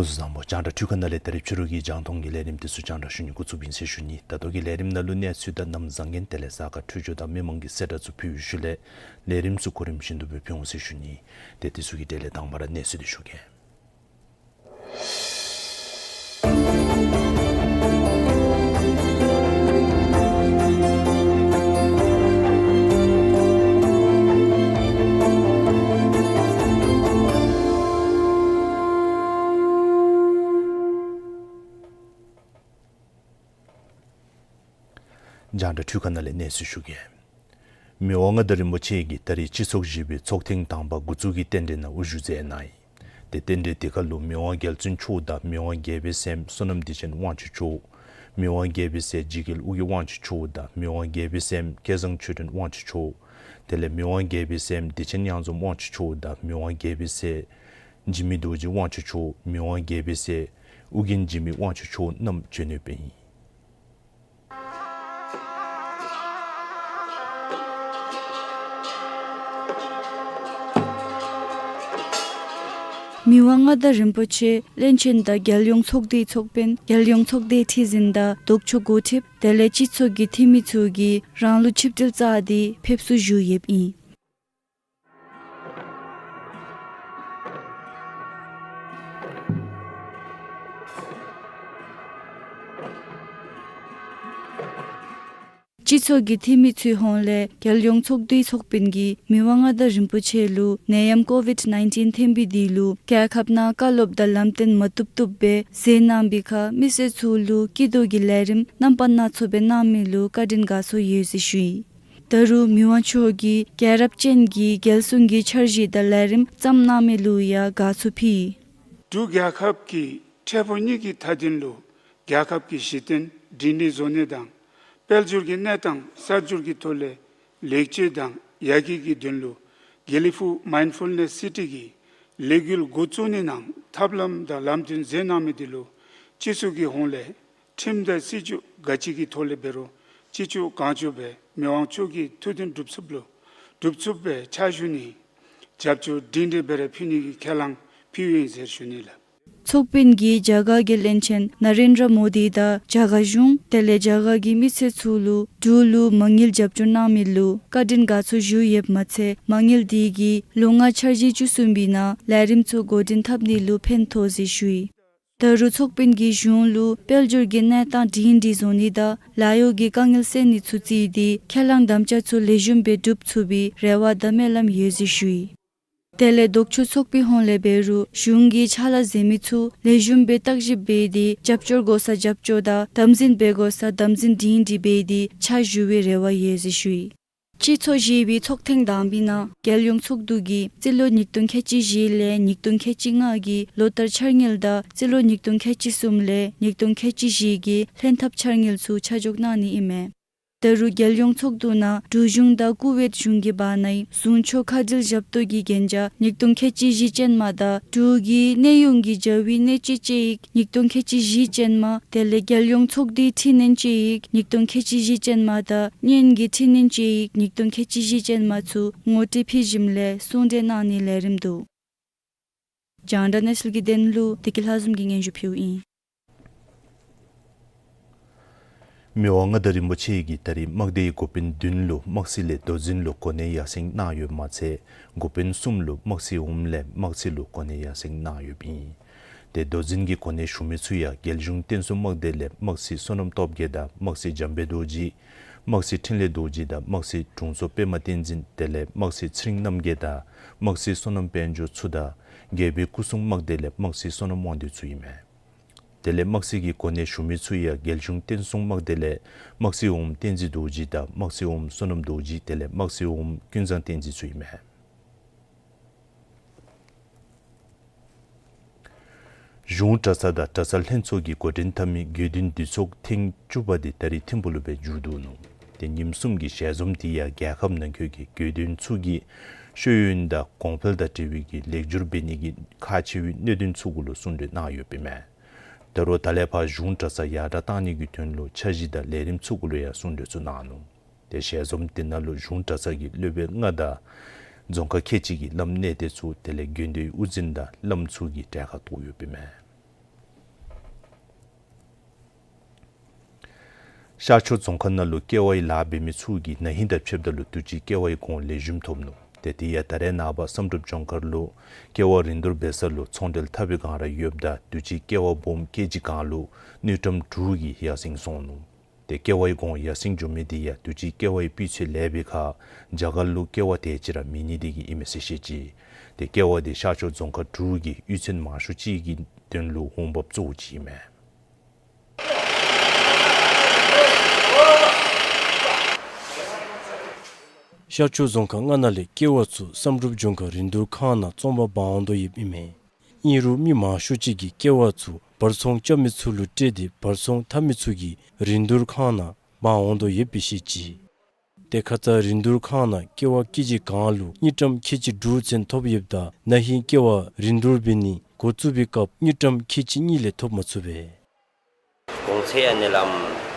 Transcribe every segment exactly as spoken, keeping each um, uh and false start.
སྐུ་གཟུགས་བཟང་པོ། རྒྱང་བསྒྲགས་འཕྲུལ་ཁང་ནང་ལས་ད་རིས་ཕྱི་རུ་གི་རྒྱང་མཐོང་གི་ལས་རིམ་དེ་ཚུ་རྒྱང་བསྒྲགས་ཞུ་ནི་འགོ་བཙུགས་ཡི་ཟེར་ཞུ་ནི། ད་ལྟོ་གི་ལས་རིམ་ནང་ལུ་གནས་ཚུལ་དང་གནམ་བཟང་ངན་དེ་ལས་གཟའ་སྐར་འཕྲོད་སྦྱོར་དང་མི་མང་གི་གསལ་བསྒྲགས་ཚུ་ཕུལ་བའི་ཤུལ་ལས་ལས་རིམ་ཚུ་གོ་རིམ་བཞིན་དུ་སྦེ་ཕུལ་འོང་ཟེར་ཞུ་ནི། ཏེ་དེ་ཚུ་གི་གྲས་ལས་དང་པ་ར་གནས་ཚུལ་དེ་ཞུ་གེ། རྒྱང་བསྒྲགས་འཕྲུལ་ཁང་ནང་ལས་གནས་ཚུལ་ཞུ་གེ། མི་དབང་མངའ་བདག་རིན་པོ་ཆེ་གིས་ད་རིས་སྤྱི་ཚོགས་བཞི་པའི་ཚོགས་ཐེངས་དང་པ་འགོ་བཙུགས་ཀྱི་རྟེན་འབྲེལ་ནང་དབུ་བཞུགས་མཛད་གནང་ཡི། ཏེ་རྟེན་འབྲེལ་དེ་ཁར་ལུ་མི་དབང་རྒྱལ་བཙུན་མཆོག་དང་མི་དབང་རྒྱལ་པོའི་སྲསམོ་བསོད་ནམས་བདེ་ཆེན་དབང་ཕྱུག་མཆོག། མི་དབང་རྒྱལ་པོའི་སྲས་འཇིགས་རྒྱལ་ཨོ་རྒྱན་དབང་ཕྱུག་མཆོག་དང་མི་དབང་རྒྱལ་པོའི་སྲསམོ་སྐལ་བཟང་ཆོས་སྒྲོན་དབང་ཕྱུག་མཆོག། དེ་ལས་མི་དབང་རྒྱལ་པོའི་སྲསམོ་བདེ་ཆེན་གཡང་འཛོམས་དབང་ཕྱུག་མཆོག་དང་མི་དབང་རྒྱལ་པོའི་སྲས་འཇིགས་མེད་རྡོ་རྗེ་དབང་ཕྱུག་མཆོག། མི་དབང་རྒྱལ་པོའི་སྲས་ཨོ་རྒྱན་འཇིགས་མེད་དབང་ཕྱུག་མཆོག་རྣམས་འབྱོན་ནི་ཨིན། མི་དབང་མངའ་བདག་རིན་པོ་ཆེ་བློན་ཆེན་དང་རྒྱལ་ཡོངས་ཚོགས་སྡེའི་ཚོགས་དཔོན་རྒྱལ་ཡོངས་ཚོགས་སྡེའི་ཁྲི་འཛིན་དང་ལྡོག་ཕྱོགས་འགོ་ཁྲིདཔ་དེ་ལས་སྤྱི་ཚོགས་ཀྱི་འཐུས་མི་ཚུ་གིས་རང་ལུགས་ཆིབས་གྲལ་བཅའ་སྟེ་ཕེབས་བསུ་ཞུ་ཡོདཔ་ཨིན། སྤྱི་ཚོགས་ཀྱི་འཐུས་མི་ཚུའི་ཧོངས་ལས་རྒྱལ་ཡོངས་ཚོགས་འདུའི་ཚོགས་དཔོན་གྱིས་མི་དབང་མངའ་བདག་རིན་པོ་ཆེ་ལུ་ནད་ཡམས་ཀོ་བིཌ་ནའིན་ཊིན་ཐོན་པའི་དུས་ལུ་རྒྱལ་ཁབ་ནང་བཀའ་སློབ་དང་ལམ་སྟོན་མ་བཏུབ་བཏུབ་སྦེ་མཛད་གནང་བའི་ཁར་མི་སེར་ཚུ་ལུ་སྐྱིད་སྡུག་གི་ལས་རིམ་རྣམ་པ་སྣ་ཚོགས་སྦེ་གནང་མི་ལུ་བཀའ་དྲིན་དགའ་ཚོར་ཡོད་ཟེར་ཞུ་ཡི། ད་རུང་མི་དབང་མཆོག་གིས་རྒྱལ་རབས་ཅན་གྱི་རྒྱལ་སྲུང་གི་འཆར་གཞི་དང་ལས་རིམ་བརྩམས་གནང་མི་ལུ་ཡང་དགའ་ཚོར་ཕུལ་ཡི། འབྲུག་རྒྱལ་ཁབ་ཀྱིས་འཕྲལ་ཕུགས་གཉིས་ཀྱི་མཐའ་དོན་ལུ་རྒྱལ་ཁབ་ཀྱི་གཞི་རྟེན་སྒྲིང་སྒྲིང་བཟོ་ནི་དང་དཔལ་འབྱོར་གྱི་གནས་སྟངས་གསར་འགྱུར་གྱི་ཐོག་ལས་ལེགས་བཅོས་དང་ཡར་རྒྱས་ཀྱི་དོན་ལུ་དགེ་ལེགས་ཕུག་མའིནཌ་ཕུལ་ནེསི་སི་ཊི་གི་ལས་འགུལ་འགོ་བཙུགས་ནི་ནང་ཐབས་ལམ་དང་ལམ་སྟོན་མཛད་གནང་མི་དེ་ལུ་སྤྱི་ཚོགས་ཀྱི་ཧོངས་ལས་ཁྲིམས་དང་སྲིད་བྱུས་ག་ཅི་གི་ཐོག་ལས་འབད་རུང་ཅི་ལྕོགས་གང་ལྕོགས་སྦེ་མི་དབང་མཆོག་གི་ཐུགས་འདུན་སྒྲུབ་ཚུགསཔ་ལུ་སྒྲུབ་ཚུགསཔ་སྦེ་ཕྱག་ཞུ་ནི་རྒྱབ་སྐྱོར་སྒྲིང་སྒྲིང་སྦེ་ར་ཕུལ་ནི་གི་ཁས་བླངས་ཕུལཝ་ཨིན་ཟེར་ཞུ་ནི་ལགས། ཚོགས་དཔོན་གྱིས་རྒྱ་གར་གྱི་བློན་ཆེན་ན་རེན་དྲ་མོ་དི་དང་རྒྱ་གར་གཞུང་དེ་ལས་རྒྱ་གར་གྱི་མི་སེར་ཚུ་ལུ་འབྲུག་ལུ་མ་དངུལ་རྒྱབ་སྐྱོར་གནང་མི་ལུ་བཀའ་དྲིན་དགའ་ཚོར་ཞུ་ཡོདཔ་མ་ཚད་མ་དངུལ་དེ་གིས་ལོ་ལྔ་འཆར་གཞི་བཅུ་གསུམ་པའི་ནང་ལས་རིམ་ཚུ་འགོ་འདྲེན་འཐབ་ནི་ལུ་ཕན་ཐོགས་ཟེར་ཞུ་ཡི། ད་རུང་ཚོགས་དཔོན་གྱིས་གཞུང་ལུ་དཔལ་འབྱོར་གྱི་གནས་སྟངས་སྒྲིང་སྒྲིང་བཟོ་ནི་དང་ལཱ་གཡོག་གི་དཀའ་ངལ་སེལ་ནི་ཚུ་བརྩིས་ཏེ་ཁས་བླངས་དམ་བཅའ་ཚུ་ལེགས་ཤོམ་སྦེ་སྒྲུབ་ཚུགས་པའི་རེ་བ་དང་སྨོན་ལམ་ཡོད་ཟེར་ཞུ་ཡི། དེ་ལས་ལྡོག་ཕྱོགས་ཚོགས་པའི་ཧོངས་ལས་འབད་རུང་གཞུང་གིས་ཕྱག་ལཱ་མཛད་མི་ཚུ་ལེགས་ཤོམ་སྦེ་བརྟག་ཞིབ་འབད་དེ་རྒྱབ་སྐྱོར་དགོ་ས་རྒྱབ་སྐྱོར་དང་དམ་འཛིན་འབད་དགོ་ས་དམ་འཛིན་སྒྲིང་སྒྲིང་འབད་དེ་ཕྱག་ཞུ་བའི་རེ་བ་ཡོད་ཟེར་ཞུ་ཡི། སྤྱི་ཚོགས་བཞི་པའི་ཚོགས་ཐེངས་དང་པའི་ནང་རྒྱལ་ཡོངས་ཚོགས་འདུ་གིས་རྩིས་ལོ་ཉིས་སྟོང་ཁལ་གཅིག་བཞི་ལས་ཉིས་སྟོང་ཁལ་གཅིག་ལྔ་གི་ལོ་བསྟར་འཆར་དངུལ་དང་རྩིས་ལོ་ཉིས་སྟོང་ཁལ་གཅིག་གསུམ་ལས་ཉིས་སྟོང་ཁལ་གཅིག་བཞི་གི་ལྷན་ཐབས་འཆར་དངུལ་ཚུ་ཆ་འཇོག་གནང་ནི་ཨིན་མས། ད་རུང་རྒྱལ་ཡོངས་ཚོགས་འདུ་ནང་འབྲུག་གཞུང་དང་ཀུ་ཝེཊ་གཞུང་གི་བར་ནའི་ཟུང་ཕྱོགས་ཁ་བྲལ་ཞབས་ཏོག་གི་གན་རྒྱ་ཉིས་སྟོང་ཁལ་གཅིག་བཞི་ཅན་མ་དང་འབྲུག་གི་གནས་དབྱུང་གི་བྱ་བའི་གནས་སྤྱོད་དཔྱད་ཡིག་ཉིས་སྟོང་ཁལ་གཅིག་བཞི་ཅན་མ་དེ་ལས་རྒྱལ་ཡོངས་ཚོགས་འདུའི་འཕྲི་སྣོན་དཔྱད་ཡིག་ཉིས་སྟོང་ཁལ་གཅིག་བཞི་ཅན་མ་དང་བརྙན་གྱི་འཕྲི་སྣོན་དཔྱད་ཡིག་ཉིས་སྟོང་ཁལ་གཅིག་བཞི་ཅན་མ་ཚུ་ངོ་སྤྲོད་ཕུལ་ཞིནམ་ལས་གསུང་གྲོས་གནང་ནིའི་ལས་རིམ་འདུག། རྒྱང་བསྒྲགས་གནས་ཚུལ་གྱི་དོན་ལུ་བདེ་སྐྱིད་ལྷ་འཛོམས་ཀྱིས་སྙན་ཞུ་ཕུལཝ་ཨིན། མི་དབང་མངའ་བདག་རིན་པོ་ཆེ་གིས་ད་རིས་དམག་སྡེའི་འགོ་དཔོན་བདུན་ལུ་དམག་སྲིད་ལས་མདོ་འཛིན་ལུ་གོ་གནས་ཡར་སེང་གནང་ཡོདཔ་མ་ཚད་འགོ་དཔོན་གསུམ་ལུ་དམག་སྲིད་འོགམ་ལས་དམག་སྤྱི་ལུ་གོ་གནས་ཡར་སེང་གནང་ཡོདཔ་ཨིན། ཏེ་མདོ་འཛིན་གྱི་གོ་གནས་ཞུ་མི་ཚུ་ཡང་རྒྱལ་གཞུང་བསྟན་སྲུང་དམག་སྡེ་ལས་དམག་སྲིད་བསོད་ནམས་སྟོབས་རྒྱས་དང་དམག་སྲིད་འཇམ་དཔལ་རྡོ་རྗེ། དམག་སྲིད་འཕྲིན་ལས་རྡོ་རྗེ་དང་དམག་སྲིད་དྲུང་འཚོ་པདྨ་བསྟན་འཛིན་དེ་ལས་དམག་སྲིད་ཚེ་རིང་རྣམ་རྒྱལ་དང་དམག་སྲིད་བསོད་ནམས་དཔལ་འབྱོར་ཚུ་དང་རྒྱལ་པོའི་སྐུ་སྲུང་དམག་སྡེ་ལས་དམག་སྲིད་བསོད་ནམས་དབང་འདུས་ཚུ་ཨིན་མས། དེ་ལས་དམག་སྲིད་ཀྱི་གོ་གནས་ཞུ་མི་ཚུ་ཡང་རྒྱལ་གཞུང་བསྟན་སྲུང་དམག་སྡེ་ལས་དམག་སྲིད་འོགམ་བསྟན་འཛིན་རྡོ་རྗེ་དང་དམག་སྲིད་འོགམ་བསོད་ནམས་རྡོ་རྗེ་དེ་ལས་དམག་སྲིད་འོགམ་ཀུན་བཟང་བསྟན་འཛིན་ཚུ་ཨིན་མས། གཞུང་གྲྭ་ཚང་དང་གྲྭ་ཚང་ལྷན་ཚོགས་ཀྱིས་འགོ་འདྲེན་འཐབ་མི་དགེ་འདུན་འདུས་ཚོགས་ཐེངས་བཅུ་པ་དེ་ད་རིས་ཐིམ་ཕུག་ལུ་སྦེ་མཇུག་བསྡུ་ནུག། ཏེ་ཉིནམ་གསུམ་གྱི་ཞལ་འཛོམས་དེ་ཡང་རྒྱལ་ཁབ་ནང་འཁོད་ཀྱི་དགེ་འདུན་ཚུ་གིས་ཤེས་ཡོན་དང་གོང་འཕེལ་དང་འབྲེལ་བའི་གི་ལེགས་སྒྱུར་འབད་ནི་གི་ཁག་ཆེ་བའི་གནད་དོན་ཚུ་གུ་ལུ་གསུང་གྲོས་གནང་ཡོདཔ་ཨིན་མས། ད་རུང་ད་ལས་ཕར་གཞུང་གྲྭ་ཚང་ཡར་དྲག་གཏང་ནི་གི་དོན་ལུ་འཆར་གཞི་དང་ལས་རིམ་ཚུ་གུ་ལུ་ཡང་གསུང་གྲོས་ཚུ་གནང་ནུག། ཏེ་ཞལ་འཛོམས་དེ་ནང་ལུ་གཞུང་གྲྭ་ཚང་གི་སློབ་དཔོན་ལྔ་དང་རྫོང་ཁག་ཁལ་གཅིག་གི་བླམ་གནས་བརྟན་ཚུ་དེ་ལས་དགོན་སྡེའི་དབུ་འཛིན་དང་བླམ་ཚུ་གི་གྲལ་ཁར་གཏོགས་ཡོདཔ་ཨིན་མས། ཤར་ཕྱོགས་རྫོང་ཁག་ནང་ལུ་ཀེ་ཝའི་ལཱ་འབད་མི་ཚུ་གིས་ན་ཧིང་དང་ཕྱདཔ་ད་ལུ་དུས་ཅི་ཀེ་ཝའི་གོང་ལེགས་ཤོམ་ཐོབ་ནུག། ཏེ་དེ་ཡང་ད་རེས་ནངས་པ་བསམ་གྲུབ་ལྗོངས་མཁར་ལུ་ཀེ་ཝ་རིན་བསྡུར་འབད་ས་ལུ་ཚོང་འབྲེལ་འཐབ་པའི་སྒང་ར་ཡོདཔ་ད་དུས་ཅི་ཀེ་ཝ་སྦོམ་ཀེ་ཇི་གང་ལུ་དངུལ་ཀྲམ་དྲུག་གིས་ཡར་སེང་སོང་ནུག། ཏེ་ཀེ་ཝའི་གོང་ཡར་སེང་འགྱོ་མི་དེ་ཡང་དུས་ཅི་ཀེ་ཝའི་སྤུས་ཚད་ལེགས་པའི་ཁར་རྒྱ་གར་ལུ་ཀེ་ཝ་དེ་ཅིག་ར་མེད་ནི་དེ་གིས་ཨིན་མས་ཟེར་བཤད་ཅི། ཏེ་ཀེ་ཝ་དེ་ཤར་ཕྱོགས་རྫོང་ཁག་དྲུག་གི་གཡུས་ཚན་མང་ཤོས་ཅིག་གི་དོན་ལུ་འོང་འབབ་གཙོ་བོ་ཅིག་ཨིན་མས། ཤར་ཕྱོགས་རྫོང་ཁག་ལྔ་ནང་ལས་ཀེ་ཝ་ཚུ་བསམ་གྲུབ་ལྗོངས་མཁར་རིན་བསྡུར་ཁང་ནང་བཙོང་པར་འབག་འོང་དོ་ཡོདཔ་ཨིན་མས། ཨིན་རུང་མི་མང་ཤོས་ཅིག་གིས་ཀེ་ཝ་ཚུ་བར་ཚོང་རྐྱབ་མི་ཚུ་ལུ་སྤྲོད་དེ་བར་ཚོང་འཐབ་མི་ཚུ་གིས་རིན་བསྡུར་ཁང་ནང་འབག་འོང་དོ་ཡོདཔ་སྦེ་བཤད་ཅི། ཏེ་ཁ་ཙ་རིན་བསྡུར་ཁང་ནང་ཀེ་ཝ་ཀེ་ཇི་གང་ལུ་དངུལ་ཀྲམ་ཁལ་གཅིག་དྲུག་ཚུན་ཐོབ་ཡོདཔ་ད་ན་ཧིང་ཀེ་ཝ་རིན་བསྡུར་འབད་ནི་འགོ་བཙུགས་པའི་སྐབས་དངུལ་ཀྲམ་ཁལ་གཅིག་གཉིས་ལས་ཐོབ་མ་ཚུགས་པས། གོང་ཚད་ཨ་ནི་ལམ་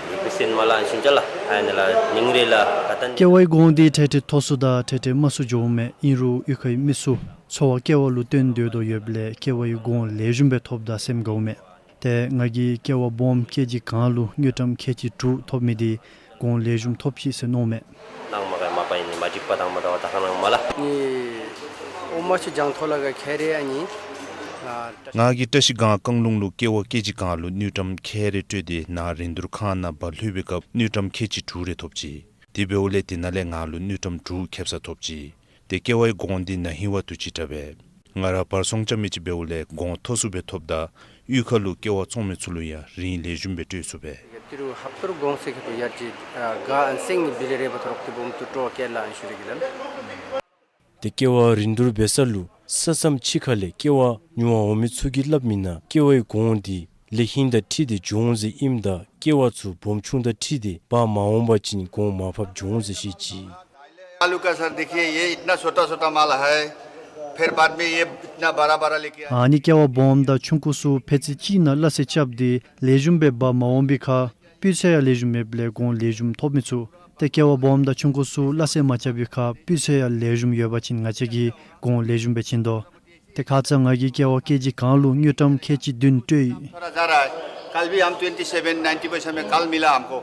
ཡིག་པི་སེན་མ་ལ་ཨན་ཤུན་ཅ་ལ་ཨ་ནི་ལ་ཉིང་རེ་ལ་ཀ་ཏན། ཀེ་ཝའི་གོང་འདི་ཏེ་ཏེ་མཐོ་སུ་དང་ཏེ་ཏེ་དམའ་སུ་འགྱོཝ་མས། ཨིན་རུང་གཡུས་ཁའི་མི་ཚུ་འཚོ་བ་སྐྱེལ་བ་ལུ་བརྟེན་སྡོད་དོ་ཡོདཔ་ལས་ཀེ་ཝའི་གོང་ལེགས་ཤོམ་སྦེ་ཐོབ་ད་སེམས་དགའཝ་མས། ཏེ་ང་གིས་ཀེ་ཝ་སྦོམ་ཀེ་ཇི་གང་ལུ་དངུལ་ཀྲམ་ཁལ་གཅིག་དྲུག་ཐོབ་མི་དེ་གོང་ལེགས་ཤོམ་ཐོབ་ཅི་ཟེར་མནོཝ་མས། ནང་མ་ག་མ་པ་ཨིན་ནི་མ་འགྲིག་པ་དང་མ་དོ་བ་ད་ཁ་ནང་མ་ལ། ནི་ཨོ་མ་ཆུ་ལྗང་ཐོ་ལ་ག་ཁེ་རེ་ཨ་ནི། ང་གིས་བཀྲ་ཤིས་སྒང་རྐང་ལུང་ལུ་ཀེ་ཝ་ཀེ་ཇི་གང་ལུ་དངུལ་ཀྲམ་ཁལ་རེ་སྤྲོད་དེ་ནཱ་རིན་བསྡུར་ཁང་ནང་འབག་ལྷོད་པའི་སྐབས་དངུལ་ཀྲམ་ཁལ་གཅིག་དྲུག་རེ་ཐོབ་ཅི། དེ་འབདཝ་ལས་དེ་ནང་ལས་ང་ལུ་དངུལ་ཀྲམ་དྲུག་ཁེབ་ས་ཐོབ་ཅི། ཏེ་ཀེ་ཝའི་གོང་འདི་ན་ཧིང་བ་དུས་ཅི་དྲག་པས། ང་ར་བར་ཚོང་རྐྱབ་མི་ཅིག་འབདཝ་ལས་གོང་མཐོ་སུ་སྦེ་ཐོབ་ད་གཡུས་ཁ་ལུ་ཀེ་ཝ་བཙོང་མི་ཚུ་ལུ་ཡང་རིན་ལེགས་ཤོམ་སྦེ་སྤྲོད་ཚུགས་པས། ཏི་རུ་ཧབ་ཏུ་རུ་གོང་ཟེར་ཁེ་པོ་ཡར་ཅིག་ག་ཨན་སེང་ནི་བི་ལི་རེ་བ་ཐོ་རོག་ཏི་བུམ་ཏུ་ཏྲོ་ཀེ་ལ་ཨན་ཤུ་རེ་གི་ལན། ཏེ་ཀེ་ཝ་རིན་བསྡུར་འབད་ས་ལུ་ས་མཚམས་ཕྱི་ཁ་ལས་ཀེ་ཝ་ཉོ་བར་འོང་མི་ཚུ་གིས་སླབ་མི་ནང་ཀེ་ཝའི་གོང་འདི་ལེགས་ཤོམ་དང་འཁྲིལ་ཏེ་བྱུང་ཟེར་ཨིནམ་ད་ཀེ་ཝ་ཚུ་སྦོམ་ཆུང་དང་འཁྲིལ་ཏེ་འབག་མ་འོང་པ་ཅིན་གོང་མར་ཕབ་འགྱོ་འོང་ཟེར་བཤད་ཅི། आलू का सर देखिए, ये इतना छोटा छोटा माल है, फिर बाद में ये इतना बड़ा बड़ा लेके आए। ཨ་ནི་ཀེ་ཝ་སྦོམ་དང་ཆུང་ཀུ་ཚུ་ཕད་ཙི་གཅིག་ནང་སླ་བསྲེ་རྐྱབ་སྟེ་ལེགས་ཤོམ་སྦེ་འབག་མ་འོང་པའི་ཁར་སྤུས་ཚད་ཡང་ལེགས་ཤོམ་མེདཔ་ལས་གོང་ལེགས་ཤོམ་ཐོབ་མི་ཚུགས། ཏེ་ཀེ་ཝ་སྦོམ་དང་ཆུང་ཀུ་ཚུ་སླ་བསྲེ་མ་རྐྱབ་པའི་ཁར་སྤུས་ཚད་ཡང་ལེགས་ཤོམ་ཡོད་པ་ཅིན་ང་བཅས་ཀྱིས་གོང་ལེགས་ཤོམ་སྦེ་བྱིན་དོ། ཏེ་ཁ་ཙ་ང་གིས་ཀེ་ཝ་ཀེ་ཇི་གང་ལུ་དངུལ་ཀྲམ་ཁལ་གཅིག་བདུན་སྤྲོད་ཡི། थोड़ा ज़्यादा है। कल भी हम ट्वेंटी सेवन नाइंटी पैसा में कल मिला हमको।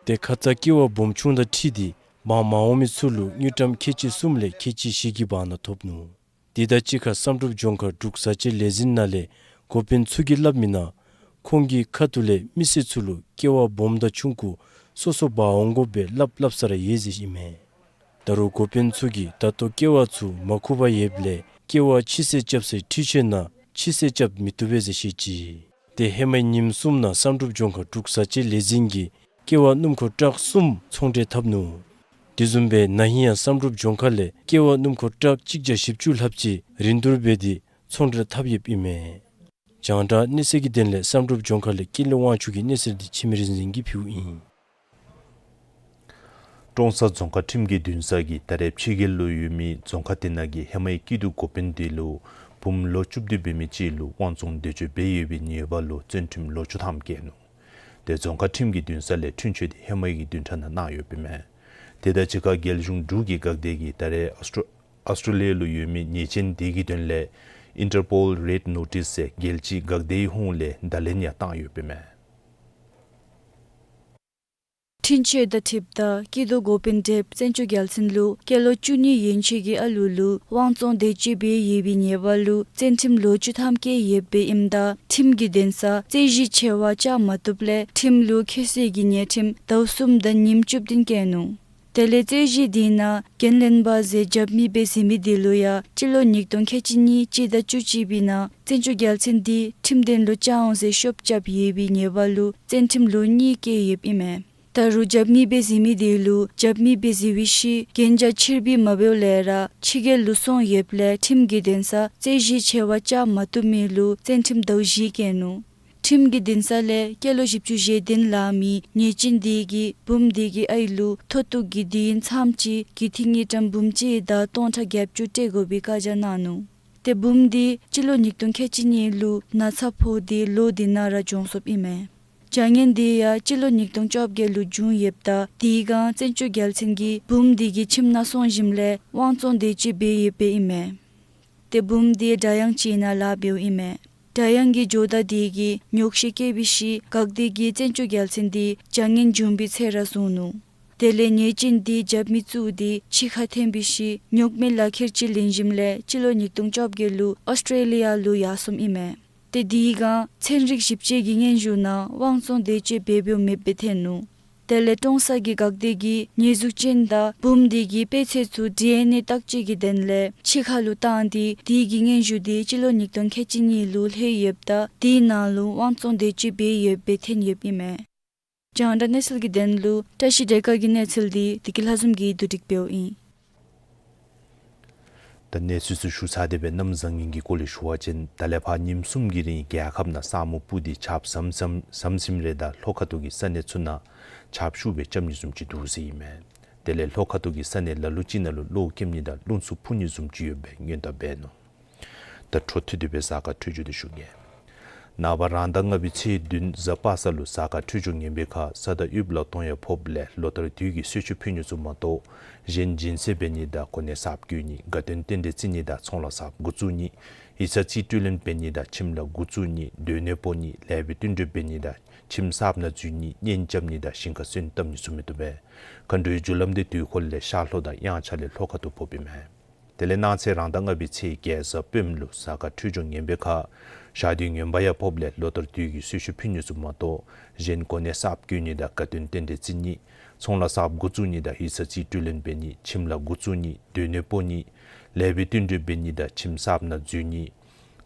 ཏེ་ཁ་ཙ་ཀེ་ཝ་སྦོམ་ཆུང་དང་འཁྲིལ་ཏེ་འབག་མ་འོང་མི་ཚུ་ལུ་དངུལ་ཀྲམ་ཁལ་གཅིག་གསུམ་ལས་ཁལ་གཅིག་བཞི་གི་བར་ན་ཐོབ་ནུག། དེ་དང་གཅིག་ཁར་བསམ་གྲུབ་ལྗོངས་མཁར་འབྲུག་བཟའ་བཅའ་ལས་འཛིན་ནང་ལས་འགོ་དཔོན་ཚུ་གིས་སླབ་མི་ནང་ཁོང་གི་ཁ་ཐུག་ལས་མི་སེར་ཚུ་ལུ་ཀེ་ཝ་སྦོམ་དང་ཆུང་ཀུ་སོ་སོ་འབག་འོང་དགོཔ་སྦེ་སླབ་སླབ་ས་ར་ཡོད་ཟེར་ཨིན་མས། ད་རུང་འགོ་དཔོན་ཚུ་གིས་ད་ལྟོ་ཀེ་ཝ་ཚུ་མ་ཁུག་པར་ཡོདཔ་ལས་ཀེ་ཝ་ཕྱི་སེལ་རྐྱབ་སའི་འཕྲུལ་ཆས་ནང་ཕྱི་སེལ་རྐྱབ་མི་བཏུབ་པས་ཟེར་བཤད་ཅི། ཏེ་ཧེ་མའི་ཉིནམ་གསུམ་ནང་བསམ་གྲུབ་ལྗོངས་མཁར་འབྲུག་བཟའ་བཅའ་ལས་འཛིན་གྱིས་ཀེ་ཝ་སྣུམ་འཁོར་ཊག་གསུམ་ཚོང་འབྲེལ་འཐབ་ནུག། དེ་བཟུམ་སྦེ་ན་ཧིང་ཡང་བསམ་གྲུབ་ལྗོངས་མཁར་ལས་ཀེ་ཝ་སྣུམ་འཁོར་ཊག་གཅིག་བརྒྱ་བཞི་བཅུ་ལྷགཔ་ཅིག་རིན་བསྡུར་འབད་དེ་ཚོང་འབྲེལ་འཐབ་ཡོདཔ་ཨིན་མས། རྒྱང་བསྒྲགས་གནས་ཚུལ་གྱི་དོན་ལས་བསམ་གྲུབ་ལྗོངས་མཁར་ལས་ཀུན་ལེགས་དབང་ཕྱུག་གི་གནས་ཚུལ་འདི་འཆི་མེད་རིག་འཛིན་གྱིས་ཕུལཝ་ཨིན། ཀྲོང་གསར་རྫོང་ཁག་ཁྲིམས་ཀྱི་འདུན་ས་གིས་ད་རེས་ཕྱི་རྒྱལ་ལུ་ཡོད་མི་རྫོང་ཁག་དེ་ནང་གི་ཧེ་མའི་སྐྱིད་སྡུག་འགོ་དཔོན་དེ་ལུ་བུམོ་ལོ་བཅུ་བདུན་འབད་མི་ཅིག་ལུ་དབང་བཙོང་འདོད་སྤྱོད་འབད་ཡོད་པའི་ཉེས་པ་ལུ་བཙོན་ཁྲིམས་ལོ་བཅུ་ཐམ་བཀལ་ནུག། དེ་རྫོང་ཁག་ཁྲིམས་ཀྱི་འདུན་ས་ལས་འཁྲུན་ཆོད་དེ་ཧེ་མའི་གི་བདུན་ཕྲག་ནང་གནང་ཡོདཔ་ཨིན་མས། དེ་དང་གཅིག་ཁར་རྒྱལ་གཞུང་འབྲུག་གི་འགག་སྡེ་གིས་ད་རེས་ཨོསི་ཊོ་ཨོསི་ཊེ་ལི་ཡ་ལུ་ཡོད་མི་ཉེས་ཅན་དེ་གི་དོན་ལས་ཨིན་ཊར་པོལ་རེཌ་ནོ་ཊིསི་ཟེར་རྒྱལ་སྤྱིའི་འགག་སྡེའི་ཧོངས་ལས་བརྡ་ལན་ཡང་བཏང་ཡོདཔ་ཨིན་མས། འཁྲུན་ཆོད་དང་འཁྲིལཝ་ད་སྐྱིད་སྡུག་འགོ་དཔོན་དེ་བཙན་བྱོལ་རྒྱལ་མཚན་ལུ་སྐྱེས་ལོ་བཅུ་གཉིས་ཡན་ཆད་ཀྱི་ཨ་ལུ་ལུ་དབང་བཙོང་འདོད་སྤྱོད་འབད་ཡོད་པའི་ཉེས་པ་ལུ་བཙོན་ཁྲིམས་ལོ་བཅུ་ཐམ་བཀལ་ཡོདཔ་ཨིནམ་ད་ཁྲིམས་ཀྱི་འདུན་ས་བཙན་ཤེད་ཆེ་བ་བཅག་མ་བཏུབ་ལས་ཁྲིམས་ལུ་ཁྱད་གསོད་ཀྱི་ཉེས་ཁྲིམས་ཟླཝ་གསུམ་དང་ཉིནམ་བཅུ་བདུན་བཀལ་ནུག། དེ་ལས་རྩོད་གཞི་དེ་ནང་འགན་ལེན་པ་ཟེར་རྒྱབ་མི་སྦེ་གཟིགས་མི་དེ་ལུ་ཡང་སྤྱི་ལོ་ཉིས་སྟོང་ཁལ་གཅིག་གཉིས་སྤྱི་ཟླ་བཅུ་གཅིག་པའི་ནང་བཙན་བྱོལ་རྒྱལ་མཚན་དེ་ཁྲིམས་འདུན་ལུ་བཅར་འོང་ཟེར་ཤོབ་རྐྱབ་ཡོད་པའི་ཉེས་པ་ལུ་བཙོན་ཁྲིམས་ལོ་གཉིས་བཀལ་ཡོདཔ་ཨིན་མས། ད་རུང་རྒྱབ་མི་སྦེ་གཟིགས་མི་དེ་ལུ་རྒྱབ་མི་སྦེ་གཟིགས་པའི་ཤུལ་གན་རྒྱ་ཕྱིར་འབུལ་མ་འབདཝ་ལས་ར་ཕྱི་རྒྱལ་ལུ་སོང་ཡོདཔ་ལས་ཁྲིམས་ཀྱི་འདུན་ས་རྩོད་གཞི་ཆེ་བ་བཅག་མ་བཏུབ་མི་ལུ་བཙོན་ཁྲིམས་ཟླཝ་བཞི་བཀལ་ནུག། ཁྲིམས་ཀྱི་འདུན་ས་ལས་སྐྱེས་ལོ་བཞི་བཅུ་ཞེ་བདུན་ལང་མི་ཉེས་ཅན་དེ་གིས་བུམོ་དེ་གི་ཨའི་ལུ་མཐོ་གཏུགས་ཀྱི་དུས་ཡུན་མཚམས་ཅིག་ཀི་ཊི་དངུལ་ཀྲམ་འབུམ་གཅིག་དང་སྟོང་ཕྲག་བརྒྱད་ཅུ་སྤྲོད་དགོ་པའི་བཀའ་རྒྱ་གནང་ནུག། དེ་བུམོ་དེ་སྤྱི་ལོ་ཉིས་སྟོང་ཁལ་གཅིག་གཉིས་ལུ་ན་ཚ་ཕོག་སྟེ་ལོ་དེ་ནང་ར་གྱོངས་སོཔ་ཨིན་མས། བྱ་ངན་དེ་ཡང་སྤྱི་ལོ་ཉིས་སྟོང་བཅོ་བརྒྱད་ལུ་བྱུང་ཡོདཔ་ད་དེའི་སྒང་བཙན་བྱོལ་རྒྱལ་མཚན་གྱིས་བུམོ་དེ་གི་ཁྱིམ་ནང་སོང་ཞིནམ་ལས་དབང་བཙོང་འདོད་སྤྱོད་འབད་ཡོདཔ་ཨིན་མས། དེ་བུམོ་དེ་སྒྲ་དབྱངས་ཅིག་ནང་ལཱ་འབདཝ་ཨིན་མས། སྒྲ་དབྱངས་ཀྱི་ཇོ་བདག་དེ་གིས་ཉོགས་བཤད་བཀོད་པའི་ཤུལ་འགག་སྡེ་གིས་བཙན་བྱོལ་རྒྱལ་མཚན་དེ་བྱ་ངན་བྱུང་བའི་ཚེ་ར་བཟུང་ནུག། དེ་ལས་ཉེས་ཅན་དེ་རྒྱབ་མི་བཙུགས་ཏེ་ཕྱི་ཁར་འཐོན་པའི་ཤུལ་ཉོག་མེད་ལག་ཁྱེར་ཅིག་ལེན་ཞིནམ་ལས་སྤྱི་ལོ་ཉིས་སྟོང་བཅོ་བརྒྱད་ལུ་ཨོསི་ཊེ་ལི་ཡ་ལུ་ཡར་སོངམ་ཨིན་མས། དེ་དེའི་སྒང་ཚན་རིག་ཞིབ་དཔྱད་ཀྱི་སྙན་ཞུ་ནང་དབང་བཙོང་འདོད་སྤྱོད་འབད་འབདཝ་མེདཔ་སྦེ་ཐོན་ནུག། དེ་ལས་ཀྲོང་གསར་གྱི་འགག་སྡེ་གིས་ཉེས་འཛུགས་ཅན་དང་བུམོ་དེ་གི་སྤུས་ཚད་ཚུ་ཌི་ཨེན་ཨེ་བརྟག་དཔྱད་ཀྱི་དོན་ལས་ཕྱི་ཁར་ལུ་བཏང་སྟེ་དེ་གི་སྙན་ཞུ་དེ་སྤྱི་ལོ་ཉིས་སྟོང་ཁལ་གཅིག་གཉིས་ལུ་ལྷོད་ཡོདཔ་ད་དེའི་ནང་ལུ་དབང་བཙོང་འདོད་སྤྱོད་འབད་ཡོདཔ་སྦེ་ཐོན་ཡོདཔ་ཨིན་མས། རྒྱང་བསྒྲགས་གནས་ཚུལ་གྱི་དོན་ལུ་བཀྲ་ཤིས་སྒྲོལ་དཀར་གྱི་གནས་ཚུལ་དེ་བདེ་སྐྱིད་ལྷ་འཛོམས་ཀྱིས་བསྡུ་སྒྲིག་འབདཝ་ཨིན། ད་གནས་ཚུལ་ཚུ་ཞུ་ཚར་ཏེ་སྦེ་གནམ་བཟང་ངན་གྱི་སྐོར་ལས་ཞུ་བ་ཅིན་ད་ལས་ཕར་ཉིནམ་གསུམ་གྱི་རིང་རྒྱལ་ཁབ་ནང་ས་སྨུག་སྤུབས་ཏེ་ཆརཔ་ཟམ་ཟམ་ཟམ་ཟིམ་རེ་དང་ལྷོ་ཁ་ཐུག་གི་ས་གནས་ཚུ་ནང་ཆརཔ་ཤུགས་སྦེ་རྐྱབ་ནི་བཟུམ་ཅིག་འདུག་ཟེར་ཨིན་མས། དེ་ལས་ལྷོ་ཁ་ཐུག་གི་ས་གནས་ལ་ལུ་ཅིག་ནང་ལུ་གློག་འཁྱུག་ནི་དང་རླུང་འཚུབ་འཕུ་ནི་བཟུམ་ཅིག་ཡོད་པའི་སྔོན་བརྡ་འབད་ནུག། ད་འཕྲོ་མཐུད་དེ་སྦེ་གཟའ་སྐར་འཕྲོད་སྦྱོར་དེ་ཞུ་གེ། ནངས་པ་རང་ཟླ་ལྔ་པའི་ཚེས་བདུན་གཟའ་པ་སངས་ལུ་གཟའ་སྐར་འཕྲོད་སྦྱོར་ངན་པའི་ཁར་ས་དང་དབུས་ལ་གཏོང་ཡ་ཕོགཔ་ལས་ལོ་ལྟར་དུས་ཀྱི་གསོལ་མཆོད་ཕུལ་ནི་ཚུ་མ་གཏོགས་གཞན་སྦྱིན་སྲེག་འབད་ནི་དང་གོ་གནས་གསརཔ་བསྐོ་ནི་དགའ་སྟོན་རྟེན་འབྲེལ་བརྩི་ནི་དང་ཚོང་ལཱ་གསརཔ་འགོ་བཙུགས་ནི་ཡིག་ཚང་རྩིས་སྤྲོད་ལེན་འབད་ནི་དང་ཁྱིམ་ལཱ་འགོ་བཙུགས་ནི་སྡོད་གནས་སྤོ་ནི་ལེགས་པའི་བསྟུན་གྲོས་འབད་ནི་དང་ཁྱིམ་གསརཔ་ནང་འཛུལ་ནི་གཉེན་རྐྱབ་ནི་དང་ཞིང་ཁ་སོན་བཏབ་ནི་ཚུ་མི་བཏུབ་པས། མཁའ་འགྲོའི་རྒྱུ་ལམ་དེ་དུས་འཁོར་ལས་ཤར་ལྷོ་དང་དབྱངས་འཆར་ལས་ལྷོ་ཁ་ཐུག་ཕོགཔ་ཨིན་མས། དེ་ལས་གནངས་ཚེ་རང་ཟླ་ལྔ་པའི་ཚེས་བརྒྱད་གཟའ་སྤེནམ་ལུ་གཟའ་སྐར་འཕྲོད་སྦྱོར་ངན་པའི་ཁར་ཞག་དུས་ངན་པ་ཡང་ཕོགཔ་ལས་ལོ་ལྟར་དུས་ཀྱི་གསོལ་མཆོད་ཕུལ་ནི་ཚུ་མ་གཏོགས་གཞན་གོ་གནས་གསརཔ་བསྐོ་ནི་དང་དགའ་སྟོན་རྟེན་འབྲེལ་བརྩི་ནི་ཚོང་ལཱ་གསརཔ་འགོ་བཙུགས་ནི་དང་ཡིག་ཚང་རྩིས་སྤྲོད་ལེན་འབད་ནི་ཁྱིམ་ལཱ་འགོ་བཙུགས་ནི་སྡོད་གནས་སྤོ་ནི་ལེགས་པའི་བསྟུན་གྲོས་འབད་ནི་དང་ཁྱིམ་གསརཔ་ནང་འཛུལ་ནི་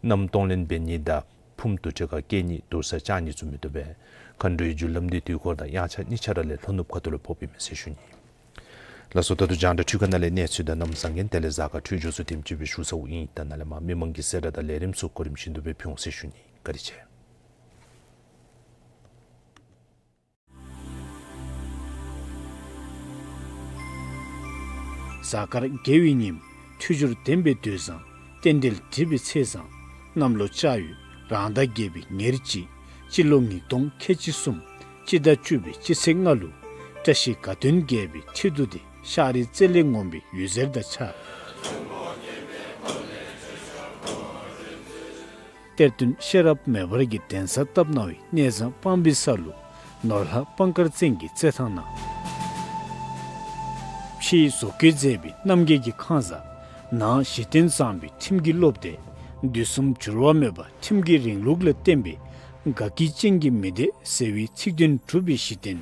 མནའམ་གཏོང་ལེན་འབད་ནི་དང་ཕུངམ་དུར་ཁྲོད་ཁར་བསྐྱལ་ནི་དུར་ས་བཅག་ནི་ཚུ་མི་བཏུབ་པས། མཁའ་འགྲོའི་རྒྱུ་ལམ་དེ་དུས་འཁོར་དང་དབྱངས་འཆར་གཉིས་ཆ་ར་ལས་ལྷོ་ནུབ་ཁ་ཐུག་ལུ་ཕོགཔ་ཨིན་མས་ཟེར་ཞུ་ནི། ལགས་སོ། ད་ལྟོ་རྒྱང་བསྒྲགས་འཕྲུལ་ཁང་ནང་ལས་གནས་ཚུལ་དང་གནམ་བཟང་ངན་དེ་ལས་གཟའ་སྐར་འཕྲོད་སྦྱོར་ཚུ་དེམ་ཅིག་སྦེ་ཞུ་ཚརཝ་ཨིན། ད་ནཱ་ལས་མར་མི་མང་གི་གསལ་བསྒྲགས་དང་ལས་རིམ་ཚུ་གོ་རིམ་བཞིན་དུ་སྦེ་ཕུལ་འོང་ཟེར་ཞུ་ནི། བཀའ་དྲིན་ཆེ། གཟའ་སྐར་དགེ་བའི་ཉིནམ་འཕྲོད་སྦྱོར་ལྡན་པའི་དུས་བཟང་རྟེན་འབྲེལ་འགྲིག་པའི་ཚེས་བཟང་གནམ་ལོ་ལྕགས་ཡོས་རང་ཟླ་བརྒྱད་པའི་ཉེར་གཅིག་སྤྱི་ལོ་ཉིས་སྟོང་ཁལ་གཅིག་གསུམ་སྤྱི་ཟླ་བཅུ་པའི་སྤྱི་ཚེས་ལྔ་ལུ་བཀྲ་ཤིས་དགའ་སྟོན་རྒྱས་པའི་ཁྲི་གདུགས་དེ་ཤར་རི་རྩེ་ལས་ངོམས་པའི་འོད་ཟེར་དང་འཆར། གཏེར་སྟོན་ཤེས་རབ་མེ་འབར་གྱིས་གདན་ས་བཏབ་གནང་བའི་གནས་བཟང་སྤང་སྦིས་ས་ལུ་ནོར་ལྷ་སྤང་དཀར་བཙན་གྱི་རྩེད་ཐང་ནང་ཕྱིའི་བཟོ་བཀོད་མཛེས་པའི་རྣམ་རྒྱལ་གྱི་ཁང་བཟང་ནང་གཞི་རྟེན་བཟང་པོའི་ཁྲིམས་ཀྱི་སློབ་སྡེ། དུས་གསུམ་འགྱུར་བ་མེད་པ་ཁྲིམས་ཀྱི་རིང་ལུགས་ལ་བརྟེན་པའི་དགའ་སྐྱིད་ཅན་གྱི་མི་སྡེ་ཟེར་བའི་ཚིག་དོན་གྲུབ་པའི་གཞི་རྟེན།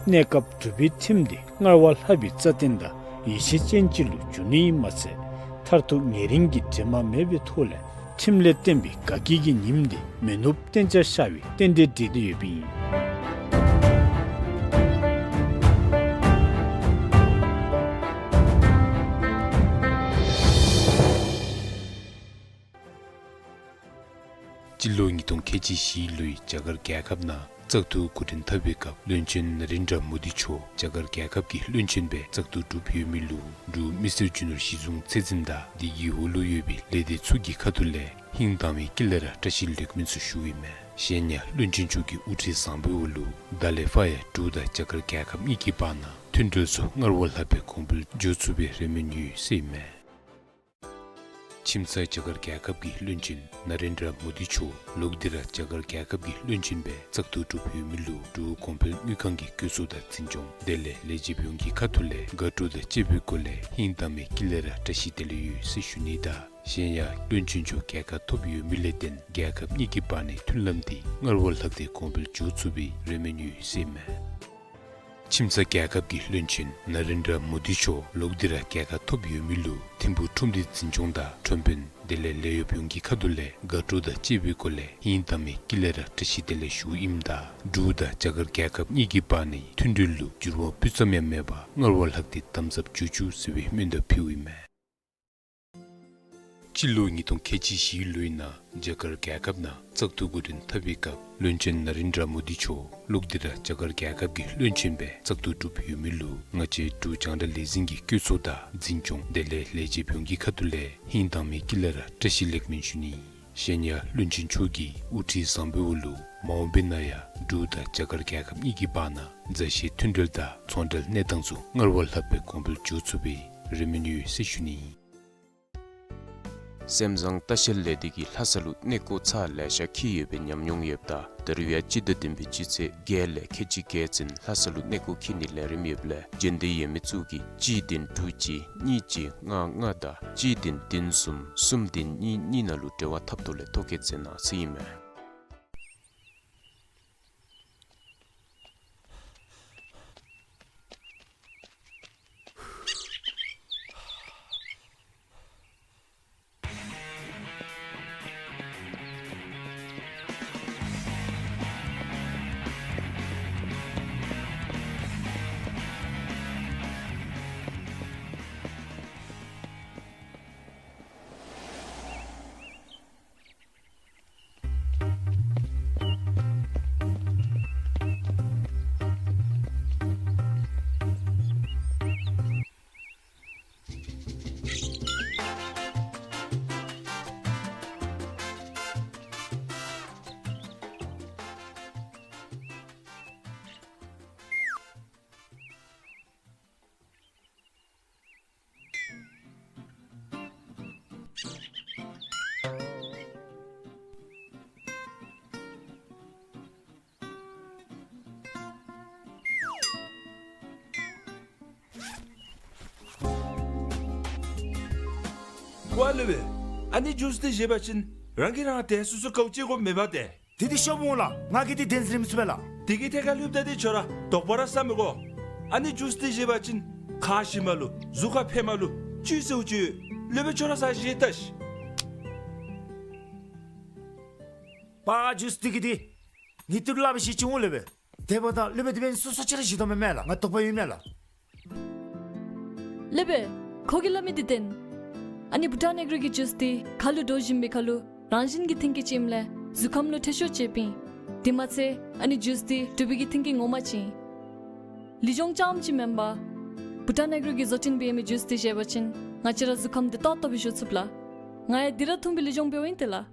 གནས་སྐབས་སྒྲུབ་པའི་ཁྲིམས་འདི་སྔར་བ་ལྷག་པའི་རྩ་བརྟན་དང་ཡིད་ཆེས་ཅན་ཅིག་ལུ་འགྱུར་ནི་ཡིན་མ་ཚད་མཐར་ཐུག་ཉེ་རིང་གི་དྲི་མ་མེད་པའི་ཐོག་ལས་ཁྲིམས་ལས་བརྟེན་པའི་དགའ་སྐྱིད་ཀྱི་ཉིམ་འདི་མི་ནུབ་གཏན་འཇགས་ཤར་བའི་རྟེན་འབྲེལ་འགྲིག་སྟེ་ཡོདཔ་ཨིན། སྤྱི་ལོ་ཉིས་སྟོང་ཁལ་གཅིག་བཞི་ལོའི་རྒྱ་གར་རྒྱལ་ཁབ་ནང་ བཙག་འཐུ་འགོ་འདྲེན་འཐབ་པའི་སྐབས་བློན་ཆེན་ན་རེན་དྲ་མོ་དི་མཆོག་རྒྱ་གར་རྒྱལ་ཁབ་ཀྱི་བློན་ཆེན་སྦེ་བཙག་འཐུ་གྲུབ་ཡོད་མི་ལུ་འབྲུག་མི་སེར་རྒྱུ་ནོར་གཞི་བཟུང་ཚད་འཛིན་དང་དེ་གི་འོག་ལུ་ཡོད་པའི་ལས་སྡེ་ཚུ་གི་ཁ་ཐུག་ལས་ཧིང་དྭངས་མའི་དཀྱིལ་ལས་ར་བཀྲ་ཤིས་ལེགས་སྨོན་ཚུ་ཞུཝ་ཨིན་མས། གཞན་ཡང་བློན་ཆེན་མཆོག་གི་དབུ་ཁྲིད་བཟང་པོའི་འོག་ལུ་ད་ལས་ཕར་ཡང་འབྲུག་དང་རྒྱ་གར་རྒྱལ་ཁབ་གཉིས་ཀྱི་བར་ན་མཐུན་འབྲེལ་ཚུ་སྔར་བ་ལྷག་སྦེ་གོང་འཕེལ་འགྱོ་ཚུགས་པའི་རེ་སྨོན་ཡོད་ཟེར་ཨིན་མས། ཁྱིམ་ཚང་རྒྱ་གར་རྒྱལ་ཁབ་ཀྱི་བློན་ཆེན་ན་རེན་དྲ་མོ་དི་མཆོག་ལོག་སྟེ་ར་རྒྱ་གར་རྒྱལ་ཁབ་ཀྱི་བློན་ཆེན་སྦེ་བཙག་འཐུ་གྲུབ་ཡོད་མི་ལུ་འབྲུག་གོང་འཕེལ་དངུལ་ཁང་གི་བཀོད་ཚོགས་དང་འཛིན་སྐྱོང་དེ་ལས་ལས་བྱེདཔ་ཡོངས་ཀྱི་ཁ་ཐུག་ལས་དགའ་སྤྲོ་དང་བཅས་པའི་སྒོ་ལས་ཧིང་དྭངས་མའི་དཀྱིལ་ལས་ར་བཀྲ་ཤིས་བདེ་ལེགས་ཡོད་ཟེར་ཞུ་ནི་དང་། གཞན་ཡང་བློན་ཆེན་མཆོག་རྒྱལ་ཁ་ཐོབ་ཡོད་མི་ལས་བརྟེན་རྒྱལ་ཁབ་གཉིས་ཀྱི་བར་ནའི་མཐུན་ལམ་འདི་སྔར་བ་ལྷག་སྟེ་གོང་འཕེལ་འགྱོ་ཚུགས་པའི་རེ་སྨོན་ཡོད་ཟེར་ཨིན་མས། ཁྱིམ་ཚང་རྒྱལ་ཁབ་ཀྱི་བློན་ཆེན་ན་རེན་དྲ་མོ་དི་མཆོག་ལོག་སྟེ་ར་རྒྱལ་ཁ་ཐོབ་ཡོད་མི་ལུ་ཐིམ་ཕུག་ཁྲོམ་སྡེ་འཛིན་སྐྱོང་དང་ཁྲོམ་དཔོན་དེ་ལས་ལས་གཡོགཔ་ཡོངས་ཀྱི་ཁ་ཐུག་ལས་དགའ་སྤྲོ་དང་བཅས་པའི་སྒོ་ལས་ཧིང་དྭངས་མའི་དཀྱིལ་ལས་ར་བཀྲ་ཤིས་བདེ་ལེགས་ཞུཝ་ཨིནམ་ད་འབྲུག་དང་རྒྱ་གར་རྒྱལ་ཁབ་གཉིས་ཀྱི་བར་ནའི་མཐུན་འབྲེལ་ལུ་འགྱུར་བ་སྤུ་ཙམ་ཡང་མེད་པར་སྔར་བ་ལྷག་སྟེ་དམ་ཟབ་འགྱོ་བཅུག་ཟེར་བའི་སྨོན་འདུན་ཕུལཝ་ཨིན་མས། སྤྱི་ལོ་ཉིས་སྟོང་ཁལ་གཅིག་བཞི་ལོའི་ནང་རྒྱ་གར་རྒྱལ་ཁབ་ནང་བཙག་འཐུ་འགོ་འདྲེན་འཐབ་པའི་སྐབས་བློན་ཆེན་ན་རེན་དྲ་མོ་དི་མཆོག་ལོག་སྟེ་ར་རྒྱ་གར་རྒྱལ་ཁབ་ཀྱི་བློན་ཆེན་སྦེ་བཙག་འཐུ་གྲུབ་ཡོད་མི་ལུ་ང་བཅས་འབྲུག་རྒྱང་བསྒྲགས་ལས་འཛིན་གྱི་བཀོད་ཚོགས་དང་འཛིན་སྐྱོང་དེ་ལས་ལས་བྱེདཔ་ཡོངས་ཀྱི་ཁ་ཐུག་ལས་ཧིང་དྭངས་མའི་དཀྱིལ་ལས་ར་བཀྲ་ཤིས་ལེགས་སྨོན་ཞུ་ནི། གཞན་ཡང་བློན་ཆེན་མཆོག་གི་དབུ་ཁྲིད་བཟང་པོའི་འོག་ལུ་མ་འོངས་པའི་ནང་ཡང་འབྲུག་དང་རྒྱ་གར་རྒྱལ་ཁབ་གཉིས་ཀྱི་བར་ན་མཛའ་བཤེས་མཐུན་འབྲེལ་དང་ཚོང་འབྲེལ་གནས་སྟངས་ཚུ་སྔར་བ་ལྷག་སྦེ་གོང་འཕེལ་འགྱོ་ཚུགས་པའི་རེ་སྨོན་ཡོད་ཟེར་ཞུ་ནི། སེམས་བཟང་ལྟ་བཤལ་ལས་སྡེ་གིས་ལྷ་ས་ལུ་གནས་སྐོར་ཚར་ལེ་ཤ་འཁྱིད་ཡོད་པའི་ཉམས་མྱོང་ཡོདཔ་ད་ད་རུང་ཡང་སྤྱི་ཟླ་བདུན་པའི་སྤྱི་ཚེས་བརྒྱད་ལས་ཁལ་གཅིག་བརྒྱད་ཚུན་ལྷ་ས་ལུ་གནས་སྐོར་འཁྱིད་ནིའི་ལས་རིམ་ཡོདཔ་ལས་རྒྱུན་ལྡན་ཡོད་མི་ཚུ་གིས་གཅིག་བདུན་དྲུག་གཅིག་གཉིས་གཅིག་ལྔ་ལྔ་དང་གཅིག་བདུན་བདུན་གསུམ་གསུམ་བདུན་གཉིས་གཉིས་ནང་ལུ་འབྲེལ་བ་འཐབ་ཐོག་ལས་ཐོ་བཀོད་མཛད་གནང་ཟེར་ཨིན་མས། ཝའེ་སློབ་དཔོན། ཨ་ནི་ཇུས་འདི་བཞེས་པ་ཅིན་རང་གིས་རང་དེ་སོ་སོ་དཀའཝ་སྤྱད་དགོཔ་མེད་པ་ཏེ། དེ་འདི་ཤོབ་འོང་ལགས། ང་གིས་འདི་བདེན་འཛིན་རེ་མི་ཚུགས་པས་ལགས། དེ་གི་ཐད་ཁར་ལྷོདཔ་ད་འདི་ཁྱོད་ར་དོགས་པ་ར་ཟ་མི་དགོ། ཨ་ནི་ཇུས་འདི་བཞེས་པ་ཅིན་ཁ་ཞིམ་མ་ལུ་གཟུགས་ཁར་ཕན་མ་ལུ་བཅུད་ཟེརཝ་ཅིག་ཡོད། སློབ་དཔོན་ཁྱོད་ར་ཟ་བཞེས་བལྟ་ཤིག། པ་ཇུས་འདི་གིས་འདི་ངེའི་ཏི་རུ་སླབ་པའི་ཤེས་ཅི་འོང་སློབ་དཔོན། དེ་འབདཝ་ད་སློབ་དཔོན་དེ་འབདན་སོ་སོ་ཅིག་ར་བཞེས་དོ་མས་མས་ལགས། ང་དོགས་པ་ཡོད་མས་ལགས། སློབ་དཔོན། ཁོ་གིས་སླབ་མི་འདི་བདེན། ཨ་ནི་བྷུ་ཊཱན་ཨེག་རོ་གི་ཇུས་འདི་ག་ལུ་འདྲོག་བཞིན་པའི་ཁར་ལུ་རང་བཞིན་གྱི་མཐུན་རྐྱེན་ཅིག་ཨིནམ་ལས་གཟུགས་ཁམས་ལུ་ཐེ་ཤོག་ཅིག་ཨིན། དེ་མ་ཚད་ཨ་ནི་ཇུས་འདི་འབྲུག་པའི་གི་མཐུན་རྐྱེན་ངོ་མ་ཅིག་ཨིན། ལུས་སྦྱོང་རྐྱངམ་ཅིག་མེན་པར་བྷུ་ཊཱན་ཨེག་རོ་གིས་བཟོ་སྐྲུན་འབད་མི་ཇུས་འདི་བཞེས་པ་ཅིན་ང་བཅས་ར་གཟུགས་ཁམས་བདེ་ཏོག་ཏོ་སྦེ་བཞུགས་ཚུགས་ལགས། ང་ཡང་འདི་ར་འཐུང་སྦེ་ལུས་སྦྱོང་འབདཝ་ཨིན་ཏེ་ལགས།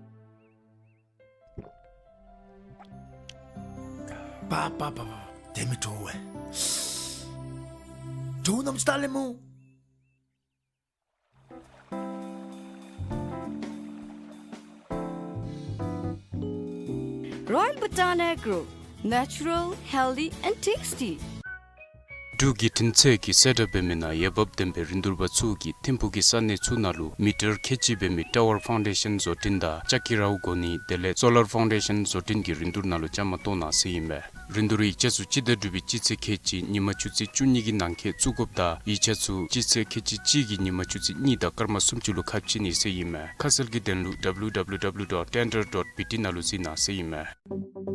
པ་པ་པ་པ། དེ་མི་དྲོ་བས། དྲོ་ནམ་ཅི་ད་ལེ་མོ། Royal Bhutan Agro, natural, healthy and tasty. འབྲུག་བརྒྱུད་འཕྲིན་ཚད་ཀྱིས་གསལ་བསྒྲགས་འབད་མི་ནང་འོས་འབབ་ལྡན་པའི་རིན་བསྡུར་པ་ཚུ་གིས་ཐིམ་ཕུག་གི་ས་གནས་ཚུ་ནང་ལུ་མི་ཊར་ཁལ་གཅིག་འབད་མི་ཊ་ཝར་ཕའུན་ཌེ་ཤཱན་བཟོ་སྐྲུན་དང་ལྕགས་ཀྱི་རཝ་བསྒོར་ནི་དེ་ལས་སོ་ལར་ཕའུན་ཌེ་ཤཱན་བཟོ་སྐྲུན་གྱི་རིན་བསྡུར་ནང་ལུ་བཅའ་མར་གཏོགས་གནང་ཟེར་ཨིན་མས། རིན་བསྡུར་ཡིག་ཆ་ཚུ་སྤྱི་ཟླ་དྲུག་པའི་སྤྱི་ཚེས་ཁལ་གཅིག་ཉིན་མ་ཆུ་ཚོད་བཅུ་གཉིས་ཀྱི་ནང་འཁོད་བཙུགས་དགོཔ་དང་ཡིག་ཆ་ཚུ་སྤྱི་ཚེས་ཁལ་གཅིག་གཅིག་གི་ཉིན་མ་ཆུ་ཚོད་གཉིས་དང་སྐར་མ་སུམ་ཅུ་ལུ་ཁ་ཕྱེ་ནི་ཟེར་ཨིན་མས། ཁ་གསལ་གྱི་དོན་ལུ་W W W dot tender dot B T ནང་ལུ་གཟིགས་གནང་ཟེར་ཨིན་མས།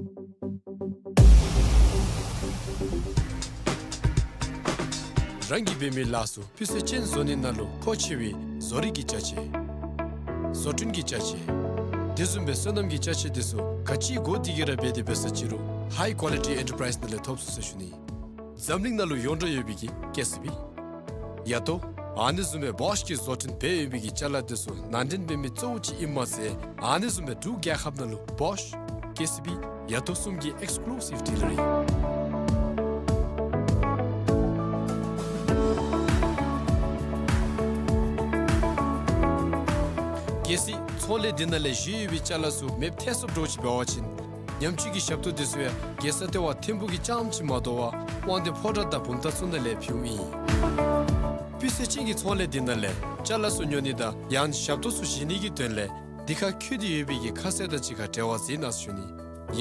རང་གིས་འབད་མི་ལཱ་ཚུ་སྤུས་ཚད་ཅན་བཟོ་ནི་ནང་ལུ་མཁོ་ཆེ་བའི་བཟོ་རིག་གི་ཅ་ཆས། བཟོ་སྐྲུན་གྱི་ཅ་ཆས། དེ་བཟུམ་སྦེ་སོ་ནམ་གྱི་ཅ་ཆས་དེ་ཚུ་ག་ཅི་དགོ་དེ་གིས་ར་འབད་དེ་འབད་ས་ཅིག་རུང་ ཧའི་ཀོ་ལི་ཊི་ཨེན་ཊར་པ་རའིཛ་ནང་ལས་ཐོབ་ཚུགས་ཟེར་ཞུ་ནི། འཛམ་གླིང་ནང་ལུ་ཡོངས་གྲགས་ཡོད་པའི་གི་ཀེ་སི་བི། ཡ་ཏོ། ཨ་ནི་བཟུམ་སྦེ་བོཤ་གིས་བཟོ་སྐྲུན་འབད་ཡོད་པའི་གི་ཅ་ལ་དེ་ཚུ་ནང་འདྲེན་འབད་མི་གཙོ་བོ་ཅིག་ཨིནམ་མ་ཚད་ཨ་ནི་བཟུམ་སྦེ་འབྲུག་རྒྱལ་ཁབ་ནང་ལུ་བོཤ་ཀེ་སི་བི་ཡ་ཏོ་གསུམ་གྱི་ཨེགསི་ཀུ་ལུ་སིབ་ཌི་ལར་ཨིན། གལ་སྲིད་ཚོང་ལས་འདི་ནང་ལས་བཞེས་ཡོད་པའི་ཅ་ལ་ཚུ་མེདཔ་ཐལ་སོཔ་འདྲཝ་ཅིག་འབད་བ་ཅིན་ཉམས་བཅོས་ཀྱི་ཞབས་ཏོག་དེ་ཚུ་ཡང་རྒྱལ་ས་ལྟེ་བ་ཐིམ་ཕུག་གི་རྐྱངམ་ཅིག་མ་དོ་བར་དབང་འདུས་ཕོ་བྲང་དང་བུམ་ཐང་ཚུ་ནང་ལས་ཕུལཝ་ཨིན། སྤུས་ཚད་ཅན་གྱི་ཚོང་ལས་འདི་ནང་ལས་ཅ་ལ་ཚུ་ཉོ་ནི་དང་ཡང་ཞབས་ཏོག་ཚུ་བཞེས་ནི་གི་དོན་ལས་འདི་ཁར་འཁོད་དེ་ཡོད་པའི་གི་ཁ་གསལ་དང་གཅིག་ཁར་འབྲེལ་བ་མཛད་གནང་ཟེར་ཞུ་ནི།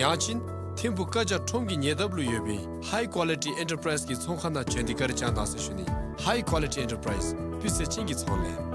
ཡང་ཅིན་ཐིམ་ཕུག་ཀ་ཇ་ཁྲོམ་གྱི་ཉེ་འདབས་ལུ་ཡོད་པའི་ཧའི་ཀོ་ལི་ཊི་ཨེན་ཊར་པ་རའིཛ་གི་ཚོང་ཁང་ནང་བྱོན་ཏེ་བཀའ་དྲིན་བསྐྱང་གནང་ཟེར་ཞུ་ནི། ཧའི་ཀོ་ལི་ཊི་ཨེན་ཊར་པ་རའིཛ། སྤུས་ཚད་ཅན་གྱི་ཚོང་ལས།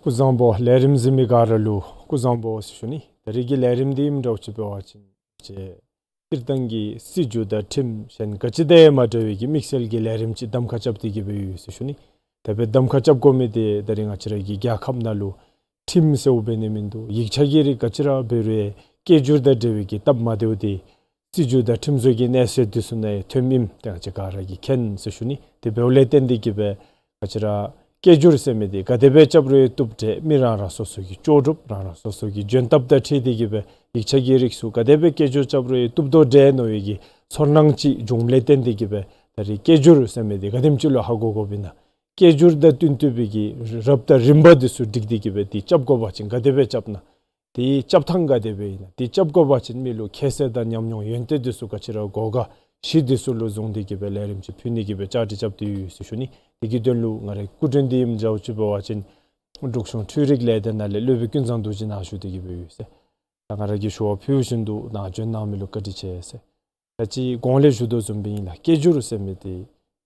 སྐུ་གཟུགས་བཟང་པོ། ལས་རིམ་གཟིགས་མི་ག་ར་ལུ་སྐུ་གཟུགས་བཟང་པོ་ཟེར་ཞུ་ནི། ད་རིས་ཀྱི་ལས་རིམ་འདི་ཨིནམ་འདྲཝ་ཅིག་འབད་བ་ཅིན་ཅིག་སྤྱིར་བཏང་གི་སྲིད་བྱུས་དང་ཁྲིམས་གཞན་ག་ཅི་དང་ཡང་མ་འདྲ་བའི་གི་དམིགས་བསལ་གྱི་ལས་རིམ་ཅིག་གདམ་ཁ་རྐྱབ་སྟེ་གི་སྦེ་ཡོད་ཟེར་ཞུ་ནི། ད་སྦེ་གདམ་ཁ་རྐྱབ་དགོ་མི་འདི་ད་རིས་ང་བཅས་ར་གི་རྒྱལ་ཁབ་ནང་ལུ་ཁྲིམས་ཟེརཝ་འབད་ནི་མིན་འདུག། ཡིག་ཆ་གི་རིགས་ག་ཅི་ར་འབད་རུང་སྐད་སྒྱུར་དང་འབྲེལ་བའི་གི་སྟབས་མ་བདེཝ་འདི་སྲིད་བྱུས་དང་ཁྲིམས་བཟོ་གི་གནས་ཚད་འདི་ཚུ་ནང་ཡང་ཐོནམ་ཨིནམ་ཏེ་ང་བཅས་ག་ར་གིས་མཁྱེན་ཟེར་ཞུ་ནི། དེ་འབདཝ་ལས་བརྟེན་ཏེ་གི་སྦེ་ང་བཅས་ར་སྐད་སྒྱུར་ཟེར་མི་འདི་ག་དེ་སྦེ་རྐྱབ་རུང་བཏུབ་འདྲས། མི་རང་རང་སོ་སོ་གི་ལྕོགས་གྲུབ་རང་རང་སོ་སོ་གི་འཇོན་ཐབས་དང་འཁྲིལ་ཏེ་གི་སྦེ་ཡིག་ཆ་གི་རིགས་ཚུ་ག་དེ་སྦེ་སྐད་སྒྱུར་རྐྱབ་རུང་བཏུབ་དོ་འདྲས་མནོ་བའི་གི་ཚོར་སྣང་ཅིག་འབྱུངམ་ལས་བརྟེན་ཏེ་གི་སྦེ་ད་རིས་སྐད་སྒྱུར་ཟེར་མི་འདི་ག་དེམ་ཅིག་ལུ་ཧ་གོ་དགོཔ་ཨིན་ན། སྐད་སྒྱུར་དང་བསྟུན་བསྟུན་པའི་གི་རབ་དང་རིམ་པ་འདི་ཚུ་སྒྲིག་སྟེ་གི་སྦེ་འདི་རྐྱབ་དགོ་པ་ཅིན་ག་དེ་སྦེ་རྐྱབ་ན། དེའི་རྐྱབ་ཐངས་ག་དེ་སྦེ་ཨིན་ན། དེ་རྐྱབ་དགོ་པ་ཅིན་མི་ལུ་ཁྱད་གསོད་དང་ཉམས་མྱོང་ཡོན་ཏན་འདི་ཚུ་ག་ཅི་ར་དགོ་ག་གཞི་འདི་ཚུ་ལུ་བཟུང་སྟེ་གི་སྦེ་ལས་རིམ་ཅིག་ཕུལ་ནི་གི་སྦེ་བཅའ་སྒྲིག་རྐྱབ་སྟེ་ཡོད་ཟེར་ཞུ་ནི། དེ་གི་དོན་ལུ་ང་རའི་སྐུ་མགྲོན་འདི་ཨིནམ་འདྲཝ་ཅིག་འབད་བ་ཅིན་འབྲུག་གཞུང་འཕྲུལ་རིག་ལས་སྡེ་ནང་ལས་སློབ་དཔོན་ཀུན་བཟང་རྡོ་རྗེ་ནཱ་བཞུགས་ཏེ་གི་སྦེ་ཡོད་ཟེར། ད་ང་ར་གིས་ཞུ་བ་ཕུལ་བཞིན་དུ་ནཱ་བྱོན་གནང་མི་ལུ་བཀའ་དྲིན་ཆེ་ཟེར། ད་ཅི་གོང་ལས་ཞུ་དོ་བཟུམ་སྦེ་ཨིན་ལགས། སྐད་སྒྱུར་ཟེར་མི་འདི་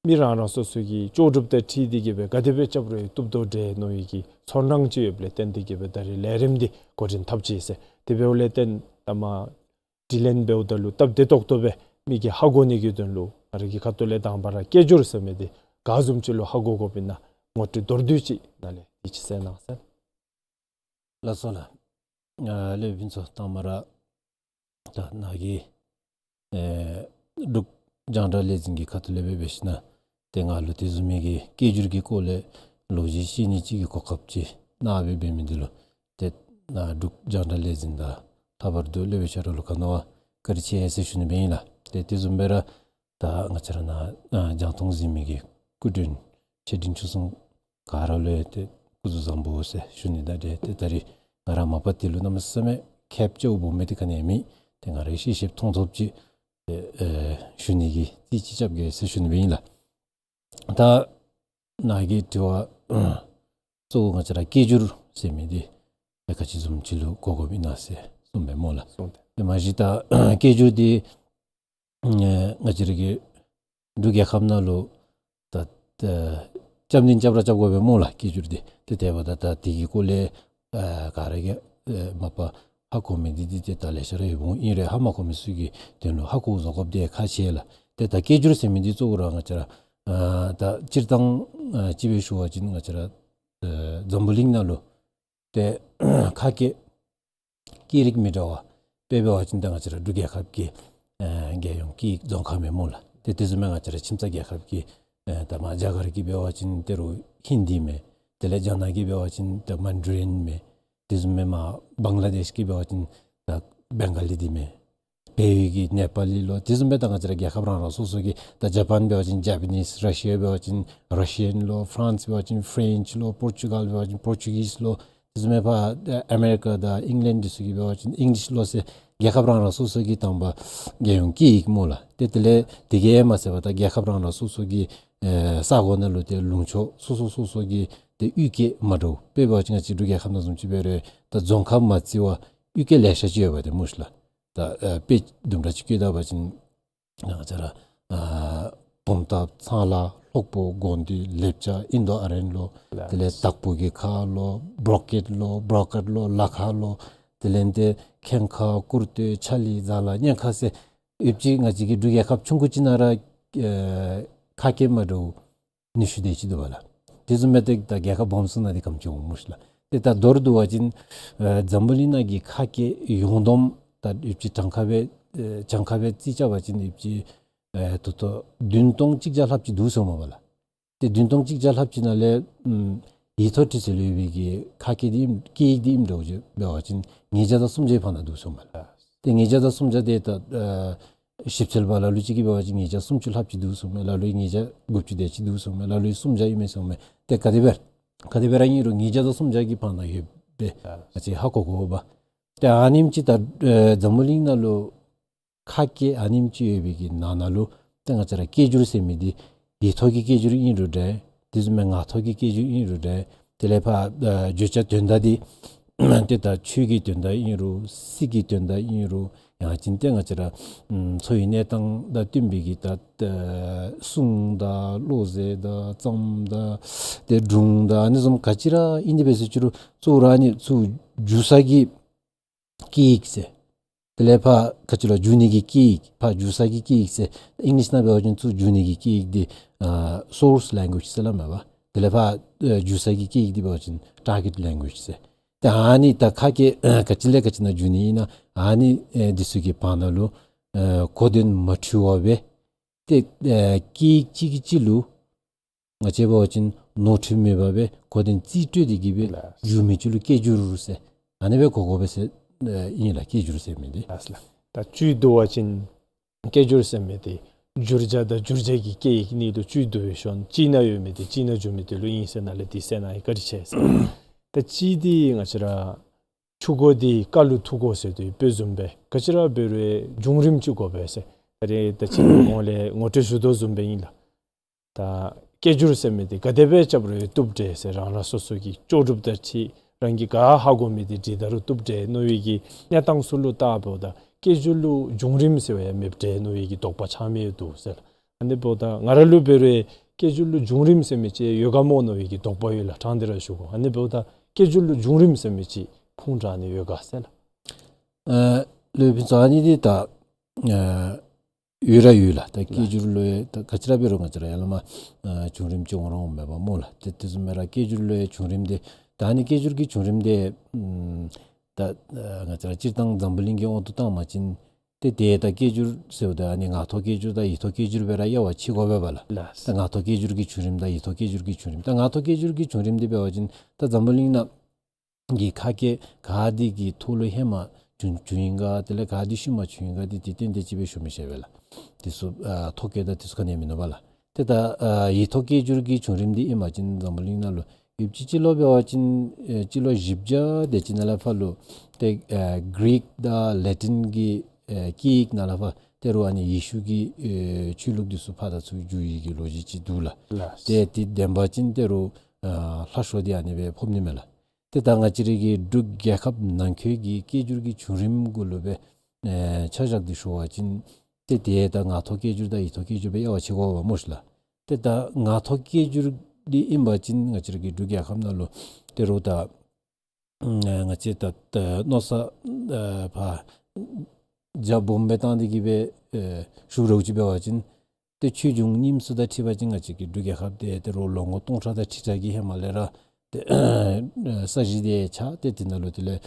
མི་རང་རང་སོ་སོ་གི་ལྕོགས་གྲུབ་དང་འཁྲིལ་ཏེ་གི་སྦེ་ག་དེ་སྦེ་རྐྱབ་རུང་བཏུབ་དོ་འདྲས་མནོ་བའི་གི་ཚོར་སྣང་ཅིག་ཡོདཔ་ལས་བརྟེན་ཏེ་གི་སྦེ་ད་རིས་ལས་རིམ་འདི་འགོ་འདྲེན་འཐབ་ཅི་ཟེར། དེ་འབདཝ་ལས་བརྟེན་ད་མ་དྲི་ལན་འབདཝ་ད་ལུ་སྟབས་བདེ་ཏོག་ཏོ་སྦེ་མི་གིས་ཧ་གོ་ནི་གི་དོན་ལུ་ང་ར་གི་ཁ་ཐུག་ལས་དང་པ་ར་སྐད་སྒྱུར་ཟེར་མི་འདི་ག་བཟུམ་ཅིག་ལུ་ཧ་གོ་དགོཔ་ཨིན་ན་ངོ་སྤྲོད་མདོར་བསྡུས་ཅིག་ནཱ་ལས་དེ་ཅིག་གསན་གནང་ཟེར། ལགས་སོ་ལགས། ཨ་སློབ་དཔོན་ཚུ་དང་པ་ར་ད་ནཱ་གི་ཨེ་འབྲུག་རྒྱང་བསྒྲགས་ལས་འཛིན་གྱི་ཁ་ཐུག་ལས་སྦེ་འབད་ཞིན་ན་ཏེ་ང་ལུ་དེ་བཟུམ་མའི་གི་སྐད་སྒྱུར་གྱི་སྐོར་ལས་ལོ་རྒྱུས་བཤད་ནི་ཅིག་གི་གོ་སྐབས་ཅིག་གནང་སྦེ་འབད་མི་འདི་ལུ་ཏེ་ནཱ་འབྲུག་རྒྱང་བསྒྲགས་ལས་འཛིན་དང་ལྷག་པར་དུ་སློབ་དཔོན་ཆ་རོགས་ལུ་ག་ནི་བ་བཀའ་དྲིན་ཆེ་ཟེར་ཞུ་ནི་སྦེ་ཨིན་ལགས། ཏེ་དེ་བཟུམ་སྦེ་ར་ད་ང་བཅས་ར་ནཱ་ཨ་རྒྱང་མཐོང་གཟིགས་མི་གི་སྐུ་མགྲོན་ཆེ་འབྲིང་ཆུང་གསུམ་ག་ར་ལུ་ཡང་ཏེ་སྐུ་གཟུགས་བཟང་པོ་ཟེར་ཞུ་ནི་དང་འབྲེལ་ཏེ་ད་རིས་ང་ར་མ་པ་འདི་ལུ་གནམ་མེད་ས་མེད་ཁེབ་ཆེཝ་སྦོམ་མི་འདི་ག་ནི་ཡང་མེད། ཏེ་ང་ར་ཤེས་ཤེསཔ་མཐོང་ཐོབ་ཅིག་ཨེ་ཨེ་ཞུ་ནི་གི་རྩིས་ཅིག་རྐྱབ་གེ་ཟེར་ཞུ་ནི་སྦེ་ཨིན་ལགས། ད་ནཱ་གི་དྲི་བ་གཙོ་བོ་ང་བཅས་ར་སྐད་སྒྱུར་ཟེར་མི་འདི་ཨེ་ག་ཅི་བཟུམ་ཅིག་ལུ་གོ་དགོཔ་ཨིན་ན་ཟེར་གསུངས་པས་སྨོ་ལགས། གསུངས་ཏེ། ཏེ་མ་གཞི་ད་སྐད་སྒྱུར་འདི་ཨེ་ང་བཅས་ར་གི་འབྲུག་རྒྱལ་ཁབ་ནང་ལུ་ད་ད་རྐྱབ་ནི་རྐྱབ་ར་རྐྱབ་དགོ་པས་སྨོ་ལགས། སྐད་སྒྱུར་འདི་ཏེ་དེ་འབདཝ་ད་ད་འདི་གི་སྐོར་ལས་ཨ་ག་ར་གིས་ཨེ་མ་པ་ཧ་གོ་མི་འདི་འདི་ཏེ་ད་ལེ་ཤ་ར་ཡོདཔ་འོང་། ཨིན་རུང་ཧ་མ་གོ་མི་ཚུ་གི་དོན་ལུ་ཧ་གོ་བཟོ་དགོཔ་འདི་ཁག་ཆེ་ལགས། ཏེ་ད་སྐད་སྒྱུར་ཟེར་མི་འདི་གཙོ་བོ་ར་ང་བཅས་ར་ཨ་ད་སྤྱིར་བཏང་ཨ་ཅིག་སྦེ་ཞུ་བ་ཅིན་ང་བཅས་ར་ཨ་འཛམ་བུ་གླིང་ནང་ལུ་ཏེ་ཁ་སྐད་སྐད་རིགས་མི་འདྲ་བ་དཔེ་འབད་བ་ཅིན་ད་ང་བཅས་ར་འབྲུག་རྒྱལ་ཁབ་ཀྱི་ཨ་རྒྱལ་ཡོངས་སྐད་ཡིག་རྫོང་ཁ་མས་སྨོ་ལགས། ཏེ་དེ་བཟུམ་སྦེ་ང་བཅས་ར་ཁྱིམ་ཚང་རྒྱལ་ཁབ་ཀྱི་ཨ་ད་མ་རྒྱ་གར་གྱི་འབད་བ་ཅིན་ཏེ་རུང་ཧིན་དི་མས། དེ་ལས་རྒྱ་ནག་གི་འབད་བ་ཅིན་ད་མན་ཌ་རིན་མས། དེ་བཟུམ་སྦེ་མ་བང་ལ་དེཤ་གི་འབད་བ་ཅིན་ད་བེང་ག་ལི་འདི་མས། བལ་ཡུལ་གྱི་ནེ་པ་ལི་ལོ། དེ་བཟུམ་སྦེ་ད་ང་བཅས་ར་རྒྱལ་ཁབ་རང་རང་སོ་སོ་གི་ད་ཇ་པཱན་འབད་བ་ཅིན་ཇ་པ་ནིས། ར་ཤི་ཡ་འབད་བ་ཅིན་ར་ཤི་ཡཱན་ལོ། ཕ་རན་སི་འབད་བ་ཅིན་ཕ་རེནཆ་ལོ། པོར་ཅུ་གཱལ་འབད་བ་ཅིན་པོར་ཅུ་གིས་ལོ། དེ་བཟུམ་སྦེ་ཕར་ཨ་མེ་རི་ཀ་དང་ཨིང་ལེནཌ་འདི་ཚུ་གི་འབད་བ་ཅིན་ཨིང་ལིཤ་ལོ་ཟེར་རྒྱལ་ཁབ་རང་རང་སོ་སོ་གི་དང་པ་རྒྱལ་ཡོངས་སྐད་ཡིག་སྨོ་ལགས། ཏེ་དེ་ལས་དེ་གིས་མ་ཚད་པར་ད་རྒྱལ་ཁབ་རང་རང་སོ་སོ་གི་ཨེ་ས་གོ་ནང་ལུ་ཏེ་ལུང་ཕྱོགས་སོ་སོ་སོ་སོ་གི་ཏེ་གཡུས་སྐད་མ་འདྲཝ། དཔེ་འབད་བ་ཅིན་ང་བཅས་འབྲུག་རྒྱལ་ཁབ་ནང་བཟུམ་ཅིག་འབད་རུང་ད་རྫོང་ཁག་མ་བརྩི་བར་གཡུས་སྐད་ལེ་ཤ་ཅིག་ཡོད་པ་ཏེ་སྨོ་ཤིག་ལགས། ད་ཨ་དཔེ་དུམ་གྲ་ཅིག་བཀོད་ད་པ་ཅིན་ང་བཅས་ར་ཨ་བུམ་ཐང་ཚང་ལ་སློག་པོ་དགོན་སྡེ་ལེབ་ཅ་ཨིན་དོ་ཨ་རེན་ལོ། དེ་ལས་དྭགས་པོ་གི་ཁ་ལོ། བྲོ་ཀེཌ་ལོ། བྲོ་ཀར་ལོ། ལ་ཁ་ལོ། དེ་ལས་ཏེ་ཁེངས་ཁ། ཀུར་ཏེ། ཆ་ལི། ཛ་ལ། གཉན་ཁ་ཟེར་ཡོདཔ་ཅིག་ང་བཅས་ཀྱི་འབྲུག་རྒྱལ་ཁབ་ཆུང་ཀུ་ཅིག་ནང་ར་ཨེ་ཁ་སྐད་མ་འདྲཝ་ཉི་ཤུ་དེ་ཅིག་འདུག་པ་ལགས། དེ་བཟུམ་མའི་ཏེ་ད་རྒྱལ་ཁབ་སྦོམ་སོང་ན་དེ་ཀམ་ཅིག་འོང་སྨོ་ཤིག་ལགས། ཏེ་ད་མདོར་བསྡུ་བ་ཅིན་ཨེ་འཛམ་བུ་གླིང་ནང་གི་ཁ་སྐད་ཡོངས་བསྡོམས་ད་ཡོདཔ་ཅིག་གྲངས་ཁ་སྦེ་ཨེ་གྲངས་ཁ་སྦེ་རྩིས་རྐྱབ་པ་ཅིན་ཡོདཔ་ཅིག་ཨེ་ད་ལྟོ་བདུན་སྟོང་གཅིག་བརྒྱ་ལྷགཔ་ཅིག་འདུག་ཟེར་སྨོ་པ་ལགས། ཏེ་བདུན་སྟོང་གཅིག་བརྒྱ་ལྷགཔ་ཅིག་ནང་ལས་ཨམ་ཡིག་ཐོག་ཁྲི་ཚུ་ལུ་ཡོད་པའི་གི་ཁ་སྐད་འདི་ཨིནམ་སྐད་ཡིག་འདི་ཨིནམ་འདྲཝ་ཅིག་འབད་བ་ཅིན་ཉིས་བརྒྱ་དང་སུམ་བརྒྱའི་བར་ན་འདུག་ཟེར་སྨོ་ལགས། ཏེ་ཉིས་བརྒྱ་དང་སུམ་བརྒྱ་དེ་ད་ཨེ་ཞིབ་འཚོལ་པ་ལ་ལུ་ཅིག་གིས་འབད་བ་ཅིན་ཉིས་བརྒྱ་སུམ་ཅུ་ལྷགཔ་ཅིག་འདུག་ཟེར་མས། ལ་ལུ་ཉིས་བརྒྱ་དགུ་བཅུ་དེ་ཅིག་འདུག་ཟེར་མས། ལ་ལུ་སུམ་བརྒྱ་ཨིན་མས་ཟེར་མས། ཏེ་ག་དེ་སྦེ་ག་དེ་སྦེ་ར་ཨིན་རུང་ཉིས་བརྒྱ་དང་སུམ་བརྒྱ་གི་བར་ན་ཡོདཔ་སྦེ་ང་བཅས་ཧ་གོ་དགོ་པས། ཏེ་ཨ་ནེམ་ཅིག་ད་ཨེ་འཛམ་བུ་གླིང་ནང་ལུ་ཁ་སྐད་ཨ་ནེམ་ཅིག་ཡོད་པའི་གི་ནང་ན་ལུ་ཏེ་ང་བཅས་ར་སྐད་སྒྱུར་ཟེར་མི་འདི་ཡིག་ཐོག་གི་སྐད་སྒྱུར་ཨིན་རུང་འདྲ། དེ་བཟུམ་མའི་ངག་ཐོག་གི་སྐད་སྒྱུར་ཨིན་རུང་འདྲ། དེ་ལས་ཕར་ཨ་བརྗོད་བྱ་དོན་དག་འདི་ཏེ་ད་ཆོས་ཀྱི་དོན་དག་ཨིན་རུང་སྲིད་ཀྱི་དོན་དག་ཨིན་རུང་ཡང་ཅིན་ཏེ་ང་བཅས་ར་ཨམ་འཚོ་བའི་གནས་སྟངས་དང་བསྟུན་པའི་གི་ད་ཨ་གསུང་དང་བློ་ཟེར་དང་རྩོམ་དང་ཏེ་སྒྲུང་དང་ཨ་ནི་བཟུམ་ག་ཅི་ར་ཨིན་དེ་འབད་ཟེར་ཅི་རུང་གཙོ་བོ་ར་ཨ་ནི་ཚུ་བསྒྱུར་ས་གི་སྐད་ཡིག་ཟེར། དེ་ལས་ཕར་ག་ཅི་ལོ་བསྒྱུར་ནི་གི་སྐད་ཡིག་ཕར་བསྒྱུར་ས་གི་སྐད་ཡིག་ཟེར། ཨིང་ལིཤ་ནང་འབད་བ་ཅིན་ཚུ་བསྒྱུར་ནི་གི་སྐད་ཡིག་འདི་ཨ་སོརསི་ལེང་གུ་ཨེཇ་ཟེར་སླབ་མས་པ། དེ་ལས་ཕར་ཨ་བསྒྱུར་ས་གི་སྐད་ཡིག་འདི་འབད་བ་ཅིན་ཊར་གེཊ་ལེང་གུ་ཨེཇ་ཟེར། ཏེ་ཨ་ནི་ད་ཁ་སྐད་ཨ་ག་ཅི་ལས་ག་ཅི་ནང་བསྒྱུར་ནི་ཨིན་ན་ཨ་ནི་ཨེ་འདི་ཚུ་གི་བར་ན་ལུ་ཨ་གོ་དོན་མ་འཁྲུལ་བ་སྦེ་ཏེ་ཨ་སྐད་ཡིག་གཅིག་གིས་གཅིག་ལུ་ང་བཅས་འབད་བ་ཅིན་ནོར་འཁྲུལ་མེད་པ་སྦེ་གོ་དོན་རྩིས་སྤྲོད་དེ་གི་སྦེ་ལགས། བསྒྱུར་མི་ཅིག་ལུ་སྐད་སྒྱུར་ཟེར། ཨ་ནི་སྦེ་གོ་དགོ་པས་ཟེར་ཨིན་ལགས། སྐད་སྒྱུར་ཟེར་མི་འདི། ལགས་ལགས། ད་བཅུད་བསྡུ་བ་ཅིན་སྐད་སྒྱུར་ཟེར་མི་འདི་བསྒྱུར་བྱ་དང་བསྒྱུར་བྱེད་ཀྱི་སྐད་ཡིག་གཉིས་ལུ་བཅུད་བསྡུ་བའི་ཤུལ་གཅིག་ནང་ཡོད་མི་འདི་གཅིག་ནང་འགྱུར་མི་འདི་ལུ་ཨིན་ཟེར་ནཱ་ལས་འདི་གསན་གནང་ཡི། བཀའ་དྲིན་ཆེ་ཟེར། ད་གཅིག་འདི་ང་བཅས་ར་ཆུ་མགོ་འདི་རྐ་ལུ་ཐུག་དགོ་ཟེར་དོ་ཡོདཔ་བཟུམ་སྦེ་ག་ཅི་ར་འབད་རུང་བསྒྱུར་རིམ་ཅིག་དགོ་པས་ཟེར་ད་རེས་ད་ཅི་གོང་ལས་ངོ་སྤྲོད་ཞུ་དོ་བཟུམ་སྦེ་ཨིན་ལགས། ད་སྐད་སྒྱུར་ཟེར་མི་འདི་ག་དེ་སྦེ་རྐྱབ་རུང་བཏུབ་འདྲས་ཟེར། རང་རང་སོ་སོ་གི་ལྕོགས་གྲུབ་དང་འཁྲིལ་རང་གིས་ག་ཧ་གོ་མི་འདི་བྲིས་ད་རུང་བཏུབ་འདྲས་མནོ་བའི་གི་གནས་སྟངས་ཚུ་ལུ་བལྟཝ་ད་སྐད་སྒྱུར་ལུ་བསྒྱུར་རིམ་ཟེར་བ་ཡང་མེདཔ་འདྲས་མནོ་བའི་གི་དོགས་པ་ཆགས་མི་ཡང་འདུག་ཟེར་ལགས། ཨ་ནི་འབདཝ་ད་ང་ར་ལུ་འབད་རུང་སྐད་སྒྱུར་ལུ་བསྒྱུར་རིམ་ཟེར་མི་ཅིག་ཡོད་ག་སྨོ་མནོ་བའི་གི་དོགས་པ་ཡོད་ལགས། དྲང་སྟེ་ར་ཞུ་དགོ། ཨ་ནི་འབདཝ་ད་སྐད་སྒྱུར་ལུ་བསྒྱུར་རིམ་ཟེར་མི་ཅིག་ཁུངས་དྲངས་ནི་ཡོད་ག་ཟེར་ལགས། ཨ་ལུ་ཕུན་ཚོགས་ཨ་ནི་འདི་ད་ཨ་ཡོད་ར་ཡོད་ལགས། ད་སྐད་སྒྱུར་ལུ་ཡང་ད་ག་ཅི་ར་འབད་རུང་ང་བཅས་ར་ཡར་ལས་མར་ཨ་བྱུང་རིམ་ཅིག་འོང་ར་འོངམ་མས་པ་སྨོ་ལགས། ཏེ་དེ་བཟུམ་སྦེ་ར་སྐད་སྒྱུར་ལུ་ཡང་བྱུང་རིམ་འདི་ད་ཨ་ནི་སྐད་སྒྱུར་གྱི་བྱུང་རིམ་འདི་ཨམ་ད་ཨ་ང་བཅས་ར་སྤྱིར་བཏང་འཛམ་བུ་གླིང་གི་དབང་དུ་བཏང་བ་ཅིན་ཏེ་ཏེ་ད་སྐད་སྒྱུར་ཟེརཝ་ད་ཨ་ནི་ངག་ཐོག་སྐད་སྒྱུར་དང་ཡིག་ཐོག་སྐད་སྒྱུར་སྦེ་ར་དབྱེ་བ་ཕྱེ་དགོ་པས་པ་ལགས། ལགས། ད་ངག་ཐོག་སྐད་སྒྱུར་གྱི་བྱུང་རིམ་དང་ཡིག་ཐོག་སྐད་སྒྱུར་གྱི་བྱུང་རིམ། ད་ངག་ཐོག་སྐད་སྒྱུར་གྱི་བྱུང་རིམ་འདི་འབད་བ་ཅིན་ད་འཛམ་བུ་གླིང་ནང་གི་ཁ་སྐད་ག་དེ་གི་ཐོག་ལུ་ཧེ་མ་བྱུང་བྱུང་ཡི་ག་དེ་ལས་ག་དེ་ཤུལ་མ་བྱུང་ཡི་ག་འདི་ཏེ་ཏན་ཏན་ཅིག་སྦེ་ཞུ་མི་ཤེས་པས་ལགས། དེ་ཚུ་ཨ་ཐོ་བཀོད་དང་དེ་ཚུ་ག་ནི་ཡང་མིན་ནུག་པ་ལགས། ཏེ་ད་ཨ་ཡིག་ཐོག་སྐད་སྒྱུར་གྱི་བྱུང་རིམ་འདི་ཨིན་པ་ཅིན་འཛམ་བུ་གླིང་ནང་ལུ་ཡོདཔ་ཅིག་སྤྱི་ལོ་འབད་བ་ཅིན་ཨེ་སྤྱི་ལོ་བཞི་བརྒྱ་དེ་ཅིག་ནང་ལས་ཕར་ལུ་ཏེ་ཨེ་གྷི་རིག་དང་ལེ་ཊིན་གྱི་ཨེ་སྐད་ཡིག་ནང་ལས་ཕར་ཏེ་རུང་ཨ་ནི་ཡེ་ཤུ་གི་ཨེ་ཆོས་ལུགས་འདི་ཚུ་ཕར་དང་ཚུར་བསྒྱུར་ཡི་གི་ལོ་རྒྱུས་ཅིག་འདུག་ལགས། ལགས། ཏེ་དེ་བདེན་པ་ཅིན་ཏེ་རུང་ཨ་ལྷག་ཤོས་འདི་ཨ་ནི་སྦེ་ཕོག་ནི་མས་ལགས། ཏེ་ད་ང་བཅས་རའི་གི་འབྲུག་རྒྱལ་ཁབ་ནང་འཁོད་ཀྱི་སྐད་སྒྱུར་གྱི་བྱུང་རིམ་གུ་ལུ་སྦེ་ཨེ་ཆ་བཞག་སྟེ་ཞུ་བ་ཅིན་ཏེ་ཏེ་ད་ངག་ཐོག་སྐད་སྒྱུར་དང་ཡིག་ཐོག་སྐད་སྒྱུར་སྦེ་དབྱེ་བ་ཕྱེ་དགོ་པས་སྨོ་ཤིག་ལགས། ཏེ་ད་ངག་ཐོག་སྐད་སྒྱུར་འདི་ཨིན་པ་ཅིན་ང་བཅས་རའི་གི་འབྲུག་རྒྱལ་ཁབ་ནང་ལུ་ཏེ་རུང་ད་ཨ་ང་བཅས་ད་ད་མནོ་བསམ་ཨ་ཕར་རྒྱ་སྦོམ་སྦེ་བཏང་སྟེ་གི་སྦེ་ཨེ་ཞུ་རོགས་ཅིག་འབད་བ་ཅིན་ཏེ་ཆོས་འབྱུང་རྙིངམ་ཚུ་དང་འཁྲིལ་བ་ཅིན་ང་བཅས་ཀྱི་འབྲུག་རྒྱལ་ཁབ་འདི་ཏེ་རུང་ལོ་ངོ་སྟོང་ཕྲག་དང་ཁྲི་ཕྲག་གི་ཧེ་མ་ལས་ར་ཏེ་ས་གཞི་འདི་ཆགས། ཏེ་དེ་ནང་ལུ་དེ་ལས་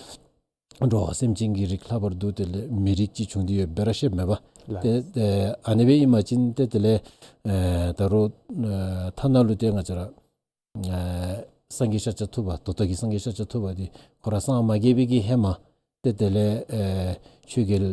འགྲོ་བ་སེམས་ཅན་གྱི་རིགས་ལྷག་པར་དུ་དེ་ལས་མི་རིགས་ཅིག་བྱུང་སྟེ་ཡོདཔ་སྦེ་ར་ཤེས་མས་པ། ལགས། ཏེ་ཨ་ནི་སྦེ་ཨིན་པ་ཅིན་ཏེ་དེ་ལས་ཨེ་ད་རུང་ཨེ་ཐ་ན་ལུ་ཏེ་ང་བཅས་ར་ཨེ་སངས་རྒྱས་ཤཱཀྱ་ཐུབ་པ་ད་ལྟོ་གི་སངས་རྒྱས་ཤཱཀྱ་ཐུབ་པ་འདི་ཁོ་ར་སངས་མ་རྒྱས་པའི་གི་ཧེ་མ་ཏེ་དེ་ལས་ཨེ་ཆོས་རྒྱལ་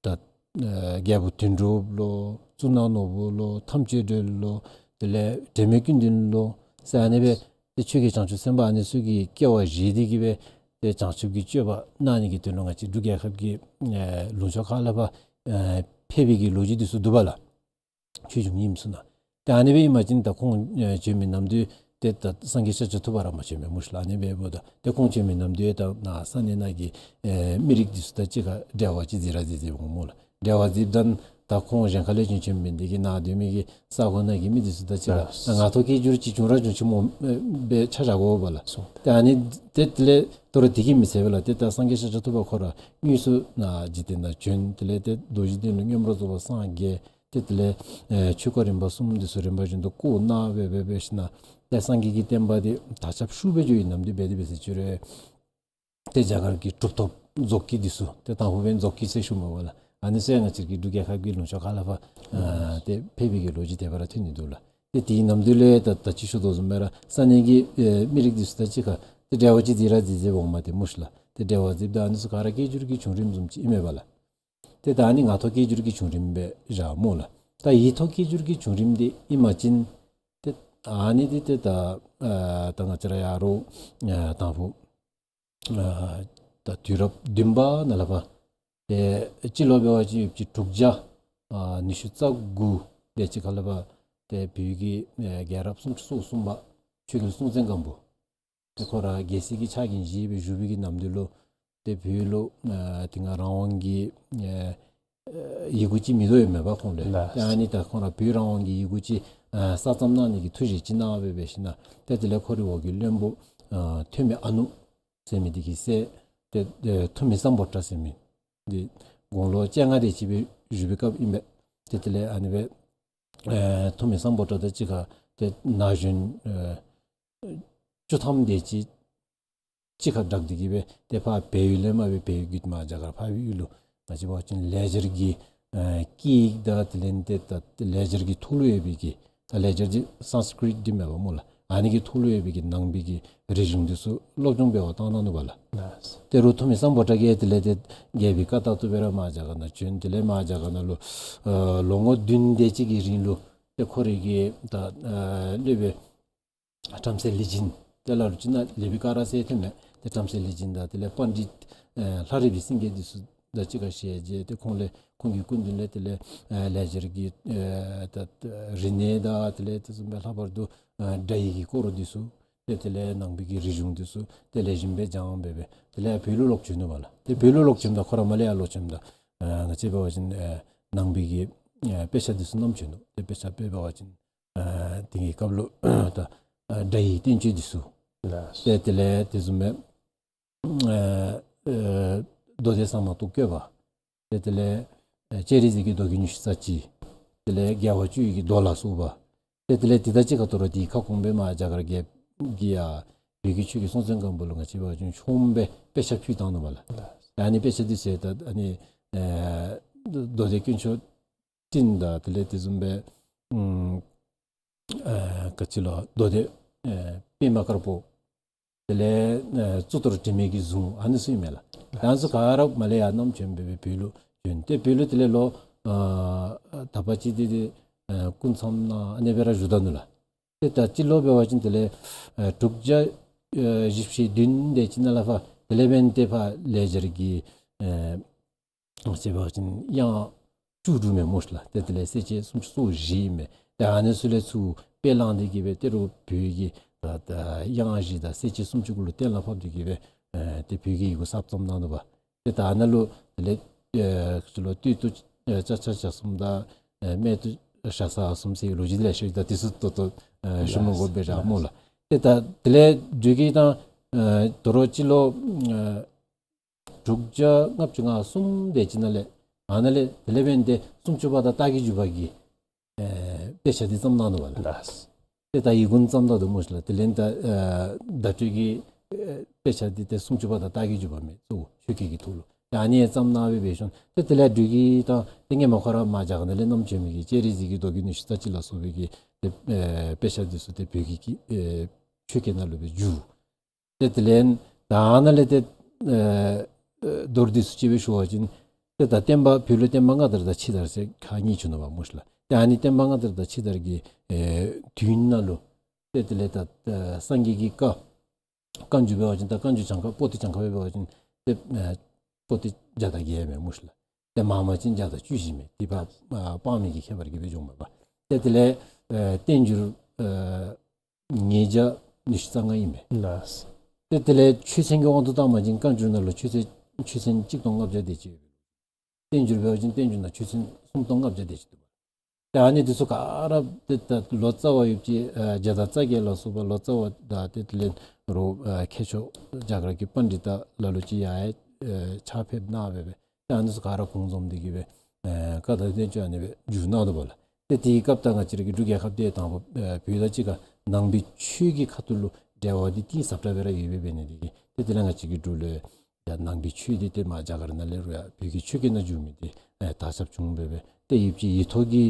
ད་ཨེ་རྒྱལ་པོ་དོན་གྲུབ་ལོ། གཙུག་ན་ནོར་བུ་ལོ། ཐམས་ཅད་སྒྲོལ་ལོ། དེ་ལས་དྲི་མེད་ཀུན་ལྡན་ལོ་ཟེར་ཨ་ནི་སྦེ་ཏེ་ཆོས་རྒྱལ་བྱང་ཆུབ་སེམས་དཔའ་ཨ་ནི་ཚུ་གི་སྐྱེ་བ་བཞེས་ཏེ་གི་སྦེ་ཏེ་བྱང་ཆུབ་ཀྱི་སྤྱོད་པ་གནང་ནི་གི་དོན་ལུ་ང་བཅས་འབྲུག་རྒྱལ་ཁབ་ཀྱི་ཨེ་ལུང་ཕྱོགས་ཁ་ལས་ཕར་ཨེ་ཕེབས་པའི་གི་ལོ་རྒྱུས་འདི་ཚུ་འདུག་པ་ལགས། ཆོས་འབྱུང་རྙིངམ་ཚུ་ནང་། ཏེ་ཨ་ནི་སྦེ་ཨིན་པ་ཅིན་ད་ཁོང་ཨེ་བྱོན་མི་ནམ་དུས་ ཏེ་ད་སངས་རྒྱས་ཤཱཀྱ་ཐུབ་པ་ར་མ་བྱོན་མས་སྨོ་ལགས། ཨ་ནི་འབདཝ་ད་ཏེ་ཁོང་བྱོན་མི་ནམ་དུས་ད་ནཱ་ས་གནས་ནང་གི་ཨེ་མི་རིགས་འདི་ཚུ་དང་གཅིག་ཁར་འབྲེལ་བ་ཅིག་འཛིང་ར་འཛིང་འཛིང་འོང་སྨོ་ལགས། འབྲེལ་བ་འཛིངམ་ད་ད་ཁོང་གཞན་ཁ་ལས་བྱོན་བྱོནམ་མེན། དེ་གི་ནཱ་སྡོད་མི་གི་ས་གོ་ནང་གི་མི་འདི་ཚུ་དང་གཅིག་ཁར་ལགས། ད་ངག་ཐོག་སྐྱེས་སྦྱོར་ཅིག་བྱུང་ར་བྱུང་ཅིག་སྨོ་ཨེ་སྦེ་ཆ་བཞག་དགོ་པས་ལགས། སོ། ཏེ་ཨ་ནི་དེ་དེ་ལས་དོ་རུང་དེ་གིས་མི་ཚད་པས་ལགས། ཏེ་ད་སངས་རྒྱས་ཤཱཀྱ་ཐུབ་པ་ཁོ་ར་དངོས་སུ་ནཱ་འཇིག་རྟེན་ནང་བྱོན། དེ་ལས་ཏེ་རྡོ་རྗེ་གདན་ལུ་མངོན་པར་རྫོགས་པར་སངས་རྒྱས། ཏེ་དེ་ལས་ཨེ་ཆོས་སྐོར་རིམ་པ་གསུམ་འདི་ཚུ་རིམ་པ་བཞིན་དུ་བསྐོར་གནང་སྦེ་སྦེ་སྦེ་ཞིནམ་ལས་ཏེ་སངས་རྒྱས་ཀྱི་བསྟན་པ་འདི་དར་ཁྱབ་ཤུགས་སྦེ་འགྱོ་བའི་ནམ་དུས་འབད་དེ་འབད་ཟེར་ཅི་རུང་ཏེ་རྒྱ་གར་གྱི་གྲུབ་ཐོབ་རྫོགས་སྐྱེས་འདི་ཚུ་ཏེ་དང་ཕུ་འབདན་རྫོགས་སྐྱེས་ཟེར་ཞུཝ་མས་པ་ལགས། ཨ་ནི་ཚུ་ཡང་ང་བཅས་ཀྱི་འབྲུག་རྒྱལ་ཁབ་ཀྱི་ལུང་ཕྱོགས་ཁ་ལས་ཕར་ཨ་ཏེ་ཕེབས་པའི་གི་ལོ་རྒྱུས་དེ་སྦེ་ར་ཐོན་ནི་འདུག་ལགས། ཏེ་དེའི་ནམ་དུས་ལས་ད་ད་ཅི་ཞུ་དོ་བཟུམ་སྦེ་ར་ས་གནས་ཀྱི་ཨེ་མི་རིགས་འདི་ཚུ་དང་གཅིག་ཁར་ཏེ་འབྲེལ་བ་ཅིག་འཛིང་ར་འཛིང་འཛིང་འོངམ་མས་ཏེ་སྨོ་ལགས། ཏེ་འབྲེལ་བ་འཛིངམ་ད་ཨ་ནི་ཚུ་ག་ར་སྐྱེས་སྦྱོར་གྱི་བྱུང་རིམ་བཟུམ་ཅིག་ཨིན་མས་པ་ལགས། ཏེ་ད་ཨ་ནི་ངག་ཐོག་སྐྱེས་སྦྱོར་གྱི་བྱུང་རིམ་སྦེ་བཞག་སྨོ་ལགས། ད་ཡིག་ཐོག་སྐྱེས་སྦྱོར་གྱི་བྱུང་རིམ་འདི་ཨིན་པ་ཅིན་ཏེ་ཨ་ནི་འདི་ཏེ་ད་ཨ་ད་ང་བཅས་ར་ཡར་ཨ་དང་ཕུ་ཨ་ད་དུས་རབས་བདུན་པ་ནང་ལས་ཕར་ཏེ་སྤྱི་ལོ་འབད་བ་ཅིན་ཡོད་ཅི་དྲུག་བརྒྱ་ཨ་ཉི་ཤུ་རྩ་དགུ་དེ་ཅིག་ཁ་ལས་ཕར་ཏེ་བོད་ཀྱི་ཨེ་རྒྱལ་རབས་སུམ་ཅུ་སོ་གསུམ་པ་ཆོས་རྒྱལ་སྲོང་བཙན་སྒམ་པོ་ཏེ་ཁོ་ར་རྒྱལ་སྲིད་ཀྱི་ཕྱག་འགན་བཞེས་སྦེ་བཞུགས་པའི་གི་ནམ་དུས་ལུ་ཏེ་བོད་ལུ་ཨ་དེ་སྔ་རང་དབང་གི་ཨ་ཡི་གུ་ཅིག་མེད་དོ་ཡོདཔ་མས་པ་ཁོང་ལུ། ལགས། ཏེ་ཨ་ནི་ད་ཁོང་ར་བོད་རང་དབང་གི་ཡི་གུ་ཅིག་ཨ་གསར་རྩོམ་གནང་ནི་གི་ཐུགས་བཞེད་ཅིག་གནང་སྦེ་སྦེ་ཞིནམ་ལས་ཏེ་དེ་ལས་ཁོ་རའི་འོག་གི་བློན་པོ་ཨ་ཐོན་མི་ཨ་ནུ་ཟེར་མི་འདི་གི་སྲས་ཏེ་ཨེ་ཐུ་མི་སམ་བྷོ་ཊ་ཟེར་མི་འདི་དགུང་ལོ་བཅོ་ལྔ་དེ་ཅིག་སྦེ་བཞུགས་པའི་སྐབས་ཨིན་པས། ཏེ་དེ་ལས་ཨ་ནི་སྦེ་ཨེ་ཐུ་མི་སམ་བྷོ་ཊ་དང་གཅིག་ཁར་ཏེ་ན་གཞོན་ཨེ་བཅུ་ཐམ་དེ་ཅིག་གཅིག་ཁར་སྦྲགས་ཏེ་གི་སྦེ་ཏེ་ཕར་བལ་ཡུལ་ལས་མར་སྦེ་བལ་ཡུལ་བརྒྱུད་མར་རྒྱ་གར་འཕགས་པའི་ཡུལ་ལུ་ང་བཅས་འབད་བ་ཅིན་ལེགས་སྦྱར་གྱི་ཨེ་སྐད་ཡིག་དང་དེ་ལས་ཏེ་ད་ལེགས་སྦྱར་གྱི་ཐོག་ལུ་ཡོད་པའི་གི་ད་ལེགས་སྦྱར་འདི་སཾསྐྲྀཏ་འདི་མས་པ་སྨོ་ལགས། ཨ་ནི་གི་ཐོག་ལུ་ཡོད་པའི་གི་ནང་པའི་གི་རིག་གཞུང་འདི་ཚུ་སློབ་སྦྱོང་འབད་བར་བཏང་གནང་ནུག་པ་ལགས། ལགས། ཏེ་རུང་ཐུ་མི་སམ་བྷོ་ཊ་གིས་དེ་ལས་ཏེ་རྒྱལ་པོའི་བཀའ་ལྟར་དུ་སྦེ་ར་མར་རྒྱ་གར་ནང་བྱོན། དེ་ལས་མར་རྒྱ་གར་ནང་ལུ་ཨ་ལོ་ངོ་བདུན་དེ་ཅིག་གི་རིང་ལུ་ཏེ་ཁོ་རའི་གི་ད་ཨ་སློབ་དཔོན་བྲམ་ཟེ་ལེགས་སྦྱིན་དེ་ལ་ལུ་ཅིག་ནཱ་ལེགས་པའི་སྐོར་ཟེར་ཐོན་མས། ཏེ་བྲམ་ཟེ་ལེགས་སྦྱིན་དང་དེ་ལས་པཎ་ཌི་ཏ་ཨེ་ལྷ་རི་པའི་སེང་གེ་འདི་ཚུ་དང་གཅིག་ཁར་ཞལ་མཇལ། ཏེ་ཁོང་ལས་ཁོང་གི་སྐུ་མདུན་ལས་དེ་ལས་ཨེ་ལེགས་སྦྱར་གྱི་ཨེ་ད་རིག་གནས་དང་དེ་ལས་དེ་བཟུམ་སྦེ་ལྷག་པར་དུ་ཨེ་སྒྲ་ཡིག་གི་སྐོར་འདི་ཚུ་ཏེ་དེ་ལས་ནང་པའི་གི་རིག་གཞུང་འདི་ཚུ་ཏེ་ལེགས་ཤོམ་སྦེ་སྦྱངས་སྦེ་སྦེ་དེ་ལས་བོད་ལུ་ལོག་བྱོན་ནུག་པ་ལགས། ཏེ་བོད་ལུ་ལོག་བྱོནམ་ད་ཁོ་ར་མར་ལས་ཡར་ལོག་བྱོནམ་ད་ཨེ་ང་བཅས་འབད་བ་ཅིན་ཨེ་ནང་པའི་གི་ཨེ་དཔེ་ཆ་འདི་ཚུ་བསྣམས་བྱོན་ནུག། ཏེ་དཔེ་ཆ་དཔེ་འབད་བ་ཅིན་ཨ་དེ་གི་སྐབས་ལུ་ད་ཨ་སྒྲ་ཡིག་བསྟན་བཅོས་འདི་ཚུ། ལགས། ཏེ་དེ་ལས་དེ་བཟུམ་སྦེ་ཨ་ཨ་མདོ་སྡེ་ཟ་མ་ཏོག་བཀོད་པ། ཏེ་དེ་ལས་ཨ་སྤྱན་རས་གཟིགས་ཀྱི་མདོ་རྒྱུད་ཉི་ཤུ་རྩ་གཅིག། དེ་ལས་རྒྱལ་བ་སྤྱི་བོ་ཡི་གི་མདོ་ལ་སོགས་པ། ཏེ་དེ་ལས་དེ་དང་གཅིག་ཁར་དོ་རུང་དེའི་ཁ་སྐོང་སྦེ་མར་རྒྱ་གར་རྒྱལཔོ་གིས་ཡང་བོད་ཀྱི་ཆོས་རྒྱལ་སྲོང་བཙན་སྒམ་པོ་ལུ་ང་བཅས་འབད་བ་ཅིན་ཆུང་སྦེ་དཔེ་ཆ་ཕུལ་བཏང་ནུག་པ་ལགས། ལགས། ཨ་ནི་དཔེ་ཆ་འདི་ཚུ་ད་ཨ་ནི་ཨ་མདོ་སྡེ་དཀོན་མཆོག་སྤྲིན་དང་དེ་ལས་དེ་བཟུམ་སྦེ་ཨམ་ཨ་ག་ཅི་ལོ་མདོ་སྡེ་ཨ་པདྨ་དཀར་པོ། དེ་ལས་ཨ་གཙུག་ཏོར་དྲི་མེད་ཀྱི་གཟུངས་ཨ་ནི་ཚུ་ཨིན་མས་ལགས། ཨ་ནི་ཚུ་ག་ར་མར་ལས་ཡར་བསྣམས་བྱོན་སྦེ་སྦེ་བོད་ལུ་བྱོན། ཏེ་བོད་ལུ་དེ་ལས་ལོ་ཨ་དག་པ་ཅིག་ཏེ་ཏེ་ཨ་སྐུ་མཚམས་ནང་ཨ་ནི་སྦེ་ར་བཞུགས་ད་ནུག་ལགས། ཏེ་ད་སྤྱི་ལོ་འབད་བ་ཅིན་དེ་ལས་ཨ་དྲུག་བརྒྱ་ཨ་བཞི་བཅུ་ཞེ་བདུན་དེ་ཅིག་ནང་ལས་ཕར་དེ་ལས་འབདན་ཏེ་ཕར་ལེགས་སྦྱར་གྱི་ཨ་ང་བཅས་འབད་བ་ཅིན་དབྱངས་བཅུ་དྲུག་མས་སྨོ་ལགས། ཏེ་དེ་ལས་གསལ་བྱེད་སུམ་ཅུ་སོ་བཞི་ཨིན་མས། ཏེ་ཨ་ནི་ཚུ་ལས་ཚུར་དཔེ་བླངས་ཏེ་གི་སྦེ་ཏེ་རུང་བོད་ཀྱི་ད་ད་དབྱངས་བཞི་དང་གསལ་བྱེད་སུམ་ཅུ་གུ་ལུ་གཏན་ལ་ཕབ་སྟེ་གི་སྦེ་ཨ་ཏེ་བོད་ཀྱི་ཡི་གུ་གསར་རྩོམ་གནང་ནུག་པ། ཏེ་ད་ཨ་ནཱ་ལུ་དེ་ལས་ཨ་ཚུ་ལུ་སྟོད་དུ་ཨ་ལྕགས་བྱ་གསུམ་དང་ཨ་སྨད་དུ་ཤ་ཟ་གསུམ་ཟེར་ལོ་རྒྱུས་ལེ་ཤ་ཡོད། ད་དེ་ཚུ་ད་ལྟོ་ཨ་ཞུ་མི་དགོ་པས་ར་སྨོ་ལགས། ཏེ་ད་དེ་ལས་འབྲུག་གི་དང་ཨ་དོ་རུང་སྤྱི་ལོ་ཨ་དྲུག་བརྒྱ་ལྔ་བཅུ་ང་གསུམ་དེ་ཅིག་ནང་ལས་ཨ་ནཱ་ལས་དེ་ལས་འབདན་ཏེ་སུམ་ཅུ་པ་དང་རྟགས་ཀྱི་འཇུག་པ་གི་ཨེ་དཔེ་ཆ་འདི་བརྩམས་གནང་ནུག་པ་ལགས། ལགས། ཏེ་ད་ཡི་གུ་བརྩམས་ད་ནུག་སྨོ་ལགས། དེ་ལས་ད་ཨེ་བརྡ་སྤྲོད་ཀྱི་ཨེ་དཔེ་ཆ་འདི་ཏེ་སུམ་ཅུ་པ་དང་རྟགས་ཀྱི་འཇུག་པ་མས། གཙོ་བོ་ཆོས་སྐད་ཀྱི་ཐོག་ལུ་ཏེ་ཨ་ནི་ཡང་བརྩམས་གནང་སྦེ་འབད་ཞིནམ་ཏེ་དེ་ལས་འབྲུག་གི་དང་ཏེ་སྔོན་མ་ཁོ་ར་མར་རྒྱ་གར་ནང་ལས་བསྣམས་བྱོན་མི་གི་སྤྱན་རས་གཟིགས་ཀྱི་མདོ་རྒྱུད་ཉི་ཤུ་རྩ་གཅིག་ལ་སོགས་པའི་གི་ཏེ་ཨེ་དཔེ་ཆ་འདི་ཚུ་ཏེ་བོད་ཀྱི་ཨེ་ཆོས་སྐད་ནང་ལུ་སྦེ་བསྒྱུར། ཏེ་དེ་ལས་ད་ནཱ་ལས་ཏེ་ཨེ་ཨེ་མདོར་བསྡུས་སུ་ཅིག་སྦེ་ཞུ་བ་ཅིན་ཏེ་ད་བསྟན་པ་བོད་ལུ་བསྟན་པ་སྔ་དར་དང་ཕྱི་དར་ཟེར་ཁག་གཉིས་བྱུང་ནུག་པ་སྨོ་ལགས། ཏེ་ཨ་ནི་བསྟན་པ་སྔ་དར་དང་ཕྱི་དར་གྱི་ཨེ་དུས་ནང་ལུ་ཏེ་དེ་ལས་ད་ཨེ་སངས་རྒྱས་ཀྱི་བཀའ་བཀའ་འགྱུར་འབད་བ་ཅིན་ད་བཀའ་འགྱུར་གྱངས་ཁ་པོ་ཏི་གྱངས་ཁ་སྦེ་འབད་བ་ཅིན་ཏེ་ཨེ་པོ་ཏི་བརྒྱ་དང་བརྒྱད་མས་སྨོ་ལགས། ཏེ་མང་མ་ཅིན་བརྒྱ་དང་བཅུ་བཞི་མས། དེ་ཕར་ཨ་དཔག་མེད་ཀྱི་ཁྱད་པར་གྱིས་སྦེ་འབྱུངམ་མས་པ། ཏེ་དེ་ལས་ཨེ་བསྟན་འགྱུར་ཨེ་ངེས་ བརྒྱ་ཉི་ཤུ་རྩ་ལྔ་ཨིན་པས། ལགས། ཏེ་དེ་ལས་ཆོས་ཚན་གྱི་དབང་དུ་བཏང་བ་ཅིན་བཀའ་འགྱུར་ནང་ལུ་ཆོས་ཚན་ཆོས་ཚན་གཅིག་སྟོང་ལྔ་བརྒྱ་དེ་ཅིག་ཡོད། བསྟན་འགྱུར་འབད་བ་ཅིན་བསྟན་འགྱུར་ནང་ཆོས་ཚན་སུམ་སྟོང་ལྔ་བརྒྱ་དེ་ཅིག་འདུག་པ། ཏེ་ཨ་ནི་དེ་ཚུ་ག་ར་ཏེ་ད་ལོ་ཙཱ་བ་ཡོདཔ་ཅིག་ཨ་རྒྱ་དར་རྩ་རྒྱས་ལ་སོགས་པ་ལོ་ཙཱ་བ་དང་ཏེ་དེ་ལས་རོགས་ཨ་མཁས་མཆོག་རྒྱ་གར་གྱི་པཎྜི་ཏ་ལ་ལུ་ཅིག་ཡང་ཨེ་ཕྱག་ཕེབས་གནང་སྦེ་སྦེ་ཏེ་ཨ་ནི་ཚུ་ག་ར་གུང་རྫོབ་འདི་གིས་སྦེ་ཨེ་བཀའ་དང་བསྟན་བཅོས་ཨ་ནི་སྦེ་བསྒྱུར་གནང་འདུག་པ་ལགས། ཏེ་དེའི་སྐབས་ད་ང་བཅས་ར་གི་འབྲུག་རྒྱལ་ཁབ་འདི་དང་པ་ཨེ་བོད་དང་གཅིག་ཁར་ནང་པའི་ཆོས་ཀྱི་ཁ་ཐུག་ལུ་འབྲེལ་བ་འདི་གཏིང་ཟབ་དྲགས་སྦེ་ར་ཡོད་པའི་འབད་ནི་འདི་གིས་ཏེ་དེ་ལས་ང་བཅས་ཀྱི་འབྲུག་ལུ་ཡང་ནང་པའི་ཆོས་འདི་ཏེ་མར་རྒྱ་གར་ནང་ལས་རུང་ཡང་བོད་ཀྱི་ཆོས་སྐད་ནང་བསྒྱུར་མི་འདི་ཨེ་དར་ཁྱབ་བྱུང་སྦེ་སྦེ་ཏེ་ཡོདཔ་ཅིག་ཡིག་ཐོག་གི་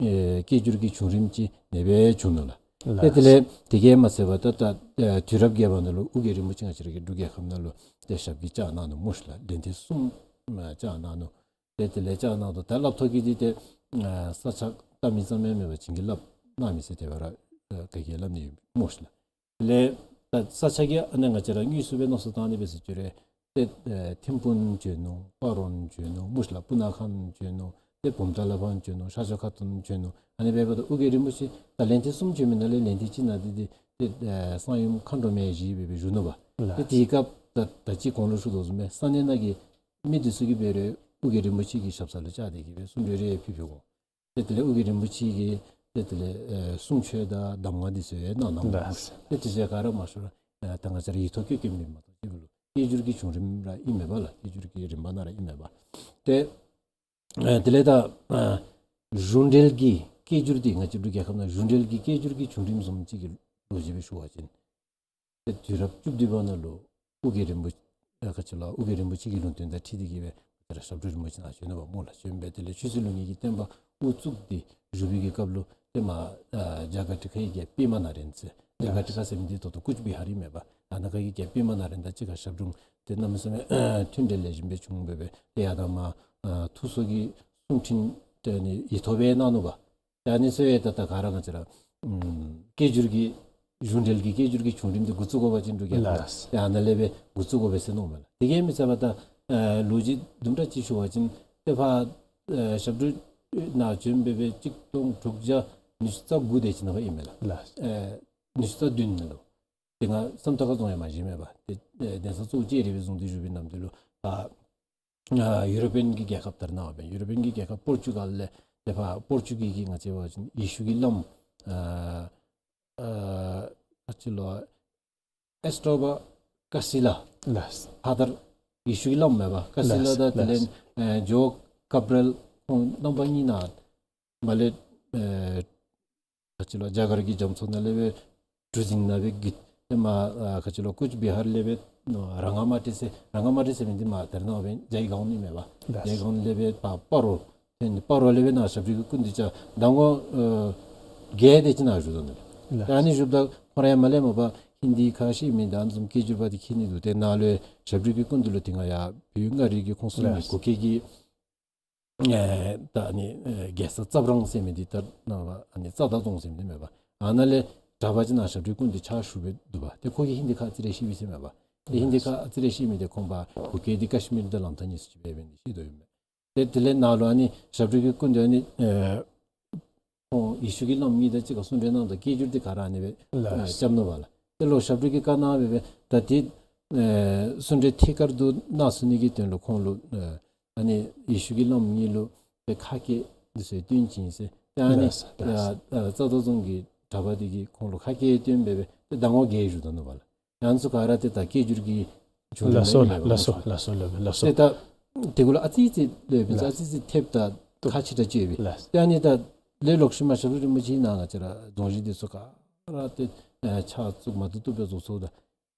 ཨེ་སྐད་སྒྱུར་གྱི་བྱུང་རིམ་ཅིག་ཨ་ནེ་སྦེ་བྱུང་ནུག་ལགས། ཏེ་དེ་ལས་དེ་གིས་མ་ཚད་པར་ད་ད་ཨེ་དུས་རབས་བརྒྱད་པ་ནང་ལུ་ཨོ་རྒྱན་རིན་པོ་ཆེ་ང་བཅས་ར་གི་འབྲུག་རྒྱལ་ཁབ་ནང་ལུ་ཏེ་ཞབས་ཀྱིས་བཅགས་གནང་ནུག་སྨོ་ཤིག་ལགས། ལན་ཐེངས་གསུམ་ཨ་བཅགས་གནང་ནུག། ཏེ་དེ་ལས་བཅགས་གནང་དོ་ད་སླབ་ཐོག་གི་འདི་ཏེ་ཨ་ས་ཆ་བལྟ་མི་ཙམ་ཡང་མེད་པར་བྱིན་གྱིས་བརླབས་གནང་མི་ཟེར་དེ་སྦེ་ར་ཨ་ག་གིས་སླབ་ནི་ཡོད་སྨོ་ཤིག་ལགས། དེ་ལས་ད་ས་ཆ་གི་ཨ་ནི་ང་བཅས་ར་དངོས་སུ་སྦེ་མནོ་བསམ་བཏང་ནི་སྦེ་ཟེར་བཅུག་རུང་ཏེ་ཨེ་ཐིམ་ཕུག་བྱོན་ནུག། སྤ་རོ་བྱོན་ནུག་སྨོ་ཤིག་ལགས། སྤུ་ན་ཁ་བྱོན་ནུག། ཏེ་བུམ་ཐང་ལས་ཕར་བྱོན་ནུག། ཤར་ཕྱོགས་ཁ་ཐུག་བྱོན་ནུག། ཨ་ནི་འབདཝ་ད་ཨོ་རྒྱན་རིན་པོ་ཆེ་ད་ལན་ཐེངས་གསུམ་བྱོན་མི་ནང་ལས་ལན་ཐེངས་གཅིག་ནང་འདི་འདི་ཏེ་ཨེ་གསང་ཡུམ་མཁའ་འགྲོ་མ་ཡིས་བཞེས་སྦེ་སྦེ་བཞུགས་ནུག་པ། ལགས། ཏེ་དེའི་སྐབས་ད་ད་ཅི་གོང་ལུ་ཞུ་དོ་བཟུམ་སྦེ་ས་གནས་ནང་གི་མི་འདི་ཚུ་གིས་འབད་རུང་ཨོ་རྒྱན་རིན་པོ་ཆེ་གི་ཞབས་ས་ལུ་བཅར་ཏེ་གིས་སྦེ་གསུང་གྲོས་རེ་ཕུལ་ཕུལ་དགོ། ཏེ་དེ་ལས་ཨོ་རྒྱན་རིན་པོ་ཆེ་གིས་ཏེ་དེ་ལས་ཨེ་གསུང་ཆོས་དང་གདམས་ངག་འདི་ཚུ་ཡང་གནང་གནངམ་སྨོ། ལགས། ཏེ་དེ་ཚུ་ག་ར་མ་ཤོར་ར་ཨེ་ད་ང་བཅས་ར་ཡིག་ཐོག་བཀོད་བཀོདཔ་མེན་མ་གཏོགས་ཅིག་ལུ་སྐད་སྒྱུར་གྱི་བྱུང་རིམ་ར་ཨིན་མས་པ་ལགས། སྐད་སྒྱུར་གྱི་རིམ་པ་ནང་ར་ཨིན་མས་པ། ཏེ་ཨེ་དེ་ལས་ད་ཨེ་གཞུང་འབྲེལ་གྱི་སྐད་སྒྱུར་འདི་ང་བཅས་འབྲུག་རྒྱལ་ཁབ་ནང་གཞུང་འབྲེལ་གྱི་སྐད་སྒྱུར་གྱི་བྱུང་རིམ་བཟུམ་ཅིག་གི་ལོ་རྒྱུས་སྦེ་ཞུ་བ་ཅིན་ཏེ་དུས་རབས་བཅུ་བདུན་པ་ནང་ལུ་ཨོ་རྒྱན་རིན་པོ་ཨ་ག་ཅི་ལོ་ཨོ་རྒྱན་རིན་པོ་ཆེ་གི་ལུང་བསྟན་དང་འཁྲིལ་ཏེ་གིས་སྦེ་ཏེ་ར་ཞབས་དྲུང་རིན་པོ་ཆེ་ནཱ་བྱོན་ནུག་པ་སྨོ་ལགས། བྱོན་སྦེ་དེ་ལས་ཆོས་སྲིད་ལུགས་གཉིས་ཀྱི་བསྟན་པ་དབུ་བཙུགས་ཏེ་བཞུགས་པའི་གི་སྐབས་ལུ་ཏེ་མར་ཨ་རྒྱ་གར་ཁྲི་ཁ་གི་རྒྱལཔོ་པདྨ་ནཱ་ལེནྡྲ་ཟེར་རྒྱ་གར་ཁྲི་ཁ་ཟེར་མི་འདི་ད་ལྟོ་ཀུཆ་བི་ཧར་ཨིན་མས་པ། ཨ་ནཱ་ཁ་གི་རྒྱལཔོ་པདྨ་ནཱ་ལེནྡྲ་གཅིག་ཁར་ཞབས་དྲུང་ཏེ་གནམ་མེད་ས་མེད་མཐུན་འབྲེལ་ལེགས་ཤོམ་སྦེ་བྱུང་སྦེ་སྦེ་ཏེ་ཡར་དང་མར་ཨ་ཐུགས་གསོ་གི་གསུང་འཕྲིན་ཏེ་ཨ་ནི་ཡིག་ཐོག་སྦེ་གནང་ནུག་པ། ད་ཨ་ནི་ཚུ་ཡང་ད་ད་ག་ར་ང་བཅས་ར་ཨམ་སྐད་སྒྱུར་གྱི་གཞུང་འབྲེལ་གྱི་སྐད་སྒྱུར་གྱི་བྱུང་རིམ་འདི་འགོ་བཙུགས་དགོ་པ་ཅིན་འབྲུག་རྒྱལ་ཁབ་ལགས། ཏེ་ཨ་ནཱ་ལས་སྦེ་འགོ་བཙུགས་དགོ་པས་ཟེར་མནོཝ་མས་ལགས། དེ་གིས་མི་ཚད་པར་ད་ཨེ་ལོ་རྒྱུས་དུམ་གྲ་ཅིག་ཞུ་བ་ཅིན་ཏེ་ཕར་ཨེ་ཞབས་དྲུང་ནཱ་བྱོན་སྦེ་སྦེ་གཅིག་སྟོང་དྲུག་བརྒྱ་ཉི་ཤུ་རྩ་དགུ་དེ་ཅིག་ནང་ཕར་ཨིན་མས་ལགས། ལགས། ཨེ་ཉི་ཤུ་རྩ་བདུན་ནང་ལུ་ཏེ་ང་བསམ་ཐག་ཁ་རྫོང་ཡང་མ་བཞེངས་མས་པ། ཏེ་ཨེ་གདན་ས་གཙོ་བོ་ལྕགས་རི་སྦེ་བཟུང་སྟེ་བཞུགས་པའི་ནམ་དུས་ལུ་ཕར་ཨ་ཡུ་རོ་པིའན་གྱི་རྒྱལ་ཁབ་དར་གནང་བ་སྦེ་ཡུ་རོ་པིའན་གྱི་རྒྱལ་ཁབ་པོར་ཅུ་གཱལ་ལས་ཏེ་ཕར་པོར་ཅུ་གཱལ་གྱི་ང་བཅས་འབད་བ་ཅིན་ཡེ་ཤུ་གི་བླམ་ཨ་ཨ་ག་ཅི་ལོ་ཨེས་ཏོ་བ་ཀ་སི་ལ་ལགས། ཕ་དར་ཡེ་ཤུ་གི་བླམ་མས་པ། ཀ་སི་ལ་ལགས། དང་དེ་ལས་ལགས། ཨེ་ཇོ་ཀབ་རེལ་ཁོང་རྣམ་པ་གཉིས་ནཱ་མར་ལས་ཨེ་ག་ཅི་ལོ་རྒྱ་གར་གྱི་རྒྱ་མཚོ་ནང་ལས་སྦེ་གྲུ་གཟིངས་ནང་སྦེ་བརྒྱུད་དེ་མར་ཨ་ག་ཅི་ལོ་ཀུཆ་བི་ཧར་ལས་སྦེ་ར་ངྷ་མ་ཏི་ཟེར་ར་ངྷ་མ་ཏི་ཟེར་མི་འདི་མར་དར་གནང་བ་སྦེ་ཇའི་གཱོན་ཨིན་མས་པ། ལགས། ཇའི་གཱོན་ལས་སྦེ་ཕར་སྤ་རོ་ཏེ་ནི་སྤ་རོ་ལས་སྦེ་ནཱ་ཞབས་དྲུང་གི་སྐུ་མདུན་བཅར་ད་ངོ་ཨེ་བརྒྱད་དེ་ཅིག་ནཱ་བཞུགས་དོ་ནི། ལགས། ད་ཨ་ནི་བཞུགསཔ་ད་ཁོ་ར་ཡང་མར་ལས་མར་ཕར་ཧིན་དི་ཁ་ཤེས་མི་དང་ཨ་ནི་བཟུམ་སྐད་སྒྱུར་པ་འདི་མཁྱེན་ནི་འདུག། ཏེ་ནཱ་ལུ་ཞབས་དྲུང་གི་སྐུ་མདུན་ལུ་དེ་སྔ་ཡར་བོད་མངའ་རིས་ཀྱི་ཁོངས་སུ་ལགས། གུ་གེ་གི་ཨེ་ད་ཨ་ནི་ཨེ་རྒྱལ་ས་རྩ་བྲང་ཟེར་མི་འདི་ད་ནཱ་ཨ་ནི་རྩ་མདའ་རྫོང་ཟེར་མི་འདི་མས་པ། ཨ་ནཱ་ལས་གྲྭ་པ་ཅིག་ནཱ་ཞབས་དྲུང་སྐུ་མདུན་ཕྱག་ཞུ་སྦེ་འདུག་པ། ཏེ་ཁོ་གིས་ཧིན་དི་ཁ་ཨ་ཙི་རེ་ཤེས་པས་ཟེར་མས་པ། ཏེ་ཧིན་དི་ཁ་ཨ་ཙི་རེ་ཤེས་མི་འདི་ཁོང་པ་གུ་གེ་འདི་ཀཤ་མིར་དང་ལམ་ཐག་གཉིས་སུ་ཅིག་འབད་བའི་ནི་ཤེས་དོ་ཨིན་མས། ཏེ་དེ་ལས་ནཱ་ལུ་ཨ་ནི་ཞབས་དྲུང་གི་སྐུ་མདུན་ཨ་ནི་ཨེ་ཁོང་ཡེ་ཤུ་གི་བླམ་གཉིས་དང་གཅིག་ཁར་གསུང་གྲོས་གནང་དོ། སྐད་སྒྱུར་འདི་ག་ར་ཨ་ནི་སྦེ་ལགས། ཨེ་བཅངམ་ནུག་པ་ལགས། ཏེ་ལོག་ཞབས་དྲུང་གིས་བཀའ་གནང་སྦེ་སྦེ་ད་འདི་ཨེ་གསུང་གྲོས་ཐད་ཀར་དུ་གནང་ཚུགས་ནི་གི་དོན་ལུ་ཁོང་ལུ་ཨེ་ཨ་ནི་ཡེ་ཤུ་གི་བླམ་གཉིས་ལུ་སྦེ་ཁ་སྐད་འདི་ཚུ་སྟོན་བྱིན་ཟེར། ཏེ་ཨ་ནི་ལགས་ལགས། ཨ་ཨ་རྩ་མདའ་རྫོང་གི་གྲྭ་པ་འདི་གིས་ཁོང་ལུ་ཁ་སྐད་སྟོན་སྦེ་སྦེ་ཏེ་ཟླ་ངོ་བརྒྱད་བཞུགས་དོ་ནུག་པ་ལགས། ཡང་ཚུ་ག་ར་ཏེ་ད་སྐད་སྒྱུར་གྱི་བྱུང་རིམ་ལགས་སོ་ཨིན་པས་པ། ལགས་སོ་ལགས་སོ་ལགས་སོ། ཏེ་ད་དེ་གུ་ལུ་ཨ་ཙི་ཙི་ལས་སྦེ་ལགས། ཨ་ཙི་ཙི་ཐེབས་ད་ཁག་ཆེ་དྲགས་ཅིག་ཡོད་པས། ལགས། ཏེ་ཨ་ནི་ད་ལས་ལོག་ཤུལ་མ་ཞབས་དྲུང་རིན་པོ་ཆེ་ནཱ་ང་བཅས་ར་རྫོང་གཞི་འདི་ཚུ་ག་ར་ཏེ་ཨེ་ཕྱག་བཙུགས་མ་བཏུབ་བཏུབ་སྦེ་བཟོ་ཚུགས་ད།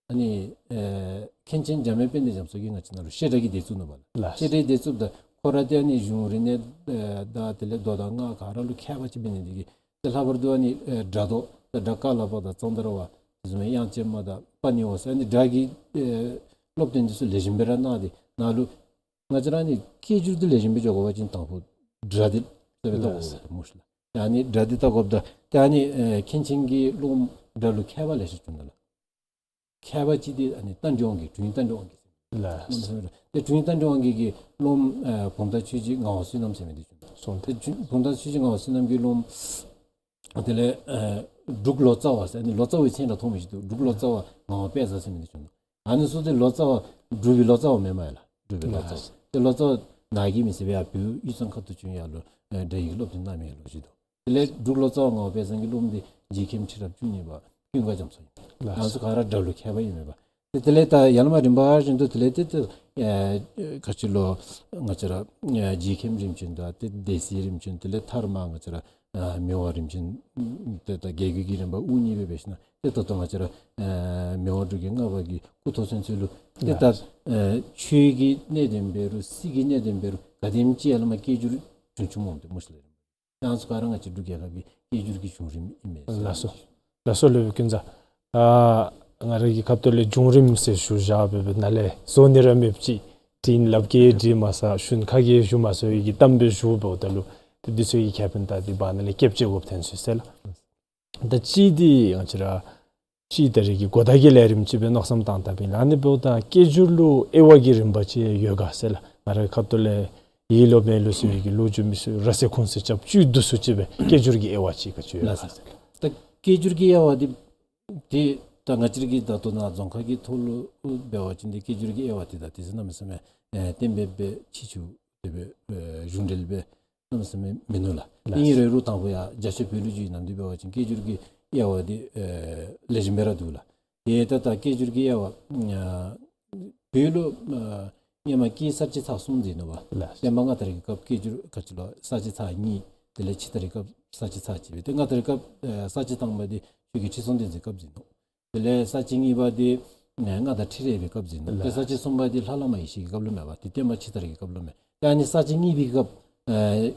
ཨ་ནི་ཨེ་མཁན་ཆེན་འཇམ་དབྱངས་དཔལ་ལྡན་རྒྱ་མཚོ་གིས་ང་བཅས་ནཱ་ལུ་བཤད་གྲྭ་གི་སྡེ་བཙུགས་ནུག་པ་ལགས། ལགས། བཤད་གྲྭའི་སྡེ་བཙུགསཔ་ད་ཁོ་ར་ཏེ་ཨ་ནི་གཞུང་རིག་གནས་ཨེ་དང་དེ་ལས་མདོ་དང་སྔགས་ག་ར་ལུ་མཁས་པ་ཅིག་འབད་ནི་འདི་གིས་ཏེ་ལྷག་པར་དུ་ཨ་ནི་ཨེ་སྒྲ་མདོ་ད་སྒྲ་ཀ་ལ་པ་དང་ཙནྡན་ར་པ་དེ་བཟུམ་མའི་དབྱངས་ཅན་མ་དང་པ་ཎི་བ་ཟེར་ཨ་ནི་སྒྲ་གི་ཨེ་སློབ་སྟོན་འདི་ཚུ་ལེགས་ཤོམ་སྦེ་ར་གནང་སྟེ་ནཱ་ལུ་ང་བཅས་ར་ཨ་ནི་སྐད་སྒྱུར་འདི་ལེགས་ཤོམ་སྦེ་འགྱོ་དགོ་པ་ཅིན་དང་ཕུ་སྒྲ་འདི་ཟེར་སྦེ་བལྟ་དགོ་ལགས། པས་སྨོ་ཤིག་ལགས། ཏེ་ཨ་ནི་སྒྲ་འདི་བལྟ་དགོཔ་ད་ཏེ་ཨ་ནི་ཨེ་མཁན་ཆེན་གྱི་སློབ་མ་སྒྲ་ལུ་མཁས་པ་ལེ་ཤ་བྱུང་ནུག་ལགས། མཁས་པ་ཅིག་འདི་ཨ་ནི་རྟ་མགྲིན་དབང་རྒྱལ་དྲུང་ཡིག་རྟ་མགྲིན་དབང་རྒྱལ་ཟེར། ལགས། ཏེ་དྲུང་ཡིག་རྟ་མགྲིན་དབང་རྒྱལ་གྱི་སློབ་མ་ཨེ་བུམ་ཐང་ཆོས་རྗེ་ངག་དབང་བསོད་ནམས་ཟེར་མི་འདི་བྱུང་ནུག། སོང་། ཏེ་བུམ་ཐང་ཆོས་རྗེ་ངག་དབང་བསོད་ནམས་ཀྱི་སློབ་མ་དེ་ལས་ཨེ་ འབྲུག་ལོ་ཙཱ་བ་ཟེར་ཨ་ནི་ལོ་ཙཱ་བའི་མཚན་ར་མཐོང་མི་ཅིག་འདུག། འབྲུག་ལོ་ཙཱ་བ་ངག་དབང་དཔལ་བཟང་ཟེར་མི་འདི་བྱོན་འདུག། ཨ་ནི་ཚུ་ཏེ་ལོ་ཙཱ་བ་འབྲུག་པའི་ལོ་ཙཱ་བ་མེན་མས་ལགས། འབྲུག་པའི་ལོ་ཙཱ་བ། ལགས། ཏེ་ལོ་ཙཱ་བ་ནཱ་གི་མི་ཟེར་བའི་ཡར་བོད་དབུས་གཙང་ཁ་ཐུག་བྱོན་ཡར་ལུ་ཨེ་སྒྲ་ཡིག་སློབ་སྟོན་གནང་མི་ལོ་ཅིག་འདུག། དེ་ལས་འབྲུག་ལོ་ཙཱ་བ་ངག་དབང་དཔལ་བཟང་གི་སློབ་མ་འདི་རྗེ་མཁན་ཁྲི་རབས་བཅུ་གཉིས་པ་ཀུན་དགའ་རྒྱ་མཚོ་ཨིན། ལགས། ཨ་ནི་ཚུ་ག་ར་སྒྲ་ལུ་མཁས་པ་ཨིན་མས་པ། ཏེ་དེ་ལས་ད་ཡར་ལས་མར་རིམ་པ་བཞིན་དུ་དེ་ལས་ཏེ་ཏེ་ཨེ་ག་ཅི་ལོ་ང་བཅས་ར་ཨེ་རྗེ་མཁན་རིམ་བྱོན་དང་ཏེ་སྡེ་སྲིད་རིམ་བྱོན། དེ་ལས་མཐར་མ་ང་བཅས་ར་ཨ་མི་དབང་རིམ་བྱོན། ཏེ་ད་རྒྱལ་བརྒྱུད་ཀྱི་རིམ་པ་དབུ་བརྙེས་པའི་སྦེ་ཞིནམ་ཏེ་ད་ལྟོ་ང་བཅས་ར་ཨེ་མི་དབང་འབྲུག་རྒྱལ་ལྔ་པ་གི་སྐུ་ཐོག་ཚུན་ཚོད་ལུ་ཏེ་ད་ཨེ་ཆོས་ཀྱི་གནད་དོན་འབད་རུང་སྲིད་ཀྱི་གནད་དོན་འབད་རུང་ག་དེམ་ཅིག་ཡར་ལས་མར་སྐད་སྒྱུར་བྱུང་བྱུངམ་འོང་སྟེ་སྨོ་ཤིག་ལགས། ཨ་ནི་ཚུ་ག་ར་ང་བཅས་འབྲུག་རྒྱལ་ཁབ་ཀྱི་སྐད་སྒྱུར་གྱི་བྱུང་རིམ་ཨིན་མས་ཟེར། ལགས་སོ། ལགས་སོ་སློབ་དཔོན་ཀུན་བཟང་། ཨ་ང་ར་གི་ཁ་ཐུག་ལས་བྱུང་རིམ་ཟེར་ཞུ་བཞག་པའི་ནང་ལས་བཟོ་ནི་ར་མེདཔ་ཅིག། དྲིན་ལབ་ཀྱིས་དྲིས་མ་ཟ། ཞུན་ཁ་གིས་ཞུ་མ་ཟ་བའི་གི་གཏམ་སྦེ་ཞུཝ་འབདཝ་ད་ལུ་ཏེ་འདི་ཚུ་གི་ཁེ་ཕན་ད་འདི་བར་ན་ལས་སྐྱབས་བཅོལ་དགོཔ་ཐོན་སོ་ཡི་ཟེར་ལགས། ད་ཅི་འདི་ང་བཅས་ར་ཅི་ད་རེས་ཀྱི་གོ་བརྡ་གི་ལས་རིམ་ཅིག་སྦེ་མནོ་བསམ་བཏང་བལྟ་བ་ཅིན་ཨ་ནི་འབདཝ་ད་སྐད་སྒྱུར་ལུ་དབྱེ་བ་གི་རིམ་པ་ཅིག་ཡོད་ག་ཟེར་ལགས། ང་རའི་ཁ་ཐུག་ལས་ཡིད་ལུ་མེད་ལུ་ཟེར་བའི་གི་ལོ་རྒྱུས་མི་སྲིད་ར་ཟེར་ཁུངས་སུ་རྐྱབ་བཅུད་བསྡུ་སུ་ཅིག་སྦེ་སྐད་སྒྱུར་གྱི་དབྱེ་བ་ཅིག་ག་ཅི་ཡོད་ག་ཟེར་ལགས། ད་སྐད་སྒྱུར་གྱི་དབྱེ་བ་འདི་ཏེ་ད་ང་བཅས་ར་གི་ད་ལྟོ་ནཱ་རྫོང་ཁ་གི་ཐོག་ལུ་འབད་བ་ཅིན་ཏེ་སྐད་སྒྱུར་གྱི་དབྱེ་བ་འདི་ད་ཏེ་གནམ་མེད་ས་མེད་ཨེ་གཏན་འབེབས་སྦེ་ཕྱེ་ཚུགས་དེ་སྦེ་ཨེ་གཞུང་འབྲེལ་སྦེ་གནམ་མེད་ས་མེད་མིན་ནུག་ལགས། ལགས། ཨིན་རུང་ད་ལྟོ་ཡར་རྒྱ་ཆེ་བོད་ལུ་བསྒྱུར་ནམ་འདི་འབད་བ་ཅིན་སྐད་སྒྱུར་གྱི་དབྱེ་བ་འདི་ཨེ་ལེགས་ཤོམ་སྦེ་ར་འདུག་ལགས། ཏེ་ད་ད་སྐད་སྒྱུར་གྱི་དབྱེ་བ་ཨ་བོད་ལུ་ཨ་སྔོན་མ་སྐད་གསར་བརྗེ་ཚར་གསུམ་ཟེར་ནུག་པ། ལགས། བསྟན་པ་སྔ་དར་གྱི་སྐབས་སྐད་སྒྱུར་ག་ཅི་ལོ་གསར་བརྗེ་ཚར་གཉིས། དེ་ལས་ཕྱི་དར་གྱི་སྐབས་གསར་བརྗེ་ཚར་གཅིག་སྦེ། ཏེ་སྔ་དར་གྱི་སྐབས་ཨེ་གསར་བརྗེ་དང་པ་འདི་ཆོས་རྒྱལ་ཁྲི་སྲོང་ལྡེ་བཙན་སྐབས་ཟེར་ནུག། དེ་ལས་གསར་བརྗེ་གཉིས་པ་འདི་ཨེ་མངའ་བདག་ཁྲི་རལ་པའི་སྐབས་ཟེར་ནུག། ལགས། ཏེ་གསར་བརྗེ་གསུམ་པ་འདི་ལྷ་བླ་མ་ཡེ་ཤེས་ཀྱི་སྐབས་ལུ་མས་པ། ཏེ་བསྟན་པ་ཕྱི་དར་གྱི་སྐབས་ལུ་མས། ཏེ་ཨ་ནི་གསར་བརྗེ་གཉིས་པའི་སྐབས་ཨེ་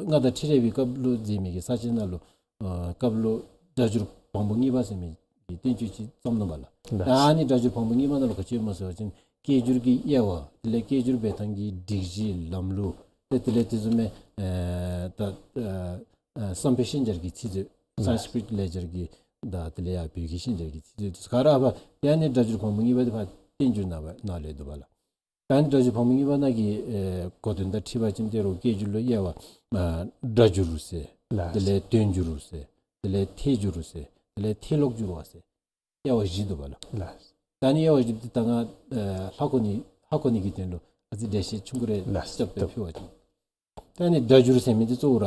མངའ་བདག་ཁྲི་རལ་པའི་སྐབས་ལུ་མཛད་མི་གི་གསར་བརྗེ་ནང་ལུ་ཨ་སྐབས་ལུ་སྒྲ་སྒྱུར་བམ་པོ་གཉིས་པ་ཟེར་མི་གི་བསྟན་བཅོས་ཅིག་བརྩམས་ནུག་པ་ལགས། ལགས། ད་ཨ་ནི་སྒྲ་སྒྱུར་བམ་པོ་གཉིས་པ་ནང་ལུ་ག་ཅི་ཡོདཔ་སྨོ་ཟེར་བ་ཅིན་སྐད་སྒྱུར་གྱི་དབྱེ་བ། དེ་ལས་སྐད་སྒྱུར་འབད་ཐངས་ཀྱི་སྒྲིག་གཞི་ལམ་ལུགས། ཏེ་དེ་ལས་དེ་བཟུམ་མའི་ཨེ་ད་ཨེ་ཨེ་བསམ་འཕེལ་ཤན་སྦྱར་གྱི་ཚིག་མཛོད། ལགས། སཾ་སྐྲྀཏ་ལེགས་སྦྱར་གྱི་དང་དེ་ལས་ཡར་བོད་ཀྱི་ཤན་སྦྱར་གྱི་ཚིག་མཛོད་དེ་ཚུ་ག་ར་ཕར་ཏེ་ཨ་ནི་སྒྲ་སྒྱུར་བམ་པོ་གཉིས་པ་འདི་ཕར་བསྟན་འགྱུར་ནང་ནང་ལས་འདུག་པ་ལགས། ད་ཨ་ནི་སྒྲ་སྒྱུར་བམ་པོ་གཉིས་པ་ནང་གི་ཨེ་གོ་དོན་དང་འཁྲིལ་བ་ཅིན་ཏེ་རོགས་སྐད་སྒྱུར་ལུ་དབྱེ་བ་ཨ་སྒྲ་སྒྱུར་ཟེར། ལགས། དེ་ལས་དོན་སྒྱུར་ཟེར། དེ་ལས་ཐད་སྒྱུར་ཟེར། དེ་ལས་ཐད་ཀློག་སྒྱུར་བ་ཟེར། དབྱེ་བ་བཞི་འདུག་པ་ལགས། ལགས། ད་ཨ་ནི་དབྱེ་བ་བཞི་འདི་ད་ང་ཨེ་ཧ་གོ་ནི་ཧ་གོ་ནི་གི་དོན་ལུ་ཨ་ཙི་འགྲེལ་བཤད་ཆུང་ཀུ་རེ་ལགས། རྐྱབ་སྦེ་ཕུལ་བ་ཅིན། ད་ཨ་ནི་སྒྲ་སྒྱུར་ཟེར་མི་འདི་གཙོ་བོ་ར་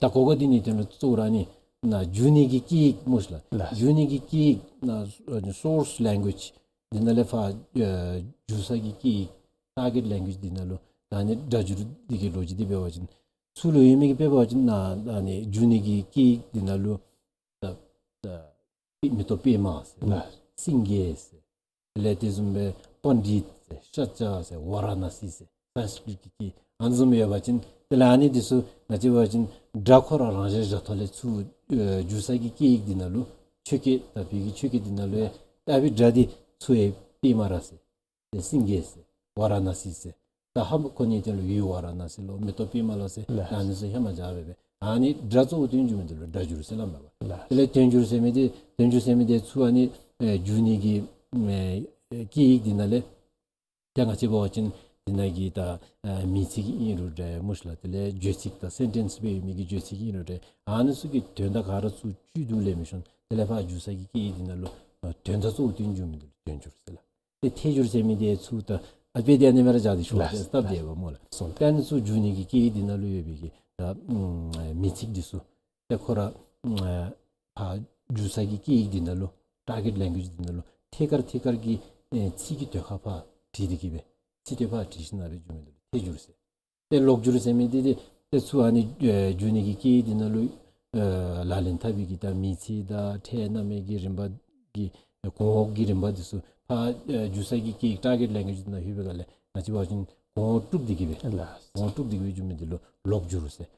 ད་གོ་གོ་འདི་ནི་དོན་ལུ་གཙོ་བོ་ར་ཨ་ནི་ནཱ་བསྒྱུར་ནི་གི་སྐད་ཡིག་སྨོ་ཤིག་ལགས། ལགས། བསྒྱུར་ནི་གི་སྐད་ཡིག་ནཱ་ཨ་ནི་སོརསི་ལེང་གུ་ཨེཇ་འདི་ནང་ལས་ཕར་ཨེ་བསྒྱུར་ས་གི་སྐད་ཡིག་ཊར་གེཊ་ལེང་གུ་ཨེཇ་འདི་ནང་ལུ་ད་ཨ་ནི་སྒྲ་སྒྱུར་འདི་གི་ལོ་རྒྱུས་འདི་འབད་བ་ཅིན་ཚུ་ལུ་ཡོད་མི་གི་དཔེ་འབད་བ་ཅིན་ནཱ་ཨ་ནི་བསྒྱུར་ནི་གི་སྐད་ཡིག་འདི་ནང་ལུ་ད་ད་མེ་ཏོག་པདྨ་ཟེར། ལགས། སེང་གེ་ཟེར། དེ་ལས་དེ་བཟུམ་སྦེ་པཎྜི་ཏ་ཟེར། ཤཱཀྱ་ཟེར། ཝཱ་ར་ཎ་སི་ཟེར། སཾ་སྐྲྀཏ་གི་སྐད་ཨ་ནི་བཟུམ་ཡོད་པ་ཅིན་དེ་ལས་ཨ་ནི་འདི་ཚུ་ང་བཅས་འབད་བ་ཅིན་སྒྲ་ཁོ་ར་རང་བཞིན་བཞག་ཐོག་ལས་ཚུ་ཨེ་བསྒྱུར་ས་གི་སྐད་ཡིག་འདི་ནང་ལུ་ཆོས་སྐད་ད་བོད་ཀྱི་ཆོས་སྐད་འདི་ནང་ལུ་ཡང་ད་ཨ་ཕི་སྒྲ་འདི་ཚུ་ཡང་པདྨ་ར་ཟེར། ཏེ་སེང་གེ་ཟེར། ཝཱ་ར་ཎ་སི་ཟེར། ད་ཧ་མ་གོ་ནི་དོན་ལུ་ཡུལ་ཝཱ་ར་ཎ་སི་ལོ་མེ་ཏོག་པདྨ་ལོ་ཟེར། ལགས། ད་ཨ་ནི་ཚུ་ཧེ་མ་བཞག་སྦེ་སྦེ་ཨ་ནི་སྒྲ་གཙོ་བོ་དོན་སྒྱུར་མི་འདི་ལུ་སྒྲ་སྒྱུར་ཟེར་སླབ་མས་པ། ལགས། དེ་ལས་དོན་སྒྱུར་ཟེར་མི་འདི་དོན་སྒྱུར་ཟེར་མི་འདི་ཚུ་ཨ་ནི་ཨེ་བསྒྱུར་ནི་གི་ཨེ་ཨེ་སྐད་ཡིག་འདི་ནང་ལས་ད་ང་བཅས་འབད་བ་ཅིན་འདི་ནང་གི་ད་ཨེ་མིང་ཚིག་ཨིན་རུང་འདྲ་སྨོ་ཤིག་ལགས། དེ་ལས་བརྗོད་ཚིག་དང་སེན་ཊེནསི་སྦེ་ཡོད་མི་གི་བརྗོད་ཚིག་ཨིན་རུང་འདྲ་ཨ་ནི་ཚུ་གི་དོན་དག་ག་ར་ཚུ་བཅུད་བསྡུ་ལས་མི་ཤོང་། དེ་ལས་ཕར་བསྒྱུར་ས་གི་སྐད་ཡིག་འདི་ནང་ལུ་ཨེ་དོན་དག་གཙོ་བོ་དོན་སྒྱུར་མི་འདི་ལུ་དོན་སྒྱུར་ཟེར་ལགས། ཏེ་ཐད་སྒྱུར་ཟེར་མི་འདི་ཚུ་ད་ཨ་དཔེ་འདི་ཨ་ནི་སྦེ་ར་བཞག་སྟེ་ཞུ་བ་ལགས། ཅིན་སྟབས་བདེ་བས་སྨོ་ལགས། སོང་། ཏེ་ཨ་ནི་ཚུ་བསྒྱུར་ནི་གི་སྐད་ཡིག་འདི་ནང་ལུ་ཡོད་པའི་གི་ད་ཨམ་མིང་ཚིག་འདི་ཚུ་ཏེ་ཁོ་ར་ཨམ་ཕར་བསྒྱུར་ས་གི་སྐད་ཡིག་འདི་ནང་ལུ་ཊར་གེཊ་ལེང་གུ་ཨེཇ་འདི་ནང་ལུ་ཐད་ཀར་ཐད་ཀར་གྱི་ཨེ་ཚིག་གི་དོན་ཁ་ཕར་བྲིས་ཏེ་གི་སྦེ་ཚིག་དོན་ཕར་བྲིས་ཞིནམ་སྦེ་བསྒྱུར་མི་འདི་ལུ་ཐད་སྒྱུར་ཟེར། ཏེ་ཀློག་སྒྱུར་ཟེར་མི་འདི་ཏེ་ཏེ་ཚུ་ཨ་ནི་ཨེ་བསྒྱུར་ནི་གི་སྐད་ཡིག་འདི་ནང་ལུ་ཨེ་ལག་ལེན་འཐབ་པའི་གི་ད་མིང་ཚིག་དང་ཕྲད་རྣམ་དབྱེ་གི་རིམ་པ་གི་གོང་འོག་གི་རིམ་པ་འདི་ཚུ་ཕར་ཨེ་བསྒྱུར་ས་གི་སྐད་ཡིག་ཊར་གེཊ་ལེང་གུ་ཨེཇ་འདི་ནང་ལྷོད་པའི་སྒང་ལས་ང་བཅས་འབད་བ་ཅིན་གོང་འོག་དཀྲུགས་ཏེ་གི་སྦེ་ལགས། གོང་འོག་དཀྲུགས་ཏེ་གི་སྦེ་བསྒྱུར་མི་འདི་ལུ་ཀློག་སྒྱུར་ཟེར།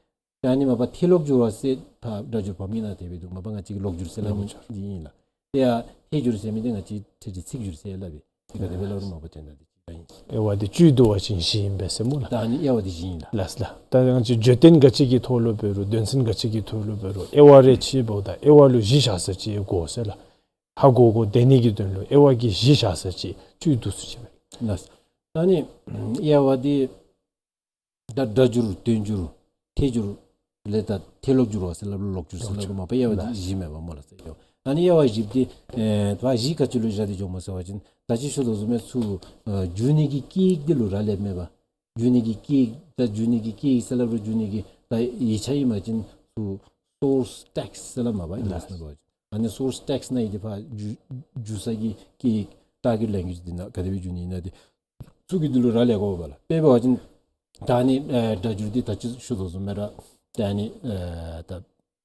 ད་ཨ་ནི་མ་པ་ཐད་ཀློག་སྒྱུར་བ་ཟེར་ཕར་སྒྲ་སྒྱུར་བམ་གྱི་ནང་དེ་སྦེ་འདུག། མ་པ་ང་བཅས་ཀྱིས་ཀློག་སྒྱུར་ཟེར་སླབ་མི་འདི་ཨིན་ལགས། ཏེ་ཡང་ཐད་སྒྱུར་ཟེར་མི་འདི་ང་བཅས་ཐད་ཀྱི་ཚིག་སྒྱུར་ཟེར་སླབ་པས། ཏེ་ག་དེ་སྦེ་སླབ་རུང་མ་པ་དོན་དག་འདི་གཅིག་ཨིན། དབྱེ་བ་འདི་བཅུད་བསྡུ་བ་ཅིན་བཞི་ཨིན་པས་ཟེར་སྨོ་ལགས། ད་ཨ་ནི་དབྱེ་བ་འདི་བཞི་ཨིན་ལགས། ལགས་ལགས། ད་ང་བཅས་བརྗོད་དོན་ག་ཅི་གི་ཐོག་ལུ་འབད་རུང་དོན་ཚན་ག་ཅི་གི་ཐོག་ལུ་འབད་རུང་དབྱེ་བ་རེ་ཕྱེ་འབདཝ་ད་དབྱེ་བ་ལུ་གཞི་བཞག་ས་ཅིག་དགོ་ཟེར་ལགས། ཧ་གོ་གོ་བདེ་ནི་གི་དོན་ལུ་དབྱེ་བ་གི་གཞི་བཞག་ས་ཅིག་བཅུད་བསྡུ་ས་ཅིག་སྦེ། ལགས། ད་ཨ་ནི་དབྱེ་བ་འདི་ད་སྒྲ་སྒྱུར་དོན་སྒྱུར་ཐད་སྒྱུར་ དེ་ལས་ད་ཐད་ལོག་འགྱུར་བ་ཟེར་སླབ་རུང་ལོག་འགྱུར་ཟེར་སླབ་རུང་མ་པ་དབྱེ་བ་འདི་བཞི་མས་པ་སྨོ་ལགས་སོ། ཨ་ནི་དབྱེ་བ་བཞི་འདི་ཨེ་ད་བཞི་ག་ཅི་ལུ་བཞག་སྟེ་འགྱོཝ་སྨོ་ཟེར་བ་ཅིན་ད་ཅི་ཞུ་དོ་བཟུམ་སྦེ་ཚུར་ཨེ་འགྱུར་ནི་གི་སྐད་ཡིག་འདི་ལུ་རག་ལསཔ་མས་པ། འགྱུར་ནི་གི་སྐད་ཡིག་ད་འགྱུར་ནི་གི་སྐད་ཡིག་ཟེར་སླབ་རུང་འགྱུར་ནི་གི་ད་ཡིག་ཆ་ཨིན་པ་ཅིན་ཚུར་སོརསི་ཊེགསིཊ་ཟེར་སླབ་མས་པ་ཨིང་ལིཤ་ནང་འབད་བ་ཅིན། ཨ་ནི་སོརསི་ཊེགསིཊ་ནང་ཡོད་དེ་ཕར་འགྱུར་འགྱུར་ས་གི་སྐད་ཡིག་ཊར་གེཊ་ལེང་གུ་ཡེཇ་འདི་ནང་ག་དེ་སྦེ་འགྱུར་ནི་ཨིན་ན་འདི་ཚུ་གི་འདི་ལུ་རག་ལས་དགོ་པས་ལགས། དཔེ་འབད་བ་ཅིན་ད་ཨ་ནི་ཨེ་སྒྲ་སྒྱུར་འདི་ད་ཅི་ཞུ་དོ་བཟུམ་སྦེ་ར་ད་ཨ་ནི་ཨེ་ད་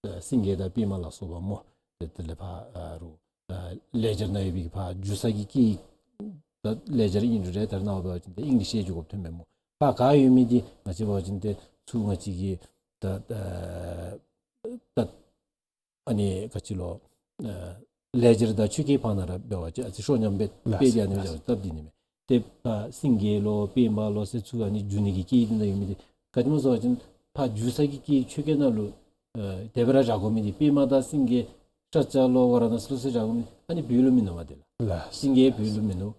ཨེ་སེང་གེ་དང་པདྨ་ལ་སོགས་པ་སྨོ། དེ་དེ་ལས་ཕར་ཨ་རུང་ཨེ་ལེ་ཇར་ནང་ཡོད་པའི་ཕར་འགྱུར་ས་གི་སྐད་ཡིག་ད་ལེ་ཇར་ཨིན་རུང་རེ་ད་རེས་ནངས་པ་འབད་བ་ཅིན་ཏེ་ཨིང་ལིཤ་ཡང་འགྱོ་དགོཔ་ཐོནམ་མས་སྨོ། ཕར་ག་ཡོད་མི་འདི་ང་བཅས་འབད་བ་ཅིན་ཏེ་ཚུར་ང་བཅས་ཀྱི་ད་ཨེ་ད་ཨ་ནི་ག་ཅི་ལོ་ཨེ་ལེ་ཇར་དང་ཆོས་སྐད་བར་ན་ར་འབད་བ་ཅིན་ཨ་ཙི་ཤོ་ཉམས་སྦེ་ལགས་དཔེ་འདི་ཨ་ནི་ལགས། སྦེ་སྟབས་འདི་ནི་མས། ཏེ་ཕར་སེང་གེ་ལོ་པདྨ་ལོ་ཟེར་ཚུར་ཨ་ནི་འགྱུར་ནི་གི་སྐད་ཡིག་འདི་ནང་ཡོད་མི་འདི་ག་ཅི་སྨོ་ཟེར་བ་ཅིན་ཕར་འགྱུར་ས་གི་སྐད་ཡིག་ཆོས་སྐད་ནང་ལུ་ཨེ་དེ་སྦེ་ར་བཞག་དགོ་མི་འདི་པདྨ་དང་སེང་གེ་ཤཱཀྱ་ལོ་ཝཱ་ར་ཎ་སི་ལོ་ཟེར་བཞག་དགོ་མི་ཨ་ནི་བོད་ལུ་མིན་ནུག་པ། དེ་ལགས་ལགས། སེང་གེ་བོད་ལུ་མིན་ནུག།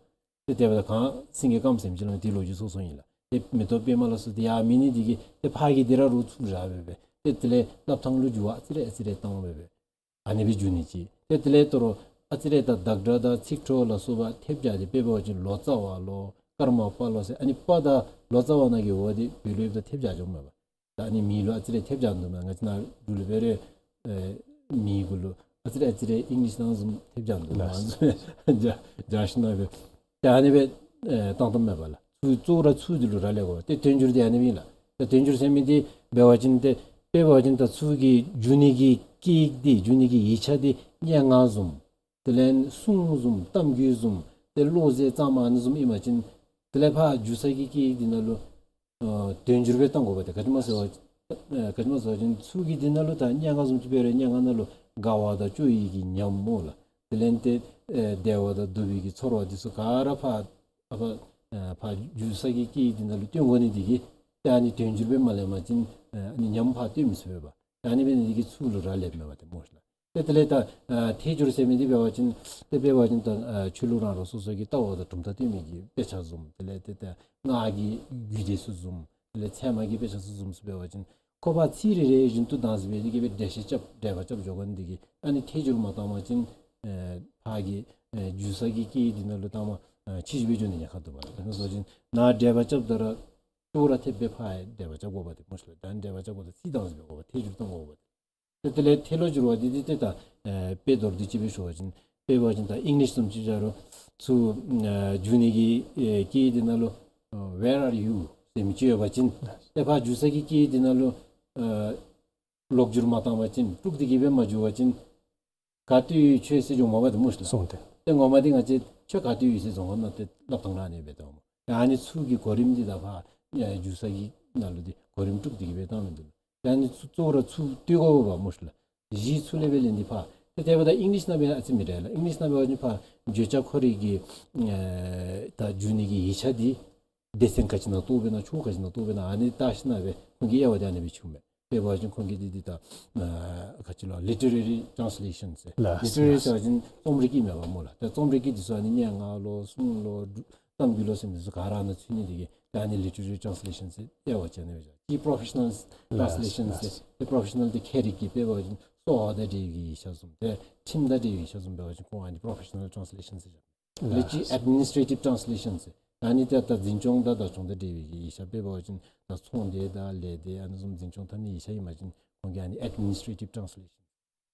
ཏེ་དེ་འབདཝ་ད་གང་སེང་གེ་སྐརམ་ཟེར་མི་ཅིག་ལོ་ཏེ་ལོ་རྒྱུས་སོ་སོ་ཨིན་ལགས། ཏེ་མེ་ཏོག་པདྨ་ལ་སོགས་ཏེ་ཡང་མེད་ནི་འདི་གིས་ཏེ་ཕར་གྱི་འདི་ར་རུང་ཚུར་བཞག་སྦེ་སྦེ་ཏེ་དེ་ལས་སླབ་ཐངས་ལུ་འགྱུར་བ་ཨ་ཙི་རེ་ཨ་ཙི་རེ་བཏང་སྦེ་སྦེ་ཨ་ནི་སྦེ་འགྱུར་ནི་ཅིག། ཏེ་དེ་ལས་ད་རུང་ཨ་ཙི་རེ་ད་བདག་སྒྲ་དང་ཚིག་འཕྲོ་ལ་སོགས་པ་ཐེབས་རྒྱག་སྟེ་དཔེ་འབད་བ་ཅིན་ལོ་ཙཱ་བ་ལོ་ཀརྨ་པ་ལོ་ཟེར་ཨ་ནི་པ་དང་ལོ་ཙཱ་བ་ནང་གི་འོ་འདི་བོད་ལུ་ཡོདཔ་ད་ཐེབས་རྒྱག་འགྱོཝ་མས་པ། ད་ཨ་ནི་མིང་ལུ་ཨ་ཙི་རེ་ཐེབས་རྒྱག་འདུག་མས། ང་བཅས་ནཱ་འབྲུག་ལུ་འབད་རུང་ཨེ་མིང་གུ་ལུ་ཨ་ཙི་རེ་ཨ་ཙི་རེ་ཨིང་ལིཤ་ནང་བཟུམ་ཐེབས་རྒྱག་འདུག་མས། ལགས། ཨ་ནི་བཟུམ་རྒྱ་རྒྱ་ཤུལ་ནང་སྦེ་ད་ཨ་ནི་སྦེ་ཨེ་བཏང་བཏངམ་མས་པ་ལགས། ཚུར་གཙོ་བོ་ར་ཚུར་འདི་ལུ་རག་ལས་དགོ་པས། ཏེ་དོན་སྒྱུར་འདི་ཨ་ནི་སྦེ་ཨིན་ལགས། ད་དོན་སྒྱུར་ཟེར་མི་འདི་འབད་བ་ཅིན་ཏེ་དཔེ་འབད་བ་ཅིན་ད་ཚུར་གྱི་འགྱུར་ནི་གི་སྐད་ཡིག་འདི་འགྱུར་ནི་གི་ཡིག་ཆ་འདི་སྙན་ངག་བཟུམ་དེ་ལས་སྲུང་བཟུམ་གཏམ་རྒྱུད་བཟུམ་ཏེ་བློ་ཟེར་གཙང་མ་ཨ་ནི་བཟུམ་ཨིན་པ་ཅིན་དེ་ལས་ཕར་འགྱུར་ས་གི་སྐད་ཡིག་འདི་ནང་ལུ་ཨ་དོན་སྒྱུར་སྦེ་བཏང་དགོ་པས། ཏེ་ག་ཅི་སྨོ་ཟེར་བ་ཨ་ག་ཅི་སྨོ་ཟེར་བ་ཅིན་ཚུར་གྱི་འདི་ནང་ལུ་ད་སྙན་ངག་བཟུམ་ཅིག་འབད་རུང་སྙན་ངག་ནང་ལུ་དགའ་བ་དང་སྐྱོ་བའི་གི་ཉམས་སྨོ་ལགས། དེ་ལས་ཏེ་ཨེ་བདེ་བ་དང་སྡུག་པའི་གི་ཚོར་བ་འདི་ཚུ་ག་ར་ཕར་ཨ་ཕར་ཨ་ཕར་འགྱུར་ས་གི་སྐད་ཡིག་འདི་ནང་ལུ་སྟོན་དགོ་ནི་འདི་གིས་ཏེ་ཨ་ནི་དོན་སྒྱུར་སྦེ་མ་ལེན་པ་ཅིན་ཨ་ནི་ཉམས་ཕར་སྟོན་མི་ཚུགས་པས་པ། ཨ་ནི་འབད་ནི་འདི་གིས་ཚུར་ལུ་རག་ལསཔ་མས་པ་ཏེ་སྨོ་ཤིག་ལགས། ཏེ་དེ་ལས་ད་ཨ་ཐད་སྒྱུར་ཟེར་མི་འདི་འབད་བ་ཅིན་ཏེ་དཔེ་འབད་བ་ཅིན་ད་ཨ་ཆོས་ལུགས་རང་རང་སོ་སོ་གི་ལྟ་བ་དང་གྲུབ་མཐའ་སྟོན་མི་གི་དཔེ་ཆ་བཟུམ། དེ་ལས་ཏེ་ད་སྔགས་ཀྱི་རྒྱུད་སྡེ་ཚུ་བཟུམ། དེ་ལས་ཚད་མ་གི་དཔེ་ཆ་ཚུ་བཟུམ་ཚུ་འབད་བ་ཅིན་ཁོ་པ་ཚིག་རེ་རེ་བཞིན་དུ་བདག་འཛིན་འབད་དེ་གི་སྦེ་འགྲེལ་བཤད་རྐྱབ་འགྲེལ་པ་རྐྱབ་འགྱོ་དགོ་ནི་འདི་གིས་ཨ་ནི་ཐད་སྒྱུར་མ་བཏང་པ་ཅིན་ཨེ་ཕར་གྱི་ཨེ་འགྱུར་ས་གི་སྐད་ཡིག་འདི་ནང་ལུ་བཏངམ་ཨེ་ཕྱིས་འབད་འགྱོ་ནི་ཉེན་ཁ་འདུག་པ་ལགས། དེ་སྦེ་སོང་ཅིན་ནཱ་འགྲེལ་པ་རྐྱབ་ད་ར་གཙོ་བོ་ར་ཐད་སྦེ་ཕར་འགྲེལ་པ་རྐྱབ་དགོ་པ་ཏེ་སྨོ་ཤིག་ལགས། ད་འགྲེལ་པ་རྐྱབ་དགོཔ་ད་ཚིག་བདག་འཛིན་འབད་དགོ་པ་ཐད་སྒྱུར་བཏང་དགོ་པ་ཏེ། ཏེ་དེ་ལས་ཐད་ལོག་འགྱུར་བ་འདི་འདི་ཏེ་ད་ཨེ་དཔེ་མདོར་བསྡུས་ཅིག་སྦེ་ཞུ་བ་ཅིན་དཔེ་འབད་བ་ཅིན་ད་ཨིང་ལིཤ་བཟུམ་ཅིག་བཞག་རུང་ཚུར་ཨེ་འགྱུར་ནི་གི་ཨེ་སྐད་ཡིག་འདི་ནང་ལུ་ཨེ་Where are you ཟེར་མི་ཅིག་ཡོད་པ་ཅིན་ཏེ་ཕར་འགྱུར་ས་གི་སྐད་ཡིག་འདི་ནང་ལུ་ཨེ་ལོག་འགྱུར་མ་བཏང་པ་ཅིན་དཀྲུགས་ཏེ་གི་སྦེ་མ་འགྱུར་བ་ཅིན་ག་ཏེ་ཡོད་ཁྱོད་ཟེར་འགྱོཝ་མས་པ་ཏེ་སྨོ་ཤིག་ལགས། སོང་སྟེ། ཏེ་ངོ་མ་འདི་ང་བཅས་ཁྱོད་ག་ཏེ་ཡོད་ཟེར་བཟུམ་ཨ་ནཱ་ཏེ་སླབ་ཐངས་ར་ཨ་ནི་སྦེ་འདུག་སྨོ། ཨ་ནི་ཚུར་གྱི་གོ་རིམ་འདི་ད་ཕར་ཨེ་འགྱུར་ས་གི་ནང་ལུ་འདི་གོ་རིམ་དཀྲུགས་ཏེ་གི་སྦེ་བཏང་མི་འདུག། ཨ་ནི་ཚུ་གཙོ་བོ་ར་ཚུར་བསྟུན་དགོ་པས་སྨོ་ཤིག་ལགས། གཞི་ཚུར་ལས་སྦེ་ལེན་ཏེ་ཕར། ཏེ་དེ་འབདཝ་ད་ཨིང་ལིཤ་ནང་སྦེ་ཨ་ཙི་མི་འདྲ་ལགས། ཨིང་ལིཤ་ནང་འབད་བ་ཅིན་ཕར་བརྗོད་བྱ་ཁོ་རའི་གི་ཨེ་ད་འགྱུར་ནི་གི་ཡིག་ཆ་འདི་སྡེ་ཚན་ག་ཅི་ནང་གཏོགས་པས་ན་ཕྱོགས་ག་ཅི་ནང་གཏོགས་པས་ན་ཨ་ནི་བལྟ་ཞིནམ་སྦེ་ཁོང་གི་དབྱེ་བ་འདི་ཨ་ནི་སྦེ་ཕྱེཝ་མས། དཔེ་འབད་བ་ཅིན་ཁོང་གི་འདི་འདི་ད་ཨ་ག་ཅི་ལོ་ལི་ཊི་རེ་རི་ཊཱནས་ལེ་ཤཱན་ཟེར། ལགས། ལི་ཊི་རེ་རི་ཟེར་བ་ཅིན་རྩོམ་རིག་གི་མས་པ་སྨོ་ལགས། ད་རྩོམ་རིག་གི་འདི་ཚུ་ཨ་ནི་སྙན་ངག་ལོ་སྲུང་ལོ་གཏམ་རྒྱུད་ལོ་ཟེར་མི་འདི་ཚུ་ག་ར་ཨ་ནཱ་ཚུད་ནི་འདི་གིས་ད་ཨ་ནི་ལི་ཊི་རེ་རི་ཊཱནས་ལེ་ཤཱན་ཟེར་དབྱེ་བ་ཕྱེ་ནི་སྦེ་བཞག། གཅིག་པོ་རོ་ཕེ་ཤ་ནཱལ་ཊཱནས་ལེ་ཤཱན་ཟེར། ལགས། ཏེ་པོ་རོ་ཕེ་ཤ་ནཱལ་འདི་ཁྱད་རིག་གི་དཔེ་འབད་བ་ཅིན་གསོ་བ་དང་འབྲེལ་བའི་ཡིག་ཆ་བཟུམ་ཏེ་ཁྲིམས་དང་འབྲེལ་བའི་ཡིག་ཆ་བཟུམ་འབད་བ་ཅིན་ཁོང་ཨ་ནི་པོ་རོ་ཕེ་ཤ་ནཱལ་ཊཱནས་ལེ་ཤཱན་ཟེར་བཞག། ལགས། ལེགས་ཀྱི་ཨེཌ་མི་ནིས་ཊེ་ཊིབ་ཊཱནས་ལེ་ཤཱན་ཟེར། ཨ་ནི་ཏེ་ད་འཛིན་སྐྱོང་དང་བདག་སྐྱོང་དང་འབྲེལ་བའི་ཡིག་ཆ་དཔེ་འབད་བ་ཅིན་ད་ཚོང་སྡེ་དང་ལས་སྡེ་ཨ་ནི་བཟུམ་འཛིན་སྐྱོང་འཐབ་ནི་ཡིག་ཆ་ཨིན་པ་ཅིན་ཁོང་གིས་ཨ་ནི་ཨེཌ་མི་ནིས་ཊེ་ཊིབ་ཊཱནས་ལེ་ཤཱན།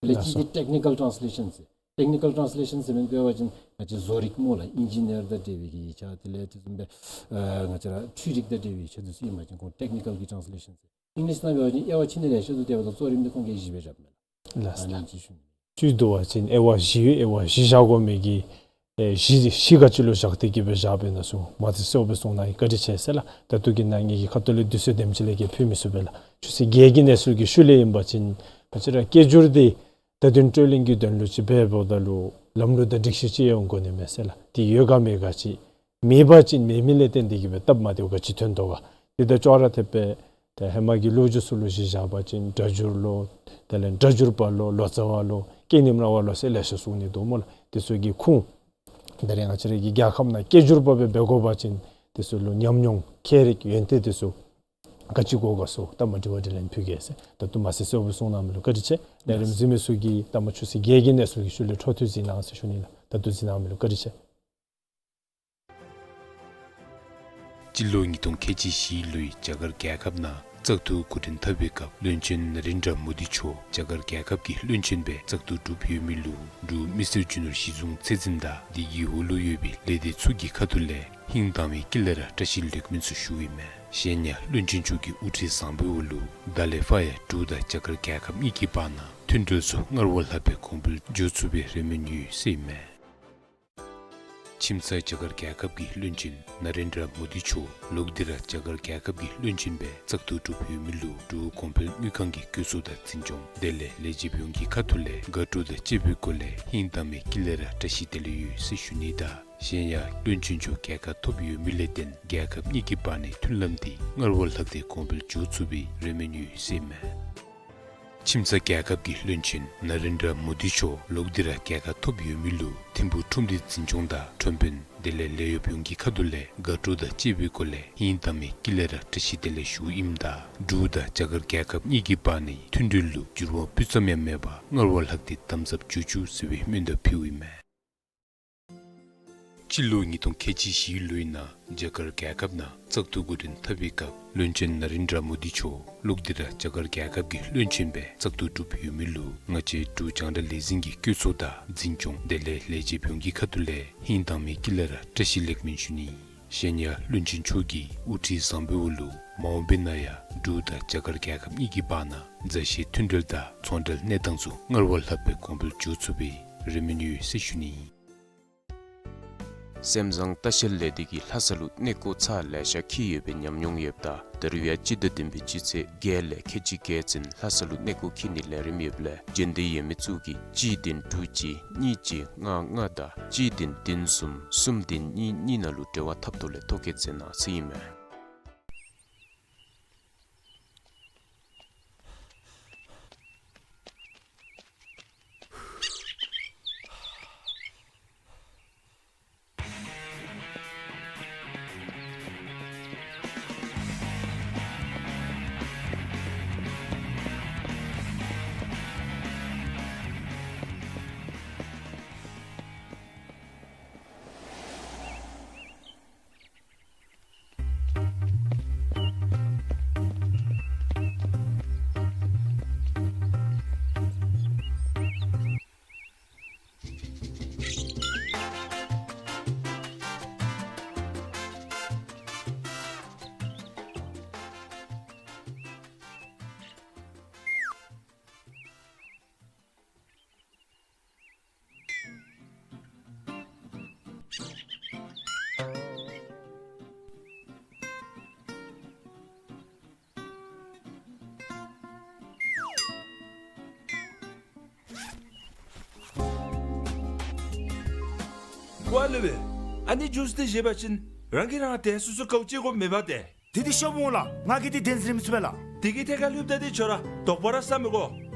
ལེགས་སོ། ལེགས་ཀྱི་ཊེག་ནི་ཀཱལ་ཊཱནས་ལེ་ཤཱན་ཟེར། ཊེག་ནི་ཀཱལ་ཊཱནས་ལེ་ཤཱན་ཟེར་མི་འབད་བ་ཅིན་ང་བཅས་བཟོ་རིག་སྨོ་ལགས། ཨིན་ཇི་ནི་ཡར་དང་འབྲེལ་བའི་གི་ཡིག་ཆ་དེ་ལས་དེ་བཟུམ་སྦེ་ཨ་ང་བཅས་ར་འཕྲུལ་རིག་དང་འབྲེལ་བའི་ཡིག་ཆ་འདི་ཚུ་ཨིན་པ་ཅིན་ཁོང་ཊེག་ནི་ཀཱལ་གྱི་ཊཱནས་ལེ་ཤཱན་ཟེར། ཨིང་ལིཤ་ནང་འབད་བ་ཅིན་དབྱེ་བ་ཕྱེ་ནི་ལེ་ཤ་འདུག། དེ་འབདཝ་ད་གཙོ་རིམ་འདི་ཁོང་གིས་བཞི་སྦེ་རྐྱབ་མས་ལགས། ལགས་སོ། ཨ་ནི་ཅིག་ཞུ་ནི། ཞུ་དོ་བ་ཅིན་དབྱེ་བ་བཞི་ཡོད། དབྱེ་བ་བཞི་བཞག་དགོ་མི་གི་ཨེ་བཞི་བཞི་ག་ཅི་ལུ་བཞག་སྟེ་གི་སྦེ་བཞག་པས་ན་ཟེར་མ་ཚད་གསལཝ་སྦེ་གསུངས་གནང་ཡི། བཀའ་དྲིན་ཆེ་ཟེར་ལགས། ད་ལྟོ་གི་ནང་ངེ་གི་ཁ་ཐུག་ལས་དུས་ཚོད་དེམ་ཅིག་ལས་བརྒལ་ཕུལ་མི་ཚུགས་པས་ལགས། ཆུ་ཚོད་བརྒྱད་ཀྱི་གནས་ཚུལ་གྱི་ཤུལ་ལས་ཨིན་པ་ཅིན་ང་བཅས་ར་སྐད་སྒྱུར་འདི་བརྡ་དོན་སྤྲོད་ལེན་གྱི་དོན་ལུ་ཅིག་འབདཝ་ད་ལུ་ལམ་ལུགས་དང་སྒྲིག་གཞི་ཅིག་ཡོད་དགོ་ནི་མས་ཟེར་ལགས། དེ་ཡོད་ག་མེད་ག་ཅིག་མེད་པ་ཅིན་མེད་མི་ལས་བརྟེན་ཏེ་གི་སྦེ་སྟབས་མ་བདེཝ་ག་ཅི་ཐོན་དོ་ག། དེ་དང་ཅོག་ར་འཐདཔ་སྦེ་ཏེ་ཧེ་མ་གི་ལོ་རྒྱུས་ཚུ་ལུ་གཞི་བཞག་པ་ཅིན་སྒྲ་སྒྱུར་ལོ་དེ་ལས་སྒྲ་སྒྱུར་པ་ལོ་ལོ་ཙཱ་བ་ལོ་སྐད་རྙིང་ར་བ་ལོ་ཟེར་ལེ་ཤ་གསུང་ནི་འདུག་སྨོ་ལགས། དེ་ཚུ་གི་ཁུངས་ད་རེས་ང་བཅས་ར་གི་རྒྱལ་ཁབ་ནང་སྐད་སྒྱུར་པ་སྦེ་འབད་དགོ་པ་ཅིན་དེ་ཚུ་ལུ་ཉམས་མྱོང་ཁྱད་རིག་ཡོན་ཏན་དེ་ཚུ་ ག་ཅི་དགོ་ག་སོ་ད་མ་དྲི་བ་དྲིས་ལན་ཕུལ་གེ་ཟེར། ད་ལྟོ་མ་ཟེར་གསལ་པོ་གསུང་གནང་མི་ལུ་བཀའ་དྲིན་ཆེ། ལས་རིམ་གཟིགས་མི་ཚུ་གིས་ད་མ་ཆུ་ཚོད་བརྒྱད་ཀྱི་གནས་ཚུལ་གྱི་ཤུལ་ལས་འཕྲོ་མཐུད་གཟིགས་གནང་ཟེར་ཞུ་ནི་ལགས། ད་ལྟོ་གཟིགས་གནང་མི་ལུ་བཀའ་དྲིན་ཆེ། སྤྱི་ལོ་ཉིས་སྟོང་ཁལ་གཅིག་བཞི་ལོའི་རྒྱ་གར་རྒྱལ་ཁབ་ནང་བཙག་འཐུ་འགོ་འདྲེན་འཐབ་པའི་སྐབས་བློན་ཆེན་ན་རེན་དྲ་མོ་དི་མཆོག་རྒྱ་གར་རྒྱལ་ཁབ་ཀྱི་བློན་ཆེན་སྦེ་བཙག་འཐུ་གྲུབ་ཡོད་མི་ལུ་འབྲུག་མི་སེར་རྒྱུ་ནོར་གཞི་བཟུང་ཚད་འཛིན་དང་དེ་གི་འོག་ལུ་ཡོད་པའི་ལས་སྡེ་ཚུ་གི་ཁ་ཐུག་ལས་ཧིང་དྭངས་མའི་དཀྱིལ་ལས་ར་བཀྲ་ཤིས་ལེགས་སྨོན་ཚུ་ཞུ་ཡི་མས། གཞན་ཡང་བློན་ཆེན་མཆོག་གི་དབུ་ཁྲིད་བཟང་པོའི་འོག་ལུ་ད་ལས་ཕར་ཡང་འབྲུག་དང་རྒྱ་གར་རྒྱལ་ཁབ་གཉིས་ཀྱི་བར་ན་མཐུན་འབྲེལ་ཚུ་སྔར་བ་ལྷག་པའི་གོང་འཕེལ་འགྱོ་ཚུགས་པའི་རེ་སྨོན་ཡོད་ཟེར་ཨིན་མས། ཁྱིམ་ཚང་རྒྱ་གར་རྒྱལ་ཁབ་ཀྱི་བློན་ཆེན་ན་རེན་དྲ་མོ་དི་མཆོག་ལོག་སྟེ་ར་རྒྱ་གར་རྒྱལ་ཁབ་ཀྱི་བློན་ཆེན་སྦེ་བཙག་འཐུ་གྲུབ་ཡོད་མི་ལུ་འབྲུག་གོང་འཕེལ་དངུལ་ཁང་གི་བཀོད་ཚོགས་དང་འཛིན་སྐྱོང་དེ་ལས་ལས་བྱེདཔ་ཡོངས་ཀྱི་ཁ་ཐུག་ལས་དགའ་སྤྲོ་དང་བཅས་པའི་སྒོ་ལས་ཧིང་དྭངས་མའི་དཀྱིལ་ལས་ར་བཀྲ་ཤིས་བདེ་ལེགས་ཡོད་ཟེར་ཞུ་ནི་དང་གཞན་ཡང་བློན་ཆེན་མཆོག་རྒྱལ་ཁ་ཐོབ་ཡོད་མི་ལས་བརྟེན་རྒྱལ་ཁབ་གཉིས་ཀྱི་བར་ནའི་མཐུན་ལམ་དེ་སྔར་བ་ལྷག་སྟེ་གོང་འཕེལ་འགྱོ་ཚུགས་པའི་རེ་སྨོན་ཡོད་ཟེར་ཨིན་མས། ཁྱིམ་ཚང་རྒྱལ་ཁབ་ཀྱི་བློན་ཆེན་ན་རེན་དྲ་མོ་དི་མཆོག་ལོག་སྟེ་ར་རྒྱལ་ཁ་ཐོབ་ཡོད་མི་ལུ་ཐིམ་ཕུག་ཁྲོམ་སྡེ་འཛིན་སྐྱོང་དང་ཁྲོམ་དཔོན་དེ་ལས་ལས་གཡོགཔ་ཡོངས་ཀྱི་ཁ་ཐུག་ལས་དགའ་སྤྲོ་དང་བཅས་པའི་སྒོ་ལས་ཧིང་དྭངས་མའི་དཀྱིལ་ལས་ར་བཀྲ་ཤིས་བདེ་ལེགས་ཞུཝ་ཨིནམ་ད་འབྲུག་དང་རྒྱ་གར་རྒྱལ་ཁབ་གཉིས་ཀྱི་བར་ནའི་མཐུན་འབྲེལ་ལུ་འགྱུར་བ་སྤུས་ཙམ་ཡང་མེད་པར་སྔར་བ་ལྷག་སྟེ་དམ་ཟབ་འགྱོ་བཅུག་ཟེར་བའི་སྨོན་འདུན་ཕུལཝ་ཨིན་མས། སྤྱི་ལོ་ཉིས་སྟོང་ཁལ་གཅིག་བཞི་ལོའི་ནང་རྒྱ་གར་རྒྱལ་ཁབ་ནང་བཙག་འཐུ་འགོ་འདྲེན་འཐབ་པའི་སྐབས་བློན་ཆེན་ན་རེན་དྲ་མོ་དི་མཆོག་ལོག་སྟེ་ར་རྒྱ་གར་རྒྱལ་ཁབ་ཀྱི་བློན་ཆེན་སྦེ་བཙག་འཐུ་གྲུབ་ཡོད་མི་ལུ་ང་བཅས་འབྲུག་རྒྱང་བསྒྲགས་ལས་འཛིན་གྱི་བཀོད་ཚོགས་དང་འཛིན་སྐྱོང་དེ་ལས་ལས་བྱེདཔ་ཡོངས་ཀྱི་ཁ་ཐུག་ལས་ཧིང་དྭངས་མའི་དཀྱིལ་ལས་ར་བཀྲ་ཤིས་ལེགས་སྨོན་ཞུ་ནི། གཞན་ཡང་བློན་ཆེན་མཆོག་གི་དབུ་ཁྲིད་བཟང་པོའི་འོག་ལུ་མ་འོངས་པའི་ནང་ཡང་འབྲུག་དང་རྒྱ་གར་རྒྱལ་ཁབ་གཉིས་ཀྱི་བར་ན་མཛའ་བཤེས་མཐུན་འབྲེལ་དང་ཚོང་འབྲེལ་གནས་སྟངས་ཚུ་སྔར་བ་ལྷག་པའི་གོང་འཕེལ་འགྱོ་ཚུགས་པའི་རེ་སྨོན་ཡོད་ཟེར་ཞུ་ནི། སེམས་བཟང་ལྟ་བཤལ་ལས་སྡེ་གིས་ལྷ་ས་ལུ་གནས་སྐོར་ཚར་ལེ་ཤ་འཁྱིད་ཡོད་པའི་ཉམས་མྱོང་ཡོདཔ་ད་ད་རུང་ཡང་སྤྱི་ཟླ་བདུན་པའི་སྤྱི་ཚེས་བརྒྱད་ལས་ཁལ་གཅིག་བརྒལ་ཚུན་ལྷ་ས་ལུ་གནས་སྐོར་འཁྱིད་ནིའི་ལས་རིམ་ཡོདཔ་ལས་རྒྱུན་ལྡན་ཡོད་མི་ཚུ་གིས་གཅིག་བདུན་དྲུག་གཅིག་གཉིས་གཅིག་ལྔ་ལྔ་དང་གཅིག་བདུན་བདུན་གསུམ་གསུམ་བདུན་གཉིས་གཉིས་ནང་ལུ་འབྲེལ་བ་འཐབ་ཐོག་ལས་ཐོ་བཀོད་མཛད་གནང་ཟེར་ཨིན་མས། ཀོ་ལེ་བེ། ཨ་ནི་ཇུས་འདི་བཞེས་པ་ཅིན་རང་གིས་རང་དེ་སོ་སོ་གའུ་ཅིག་གོ་མེད་པ་དེ། དེ་འདི་ཤོབ་འོང་ལགས། ང་གིས་འདི་གདན་འཛིན་ར་མི་ཚུགས་པས་ལགས། དེ་གི་ཐད་ཁར་ལྷོདཔ་ད་འདི་ཁྱོད་ར་དོགས་པ་ར་ཟ་མི་དགོ།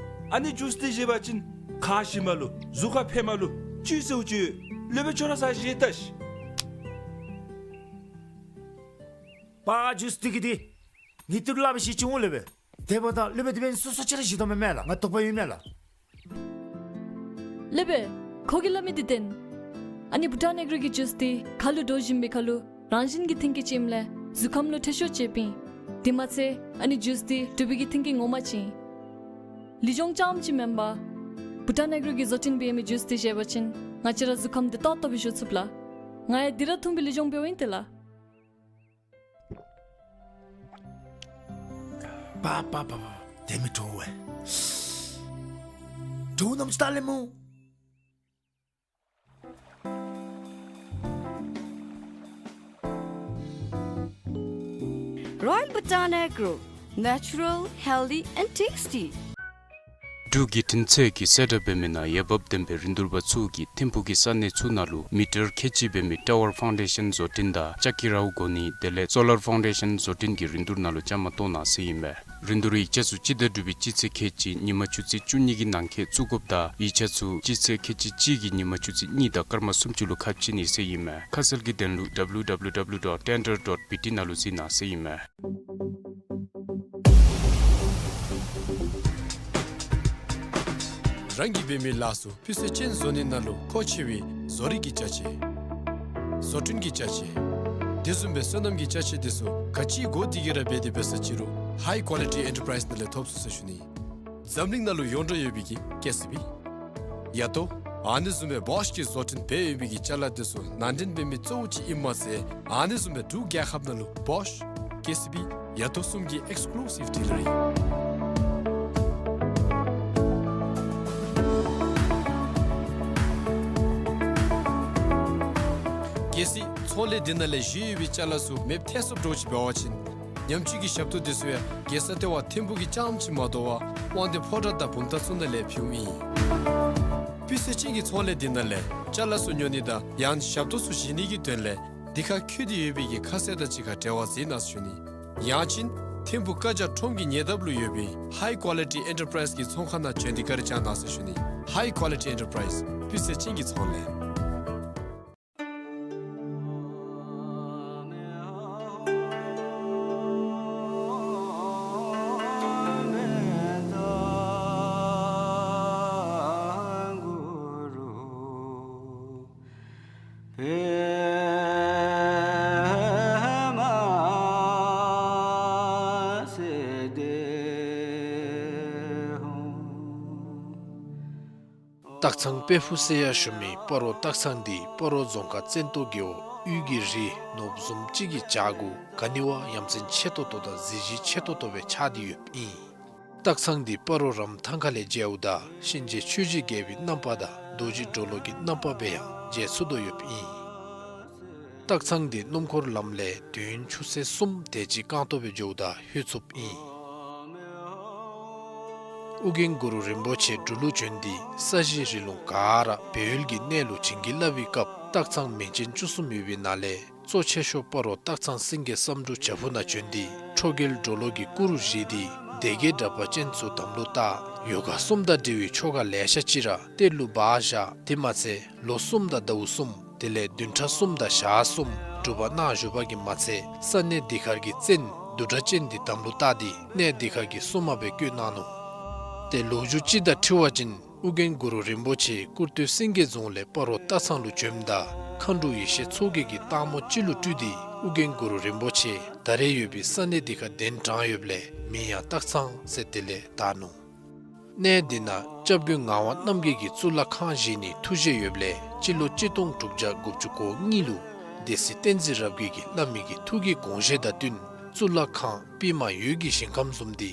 ཨ་ནི་ཇུས་འདི་བཞེས་པ་ཅིན་ཁ་ཞི་མ་ལུ་གཟུགས་ཁར་ཕན་མ་ལུ་ཅི་ཟེརཝ་ཅིག་ཡོད། སློབ་དཔོན་ཁྱོད་ར་ཟ་བཞེས་ལྟ་ཤིག། པ་ཇུས་འདི་གི་འདི་ངེའི་ཏི་རུ་སླབ་བཞེས་ཅི་འོང་ལེ་བེ། དེ་འབདཝ་ད་སློབ་དཔོན་དེ་འབདན་སོ་སོ་ཅིག་ར་བཞེས་དོ་མེན་མས་ལགས། ང་དོགས་པ་ཡོད་མས་ལགས། སློབ་དཔོན། ཁོ་གིས་སླབ་མི་འདི་བདེན། ཨ་ནི་བྷུ་ཊཱན་ཨེག་རོ་གི་ཇུས་འདི་ཁ་ལུ་འདྲོག་བཞིན་པའི་ཁར་ལུ་རང་བཞིན་གྱི་མཐུན་རྐྱེན་ཅིག་ཨིནམ་ལས་གཟུགས་ཁམས་ལུ་ཁྲེགས་ཆོད་ཅིག་ཡོདཔ་ཨིན། དེ་མ་ཚད་ཨ་ནི་ཇུས་འདི་གྲུབ་པའི་གི་མཐུན་རྐྱེན་ངོ་མ་ཅིག་ཨིན། ལུས་སྦྱོང་རྐྱངམ་ཅིག་མེན་པར་བྷུ་ཊཱན་ཨེག་རོ་གིས་བཟོ་སྐྲུན་འབད་མི་ཇུས་འདི་བཞེས་པ་ཅིན་ང་བཅས་ར་གཟུགས་ཁམས་བདེ་ཏོག་ཏོ་སྦེ་བཞུགས་ཚུགས་ལགས། ང་ཡང་འདི་ར་འཐུང་སྦེ་ལུས་སྦྱོང་འབདཝ་ཨིན་ཏེ་ལགས། པ་པ་པ་པ། དེ་མི་དྲོ་བས། དྲོ་ནམ་ཅིག་ལྟ་ལེ་སྨོ། Royal Bhutan Agro, natural, healthy and tasty. འབྲུག་བརྒྱུད་འཕྲིན་ཚད་ཀྱིས་གསལ་བསྒྲགས་འབད་མི་ནང་འོས་འབབ་ལྡན་པའི་རིན་བསྡུར་པ་ཚུ་གིས་ཐིམ་ཕུག་གི་ས་གནས་ཚུ་ནང་ལུ་མི་ཊར་ཁལ་གཅིག་འབད་མི་ཊ་ཝར་ཕའུན་ཌེ་ཤཱན་བཟོ་སྐྲུན་དང་ལྕགས་ཀྱི་རཝ་བསྒོར་ནི་དེ་ལས་སོ་ལར་ཕའུན་ཌེ་ཤཱན་བཟོ་སྐྲུན་གྱི་རིན་བསྡུར་ནང་ལུ་བཅའ་མར་གཏོགས་གནང་ཟེར་ཨིན་མས། རིན་བསྡུར་ཡིག་ཆ་ཚུ་སྤྱི་ཟླ་དྲུག་པའི་སྤྱི་ཚེས་ཁལ་གཅིག་ཉིན་མ་ཆུ་ཚོད་བཅུ་གཉིས་ཀྱི་ནང་འཁོད་བཙུགས་དགོཔ་དང་ཡིག་ཆ་ཚུ་སྤྱི་ཚེས་ཁལ་གཅིག་གཅིག་གི་ཉིན་མ་ཆུ་ཚོད་གཉིས་དང་སྐར་མ་སུམ་ཅུ་ལུ་ཁ་ཕྱེ་ནི་ཟེར་ཨིན་མས། ཁ་གསལ་གྱི་དོན་ལུ་W W W dot tender dot B T ནང་ལུ་གཟིགས་གནང་ཟེར་ཨིན་མས། རང་གིས་འབད་མི་ལཱ་ཚུ་སྤུས་ཚད་ཅན་བཟོ་ནི་ནང་ལུ་མཁོ་ཆེ་བའི་བཟོ་རིག་གི་ཅ་ཆས། བཟོ་སྐྲུན་གྱི་ཅ་ཆས། དེ་བཟུམ་སྦེ་སོ་ནམ་གྱི་ཅ་ཆས་དེ་ཚུ་ག་ཅི་དགོ་དེ་གིས་ར་འབད་དེ་འབད་ས་ཅི་རུང་High Quality Enterprise ནང་ལས་ཐོབ་ཚུགས་ཟེར་ཞུ་ནི། འཛམ་གླིང་ནང་ལུ་ཡོངས་གྲགས་ཡོད་པའི་གི་ཀེ་སི་བི། ཡ་ཏོ། ཨ་ནི་བཟུམ་སྦེ་བོཤ་གིས་བཟོ་སྐྲུན་འབད་ཡོད་པའི་གི་ཅ་ལ་དེ་ཚུ་ནང་འདྲེན་འབད་མི་གཙོ་བོ་ཅིག་ཨིནམ་མ་ཚད་ཨ་ནི་བཟུམ་སྦེ་འབྲུག་རྒྱལ་ཁབ་ནང་ལུ་བོཤ་ཀེ་སི་བི་ཡ་ཏོ་གསུམ་གྱི་ཨེགསི་ཀུ་ལུ་སིབ་ཌི་ལར་ཨིན། གལ་སྲིད་ཚོང་ལས་འདི་ནང་ལས་བཞེས་ཡོད་པའི་ཅ་ལ་ཚུ་མེདཔ་ཐལ་སོཔ་འདྲཝ་ཅིག་འབད་བ་ཅིན་ཉམས་བཅོས་ཀྱི་ཞབས་ཏོག་དེ་ཚུ་ཡང་རྒྱལ་ས་ལྟེ་བ་ཐིམ་ཕུག་གི་རྐྱངམ་ཅིག་མ་དོ་བར་དབང་འདུས་ཕོ་བྲང་དང་བུམ་ཐང་ཚུ་ནང་ལས་ཕུལཝ་ཨིན། སྤུས་ཚད་ཅན་གྱི་ཚོང་ལས་འདི་ནང་ལས་ཅ་ལ་ཚུ་ཉོ་ནི་དང་ཡང་ཞབས་ཏོག་ཚུ་བཞེས་ནི་གི་དོན་ལས་འདི་ཁར་འཁོད་དེ་ཡོད་པའི་གི་ཁ་གསལ་དང་གཅིག་ཁར་འབྲེལ་བ་མཛད་གནང་ཟེར་ཞུ་ནི། ཡང་ཅིན་ཐིམ་ཕུག་ཀ་ཇ་ཁྲོམ་གྱི་ཉེ་འདབས་ལུ་ཡོད་པའི་High Quality Enterprise གི་ཚོང་ཁང་ནང་བྱོན་ཏེ་བཀའ་དྲིན་བསྐྱང་གནང་ཟེར་ཞུ་ནི། High Quality Enterprise སྤུས་ཚད་ཅན་གྱི་ཚོང་ལས། སྟག་ཚང་དཔལ་ཕུག་ཟེར་ཡང་ཞུ་མི་སྤ་རོ་སྟག་ཚང་འདི་སྤ་རོ་རྫོང་ཁག་བཙན་ཏོ་རྒེད་འོག་དབུས་ཀྱི་རི་ནོར་བུ་བཟུམ་ཅིག་གི་བྱག་གུ་ག་ནི་བ་ཡ་མཚན་ཆེ་ཏོག་ཏོ་དང་གཟི་བརྗིད་ཆེ་ཏོག་ཏོ་སྦེ་ཆགས་ཏེ་ཡོདཔ་ཨིན། སྟག་ཚང་འདི་སྤ་རོ་རམ་ཐང་ཁ་ལས་མཇལཝ་ད་གཤིན་རྗེ་ཆོས་ཀྱི་རྒྱལ་པོའི་རྣམ་པ་དང་རྡོ་རྗེ་གྲོ་ལོད་ཀྱི་རྣམ་པ་སྦེ་ཡང་མཇལ་ཚུགས་དོ་ཡོདཔ་ཨིན། སྟག་ཚང་འདི་སྣུམ་འཁོར་ལམ་ལས་དུས་ཡུན་ཆུ་ཚོད་གསུམ་དེ་ཅིག་རྐང་ཐང་སྦེ་འགྱོཝ་ད་ལྷོད་ཚུགསཔ་ཨིན། ཨོ་རྒྱན་གུ་རུ་རིན་པོ་ཆེ་འབྲུག་ལུ་བྱོན་ཏེ་ས་གཞི་རི་ལུང་ག་ར་སྦས་ཡུལ་གྱི་གནས་ལུ་བྱིན་གྱིས་བརླབས་པའི་སྐབས་སྟག་ཚང་མིང་ཅན་བཅུ་གསུམ་ཡོད་པའི་ནང་ལས་གཙོ་ཆེ་ཤོས་སྤ་རོ་སྟག་ཚང་སེང་གེ་བསམ་འགྲུབ་བྱག་ཕུག་ནང་བྱོན་ཏེ་ཁྲོ་རྒྱལ་གྲོ་ལོད་ཀྱི་སྐུ་རུ་བཞེངས་ཏེ་སྡེ་བརྒྱད་དྲེགས་པ་ཅན་ཚུ་དམ་ལུ་བཏགས། ཡོ་ག་གསུམ་དང་འབྲེལ་བའི་ཆོ་ག་ལེ་ཤ་ཅིག་ར་གཏེར་ལུ་སྦ་བཞག། དེ་མ་ཚད་ལོ་གསུམ་དང་ཟླཝ་གསུམ་དེ་ལས་བདུན་ཕྲག་གསུམ་དང་ཞག་གསུམ་སྒྲུབ་པ་གནང་བཞུགས་པ་གིས་མ་ཚད་ས་གནས་འདི་ཁར་གྱི་བཙན་བདུད་དྲེགས་ཅན་འདི་དམ་ལུ་བཏགས་ཏེ་གནས་འདི་ཁར་གྱི་སྲུང་མ་སྦེ་བསྐོས་གནང་ནུག། ཏེ་ལོ་རྒྱུས་ཅིག་དང་འཁྲིལ་བ་ཅིན་ཨོ་རྒྱན་གུ་རུ་རིན་པོ་ཆེ་ཀུར་སྟོད་སེང་གེ་རྫོང་ལས་སྤ་རོ་སྟག་ཚང་ལུ་བྱོནམ་ད་མཁའ་འགྲོ་ཡེ་ཤེས་མཚོ་རྒྱལ་གྱིས་སྟག་མོ་ཅིག་ལུ་སྤྲུལ་ཏེ་ཨོ་རྒྱན་གུ་རུ་རིན་པོ་ཆེ་ད་རེས་ཡོད་པའི་ས་གནས་འདི་ཁར་གདན་དྲངས་ཡོདཔ་ལས་མིང་ཡང་སྟག་ཚང་ཟེར་དེ་ལས་བཏགས་ནུག། གནས་འདི་ནང་སྐྱབས་མགོན་ངག་དབང་རྣམ་རྒྱལ་གྱིས་གཙུག་ལག་ཁང་བཞེངས་ནིའི་ཐུགས་བཞེད་ཡོདཔ་ལས་སྤྱི་ལོ་གཅིག་སྟོང་དྲུག་བརྒྱ་དགུ་བཅུ་གོ་གཉིས་ལུ་སྡེ་སྲིད་བསྟན་འཛིན་རབ་རྒྱས་ཀྱིས་བླ་མའི་གི་ཐུགས་ཀྱི་དགོངས་བཞེད་དང་བསྟུན་གཙུག་ལག་ཁང་པདྨ་འོད་ཀྱི་ཞིང་ཁམས་བཟུམ་འདི་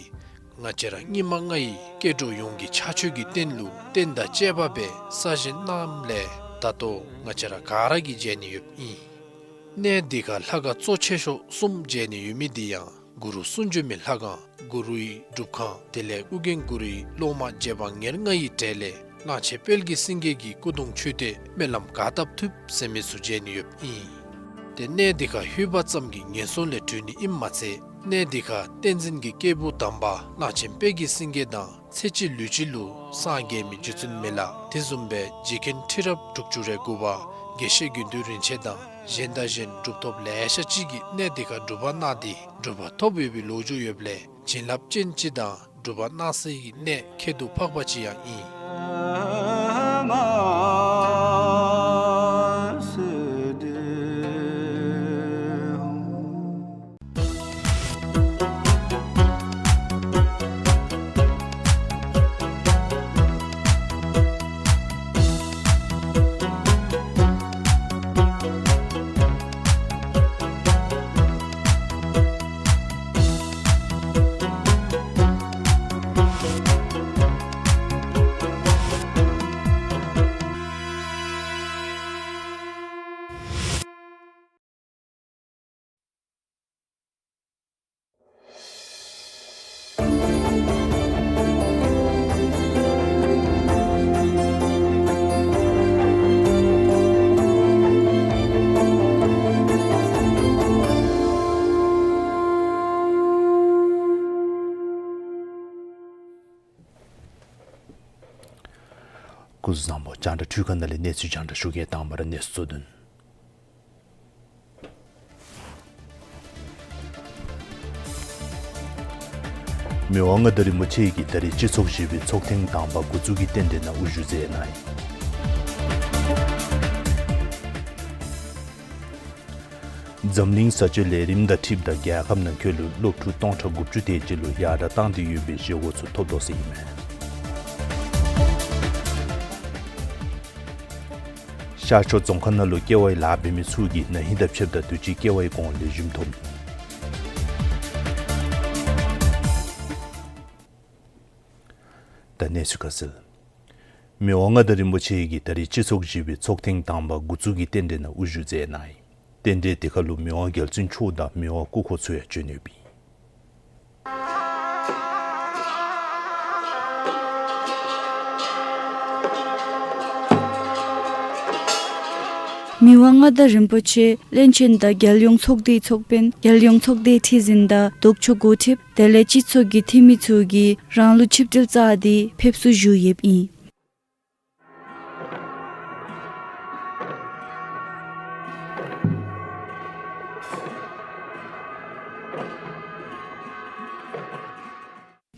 ང་བཅས་ར་སྙིགས་མ་ལྔ་ཡི་སྐྱེ་འགྲོ་ཡོངས་ཀྱི་ཕྱག་མཆོད་ཀྱི་རྟེན་ལུ་རྟེན་དང་བཅས་པ་སྦེ་གསར་བཞེངས་གནངམ་ལས་ད་ལྟོ་ང་བཅས་ར་ག་ར་གིས་མཇལ་ནི་ཡོདཔ་ཨིན། གནས་འདི་ཁར་ལྷ་ཁང་གཙོ་ཆེ་ཤོས་གསུམ་མཇལ་ནི་ཡོད་མི་འདི་ཡང་གུ་རུ་གསུང་བྱོན་མའི་ལྷ་ཁང་གུ་རུའི་སྒྲུབ་ཁང་དེ་ལས་ཨོ་རྒྱན་གུ་རུའི་སློབ་མ་རྗེ་འབངས་ཉེར་ལྔ་ཡི་གྲས་ལས་གླང་ཆེན་དཔལ་གྱི་སེང་གེ་གི་སྐུ་གདུང་མཆོད་རྟེན་སྨོན་ལམ་ག་བཏབ་ཐུབ་ཟེར་མི་ཚུ་མཇལ་ནི་ཡོདཔ་ཨིན། ཏེ་གནས་འདི་ཁར་ལྷོད་པ་ཙམ་གྱིས་ངན་སོང་ལས་གྲོལ་ནི་ཨིནམ་མ་ཚད་གནས་འདི་ཁར་བསྟན་འཛིན་གྱི་སྐྱེས་བུ་དམ་པ་གླང་ཆེན་དཔལ་གྱི་སེང་གེ་དང་ཚེ་གཅིག་ལུས་གཅིག་ལུ་སངས་རྒྱས་མི་རྗེ་བཙུན་མི་ལ་དེ་བཟུམ་སྦེ་རྗེ་མཁན་ཁྲི་རབས་དྲུག་ཅུ་རེ་དགུ་པ་དགེ་བཤེས་དགེ་འདུན་རིན་ཆེན་དང་གཞན་དང་གཞན་གྲུབ་ཐོབ་ལེ་ཤ་ཅིག་གིས་གནས་འདི་ཁར་སྒྲུབ་པ་གནང་སྟེ་གྲུབ་པ་ཐོབ་ཡོད་པའི་ལོ་རྒྱུས་ཡོདཔ་ལས་བྱིན་རླབས་ཅན་ཅིག་དང་སྒྲུབ་པ་གནང་སའི་གནས་ཁྱད་དུ་འཕགས་པ་ཅིག་ཡང་ཨིན། སྐུ་གཟུགས་བཟང་པོ། རྒྱང་བསྒྲགས་འཕྲུལ་ཁང་ནང་ལས་གནས་ཚུལ་རྒྱང་བསྒྲགས་ཞུ་གེ། དང་པ་ར་གནས་ཚུལ་གཙོ་དོན། མི་དབང་མངའ་བདག་རིན་པོ་ཆེ་གིས་ད་རེས་སྤྱི་ཚོགས་བཞི་པའི་ཚོགས་ཐེངས་དང་པ་འགོ་འཛུགས་ཀྱི་རྟེན་འབྲེལ་ནང་དབུ་བཞུགས་མཛད་གནང་ཡི། འཛམ་གླིང་བཟའ་སྤྱོད་ལས་རིམ་དང་འཁྲིལཝ་ད་རྒྱལ་ཁབ་ནང་འཁོད་ལུ་སློབ་ཕྲུག་སྟོང་ཕྲག་དགུ་བཅུ་དེ་ཅིག་ལུ་ཡར་དྲག་བཏང་སྟེ་ཡོད་པའི་བཞེས་སྒོ་ཚུ་ཐོབ་དོ་ཟེར་ཨིན་མས། ཤར་ཕྱོགས་རྫོང་ཁག་ནང་ལུ་ཀེ་ཝའི་ལཱ་འབད་མི་ཚུ་གིས་ན་ཧིང་དང་ཕྱདཔ་ད་དུས་ཅི་ཀེ་ཝའི་གོང་ལེགས་ཤོམ་ཐོབ། ད་གནས་ཚུལ་ཁ་གསལ། མི་དབང་མངའ་བདག་རིན་པོ་ཆེ་གིས་ད་རེས་སྤྱི་ཚོགས་བཞི་པའི་ཚོགས་ཐེངས་དང་པ་འགོ་འཛུགས་ཀྱི་རྟེན་འབྲེལ་ནང་དབུ་བཞུགས་མཛད་གནང་ཡི། རྟེན་འབྲེལ་དེ་ཁར་ལུ་མི་དབང་རྒྱལ་བཙུན་མཆོག་དང་མི་དབང་སྐུ་འཁོར་ཚུ་ཡང་བྱོན་ཡོདཔ་ཨིན། མི་དབང་མངའ་བདག་རིན་པོ་ཆེ་བློན་ཆེན་དང་རྒྱལ་ཡོངས་ཚོགས་འདུའི་ཚོགས་དཔོན་རྒྱལ་ཡོངས་ཚོགས་སྡེའི་ཁྲི་འཛིན་དང་ལྡོག་ཕྱོགས་འགོ་ཁྲིདཔ་དེ་ལས་སྤྱི་ཚོགས་ཀྱི་འཐུས་མི་ཚུ་གིས་རང་ལུགས་ཆིབས་གྲལ་བཅའ་སྟེ་ཕེབས་བསུ་ཞུ་ཡོདཔ་ཨིན།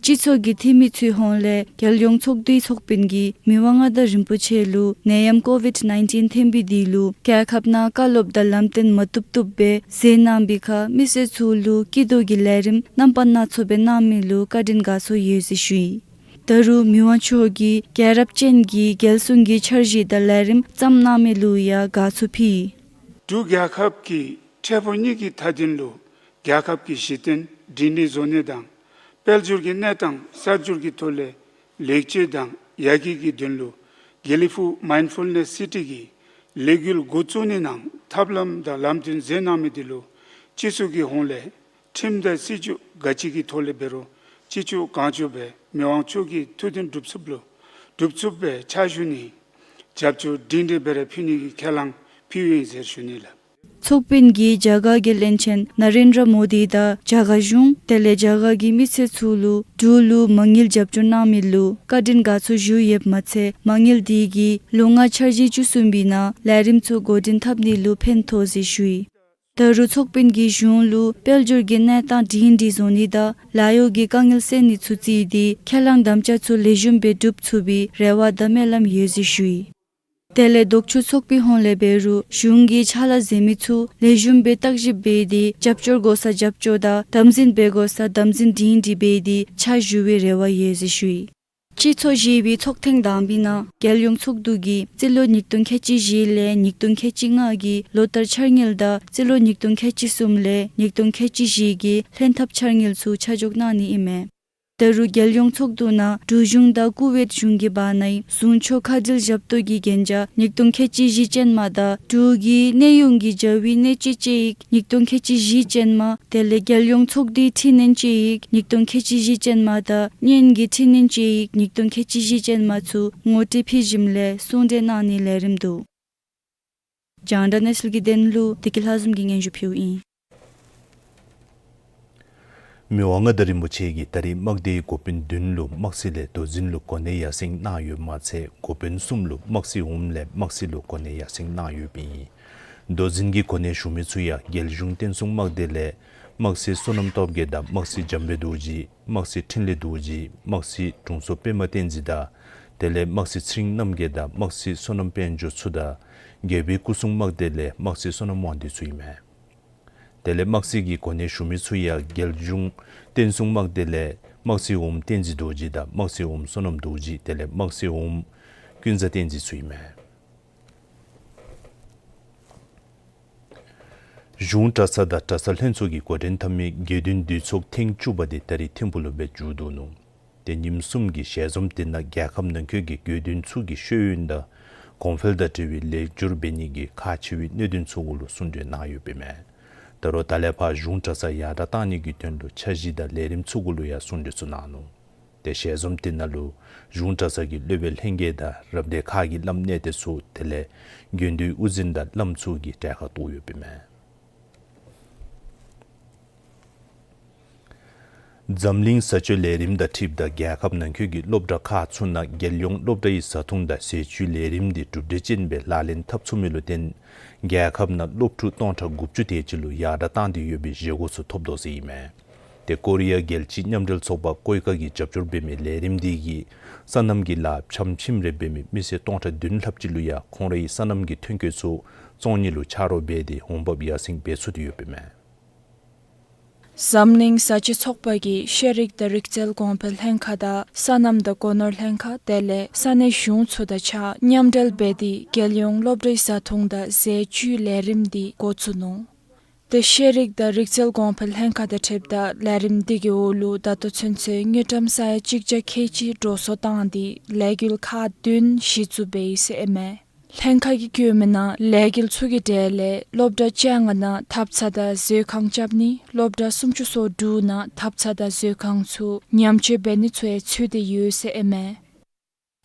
སྤྱི་ཚོགས་ཀྱི་འཐུས་མི་ཚུའི་ཧོངས་ལས་རྒྱལ་ཡོངས་ཚོགས་འདུའི་ཚོགས་དཔོན་གྱིས་མི་དབང་མངའ་བདག་རིན་པོ་ཆེ་ལུ་ནད་ཡམས་ཀོ་ཝིཌ་ནའིན་ཊིན་ཐོན་པའི་དུས་ལུ་རྒྱལ་ཁབ་ནང་བཀའ་སློབ་དང་ལམ་སྟོན་མ་བཏུབ་བཏུབ་སྦེ་མཛད་གནང་བའི་ཁར་མི་སེར་ཚུ་ལུ་སྐྱིད་སྡུག་གི་ལས་རིམ་རྣམ་པ་སྣ་ཚོགས་སྦེ་གནང་མི་ལུ་བཀའ་དྲིན་དགའ་ཚོར་ཡོད་ཟེར་ཞུ་ཡི། ད་རུང་མི་དབང་མཆོག་གིས་རྒྱལ་རབས་ཅན་གྱི་རྒྱལ་སྲུང་གི་འཆར་གཞི་དང་ལས་རིམ་བརྩམས་གནང་མི་ལུ་ཡང་དགའ་ཚོར་ཕུལ་ཡི། འབྲུག་རྒྱལ་ཁབ་ཀྱི་ཁྲེ་ཕུ་གཉིས་ཀྱི་མཐའ་དོན་ལུ་རྒྱལ་ཁབ་ཀྱི་གཞི་རྟེན་སྒྲིང་སྒྲིང་བཟོ་ནི་དང་དཔལ་འབྱོར་གྱི་གནས་སྟངས་གསར་འགྱུར་གྱི་ཐོག་ལས་ལེགས་བཅོས་དང་ཡར་རྒྱས་ཀྱི་དོན་ལུ་དགེ་ལེགས་ཕུག་མའིནཌ་ཕུལ་ནེསི་སི་ཊི་གི་ལས་འགུལ་འགོ་བཙུགས་ནི་ནང་ཐབས་ལམ་དང་ལམ་སྟོན་མཛད་གནང་མི་དེ་ལུ་སྤྱི་ཚོགས་ཀྱི་ཧོངས་ལས་ཁྲིམས་དང་སྲིད་བྱུས་ག་ཅི་གི་ཐོག་ལས་འབད་རུང་ཅི་ལྕོགས་གང་ལྕོགས་སྦེ་མི་དབང་མཆོག་གི་ཐུགས་འདུན་འགྲུབ་ཚུགསཔ་ལུ་འགྲུབ་ཚུགསཔ་སྦེ་ཕྱག་ཞུ་ནི་རྒྱབ་སྐྱོར་སྒྲིང་སྒྲིང་སྦེ་ར་ཕུལ་ནི་གི་ཁས་བླངས་ཕུལཝ་ཨིན་ཟེར་ཞུ་ནི་ལགས། ཚོགས་དཔོན་གྱིས་རྒྱ་གར་གྱི་བློན་ཆེན་ན་རེན་དྲ་མོ་དི་དང་རྒྱ་གར་གཞུང་དེ་ལས་རྒྱ་གར་གྱི་མི་སེར་ཚུ་ལུ་འབྲུག་ལུ་མ་དངུལ་རྒྱབ་སྐྱོར་གནང་མི་ལུ་བཀའ་དྲིན་དགའ་ཚོར་ཞུ་ཡོདཔ་མ་ཚད་མ་དངུལ་དེ་གིས་ལོ་ལྔ་འཆར་གཞི་བཅུ་གསུམ་པའི་ནང་ལས་རིམ་ཚུ་འགོ་འདྲེན་འཐབ་ནི་ལུ་ཕན་ཐོགས་ཟེར་ཞུ་ཡི། ད་རུང་ཚོགས་དཔོན་གྱིས་གཞུང་ལུ་དཔལ་འབྱོར་གྱི་གནས་སྟངས་སྒྲིང་སྒྲིང་བཟོ་ནི་དང་ལཱ་གཡོག་གི་དཀའ་ངལ་སེལ་ནི་ཚུ་བརྩིས་ཏེ་ཁས་བླངས་དམ་བཅའ་ཚུ་ལེགས་ཤོམ་སྦེ་སྒྲུབ་ཚུགས་པའི་རེ་བ་དང་སྨོན་ལམ་ཡོད་ཟེར་ཞུ་ཡི། དེ་ལས་ལྡོག་ཕྱོགས་ཚོགས་པའི་ཧོངས་ལས་འབད་རུང་གཞུང་གི་ཕྱག་ལཱ་མཛད་མི་ཚུ་ལེགས་ཤོམ་སྦེ་བརྟག་ཞིབ་འབད་དེ་རྒྱབ་སྐྱོར་དགོ་སར་རྒྱབ་སྐྱོར་དང་དམ་འཛིན་འབད་དགོ་སར་དམ་འཛིན་སྒྲིང་སྒྲིང་འབད་དེ་ཕྱག་ཞུ་བའི་རེ་བ་ཡོད་ཟེར་ཞུ་ཡི། སྤྱི་ཚོགས་བཞི་པའི་ཚོགས་ཐེངས་དང་པའི་ནང་རྒྱལ་ཡོངས་ཚོགས་འདུ་གིས་རྩིས་ལོ་ཉིས་སྟོང་ཁལ་གཅིག་བཞི་ལས་ཉིས་སྟོང་ཁལ་གཅིག་ལྔ་གི་ལོ་བསྟར་འཆར་དངུལ་དང་རྩིས་ལོ་ཉིས་སྟོང་ཁལ་གཅིག་གསུམ་ལས་ཉིས་སྟོང་ཁལ་གཅིག་བཞི་གི་ལྷན་ཐབས་འཆར་དངུལ་ཚུ་ཆ་འཇོག་གནང་ནི་ཨིན་མས། ད་རུང་རྒྱལ་ཡོངས་ཚོགས་འདུ་ནང་འབྲུག་གཞུང་དང་ཀུ་ཝེཊ་གཞུང་གི་བར་ནའི་ཟུང་ཕྱོགས་ཁ་བྲལ་ཞབས་ཏོག་གི་གན་རྒྱ་ཉིས་སྟོང་ཁལ་གཅིག་བཞི་ཅན་མ་དང་འབྲུག་གི་གནས་དབྱུང་གི་རྒྱལ་བའི་གནས་བཅད་དཔྱད་ཡིག་ཉིས་སྟོང་ཁལ་གཅིག་བཞི་ཅན་མ་དེ་ལས་རྒྱལ་ཡོངས་ཚོགས་འདུའི་འཕྲི་སྣོན་དཔྱད་ཡིག་ཉིས་སྟོང་ཁལ་གཅིག་བཞི་ཅན་མ་དང་གཉེན་གྱི་འཕྲི་སྣོན་དཔྱད་ཡིག་ཉིས་སྟོང་ཁལ་གཅིག་བཞི་ཅན་མ་ཚུ་ངོ་སྤྲོད་ཕུལ་ཞིནམ་ལས་གསུང་གྲོས་གནང་ནིའི་ལས་རིམ་འདུག། རྒྱང་བསྒྲགས་གནས་ཚུལ་གྱི་དོན་ལུ་བདེ་སྐྱིད་ལྷ་འཛོམས་ཀྱིས་སྙན་ཞུ་ཕུལཝ་ཨིན། མི་དབང་མངའ་བདག་རིན་པོ་ཆེ་གིས་ད་རེས་དམག་སྡེའི་འགོ་དཔོན་བདུན་ལུ་དམག་སྲིད་ལས་མདོ་འཛིན་ལུ་གོ་གནས་ཡར་སེང་གནང་ཡོདཔ་མ་ཚད་འགོ་དཔོན་གསུམ་ལུ་དམག་སྲིད་འོགམ་ལས་དམག་སྲིད་ལུ་གོ་གནས་ཡར་སེང་གནང་ཡོདཔ་ཨིན། མདོ་འཛིན་གྱི་གོ་གནས་ཞུ་མི་ཚུ་ཡང་རྒྱལ་གཞུང་བསྟན་སྲུང་དམག་སྡེ་ལས་དམག་སྲིད་བསོད་ནམས་སྟོབས་རྒྱས་དང་དམག་སྲིད་འཇམ་དཔལ་རྡོ་རྗེ། དམག་སྲིད་འཕྲིན་ལས་རྡོ་རྗེ། དམག་སྲིད་དྲུང་འཚོ་པདྨ་བསྟན་འཛིན་དང་དེ་ལས་དམག་སྲིད་ཚེ་རིང་རྣམ་རྒྱལ་དང་དམག་སྲིད་བསོད་ནམས་དཔལ་འབྱོར་ཚུ་དང་རྒྱལ་པོའི་སྐུ་སྲུང་དམག་སྡེ་ལས་དམག་སྲིད་བསོད་ནམས་དབང་འདུས་ཚུ་ཨིན་མས། དེ་ལས་དམག་སྲིད་ཀྱི་གོ་གནས་ཞུ་མི་ཚུ་ཡང་རྒྱལ་གཞུང་བསྟན་སྲུང་དམག་སྡེ་ལས་དམག་སྲིད་འོགམ་བསྟན་འཛིན་རྡོ་རྗེ་དང་དམག་སྲིད་འོགམ་བསོད་ནམས་རྡོ་རྗེ་དེ་ལས་དམག་སྲིད་འོགམ་ཀུན་བཟང་བསྟན་འཛིན་ཚུ་ཨིན་མས། གཞུང་གྲྭ་ཚང་དང་གྲྭ་ཚང་ལྷན་ཚོགས་ཀྱི་འགོ་འདྲེན་འཐབ་མི་དགེ་འདུན་འདུས་ཚོགས་ཐེངས་བཅུ་པ་དེ་ད་རིས་ཐིམ་ཕུག་ལུ་འབད་མཇུག་བསྡུ་ནུག། དེ་ཉིནམ་གསུམ་གྱི་ཞལ་འཛོམས་དེ་ནང་རྒྱལ་ཁབ་ནང་འཁོད་ཀྱི་དགེ་འདུན་ཚུ་གིས་ཤེས་ཡོན་དང་གོང་འཕེལ་དང་འབྲེལ་བའི་ལེགས་སྒྱུར་འབད་ནི་གི་ཁག་ཆེ་བའི་གནད་དོན་ཚུ་གུ་ལུ་གསུང་གྲོས་གནང་ཡོདཔ་ཨིན་མས། ད་རུང་ད་ལས་ཕར་གཞུང་གྲྭ་ཚང་ཡར་དྲག་གཏང་ནི་གི་དོན་ལུ་འཆར་གཞི་དང་ལས་རིམ་ཚུ་གུ་ལུ་ཡང་གསུང་གྲོས་ཚུ་གནང་ནུག། དེ་ཞལ་འཛོམས་དེ་ནང་ལུ་གཞུང་གྲྭ་ཚང་གི་སློབ་དཔོན་ལྷན་རྒྱས་དང་རབ་སྡེ་ཁག་གི་བླམ་གནས་བརྟན་ཚུ་དེ་ལས་དགེ་འདུན་དབུ་འཛིན་དང་བླམ་ཚུ་གིས་གྲལ་ཁར་གཏོགས་ཡོདཔ་ཨིན་མས། འཛམ་གླིང་བཟའ་སྤྱོད་ལས་རིམ་དང་འཁྲིལཝ་ད་རྒྱལ་ཁབ་ནང་འཁོད་ཀྱི་སློབ་གྲྭ་ཁག་ཚུ་ནང་རྒྱལ་ཡོངས་སློབ་གྲྭའི་བཟའ་འཐུང་དང་ཟས་བཅུད་ལས་རིམ་འདི་གྲུབ་འབྲས་ཅན་སྦེ་ལག་ལེན་འཐབ་ཚུགས་མི་ལུ་བརྟེན་རྒྱལ་ཁབ་ནང་སློབ་ཕྲུག་སྟོང་ཕྲག་དགུ་བཅུ་དེ་ཅིག་ལུ་ཡར་དྲག་བཏང་སྟེ་ཡོད་པའི་བཞེས་སྒོ་ཚུ་ཐོབ་དོ་ཟེར་ཨིན་མས། ཏེ་ཀོ་རི་ཡ་རྒྱལ་སྤྱིའི་མཉམ་འབྲེལ་ཚོགས་པ་ཀོའི་ཀ་གིས་རྒྱབ་སྐྱོར་འབད་མི་ལས་རིམ་འདི་གིས་སོ་ནམ་གྱི་ལཱ་ཕྱམ་ཕྱིམ་རེ་འབད་མི་མི་སེར་སྟོང་ཕྲག་བདུན་ལྷགཔ་ཅིག་ལུ་ཡང་ཁོང་རའི་སོ་ནམ་གྱི་ཐོན་སྐྱེད་ཚུ་བཙོང་ནི་ལུ་ཆ་རོགས་འབད་དེ་འོང་འབབ་ཡར་སེང་འབད་ཚུགས་ཏེ་ཡོདཔ་ཨིན་མས། འཛམ་གླིང་བཟའ་བཅའི་ཚོགས་པ་གིས་ཤེས་རིག་དང་རིག་རྩལ་གོང་འཕེལ་ལྷན་ཁག་དང་སོ་ནམ་དང་སྒོ་ནོར་ལྷན་ཁག་དེ་ལས་ས་གནས་གཞུང་ཚུ་དང་གཅིག་ཁར་མཉམ་འབྲེལ་འབད་དེ་རྒྱལ་ཡོངས་སློབ་གྲྭའི་བཟའ་འཐུང་དང་ཟས་བཅུད་ལས་རིམ་འདི་འགོ་བཙུགས་ནུག། ཏེ་ཤེས་རིག་དང་རིག་རྩལ་གོང་འཕེལ་ལྷན་ཁག་དང་འཁྲིལཝ་ད་ལས་རིམ་འདི་གི་འོག་ལུ་ད་ལྟོ་ཚུན་ཚོད་དངུལ་ཀྲམ་ས་ཡ་གཅིག་བརྒྱ་ཁལ་གཅིག་འགྲོ་སོང་བཏང་སྟེ་ལས་འགུལ་ཁག་བདུན་གཞི་བཙུགས་འབད་ཡི་ཟེར་ཨིན་མས། ལྷན་ཁག་གིས་བཀོད་མིའི་ནང་ལས་འགུལ་ཚུ་གི་གྲས་ལས་སློབ་གྲྭ་བཅོ་ལྔ་ནང་ཐབ་ཚང་དང་མཛོད་ཁང་རྐྱབ་ནི་སློབ་གྲྭ་སུམ་ཅུ་སོ་དྲུག་ནང་ཐབ་ཚང་དང་མཛོད་ཁང་ཚུ་ཉམས་བཅོས་འབད་ནི་ཚུ་ཡང་ཚུད་དེ་ཡོད་ཟེར་ཨིན་མས།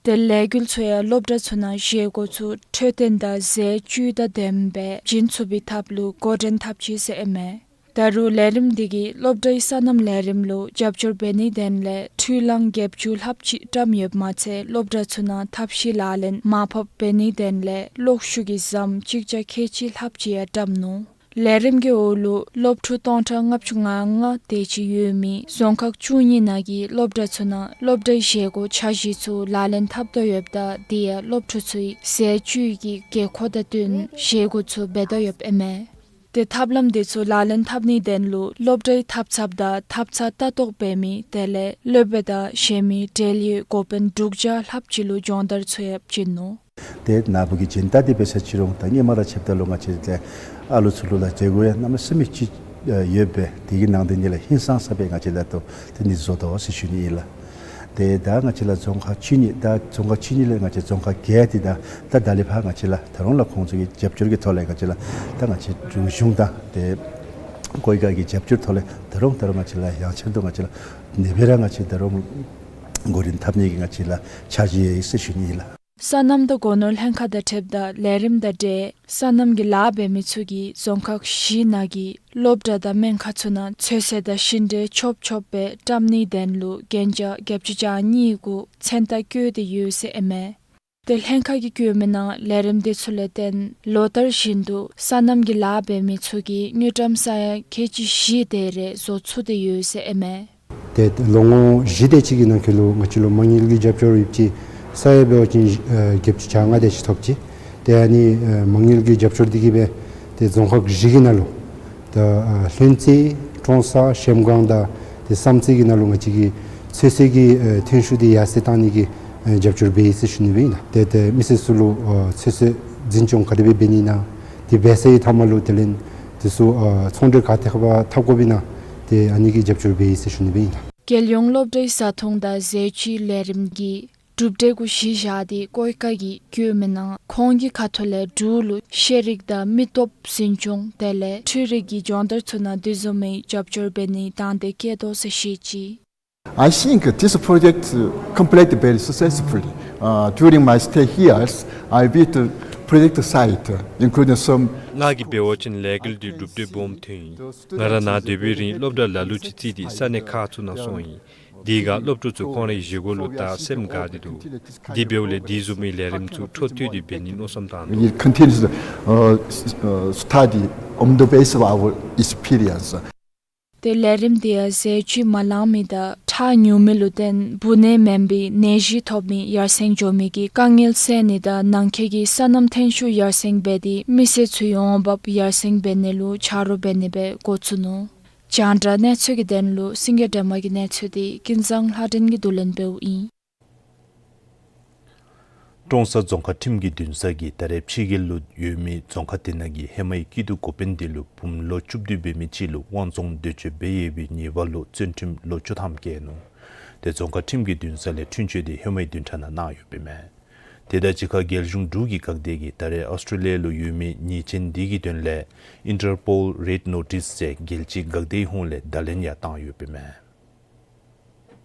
ཏེ་ལས་འགུལ་ཚུ་ཡང་སློབ་གྲྭ་ཚུ་ནང་བཞེས་སྒོ་ཚུ་འཕྲོད་བསྟེན་དང་ཟས་བཅུད་དང་ལྡནམ་སྦེ་བྱིན་ཚུགས་པའི་ཐབས་ལུ་འགོ་འདྲེན་འཐབ་ཅི་ཟེར་ཨིན་མས། ད་རུང་ལས་རིམ་འདི་གིས་སློབ་གྲྭའི་སོ་ནམ་ལས་རིམ་ལུ་རྒྱབ་སྐྱོར་འབད་ནིའི་དོན་ལས་འཕྲུལ་གླང་བརྒྱད་ཅུ་ལྷགཔ་ཅིག་བཀྲམ་ཡོདཔ་མ་ཚད་སློབ་གྲྭ་ཚུ་ནང་ཐབས་ཤེས་ལག་ལེན་མར་ཕབ་འབད་ནིའི་དོན་ལས་གློག་ཤུགས་ཀྱི་ཟམ་གཅིག་བརྒྱ་ཁལ་གཅིག་ལྷགཔ་ཅིག་ཡང་བཀྲམ་ནུག། ལས་རིམ་གྱི་འོག་ལུ་སློབ་ཕྲུག་སྟོང་ཕྲག་ལྔ་བཅུ་ང་ལྔ་དེ་ཅིག་ཡོད་མི་རྫོང་ཁག་བཅུ་གཉིས་ནང་གི་སློབ་གྲྭ་ཚུ་ནང་སློབ་གྲྭའི་བཞེས་སྒོ་འཆར་གཞི་ཚུ་ལག་ལེན་འཐབ་དོ་ཡོདཔ་ད་དེ་ཡང་སློབ་ཕྲུག་ཚུའི་ཟས་བཅུད་ཀྱི་དགོས་མཁོ་དང་བསྟུན་བཞེས་སྒོ་ཚུ་འབད་དོ་ཡོདཔ་ཨིན་མས། ཏེ་ཐབས་ལམ་དེ་ཚུ་ལག་ལེན་འཐབ་ནིའི་དོན་ལུ་སློབ་གྲྭའི་ཐབ་ཚངཔ་དང་ཐབ་ཚང་ལྟ་རྟོག་འབད་མི་དེ་ལས་སློབ་དཔོན་དང་གཞན་མི་འབྲེལ་ཡོད་འགོ་དཔོན་དྲུག་བརྒྱ་ལྷགཔ་ཅིག་ལུ་སྦྱོང་བརྡར་ཚུ་ཡང་བྱིན་ནུག། ཏེ་ན་བུ་གི་སྦྱིན་བདག་འདི་འབད་ས་ཅི་རུང་ད་ཧེ་མ་ར་ཕྱདཔ་ད་ལུ་ང་བཅས་ཏེ་ཨ་ལུ་ཚུ་ལུ་ལགས་བྱེད་སྒོ་ཡང་གནམ་མེད་ས་མེད་ཅིག་ཡོད་པས། དེ་གི་ནང་དེ་ནི་ལགས་ཧིང་སངས་ས་སྦེ་ང་བཅས་ལགས་ད་ལྟོ་དེ་ནི་བཟོ་དོ་ཟེར་ཞུ་ནི་ཨིན་ལགས། ཏེ་ད་ང་བཅས་ལགས་རྫོང་ཁག་བཅུ་གཉིས་ད་རྫོང་ཁག་བཅུ་གཉིས་ལས་ང་བཅས་རྫོང་ཁག་བརྒྱད་དེ་ད་ད་ད་ལས་ཕར་ང་བཅས་ལགས་ད་རུང་ལགས་ཁོང་ཚུ་གི་རྒྱབ་སྐྱོར་གྱི་ཐོག་ལས་ང་བཅས་ལགས་ད་ང་བཅས་འབྲུག་གཞུང་དང་ཏེ་ཀོའི་ཀ་གི་རྒྱབ་སྐྱོར་ཐོག་ལས་ད་རུང་ད་རུང་ང་བཅས་ལགས་ཡང་ཆེར་དུ་ང་བཅས་ལགས་ནེ་སྦེ་ར་ང་བཅས་ད་རུང་འགོ་འདྲེན་འཐབ་ནི་གི་ང་བཅས་ལགས་འཆར་གཞི་ཡོད་ཟེར་ཞུ་ནི་ཨིན་ལགས། སོ་ནམ་དང་སྒོ་ནོར་ལྷན་ཁག་དང་འཁྲིལཝ་ད་ལས་རིམ་དང་འབྲེལ་སོ་ནམ་གྱི་ལཱ་འབད་མི་ཚུ་གིས་རྫོང་ཁག་བཞི་ནང་གི་སློབ་གྲྭ་དང་སྨན་ཁང་ཚུ་ནང་ཚོད་བསྲེ་དང་ཤིང་འབྲས་ཆོབ་ཆོབ་སྦེ་བཀྲམ་ནིའི་དོན་ལུ་གན་རྒྱ་བརྒྱད་ཅུ་གྱ་གཉིས་གུ་མཚན་རྟགས་བཀོད་དེ་ཡོད་ཟེར་ཨིན་མས། ཏེ་ལྷན་ཁག་གིས་བཀོད་མིའི་ནང་ལས་རིམ་དེ་ཚུ་ལས་བརྟེན་ལོ་ལྟར་བཞིན་དུ་སོ་ནམ་གྱི་ལཱ་འབད་མི་ཚུ་གིས་དངུལ་ཀྲམ་ས་ཡ་ཁལ་གཅིག་བཞི་དེ་རེ་བཟོ་ཚུགས་ཏེ་ཡོད་ཟེར་ཨིན་མས། ཏེ་ལོ་ངོ་བཞི་དེ་ཅིག་གི་ནང་འཁོད་ལུ་ང་བཅས་ལུ་མ་དངུལ་གྱི་རྒྱབ་སྐྱོར་ཡོདཔ་ཅིག་ས་ཡ་འབད་བ་ཅིན་ཨ་བརྒྱད་ཅུ་གྱ་ལྔ་དེ་ཅིག་ཐོབ་ཅི། ཏེ་ཨ་ནི་ཨ་མ་དངུལ་གྱི་རྒྱབ་སྐྱོར་འདི་གིས་སྦེ་ཏེ་རྫོང་ཁག་བཞི་གི་ནང་ལུ་ད་ཨ་ལྷུན་རྩེ་ཀྲོང་གསར་གཞལམ་སྒང་དང་ཏེ་བསམ་རྩེ་གི་ནང་ལུ་ང་བཅས་ཀྱིས་ཚོད་བསྲེ་གི་ཨ་ཐོན་ཤུགས་འདི་ཡར་སེང་བཏང་ནི་གི་ཨ་རྒྱབ་སྐྱོར་འབད་ཡི་ཟེར་ཞུ་ནི་སྦེ་ཨིན་ལགས། ཏེ་ཏེ་མི་སེར་ཚུ་ལུ་ཨ་ཚོད་བསྲེ་འཛིན་སྐྱོང་ག་དེ་སྦེ་འབད་ནི་ཨིན་ན་ཏེ་འབད་ཚར་བའི་མཐའ་མ་ལུ་དེ་ལས་དེ་ཚུ་ཨ་ཚོང་འབྲེལ་ག་དེ་ཁར་འཐབ་དགོཔ་ཨིན་ན་ཏེ་ཨ་ནི་གི་རྒྱབ་སྐྱོར་འབད་ཡི་ཟེར་ཞུ་ནི་སྦེ་ཨིན་ལགས། རྒྱལ་ཡོངས་སློབ་གྲྭའི་བཟའ་འཐུང་དང་ཟས་བཅུད་ལས་རིམ་གྱི་གྲུབ་འབྲས་གུ་གཞི་བཞག་སྟེ་ཀོའི་ཀ་གིས་བཀོད་མིའི་ནང་ཁོང་གི་ཁ་ཐུག་ལས་འབྲུག་ལུ་ཤེས་རིག་དང་མི་སྟོབས་འཛིན་སྐྱོང་དེ་ལས་འཕྲུལ་རིག་གི་སྦྱོང་བརྡར་ཚུ་ནང་དེ་བཟུམ་མའི་རྒྱབ་སྐྱོར་འབད་ནིའི་དང་འདོད་བསྐྱེད་དོ་ཟེར་བཤད་ཅི། I think this project, uh, completed very successfully. Uh, during my stay here, I visit the project site, uh, including some ང་གིས་འབད་བ་ཅིན་ལས་འགུལ་འདི་གྲུབ་འབྲས་སྦོམ་ཐོན་ཡི། ང་ར་ནཱ་སྡོད་པའི་རིང་སློབ་གྲྭ་ལ་ལུ་ཅིག་བརྩིས་ཏེ་ས་གནས་ཁག་ཚུ་ནང་སོང་ཡི། དེ་ཁར་སློབ་ཕྲུག་ཚུ་ཁོང་རའི་བཞེས་སྒོ་ལུ་ད་སེམས་དགའ་སྟེ་འདུག། དེ་འབདཝ་ལས་དེ་བཟུམ་མའི་ལས་རིམ་ཚུ་འཕྲོ་མཐུད་དེ་འབད་ནིའི་མནོ་བསམ་བཏང་འདུག། It continues, uh, s-, uh, study on the basis of our experience. ཏེ་ལས་རིམ་དེ་ཡང་ཟས་བཅུད་མ་ལང་མི་དང་ཁྲག་ཉུང་མི་ལུ་བརྟེན་འབུ་ནད་མེན་པའི་ནད་གཞི་ཐོབ་མི་ཡར་སེང་འགྱོ་མི་གི་དཀའ་ངལ་སེལ་ནི་དང་ནང་འཁོད་ཀྱི་སོ་ནམ་ཐོན་ཤུགས་ཡར་སེང་འབད་དེ་མི་སེར་ཚུའི་འོང་འབབ་ཡར་སེང་འབད་ནི་ལུ་ཆ་རོགས་འབད་ནི་སྦེ་འགོ་བཙུགས་ནུག། རྒྱང་བསྒྲགས་གནས་ཚུལ་གྱི་དོན་ལུ་སེང་གེ་སྒྲོལ་མ་གི་གནས་ཚུལ་འདི་ཀུན་བཟང་ལྷ་སྒྲོན་གྱིས་བསྡུ་ལེན་འབདཝ་ཨིན། ཀྲོང་གསར་རྫོང་ཁག་ཁྲིམས་ཀྱི་འདུན་ས་གིས་ད་རེས་ཕྱི་རྒྱལ་ལུ་ཡོད་མི་རྫོང་ཁག་དེ་ནང་གི་ཧེ་མའི་སྐྱིད་སྡུག་འགོ་དཔོན་དེ་ལུ་བུམོ་ལོ་བཅུ་བདུན་འབད་མི་ཅིག་ལུ་དབང་བཙོང་འདོད་སྤྱོད་འབད་ཡོད་པའི་ཉེས་པ་ལུ་བཙོན་ཁྲིམས་ལོ་བཅུ་ཐམ་བཀལ་ནུག། ཏེ་རྫོང་ཁག་ཁྲིམས་ཀྱི་འདུན་ས་ལས་འཁྲུན་ཆོད་དེ་ཧེ་མའི་བདུན་ཕྲག་ནང་གནང་ཡོདཔ་ཨིན་མས། དེ་དང་གཅིག་ཁར་རྒྱལ་གཞུང་འབྲུག་གི་འགག་སྡེ་གིས་ད་རེས་ཨོསི་ཊྲེ་ལི་ཡ་ལུ་ཡོད་མི་ཉེས་ཅན་དེ་གི་དོན་ལས་Interpol Red Notice ཟེར་རྒྱལ་སྤྱིའི་འགག་སྡེའི་ཧོངས་ལས་བརྡ་ལན་ཡང་བཏང་ཡོདཔ་ཨིན་མས།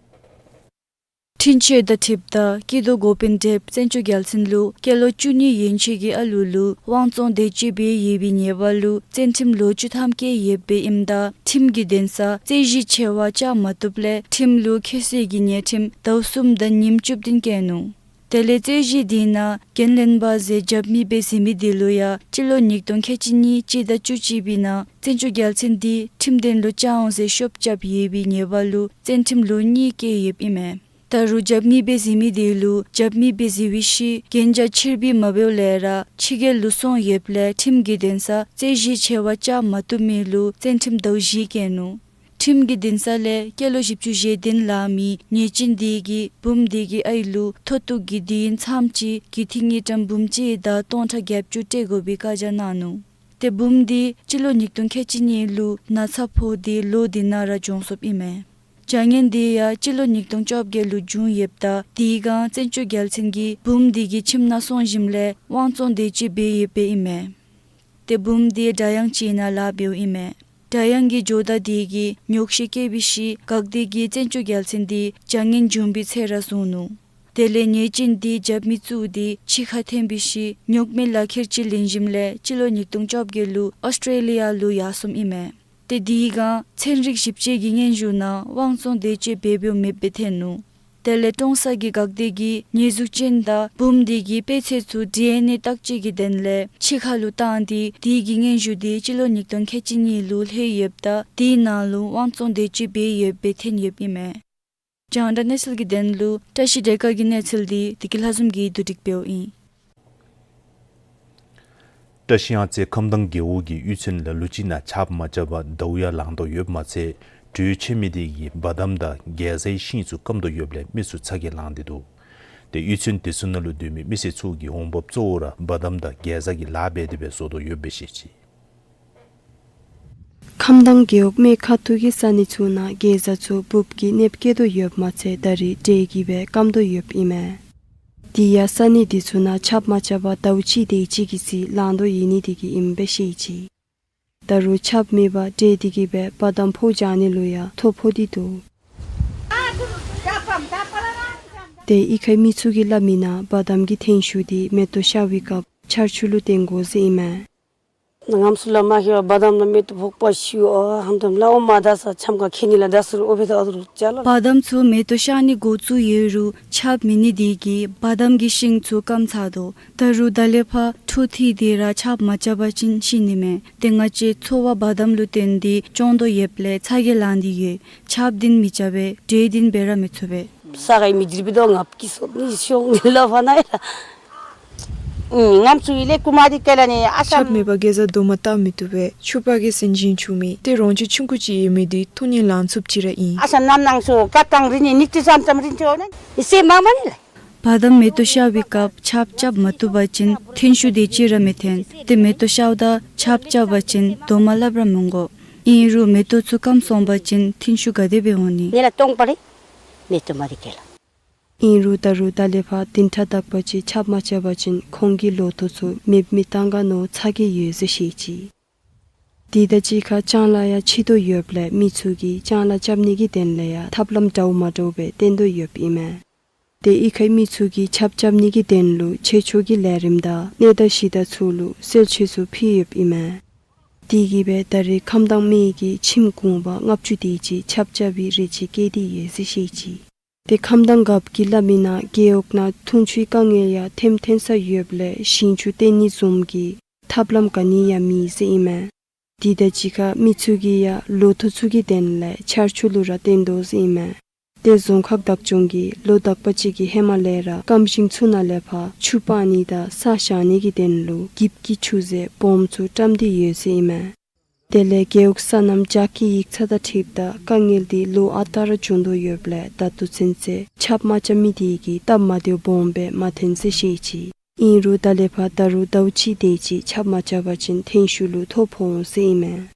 འཁྲུན་ཆོད་དང་འཁྲིལཝ་ད་སྐྱིད་སྡུག་འགོ་དཔོན་བགྲེསཔ་བཙན་སྐྱོགས་རྒྱལ་མཚན་ལུ་སྐྱེས་ལོ་བཅུ་གཉིས་ཡན་ཆད་ཀྱི་ཨ་ལུ་ལུ་དབང་བཙོང་འདོད་སྤྱོད་འབད་ཡོད་པའི་ཉེས་པ་ལུ་བཙོན་ཁྲིམས་ལོ་བཅུ་ཐམ་བཀལ་ཡོདཔ་ཨིནམ་ད་ཁྲིམས་ཀྱི་འདུན་ས་རྩོད་གཞི་ཆེ་བ་བཅག་མ་བཏུབ་ལས་ཁྲིམས་ལུགས་ཁྱད་གསོད་ཀྱི་ཉེས་ཁྲིམས་ཟླཝ་གསུམ་དང་ཉིནམ་བཅུ་བདུན་བཀལ་ནུག། དེ་ལས་རྩོད་གཞི་དེ་ནང་འགན་ལེན་པ་ཟེར་རྒྱབ་མི་སྦེ་གཟིགས་མི་དེ་ལུ་ཡང་སྤྱི་ལོ་ཉིས་སྟོང་ཁལ་གཅིག་གཉིས་སྤྱི་ཟླ་བཅུ་གཅིག་པའི་ནང་བཙན་བྱོལ་རྒྱལ་མཚན་དེ་ཁྲིམས་དོན་ལུ་བཅར་འོང་ཟེར་ཤོབ་རྐྱབ་ཡོད་པའི་ཉེས་པ་ལུ་བཙོན་ཁྲིམས་ལོ་གཉིས་བཀལ་ཡོདཔ་ཨིན་མས། ད་རུང་རྒྱབ་མི་སྦེ་གཟིགས་མི་དེ་ལུ་རྒྱབ་མི་སྦེ་གཟིགས་པའི་ཤུལ་གན་རྒྱ་ཕྱིར་འབུད་མ་འབདཝ་ལས་ར་ཕྱི་རྒྱལ་ལུ་སོང་ཡོདཔ་ལས་ཁྲིམས་ཀྱི་འདུན་ས་རྩོད་གཞི་ཆེ་བ་བཅར་མ་བཏུབ་མི་ལུ་བཙོན་ཁྲིམས་ཟླཝ་བཞི་བཀལ་ནུག། ཁྲིམས་ཀྱི་འདུན་ས་ལས་སྐྱེས་ལོ་བཞི་བཅུ་ཞེ་བདུན་ལང་མི་ཉེས་ཅན་དེ་གིས་བུམོ་དེ་གི་ཨའི་ལུ་མཐོ་གཏུགས་ཀྱི་དུས་ཡུན་མཚམས་ཅིག་ཀི་ཐི་དངུལ་ཀྲམ་འབུམ་གཅིག་དང་སྟོང་ཕྲག་བརྒྱད་ཅུ་སྤྲོད་དགོ་པའི་བཀའ་རྒྱ་གནང་ནུག། ཏེ་བུམོ་དེ་སྤྱི་ལོ་ཉིས་སྟོང་ཁལ་གཅིག་གཉིས་ལུ་ན་ཚ་ཕོག་སྟེ་ལོ་དེ་ནང་ར་གྱོངས་སོཔ་ཨིན་མས། བྱ་ངན་དེ་ཡང་སྤྱི་ལོ་ཉིས་སྟོང་བཅོ་བརྒྱད་ལུ་བྱུང་ཡོདཔ་ད་དེའི་སྒང་བཙན་བྱོལ་རྒྱལ་མཚན་གྱིས་བུམོ་དེ་གི་ཁྱིམ་ནང་སོང་ཞིནམ་ལས་དབང་བཙོང་དེ་ཅིག་འབད་ཡོདཔ་ཨིན་མས། ཏེ་བུམོ་དེ་སྒྲ་དབྱངས་ཅིག་ནང་ལཱ་འབདཝ་ཨིན་མས། སྒྲ་དབྱངས་ཀྱི་ཇོ་བདག་དེ་གིས་ཉོགས་བཤད་བཀོད་པའི་ཤུལ་དགའ་བདེ་གིས་བཙན་བྱོལ་རྒྱལ་མཚན་དེ་བྱ་ངན་བྱུང་བའི་ཚེ་ར་བཟུང་ནུག། དེ་ལས་ཉེས་ཅན་དེ་རྒྱབ་མི་བཙུགས་ཏེ་ཕྱི་ཁར་འཐོན་པའི་ཤུལ་ཉོག་མེད་ལག་ཁྱེར་ཅིག་ལེན་ཞིནམ་ལས་སྤྱི་ལོ་ཉིས་སྟོང་བཅོ་བརྒྱད་ལུ་ཨོསི་ཊྲེ་ལི་ཡ་ལུ་ཡར་སོངམ་ཨིན་མས། ཏེ་དེའི་སྒང་ཚན་རིག་ཞིབ་དཔྱད་ཀྱི་སྙན་ཞུ་ནང་དབང་བཙོང་དེ་ཅིག་འབད་འབདཝ་མེདཔ་སྦེ་ཐོན་ནུག། དེ་ལས་ཀྲོང་གསར་གྱི་དགའ་བདེ་གིས་ཉེས་འཛུགས་ཅན་དང་བུམོ་དེ་གི་དཔེ་ཆ་ཚུ་ཌི་ཨེན་ཨེ་བརྟག་དཔྱད་ཀྱི་དོན་ལས་ཕྱི་ཁ་ལུ་བཏང་སྟེ་དེ་གི་སྙན་ཞུ་དེ་སྤྱི་ལོ་ཉིས་སྟོང་ཁལ་གཅིག་གཉིས་ལུ་ལྷོད་ཡོདཔ་ད་དེའི་ནང་ལུ་དབང་བཙོང་དེ་ཅིག་འབད་ཡོདཔ་སྦེ་ཐོན་ཡོདཔ་ཨིན་མས། རྒྱང་བསྒྲགས་གནས་ཚུལ་གྱི་དོན་ལུ་བཀྲ་ཤིས་སྒྲོལ་དཀར་གྱི་གནས་ཚུལ་དེ་བདེ་སྐྱིད་ལྷ་འཛོམས་ཀྱིས་བསྡུ་སྒྲིག་འབདཝ་ཨིན། བཀྲ་ཤིས་གཡང་རྩེ་ཁམས་དྭངས་རྒེད་འོག་གི་གཡུས་ཚན་ལ་ལུ་ཅིག་ནང་ཆརཔ་མ་རྐྱབ་པར་ཟླཝ་ཡང་ལང་དོ་ཡོདཔ་མ་ཚད་དྲོད་ཆེ་མི་དེ་གིས་བ་དམ་དང་གེ་ཛའི་ཤིང་ཚུ་སྐམ་དོ་ཡོདཔ་ལས་མི་ཚུ་ཚ་གྱང་ལང་སྟེ་འདུག། ཏེ་གཡུས་ཚན་དེ་ཚུ་ནང་ལུ་སྡོད་མི་མི་སེར་ཚུ་གི་འོང་འབབ་གཙོ་བོ་ར་བ་དམ་དང་གེ་ཛ་གི་ལཱ་འབད་དེ་སྦེ་བཟོ་དོ་ཡོདཔ་སྦེ་བཤད་ཅི། ཁམས་དྭངས་རྒེད་འོག་སྨད་ཁ་ཐུག་གི་ས་གནས་ཚུ་ནང་གེ་ཛ་ཚུ་འབུབ་ཀྱིས་གནོདཔ་བཀལ་དོ་ཡོདཔ་མ་ཚད་ད་རིས་དྲོད་ཀྱིས་སྦེ་སྐམ་དོ་ཡོདཔ་ཨིན་མས། དེ་ཡང་ས་གནས་དེ་ཚུ་ནང་ཆརཔ་མ་རྐྱབ་པར་ཟླཝ་གཅིག་དེ་ཅིག་གི་རྩིས་ལང་དོ་ཡོད་ནི་དེ་གིས་ཨིནམ་སྦེ་བཤད་ཅི། ད་རུང་ཆརཔ་མེད་པར་དྲོད་དེ་གིས་སྦེ་བ་དམ་ཕོ་རྒྱག་ནི་ལུ་ཡང་ཐོ་ཕོག་སྟེ་འདུག། ཏེ་གཡུས་ཁའི་མི་ཚུ་གིས་སླབ་མི་ནང་བ་དམ་གྱི་ཐོན་ཤུགས་དེ་མེ་ཏོག་ཤར་བའི་སྐབས་ཆར་ཆུ་ལུ་བརྟེན་དགོ་ཟེར་ཨིན་མས། ནངས་སུ་ལ་མ་ཁེ་བ་བ་དམ་ལ་མེ་ཏོག་ཕོག་པ་ཤིཝ་ཨ་ཧམ་དམ་ལ་འོ་མ་ད་ས་ཆམ་ཁ་ཁེ་ནི་ལ་ད་སུ་རུ་ཨོ་བེ་ད་ཨ་རུ་ཅ་ལ། བ་དམ་ཚུ་མེ་ཏོག་ཤར་ནི་འགོ་བཙུགས་ཡོད་རུང་ཆརཔ་མེད་ནི་དེ་གིས་བ་དམ་གྱི་ཤིང་ཚུ་སྐམ་ཚར་དོ། ད་རུང་ད་ལས་ཕར་འཕྲོ་མཐུད་དེ་ར་ཆརཔ་མ་རྐྱབ་པ་ཅིན་ཤི་ནི་མས། ཏེ་ང་བཅས་འཚོ་བ་བ་དམ་ལུ་བརྟེན་ཏེ་སྐྱོང་དོ་ཡོདཔ་ལས་ཚ་གྱང་ལང་སྟེ་ཡོད། ཆརཔ་འདི་ནི་མི་རྐྱབ་པས། དྲོད་འདི་ནི་འབད་ར་མི་ཚུགས་པས། ས་གའི་མི་འདིར་བི་དོ་ངབ་ཀྱི་སོ་ནི་ཤོང་ལ་ཕ་ནའི་ལ། ཨུམ་ངམ་ཚུ་ཡི་ལེ་ཀུ་མ་དི་ཀེ་ལ་ནི་ཨ་ཤམ། ཆརཔ་མེད་པར་གེ་ཛ་རྡོག་མ་བཏགས་མི་བཏུབ་པས། ཆུ་ཕག་གི་སེམས་ཅན་ཆུ་མེད། ཏེ་རོང་ཆུ་ཆུང་ཀུ་ཅིག་ཡོད་མི་འདི་ཐུང་ཉིད་ལང་ཚུགསཔ་ཅིག་ར་ཨིན། ཨ་ཤམ་ནམ་ནང་སུ་ཀ་ཏང་རི་ནི་ནིག་ཏི་ཙམ་ཙམ་རིན་ཆོ་ནི་སེ་མ་མ་ནི་ལ། བ་དམ་མེ་ཏོག་ཤར་བའི་སྐབས་ཆརཔ་རྐྱབ་མ་བཏུབ་པ་ཅིན་ཐོན་ཤུགས་དེ་ཅིག་ར་མི་ཐོན། ཏེ་མེ་ཏོག་ཤརཝ་ད་ཆརཔ་རྐྱབ་པ་ཅིན་རྡོག་མ་སླབ་ར་མི་དགོ། ཨིན་རུང་མེ་ཏོག་ཚུ་སྐམ་སོང་པ་ཅིན་ཐོན་ཤུགས་ག་དེ་སྦེ་འོང་ནི། ནི་ལ་སྟོང་པ་རེ་མེ་ཏོག་མ་དི་ཀེ་ལ། ཨིན་རུང་ད་རུང་ད་ལས་ཕར་བདུན་ཕྲག་དག་པ་ཅིག་ཆརཔ་མ་རྐྱབ་པ་ཅིན་ཁོང་གི་ལོ་ཐོག་ཚུ་མེདཔ་མི་གཏང་ག་མནོ་ཚ་གྱང་ཡོད་ཟེར་བཤད་ཅི། དེ་དང་གཅིག་ཁར་ལྕང་ལཱ་ཡང་ཕྱིས་དོ་ཡོདཔ་ལས་མི་ཚུ་གིས་ལྕང་ལཱ་རྐྱབ་ནི་གི་དོན་ལས་ཡང་ཐབས་ལམ་འདྲཝ་མ་འདྲཝ་སྦེ་བཏོན་དོ་ཡོདཔ་ཨིན་མས། ཏེ་གཡུས་ཁའི་མི་ཚུ་གིས་ཆརཔ་རྐྱབ་ནི་གི་དོན་ལུ་ཆོས་ཕྱོགས་ཀྱི་ལས་རིམ་དང་གནས་བདག་གཞི་བདག་ཚུ་ལུ་གསོལ་མཆོད་ཚུ་ཕུལ་ཡོདཔ་ཨིན་མས། དེ་གིས་སྦེ་ད་རེས་ཁམས་དྭངས་སྨད་ཀྱི་ཁྱིམ་གུང་པ་ལྔ་བཅུ་དེ་ཅིག་ཆརཔ་རྐྱབ་པའི་རེ་ཆེ་བསྐྱེད་དེ་ཡོད་ཟེར་བཤད་ཅི། ཏེ་ཁམས་དྭངས་རྒཔོ་གིས་སླབ་མི་ནང་རྒེད་འོག་ནང་འཐུང་ཆུའི་དཀའ་ངལ་ཡང་ཐེམ་ཐོན་ས་ཡོདཔ་ལས་ཞིང་ཆུ་བཏོན་ནི་བཟུམ་གྱི་ཐབས་ལམ་ག་ནི་ཡང་མེད་ཟེར་ཨིན་མས། དེ་དང་གཅིག་ཁར་མི་ཚུ་གིས་ཡང་ལོ་ཐོག་ཚུ་གི་དོན་ལས་ཆར་ཆུ་ལུ་ར་བརྟེན་དོ་ཟེར་ཨིན་མས། ཏེ་རྫོང་ཁག་བདག་སྐྱོང་གིས་ལོ་དག་པ་ཅིག་གི་ཧེ་མ་ལས་ར་སྐམ་ཞིང་ཚུ་ནང་ལས་ཕར་ཆུ་སྤང་ནི་དང་ས་བཞག་ནི་གི་དོན་ལུ་འགྱིབ་ཀྱི་ཆུ་ཟེར་སྦོམ་ཚུ་བཀྲམ་སྟེ་ཡོད་ཟེར་ཨིན་མས། དེ་ལས་རྒེད་འོག་སོ་ནམ་ཇ་ཀི་ཡིག་ཚང་དང་འཁྲིལཝ་ད་དཀའ་ངལ་འདི་ལོ་ཨ་རྟག་ར་བྱུང་དོ་ཡོདཔ་ལས་ད་ལྟོ་ཚུན་ཚོད་ཆརཔ་མ་རྐྱབ་མི་དེ་གིས་སྟབས་མ་བདེཝ་སྦོམ་སྦེ་མ་ཐོན་ཟེར་བཤད་ཅི། ཨིན་རུང་ད་ལས་ཕར་ད་རུང་ཟླཝ་གཅིག་དེ་ཅིག་ཆརཔ་མ་རྐྱབ་པ་ཅིན་ཐོན་ཤུགས་ལུ་ཐོ་ཕོག་འོང་ཟེར་ཨིན་མས།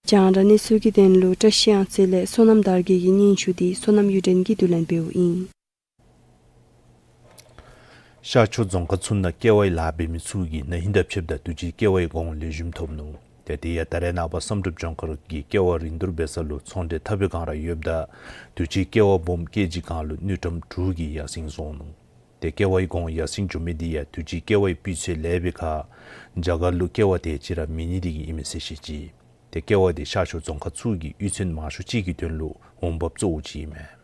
རྒྱང་བསྒྲགས་གནས་ཚུལ་གྱི་དོན་ལུ་བཀྲ་ཤིས་གཡང་རྩེ་ལས་བསོད་ནམས་དར་རྒྱས་ཀྱི་སྙན་ཞུ་དེ་བསོད་ནམས་གཡུ་སྒྲོན་གྱིས་བསྡུ་ལེན་འབདཝ་ཨིན། ཤར་ཕྱོགས་རྫོང་ཁག་ཚུ་ནང་ཀེ་ཝའི་ལཱ་འབད་མི་ཚུ་གིས་ན་ཧིང་དང་ཕྱདཔ་ད་དུས་ཅི་ཀེ་ཝའི་གོང་ལེགས་ཤོམ་ཐོབ་ནུག། ཏེ་དེ་ཡང་ད་རེས་ནངས་པ་བསམ་གྲུབ་ལྗོངས་མཁར་གྱི་ཀེ་ཝ་རིན་བསྡུར་འབད་ས་ལུ་ཚོང་འབྲེལ་འཐབ་པའི་སྒང་ར་ཡོདཔ་ད་དུས་ཅི་ཀེ་ཝ་སྦོམ་ཀེ་ཇི་གང་ལུ་དངུལ་ཀྲམ་དྲུག་གི་ཡར་སེང་སོང་ནུག། ཏེ་ཀེ་ཝའི་གོང་ཡར་སེང་འགྱོ་མི་དེ་ཡང་དུས་ཅི་ཀེ་ཝའི་སྤུས་ཚད་ལེགས་པའི་ཁར་རྒྱ་གར་ལུ་ཀེ་ཝ་དེ་ཅིག་ར་མེད་ནི་དེ་གིས་ཨིན་མས་ཟེར་བཤད་ཅི། ཏེ་ཀེ་ཝ་དེ་ཤར་ཕྱོགས་རྫོང་ཁག་ཚུ་གི་གཡུས་ཚན་མང་ཤོས་ཅིག་གི་དོན་ལུ་འོང་འབབ་གཙོ་བོ་ཅིག་ཨིན་མས།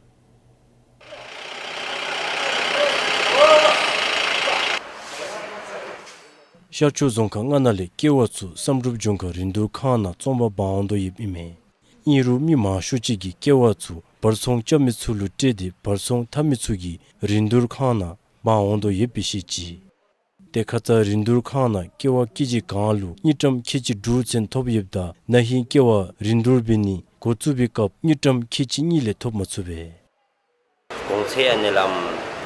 ཤར་ཕྱོགས་རྫོང་ཁག་ལྔ་ནང་ལས་ཀེ་བ་ཚུ་བསམ་གྲུབ་ལྗོངས་མཁར་རིན་བསྡུར་ཁང་ནང་བཙོང་པར་འབག་འོང་དོ་ཡོདཔ་ཨིན་མས། ཨིན་རུང་མི་མང་ཤོས་ཅིག་གིས་ཀེ་བ་ཚུ་བར་ཚོང་རྐྱབ་མི་ཚུ་ལུ་སྤྲོད་དེ་བར་ཚོང་འཐབ་མི་ཚུ་གིས་རིན་བསྡུར་ཁང་ནང་འབག་འོང་དོ་ཡོདཔ་སྦེ་བཤད་ཅི། ཏེ་ཁ་ཙ་རིན་བསྡུར་ཁང་ནང་ཀེ་བ་ཀེ་ཇི་གང་ལུ་དངུལ་ཀྲམ་ཁལ་གཅིག་དྲུག་ཚུན་ཐོབ་ཡོདཔ་ད་ན་ཧིང་ཀེ་བ་རིན་བསྡུར་འབད་ནི་འགོ་བཙུགས་པའི་སྐབས་དངུལ་ཀྲམ་ཁལ་གཅིག་གཉིས་ལས་ཐོབ་མ་ཚུགས་པས། གོང་ཚད་ཨ་ནི་ལམ་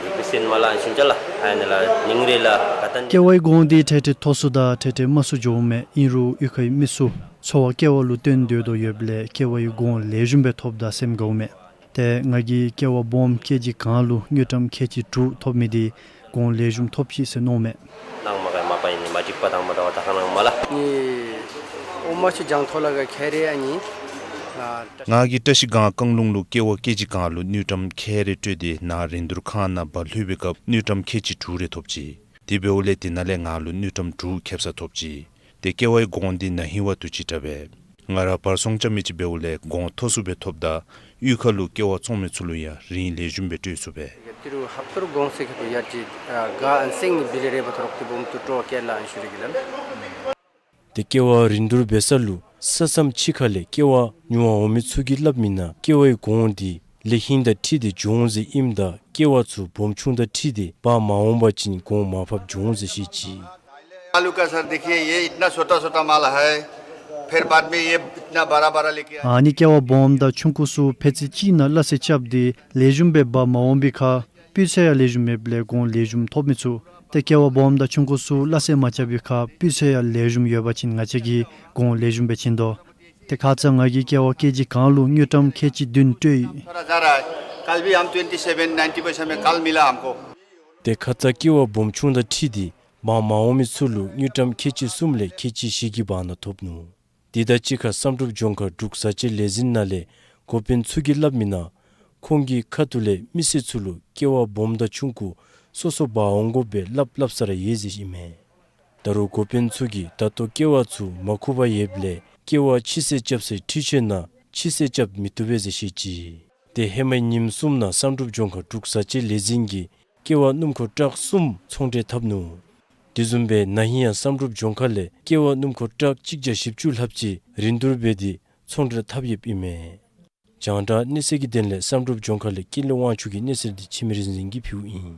ཡོད་པའི་སེམས་མ་ལང་ཤུན་ཅ་ལ་ཨ་ནི་ལ་ཉིང་རེ་ལ་ཀ་ཏན། ཀེ་བའི་གོང་འདི་ཏེ་ཏེ་མཐོ་སུ་དང་ཏེ་ཏེ་དམའ་སུ་འགྱོཝ་མས། ཨིན་རུང་གཡུས་ཁའི་མི་ཚུ་འཚོ་བ་སྐྱེལ་བ་ལུ་བརྟེན་སྡོད་དོ་ཡོདཔ་ལས་ཀེ་བའི་གོང་ལེགས་ཤོམ་སྦེ་ཐོབ་ད་སེམས་དགའཝ་མས། ཏེ་ང་གིས་ཀེ་བ་སྦོམ་ཀེ་ཇི་གང་ལུ་དངུལ་ཀྲམ་ཁལ་གཅིག་དྲུག་ཐོབ་མི་འདི་གོང་ལེགས་ཤོམ་ཐོབ་ཅི་ཟེར་མནོཝ་མས། ནང་མ་ག་མ་པ་ཨིན་ནི་མ་འགྲིག་པ་དང་མ་འདྲ་བ་ད་ཁ་ནང་མ་ལ། ནི་ཨོ་མ་ཆུ་ལྗང་ཐོ་ལ་ག་ཁྱེར་རེ་ཨ་ནི། ང་གིས་བཀྲ་ཤིས་སྒང་རྐང་ལུང་ལུ་ཀེ་བ་ཀེ་ཇི་གང་ལུ་དངུལ་ཀྲམ་ཁལ་རེ་སྤྲོད་དེ་ནཱ་རིན་བསྡུར་ཁང་ནང་འབག་ལྷོད་པའི་སྐབས་དངུལ་ཀྲམ་ཁལ་གཅིག་དྲུག་རེ་ཐོབ་ཅི། དེ་འབདཝ་ལས་དེ་ནང་ལས་ང་ལུ་དངུལ་ཀྲམ་དྲུག་ཁེབ་ས་ཐོབ་ཅི། ཏེ་ཀེ་བའི་གོང་འདི་ན་ཧིང་བ་དུས་ཅི་དྲག་པས། ང་ར་བར་ཚོང་རྐྱབ་མི་ཅིག་འབདཝ་ལས་གོང་མཐོ་སུ་སྦེ་ཐོབ་ད་གཡུས་ཁ་ལུ་ཀེ་བ་བཙོང་མི་ཚུ་ལུ་ཡང་རིན་ལེགས་ཤོམ་སྦེ་སྤྲོད་ཚུགས་པས། ཏི་རུ་ཧབ་ཏོ་རུ་གོང་ཚད་ཁེ་ཏོ་ཡར་ཅིག་ག་ཨན་སེང་ནི་བི་ལི་རེ་བ་ཐོ་རོག་ཏི་བུམ་ཏུ་ཏྲོ་ཀེ་ལ་ཨན་ཤུ་རེ་གི་ལན། ཏེ་ཀེ་བ་རིན་བསྡུར་འབད་ས་ལུ་ས་མཚམས་ཕྱི་ཁ་ལས་ཀེ་བ་ཉོ་བར་འོང་མི་ཚུ་གིས་སླབ་མི་ནང་ཀེ་བའི་གོང་འདི་ལེགས་ཤོམ་དང་འཁྲིལ་ཏེ་བྱུང་ཟེར་ཨིནམ་ད་ཀེ་བ་ཚུ་སྦོམ་ཆུང་དང་འཁྲིལ་ཏེ་འབག་མ་འོང་པ་ཅིན་གོང་མར་ཕབ་འགྱོ་འོང་ཟེར་བཤད་ཅི། आलू का सर देखिए, ये इतना छोटा छोटा माल है, फिर बाद में ये इतना बड़ा बड़ा लेके आए। ཨ་ནི་ཀེ་བ་སྦོམ་དང་ཆུང་ཀུ་ཚུ་ཕལ་ཆེར་གཅིག་ནང་སླ་བསྲེ་རྐྱབ་སྟེ་ལེགས་ཤོམ་སྦེ་འབག་མ་འོང་པའི་ཁར་སྤུས་ཚད་ཡང་ལེགས་ཤོམ་མེདཔ་ལས་གོང་ལེགས་ཤོམ་ཐོབ་མི་ཚུགས། ཏེ་ཀེ་བ་སྦོམ་དང་ཆུང་ཀུ་ཚུ་སླ་བསྲེ་མ་རྐྱབ་པའི་ཁར་སྤུས་ཚད་ཡང་ལེགས་ཤོམ་ཡོད་པ་ཅིན་ང་བཅས་ཀྱིས་གོང་ལེགས་ཤོམ་སྦེ་བྱིན་དོ། ཏེ་ཁ་ཙ་ང་གིས་ཀེ་བ་ཀེ་ཇི་གང་ལུ་དངུལ་ཀྲམ་ཁལ་གཅིག་བདུན་སྤྲོད་ཡི། थोड़ा ज़्यादा है। कल भी हम ट्वेंटी सेवन नाइन्टी पैसे में कल मिला हमको। ཏེ་ཁ་ཙ་ཀེ་བ་སྦོམ་ཆུང་དང་འཁྲིལ་ཏེ་འབག་མ་འོང་མི་ཚུ་ལུ་དངུལ་ཀྲམ་ཁལ་གཅིག་གསུམ་ལས་ཁལ་གཅིག་བཞི་གི་བར་ན་ཐོབ་ནུག། དེ་དང་གཅིག་ཁར་བསམ་གྲུབ་ལྗོངས་མཁར་འབྲུག་བཟའ་བཅའ་ལས་འཛིན་ནང་ལས་འགོ་དཔོན་ཚུ་གིས་སླབ་མི་ནང་ཁོང་གི་ཁ་ཐུག་ལས་མི་སེར་ཚུ་ལུ་ཀེ་བ་སྦོམ་དང་ཆུང་ཀུ་སོ་སོ་འབག་འོང་དགོ་པའི་སླབ་སླབ་ས་ར་ཡོད་ཟེར་ཨིན་མས། ད་རུང་འགོ་དཔོན་ཚུ་གིས་ད་ལྟོ་ཀེ་བ་ཚུ་མ་ཁུག་པར་ཡོདཔ་ལས་ཀེ་བ་ཕྱི་སེལ་རྐྱབ་སའི་འཕྲུལ་ཆས་ནང་ཕྱི་སེལ་རྐྱབ་མི་བཏུབ་པས་ཟེར་བཤད་ཅི། ཏེ་ཧེ་མའི་ཉིནམ་གསུམ་ནང་བསམ་གྲུབ་ལྗོངས་མཁར་འབྲུག་བཟའ་བཅའ་ལས་འཛིན་གྱིས་ཀེ་བ་སྣུམ་འཁོར་ཊག་གསུམ་ཚོང་འབྲེལ་འཐབ་ནུག། དེ་བཟུམ་སྦེ་ན་ཧིང་ཡང་བསམ་གྲུབ་ལྗོངས་མཁར་ལས་ཀེ་བ་སྣུམ་འཁོར་ཊག་གཅིག་བརྒྱ་བཞི་བཅུ་ལྷགཔ་ཅིག་རིན་བསྡུར་འབད་དེ་ཚོང་འབྲེལ་འཐབ་ཡོདཔ་ཨིན་མས། རྒྱང་བསྒྲགས་གནས་ཚུལ་གྱི་དོན་ལས་བསམ་གྲུབ་ལྗོངས་མཁར་ལས་ཀུན་ལེགས་དབང་ཕྱུག་གི་གནས་ཚུལ་འདི་འཆི་མེད་རིག་འཛིན་གྱིས་ཕུལཝ་ཨིན།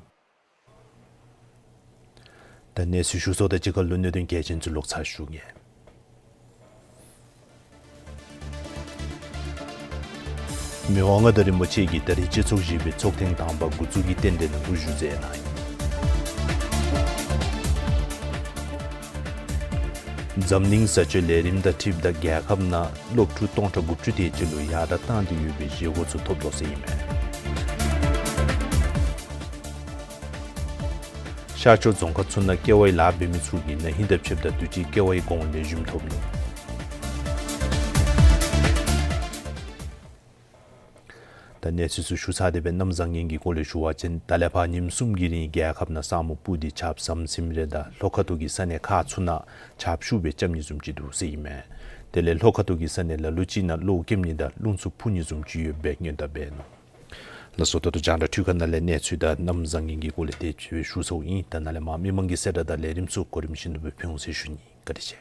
ད་གནས་ཚུལ་ཞུ་ཚརཝ་དང་གཅིག་ཁར་ལུ་གནད་དོན་གལ་ཆེན་ཚུ་ལོག་ཚར་ཞུ་གེ། མི་དབང་མངའ་བདག་རིན་པོ་ཆེ་གིས་ད་རིས་སྤྱི་ཚོགས་བཞི་པའི་ཚོགས་ཐེངས་དང་པ་འགོ་འཛུགས་ཀྱི་རྟེན་འབྲེལ་ནང་དབུ་བཞུགས་མཛད་གནང་ཡི། འཛམ་གླིང་བཟའ་སྤྱོད་ལས་རིམ་དང་འཁྲིལཝ་ད་རྒྱལ་ཁབ་ནང་སློབ་ཕྲུག་སྟོང་ཕྲག་དགུ་བཅུ་དེ་ཅིག་ལུ་ཡར་དྲག་བཏང་སྟེ་ཡོད་པའི་བཞེས་སྒོ་ཚུ་ཐོབ་དོ་ཟེར་ཨིན་མས། ཤར་ཕྱོགས་རྫོང་ཁག་ཚུ་ནང་ཀེ་ཝའི་ལཱ་འབད་མི་ཚུ་གིས་ན་ཧིང་དང་ཕྱདཔ་ད་དུས་ཅི་ཀེ་ཝའི་གོང་ལེགས་ཤོམ་ཐོབ་ནུག། ད་གནས་ཚུལ་ཚུ་ཞུ་ཚར་ཏེ་སྦེ་གནམ་བཟང་ངན་གྱི་སྐོར་ལས་ཞུ་བ་ཅིན་ད་ལས་ཕར་ཉིནམ་གསུམ་གྱི་རིང་རྒྱལ་ཁབ་ནང་ས་སྨུག་སྤུབས་ཏེ་ཆརཔ་ཟམ་ཟིམ་རེ་དང་ལྷོ་ཁ་ཐུག་གི་ས་གནས་ཁག་ཚུ་ནང་ཆརཔ་ཤུགས་སྦེ་རྐྱབ་ནི་བཟུམ་ཅིག་འདུག་ཟེར་ཨིན་མས། དེ་ལས་ལྷོ་ཁ་ཐུག་གི་ས་གནས་ལ་ལུ་ཅིག་ནང་གློག་ཀེམ་ནི་དང་རླུང་འཚུབ་འཕུ་ནི་བཟུམ་ཅིག་ཡོདཔ་སྦེ་སྔོན་བརྡ་འབད་ནུག། ལགས་སོ། ད་ལྟོ་རྒྱང་བསྒྲགས་འཕྲུལ་ཁང་ནང་ལས་གནས་ཚུལ་དང་གནམ་བཟང་ངན་གྱི་སྐོར་ལས་དེ་ཅིག་སྦེ་ཞུ་ཚརཝ་ཨིན། ད་ནཱ་ལས་མར་མི་མང་གི་གསལ་བསྒྲགས་དང་ལས་རིམ་ཚུ་གོ་རིམ་བཞིན་དུ་སྦེ་ཕུལ་འོང་ཟེར་ཞུ་ནི། བཀའ་དྲིན་ཆེ།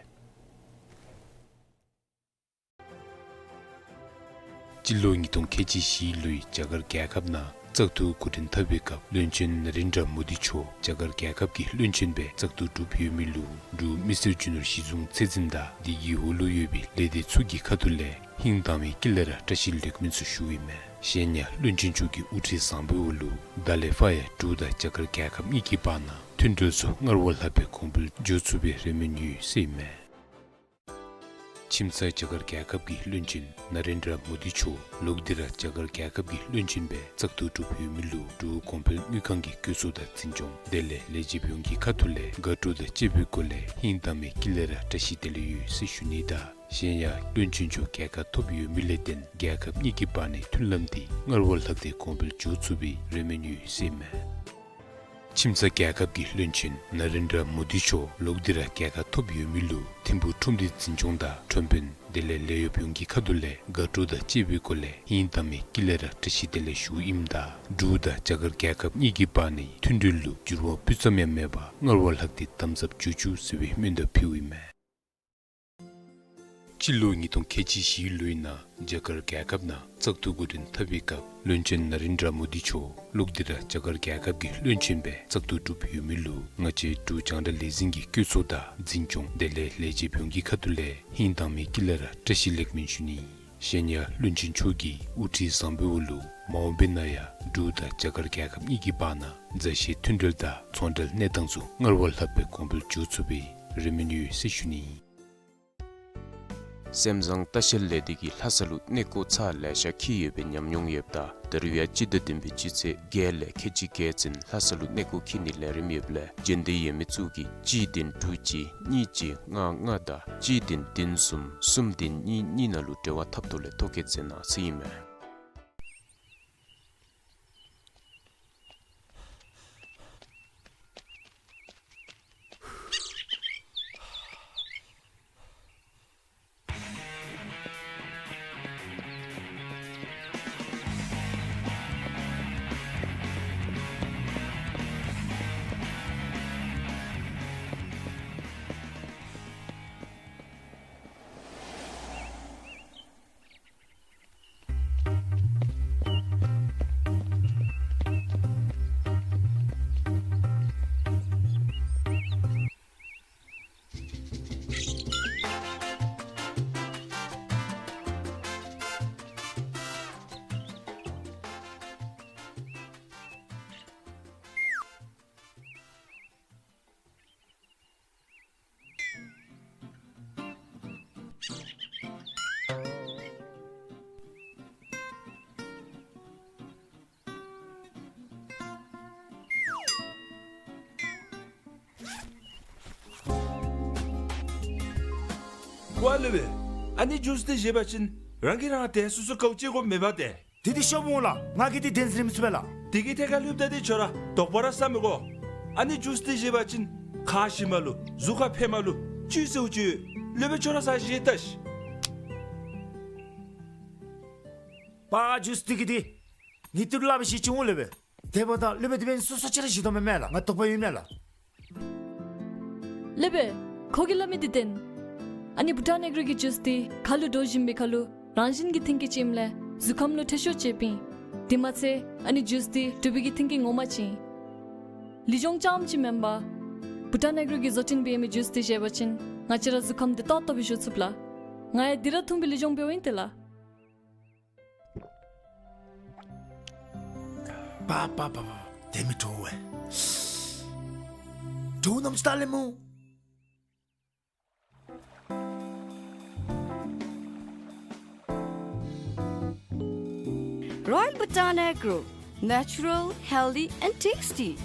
སྤྱི་ལོ་ཉིས་སྟོང་ཁལ་གཅིག་བཞི་ལོའི་རྒྱ་གར་རྒྱལ་ཁབ་ནང་བཙག་འཐུ་འགོ་འདྲེན་འཐབ་པའི་སྐབས་བློན་ཆེན་ན་རེན་དྲ་མོ་དི་མཆོག་རྒྱ་གར་རྒྱལ་ཁབ་ཀྱི་བློན་ཆེན་སྦེ་བཙག་འཐུ་གྲུབ་ཡོད་མི་ལུ་འབྲུག་མི་སེར་རྒྱུ་ནོར་གཞི་བཟུང་ཚད་འཛིན་དང་དེ་གི་འོག་ལུ་ཡོད་པའི་ལས་སྡེ་ཚུ་གི་ཁ་ཐུག་ལས་ཧིང་དྭངས་མའི་དཀྱིལ་ལས་ར་བཀྲ་ཤིས་ལེགས་སྨོན་ཚུ་ཞུཝ་ཨིན་མས། གཞན་ཡང་བློན་ཆེན་མཆོག་གི་དབུ་ཁྲིད་བཟང་པོའི་འོག་ལུ་ད་ལས་ཕར་ཡང་འབྲུག་དང་རྒྱ་གར་རྒྱལ་ཁབ་གཉིས་ཀྱི་བར་ན་མཐུན་གྲོས་ཚུ་སྔར་བ་ལྷག་པའི་གོང་འཕེལ་འགྱོ་ཚུགས་པའི་རེ་སྨོན་ཡོད་ཟེར་ཨིན་མས། ཁྱིམ་ཚང་རྒྱ་གར་རྒྱལ་ཁབ་ཀྱི་བློན་ཆེན་ན་རེན་དྲ་མོ་དི་མཆོག་ལོག་སྟེ་ར་རྒྱ་གར་རྒྱལ་ཁབ་ཀྱི་བློན་ཆེན་སྦེ་བཙག་འཐུ་གྲུབ་ཡོད་མི་ལུ་འབྲུག་གོང་འཕེལ་དངུལ་ཁང་གི་བཀོད་ཚོགས་དང་འཛིན་སྐྱོང་དེ་ལས་ལས་བྱེདཔ་ཡོངས་ཀྱི་ཁ་ཐུག་ལས་དགའ་སྤྲོ་དང་བཅས་པའི་སྒོ་ལས་ཧིང་དྭངས་མའི་དཀྱིལ་ལས་ར་བཀྲ་ཤིས་བདེ་ལེགས་ཡོད་ཟེར་ཞུ་ནི་དང་གཞན་ཡང་བློན་ཆེན་མཆོག་རྒྱལ་ཁ་ཐོབ་ཡོད་མི་ལས་བརྟེན་རྒྱལ་ཁབ་གཉིས་ཀྱི་བར་ནའི་མཐུན་ལམ་འདི་སྔར་བ་ལྷག་སྟེ་གོང་འཕེལ་འགྱོ་ཚུགས་པའི་རེ་སྨོན་ཡོད་ཟེར་ཨིན་མས། ཁྱིམ་ཚང་རྒྱལ་ཁབ་ཀྱི་བློན་ཆེན་ན་རེན་དྲ་མོ་དི་མཆོག་ལོག་སྟེ་ར་རྒྱལ་ཁ་ཐོབ་ཡོད་མི་ལུ་ཐིམ་ཕུག་ཁྲོམ་སྡེ་འཛིན་སྐྱོང་དང་ཁྲོམ་དཔོན་དེ་ལས་ལས་གཡོགཔ་ཡོངས་ཀྱི་ཁ་ཐུག་ལས་དགའ་སྤྲོ་དང་བཅས་པའི་སྒོ་ལས་ཧིང་དྭངས་མའི་དཀྱིལ་ལས་ར་བཀྲ་ཤིས་བདེ་ལེགས་ཞུཝ་ཨིནམ་ད་འབྲུག་དང་རྒྱ་གར་རྒྱལ་ཁབ་གཉིས་ཀྱི་བར་ནའི་མཐུན་འབྲེལ་ལུ་འགྱུར་བ་སྤུ་ཙམ་ཡང་མེད་པར་སྔར་བ་ལྷག་སྟེ་དམ་ཟབ་འགྱོ་བཅུག་ཟེར་བའི་སྨོན་ལམ་ཕུལཝ་ཨིན་མས། སྤྱི་ལོ་ཉིས་སྟོང་ཁལ་གཅིག་བཞི་ལོའི་ནང་རྒྱ་གར་རྒྱལ་ཁབ་ནང་བཙག་འཐུ་འགོ་འདྲེན་འཐབ་པའི་སྐབས་བློན་ཆེན་ན་རེན་དྲ་མོ་དི་མཆོག་ལོག་སྟེ་ར་རྒྱ་གར་རྒྱལ་ཁབ་ཀྱི་བློན་ཆེན་སྦེ་བཙག་འཐུ་གྲུབ་ཡོད་མི་ལུ་ང་བཅས་འབྲུག་རྒྱང་བསྒྲགས་ལས་འཛིན་གྱི་བཀོད་ཚོགས་དང་འཛིན་སྐྱོང་དེ་ལས་ལས་བྱེདཔ་ཡོངས་ཀྱི་ཁ་ཐུག་ལས་ཧིང་དྭངས་མའི་དཀྱིལ་ལས་ར་བཀྲ་ཤིས་ལེགས་སྨོན་ཞུ་ནི། གཞན་ཡང་བློན་ཆེན་མཆོག་གི་དབུ་ཁྲིད་བཟང་པོའི་འོག་ལུ་མ་འོངས་པའི་ནང་ཡང་འབྲུག་དང་རྒྱ་གར་རྒྱལ་ཁབ་གཉིས་ཀྱི་བར་ན་མཛའ་བཤེས་མཐུན་འབྲེལ་དང་ཚོང་འབྲེལ་གནས་སྟངས་ཚུ་སྔར་བ་ལྷག་སྦེ་གོང་འཕེལ་འགྱོ་ཚུགས་པའི་རེ་སྨོན་ཡོད་ཟེར་ཞུ་ནི། སེམས་བཟང་ལྟ་བཤལ་ལས་སྡེ་གིས་ལྷ་ས་ལུ་གནས་སྐོར་ཚར་ལེ་ཤ་འཁྱིད་ཡོད་པའི་ཉམས་མྱོང་ཡོདཔ་ད་ད་རུང་ཡང་སྤྱི་ཟླ་བདུན་པའི་སྤྱི་ཚེས་བརྒྱད་ལས་ཁལ་གཅིག་བརྒྱད་ཚུན་ལྷ་ས་ལུ་གནས་སྐོར་འཁྱིད་ནིའི་ལས་རིམ་ཡོདཔ་ལས་འབྱོན་འདོད་ཡོད་མི་ཚུ་གིས་གཅིག་བདུན་དྲུག་གཅིག་གཉིས་གཅིག་ལྔ་ལྔ་དང་གཅིག་བདུན་བདུན་གསུམ་གསུམ་བདུན་གཉིས་གཉིས་ནང་ལུ་འབྲེལ་བ་འཐབ་ཐོག་ལས་ཐོ་བཀོད་མཛད་གནང་ཟེར་ཨིན་མས། ཀོ་ལེ་བེ། ཨ་ནི་ཇུས་འདི་བཞེས་པ་ཅིན་རང་གིས་རང་དེ་སོ་སོ་གའུ་ཅིག་གོ་མེད་པ་དེ། དེ་འདི་ཤོབ་འོང་ལགས། ང་གིས་འདི་བདེན་འཛིན་ར་མི་ཚུགས་པས་ལགས། དེ་གི་ཐད་ཁར་ལྷོདཔ་ད་འདི་ཁྱོད་ར་དོགས་པ་ར་ཟ་མི་དགོ། ཨ་ནི་ཇུས་འདི་བཞེས་པ་ཅིན་ཁ་ཞིམ་མ་ལུ་གཟུགས་ཁར་ཕན་མ་ལུ་ཅིག་ཟེརཝ་ཅིག་ཡོད། ལེ་བེ་ཁྱོད་ར་ཟ་བཞེས་ལྟ་ཤིག། པ་ཇུས་འདི་གི་འདི་ངེའི་ཏེ་ལུ་སླབ་བཞེས་ཅིག་འོང་ལེ་བེ། དེ་འབདཝ་ད་ལེ་བེ་དེ་འབདན་སོ་སོ་ཅིག་ར་བཞེས་དོ་མེན་མས་ལགས། ང་དོགས་པ་ཡོད་མས་ལགས། ལེ་བེ། ཁོ་གིས་སླབ་མི་འདི་བདེན། ཨ་ནི་བྷུ་ཊཱན་ཨེག་རོ་གི་ཇུས་འདི་ཁ་ལུ་འདྲོག་བཞིན་པའི་ཁར་ལུ་རང་བཞིན་གྱི་མཐུན་རྐྱེན་ཅིག་ཨིནམ་ལས་གཟུགས་ཁམས་ལུ་ཁྲེགས་ཤོས་ཅིག་ཨིན། དེ་མ་ཚད་ཨ་ནི་ཇུས་འདི་འབྲུག་པའི་གི་མཐུན་རྐྱེན་ངོ་མ་ཅིག་ཨིན། ལུས་སྦྱོང་རྐྱངམ་ཅིག་མེན་པར་བྷུ་ཊཱན་ཨེག་རོ་གིས་བཟོ་སྐྲུན་འབད་མི་ཇུས་འདི་བཞེས་པ་ཅིན་ང་བཅས་ར་གཟུགས་ཁམས་བདེ་ཏོག་ཏོ་སྦེ་བཞུགས་ཚུགས་ལགས། ང་ཡང་འདི་ར་འཐུང་སྦེ་ལུས་སྦྱོང་འབདཝ་ཨིན་ཏེ་ལགས། པ་པ་པ་པ། དེ་མི་དྲོ་བས། དྲོ་ནམ་ཅིག་ལྟ་ལེ་སྨོ། Royal Bhutan Agro, natural, healthy and tasty.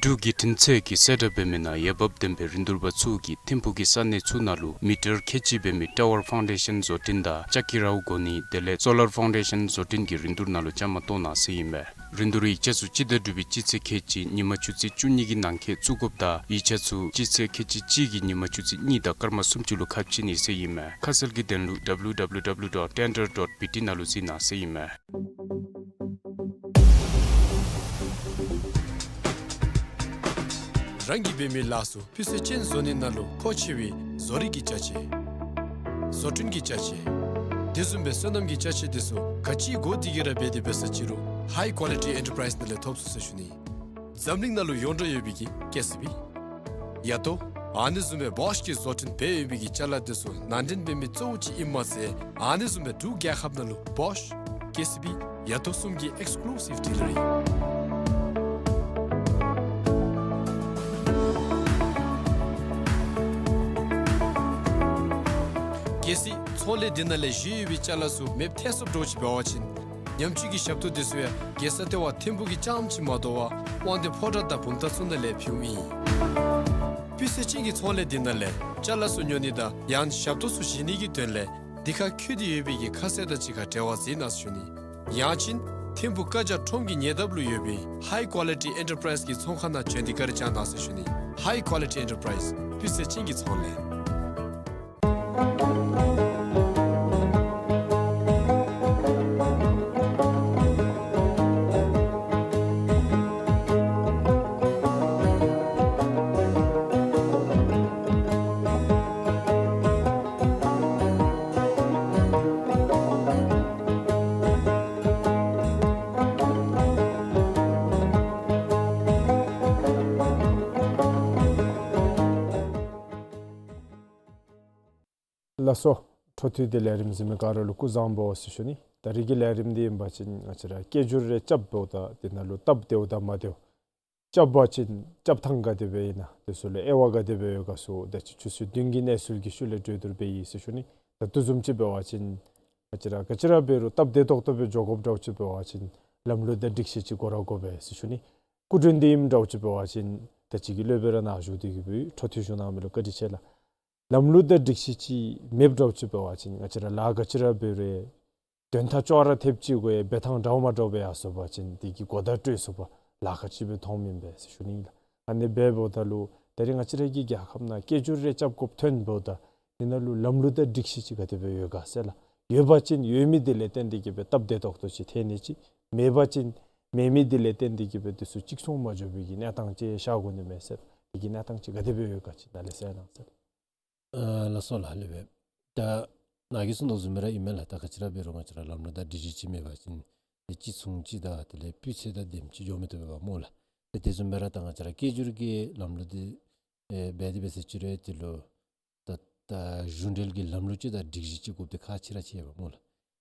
འབྲུག་གི་འཕྲིན་ཚོགས་ཀྱིས་གསལ་བསྒྲགས་འབད་མི་ནང་འོས་འབབ་ལྡན་པའི་རིན་བསྡུར་པ་ཚུ་གིས་ཐིམ་ཕུག་གི་ས་གནས་ཚུ་ནང་ལུ་མི་ཊར་ཁལ་གཅིག་འབད་མི་ཊ་ཝར་ཕའུན་ཌེ་ཤཱན་བཟོ་སྐྲུན་དང་ལྕགས་ཀྱི་རཝ་བསྒོར་ནི་དེ་ལས་སོ་ལར་ཕའུན་ཌེ་ཤཱན་བཟོ་སྐྲུན་གྱི་རིན་བསྡུར་ནང་ལུ་བཅའ་མར་གཏོགས་གནང་ཟེར་ཨིན་མས། རིན་བསྡུར་ཡིག་ཆ་ཚུ་སྤྱི་ཟླ་དྲུག་པའི་སྤྱི་ཚེས་ཁལ་གཅིག་ཉིན་མ་ཆུ་ཚོད་བཅུ་གཉིས་ཀྱི་ནང་འཁོད་བཙུགས་དགོཔ་དང་ཡིག་ཆ་ཚུ་སྤྱི་ཚེས་ཁལ་གཅིག་གཅིག་གི་ཉིན་མ་ཆུ་ཚོད་གཉིས་དང་སྐར་མ་སུམ་ཅུ་ལུ་ཁ་ཕྱེ་ནི་ཟེར་ཨིན་མས། ཁ་གསལ་གྱི་དོན་ལུ་W W W dot tender dot B T ནང་ལུ་གཟིགས་གནང་ཟེར་ཨིན་མས། རང་གིས་འབད་མི་ལཱ་ཚུ་སྤུས་ཚད་ཅན་བཟོ་ནི་ནང་ལུ་མཁོ་ཆེ་བའི་བཟོ་རིག་གི་ཅ་ཆས། བཟོ་སྐྲུན་གྱི་ཅ་ཆས། དེ་བཟུམ་སྦེ་སོ་ནམ་གྱི་ཅ་ཆས་དེ་ཚུ་ག་ཅི་དགོ་དེ་གི་ར་འབད་དེ་འབད་ས་ཅི་རུང་High Quality Enterprise ནང་ལས་ཐོབ་ཚུགས་ཟེར་ཞུ་ནི། འཛམ་གླིང་ནང་ལུ་ཡོངས་གྲགས་ཡོད་པའི་གི་ཀེ་སི་བི། ཡ་ཏོ། ཨ་ནི་བཟུམ་སྦེ་བོཤ་གིས་བཟོ་སྐྲུན་འབད་ཡོད་པའི་གི་ཅ་ལ་དེ་ཚུ་ནང་འདྲེན་འབད་མི་གཙོ་བོ་ཅིག་ཨིནམ་མ་ཚད་ཨ་ནི་བཟུམ་སྦེ་འབྲུག་རྒྱལ་ཁབ་ནང་ལུ་བོཤ། ཀེ་སི་བི། ཡ་ཏོ་གསུམ་གྱི་ཨེགསི་ཀུ་ལུ་སིབ་ཌི་ལར་ཨིན། གལ་སྲིད་ཚོང་ལས་འདི་ནང་ལས་བཞེས་ཡོད་པའི་ཅ་ལ་ཚུ་མེདཔ་ཐལ་སོཔ་འདྲཝ་ཅིག་འབད་བ་ཅིན་ཉམས་བཅོས་ཀྱི་ཞབས་ཏོག་དེ་ཚུ་ཡང་རྒྱལ་ས་ལྟེ་བ་ཐིམ་ཕུག་གི་རྐྱངམ་ཅིག་མ་དོ་བར་དབང་འདུས་ཕོ་བྲང་དང་བུམ་ཐང་ཚུ་ནང་ལས་ཕུལཝ་ཨིན། སྤུས་ཚད་ཅན་གྱི་ཚོང་ལས་འདི་ནང་ལས་ཅ་ལ་ཚུ་ཉོ་ནི་དང་ཡང་ཞབས་ཏོག་ཚུ་བཞེས་ནི་གི་དོན་ལས་འདི་ཁར་བཀོད་དེ་ཡོད་པའི་གི་ཁ་གསལ་དང་གཅིག་ཁར་འབྲེལ་བ་མཛད་གནང་ཟེར་ཞུ་ནི། ཡང་ཅིན་ ཐིམ་ཕུག་ཀ་ཇ་ཁྲོམ་གྱི་ཉེ་འདབས་ལུ་ཡོད་པའི་High Quality Enterprise གི་ཚོང་ཁང་ནང་བྱོན་ཏེ་བཀའ་དྲིན་བསྐྱང་གནང་ཟེར་ཞུ་ནི། High Quality Enterprise སྤུས་ཚད་ཅན་གྱི་ཚོང་ལས། ལགས་སོ། འཕྲོ་མཐུད་དེ་ལས་རིམ་གཟིགས་མི་ག་ར་ལུ་སྐུ་གཟུགས་བཟང་པོ་ཟེར་ཞུ་ནི། ད་རིས་ཀྱི་ལས་རིམ་འདི་ཨིན་པ་ཅིན་ང་བཅས་ར་སྐྱེ་འགྱུར་རེ་རྐྱབ་འབདཝ་ད་དེ་ནང་ལུ་སྟབས་བདེཝ་དང་མ་བདེཝ། རྐྱབ་པ་ཅིན་རྐྱབ་ཐངས་ག་དེ་སྦེ་ཨིན་ན། དེ་ཚུ་ལུ་དབྱེ་བ་ག་དེ་སྦེ་ཡོད་ག་ཟེར་ད་ཅི་ཆུ་ཚོད་བདུན་གྱི་གནས་ཚུལ་གྱི་ཤུལ་ལས་གྲོས་བསྡུར་འབད་ཡི་ཟེར་ཞུ་ནི། ད་དེ་བཟུམ་ཅིག་འབད་བ་ཅིན་ང་བཅས་ར་ག་ཅི་ར་འབད་རུང་སྟབས་བདེ་ཏོག་ཏོ་སྦེ་འགྱོ་དགོཔ་འདྲཝ་ཅིག་འབད་བ་ཅིན་ལམ་ལུགས་དང་སྒྲིག་གཞི་ཅིག་དགོ་ར་དགོ་པས་ཟེར་ཞུ་ནི། སྐུ་མགྲོན་འདི་ཨིནམ་འདྲཝ་ཅིག་འབད་བ་ཅིན་ད་ཅི་གི་སློབ་དཔོན་ར་ནཱ་བཞུགས་ཏེ་གི་འབད་འཕྲོ་མཐུད་ཞུ་གནང་མི་ལུ་བཀའ་དྲིན་ཆེ་ལགས། ལམ་ལུགས་དང་སྒྲིག་གཞི་ཅིག་མེདཔ་འདྲཝ་ཅིག་འབད་བ་ཅིན་ང་བཅས་ར་ལཱ་ག་ཅི་ར་འབད་རུང་དོན་དག་ཅོག་ར་འཐདཔ་ཅིག་དགོ་ཡ། འབད་ཐངས་འདྲཝ་མ་འདྲཝ་སྦེ་ཡར་སོང་པ་ཅིན་དེ་གི་གོ་བརྡ་སྤྲོད་ཚུགས་པར་ལཱ་ཁག་ཅིག་སྦེ་མཐོངམ་ཨིན་པས་ཟེར་ཞུ་ནི་ལགས། ཨ་ནི་འབདཝ་ད་ལུ་ད་རིས་ང་བཅས་ར་གི་རྒྱལ་ཁབ་ནང་སྐྱེ་འགྱུར་རེ་རྐྱབ་དགོཔ་ཐོན་འབདཝ་ད་དེ་ནང་ལུ་ལམ་ལུགས་དང་སྒྲིག་གཞི་ཅིག་ག་དེ་སྦེ་ཡོད་ག་ཟེར་ལགས། ཡོད་པ་ཅིན་ཡོད་མི་དེ་ལས་བརྟེན་ཏེ་གི་སྦེ་སྟབས་བདེ་ཏོག་ཏོ་ཅིག་ཐོན་ནི་ཅིག། མེད་པ་ཅིན་མེད་མི་དེ་ལས་བརྟེན་ཏེ་གི་སྦེ་དེ་ཚུ་གཅིག་མཚུངས་མ་འགྱོ་བའི་གི་གནས་སྟངས་ཅིག་ཤར་དགོ་ནི་མས་ཟེར། དེ་གི་གནས་སྟངས་ཅིག་ག་དེ་སྦེ་ཡོད་ག་ཅིག་ད་ལས་ཟེར་གནང་ཟེར། ཨ་ལགས་སོ་ལགས། ལེགས་པས། ད་ནཱ་གིས་གསུངས་དོ་བཟུམ་སྦེ་ར་ཨིན་མས་ལགས། ད་ག་ཅི་ར་འབད་རུང་ང་བཅས་ར་ལམ་ལུགས་དང་སྒྲིག་གཞི་ཅིག་མེད་པ་ཅིན་དེ་གཅིག་མཚུངས་ཅིག་དང་དེ་ལས་སྤུས་ཚད་དང་ལྡནམ་ཅིག་འགྱོ་མི་བཏུབ་པས་སྨོ་ལགས། དེ་དེ་བཟུམ་སྦེ་ར་ད་ང་བཅས་ར་སྐྱེ་འགྱུར་གྱི་ལམ་ལུགས་འདི་ཨེ་འབད་དེ་འབད་ཟེར་ཅི་རུང་དེ་ལུ་ད་ད་གཞུང་འབྲེལ་གྱི་ལམ་ལུགས་ཅིག་དང་སྒྲིག་གཞི་ཅིག་དགོཔ་འདི་ཁག་ཆེ་ར་ཆེ་བས་སྨོ་ལགས།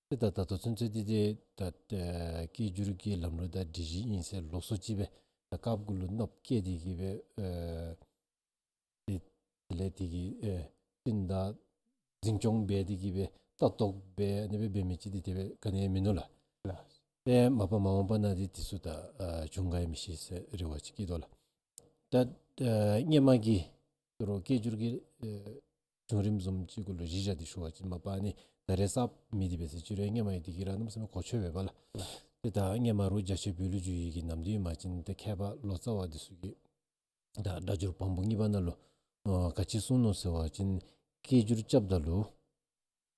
དེ་ད་ད་ལྟོ་ཚུན་ཚོད་འདི་དེ་ད་ཨེ་སྐྱེ་འགྱུར་གྱི་ལམ་ལུགས་དང་སྒྲིག་གཞི་ཨིན་ཟེར་ལོགས་སུ་ཅིག་སྦེ་ད་རྐྱབ་གུ་ལུ་གནོདཔ་བཀལ་ཏེ་གི་སྦེ་ཨེ་དེ་དེ་ལས་དེ་གི་ཨེ་བསྟུན་དང་འཛིན་སྐྱོང་འབད་དེ་གི་སྦེ་ལྟ་རྟོག་འབད་ཨ་ནི་སྦེ་འབད་མི་ཅིག་འདི་དེ་སྦེ་ག་ནི་ཡང་མིན་ནུག་ལགས། ལགས། ཏེ་མ་པ་མ་འོངས་པ་ནང་འདི་དེ་ཚུ་ད་ཨ་བྱུང་ག་ཡང་མི་ཤེས་ཟེར་རེ་བ་ཅིག་བསྐྱེད་དོ་ལགས། ད་ཨ་སྔོན་མ་གི་དོ་རུང་སྐྱེ་འགྱུར་གྱི་ཨ་བྱུང་རིམ་བཟུམ་ཅིག་གུ་ལུ་གཞི་བཞག་སྟེ་ཞུ་བ་ཅིན་མ་པ་ཨ་ནི་ད་རེས་གསརཔ་མེད་དེ་འབད་ཟེར་ཅི་རུང་སྔོན་མ་ཡོད་དེ་གི་ར་གནམ་མེད་ས་མེད་གོ་ཆོད་པས་པ་ལགས། ཏེ་ད་སྔོན་མ་རོགས་རྒྱ་ཆེ་བོད་ལུ་བསྒྱུར་ཡི་གི་ནམ་དུས་ཨིན་པ་ཅིན་ཏེ་མཁས་པ་ལོ་ཙཱ་བ་འདི་ཚུ་གིས་ད་སྒྲ་སྒྱུར་བམ་པོ་གཉིས་པ་ནང་ལུ་ཨ་ག་ཅི་གསུངས་ནུག་ཟེར་བ་ཅིན་སྐྱེ་འགྱུར་རྐྱབ་ད་ལུ་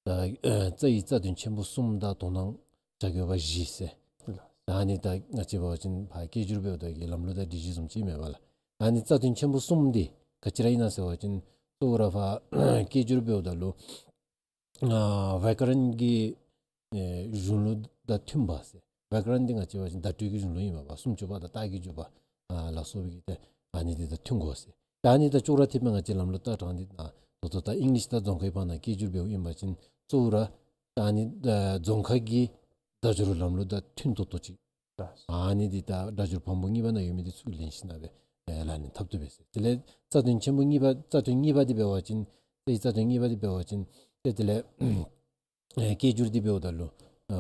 ད་ཨ་རྩ་ཡི་རྩ་དོན་ཆེན་པོ་གསུམ་དང་དོ་སྣང་བྱ་དགོས་པ་བཞི་ཟེར། ད་ཨ་ནི་ད་ང་བཅས་འབད་བ་ཅིན་ཕར་སྐྱེ་འགྱུར་འབདཝ་ད་གི་ལམ་ལུགས་དང་སྒྲིག་གཞི་བཟུམ་ཅིག་མེན་པ་ལགས། ཨ་ནི་རྩ་དོན་ཆེན་པོ་གསུམ་འདི་ག་ཅི་ར་ཨིན་ན་ཟེར་བ་ཅིན་གཙོ་བོ་ར་ཕར་སྐྱེ་འགྱུར་འབདཝ་ད་ལུ་ཨ་བྱཱ་ཀ་རན་གྱི་ཨེ་གཞུང་ལུགས་དང་མཐུན་པ་ཟེར། བྱཱ་ཀ་རན་འདི་ང་བཅས་འབད་བ་ཅིན་བརྡ་སྤྲོད་ཀྱི་གཞུང་ལུགས་ཨིན་པས། སུམ་ཅུ་པ་དང་རྟགས་ཀྱི་འཇུག་པ་ཨ་ལ་སོགས་པའི་གི་ཏེ་ཨ་ནི་འདི་དང་མཐུན་དགོ་ཟེར། ད་ཨ་ནི་དང་ཅོག་ར་འཐདཔ་སྦེ་ང་བཅས་ལམ་ལུགས་ལྟ་སྟངས་འདི་ད་ད་ལྟོ་ད་ཨིང་ལིཤ་དང་རྫོང་ཁའི་བར་ན་སྐྱེ་འགྱུར་འབདཝ་ཨིན་པ་ཅིན་གཙོ་བོ་ར་ད་ཨ་ནི་ཨ་རྫོང་ཁ་གི་སྒྲ་སྒྱུར་ལམ་ལུགས་དང་མཐུན་ཏོག་ཏོ་ཅིག། ཨ་ནི་འདི་ད་སྒྲ་སྒྱུར་བམ་པོ་གཉིས་པ་ནང་ཡོད་མི་འདི་ཚུར་ལེན་ཞིནམ་ལས་ཨེ་ལག་ལེན་འཐབ་བཏུབ་པས་ཟེར། དེ་ལས་རྩ་དོན་ཆེན་པོ་གཉིས་པ་རྩ་དོན་གཉིས་པ་འདི་འབད་བ་ཅིན་ཏེ་རྩ་དོན་གཉིས་པ་འདི་འབད་བ་ཅིན་ཏེ་དེ་ལས་ཨེ་སྐྱེ་འགྱུར་འདི་འབདཝ་ད་ལུ་ཨ་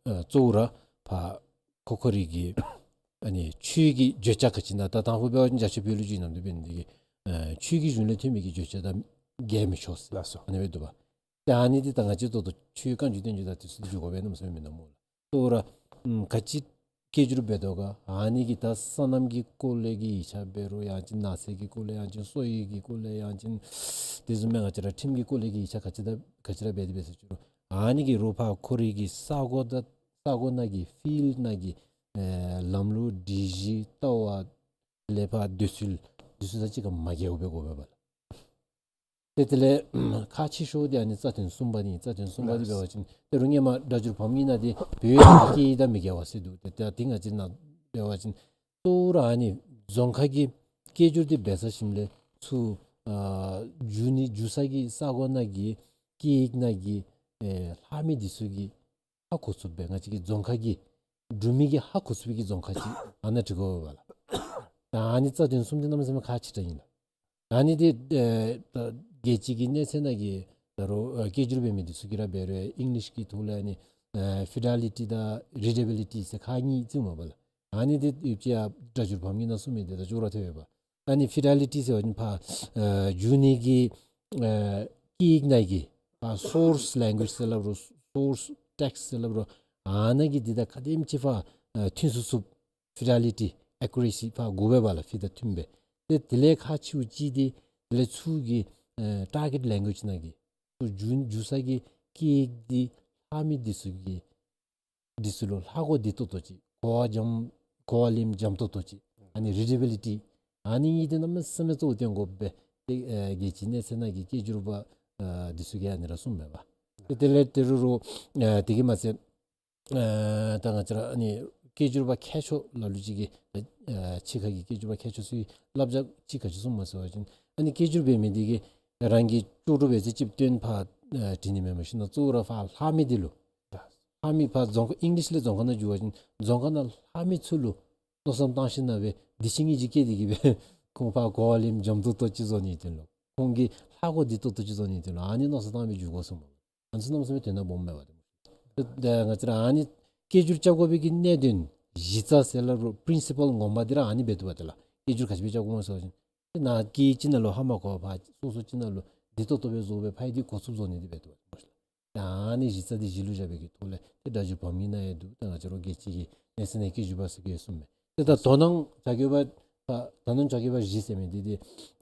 ཨ་གཙོ་བོ་ར་ཕར་ཁོ་ཁོ་རའི་གི་ཨ་ནི་ཆོས་ཀྱི་བརྗོད་བྱ་ག་ཅི་ཨིན་ན་ད་དང་ཕུ་འབད་བ་ཅིན་རྒྱ་ཆེ་བོད་ལུ་བསྒྱུར་ནམ་དུས་འབད་ནི་འདི་གིས་ཨ་ཆོས་ཀྱི་གཞུང་ལས་ཐོན་མི་གི་བརྗོད་བྱ་དང་འགལ་མི་ཆོག་ཟེར། ལགས་སོ། ཨ་ནི་སྦེ་འདུག་པ། ཏེ་ཨ་ནི་འདི་ད་ང་བཅས་ད་ལྟོ་ཆོས་བཀའ་འགྱུར་བསྟན་འགྱུར་དང་དེ་ཚུ་འདི་འགྱོ་དགོ་པས་ན་མ་ཚད་མིན་ནུག་སྨོ་ལགས། གཙོ་བོ་ར་ཨམ་ག་ཅི་སྐྱེ་འགྱུར་འབད་དོ་ག་ཨ་ནི་གི་ད་སོ་ནམ་གྱི་སྐོར་ལས་ཀྱི་ཡིག་ཆ་འབད་རུང་ཡང་ཅིན་ནགས་ཚལ་གྱི་སྐོར་ལས་ཡང་ཅིན་གསོ་བའི་གི་སྐོར་ལས་ཡང་ཅིན་དེ་བཟུམ་མའི་ང་བཅས་ར་ཁྲིམས་ཀྱི་སྐོར་ལས་ཀྱི་ཡིག་ཆ་ག་ཅི་ད་ག་ཅི་ར་འབད་དེ་འབད་ཟེར་ཅི་རུང་ཨ་ནི་གི་རོགས་ཕར་ཁོ་རའི་གི་ས་གོ་ད་ས་གོ་ནང་གི་ཕིལཌ་ནང་གི་ཨེ་ལམ་ལུགས་སྒྲིག་གཞི་ལྟ་བ་ལས་ཕར་འདོད་ཚུལ་འདི་ཚུ་དང་གཅིག་ཁར་མ་འགལཝ་སྦེ་དགོ་པས་པ་ལགས། ཏེ་དེ་ལས་ཁག་ཆེ་ཤོས་འདི་ཨ་ནི་རྩ་དོན་གསུམ་པ་འདི་ཨིན། རྩ་དོན་གསུམ་པ་འདི་འབད་བ་ཅིན་ཏེ་རུང་སྔོན་མ་སྒྲ་སྒྱུར་བམ་གཉིས་ནང་འདི་བོད་ཡིག་དང་སྐད་ཡིག་དང་མི་འགལ་བ་ཟེར་འདུག། ཏེ་ད་འདི་ང་བཅས་ནཱ་འབད་བ་ཅིན་གཙོ་བོ་ར་ཨ་ནི་རྫོང་ཁ་གི་སྐྱེ་འགྱུར་འདི་འབད་ཚར་ཞིནམ་ལས་ཚུར་ཨ་བསྒྱུར་ནི་བསྒྱུར་ས་གི་ས་གོ་ནང་གི་སྐད་ཡིག་ནང་གི་ཨེ་ལྷག་མི་འདི་ཚུ་གི་ཧ་གོ་ཚུགསཔ་སྦེ་ང་བཅས་ཀྱི་རྫོང་ཁ་གི་འབྲུག་མི་གིས་ཧ་གོ་ཚུགས་པའི་གི་རྫོང་ཁ་ཅིག་ཨ་ནཱ་འབྲི་དགོ་པས་ལགས། ད་ཨ་ནི་རྩ་དོན་གསུམ་འདི་གནམ་མེད་ས་མེད་ཁག་ཆེ་དྲགས་ཨིན་ལགས། ཨ་ནི་འདི་ཨེ་ད་རྒྱལ་སྤྱི་གི་གནས་ཚད་ནང་གི་ད་རུང་ཨེ་སྐད་སྒྱུར་འབད་མི་འདི་ཚུ་གིས་ར་འབད་རུང་ཨིང་ལིཤ་གི་ཐོག་ལས་ཨ་ནི་ཨེ་ཕི་ཌེ་ལི་ཊི་དང་རི་ཌེ་བི་ལི་ཊི་ཟེར་ཁག་གཉིས་བརྩིཝ་མས་པ་ལགས། ཨ་ནི་འདི་ཡོདཔ་ཅིག་ཡང་སྒྲ་སྒྱུར་བམ་གཉིས་ནང་གསུངས་མི་འདི་དང་ཅོག་ར་འཐད་པས་པ། ཨ་ནི་ཕི་ཌེ་ལི་ཊི་ཟེར་བ་ཅིན་ཕར་ཨེ་བསྒྱུར་ནི་གི་ཨེ་སྐད་ཡིག་ནང་གི་ཕར་སོརསི་ལེང་གུ་ཨེཇ་ཟེར་སླབ་རུང་སོརསི་ཊེགསིཊ་ཟེར་སླབ་རུང་ ཨ་ནཱ་གིས་འདི་དང་ག་དེམ་ཅིག་ཕར་ཨ་མཐུན་སུ་ཚུགས། ཕི་ཌེ་ལི་ཊི་ཨེ་ཀུ་རེ་སི་ཕར་དགོ་པས་པ་ལགས། ཕི་དང་མཐུན་པའི། ཏེ་དེ་ལས་ཁག་ཆེཝ་ཅིག་འདི་དེ་ལས་ཚུར་གྱི་ཨ་ཊར་གེཊ་ལེང་གུ་ཨེཇ་ནང་གི་ཚུར་བསྒྱུར་བསྒྱུར་ས་གི་སྐད་ཡིག་འདི་ལྷག་མི་འདི་ཚུ་གི་འདི་ཚུ་ལུ་ལྷག་གོ་བདེ་ཏོག་ཏོ་ཅིག། གོ་བ་འཇམ་གོ་བ་ལེན་འཇམ་ཏོག་ཏོ་ཅིག། ཨ་ནི་རི་ཌི་ཨེ་བི་ལི་ཊི། ཨ་ནི་གཉིས་འདི་གནམ་མེད་ས་མེད་གཙོ་བོ་བཏོན་དགོ་པས། ཏེ་ཨ་རྒྱལ་སྤྱིའི་གནས་ཚད་ནང་གི་སྐད་སྒྱུར་པ་ཨ་འདི་ཚུ་གིས་ཨ་ནི་ར་གསུངམ་མས་པ། ཏེ་དེ་ལས་ཏེ་རུང་རུང་ཨ་དེ་གིས་མ་ཚད་ཨ་ད་ང་བཅས་ར་ཨ་ནི་སྐད་སྒྱུར་པ་མཁས་མཆོག་ལ་ལུ་ཅིག་གིས་ཨ་ཕྱི་ཁ་གི་སྐད་སྒྱུར་པ་མཁས་མཆོག་ཚུ་གིས་བསླབ་བྱ་ཅིག་ག་ཅི་གསུངམ་མས་ཟེར་བ་ཅིན་ཨ་ནི་སྐད་སྒྱུར་འབད་མི་འདི་གིས་རང་གི་ལྕོགས་གྲུབ་འབད་ཚད་ཅིག་སྟོན་ཕར་ཨ་བྲི་ནི་མེན་པར་ཞིན་ན་གཙོ་བོ་ར་ཕར་ལྷག་མི་འདི་ལུ་ལྷག་མི་ཕར་རྫོང་ཁ་ཨིང་ལིཤ་ལས་རྫོང་ཁ་ནང་བསྒྱུར་བ་ཅིན་རྫོང་ཁ་ནང་ལྷག་མི་ཚུ་ལུ་མནོ་བསམ་བཏང་ཞིན་ན་སྦེ་འདི་ཅིག་ཨིན་ཅི་སྐད་འདི་གིས་སྦེ་ཁོང་ཕར་གོ་བ་ལེན་འཇམ་ཏོག་ཏོ་ཅིག་བཟོ་ནིའི་དོན་ལུ་ཁོང་གིས་ལྷག་གོ་བདེ་ཏོག་ཏོ་ཅིག་བཟོ་ནིའི་དོན་ལུ་ཨ་ནི་མནོ་བསམ་བཏང་སྦེ་བསྒྱུར་དགོ་གསུངམ་མས། ཨ་ནི་ཚུ་གནམ་མེད་ས་མེད་དོན་དག་སྦོམ་མས་པ་ཏེ། ཏེ་ང་བཅས་ར་ཨ་ནི་སྐད་སྒྱུར་རྐྱབ་དགོ་པའི་གི་གནད་དོན་གཞི་རྩ་ཟེར་སླབ་རུང་པི་རིན་སི་པཱལ་ངོ་མ་འདི་ར་ཨ་ནི་འབད་དོ་བ་ཏེ་ལགས། སྐད་སྒྱུར་ག་ཅི་སྦེ་རྐྱབ་དགོཔ་སྨོ་ཟེར་བ་ཅིན་ཏེ་ནཱ་སྐད་ཅིག་ནང་ལུ་ཧ་མ་གོ་བར་སོ་སོ་ཅིག་ནང་ལུ་བདེ་ཏོག་ཏོ་སྦེ་བཟོ་སྦེ་ཕར་འདི་གོ་ཚུགསཔ་བཟོ་ནི་འདི་འབད་དོ་བ་ཏེ་སྨོ་ཤ་ལགས། ད་ཨ་ནི་གཞི་རྩ་འདི་གཞི་ལུ་བཞག་པའི་གི་ཐོག་ལས་ཏེ་སྒྲ་སྒྱུར་བམ་གྱི་ནང་ཡང་འདུག། ད་ང་བཅས་ར་རྒྱལ་སྤྱི་གི་གནས་ཚད་ནང་སྐད་སྒྱུར་པ་ཟེར་གྱི་གསུངམ་མས། ཏེ་ད་དོ་སྣང་བྱ་དགོ་པ་ད་དོ་སྣང་བྱ་དགོ་པ་བཞི་ཟེར་མི་འདི་འདི་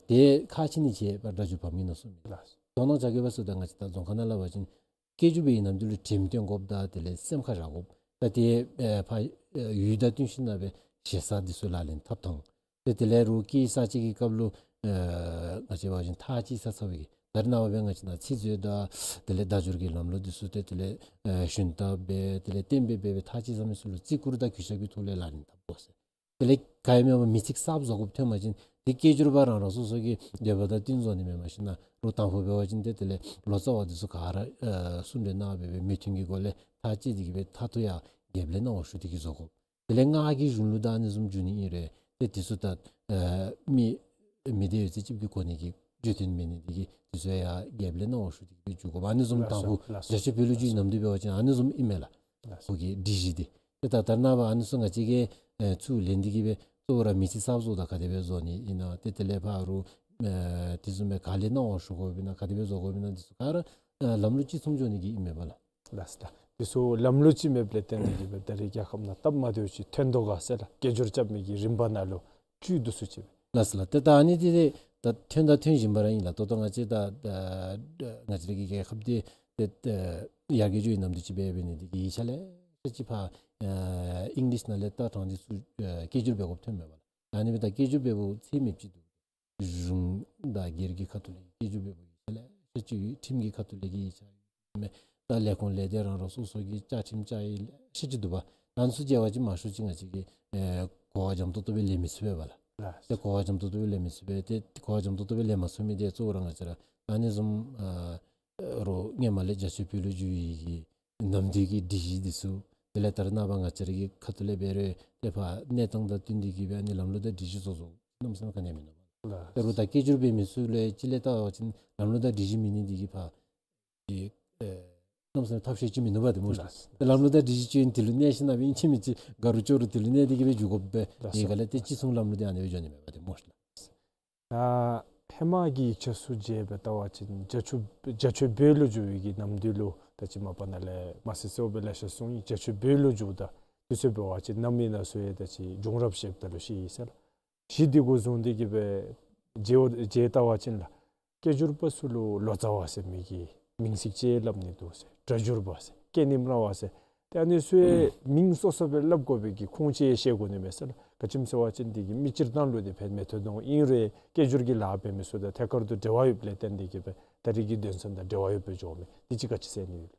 ཏེ་ཁག་ཆེ་ནི་ཅིག་ཕར་སྒྲ་སྒྱུར་བམ་གྱི་ནང་གསུངམ་མས། དོ་སྣང་བྱ་དགོ་པ་ཚུ་ད་ང་བཅས་ད་རྫོང་ཁ་ནང་སླབ་པ་ཅིན་སྐད་སྒྱུར་འབད་བའི་ནམ་དུས་ལུ་དྲིམ་སྟོན་དགོཔ་དང་དེ་ལས་སེམས་ཁར་བཞག་དགོཔ། ད་ཏེ་ཨེ་ཕར་ཨེ་ཡུལ་དང་བསྟུན་ཞིན་ན་སྦེ་ཞེ་ས་འདི་ཚུ་ལག་ལེན་འཐབ་ཐངས། ཏེ་དེ་ལས་རུང་སྐད་གསར་བཅད་ཀྱི་སྐབས་ལུ་ཨེ་ང་བཅས་འབད་བ་ཅིན་ཐག་བཅད་ཚར་ཚར་བའི་གི་ད་རེས་ནངས་པ་སྦེ་ང་བཅས་ནང་ཚིག་མཛོད་དང་དེ་ལས་སྒྲ་སྒྱུར་གྱི་ལམ་ལུགས་འདི་ཚུ་ཏེ་དེ་ལས་ཨེ་ཞུན་དག་སྦེ་དེ་ལས་གཏན་འབེབས་འབད་སྦེ་ཐག་བཅད་ཚར་མི་ཚུ་ལུ་བརྩི་བཀུར་དང་གུས་ཞབས་ཀྱི་ཐོག་ལས་ལག་ལེན་འཐབ་དགོ་ཟེར། དེ་ལས་ག་ཡང་མེད་པར་མི་ཚིག་གསརཔ་བཟོ་དགོཔ་ཐོན་པ་ཅིན་ཏེ་སྐད་སྒྱུར་པ་རང་རང་སོ་སོ་གི་འདོད་པ་དང་བསྟུན་བཟོ་ནི་མེན་པར་ཞིན་ན་རུང་དང་ཕུ་འབད་བ་ཅིན་ཏེ་དེ་ལས་ལོ་ཙཱ་བ་འདི་ཚུ་ག་ར་ཨེ་གསུང་གྲོས་གནང་སྦེ་སྦེ་མོས་མཐུན་གྱི་སྒོ་ལས་ཐག་བཅད་དེ་གི་སྦེ་མཐར་ཐུག་ཡང་རྒྱལཔོ་ལས་གནང་བ་ཞུ་སྟེ་གི་བཟོ་དགོ། དེ་ལས་སྔགས་ཀྱི་གཞུང་ལུགས་དང་ཨ་ནི་བཟུམ་འགྱུར་ནི་ཨིན་རུང་ཏེ་འདི་ཚུ་ད་ཨེ་མི་མི་སྡེ་ཡོད་ཚད་ཅིག་གི་གོ་གནས་ཀྱི་བརྗོད་དོན་མེད་ནི་འདི་གིས་འདི་ཚུ་ཡང་རྒྱལཔོ་ལས་གནང་བ་ཞུ་སྟེ་གི་སྦེ་བསྒྱུར་དགོ་པས། ཨ་ནི་བཟུམ་ལགས་དང་སོ་ཕུ་ལགས་སོ། རྒྱ་ཆོས་བོད་ལུ་བསྒྱུར་བའི་ནམ་དུས་འབད་བ་ཅིན་ཨ་ནི་བཟུམ་ཨིན་མས་ལགས། ལགས་སོ། ཁོ་གི་སྒྲིག་གཞི་འདི། ཏེ་ད་ད་རེས་ནངས་པ་ཨ་ནི་ཚུ་ང་བཅས་ཀྱིས་ཨེ་ཚུར་ལེན་ཏེ་གི་སྦེ་གཙོ་བོ་ར་མི་ཚིག་གསརཔ་བཟོ་དང་ག་དེ་སྦེ་བཟོ་ནི་ཨིན་ན་ཏེ་དེ་ལས་ཕར་རུང་ཨེ་དེ་བཟུམ་སྦེ་ག་ལས་གནང་བ་ཞུ་དགོཔ་ཨིན་ན་ག་དེ་སྦེ་བཟོ་དགོཔ་ཨིན་ན་འདི་ཚུ་ག་ར་ཨེ་ལམ་ལུགས་གཅིག་མཚུངས་འགྱོ་ནི་གི་ཨིན་མས་པ་ལགས། ལགས་སོ། ད་འདི་ཚུ་ལམ་ལུགས་གཅིག་མེདཔ་ལས་བརྟེན་ཏེ་གི་སྦེ་ད་རེས་རྒྱལ་ཁབ་ནང་སྟབས་མ་བདེཝ་ཅིག་ཐོན་དོ་ག་ཟེར་ལགས། སྐད་སྒྱུར་རྐྱབ་མི་གི་རིམ་པ་ནང་ལུ་བཅུད་དུ་སུ་ཅིག་སྦེ། ལགས་སོ་ལགས། ཏེ་ད་ཨ་ནི་འདི་ཏེ་ད་ཐོན་དང་ཐོན་བཞིན་པ་ར་ཨིན་ལགས། ད་ལྟོ་ང་བཅས་ད་ད་ང་བཅས་ར་གི་རྒྱལ་ཁབ་འདི་ཏེ་ད་ཡར་རྒྱས་འགྱོ་བའི་ནམ་དུས་ཅིག་སྦེ་འབད་ནི་འདི་གིས་ཡིག་ཆ་ལེ་ཤ་ཅིག་ཕར་ཨེ་ཨིང་ལིཤ་ནང་ལས་བཏགས་དྲངས་ཏེ་ཚུར་ཨེ་སྐད་སྒྱུར་འབད་དགོཔ་ཐོན་མས་པ་ལགས། ད་ཨ་ནི་སྦེ་ད་སྐད་སྒྱུར་འབདཝ་ཚད་མེདཔ་ཅིག་འདུག། གཞུང་དང་སྒེར་གྱི་ཁ་ཐུག་ལས་སྐད་སྒྱུར་འབདཝ་ཡིག་ཆ་ལེ་ཤ་ཅིག་ཡོད། ཁྲིམས་ཀྱི་ཁ་ཐུག་ལས་ཀྱི་ཡིག་ཆ་ཡོད་མས། ད་ལས་ཁུངས་ལས་སྡེ་རང་རང་སོ་སོ་གི་བཅའ་ཁྲིམས་བཅའ་ཡིག་ལེ་ཤ་ཅིག་འདུག་པ། ཨ་ནི་ཚུ་མཇལ་བ་ཅིན་མང་ཤོས་ཅིག་ང་བཅས་ཀྱིས་ཨེ་གོ་བ་འཇམ་ཏོག་ཏོ་སྦེ་ལེན་མི་ཚུགས་པས་པ་ལགས། ལགས། ཏེ་གོ་བ་འཇམ་ཏོག་ཏོ་སྦེ་ལེན་མི་ཚུགས་པས། ཏེ་གོ་བ་འཇམ་ཏོག་ཏོ་སྦེ་ལེན་མ་ཚུགས་མི་འདི་གཙོ་བོ་ར་ང་བཅས་ར་ཨ་ནི་བཟུམ་ཨ་རོགས་སྔོན་མ་ལས་རྒྱ་ཆོས་བོད་ལུ་བསྒྱུར་བའི་གི་ནམ་དུས་ཀྱི་སྒྲིག་གཞི་འདི་ཚུ་དེ་ལས་ད་རེས་ནངས་པ་ང་བཅས་ར་གི་ཁ་ཐུག་ལས་འབད་རུང་ཏེ་ཕར་གནས་སྟངས་དང་བསྟུན་ཏེ་གི་སྦེ་ཨ་ནི་ལམ་ལུགས་དང་སྒྲིག་གཞི་བཟོ་བཟོཝ་གནམ་མེད་ས་མེད་ག་ནི་ཡང་མིན་འདུག་པ། ལགས། ད་རུང་ད་སྐད་སྒྱུར་འབད་མི་ཚུ་ལུ་ཅིག་ལས་བལྟ་བ་ཅིན་ལམ་ལུགས་དང་སྒྲིག་གཞི་མེད་ནི་འདི་གིས་ཕར་ཨེ་གནམ་མེད་ས་མེད་ཐབས་ཤེས་ཅིག་མིན་འདུག་པ་ཏེ་སྨོ་ཤ་ལགས། ལགས། ཏེ་ལམ་ལུགས་དང་སྒྲིག་གཞི་ཅིག་ཨིན་དེ་ལུ་གནས་ཞིན་ན་སྦེ་ཨིན་ཅི་མིན་ཅི་དགའ་རུང་སྐྱོ་རུང་དེ་ལུ་གནས་ཏེ་གི་སྦེ་འགྱོ་དགོ་པས། ལགས་སོ། དེ་ག་ལས་ཏེ་ཅིག་མཚུངས་ལམ་ལུགས་འདི་ཨ་ནི་སྦེ་འགྱོ་ནི་མས་པ་ཏེ་སྨོ་ཤ་ལགས། ད་ཧེ་མ་གི་ཡིག་ཆ་ཚུ་མཇལ་སྦེ་བལྟ་བ་ཅིན་རྒྱ་ཆོས་རྒྱ་ཆོས་བོད་ལུ་བསྒྱུར་བའི་གི་ནམ་དུས་ལུ་ད་ཅི་མ་པ་ནཱ་ལས་མ་གསལ་གསལཝ་སྦེ་ལེ་ཤ་གསུངས་ཡི། རྒྱ་ཆོས་བོད་ལུ་བསྒྱུརཝ་ད་དུས་ཚོད་འབད་བ་ཅིན་གནམ་མེད་ས་མེད་ད་ཅི་བྱུང་རབས་བཤད་ད་ལུ་ཤེས་ཡི་ཟེར་ལགས། གཞི་འདི་གུ་བཟུང་སྟེ་གི་སྦེ་མཇལ་མཇལ་བལྟ་བ་ཅིན་ལགས། སྐད་སྒྱུར་པ་ཚུ་ལུ་ལོ་ཙཱ་བ་ཟེར་མི་གི་མིང་ཚིག་ཅིག་སླབ་ནི་འདུག་ཟེར། སྒྲ་སྒྱུར་པ་ཟེར། སྐད་རྣམ་སྨྲ་བ་ཟེར། ཏེ་ཨ་ནི་ཚུ་མིང་སོ་སོ་སྦེ་སླབ་དགོ་པའི་གི་ཁུངས་ཅིག་ཤེས་དགོ་ནི་མས་ཟེར་ལགས། ག་ཅི་སྨོ་ཟེར་བ་ཅིན་འདི་གིས་མི་སྤྱིར་བཏང་ལུ་འདི་ཕན་མི་ཐོགས་དོ་ཨིན་རུང་སྐད་སྒྱུར་གྱི་ལཱ་འབད་མི་ཚུ་དང་ཐད་ཀར་དུ་འབྲེལ་བ་ཡོདཔ་ལས་བརྟེན་ཏེ་གི་སྦེ་ད་རེས་ཀྱི་དོན་ཚན་དང་འབྲེལ་བ་ཡོདཔ་སྦེ་འགྱོཝ་མས། འདི་ཅིག་ག་ཅི་ཟེར་ནི་ཡོད།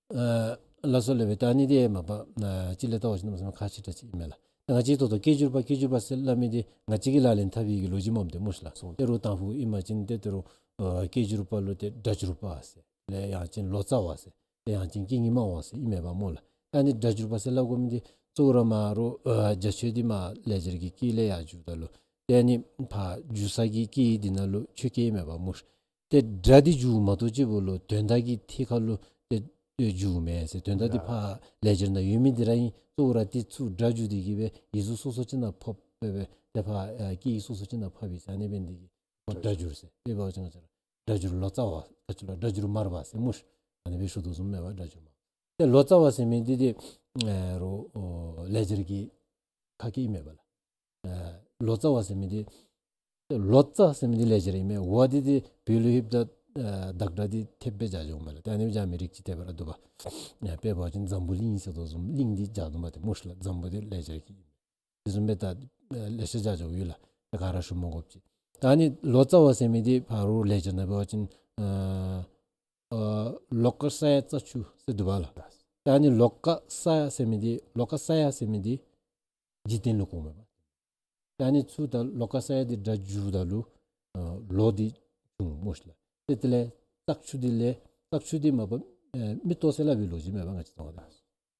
ཨ་ལགས་སོ་ལགས་སྦེ། ད་ཨ་ནི་འདི་མ་པ་ཨ་ཅིག་ལས་བལྟ་བ་ཅིན་གནམ་མེད་ས་མེད་ཁག་ཆེ་དྲགས་ཅིག་ཨིན་མས་ལགས། ད་ང་བཅས་ད་ལྟོ་སྐད་སྒྱུར་པ་སྐད་སྒྱུར་པ་ཟེར་སླབ་མི་འདི་ང་བཅས་ཀྱིས་ལག་ལེན་འཐབ་པའི་གི་ལོ་རྒྱུས་མས་ཏེ་སྨོ་ཤ་ལགས། སོ་ཏེ་རུང་དང་ཕུ་ཨིན་པ་ཅིན་ཏེ་ཏེ་རུང་ཨ་སྐད་སྒྱུར་པ་ལུ་ཏེ་སྒྲ་སྒྱུར་པ་ཟེར་ལས་ཡང་ཅིན་ལོ་ཙཱ་བ་ཟེར་ཏེ་ཡང་ཅིན་སྐད་རྣམ་སྨྲ་བ་ཟེར་ཨིན་མས་པ་སྨོ་ལགས། ད་ཨ་ནི་སྒྲ་སྒྱུར་པ་ཟེར་སླབ་དགོ་མི་འདི་གཙོ་བོ་ར་མ་རོགས་ཨ་རྒྱ་ཆོས་འདི་མར་ལེགས་སྦྱར་གྱི་སྐད་ལས་ཡར་བསྒྱུརཝ་ད་ལུ་ཏེ་ཨ་ནི་ཕར་བསྒྱུར་ས་གི་སྐད་འདི་ནང་ལུ་ཆོས་སྐད་ཨིན་མས་པ་སྨོ་ཤ། ཏེ་སྒྲ་འདི་བསྒྱུར་མ་གཏོགས་ཅིག་པོ་ལུ་དོན་དག་གི་ཐད་ཁར་ལུ་ཏེ་ཏེ་བསྒྱུར་མེན་ཟེར། དོན་དག་འདི་ཕར་ལེགས་སྦྱར་ནང་ཡོད་མི་འདི་ར་ཨིན། གཙོ་བོ་ར་ཏེ་ཚུར་སྒྲ་བསྒྱུར་ཏེ་གི་སྦེ་ཡིག་གཟུགས་སོ་སོ་ཅིག་ནང་ཕབ་སྦེ་སྦེ་ཏེ་ཕར་ཨ་སྐད་ཡིག་སོ་སོ་ཅིག་ནང་ཕབ་ཡི་ཟེར། ཨ་ནི་འབད་ནི་འདི་གིས་ཁོ་སྒྲ་སྒྱུར་ཟེར། དེ་འབད་བ་ཅིན་ང་བཅས་ར་སྒྲ་སྒྱུར་ལོ་ཙཱ་བ་ག་ཅི་ལོ་སྒྲ་སྒྱུར་མར་པ་ཟེར་སྨོ་ཤ། ཨ་ནི་སྦེ་ཞུ་དོ་བཟུམ་མས་པ་སྒྲ་སྒྱུར་མར་པ། ཏེ་ལོ་ཙཱ་བ་ཟེར་མི་འདི་ཏེ་ཨེ་རོགས་ཨོ་ལེགས་སྦྱར་གྱི་ཁ་སྐད་ཨིན་མས་པ་ལགས། ཨེ་ལོ་ཙཱ་བ་ཟེར་མི་འདི་ལོ་ཙཱ་ཟེར་མི་འདི་ལེགས་སྦྱར་ཨིན་མས། ཝ་འདི་ཏེ་བོད་ལུ་ལྷོདཔ་ད་ཨེ་བདག་སྒྲ་འདི་ཐེབས་སྦེ་སྦྱར་འགྱོཝ་མས་ལགས། ཏེ་ཨ་ནི་སྦེ་སྦྱར་མི་རིགས་ཅིག་ཏེ་འབད་རུང་འདུག་པ། ཨེ་དཔེ་འབད་བ་ཅིན་འཛམ་བུ་གླིང་ཟེར་དོ་བཟུམ་གླིང་འདི་སྦྱར་དོ་མས་ཏེ་སྨོ་ཤ་ལགས། འཛམ་བུ་འདི་ལེགས་སྦྱར་གྱི་ཨིན་མས། དེ་བཟུམ་སྦེ་ད་ཨེ་ལེ་ཤ་སྦྱར་འགྱོཝ་ཡོད་ལགས། ཏེ་ག་ར་ཞུ་མ་དགོཔ་ཅིག། ད་ཨ་ནི་ལོ་ཙཱ་བ་ཟེར་མི་འདི་ཕར་རོགས་ལེགས་སྦྱར་ནང་འབད་བ་ཅིན་ཨ་ཨ་ལོ་ཀ་ས་ཡ་ཙ་ཆུ་ཟེར་འདུག་པ་ལགས། ད་ཨ་ནི་ལོ་ཀ་ས་ཡ་ཟེར་མི་འདི་ལོ་ཀ་ས་ཡ་ཟེར་མི་འདི་འཇིག་རྟེན་ལུ་གོཝ་མས་པ། ད་ཨ་ནི་ཚུར་ད་ལོ་ཀ་ས་ཡ་འདི་སྒྲ་བསྒྱུརཝ་ད་ལུ་ཨ་ལོ་འདི་བྱུང་སྨོ་ཤ་ལགས། ཏེ་དེ་ལས་ཙག་ཆུ་འདི་ལས་ཙག་ཆུ་འདི་མ་པ་ཨེ་མིག་ཏོ་ཟེར་སླབ་པའི་ལོ་རྒྱུས་མས་པ་ང་བཅས་ཚུ་ད།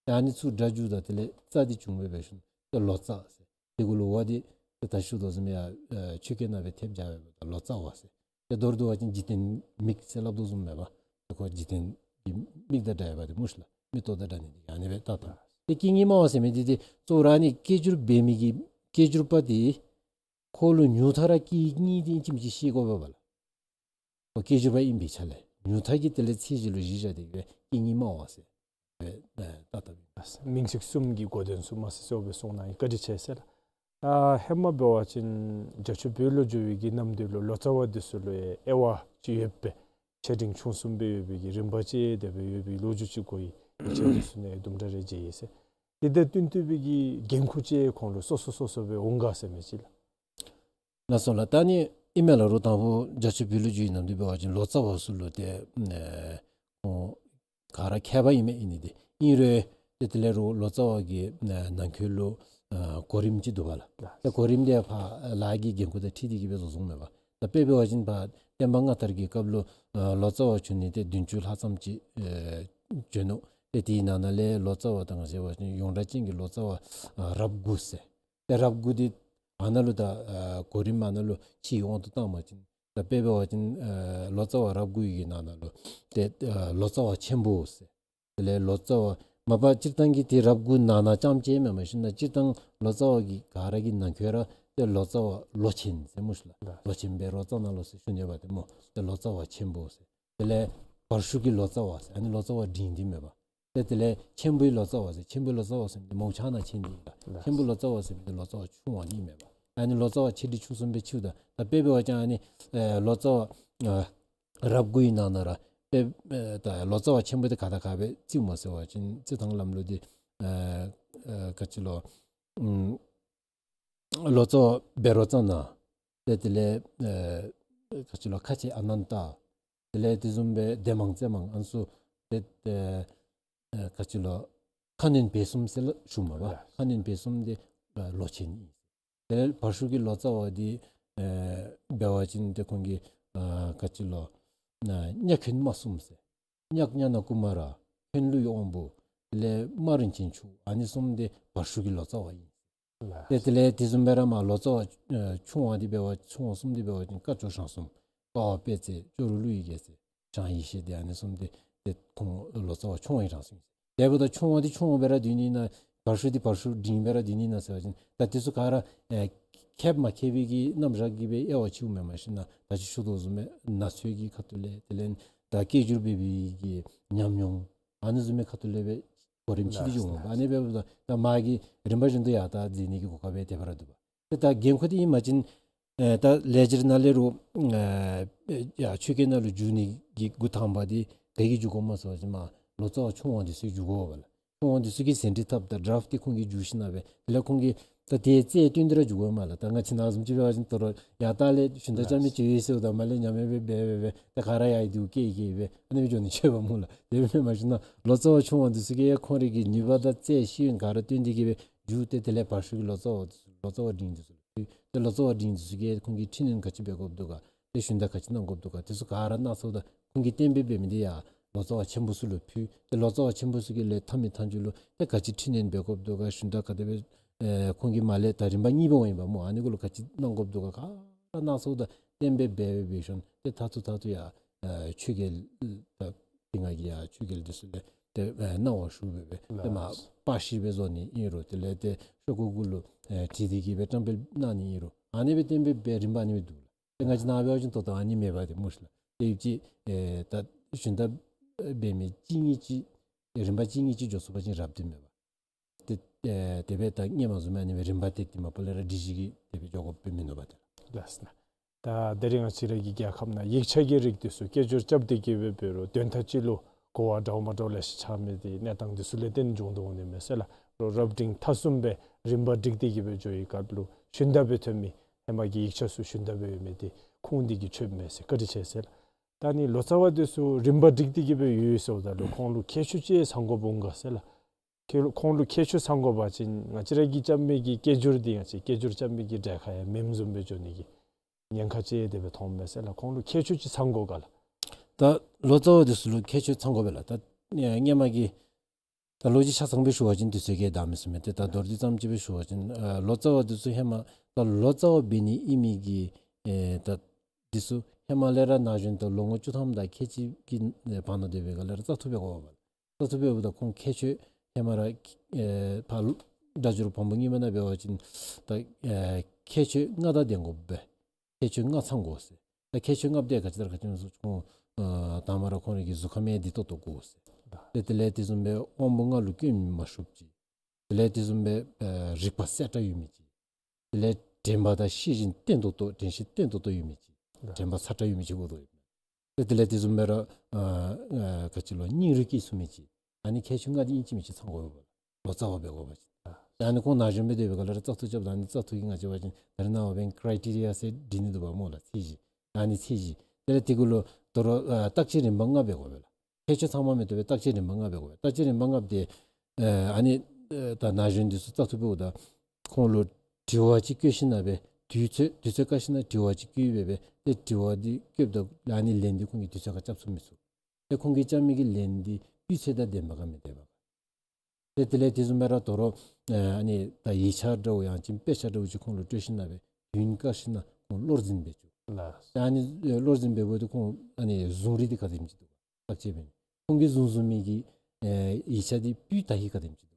ད་ཨ་ནི་ཚུར་སྒྲ་བསྒྱུརཝ་ད་དེ་ལས་ཙ་འདི་བྱུང་སྦེ་འབད་ཞིནམ་ཏེ་ལོ་ཙཱ་ཟེར། དེ་གུ་ལུ་ཝ་འདི་ཏེ་ད་ཞུ་དོ་བཟུམ་ཡ་ཨེ་ཆོས་སྐད་ནང་སྦེ་ཐེབས་སྦྱར་བས་ད་ལོ་ཙཱ་བ་ཟེར། ཏེ་མདོར་བསྡུ་བ་ཅིན་འཇིག་རྟེན་མིག་ཟེར་སླབ་དོ་བཟུམ་མས་པ། ཏེ་ཁོ་འཇིག་རྟེན་གྱི་མིག་དང་འདྲ་བ་འདི་སྨོ་ཤ་ལགས། མིག་ཏོ་དང་འདྲ་ནི་འདི་ཨ་ནི་སྦེ་ད་ད། ཏེ་སྐད་གཉིས་སྨྲ་བ་ཟེར་མི་འདི་ཏེ་གཙོ་བོ་ར་ཨ་ནི་སྐད་སྒྱུར་འབད་མི་གི་སྐད་སྒྱུར་པ་འདི་ཁོ་ལུ་ཉུང་མཐའ་ར་སྐད་གཉིས་འདི་ཨིན་ཅི་མིན་ཅི་ཤེས་དགོ་པས་པ་ལགས། ཁོ་སྐད་སྒྱུར་པ་ཨིན་པའི་ཆ་ལས་ཉུང་མཐའ་གི་དེ་ལས་ཚད་གཞི་ལུ་གཞི་བཞག་སྟེ་གི་སྦེ་སྐད་གཉིས་སྨྲ་བ་ཟེར་སྦེ་ད་ད་ད་ཨིན། མིང་ཚིག་གསུམ་གྱི་གོ་དོན་ཚུ་མ་ཟད་གསལ་སྦེ་གསུངས་གནང་ཡི། བཀའ་དྲིན་ཆེ་ཟེར་ལགས། ཨ་ཧེ་མ་འབད་བ་ཅིན་རྒྱ་ཆོས་བོད་ལུ་བསྒྱུར་བའི་གི་གནམ་དུས་ལུ་ལོ་ཙཱ་བ་འདི་ཚུ་ལུ་ཡང་དབྱེ་བ་ཅིག་ཡོད་པས། ཆེ་འབྲིང་ཆུང་གསུམ་སྦེ་ཡོད་པའི་གི་རིམ་པ་ཅིག་དེ་སྦེ་ཡོད་པའི་ལོ་རྒྱུས་ཅིག་གོ་ཡི། ཡིག་ཆ་འདི་ཚུ་ནང་དུམ་གྲ་རེ་མཇལ་ཡི་ཟེར། དེ་དང་བསྟུན་ཏེ་སྦེ་གི་འགན་ཁུར་ཅིག་ཁོང་ལུ་སོ་སོ་སོ་སོ་སྦེ་འོང་ག་ཟེར་མི་ཅིག་ལགས། ལགས་སོ་ལགས། ད་ཨ་ནི་ཨིན་མས་ལགས། རོགས་དང་པོ་རྒྱ་ཆོས་བོད་ལུ་བསྒྱུར་བའི་གནམ་དུས་འབད་བ་ཅིན་ལོ་ཙཱ་བ་ཚུ་ལུ་ཏེ་ཨེ་ཁོང་ག་ར་མཁས་པ་ཨིན་མས། ཨིན་ནི་འདི་ཨིན་རུང་ཏེ་དེ་ལས་རོགས་ལོ་ཙཱ་བ་གི་ཨེ་ནང་འཁོད་ལུ་ཨེ་གོ་རིམ་ཅིག་འདུག་པ་ལགས། ཏེ་གོ་རིམ་འདི་ཕར་ལཱ་གི་འགན་ཁུར་དང་འཁྲིལ་ཏེ་གི་སྦེ་བཟོ་བཟོཝ་མས་པ། ད་དཔེ་འབད་བ་ཅིན་ཕར་བསྟན་པ་སྔ་དར་གྱི་སྐབས་ལུ་ཨེ་ལོ་ཙཱ་བ་བྱོན་ནི་ཏེ་བདུན་ཅུ་ལྷག་ཙམ་ཅིག་ཨེ་བྱོན་ནུག། ཏེ་དེའི་ནང་ན་ལས་ལོ་ཙཱ་བ་ད་ང་བཅས་འབད་བ་ཅིན་ཡོངས་གྲགས་ཅན་གྱི་ལོ་ཙཱ་བ་ཨེ་རབས་དགུ་ཟེར། ཏེ་རབས་དགུ་འདི་ཨ་ནཱ་ལུ་ད་ཨ་གོ་རིམ་ཨ་ནཱ་ལུ་ཕྱིའི་དབང་དུ་བཏང་བ་ཅིན་ད་དཔེ་འབད་བ་ཅིན་ཨ་ལོ་ཙཱ་བ་རབས་དགུ་ཡི་གི་ནང་ན་ལུ་ཏེ་ཨ་ལོ་ཙཱ་བ་ཆེན་པོ་ཟེར། དེ་ལས་ལོ་ཙཱ་བ་མ་པ་སྤྱིར་བཏང་གི་ཏེ་རབས་དགུ་ནང་ན་རྐྱངམ་ཅིག་མེན་མས་ཤིན་ན་སྤྱིར་བཏང་ལོ་ཙཱ་བ་གི་ག་ར་གི་ནང་འཁོད་ར་ཏེ་ལོ་ཙཱ་བ་ལོ་ཆེན་ཟེར་སྨོ་ཤ་ལགས། ལོ་ཆེན་འབད་རོགས་ཙ་ན་ལོ་ཟེར་ཞུ་ནི་པ་ཏེ་སྨོ། ཏེ་ལོ་ཙཱ་བ་ཆེན་པོ་ཟེར། དེ་ལས་བར་ཤུགས་ཀྱི་ལོ་ཙཱ་བ་ཟེར། ཨ་ནི་ལོ་ཙཱ་བ་འབྲིང་འདི་མེན་པ། ཏེ་དེ་ལས་ཆེན་པོའི་ལོ་ཙཱ་བ་ཟེར། ཆེན་པོའི་ལོ་ཙཱ་བ་ཟེར་མི་འདི་མོ་ཆ་ན་ཆེན་འདི་ཨིན་ལགས། ཆེན་པོའི་ལོ་ཙཱ་བ་ཟེར་མི་འདི་ལོ་ཙཱ་བ་ཆུང་བ་འདི་མེན་པ། ཨ་ནི་ལོ་ཙཱ་བ་ཆེ་འབྲིང་ཆུང་གསུམ་སྦེ་ཕྱེཝ་ད་ད་དཔེ་འབད་བ་ཅིན་ཨ་ནི་ཨེ་ལོ་ཙཱ་བ་ཨ་རབས་དགུའི་ནང་ན་ར་དཔེ་ཨེ་ད་ལོ་ཙཱ་བ་ཆེན་པོ་འདི་ག་དང་ག་སྦེ་རྩིཝ་མས་ཟེར་བ་ཅིན་རྩི་ཐངས་ལམ་ལུགས་འདི་ཨེ་ཨེ་ག་ཅི་ལོ་ཨམ་ལོ་ཙཱ་བ་བཻ་རོ་ཙ་ན། ཏེ་དེ་ལས་ཨེ་ག་ཅི་ལོ་ཁ་ཆེ་ཨ་ནན་ཏ། དེ་ལས་དེ་བཟུམ་སྦེ་སྡེ་མང་རྩེ་མང་ཨ་ནི་ཚུ་ཏེ་ཨེ་ཨེ་ག་ཅི་ལོ་ཁ་གནོན་བེ་གསུམ་ཟེར་སླབ་ཞུཝ་མས་པ། ལགས། ཁ་གནོན་བེ་གསུམ་འདི་ཨེ་ལོ་ཆེན་ཨིན། དེ་ལས་བར་ཤུགས་ཀྱི་ལོ་ཙཱ་བ་འདི་ཨེ་འབད་བ་ཅིན་ཏེ་ཁོང་གི་ཨེ་ག་ཅི་ལོ་ཨེ་གཉའ་འཁོན་མ་གསུམ་ཟེར། གཉག་གཉའ་ན་ཀུ་མ་ར། འཁོན་ལུས་དབང་པོ། དེ་ལས་རྨ་རིན་ཆེན་མཆོག། ཨ་ནི་གསུམ་འདི་བར་ཤུགས་ཀྱི་ལོ་ཙཱ་བ་ཨིན། ལགས། ཏེ་དེ་ལས་དེ་བཟུམ་སྦེ་ར་མར་ལོ་ཙཱ་བ་ཨེ་ཆུང་བ་འདི་འབད་བ་ཆུང་བ་གསུམ་འདི་འབད་བ་ཅིན་སྐ་ཅོག་ཞང་གསུམ། ཀ་བ་དཔལ་བརྩེགས། ཅོག་རོ་ཀླུ་ཡི་རྒྱལ་མཚན། ཞང་ཡེ་ཤེས་འདི་ཨ་ནི་གསུམ་འདི་ཏེ་ཁོང་ལོ་ཙཱ་བ་ཆུང་བའི་གྲངས་སུ་ཨིན། དེ་འབདཝ་ད་ཆུང་བ་འདི་ཆུང་བ་སྦེ་ར་སྡོད་ནི་ན་བར་ཤུགས་འདི་བར་ཤུགས་འབྲིང་སྦེ་ར་སྡོད་ནི་ན་ཟེར་བ་ཅིན་ད་དེ་ཚུ་ག་ར་ཨེ་མཁསཔ་མ་མཁས་པའི་གི་རྣམ་གཞག་གིས་སྦེ་དབྱེ་བ་ཕྱེཝ་མེན་མས་ཤིན་ན་ད་ཅི་ཞུ་དོ་བཟུམ་སྦེ་ན་ཚོད་ཀྱི་ཁ་ཐུག་ལས་དེ་ལས་ད་སྐད་སྒྱུར་འབད་བའི་གི་ཉམས་མྱོང་ཨ་ནི་བཟུམ་མའི་ཁ་ཐུག་ལས་སྦེ་གོ་རིམ་ཕྱེ་སྟེ་འགྱོཝ་མས་པ། ཨ་ནི་འབདཝ་ད་ད་མ་གི་རིམ་པ་བཞིན་དུ་ཡར་ད་འཛེགས་ནི་གི་གོ་སྐབས་སྦེ་དེ་སྦེ་ར་འདུག་པ། ཏེ་ད་འགན་ཁུར་འདི་ཨིན་མ་ཅིན་ཨེ་ད་ལེགས་སྦྱར་ནང་ལས་རོགས་ཨེ་ཡར་ཆོས་སྐད་ནང་ལུ་བསྒྱུར་ནི་གི་འགོ་དང་པ་འདི་ག་གིས་བསྒྱུར་དགོཔ་སྨོ་ཟེར་བ་ཅིན་མར་ལོ་ཙཱ་བ་ཆུང་བ་འདི་ཚུ་གིས་བསྒྱུར་དགོ་པས་ལགས། ཆུང་བ་འདི་ཚུ་གིས་ཟིན་བྲིས་བཏབ་ད་ཌ་རཱཕཊ་འདི་ཁོང་གིས་བསྒྱུར་ཞིནམ་ལས་དེ་ལས་ཁོང་གིས་ད་དེ་རྩལ་བཏོན་ཏེ་ར་བསྒྱུར་དགོ་མས་ལགས། ད་ང་བཅས་ནང་བཟུམ་ཅིག་འབད་བ་ཅིན་ད་རུང་ཡར་ལྟག་ལས་ཞུན་དག་རྐྱབ་མི་ཅིག་ཡོད་ཟེརཝ་ད་མར་ལས་ཉམས་ཡང་སྦེ་འབད་འབད་འབད་ད་ག་ར་ཡར་འདི་བཀལ་བཀལ་སྦེ་ཨ་ནི་སྦེ་འགྱོ་ནི་ཅིག་འབདཝ་སྨོ་ལགས། དེ་སྦེ་མེན་མས་ཤིན་ན་ལོ་ཙཱ་བ་ཆུང་བ་འདི་ཚུ་གིས་ཁོང་རའི་གི་ནུས་པ་དང་རྩལ་ཤེས་ཡོན་ག་ར་བཏོན་ཏེ་གི་སྦེ་བསྒྱུར་ཏེ་དེ་ལས་བར་ཤུགས་ཀྱི་ལོ་ཙཱ་བ་ལོ་ཙཱ་བ་འབྲིང་འདི་ཚུ་ལུ་ཕུལ། ཏེ་ལོ་ཙཱ་བ་འབྲིང་འདི་ཚུ་གིས་ཁོང་གི་ཁྲི་གནོན་ག་ཅི་འབད་དགོཔ་འདུག་ག། ཏེ་ཞུན་དག་ག་ཅི་གནང་དགོཔ་འདུག་ག། དེ་ཚུ་ག་ར་གནང་ཚརཝ་ད་ཁོང་གིས་གཏན་འབེབས་འབད་མི་འདི་ཡར་ལོ་ཙཱ་བ་ཆེན་པོ་ཚུ་ལུ་ཕུལ། ཏེ་ལོ་ཙཱ་བ་ཆེན་པོ་ཚུ་གི་ལས་མཐའ་མའི་མཐའ་མཇུག་ལུ་ཏེ་ག་ཅི་ཁྲི་གནོན་འབད་དགོཔ་འདུག་ག། ཞུན་དག་ག་དེ་སྦེ་ཨེ་ཁོང་གིས་མར་ལས་ད་རིམ་པ་གཉིས་པ་འོང་ཡི་པ་སྨོ། ཨ་ནི་གུ་ལུ་ག་ཅི་གནང་དགོཔ་འདུག་ག། ག་ར་གནང་ཚརཝ་ད་གཏན་འབེབས་འབད་འབད་འབད་ཞིནམ་ཏེ་མཐར་ཐུག་མཐར་ཐུག་ཡར་ཨེ་ཆོས་རྒྱལ་ད་དེ་སྔ་གི་ཡར་ཆོས་རྒྱལ་འདི་ཚུ་ལས་ཏེ་ཨེ་གནང་བ་ཞུ་སྦེ་སྦེ་ཏེ་མར་པར་ཤིང་སྦེ་བཟོ་ནི་ཨིན་རུང་དེ་ལས་ཏེ་ཤོག་གུ་གུ་ལུ་ཨེ་བྲིས་ཏེ་གི་སྦེ་བཀྲམ་སྤེལ་གནང་ནི་ཨིན་རུང་ཨ་ནི་སྦེ་གཏན་འབེབས་འབད་རིམ་པ་ཨ་ནི་སྦེ་འདུག་ལགས། ཏེ་ང་བཅས་ནཱ་འབད་བ་ཅིན་ད་ལྟོ་ཨ་ནི་མེད་པ་ཏེ་སྨོ་ཤིག་ལགས། ཏེ་ཡུདཔ་ཅིག་ཨེ་ད་ཞུན་དག་འབད་མི་གཅིག་གཉིས་ཅིག་ རིམ་པ་གཅིག་གཉིས་ཅིག་འགྱོ་ཚུགས་པ་ཅིན་རབ་སྟེ་མེད་པ། ཏེ་ཨེ་དེ་སྦེ་ད་སྔོན་མ་བཟུམ་ཨ་ནི་སྦེ་རིམ་པ་བཏོག་སྟེ་མ་པ་ལས་ར་སྒྲིག་གཞི་གིས་དེ་སྦེ་འགྱོ་དགོཔ་སྦེ་མིན་འདུག་པ་ཏེ་ལགས། ལགས་སོ། ད་ད་རིས་ང་བཅས་ར་གི་རྒྱལ་ཁབ་ནང་ཡིག་ཆ་གི་རིགས་འདི་ཚུ་སྐད་སྒྱུར་རྐྱབ་སྟེ་གི་སྦེ་འབད་རུང་དོན་དག་ཅིག་ལུ་གོ་བ་འདྲཝ་མ་འདྲཝ་ལེ་ཤ་ཆགས་མི་འདི་གནས་སྟངས་འདི་ཚུ་ལས་བརྟེན་འབྱུང་དོ་འོང་ནི་མས་ཟེར་ལགས། རོགས་རབ་འབྲིང་ཐ་གསུམ་སྦེ་རིམ་པ་སྒྲིག་སྟེ་གི་སྦེ་འགྱོ་བའི་སྐབས་ལུ་ཞུན་དག་སྦེ་ཐོན་མི་ཧེ་མ་གི་ཡིག་ཆ་ཚུ་ཞུན་དག་སྦེ་ཡོད་མི་འདི་ཁུངས་འདི་གིས་ཆོདཔ་མས་ཟེར། བཀའ་དྲིན་ཆེ་ཟེར་ལགས། ད་ནི་ལོ་ཙཱ་བ་འདི་ཚུ་རིམ་པ་སྒྲིག་སྟེ་གི་སྦེ་ཡོད་ཟེརཝ་ད་ལུ་ཁོང་ལུ་ཁྱད་ཆོས་ཅིག་ཚང་དགོཔ་འོང་ག་ཟེར་ལགས། ཁྱེད་ཁོང་ལུ་ཁྱད་ཆོས་ཚང་དགོ་པ་ཅིན་ང་བཅས་ར་གིས་རྐྱབ་མི་གི་སྐད་སྒྱུར་འདི་ང་བཅས་སྐད་སྒྱུར་རྐྱབ་མི་གི་གྲལ་ཁར་ཡང་མེནམ་བཟུམ་སྦེ་འགྱོ་ནི་གི་ཉེན་ཁ་ཅིག་དེ་སྦེ་མཐོངམ་མས་ཟེར་ལགས། ཁོང་ལུ་ཁྱད་ཆོས་ཅིག་ཚང་དགོ་ག་ལགས། ད་ལོ་ཙཱ་བ་འདི་ཚུ་ལུ་ཁྱད་ཆོས་ཚང་དགོ་པས་ལགས། ད་ཨེ་སྔོན་མ་གི་ད་ལོ་རྒྱུས་ཆ་ཚང་སྦེ་ཞུ་བ་ཅིན་དུས་ཚོད་ཀྱིས་འདང་མི་ཚུགས་མས། ཏེ་ད་མདོར་བསྡུས་ཙམ་ཅིག་སྦེ་ཞུ་བ་ཅིན་ཨ་ལོ་ཙཱ་བ་འདི་ཚུ་ཧེ་མ་ད་ལོ་ཙཱ་བ་འབད་ནི་ཨིན་མི་གི་ཨེ་ད་འདི་ཚུ་ཧེ་མ་ལས་ར་ན་གཞོན་དང་ལོ་ངོ་བཅུ་ཐམ་དང་ཁལ་གཅིག་གི་ཨེ་བར་ན་སྡོད་པའི་སྒང་ལས་ར་བཙག་འཐུ་འབད་དགོ་པས། བཙག་འཐུ་འབདཝ་ད་ཁོང་ཁྱད་ཆོས་ཧེ་མ་ར་ཨེ་ཕར་སྒྲ་སྒྱུར་བམ་པོ་རྙིང་མ་ནང་འབད་བ་ཅིན་ད་ཨེ་ཁྱད་ཆོས་ལྔ་དང་ལྡན་དགོ་པས། ཁྱད་ཆོས་ལྔ་ཚང་དགོ་ཟེར། ད་ཁྱད་ཆོས་ལྔ་པོ་དེ་ག་ཅི་ལྟར་ག་ཅི་སྨོ་ཟེར་ཁོང་ཨ་དང་པ་ར་ཁོང་རའི་གི་གཟུགས་ཁམས་ཡང་བདེ་ཏོག་ཏོ་དགོ་ཟེར། ཏེ་དེ་ལས་དེ་བཟུམ་སྦེ་དབང་པོ་ལྔ་ལུ་སྐྱོན་མ་ཤོརཝ་ཅིག། དེ་ལས་དེ་བཟུམ་སྦེ་ཨེ་རིག་པ་གསལ་དྲགས་ཡོད་མི་ཅིག། དེ་ལས་དྲན་པ་དང་ཤེས་བཞིན་བརྟན་ཏོག་ཏོ་དྲན་ཤེས་བརྟན་ཏོག་ཏོ་ཡོད་མི་ཅིག། དྲན་པ་ཚ་དྲགས་ཡོད་མི་ཅིག་དགོ་དོ་ཡོད། ཏེ་དེ་ལས་དེ་བཟུམ་སྦེ་ར་ཨ་ཨ་ག་ཅི་ལོ་སྙིང་རུས་སྐྱེས་ཚུགས་མི་ཅིག། ཨ་ནི་ཁྱད་ཆོས་ལྔ་འདི་ཨིན་ཅི་མིན་ཅི་ཚང་དགོ་པས། ལོ་ཙཱ་བ་འབད་དགོ་པ་ཅིན། ཨ་ནི་ཁོང་ན་གཞོན་སྦེ་སྡོད་པའི་སྒང་ལས་ར་བཙག་འཐུ་རྐྱབ་ད་ཨ་ནི་བཙག་འཐུ་གི་ང་བཅས་འབད་བ་ཅིན་ད་རེས་ནངས་པ་འབདན་ཀྲའི་ཊི་རི་ཡ་ཟེར་སྒྲིག་ནི་འདུག་པ་སྨོ་ལགས། ཚད་གཞི། ཨ་ནི་ཚད་གཞི། དེ་ལས་དེ་གུ་ལུ་དོ་རུང་ཨ་བརྟག་དཔྱད་རིམ་པ་ལྔ་འབད་དགོ་པས་ལགས། ཁྱད་ཆོས་ཚང་མ་མི་བཏུབ་པས། བརྟག་དཔྱད་རིམ་པ་ལྔ་འབད་དགོ་པས། བརྟག་དཔྱད་རིམ་པ་ལྔ་འབད་དེ་ཨ་ནི་ཨ་ད་ན་གཞོན་འདི་ཚུ་བཙག་འཐུ་འབདཝ་ད་ཁོང་ལུ་དྲི་བ་ཅིག་བཀོད་ཞིན་ན་སྦེ་དུས་ཚོད་དུས་ཚོད་བཀག་ཞིན་ན་དྲི་བ་ཅིག་བཀོདཔ་སྦེ་ཏེ་དྲི་བ་འདི་བཀོདཔ་ད་ཨ་ནི་ལན་འདི་ཁོང་གིས་དུས་ཚོད་ཁར་རྐྱབ་ཚུགས་མི་ཚུགས། ཏེ་ཁོང་གིས་རྐྱབ་མི་གི་ལན་འདི་སྤུས་ཚད་དང་ལྡནམ་ག་མི་ལྡནམ་ག། ཏེ་དེ་ལས་དེ་བཟུམ་སྦེ་ར་དོ་རུང་ཨ་ནི་ད་ཡིག་ཆ་འདྲཝ་ཡང་ཅིན་དཔེ་ཆ་འདྲཝ་ཅིག་ཁོང་ལུ་སྤྲོད་ཞིན་ན་སྦེ་དུས་བཀག་ཞིན་ན་ཁོང་བློར་འཛིན་འབད་བཅུག། ལགས། ཏེ་ཨ་ནི་བློར་འཛིན་འབདཝ་ད་ཁོང་ཨ་ནི་བཟུང་རིགས་འདི་ག་དེམ་ཅིག་འདུག་ག། བརྟག་དཔྱད་འབད་ནི་ཁོང་གིས་བཟུང་བཟུང་མི་གི་ཨེ་ཡིག་ཆ་འདི་སྤུས་དག་ཧིང་ག་དེམ་ཅིག་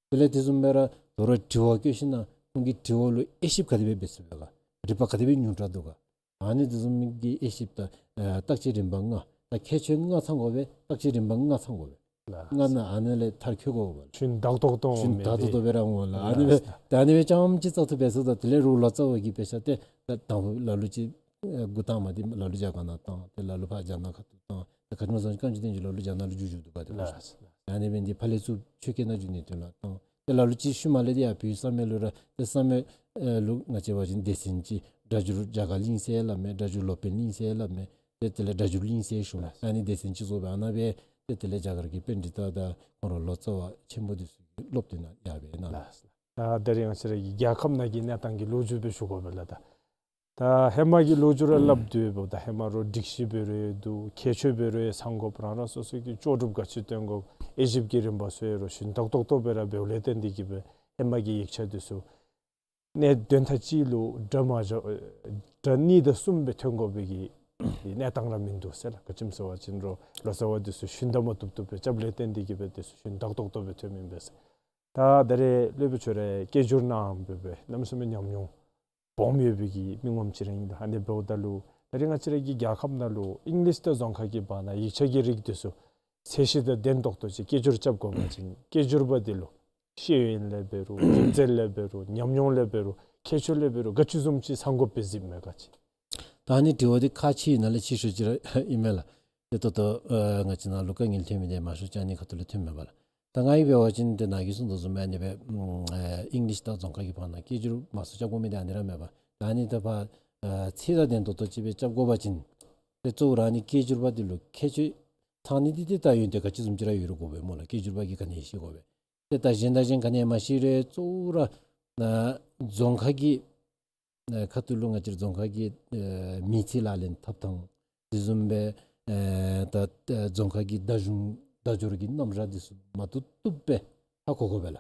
འདུག། དེ་ལས་དེ་བཟུམ་སྦེ་ར་དོ་རུང་དྲི་བ་བཀོད་ཞིན་ན་ཁོང་གིས་དྲི་བ་ལུ་དབྱེ་ཞིབ་ག་དེ་སྦེ་འབད་ཚུགས་པས་ག། རིག་པ་ག་དེ་སྦེ་ཉུང་དྲགས་འདུག་ག། ཨ་ནི་དེ་བཟུམ་མའི་གི་དབྱེ་ཞིབ་དང་ཨེ་བརྟག་དཔྱད་རིམ་པ་ལྔ། ད་ཁྱད་ཆོས་ལྔ་ཚང་དགོ་པས། བརྟག་དཔྱད་རིམ་པ་ལྔ་ཚང་དགོ་པས། ལགས། ལྔ་ནང་ཨ་ནི་ལས་མཐར་འཁྱོལ་དགོ་པས། ཞུན་དག་ཏོག་ཏོ་ཞུན་དག་ཏོག་ཏོ་སྦེ་ར་འོང་ལགས། ཨ་ནི་སྦེ་ལགས། ད་ཨ་ནི་སྦེ་རྐྱངམ་ཅིག་བཙག་འཐུ་འབད་ཚུགས་ད། དེ་ལས་རོགས་ལོ་ཙཱ་བ་གི་དཔེ་ཆ་ཏེ་ད་དང་ཕུ་ལ་ལུ་ཅིག་ཨེ་འགོ་དང་པ་འདི་ལ་ལུ་རྒྱ་གར་ནང་བཏང་། ཏེ་ལ་ལུ་ཕར་རྒྱ་ནག་ཁ་ཐུག་བཏང་། ཏེ་ག་ཅི་སྨོ་ཟེར་བཀའ་འགྱུར་བསྟན་འགྱུར་ལ་ལུ་རྒྱ་ནག་ལུ་བསྒྱུར་བསྒྱུར་འདུག་ག། ཏེ་ལགས། ཨ་ནི་སྦེ་འདི་ཕར་ལས་ཚུར་ཆོས་སྐད་ནང་བསྒྱུར་ནི་དོན་ལུ་བཏང་། ཏེ་ལ་ལུ་ཅིག་ཤུལ་མ་ལས་འདི་ཡར་བོད་བསམ་ཡས་ལུ་ར་ཏེ་བསམ་ཡས་ཨེ་ལུ་ང་བཅས་འབད་བ་ཅིན་སྡེ་ཚན་ཅིག་སྒྲ་སྒྱུར་རྒྱ་གར་གླིང་ཟེར་སླབ་མས། སྒྲ་སྒྱུར་སློབ་དཔོན་གླིང་ཟེར་སླབ་མས། ཏེ་དེ་ལས་སྒྲ་སྒྱུར་གླིང་ཟེར་ཞུཝ་མས། ཨ་ནི་སྡེ་ཚན་ཅིག་བཟོ་སྦེ་ཨ་ནཱ་སྦེ་ཏེ་དེ་ལས་རྒྱ་གར་གྱི་པཎྜི་ཏ་དང་ཁོང་ར་ལོ་ཙཱ་བ་ཆེན་པོ་འདི་ཚུ་གིས་སློབ་སྟོན་ཡར་སྦེ་གནང་། ལགས། ད་ད་རིས་ང་བཅས་ར་གི་རྒྱལ་ཁབ་ནང་གི་གནས་སྟངས་ཀྱི་ལོ་རྒྱུས་སྦེ་ཞུ་དགོ་པས་ལགས། ད་ད་ཧེ་མ་གི་ལོ་རྒྱུས་ར་སླབ་དོ་འབདཝ་ད་ཧེ་མ་རོགས་སྒྲིག་གཞི་འབད་རུང་ཡང་འདུག། ཁྱད་ཆོས་འབད་རུང་ཡང་ཚང་དགོཔ། རང་རང་སོ་སོ་གི་ལྕོགས་གྲུབ་ག་ཅི་སྟོན་དགོཔ། དབྱེ་ཞིབ་ཀྱི་རིམ་པ་ཚུ་ཡང་རོགས་ཞུན་དག་ཏོག་ཏོ་སྦེ་ར་འབདཝ་ལས་བརྟེན་ཏེ་གི་སྦེ་ཧེ་མ་གི་ཡིག་ཆ་འདི་ཚུ་གནས་དོན་དག་ཅིག་ལུ་སྒྲ་མ་བཞག་སྒྲ་གཉིས་དང་གསུམ་སྦེ་ཐོན་དགོ་པའི་གི་གནས་སྟངས་ར་མིན་འདུག་ཟེར་ལགས། ག་ཅི་སྨོ་ཟེར་བ་ཅིན་རོགས་ལོ་ཙཱ་བ་འདི་ཚུ་ཞུན་དག་མ་བཏུབ་བཏུབ་སྦེ་རྐྱབ་ལས་བརྟེན་ཏེ་གི་སྦེ་འདི་ཚུ་ཞུན་དག་ཏོག་ཏོ་སྦེ་ཐོནམ་ཨིན་པས་ཟེར། ད་ད་རེས་སློབ་དཔོན་ཁྱོད་ར་སྐད་སྒྱུར་གནངམ་སྦེ་སྦེ་གནམ་མེད་ས་མེད་ཉམས་མྱོང་སྦོམ་ཡོད་པའི་གི་མི་ངོམ་ཅིག་ར་ཨིན་ལགས། ཨ་ནི་འབདཝ་ད་ལུ་ད་རེས་ང་བཅས་ར་གི་རྒྱལ་ཁབ་ནང་ལུ་ཨིང་ལིཤ་དང་རྫོང་ཁ་གི་བར་ན་ཡིག་ཆ་གི་རིགས་འདི་ཚུ་ཚད་གཞི་དང་ལྡན་ཏོག་ཏོ་ཅིག་སྐད་སྒྱུར་རྐྱབ་དགོ་པ་ཅིན་སྐད་སྒྱུར་པ་འདི་ལུ་ཤེས་ཡོན་ལས་འབད་རུང་རིག་རྩལ་ལས་འབད་རུང་ཉམས་མྱོང་ལས་འབད་རུང་ཁྱད་ཆོས་ལས་འབད་རུང་ག་ཅི་བཟུམ་ཅིག་ཚང་དགོཔ་སྦེ་གཟིགསཔ་མས་ག་ཅི། ད་ཨ་ནི་དྲི་བ་འདི་ཁག་ཆེ་ནང་ལས་ཆེ་ཤོས་ཅིག་ར་ཨིན་མས་ལགས། དེ་ད་ལྟོ་ཨ་ང་བཅས་ནང་ལུ་དཀའ་ངལ་ཐོན་མི་འདི་མང་ཤོས་ཅིག་ཨ་ནི་ཁ་ཐུག་ལས་ཐོནམ་མས་པ་ལགས། ད་ང་གིས་འབད་བ་ཅིན་ཏེ་ནཱ་གིས་གསུངས་དོ་བཟུམ་སྦེ་ཨ་ནི་སྦེ་ཨ་ཨིང་ལིཤ་དང་རྫོང་ཁ་གི་བར་ན་སྐད་སྒྱུར་མང་སུ་རྐྱབ་དགོ་མི་འདི་ཨ་ནི་ར་མས་པ། ད་ཨ་ནི་ད་ཕར་ཨ་ཚད་དང་ལྡན་ཏོག་ཏོ་ཅིག་སྦེ་རྐྱབ་དགོ་པ་ཅིན་ཏེ་གཙོ་བོ་ར་ཨ་ནི་སྐད་སྒྱུར་པ་འདི་ལུ་ཁྱད་ཆོས་ཚང་ནི་འདི་ཏེ་ད་ཡོན་ཏན་ག་ཅི་བཟུམ་ཅིག་ར་ཡོད་རུང་དགོ་པས་སྨོ་ལགས། སྐད་སྒྱུར་པ་གིས་ག་ནི་ཤེས་དགོ་པས། ཏེ་ད་གཞན་དང་གཞན་ག་ནི་མ་ཤེས་རུང་གཙོ་བོ་ར་ཨ་རྫོང་ཁ་གི་ཨ་ཁ་ཐུག་ལུ་ང་བཅས་རྫོང་ཁ་གི་ཨ་མི་ཚེ་ལག་ལེན་འཐབ་ཐངས་དེ་བཟུམ་སྦེ་ཨ་ད་ཨ་རྫོང་ཁ་གི་བརྡ་གཞུང་བརྡ་སྦྱོར་གྱི་རྣམ་གཞག་འདི་ཚུ་མ་བཏུབ་བཏུབ་སྦེ་ཧ་གོ་དགོ་པས་ལགས།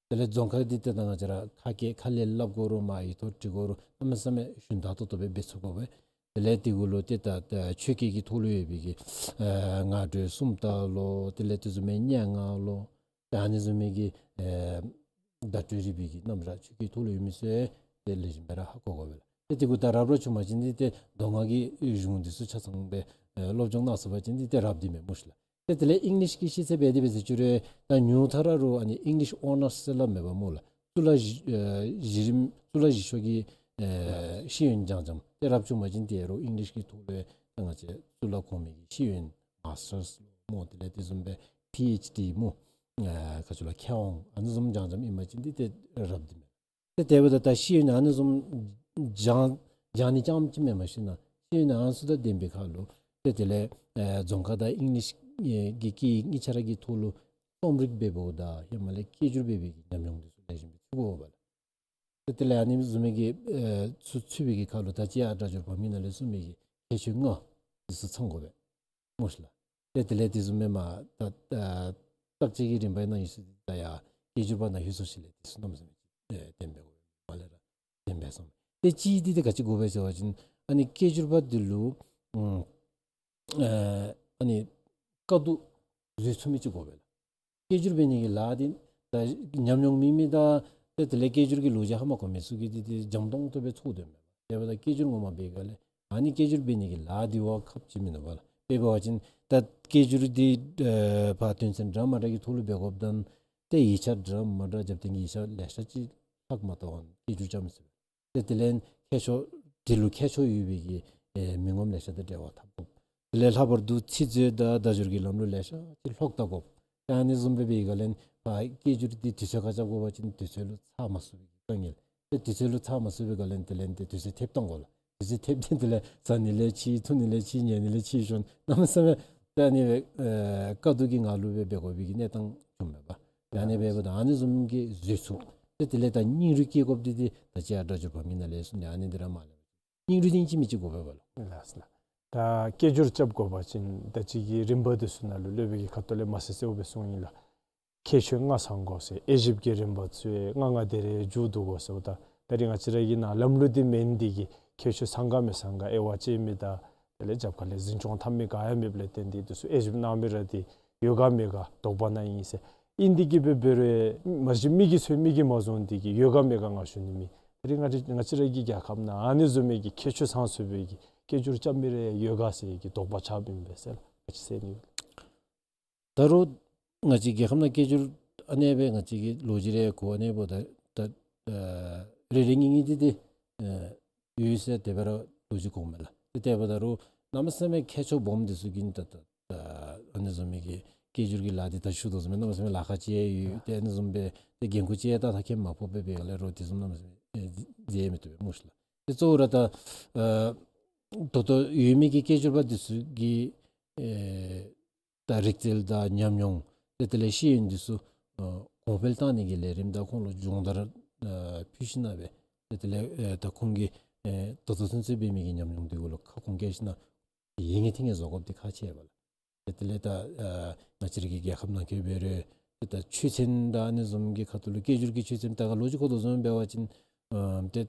དེ་ལས་རྫོང་ཁ་འདི་ཏེ་ད་ང་བཅས་ར་ཁ་སྐད་ཁ་ལས་སླབ་དགོ་རུང་མ་ཡིག་ཐོག་བྲི་དགོ་རུང་གནམ་མེད་ས་མེད་ཞུན་དག་ཏོག་ཏོ་སྦེ་འབད་ཚུགས་དགོ་པས། དེ་ལས་དེ་གུ་ལུ་ཏེ་ད་ཨ་ཆོས་སྐད་ཀྱི་ཐོག་ལུ་ཡོད་པའི་གི་ཨ་ངག་སྒྲོས་སུམ་རྟགས་ལོ། དེ་ལས་དེ་བཟུམ་སྦེ་སྙན་ངག་ལོ། ཏེ་ཨ་ནི་བཟུམ་མའི་གི་ཨེ་བརྡ་སྤྲོད་རིག་པའི་གི་རྣམ་གཞག་ཆོས་སྐད་ཐོག་ལུ་ཡོད་མི་ཚུ་ཏེ་ལེགས་ཤོམ་སྦེ་ར་ཧ་གོ་དགོ་པས་ལགས། ཏེ་དེ་གུ་ད་རབ་ར་བྱུང་པ་ཅིན་འདི་ཏེ་མདོ་སྔགས་ཀྱི་གཞུང་འདི་ཚུ་ཆ་ཚང་སྦེ་ཨེ་སློབ་སྦྱོང་གནང་ཚུགས་པ་ཅིན་འདི་ཏེ་རབ་འདི་མས་སྨོ་ཤིག་ལགས། ཏེ་དེ་ལས་ཨིང་ལིཤ་གི་ཤེས་ཚད་འབད་དེ་འབད་ཟེར་ཅི་རུང་ད་ཉུང་མཐའ་ར་རུང་ཨ་ནི་ཨིང་ལིཤ་ཨོ་ནརསི་ཟེར་སླབ་མས་པ་སྨོ་ལགས། གཙུག་ལག་བཞི་ཨེ་གཞི་རིམ་གཙུག་ལག་བཞི་ཤོག་གི་ཨེ་ཤེས་ཡོན་སྦྱང་སྦྱངམ་ཏེ་རབ་བྱུང་པ་ཅིན་ཏེ་རུང་ཨིང་ལིཤ་གི་ཐོག་ལས་ད་ང་བཅས་གཙུག་ལག་གོང་མའི་གི་ཤེས་ཡོན་མཱསི་ཊརསི་སྨོ། དེ་ལས་དེ་བཟུམ་སྦེ་པི་ཨེཆ་ཌི་སྨོ། ཨེ་ག་ཅི་ལོ་མཁས་དབང་ཨ་ནི་བཟུམ་སྦྱང་སྦྱངམ་ཨིན་པ་ཅིན་འདི་ཏེ་རབ་འདི་མས། ཏེ་དེ་འབདཝ་ད་ད་ཤེས་ཡོན་ཨ་ནི་བཟུམ་སྦྱང་སྦྱང་ནི་རྐྱངམ་ཅིག་མེན་པར་ཞུ་ན་ཤེས་ཡོན་ཨ་ནི་ཚུ་དང་ལྡན་པའི་ཁར་ལུ་ཏེ་དེ་ལས་ཨེ་རྫོང་ཁ་དང་ཨིང་ལིཤ་ཨེ་གི་སྐད་ཡིག་གཉིས་ཆ་ར་གི་ཐོག་ལུ་རྩོམ་རིག་འབད་བའོ་ད་ཧེ་མ་ལས་སྐད་སྒྱུར་འབད་བའི་གི་ཉམས་མྱོང་འདི་ཚུ་ལེགས་ཤོམ་སྦེ་ཚུད་དགོ་པས་ལགས། ཏེ་དེ་ལས་ཨ་ནི་བཟུམ་མའི་གི་ཨེ་ཚུ་ཚུད་པའི་གི་ཁར་ལུ་ད་ཅི་ཡང་སྒྲ་སྒྱུར་འབག་མི་ནང་ལས་གསུངས་མི་གི་ཁྱད་ཆོས་ལྔ་འདི་ཚུ་ཚང་དགོ་པས་སྨོ་ཤིག་ལགས། ཏེ་དེ་ལས་དེ་བཟུམ་མའི་མ་ད་ཨ་བརྟག་དཔྱད་ཀྱི་རིམ་པའི་ནང་ཡོད་ས་ད་ཡ་སྐད་སྒྱུར་པ་ནང་ཡོད་ས་ཅིག་ལས་དེ་ཚུ་གནམ་མེད་ས་མེད་ཅིག་ཨེ་བསྟེན་འབད་དགོ་པས། མ་ལས་ར་བསྟེན་འབད་སོང་། ཏེ་གཅིག་འདི་ཏེ་ག་ཅི་དགོ་པས་ཟེར་བ་ཅིན་ཨ་ནི་སྐད་སྒྱུར་པ་འདི་ལུ་ཨུམ་ཨེ་ཨ་ནི་དཀའ་སྡུག་བཟོད་ཚུགས་མི་ཅིག་དགོ་པས་ལགས། སྐད་སྒྱུར་འབད་ནི་གི་ལཱ་འདི་ད་ཉམས་མྱོང་མེད་མི་དང་ཏེ་དེ་ལས་སྐད་སྒྱུར་གྱི་ལོ་རྒྱུས་ཧ་མ་གོ་མི་ཚུ་གིས་འདི་འདི་འཇམ་ཏོང་ཏོ་སྦེ་ཚོར་དོ་མས། དེ་འབདཝ་ད་སྐད་སྒྱུར་ངོ་མ་འབད་ག་ལས་ཨ་ནི་སྐད་སྒྱུར་འབད་ནི་གི་ལཱ་འདི་བ་ཁག་ཆེ་མིན་ནུག་པ་ལགས། དཔེ་འབད་བ་ཅིན་ད་སྐད་སྒྱུར་འདི་ཨེ་ཕར་དོན་ཚན་འདྲ་མ་འདྲ་གི་ཐོག་ལུ་འབད་དགོཔ་དང་ཏེ་ཡིག་ཆ་འདྲ་མ་འདྲ་རྒྱབ་སྟེ་གི་ཡིག་ཆ་ལེ་ཤ་ཅིག་ལྷག་མ་གཏོགས་སྐད་སྒྱུར་རྐྱབ་མི་ཚུགས། ཏེ་དེ་ལས་མཁས་མཆོག་དེ་ལུ་མཁས་མཆོག་ཡོད་པའི་གི་ཨེ་མི་ངོམ་ལེ་ཤ་དང་འབྲེལ་བ་འཐབ་དགོ། དེ་ལས་ལྷག་པར་དུ་ཚིག་མཛོད་དང་བརྡ་སྦྱོར་གྱི་ལམ་ལུགས་ལེ་ཤ་ཅིག་ལྷོག་བལྟ་དགོ། ད་ཨ་ནི་བཟུམ་སྦེ་འབད་བའི་སྒང་ལས་ཕར་སྐད་སྒྱུར་འདི་དུས་ཚོད་ཁར་རྐྱབ་དགོ་པ་ཅིན་དུས་ཚོད་ལུ་ཚར་མ་ཚུགས་པའི་གི་དཀའ་ངལ། ཏེ་དུས་ཚོད་ལུ་ཚར་མ་ཚུགས་པའི་སྒང་ལས་དེ་ལས་ཏེ་དུས་ཚོད་ཐེབས་བཏང་དགོ་ལགས། དུས་ཚོད་ཐེབས་ཏེ་དེ་ལས་ཟ་ནི་ལས་ཕྱི་འཐུང་ནི་ལས་ཕྱི་ཉལ་ནི་ལས་ཕྱི་ཞོན་གནམ་མེད་ས་མེད་ད་ཨ་ནི་སྦེ་ཨེ་དཀའ་སྡུག་གི་ངང་ལུ་སྦེ་འབད་དགོ་པའི་གི་གནས་སྟངས་བྱུངམ་མས་པ། ད་ཨ་ནི་འབདཝ་ད་ཨ་ནི་བཟུམ་གྱི་བཟོད་ཚུགས། ཏེ་དེ་ལས་ད་སྙིང་རུས་བསྐྱེད་དགོཔ་འདི་འདི་ད་ཅི་ཡང་སྒྲ་སྒྱུར་པ་མི་ནང་ལས་གསུངས་ནི་ཨ་ནི་འདི་ར་མ་ལས་སྙིང་རུས་འདི་ཨིན་ཅི་མིན་ཅི་དགོ་པས་པ་ལགས། ལགས་སོ་ལགས། ད་སྐད་སྒྱུར་རྐྱབ་དགོ་པ་ཅིན་ད་ཅི་གི་རིམ་པ་འདི་ཚུ་ནང་ལུ་སློབ་དཔོན་གྱིས་ཁ་ཐུག་ལས་མ་གསལ་གསལཝ་སྦེ་གསུངས་ཡི་ལགས། ཁྱད་ཆོས་ལྔ་ཚང་དགོ་ཟེར། དབྱེ་ཞིབ་ཀྱི་རིམ་པ་ཚུ་ལྔ་ལྔ་དེ་རེ་མཇུག་བསྡུ་དགོ་ཟེརཝ་ད་ད་རིས་ང་བཅས་ར་གི་ནང་ལམ་ལུགས་འདི་མེན། འདི་གིས་ཁྱད་ཆོས་ཚང་ག་མི་ཚང་ག་དབྱེ་བ་དཔྱད་མི་དང་དེ་ལས་རྒྱབ་ཁ་ལས་འཛིན་སྐྱོང་འཐབ་མི་ག་ཡང་མེདཔ་ལས་བརྟེན་ཏེ་འདི་ཚུ་དབྱེ་ཞིབ་གནང་མི་ར་འདི་ཡོད་ག་མེད་ག་དོགས་པ་ནང་ཨིན་ཟེར། ཨིན་འདི་གིས་འབད་འབད་རུང་མ་གཞི་མི་གིས་འཚོལ་མི་གིས་མ་བཟུང་འདི་གིས་ཡོད་ག་མེད་ག་ང་ཞུ་ནི་མེད། ད་རིས་ང་བཅས་ང་བཅས་ར་གི་རྒྱལ་ཁབ་ནང་ཨ་ནི་བཟུམ་མའི་གི་ཁྱད་ཆོས་ཚང་ཚུགས་པའི་གི་སྐད་སྒྱུར་རྐྱབ་མི་རེ་ཡོད་ག་ཟེར་གི་དོགས་པ་ཆགསཔ་ཨིན་པས་ཟེར་ལགས། ག་ཅི་ཟེར་ནི། ད་རུང་ང་བཅས་རྒྱལ་ཁབ་ནང་སྐད་སྒྱུར་ཨ་ནེ་སྦེ་ང་བཅས་ཀྱི་ལོ་རྒྱུས་རེ་གོ་ཨ་ནེ་འབདཝ་ད་ད་ཨ་རེ་རེ་གཉིས་གཉིས་འདི་འདི་ཨ་ཡོད་ཟེར་དེ་སྦེ་ར་ལོ་རྒྱུས་གོཝ་མས་ལགས། ཏེ་དེ་འབདཝ་ད་རུང་གནམ་མེད་ས་མེད་མཁས་མཆོག་སྦོམ་འདི་ཚུ་གིས་ད་ད་ད་ཨ་ནི་བཟུམ་མའི་གི་སྐད་སྒྱུར་གྱི་ལཱ་འདི་ད་ཞུ་དོ་བཟུམ་སྦེ་གནམ་མེད་ས་མེད་ལཱ་ཁག་ཅིག་ཡོད། ཏེ་ཨ་ནི་བཟུམ་སྦེ་ཏེ་འགན་ཁུར་ཅིག་ད་ད་ཁེ་མ་ཕོག་པས། འབད་ག་ལས་རོགས་དེ་བཟུམ་གནམ་མེད་ས་མེད་ཨེ་མཛད་མི་བཏུབ་པས་སྨོ་ཤིག་ལགས། ཏེ་གཙོ་བོ་ར་ད་ཨ་ད་ལྟོ་ཡོད་མི་གི་སྐད་སྒྱུར་པ་འདི་ཚུ་གི་ཨེ་ད་རིག་རྩལ་དང་ཉམས་མྱོང་ཏེ་དེ་ལས་ཤེས་ཡོན་འདི་ཚུ་ཨ་གོང་འཕེལ་བཏང་ནི་གི་ལས་རིམ་དང་ཁོང་ལུ་སྦྱོང་བརྡར་ཨ་ཕུལ་ཞིནམ་ལས་ཏེ་དེ་ལས་ཨེ་ད་ཁོང་གིས་ཨེ་ད་ལྟོ་ཚུན་ཚོད་འབད་མི་གི་ཉམས་མྱོང་འདི་གུ་ལུ་ཁ་སྐོང་བཀལ་ཞིནམ་ལས་ཡིད་ངེས་ཐིང་ངེས་བཟོ་དགོཔ་འདི་ཁག་ཆེ་བས་ལགས། ཏེ་དེ་ལས་ད་ཨ་ང་བཅས་ར་གི་རྒྱལ་ཁབ་ནང་འཁོད་འབད་རུང་ཏེ་ད་ཆོས་ཚན་དང་ཨ་ནི་བཟུམ་གྱི་ཁ་ཐུག་ལུ་སྐད་སྒྱུར་གྱི་ཆོས་ཚན་ད་ག་ལོ་རྒྱུས་གོ་དོ་བཟུམ་འབད་བ་ཅིན་ཨ་ཏེ་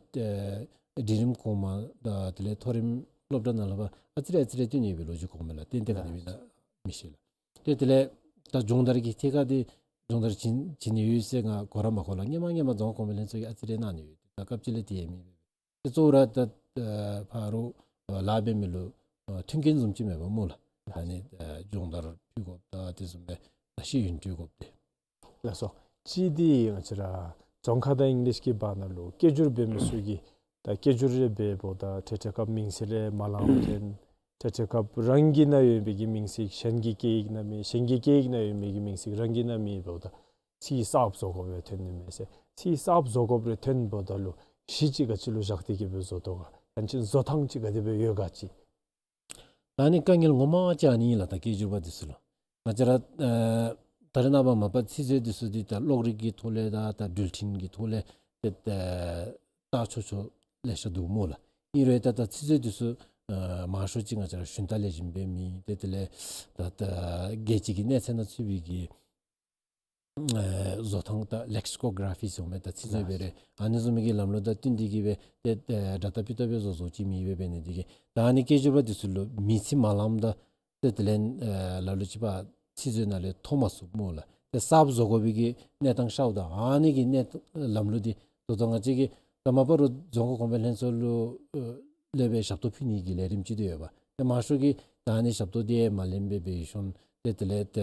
ཨ་འབྲིང་རིམ་གོང་མ་དང་དེ་ལས་མཐོ་རིམ་སློབ་གྲྭ་ནང་ལུ་ཕར་ཨ་ཙི་རེ་ཨ་ཙི་རེ་བཏོན་ནི་ཡོད་པའི་ལོ་རྒྱུས་གོཝ་མས་ལགས། ཏན་ཏན་ག་དེ་སྦེ་ཨིན་ན་མི་ཤེས་ལགས། ཏེ་དེ་ལས་ད་སྦྱོང་བརྡར་གྱི་ཐད་ཁར་འདི་སྦྱོང་བརྡར་བྱིན་བྱིན་ནི་ཡོད་ཟེར་ང་གོ་ར་མ་གོ་ལགས། སྔོན་མ་སྔོན་མ་རྫོང་ཁ་གོང་འཕེལ་ལྷན་ཚོགས་ཀྱིས་ཨ་ཙི་རེ་གནང་ནི་ཡོད། ད་སྐབས་ཅིག་ལས་དེ་ཡང་མེད། ཏེ་གཙོ་བོ་ར་ད་ཨ་ཕར་ཨ་ལཱ་འབད་མི་ལུ་ཨ་མཐུན་རྐྱེན་བཟུམ་ཅིག་མེད་པས་སྨོ་ལགས། ད་ཨ་ནི་ཨ་སྦྱོང་བརྡར་ཕུལ་དགོཔ་དང་དེ་བཟུམ་སྦེ་ད་ཤེས་ཡོན་སྤྲོད་དགོཔ་འདི། ལགས་སོ། གཅིག་འདི་ང་བཅས་ར་རྫོང་ཁ་དང་ཨིང་ལིཤ་གི་བར་ན་ལུ་སྐད་སྒྱུར་འབད་མི་ཚུ་གིས་ད་སྐད་སྒྱུར་རེ་འབདཝ་ད་འཕྲལ་འཕྲལ་སྐབས་མིང་ཚིག་རེ་མ་ལངམ་ཐོན། འཕྲལ་འཕྲལ་སྐབས་རང་གི་ནང་ཡོད་པའི་གི་མིང་ཚིག་གཞན་གྱི་སྐད་ཡིག་ནང་མེད། གཞན་གྱི་སྐད་ཡིག་ནང་ཡོད་མི་གི་མིང་ཚིག་རང་གི་ནང་མེདཔ་ད་ཚིག་གསརཔ་བཟོ་དགོཔ་རེ་ཐོན་ནི་མས་ཟེར། ཚིག་གསརཔ་བཟོ་དགོཔ་རེ་ཐོནམ་ད་ལུ་གཞི་ཅིག་ག་ཅི་ལུ་བཞག་སྟེ་གི་སྦེ་བཟོ་དོ་ག། ཡང་ཅིན་བཟོ་ཐངས་ཅིག་ག་དེ་སྦེ་ཡོད་ག་ཅིག། ད་ཨ་ནི་དཀའ་ངལ་ངོ་མ་ཅིག་ཨ་ནི་ཨིན་ལགས། ད་སྐད་སྒྱུར་པ་འདི་ཚུ་ལུ་ང་བཅས་ར་ཨ་ད་རེས་ནངས་པ་མ་པ་ཚིག་མཛོད་འདི་ཚུ་འདི་ད་གློག་རིག་གི་ཐོག་ལས་དང་ད་འགྲུལ་འཕྲིན་གྱི་ཐོག་ལས་ཏེ་ཨ་བལྟ་ཆོག་ཆོག་ལེ་ཤ་འདུག་སྨོ་ལགས། ཨིན་རུང་ད་ད་ཚིག་མཛོད་འདི་ཚུ་ཨ་མང་ཤོས་ཅིག་ང་བཅས་ར་ཞུན་དག་ལེགས་ཤོམ་སྦེ་མེད། ཏེ་དེ་ལས་ད་ད་རྒྱལ་སྤྱི་གི་གནས་ཚད་ནང་ཚུད་པའི་གི་ཨེ་བཟོ་ཐངས་དང་ལེག་སི་ཀོ་ག་ར་ཕི་ཟེར་མི་ད་ཚིག་མཛོད་སྦེ་རེ་ཨ་ནི་བཟུམ་མའི་གི་ལམ་ལུགས་དང་བསྟུན་ཏེ་གི་སྦེ་ཏེ་ཨེ་སྒྲ་དག་ཕུ་ཐག་སྦེ་བཟོ་བཟོཝ་ཅིག་མེད་པས། འབད་ནི་འདི་གིས་ད་ཨ་ནི་སྐད་སྒྱུར་པ་འདི་ཚུ་ལུ་མིང་ཚིག་མ་ལངམ་ད་ཏེ་དེ་ལས་ཨེ་ལ་ལུ་ཅིག་ཕར་ཚིག་མཛོད་ནང་ལས་ཐོབ་མ་ཚུགས་སྨོ་ལགས། ཏེ་གསརཔ་བཟོ་དགོ་པའི་གི་གནས་སྟངས་ཤརཝ་ད་ཨ་ནི་གི་གནས་ལམ་ལུགས་འདི་ད་ལྟོ་ང་བཅས་ཀྱི་ད་མ་པ་རུང་རྫོང་ཁ་གོང་འཕེལ་ལྷན་ཚོགས་ལུ་ཨེ་ལས་སྦེ་ཞབས་ཏོག་ཕུལ་ནི་གི་ལས་རིམ་ཅིག་ཏེ་ཡོད་པ། ཏེ་མང་ཤོས་ཀྱིས་ད་ཨ་ནི་ཞབས་ཏོག་འདི་མ་ལེན་པར་སྦེ་ཞིནམ་ ཏེ་དེ་ལས་ཏེ་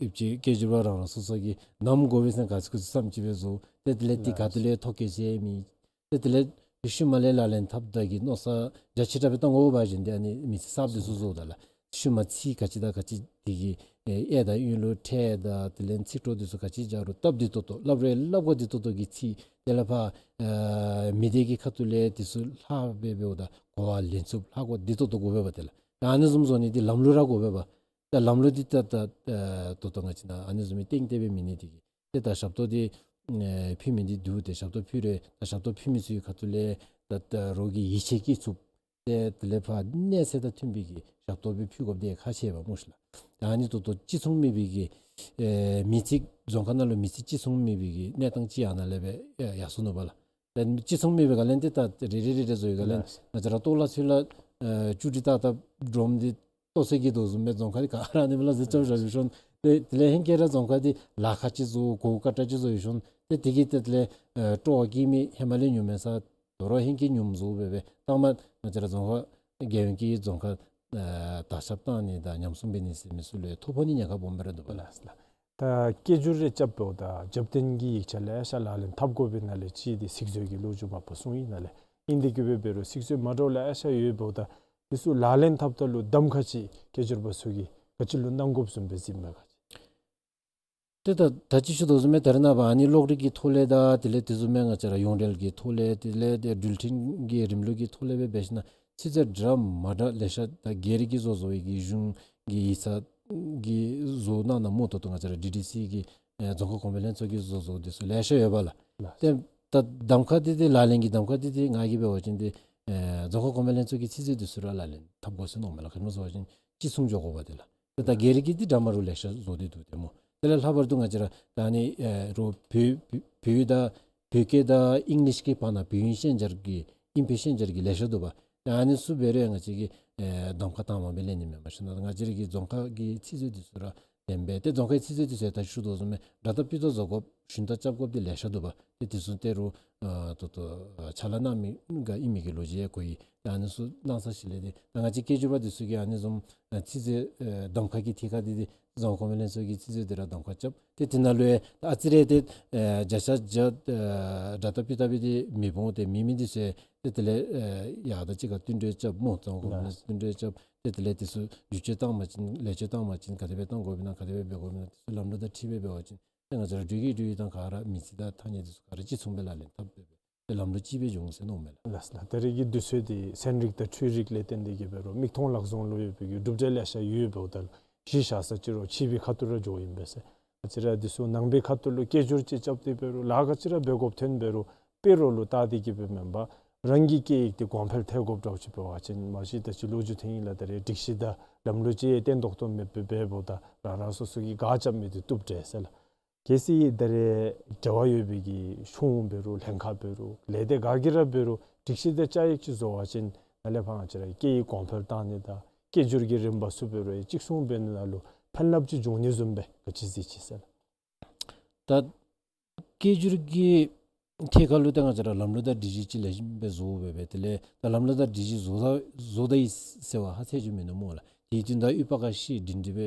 ཨིབ་ཅི་སྐད་སྒྱུར་པ་རང་རང་སོ་སོ་གི་ནམ་དགོ་པའི་སེམས་ག་ཚོད་ག་ཚོད་བསམ་ཅི་སྦེ་བཟོ། ཏེ་དེ་ལས་ཏེ་ག་ཏེ་ལས་ཐོ་བཀོད་ཟེར་མི། ཏེ་དེ་ལས་ཤུལ་མ་ལས་ལག་ལེན་འཐབ་ད་གི་མནོ་བསམ་རྒྱ་ཆེ་དྲགས་སྦེ་བཏང་དགོ་པ་བཞིན་ཏེ་ཨ་ནི་མི་ཚེ་གསརཔ་འདི་ཚུ་བཟོཝ་ད་ལགས། ཤུལ་མ་ཚིག་ག་ཅི་དང་ག་ཅི་དེ་གི་ཨེ་ཨེ་དང་གཡོན་ལུ་ཕྲད་དང་དེ་ལས་ཚིག་གྲོགས་འདི་ཚུ་ག་ཅི་རྐྱབ་རུང་སྟབས་བདེ་ཏོག་ཏོ་སླབ་རུང་སླབ་གོ་བདེ་ཏོག་ཏོ་གི་ཚིག། དེ་ལས་ཕར་ཨེ་མི་སྡེ་གི་ཁ་ཐུག་ལས་འདི་ཚུ་ལྷག་སྦེ་འབདཝ་ད་གོ་བ་ལེན་ཚུགསཔ་ལྷག་གོ་བདེ་ཏོག་ཏོ་དགོ་པས་པ་དེ་ལགས། ད་ཨ་ནི་བཟུམ་བཟོ་ནི་འདི་ལམ་ལུགས་ར་དགོ་པས་པ། ད་ལམ་ལུགས་འདི་ད་ད་ཨེ་ད་ལྟོ་ང་བཅས་ནང་ཨ་ནི་བཟུམ་མའི་སྟེང་སྟེ་སྦེ་མེད་ནི་དེ་གིས། ཏེ་ད་ཞབས་ཏོག་འདི་ཨེ་ཕུལ་མི་འདི་འདུག། ཏེ་ཞབས་ཏོག་ཕུལ་རུང་ད་ཞབས་ཏོག་ཕུལ་མི་ཚུ་གི་ཁ་ཐུག་ལས་ད་ད་རོགས་ཀྱིས་ཡིད་ཆེས་བསྐྱེད་ཚུགསཔ། ཏེ་དེ་ལས་ཕར་གནས་ཚད་དང་མཐུན་པའི་གི་ཞབས་ཏོག་སྦེ་ཕུལ་དགོཔ་འདི་ཁག་ཆེ་བས་སྨོ་ཤི་ལགས། ད་ཨ་ནི་ད་ལྟོ་གཅིག་མཚུངས་མེད་པའི་གི་ཨེ་མི་ཚེ་རྫོང་ཁག་ནང་ལུ་མི་ཚེ་གཅིག་མཚུངས་མེད་པའི་གི་གནས་སྟངས་ཅིག་ཨ་ནཱ་ལས་སྦེ་ཨེ་ཡར་སོ་ནུག་པ་ལགས། ད་གཅིག་མཚུངས་མེད་པའི་སྒང་ལས་ཏེ་ད་རེ་རེ་རེ་རེ་བཟོ་བའི་སྒང་ལས་ལགས། ང་བཅས་ར་ལྟོ་ལ་ཚུ་ལ་ཨེ་བཅུ་དྲུག་ཏག་ཏག་སྒྲོམ་འདི་ལྟོ་ཚོད་ཀྱི་དོ་བཟུམ་སྦེ་རྫོང་ཁག་འདི་ག་ར་ནི་མ་ལ་ཟེར་ཆོག་ཆོག་ཡོད་ཤོང་། ཏེ་དེ་ལས་ཧེང་སྐལ་ར་རྫོང་ཁག་འདི་ལཱ་ཁག་ཅིག་བཟོ་གོ་སྐབས་ཏག་ཏག་ཅིག་བཟོ་ཡོད་ཤོང་། ཏེ་དེ་གིས་ཏེ་དེ་ལས་ཨེ་སྤྲོ་བ་སྐྱེ་མི་ཧེ་མ་ལས་ཉུང་མས་ས། དོ་རུང་ཧེང་སྐལ་ཉུངམ་བཟོ་སྦེ་སྦེ་ལྟ་མ་ང་བཅས་ར་རྫོང་ཁག་རྒྱལ་ཡོངས་ཀྱི་རྫོང་ཁག་ཨེ་དར་ཁྱབ་བཏང་ནི་དང་ཉམས་སྲུང་འབད་ནི་ཟེར་མི་ཚུ་ལུ་ཐོ་ཕོག་ནི་ཉེན་ཁ་སྦོམ་སྦེ་ར་འདུག་པ་ལགས། ལགས་ལགས། ད་སྐད་སྒྱུར་རེ་རྐྱབ་འབདཝ་ད་རྒྱབ་རྟེན་གྱི་ཡིག་ཆ་ལེ་ཤ་ལག་ལེན་འཐབ་དགོ་པའི་ནང་ལས་གཅིག་འདི་ཚིག་མཛོད་ཀྱི་ལོ་རྒྱུས་མ་པ་གསུངས་ཡི་ནང་ལས། ཨིན་དེ་གིས་སྦེ་འབད་རུང་ཚིག་མཛོད་མ་འདྲཝ་ལེ་ཤ་ཡོད་འབདཝ་ད་འདི་ཚུ་ལག་ལེན་འཐབ་ད་ལུ་གདམ་ཁ་ཅིག་སྐད་སྒྱུར་པ་ཚུ་གིས་ག་ཅི་ལུ་གནང་དགོཔ་བཟུམ་སྦེ་གཟིགས་མས་ག་ཅི། ཏེ་ད་ད་ཅི་ཞུ་དོ་བཟུམ་སྦེ་ད་རེས་ནངས་པ་ཨ་ནི་གློག་རིག་གི་ཐོག་ལས་དང་དེ་ལས་དེ་བཟུམ་སྦེ་ང་བཅས་ར་ཡོངས་འབྲེལ་གྱི་ཐོག་ལས་དེ་ལས་ཏེ་འགྲུལ་འཕྲིན་གྱི་རིམ་ལུགས་ཀྱི་ཐོག་ལས་སྦེ་འབད་ཞིན་ན་ཚིག་མཛོད་འདྲ་མ་འདྲ་ལེ་ཤ་ད་སྒེར་གྱིས་བཟོ་བཟོ་བའི་གི་གཞུང་གི་ཡིག་ཚང་གིས་བཟོ་གནང་གནངམ་ད་ལྟོ་ང་བཅས་ར་ཌི་ཌི་སི་གི་ཨེ་རྫོང་ཁ་གོང་འཕེལ་ལྷན་ཚོགས་ཀྱིས་བཟོ་བཟོཝ་འདི་ཚུ་ལེ་ཤ་ཡོད་པ་ལགས། ལགས། ཏེ་ད་གདམ་ཁ་འདི་འདི་ལག་ལེན་གྱི་གདམ་ཁ་འདི་འདི་ང་གིས་འབད་བ་ཅིན་འདི་ཨེ་རྫོང་ཁ་གོང་འཕེལ་ལྷན་ཚོགས་ཀྱི་ཚིག་མཛོད་འདི་ཚུ་ར་ལག་ལེན་འཐབ་དགོ་ཟེར་མནོཝ་མས་ལགས། ག་ཅི་སྨོ་ཟེར་བ་ཅིན་གཅིག་མཚུངས་འགྱོ་དགོ་པ་འདི་ལགས། ཏེ་ད་སྒེར་རིགས་ཀྱི་འདི་འདྲ་མ་འདྲཝ་ལེ་ཤ་བཟོ་སྟེ་འདུག་ཏེ་སྨོ། དེ་ལས་ལྷག་པར་དུ་ང་བཅས་ར་ད་ཨ་ནི་ཨེ་རོགས་བོད་བོད་ཡིག་དང་བོད་སྐད་དང་ཨིང་ལིཤ་གི་བར་ན་བོད་ཨིན་ཤན་སྦྱར་གྱི་ཨིན་བོད་ཤན་སྦྱར་གྱི་ལེ་ཤ་འདུག་པ། ད་ཨ་ནི་ཚུ་འབད་རུང་ང་བཅས་ཀྱིས་ཨེ་གདམ་ཁ་བཏངམ་སྦེ་ལེན་ནི་མེན་པར་ཞིན་ན་ང་བཅས་ར་གི་རྫོང་ཁ་གི་ཚིག་མཛོད་འདི་ཚུ་ར་ལེན་སྦེ་ཏེ་རྫོང་ཁའི་ཚིག་མཛོད་འདི་ཚུ་ད་ཞུ་དོ་བཟུམ་སྦེ་འདྲ་ད་ཕུད་ད་བཟོ་དགོཔ་ཞུན་ད་རྐྱབ་དགོཔ་འདི་ལེ་ཤ་འདུག་པ། ཏེ་དེ་ཚུ་ཏེ་རུང་ཨ་ད་ལྟོ་ཨ་ཕྱག་ལཱ་གནང་མི་ག་ཨིན་མི་གི་ལོ་རྒྱུས་ཡང་གོ་ཡི། ཏེ་ཨ་ནི་ཚུ་གནང་ས་ཞིནམ་ལས་ཏེ་ད་ང་བཅས་སྐད་སྒྱུར་པ་འདི་ཚུ་གིས་ཨ་ནི་བཟུམ་ཨ་ཚིག་མཛོད་ཨེ་གདམ་ཁ་གི་ཐད་ཁར་འདི་འདི་རྫོང་ཁ་གོང་འཕེལ་ལྷན་ཚོགས་ཀྱི་ཚིག་མཛོད་འདི་ར་གདམ་ཁ་རྐྱབ། ཏེ་དེ་ནང་ལུ་ཡང་ཨ་ཙི་རེ་ཏེ་ཨེ་བརྒྱ་ཆ་བརྒྱ་ཨེ་འདྲ་ད་ཕུད་ད་སྦེ་འདི་མི་འོང་། ཏེ་མེད་མི་འདི་ཚུ་ཡང་ཏེ་དེ་ལས་ཨེ་ཡར་དང་གཅིག་ཁར་བསྟུན་གྲོས་རྐྱབ་སྨོ། རྫོང་ཁ་གོང་འཕེལ་ལྷན་ཚོགས་བསྟུན་གྲོས་རྐྱབ། ཏེ་དེ་ལས་འདི་ཚུ་བསྒྱུར་བཅོས་བཏང་པ་ཅིན་ལེགས་བཅོས་བཏང་པ་ཅིན་ག་དེ་སྦེ་བཏང་དགོཔ་ཨིན་ན་ག་དེ་སྦེ་འབད་དགོཔ་ཨིན་ན་འདི་ཚུ་ལམ་ལུགས་དང་འཁྲིལ་སྦེ་འབད་བ་ཅིན་ཏེ་ང་བཅས་ར་འགྲུལ་སྐྱེལ་འགྲུལ་ཡིག་དང་ག་ར་མི་ཚེ་དང་ཐ་སྙད་འདི་ཚུ་ག་ར་གཅིག་མཚུངས་སྦེ་ལག་ལེན་འཐབ་སྦེ་སྦེ་ཏེ་ལམ་ལུགས་གཅིག་སྦེ་འགྱོ་འོང་ཟེར་མནོཝ་མས་ལགས། ལགས་ལགས། ད་རེས་ཀྱི་དུས་ཚོད་འདི་ཚན་རིག་དང་འཕྲུལ་རིག་ལས་བརྟེན་ཏེ་གིས་འབད་རུང་མིག་མཐོང་ལག་བཟུང་ལུ་ཡོད་པའི་གི་གྲུབ་འབྲས་ལེ་ཤ་ཡོད་འབདཝ་ད་གཞི་བཞག་ས་ཅིག་རོགས་ཕྱི་པའི་ཁ་ཐུག་ར་འགྱོཝ་ཨིན་པས་ཟེར། ང་བཅས་ར་འདི་ཚུ་ནང་པའི་ཁ་ཐུག་ལུ་སྐད་སྒྱུར་ཅིག་རྐྱབ་སྟེ་འབད་རུང་ལཱ་ག་ཅི་ར་འབད་དགོཔ་ཐོན་འབད་རུང་དཔེ་རོགས་ལུ་བལྟ་སྟེ་གིས་སྦེ་མེན་པར་རང་གི་སྐད་ཡིག་འདི་གོང་འཕེལ་ཐལ་དགོཔ་འདྲཝ་ཅིག་འབད་བ་ཅིན་མ་གཞི་ད་ཅི་ལོ་རྒྱུས་ཐོན་ཡི་ལགས། ད་རེས་སྒྲིག་གཞི་དང་ལམ་ལུགས་ཅིག་བརྟན་ཏོག་ཏོ་མེདཔ་སྦེ་འབདཝ་ད་རང་རང་སོ་སོ་གི་ག་རྐྱབ་མི་འདི་བཏུབ་འདྲས་ཟེར་ལགས། གལ་སྲིད་ད་རེས་འབྲེལ་བ་ཡོད་པའི་གི་གཞུང་འབད་རུང་ལྷན་ཁག་འབད་རུང་ལས་སྡེ་ག་གིས་ར་འབད་རུང་སྒྲིག་གཞི་དང་བཅའ་ཡིག་ཅིག་བཟོ་བ་ཅིན་ནཱ་ལས་ཕར་ང་བཅས་ར་སྐད་ཡིག་གོང་འཕེལ་བཏང་ནི་དང་སྐད་སྒྱུར་གྱི་རིམ་པ་ཚུ་འབད་རུང་གཅིག་མཚུངས་འབད་ནི་ནང་ལུ་ཕན་རླབས་ཅིག་འབྱུང་ནི་བཟུམ་སྦེ་ག་ཅི་གཟིགས་ཅི་ཟེར་ལགས། ད་སྐད་སྒྱུར་གྱི་ཐད་ཁར་ལུ་ཏེ་ང་བཅས་ར་ལམ་ལུགས་དང་སྒྲིག་གཞི་ཅིག་ལེགས་ཤོམ་སྦེ་བཟོ་སྦེ་སྦེ་དེ་ལས་ད་ལམ་ལུགས་དང་སྒྲིག་གཞི་བཟོ་ད་བཟོ་ད་ཡི་ཟེར་བ་ཧ་ཚད་ཅིག་མིན་ནུག་སྨོ་ལགས། དེ་དོན་དག་ཡོད་པ་ག་ཤེས་སྒྲིང་སྒྲི་སྦེ་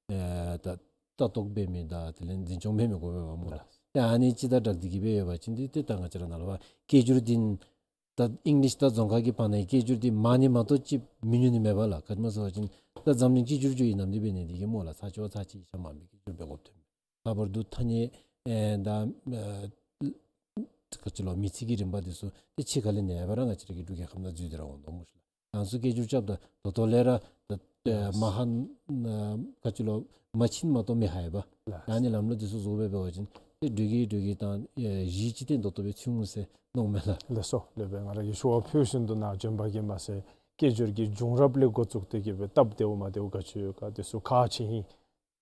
ཨེ་ད་ལྟ་རྟོག་འབད་མི་དང་དེ་ལས་འཛིན་སྐྱོང་འབད་མི་དགོ་པས་པ་སྨོ་ལགས། ཏེ་ཨ་ནི་ཅིག་དང་སྦྲགས་ཏེ་གིས་འབད་འབད་བ་ཅིན་འདི་ཏེ་ད་ང་བཅས་ར་ནཱ་ལས་ཕར་སྐད་སྒྱུར་འདི་ད་ཨིང་ལིཤ་དང་རྫོང་ཁ་གི་བར་ན་སྐད་སྒྱུར་འདི་མང་ནི་མ་གཏོགས་ཅིག་མི་ཉུང་ནི་མེད་པ་ལགས། ག་ཅི་སྨོ་ཟེར་བ་ཅིན་ད་འཛམ་གླིང་གཅིག་གྱུར་འགྱོ་བའི་ནམ་དུས་འབད་ནི་འདི་གིས་སྨོ་ལགས། ཚར་གཅིག་བ་ཚར་གཅིག་ཡིག་ཆ་མང་པོའི་སྐད་སྒྱུར་འབད་དགོཔ་ཐོན། ལྷག་པར་དུ་ཐ་སྙད་ཨེ་ད་ཨེ་ག་ཅི་ལོ་མི་ཚེ་གི་རིམ་པ་འདི་ཚུ་ཏེ་ཕྱི་ཁ་ལས་ནེ་བ་ར་ང་བཅས་ར་གི་འབྲུག་རྒྱལ་ཁབ་ནང་འཛུལ་ཏེ་ར་འོང་དོ་སྨོ་ཤི་ལགས། ང་ཚུ་སྐད་སྒྱུར་རྐྱབ་ད་ད་ལྟོ་ལས་ར་ད་ཨེ་མ་ཧ་ཨེ་ག་ཅི་ལོ་མ་ཕྱིན་མ་གཏོགས་མི་ཧ་ཡ་པ། ལགས། ཨ་ནི་ལམ་ལུགས་འདི་ཚུ་བཟོ་སྦེ་འབད་བ་ཅིན་ཏེ་འགྲུལ་སྐྱེལ་འགྲུལ་ཡིག་དང་ཨེ་གཞི་ཅིག་ཏེ་ད་ལྟོ་སྦེ་ཚུད་འོང་ཟེར་མནོཝ་མས་ལགས། ལགས་སོ། ལེགས་པས། ང་ར་གིས་ཞུ་བ་ཕུལ་བཞིན་དུ་ནཱ་བྱོན་པ་གིས་མ་ཚད་སྐད་སྒྱུར་གྱི་བྱུང་རབས་ལས་འགོ་བཙུགས་ཏེ་གིས་སྦེ་སྟབས་བདེཝ་མ་བདེཝ་ག་ཅི་ཡོད་ག་འདི་ཚུ་ཁག་ཆེ་ཨིན།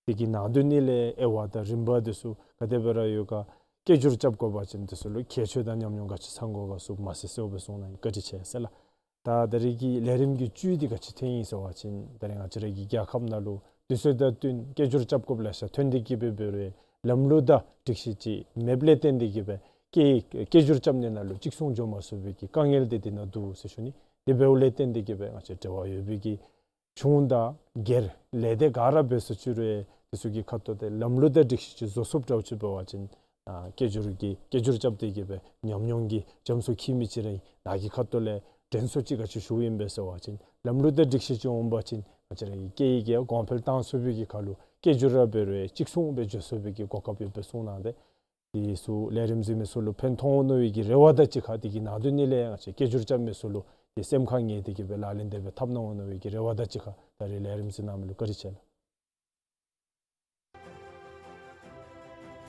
དེ་གི་ནང་དོན་ནི་ལས་དབྱེ་བ་དང་རིམ་པ་འདི་ཚུ་ག་དེ་སྦེ་ར་ཡོད་ག། སྐད་སྒྱུར་རྐྱབ་དགོ་པ་ཅིན་འདི་ཚུ་ལུ་ཁྱད་ཆོས་དང་ཉམས་མྱོང་ག་ཅི་ཚང་དགོ་ག་ཚུ་མ་ཟེར་གསལཝ་སྦེ་གསུངས་གནང་ཡི། བཀའ་དྲིན་ཆེ་ཟེར་ལགས། ད་ད་རེས་ཀྱི་ལས་རིམ་གྱི་བཅུད་འདི་ག་ཅི་ཐོན་ཡི་ཟེར་བ་ཅིན་ད་རེས་ང་བཅས་ར་གི་རྒྱལ་ཁབ་ནང་ལུ་དུས་ཚོད་དང་བསྟུན་སྐད་སྒྱུར་རྐྱབ་དགོཔ་ལེ་ཤ་ཐོན་ཏེ་གིས་སྦེ་འབད་རུང་ལམ་ལུགས་དང་སྒྲིག་གཞི་ཅིག་མེདཔ་ལས་བརྟེན་ཏེ་གིས་སྦེ་སྐད་སྐད་སྒྱུར་རྐྱབ་ནི་ནང་ལུ་གཅིག་མཚུངས་འགྱོ་མ་ཚུགས་པའི་གི་དཀའ་ངལ་འདི་འདི་ནང་འདུག་ཟེར་ཞུ་ནི། དེ་འབདཝ་ལས་བརྟེན་ཏེ་གིས་སྦེ་ང་བཅས་འབྲེལ་བ་ཡོད་པའི་གི་ ཆུང་དང་སྒེར་ལས་སྡེ་ག་ར་འབད་སོ་ཅི་རུང་དེ་ཚུ་གི་ཁ་ཐུག་ཏེ་ལམ་ལུགས་དང་སྒྲིག་གཞི་ཅིག་བཟོ་ཚུགསཔ་འདྲཝ་ཅིག་འབད་བ་ཅིན་ཨ་སྐད་སྒྱུར་གྱི་སྐད་སྒྱུར་རྐྱབ་སྟེ་གི་སྦེ་ཉམས་མྱོང་གི་རྒྱ་མཚོ་འཁྱིལ་མི་ཅིག་ར་ཨིན། ནཱ་གི་ཁ་ཐུག་ལས་དྲན་གསོ་ཅིག་ག་ཅི་ཞུཝ་ཨིན་པས་ཟེར་བ་ཅིན་ལམ་ལུགས་དང་སྒྲིག་གཞི་ཅིག་འོང་པ་ཅིན་ང་བཅས་ར་གི་སྐད་ཡིག་གི་གོང་འཕེལ་གཏང་ཚུགས་པའི་གི་ཁར་ལུ་སྐད་སྒྱུར་ར་འབད་རུང་གཅིག་མཚུངས་སྦེ་བརྗོད་ཚུགས་པའི་གི་གོ་སྐབས་ཡོདཔ་སྦེ་གསུངས་གནང་སྟེ། དེ་ཚུ་ལས་རིམ་གཟིགས་མི་ཚུ་ལུ་ཕན་ཐོགས་འོང་མནོ་བའི་གི་རེ་བ་དང་གཅིག་ཁར་དེ་གི་ནང་དོན་ནི་ལས་ང་བཅས་སྐད་སྒྱུར་རྐྱབ་མི་ཚུ་ལུ་དེ་སེམས་ཁར་ངེས་ཏེ་གི་སྦེ་ལག་ལེན་དེ་སྦེ་འཐབ་གནང་འོང་མནོ་བའི་གི་རེ་བ་དང་གཅིག་ཁར་ད་རིས་ལས་རིམ་གཟིགས་གནང་མི་ལུ་བཀའ་དྲིན་ཆེ་ལགས།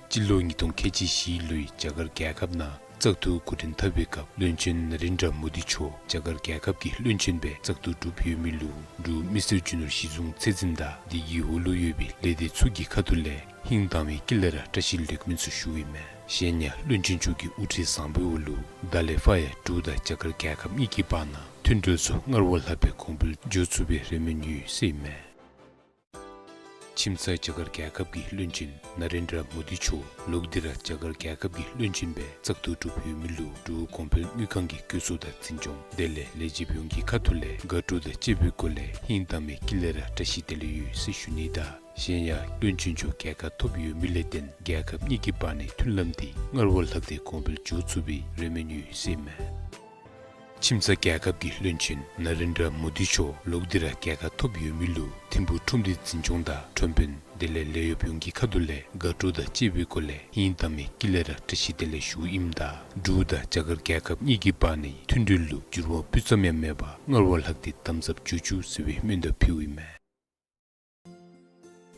སྤྱི་ལོ་ཉིས་སྟོང་ཁལ་གཅིག་བཞི་ལོའི་རྒྱ་གར་རྒྱལ་ཁབ་ནང་བཙག་འཐུ་འགོ་འདྲེན་འཐབ་པའི་སྐབས་བློན་ཆེན་ན་རེན་དྲ་མོ་དི་མཆོག་རྒྱ་གར་རྒྱལ་ཁབ་ཀྱི་བློན་ཆེན་སྦེ་བཙག་འཐུ་གྲུབ་ཡོད་མི་ལུ་འབྲུག་མི་སེར་རྒྱུ་ནོར་གཞི་བཟུང་ཚད་འཛིན་དང་དེ་གི་འོག་ལུ་ཡོད་པའི་ལས་སྡེ་ཚུ་གི་ཁ་ཐུག་ལས་ཧིང་དྭངས་མའི་དཀྱིལ་ལས་ར་བཀྲ་ཤིས་ལེགས་སྨོན་ཚུ་ཞུཝ་ཨིན་མས། གཞན་ཡང་བློན་ཆེན་མཆོག་གི་དབུ་ཁྲིད་བཟང་པོའི་འོག་ལུ་ད་ལས་ཕར་ཡང་འབྲུག་དང་རྒྱ་གར་རྒྱལ་ཁབ་གཉིས་ཀྱི་བར་ན་མཐུན་འབྲེལ་ཚུ་སྔར་བ་ལྷག་པའི་གོང་འཕེལ་འགྱོ་ཚུགས་པའི་རེ་སྨོན་ཡོད་ཟེར་ཨིན་མས། ཁྱིམ་ཚང་རྒྱ་གར་རྒྱལ་ཁབ་ཀྱི་བློན་ཆེན་ན་རེན་དྲ་མོ་དི་མཆོག་ལོག་སྟེ་ར་རྒྱ་གར་རྒྱལ་ཁབ་ཀྱི་བློན་ཆེན་སྦེ་བཙག་འཐུ་གྲུབ་ཡོད་མི་ལུ་འབྲུག་གོང་འཕེལ་དངུལ་ཁང་གི་བཀོད་ཚོགས་དང་འཛིན་སྐྱོང་དེ་ལས་ལས་བྱེདཔ་ཡོངས་ཀྱི་ཁ་ཐུག་ལས་དགའ་སྤྲོ་དང་བཅས་པའི་སྒོ་ལས་ཧིང་དྭངས་མའི་དཀྱིལ་ལས་ར་བཀྲ་ཤིས་བདེ་ལེགས་ཡོད་ཟེར་ཞུ་ནི་དང་། གཞན་ཡང་བློན་ཆེན་མཆོག་རྒྱལ་ཁ་ཐོབ་ཡོད་མི་ལས་བརྟེན་རྒྱལ་ཁབ་གཉིས་ཀྱི་བར་ནའི་མཐུན་ལམ་དེ་སྔར་བ་ལྷག་སྟེ་གོང་འཕེལ་འགྱོ་ཚུགས་པའི་རེ་སྨོན་ཡོད་ཟེར་ཨིན་མས། ཁྱིམ་ཚང་རྒྱལ་ཁབ་ཀྱི་བློན་ཆེན་ན་རེན་དྲ་མོ་དི་མཆོག་ལོག་སྟེ་ར་རྒྱལ་ཁ་ཐོབ་ཡོད་མི་ལུ་ཐིམ་ཕུག་ཁྲོམ་སྡེ་འཛིན་སྐྱོང་དང་ཁྲོམ་དཔོན་དེ་ལས་ལས་གཡོགཔ་ཡོངས་ཀྱི་ཁ་ཐུག་ལས་དགའ་སྤྲོ་དང་བཅས་པའི་སྒོ་ལས་ཧིང་དྭངས་མའི་དཀྱིལ་ལས་ར་བཀྲ་ཤིས་བདེ་ལེགས་ཞུཝ་ཨིནམ་ད་འབྲུག་དང་རྒྱ་གར་རྒྱལ་ཁབ་གཉིས་ཀྱི་བར་ནའི་མཐུན་འབྲེལ་ལུ་འགྱུར་བ་སྤུ་ཙམ་ཡང་མེད་པར་སྔར་བ་ལྷག་སྟེ་དམ་ཟབ་འགྱོ་བཅུག་ཟེར་བའི་སྨོན་འདུན་ཕུལཝ་ཨིན་མས།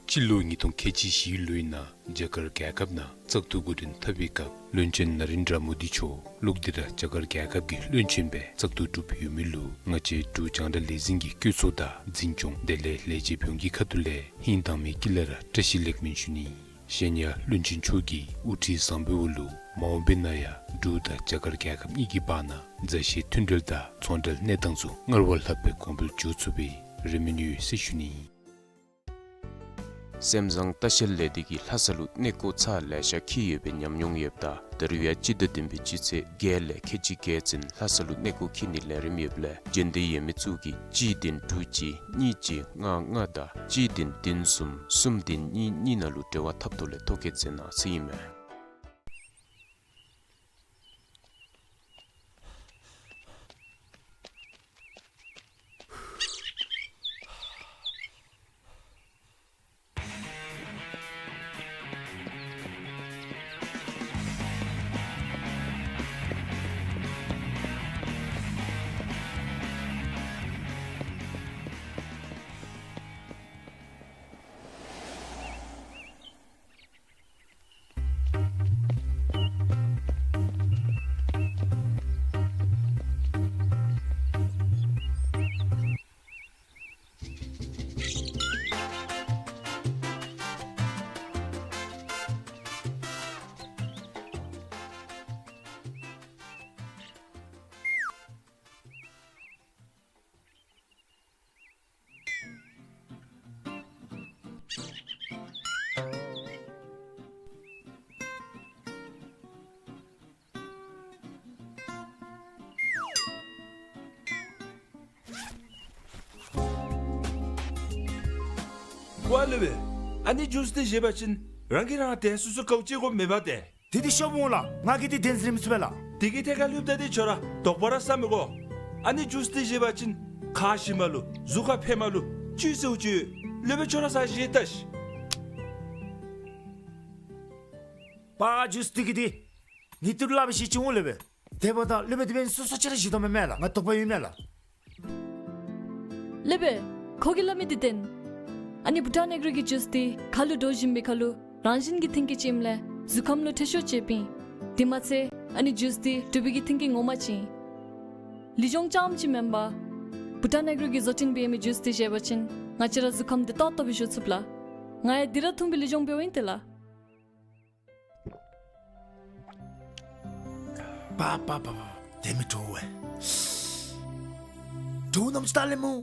སྤྱི་ལོ་ཉིས་སྟོང་ཁལ་གཅིག་བཞི་ལོའི་ནང་རྒྱ་གར་རྒྱལ་ཁབ་ནང་བཙག་འཐུ་འགོ་འདྲེན་འཐབ་པའི་སྐབས་བློན་ཆེན་ན་རེན་དྲ་མོ་དི་མཆོག་ལོག་སྟེ་ར་རྒྱ་གར་རྒྱལ་ཁབ་ཀྱི་བློན་ཆེན་སྦེ་བཙག་འཐུ་གྲུབ་ཡོད་མི་ལུ་ང་བཅས་འབྲུག་རྒྱང་བསྒྲགས་ལས་འཛིན་གྱི་བཀོད་ཚོགས་དང་འཛིན་སྐྱོང་དེ་ལས་ལས་བྱེདཔ་ཡོངས་ཀྱི་ཁ་ཐུག་ལས་ཧིང་དྭངས་མའི་དཀྱིལ་ལས་ར་བཀྲ་ཤིས་ལེགས་སྨོན་ཞུ་ནི། གཞན་ཡང་བློན་ཆེན་མཆོག་གི་དབུ་ཁྲིད་བཟང་པོའི་འོག་ལུ་མ་འོངས་པའི་ནང་ཡང་འབྲུག་དང་རྒྱ་གར་རྒྱལ་ཁབ་གཉིས་ཀྱི་བར་ན་མཛའ་བཤེས་མཐུན་འབྲེལ་དང་ཚོང་འབྲེལ་གནས་སྟངས་ཚུ་སྔར་བ་ལྷག་པའི་གོང་འཕེལ་འགྱོ་ཚུགས་པའི་རེ་སྨོན་ཡོད་ཟེར་ཞུ་ནི། སེམས་བཟང་ལྟ་བཤལ་ལས་སྡེ་གིས་ལྷ་ས་ལུ་གནས་སྐོར་ཚར་ལེ་ཤ་འཁྱིད་ཡོད་པའི་ཉམས་མྱོང་ཡོདཔ་ད་ད་རུང་ཡང་སྤྱི་ཟླ་བདུན་པའི་སྤྱི་ཚེས་བརྒྱད་ལས་ཁལ་གཅིག་བརྒྱད་ཚུན་ལྷ་ས་ལུ་གནས་སྐོར་འཁྱིད་ནིའི་ལས་རིམ་ཡོདཔ་ལས་རྒྱུན་ལྡན་ཡོད་མི་ཚུ་གིས་གཅིག་བདུན་དྲུག་གཅིག་གཉིས་གཅིག་ལྔ་ལྔ་དང་གཅིག་བདུན་བདུན་གསུམ་གསུམ་བདུན་གཉིས་གཉིས་ནང་ལུ་འབྲེལ་བ་འཐབ་ཐོག་ལས་ཐོ་བཀོད་མཛད་གནང་ཟེར་ཨིན་མས། ཝ་ལེ་བེ། ཨ་ནི་ཇུས་འདི་བཞེས་པ་ཅིན་རང་གིས་རང་དེ་སོ་སོ་དགའཝ་ཅིག་དགོ་མེད་པ་ཏེ། དེ་འདི་ཤོབ་འོང་ལགས། ང་གིས་འདི་བདེན་ཟེར་མི་ཚུགས་པས་ལགས། དེ་གི་ཐད་ཁར་ལྷོདཔ་ད་འདི་ཁྱོད་ར་དོགས་པ་ར་ཟ་མི་དགོ། ཨ་ནི་ཇུས་འདི་བཞེས་པ་ཅིན་ཁ་ཞི་མ་ལུ་གཟུགས་ཁར་ཕན་མ་ལུ་བཅུད་ཟེརཝ་ཅིག་ཡོད། སློབ་དཔོན་ཁྱོད་ར་ཟ་བཞེས་ལྟ་ཤིག། པ་ཇུས་འདི་གིས་འདི་ངེའི་ཏི་རུ་སླབ་པའི་ཤེས་ཅིག་འོང་ལེ་བེ། དེ་འབདཝ་ད་སློབ་དཔོན་དེ་འབདན་སོ་སོ་ཅིག་ར་བཞེས་དོ་མེན་མས་ལགས། ང་དོགས་པ་ཡོད་མས་ལགས། སློབ་དཔོན་ཁོ་གིས་སླབ་མི་འདི་བདེན། ཨ་ནི་བུ་ཊཱན་ཨེག་རོ་གི་ཇུས་འདི་ཁ་ལུ་འདྲོག་བཞིན་པའི་ཁར་ལུ་རང་བཞིན་གྱིས་མཐུན་རྐྱེན་ཅིག་ཨིནམ་ལས་གཟུགས་ཁམས་ལུ་ཁྲེགས་ཆོད་ཅིག་ཡོདཔ་ཨིན། དེ་མ་ཚད་ཨ་ནི་ཇུས་འདི་འབྲུག་པའི་གི་མཐུན་རྐྱེན་ངོ་མ་ཅིག་ཨིན། ལུས་སྦྱོང་རྐྱངམ་ཅིག་མེན་པར་བུ་ཊཱན་ཨེག་རོ་གིས་བཟོ་སྐྲུན་འབད་མི་ཇུས་འདི་བཞེས་པ་ཅིན་ང་བཅས་ར་གཟུགས་ཁམས་བདེ་ཏོག་ཏོ་སྦེ་བཞུགས་ཚུགས་ལགས། ང་ཡང་འདི་ར་འཐུང་སྦེ་ལུས་སྦྱོང་འབདཝ་ཨིན་ཏེ་ལགས། པ་པ་པ་པ། དེ་མི་དྲོ་བས། དྲོ་ནམ་ཅིག་ལྟ་ལེ་སྨོ།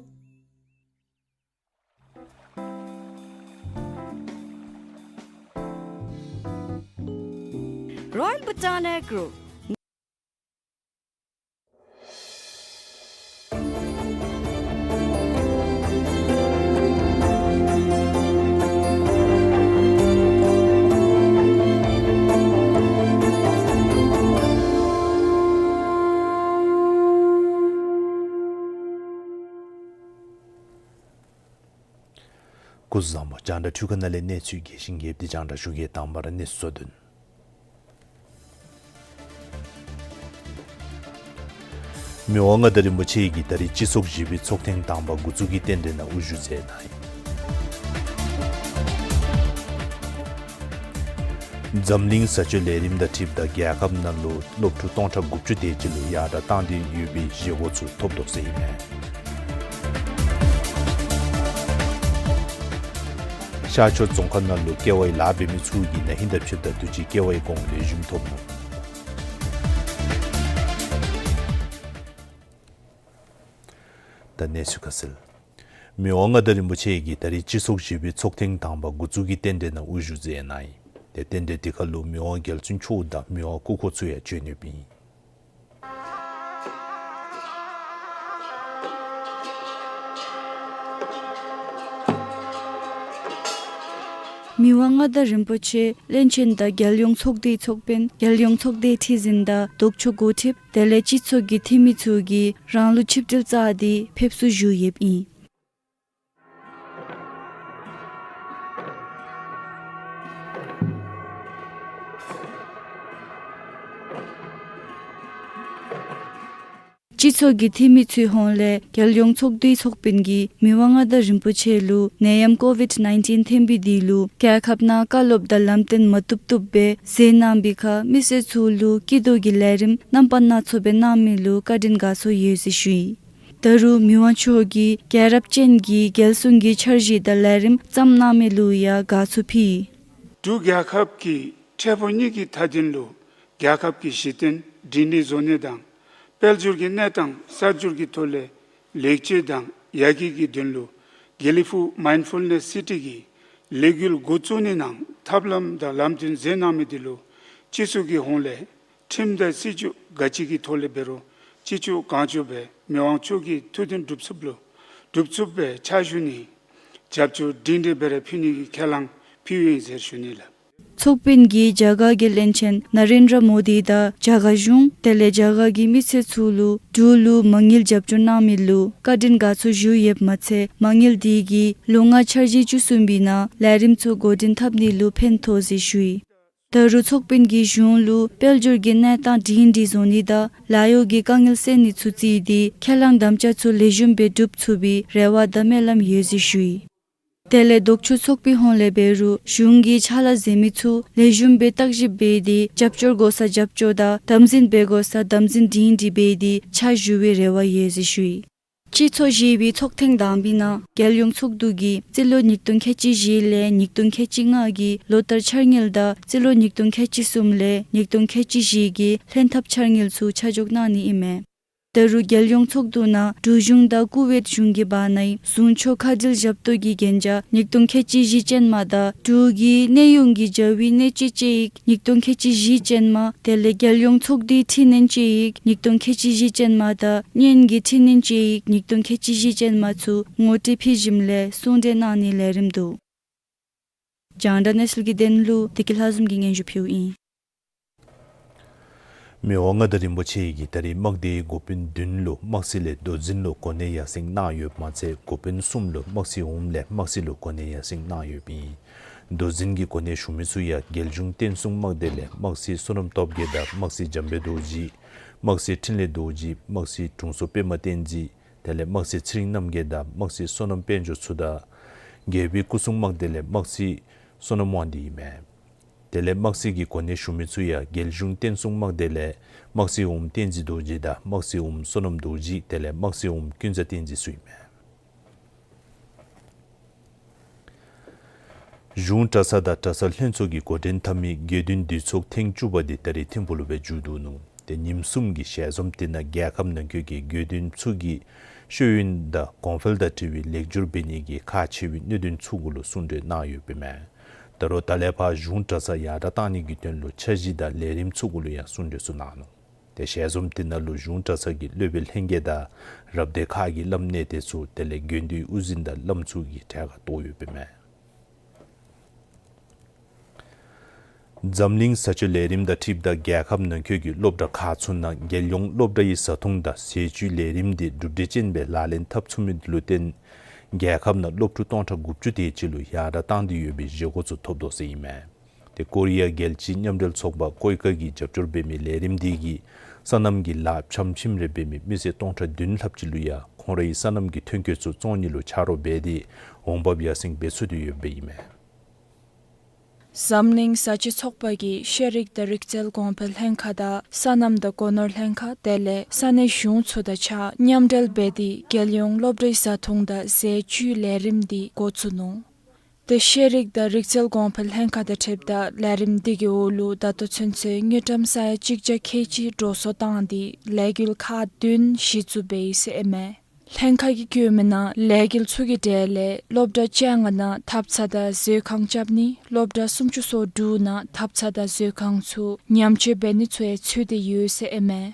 Royal Bhutan Agro. སྐུ་གཟུགས་བཟང་པོ། རྒྱང་བསྒྲགས་འཕྲུལ་ཁང་ནང་ལས་གནས་ཚུལ་རྒྱས་ཤིང་རྒྱསཔ་འདི་རྒྱང་བསྒྲགས་ཞུ་གེ། དང་པ་ར་གནས་ཚུལ་དོན། མི་དབང་མངའ་བདག་རིན་པོ་ཆེ་གིས་ད་རིས་སྤྱི་ཚོགས་བཞི་པའི་ཚོགས་ཐེངས་དང་པ་འགོ་བཙུགས་ཀྱི་རྟེན་འབྲེལ་ནང་དབུ་བཞུགས་མཛད་གནང་ཡི། འཛམ་གླིང་བཟའ་སྤྱོད་ལས་རིམ་དང་འཁྲིལཝ་ད་རྒྱལ་ཁབ་ནང་ལུ་སློབ་ཕྲུག་སྟོང་ཕྲག་དགུ་བཅུ་དེ་ཅིག་ལུ་ཡར་དྲགས་བཏང་སྟེ་ཡོད་པའི་བཞེས་སྒོ་ཚུ་ཐོབ་དོ་ཟེར་ཨིན་མས། ཤར་ཕྱོགས་རྫོང་ཁག་ནང་ལུ་ཀེ་ཝའི་ལཱ་འབད་མི་ཚུ་གིས་ན་ཧིང་དང་ཕྱདཔ་ད་དུས་ཅི་ཀེ་ཝའི་གོང་ལེགས་ཤོམ་ཐོབ་ནུག། ད་གནས་ཚུལ་ཁ་གསལ། མི་དབང་མངའ་བདག་རིན་པོ་ཆེ་གིས་ད་རིས་སྤྱི་ཚོགས་བཞི་པའི་ཚོགས་ཐེངས་དང་པ་འགོ་བཙུགས་ཀྱི་རྟེན་འབྲེལ་ནང་དབུ་བཞུགས་མཛད་གནང་ཡི། ཏེ་རྟེན་འབྲེལ་དེ་ཁར་ལུ་མི་དབང་རྒྱལ་བཙུན་མཆོག་དང་མི་དབང་སྐུ་འཁོར་ཚུ་ཡང་བྱོན་ཡོདཔ་ཨིན། མི་དབང་མངའ་བདག་རིན་པོ་ཆེ་བློན་ཆེན་དང་རྒྱལ་ཡོངས་ཚོགས་འདུའི་ཚོགས་དཔོན་རྒྱལ་ཡོངས་ཚོགས་སྡེའི་ཁྲི་འཛིན་དང་ལྡོག་ཕྱོགས་འགོ་ཁྲིདཔ་དེ་ལས་སྤྱི་ཚོགས་ཀྱི་འཐུས་མི་ཚུ་གིས་རང་ལུགས་ཆིབས་གྲལ་བཅའ་སྟེ་ཕེབས་བསུ་ཞུ་ཡོདཔ་ཨིན། སྤྱི་ཚོགས་ཀྱི་འཐུས་མི་ཚུའི་ཧོངས་ལས་རྒྱལ་ཡོངས་ཚོགས་འདུའི་ཚོགས་དཔོན་གྱིས་མི་དབང་མངའ་བདག་རིན་པོ་ཆེ་ལུ་ནད་ཡམས་ཀོ་ཝིཌ་ནའིན་ཊིན་ཐོན་པའི་དུས་ལུ་རྒྱལ་ཁབ་ནང་བཀའ་སློབ་དང་ལམ་སྟོན་མ་བཏུབ་བཏུབ་སྦེ་མཛད་གནང་བའི་ཁར་མི་སེར་ཚུ་ལུ་སྐྱིད་སྡུག་གི་ལས་རིམ་རྣམ་པ་སྣ་ཚོགས་སྦེ་གནང་མི་ལུ་བཀའ་དྲིན་དགའ་ཚོར་ཡོད་ཟེར་ཞུ་ཡི། ད་རུང་མི་དབང་མཆོག་གིས་རྒྱལ་རབས་ཅན་གྱི་རྒྱལ་སྲུང་གི་འཆར་གཞི་དང་ལས་རིམ་བརྩམས་གནང་མི་ལུ་ཡང་དགའ་ཚོར་ཕུལ་ཡི། འབྲུག་རྒྱལ་ཁབ་ཀྱི་འཕྲལ་ཕུགས་གཉིས་ཀྱི་མཐའ་དོན་ལུ་རྒྱལ་ཁབ་ཀྱི་གཞི་རྟེན་སྒྲིང་སྒྲིང་བཟོ་ནི་དང་དཔལ་འབྱོར་གྱི་གནས་སྟངས་གསར་འགྱུར་གྱི་ཐོག་ལས་ལེགས་བཅོས་དང་ཡར་རྒྱས་ཀྱི་དོན་ལུ་དགེ་ལེགས་ཕུག་མའིནཌ་ཕུལ་ནེསི་སི་ཊི་གི་ལས་འགུལ་འགོ་བཙུགས་ནི་ནང་ཐབས་ལམ་དང་ལམ་སྟོན་མཛད་གནང་མི་དེ་ལུ་སྤྱི་ཚོགས་ཀྱི་ཧོངས་ལས་ཁྲིམས་དང་སྲིད་བྱུས་ག་ཅི་གི་ཐོག་ལས་འབད་རུང་ཅི་ལྕོགས་གང་ལྕོགས་སྦེ་མི་དབང་མཆོག་གི་ཐུགས་འདུན་འགྲུབ་ཚུགསཔ་ལུ་འགྲུབ་ཚུགསཔ་སྦེ་ཕྱག་ཞུ་ནི་རྒྱབ་སྐྱོར་སྒྲིང་སྒྲིང་སྦེ་ར་ཕུལ་ནི་གི་ཁས་བླངས་ཕུལཝ་ཨིན་ཟེར་ཞུ་ནི་ལགས། ཚོགས་དཔོན་གྱིས་རྒྱ་གར་གྱི་བློན་ཆེན་ན་རེནྡྲ་མོ་དི་དང་རྒྱ་གར་གཞུང་དེ་ལས་རྒྱ་གར་གྱི་མི་སེར་ཚུ་ལུ་འབྲུག་ལུ་མ་དངུལ་རྒྱབ་སྐྱོར་གནང་མི་ལུ་བཀའ་དྲིན་དགའ་ཚོར་ཞུ་ཡོདཔ་མ་ཚད་མ་དངུལ་དེ་གིས་ལོ་ལྔ་འཆར་གཞི་བཅུ་གསུམ་པའི་ནང་ལས་རིམ་ཚུ་འགོ་འདྲེན་འཐབ་ནི་ལུ་ཕན་ཐོགས་ཟེར་ཞུ་ཡི། ད་རུང་ཚོགས་དཔོན་གྱིས་གཞུང་ལུ་དཔལ་འབྱོར་གྱི་གནས་སྟངས་སྒྲིང་སྒྲིང་བཟོ་ནི་དང་ལཱ་གཡོག་གི་དཀའ་ངལ་སེལ་ནི་ཚུ་བརྩིས་ཏེ་ཁས་བླངས་དམ་བཅའ་ཚུ་ལེགས་ཤོམ་སྦེ་འགྲུབ་ཚུགས་པའི་རེ་བ་དང་སྨོན་ལམ་ཡོད་ཟེར་ཞུ་ཡི། དེ་ལས་ལྡོག་ཕྱོགས་ཚོགས་པའི་ཧོངས་ལས་འབད་རུང་གཞུང་གིས་ཕྱག་ལཱ་མཛད་མི་ཚུ་ལེགས་ཤོམ་སྦེ་བརྟག་ཞིབ་འབད་དེ་རྒྱབ་སྐྱོར་དགོ་སར་རྒྱབ་སྐྱོར་དང་དམ་འཛིན་འབད་དགོ་སར་དམ་འཛིན་སྒྲིང་སྒྲིང་འབད་དེ་ཕྱག་ཞུ་བའི་རེ་བ་ཡོད་ཟེར་ཞུ་ཡི། སྤྱི་ཚོགས་བཞི་པའི་ཚོགས་ཐེངས་དང་པའི་ནང་རྒྱལ་ཡོངས་ཚོགས་འདུ་གིས་རྩིས་ལོ་ཉིས་སྟོང་ཁལ་གཅིག་བཞི་ལས་ཉིས་སྟོང་ཁལ་གཅིག་ལྔ་གི་ལོ་བསྟར་འཆར་དངུལ་དང་རྩིས་ལོ་ཉིས་སྟོང་ཁལ་གཅིག་གསུམ་ལས་ཉིས་སྟོང་ཁལ་གཅིག་བཞི་གི་ལྷན་ཐབས་འཆར་དངུལ་ཚུ་ཆ་འཇོག་གནང་ནི་ཨིན་མས། ད་རུང་རྒྱལ་ཡོངས་ཚོགས་འདུ་ནང་འབྲུག་གཞུང་དང་ཀུ་ཝེཊ་གཞུང་གི་བར་ནའི་ཟུང་ཕྱོགས་ཁ་འབྲལ་ཞབས་ཏོག་གི་གན་རྒྱ་ཉིས་སྟོང་ཁལ་གཅིག་བཞི་ཅན་མ་དང་འབྲུག་གི་གནས་དབྱུང་གི་བྱ་བའི་གནས་སྤྱོད་དཔྱད་ཡིག་ཉིས་སྟོང་ཁལ་གཅིག་བཞི་ཅན་མ་དེ་ལས་རྒྱལ་ཡོངས་ཚོགས་འདུའི་འཕྲི་སྣོན་དཔྱད་ཡིག་ཉིས་སྟོང་ཁལ་གཅིག་བཞི་ཅན་མ་དང་གཉེན་གྱི་འཕྲི་སྣོན་དཔྱད་ཡིག་ཉིས་སྟོང་ཁལ་གཅིག་བཞི་ཅན་མ་ཚུ་ངོ་སྤྲོད་ཕུལ་ཞིནམ་ལས་གསུང་གྲོས་གནང་ནིའི་ལས་རིམ་འདུག། རྒྱང་བསྒྲགས་གནས་ཚུལ་གྱི་དོན་ལུ་བདེ་སྐྱིད་ལྷ་འཛོམས་ཀྱིས་སྙན་ཞུ་ཕུལཝ་ཨིན། མི་དབང་མངའ་བདག་རིན་པོ་ཆེ་གིས་ད་རིས་དམག་སྡེའི་འགོ་དཔོན་བདུན་ལུ་དམག་སྲིད་ལས་མདོ་འཛིན་ལུ་གོ་གནས་ཡར་སེང་གནང་ཡོདཔ་མ་ཚད་འགོ་དཔོན་གསུམ་ལུ་དམག་སྲིད་འོགམ་ལས་དམག་སྲིད་ལུ་གོ་གནས་ཡར་སེང་གནང་ཡོདཔ་ཨིན། མདོ་འཛིན་གྱི་གོ་གནས་ཞུ་མི་ཚུ་ཡང་རྒྱལ་གཞུང་བསྟན་སྲུང་དམག་སྡེ་ལས་དམག་སྲིད་བསོད་ནམས་སྟོབས་རྒྱས་དང་དམག་སྲིད་འཇམ་དཔལ་རྡོ་རྗེ། དམག་སྲིད་འཕྲིན་ལས་རྡོ་རྗེ། དམག་སྲིད་དྲུང་འཚོ་པདྨ་བསྟན་འཛིན། དེ་ལས་དམག་སྲིད་ཚེ་རིང་རྣམ་རྒྱལ་དང་དམག་སྲིད་བསོད་ནམས་དཔལ་འབྱོར་ཚུ་དང་། རྒྱལ་པོའི་སྐུ་སྲུང་དམག་སྡེ་ལས་དམག་སྲིད་བསོད་ནམས་དབང་འདུས་ཨིན་མས། དེ་ལས་དམག་སྲིད་ཀྱི་གོ་གནས་ཞུ་མི་ཚུ་ཡང་རྒྱལ་གཞུང་བསྟན་སྲུང་དམག་སྡེ་ལས་དམག་སྲིད་འོགམ་བསྟན་འཛིན་རྡོ་རྗེ་དང་དམག་སྲིད་འོགམ་བསོད་ནམས་རྡོ་རྗེ་དེ་ལས་དམག་སྲིད་འོགམ་ཀུན་བཟང་བསྟན་འཛིན་ཚུ་ཨིན་མས། གཞུང་གྲྭ་ཚང་དང་གྲྭ་ཚང་ལྷན་ཚོགས་ཀྱིས་འགོ་འདྲེན་འཐབ་མི་དགེ་འདུན་འདུས་ཚོགས་ཐེངས་བཅུ་པ་འདི་ད་རིས་ཐིམ་ཕུག་ལུ་སྦེ་མཇུག་བསྡུ་ནུག། ཏེ་ཉིནམ་གསུམ་གྱི་ཞལ་འཛོམས་དེ་ནང་རྒྱལ་ཁབ་ནང་འཁོད་ཀྱི་དགེ་འདུན་ཚུ་གིས་ཤེས་ཡོན་དང་གོང་འཕེལ་དང་འབྲེལ་བའི་ལེགས་སྒྱུར་འབད་ནི་གི་ཁག་ཆེ་བའི་གནད་དོན་ཚུ་གུ་ལུ་གསུང་གྲོས་གནང་ཡོདཔ་ཨིན་མས། ད་རུང་ད་ལས་ཕར་གཞུང་གྲྭ་ཚང་ཡར་དྲགས་གཏང་ནི་གི་དོན་ལུ་འཆར་གཞི་དང་ལས་རིམ་ཚུ་གུ་ལུ་ཡང་གསུང་གྲོས་ཚུ་གནང་ནུག། ཏེ་ཞལ་འཛོམས་དེ་ནང་ལུ་གཞུང་གྲྭ་ཚང་གི་སློབ་དཔོན་ལྷན་རྒྱས་དང་རབ་སྡེ་ཁག་གི་བླམ་གནས་བརྟན་ཚུ་དེ་ལས་དགེ་འདུན་དབུ་འཛིན་དང་བླམ་ཚུ་གིས་གྲལ་ཁར་གཏོགས་ཡོདཔ་ཨིན་མས། འཛམ་གླིང་བཟའ་སྤྱོད་ལས་རིམ་དང་འཁྲིལཝ་ད་རྒྱལ་ཁབ་ནང་འཁོད་ཀྱི་སློབ་གྲྭ་ཁག་ཚུ་ནང་རྒྱལ་ཡོངས་སློབ་གྲྭའི་བཟའ་འཐུང་དང་ཟས་བཅུད་ལས་རིམ་དེ་གྲུབ་འབྲས་ཅན་སྦེ་ལག་ལེན་འཐབ་ཚུགས་མི་ལུ་བརྟེན་ རྒྱལ་ཁབ་ནང་སློབ་ཕྲུག་སྟོང་ཕྲག་དགུ་བཅུ་དེ་ཅིག་ལུ་ཡར་དྲག་བཏང་སྟེ་ཡོད་པའི་བཞེས་སྒོ་ཚུ་ཐོབ་དོ་ཟེར་ཨིན་མས། ཏེ་ཀོ་རི་ཡ་རྒྱལ་སྤྱིའི་མཉམ་འབྲེལ་ཚོགས་པ་ཀོའི་ཀ་གིས་རྒྱབ་སྐྱོར་འབད་མི་ལས་རིམ་འདི་གིས་སོ་ནམ་གྱི་ལཱ་ཕྱམ་ཕྱིམ་རེ་འབད་མི་མི་སེར་སྟོང་ཕྲག་བདུན་ལྷགཔ་ཅིག་ལུ་ཡང་ཁོང་རའི་སོ་ནམ་གྱི་ཐོན་སྐྱེད་ཚུ་བཙོང་ནི་ལུ་ཆ་རོགས་འབད་དེ་འོང་འབབ་ཡར་སེང་འབད་ཚུགས་ཏེ་ཡོདཔ་ཨིན་མས། འཛམ་གླིང་བཟའ་བཅའ་ཚོགས་པ་གིས་ཤེས་རིག་དང་རིག་རྩལ་གོང་འཕེལ་ལྷན་ཁག་དང་སོ་ནམ་དང་སྒོ་ནོར་ལྷན་ཁག་དེ་ལས་ས་གནས་གཞུང་ཚུ་དང་གཅིག་ཁར་མཉམ་འབྲེལ་འབད་དེ་རྒྱལ་ཡོངས་སློབ་གྲྭའི་བཟའ་འཐུང་དང་ཟས་བཅུད་ལས་རིམ་འདི་འགོ་བཙུགས་ནུག། ཏེ་ཤེས་རིག་དང་རིག་རྩལ་གོང་འཕེལ་ལྷན་ཁག་དང་འཁྲིལཝ་ད་ལས་རིམ་འདི་གི་འོག་ལུ་ད་ལྟོ་ཚུན་ཚོད་དངུལ་ཀྲམ་ས་ཡ་གཅིག་བརྒྱ་ཁལ་གཅིག་འགྲོ་སོང་བཏང་སྟེ་ལས་འགུལ་ཁག་བདུན་གཞི་བཙུགས་འབད་ཡི་ཟེར་ཨིན་མས། ལྷན་ཁག་གིས་བཀོད་མིའི་ནང་ལས་འགུལ་ཚུ་གི་གྲས་ལས་སློབ་གྲྭ་བཅོ་ལྔ་ནང་ཐབ་ཚང་དང་མཛོད་ཁང་རྐྱབ་ནི། སློབ་གྲྭ་སུམ་ཅུ་སོ་དྲུག་ནང་ཐབ་ཚང་དང་མཛོད་ཁང་ཚུ་ཉམས་བཅོས་འབད་ནི་ཚུ་ཡང་ཚུད་དེ་ཡོད་ཟེར་ཨིན་མས།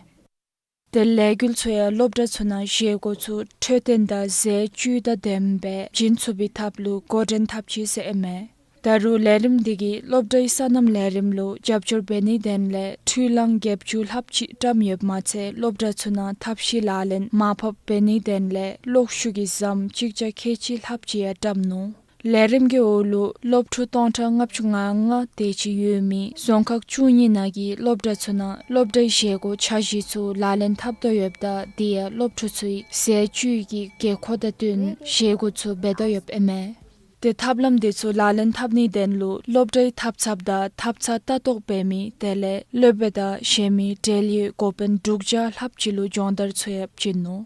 ཏེ་ལས་འགུལ་ཚུ་ཡང་སློབ་གྲྭ་ཚུ་ནང་བཞེས་སྒོ་ཚུ་འཕྲོད་བསྟེན་དང་ཟས་བཅུད་དང་ལྡནམ་སྦེ་བྱིན་ཚུགས་པའི་ཐབས་ལུ་འགོ་འདྲེན་འཐབ་ཅི་ཟེར་ཨིན་མས། ད་རུང་ལས་རིམ་འདི་གིས་སློབ་གྲྭའི་སོ་ནམ་ལས་རིམ་ལུ་རྒྱབ་སྐྱོར་འབད་ནིའི་དོན་ལས་འཕྲུལ་གླང་བརྒྱད་ཅུ་ལྷགཔ་ཅིག་བཀྲམ་ཡོདཔ་མ་ཚད་སློབ་གྲྭ་ཚུ་ནང་ཐབས་ཤེས་ལག་ལེན་མར་ཕབ་འབད་ནིའི་དོན་ལས་གློག་ཤུགས་ཀྱི་ཟམ་གཅིག་བརྒྱ་ཁལ་གཅིག་ལྷགཔ་ཅིག་ཡང་བཀྲམ་ནུག། ལས་རིམ་གྱི་འོག་ལུ་སློབ་ཕྲུག་སྟོང་ཕྲག་ལྔ་བཅུ་ང་ལྔ་དེ་ཅིག་ཡོད་མི་རྫོང་ཁག་བཅུ་གཉིས་ནང་གི་སློབ་གྲྭ་ཚུ་ནང་སློབ་གྲྭའི་བཞེས་སྒོ་འཆར་གཞི་ཚུ་ལག་ལེན་འཐབ་དོ་ཡོདཔ་ད་དེ་ཡང་སློབ་ཕྲུག་ཚུའི་ཟས་བཅུད་ཀྱི་དགོས་མཁོ་དང་བསྟུན་བཞེས་སྒོ་ཚུ་འབད་དོ་ཡོདཔ་ཨིན་མས། ཏེ་ཐབས་ལམ་དེ་ཚུ་ལག་ལེན་འཐབ་ནིའི་དོན་ལུ་སློབ་གྲྭའི་ཐབ་ཚང་དང་ཐབ་ཚང་ལྟ་རྟོག་འབད་མི་དེ་ལས་སློབ་དཔོན་དང་གཞན་མི་འབྲེལ་ཡོད་འགོ་དཔོན་དྲུག་བརྒྱ་ལྷགཔ་ཅིག་ལུ་སྦྱོང་བརྡར་ཚུ་ཡང་བྱིན་ནུག།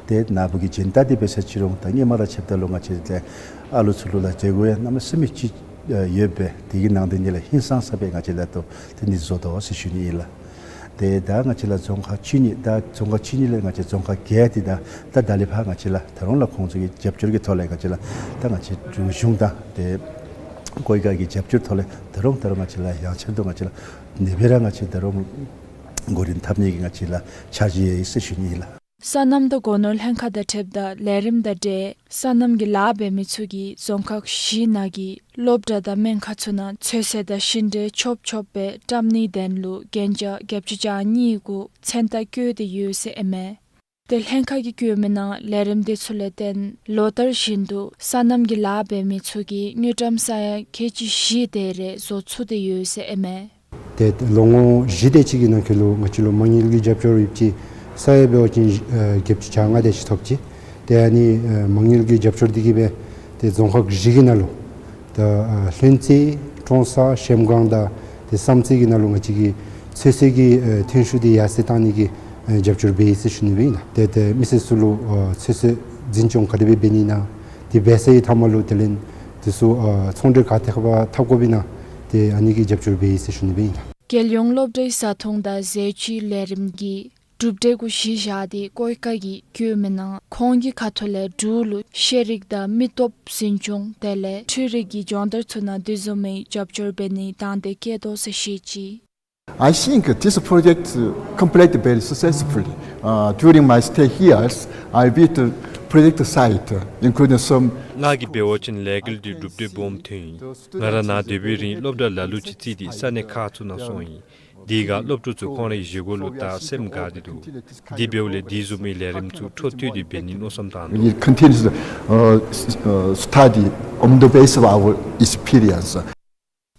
ཏེ་ནཱ་བུ་གིས་སྦྱིན་བདག་འདི་འབད་ས་ཅིག་རུང་ད་ཧེ་མ་ར་ཕྱདཔ་ད་ལུ་ང་བཅས་ཏེ་ཨ་ལུ་ཚུ་ལུ་ལཱ་བྱེད་སྒོ་ཡང་གནམ་མེད་ས་མེད་ཅིག་ཡོད་པས། དེ་གི་ནང་དེ་ནི་ལགས་ཧིང་སངས་ས་སྦེ་ང་བཅས་ལགས་ཏེ་དེ་ནི་བཟོ་དོ་ཟེར་ཞུ་ནི་ཨིན་ལགས། ཏེ་ད་ང་བཅས་ལགས་རྫོང་ཁག་བཅུ་གཉིས་ད་རྫོང་ཁག་བཅུ་གཉིས་ལས་ང་བཅས་རྫོང་ཁག་བརྒྱད་འདི་ད་ད་ད་ལས་ཕར་ང་བཅས་ལགས་ད་རུང་ལགས་ཁོང་ཚུ་གི་རྒྱབ་སྐྱོར་གྱི་ཐོག་ལས་ང་བཅས་ལགས་ད་ང་བཅས་འབྲུག་གཞུང་དང་ཏེ་ཀོའི་ཀ་གི་རྒྱབ་སྐྱོར་ཐོག་ལས་ད་རུང་ད་རུང་ང་བཅས་ལགས་ཡང་ཆེར་དུ་ང་བཅས་ལགས་ནེ་བེ་ར་ང་བཅས་ད་རུང་འགོ་འདྲེན་འཐབ་ནི་གི་ང་བཅས་ལགས་འཆར་གཞི་ཡོད་ཟེར་ཞུ་ནི་ཨིན་ལགས། སོ་ནམ་དང་སྒོ་ནོར་ལྷན་ཁག་དང་འཁྲིལཝ་ད་ལས་རིམ་དང་འབྲེལ་སོ་ནམ་གྱི་ལཱ་འབད་མི་ཚུ་གིས་རྫོང་ཁག་བཞི་ནང་གི་སློབ་གྲྭ་དང་སྨན་ཁང་ཚུ་ནང་ཚོད་བསྲེ་དང་ཤིང་འབྲས་ཆོབ་ཆོབ་སྦེ་བཀྲམ་ནིའི་དོན་ལུ་གན་རྒྱ་བརྒྱད་ཅུ་གྱ་གཉིས་གུ་མཚན་རྟགས་བཀོད་དེ་ཡོད་ཟེར་ཨིན་མས། ཏེ་ལྷན་ཁག་གིས་བཀོད་མིའི་ནང་ལས་རིམ་དེ་ཚུ་ལས་བརྟེན་ལོ་ལྟར་བཞིན་དུ་སོ་ནམ་གྱི་ལཱ་འབད་མི་ཚུ་གིས་དངུལ་ཀྲམ་ས་ཡ་ཁལ་གཅིག་བཞི་དེ་རེ་བཟོ་ཚུགས་ཏེ་ཡོད་ཟེར་ཨིན་མས། ཏེ་ལོ་ངོ་བཞི་དེ་ཅིག་གི་ནང་འཁོད་ལུ་ང་བཅས་ལུ་མ་དངུལ་གྱི་རྒྱབ་སྐྱོར་ཡོདཔ་ཅིག་ས་ཡ་འབད་བ་ཅིན་ཨ་བརྒྱད་ཅུ་གྱ་ལྔ་དེ་ཅིག་ཐོབ་ཅི། ཏེ་ཨ་ནི་ཨ་མ་དངུལ་གྱི་རྒྱབ་སྐྱོར་འདི་གིས་སྦེ་ཏེ་རྫོང་ཁག་བཞི་གི་ནང་ལུ་ད་ཨ་ལྷུན་རྩེ་ཀྲོང་གསར་གཞལམ་སྒང་དང་ཏེ་བསམ་རྩེ་གི་ནང་ལུ་ང་བཅས་ཀྱིས་ཚོད་བསྲེ་གི་ཨ་ཐོན་ཤུགས་འདི་ཡར་སེང་བཏང་ནི་གི་ཨ་རྒྱབ་སྐྱོར་འབད་ཡི་ཟེར་ཞུ་ནི་སྦེ་ཨིན་ལགས། ཏེ་ཏེ་མི་སེར་ཚུ་ལུ་ཨ་ཚོད་བསྲེ་འཛིན་སྐྱོང་ག་དེ་སྦེ་འབད་ནི་ཨིན་ན་ཏེ་འབད་ཚར་བའི་མཐའ་མ་ལུ་དེ་ལས་དེ་ཚུ་ཨ་ཚོང་འབྲེལ་ག་དེ་ཁར་འཐབ་དགོཔ་ཨིན་ན་ཏེ་ཨ་ནི་གི་རྒྱབ་སྐྱོར་འབད་ཡི་ཟེར་ཞུ་ནི་སྦེ་ཨིན་ལགས། རྒྱལ་ཡོངས་སློབ་གྲྭའི་བཟའ་འཐུང་དང་ཟས་བཅུད་ལས་རིམ་གྱི་གྲུབ་འབྲས་གུ་གཞི་བཞག་སྟེ་ཀོའི་ཀ་གིས་བཀོད་མིའི་ནང་ཁོང་གི་ཁ་ཐུག་ལས་འབྲུག་ལུ་ཤེས་རིག་དང་མི་སྟོབས་འཛིན་སྐྱོང་དེ་ལས་འཕྲུལ་རིག་གི་སྦྱོང་བརྡར་ཚུ་ནང་དེ་བཟུམ་མའི་རྒྱབ་སྐྱོར་འབད་ནི་དང་འདོད་བསྐྱེད་དོ་ཟེར་བཤད་ཅི། I think this project, uh, completed very successfully. Uh, during my stay here, I visit project site, uh, including some ང་གིས་འབད་བ་ཅིན་ལས་འགུལ་འདི་གྲུབ་འབྲས་སྦོམ་ཐོན་ཡི། ང་ར་ནཱ་སྡོད་པའི་རིང་སློབ་གྲྭ་ལ་ལུ་ཅིག་བརྩིས་ཏེ་ས་གནས་ཁག་ཚུ་ནང་སོང་ཡི། དེ་ཁར་སློབ་ཕྲུག་ཚུ་ཁོང་རའི་བཞེས་སྒོ་ལུ་ད་སེམས་དགའ་སྟེ་འདུག། དེ་འབདཝ་ལས་དེ་བཟུམ་མའི་ལས་རིམ་ཚུ་འཕྲོ་མཐུད་དེ་འབད་ནིའི་མནོ་བསམ་བཏང་འདུག། It continues, uh, s-, uh, study on the basis of our experience.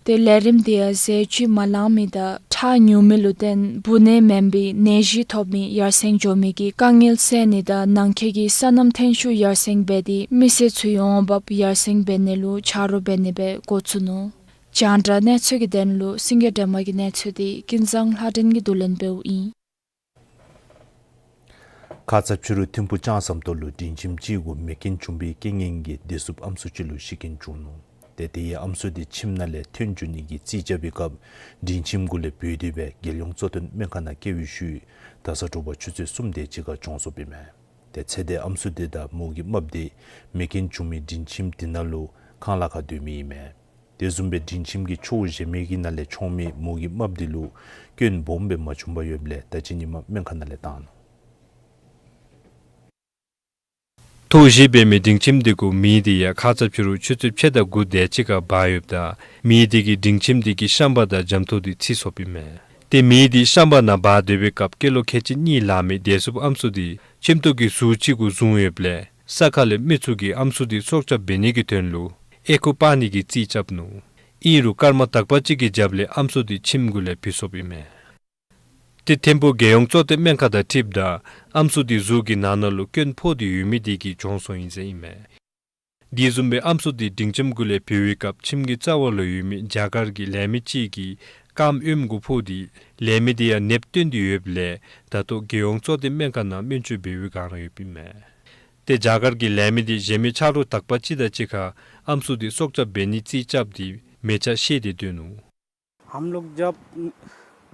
ཏེ་ལས་རིམ་དེ་ཡང་ཟས་བཅུད་མ་ལང་མི་དང་ཁྲག་ཉུང་མི་ལུ་བརྟེན་འབུ་ནད་མེན་པའི་ནད་གཞི་ཐོབ་མི་ཡར་སེང་འགྱོ་མི་གི་དཀའ་ངལ་བསལ་ནི་དང་ནང་འཁོད་ཀྱི་སོ་ནམ་ཐོན་ཤུགས་ཡར་སེང་འབད་དེ་མི་སེར་ཚུའི་འོང་འབབ་ཡར་སེང་འབད་ནི་ལུ་ཆ་རོགས་འབད་ནི་སྦེ་འགོ་བཙུགས་ནུག། རྒྱང་བསྒྲགས་གནས་ཚུལ་གྱི་དོན་ལུ་སེང་གེ་སྒྲོལ་མ་གི་གནས་ཚུལ་འདི་ཀུན་བཟང་ལྷ་སྒྲོན་གྱིས་བསྡུ་ལེན་འབདཝ་ཨིན། ཁ་ཙ་ཕྱི་རུ་ཐིམ་ཕུག་ལྕང་ཟམ་ཏོག་ལུ་སྒྲིང་ཁྱིམ་ཅིག་གུ་མེ་རྐྱེན་བྱུང་བའི་རྐྱེན་ངན་གྱིས་བདེ་སྲུངཔ་ཨམ་སྲུ་ཅིག་ལུ་ཤི་རྐྱེན་བྱུང་ནུག། ཏེ་དེ་ཡང་ཨམ་སྲུ་དེ་ཁྱིམ་ནང་ལས་ཐོན་འགྱོ་ནི་གི་རྩིས་རྐྱབ་པའི་སྐབས་སྒྲིང་ཁྱིམ་གུ་ལས་བུད་དེ་སྦེ་རྒྱལ་ཡོངས་གཙོ་བསྟེན་སྨན་ཁང་ནང་བསྐྱལ་བའི་ཤུལ་ད་ས་དྲོ་པ་ཆུ་ཚོད་གསུམ་དེ་ཅིག་ཁར་གྱོངས་སོཔ་ཨིན་མས། ཏེ་ཚེ་འདས་ཨམ་སྲུ་དེ་དང་མོ་གི་རྨགཔ་དེ་མེ་རྐྱེན་བྱུང་མི་སྒྲིང་ཁྱིམ་དེ་ནང་ལུ་ཁང་གླ་ཁར་སྡོད་མི་ཨིན་མས། དེ་བཟུམ་སྦེ་སྒྲིང་ཁྱིམ་གྱི་ཕྱོགས་གཞན་མི་གི་ནང་ལས་མཆོང་མི་མོ་གི་རྨགཔ་དེ་ལུ་སྐྱོན་སྦོམ་སྦེ་མ་བྱུང་བར་ཡོདཔ་ལས་ད་ཅི་ཉིནམ་སྨན་ཁང་ནང་ལས་བཏང་ནུག། ཐོག་གཞི་འབད་མི་སྒྲིང་ཁྱིམ་དེ་གུ་མེ་དེ་ཡང་ཁ་ཙ་ཕྱི་རུ་ཆུ་ཚོད་ཕྱེད་དང་དགུ་དེ་ཅིག་ཁར་འབར་ཡོདཔ་ད་མེ་དེ་གིས་སྒྲིང་ཁྱིམ་དེ་གི་ཤམ་བུ་དང་རྒྱབ་ཐོག་དེ་འཚིག་སོཔ་ཨིན་མས། ཏེ་མེ་དེ་ཤམ་བུ་ནང་འབར་སྡོད་པའི་སྐབས་སྐྱེས་ལོ་ཁལ་གཅིག་གཉིས་ལང་མི་བདེ་སྲུངཔ་ཨམ་སྲུ་དེ་ཁྱིམ་ཐོག་གི་ཟུར་ཅིག་གུ་བཟུང་ཡོདཔ་ལས་ ས་ཁ་ལས་མི་ཚུ་གིས་ཨམ་སྲུ་འདི་སྲོག་སྐྱབས་འབད་ནི་གི་དོན་ལུ་ཨེ་ཁུ་སྤར་ནི་གི་རྩིས་རྐྱབ་ནུག། ཨིན་རུང་སྐར་མ་དག་པ་ཅིག་གི་རྒྱབ་ལས་ཨམ་སྲུ་འདི་ཁྱིམ་གུ་ལས་བུད་སོཔ་ཨིན་མས། ཏེ་ཐིམ་ཕུག་རྒྱལ་ཡོངས་གཙོ་བསྟེན་སྨན་ཁང་དང་འཁྲིལཝ་ད་ཨམ་སྲུ་འདི་གཟུགས་ཀྱི་ནང་ན་ལུ་སྐྱོན་ཕོག་སྟེ་ཡོད་མི་འདི་གིས་བྱུང་སོང་ཡི་ཟེར་ཨིན་མས། དེ་བཟུམ་སྦེ་ཨམ་སྲུ་འདི་སྡིངས་ཁྱིམ་གུ་ལས་བུད་པའི་སྐབས་ཁྱིམ་གྱི་རྩ་བ་ལུ་ཡོད་མི་རྒྱ་གར་གྱི་ལས་མི་ཅིག་གི་རྐངམ་གཡོནམ་གུ་ཕོག་སྟེ་ལས་མི་འདི་ཡང་ནདཔ་བཏོན་ཏེ་ཡོདཔ་ལས་ད་ལྟོ་རྒྱལ་ཡོངས་གཙོ་བསྟེན་སྨན་ཁང་ནང་སྨན་བཅོས་འབད་བའི་བསྒང་ར་ཡོདཔ་ཨིན་མས། ཏེ་རྒྱ་གར་གྱི་ལས་མི་འདི་གཞན་མི་ཆ་རོགས་དག་པ་ཅིག་དང་གཅིག་ཁར་ཨམ་སྲུ་འདི་སྲོག་སྐྱབས་འབད་ནིའི་རྩིས་རྐྱབ་སྟེ་མལ་ཆ་བཤལ་ཏེ་སྡོད་ནུག། हम लोग जब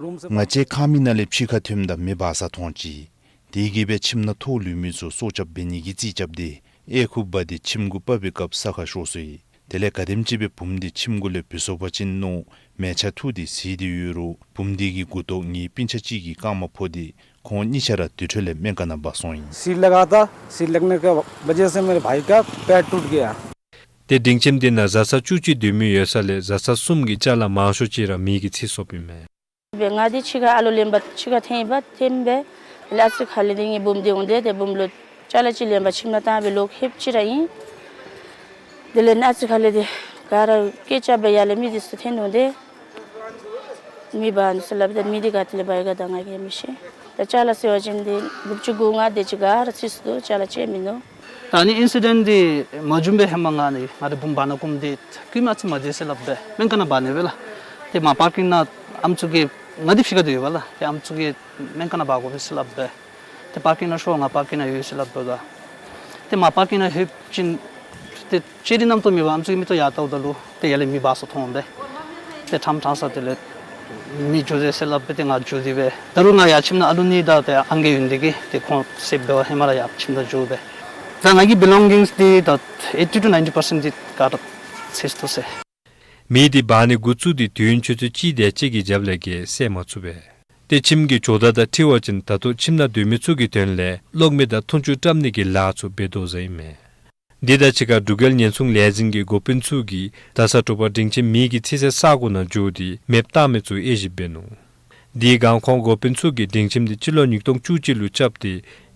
रूम से ང་བཅས་ཁང་མིག་ནང་ལས་ཕྱི་ཁར་ཐོནམ་ད་མེ་འབར་ས་མཐོང་ཅི། དེ་གིས་སྦེ་ཁྱིམ་ནང་ཐོག་ལུས་མི་ཚུ་སྲོག་སྐྱབས་འབད་ནི་གི་རྩིས་རྐྱབ་སྟེ་ཨེ་ཁུ་འབག་སྟེ་ཁྱིམ་གུ་འབག་པའི་སྐབས་ས་ཁར་ཤོར་སོ་ཡི། དེ་ལས་ག་དེམ་ཅིག་སྦེ་བུམོ་འདི་ཁྱིམ་གུ་ལས་བུད་སོང་པ་ཅིན་མནོ་མལ་ཆ་འཐུ་སྟེ་གཟིགས་ཏེ་ཡོད་རུང་བུམོ་འདི་གི་མགུ་ཏོ་ངེའི་སྤུན་ཆ་ཅིག་གི་རྐངམ་ཕོག་སྟེ་ཁོང་གཉིས་ཆ་ར་དེ་འཕྲོ་ལས་སྨན་ཁང་ནང་འབག་སོང་ཡི། सील लगा था, सील लगने के वजह से मेरे भाई का पैर टूट गया। ཏེ་སྡིངས་ཁྱིམ་འདི་ནང་བཟའ་ཚང་བཅུ་གཅིག་སྡོད་མི་ཡོད་ས་ལས་བཟའ་ཚང་གསུམ་གྱི་ཅ་ལ་མང་ཤོས་ཅིག་ར་མེ་གིས་འཚིག་སོཔ་ཨིན་མས། ང་འདི་ཕྱི་ཁར་ཨ་ལོ་ལེན་པར་ཕྱི་ཁར་འཐོན་ཡི་པ་འཐོནམ་སྦེ་ལས་ཨ་ཙི་ཁ་ལས་འདི་ངེའི་བུམོ་འདི་འོང་སྟེ་ཏེ་བུམོ་ལུ་ཅ་ལ་ཅིག་ལེན་པར་ཁྱིམ་ནང་བཏང་སྦེ་ལོག་ལྷོདཔ་ཅིག་ར་ཨིན། དེ་ལས་ཨ་ཙི་ཁ་ལས་འདི་ག་ར་སྐད་རྐྱབ་སྦེ་ཡར་ལས་མེ་འདི་ཚུ་འཐོན་འོང་སྟེ་མེ་འབར་ནུག་ཟེར་སླབ་ད་མེ་འདི་ག་ཏེ་ལས་འབར་ཡི་ག་ད་ང་གིས་མི་ཤེས། ད་ཅ་ལ་ཟེར་བ་ཅིན་འདི་དགུ་བཅུ་གོ་ལྔ་དེ་ཅིག་ག་ར་འཚིག་སོ་ནུག། ཅ་ལ་ཅིག་མིན་ནུག། ད་ཨ་ནི་ཨིན་སི་ཌེནཊ་འདི་མ་བྱུང་པའི་ཧེ་མ་ང་ནི་ང་འདི་བུམོ་འབག་ནི་གུམ་འདི་ཀུ་མ་ཚིག་མ་བྱེད་ཟེར་སླབ་སྦེ་སྨན་ཁང་ནང་འབག་ནི་སྦེ་ལགས། ཏེ་མར་པར་ཀིང་ནང་ཨམ་སྲུ་གིས་ང་འདི་ཕྱི་ཁར་སྡོད་ཡོད་པ་ལགས། ཏེ་ཨམ་སྲུ་གིས་སྨན་ཁང་ནང་འབག་དགོ་པས་ཟེར་སླབ་སྦེ་ཏེ་པར་ཀིང་ནང་ཤོག་ང་པར་ཀིང་ནང་ཡོད་ཟེར་སླབ་སྦེ་ད་ཏེ་མར་པར་ཀིང་ནང་ལྷོད་ཅིན་ཏེ་ཅེ་རི་རྣམ་རྟོག་མེད་པར་ཨམ་སྲུ་གི་མིག་ཏོ་ཡར་བལྟཝ་ད་ལུ་ཏེ་ཡར་ལས་མེ་འབར་སོ་མཐོང་སྦེ་ཏེ་ཁྲམ་ཁྲང་ས་དེ་ལས་མེ་འགྱོ་ཟེར་ཟེར་སླབ་སྦེ་ཏེ་ང་འགྱོ་སྟེ་སྦེ་ད་རུང་ང་ཡར་ཁྱིམ་ནང་ཨ་ལུ་གཉིས་དང་ཏེ་ཨང་རྒས་ཡོད་ནི་དེ་གིས་ཏེ་ཁོང་སེབ་འབད་བར་ཧེ་མ་ར་ཡར་ཁྱིམ་ནང་འགྱོ་སྦེ་ད་ང་གི་བི་ལོང་གིངས་འདི་ད་ཨེ་ཊི་ཊུ་ནའིན་ཊི་པར་སེནཊ་འདི་ག་ར་འཚིག་སོ་ཟེར། མེ་འདི་འབར་ནི་འགོ་བཙུགས་ཏེ་དུས་ཡུན་ཆུ་ཚོད་གཅིག་དེ་ཅིག་གི་རྒྱབ་ལས་བརྒལ་བསད་མ་ཚུགས་པས། ཏེ་ཁྱིམ་གྱི་ཇོ་བདག་དང་འཁྲིལ་བ་ཅིན་ད་ལྟོ་ཁྱིམ་ནང་སྡོད་མི་ཚུ་གི་དོན་ལས་གློག་མེ་དང་འཐུང་ཆུ་བཀྲམ་ནི་གི་ལཱ་ཚུ་འབད་དོ་ཟེར་ཨིན་མས། འདི་དང་གཅིག་ཁར་འབྲུག་རྒྱལ་ཉེན་སྲུང་ལས་འཛིན་གྱི་འགོ་དཔོན་ཚུ་གིས་ད་ས་དྲོ་པ་སྡིངས་ཆ་མེ་གིས་འཚིག་སའི་ས་གོ་ནང་འགྱོ་སྟེ་མེ་སྤར་མི་ཚུ་དབྱེ་ཞིབ་འབད་ནུག། དེའི་སྒང་ཁོང་འགོ་དཔོན་ཚུ་གིས་སྡིངས་ཁྱིམ་འདི་སྤྱི་ལོ་ཉིས་སྟོང་བཅུ་གཅིག་ལུ་རྐྱབ་སྟེ་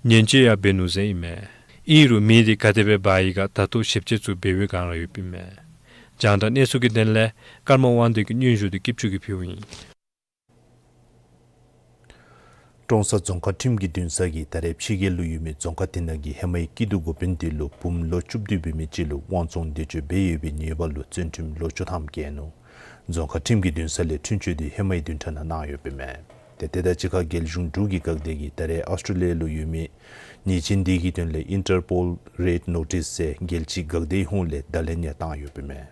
ཉེན་བཅོལ་ཡང་འབད་ནུག་ཟེར་ཨིན་མས། ཨིན་རུང་མེ་འདི་ག་དེ་སྦེ་འབར་ཡི་ག་ད་ལྟོ་ཞིབ་དཔྱད་ཚུ་འབད་བའི་བསྒང་ར་ཡོདཔ་ཨིན་མས། རྒྱང་བསྒྲགས་གནས་ཚུལ་གྱི་དོན་ལས་ཀརྨ་དབང་འདུས་ཀྱི་སྙན་ཞུ་འདི་སྐྱིད་ཆུ་གིས་ཕུལཝ་ཨིན། ཀྲོང་གསར་རྫོང་ཁག་ཁྲིམས་ཀྱི་འདུན་ས་གིས་ད་རེས་ཕྱི་རྒྱལ་ལུ་ཡོད་མི་རྫོང་ཁག་དེ་ནང་གི་ཧེ་མའི་སྐྱིད་སྡུག་འགོ་དཔོན་དེ་ལུ་བུམོ་ལོ་བཅུ་བདུན་འབད་མི་ཅིག་ལུ་དབང་བཙོང་འདས་མཆོད་འབད་ཡོད་པའི་ཉེས་པ་ལུ་བཙོན་ཁྲིམས་ལོ་བཅུ་ཐམ་བཀལ་ནུག། རྫོང་ཁག་ཁྲིམས་ཀྱི་འདུན་ས་ལས་འཁྲུན་ཆོད་དེ་ཧེ་མའི་བདུན་ཕྲག་ནང་གནང་ཡོདཔ་ཨིན་མས། ཏེ་དེ་དང་གཅིག་ཁར་རྒྱལ་གཞུང་འབྲུག་གི་འགག་སྡེ་གིས་ད་རེས་ཨོསི་ཊེ་ལི་ཡ་ལུ་ཡོད་མི་ཉེས་ཅན་དེ་གི་དོན་ལས་ཨིན་ཊར་པོལ་རེཌ་ནོ་ཊིསི་ཟེར་རྒྱལ་སྤྱིའི་འགག་སྡེའི་ཧོངས་ལས་བརྡ་ལན་ཡང་བཏང་ཡོདཔ་ཨིན་མས།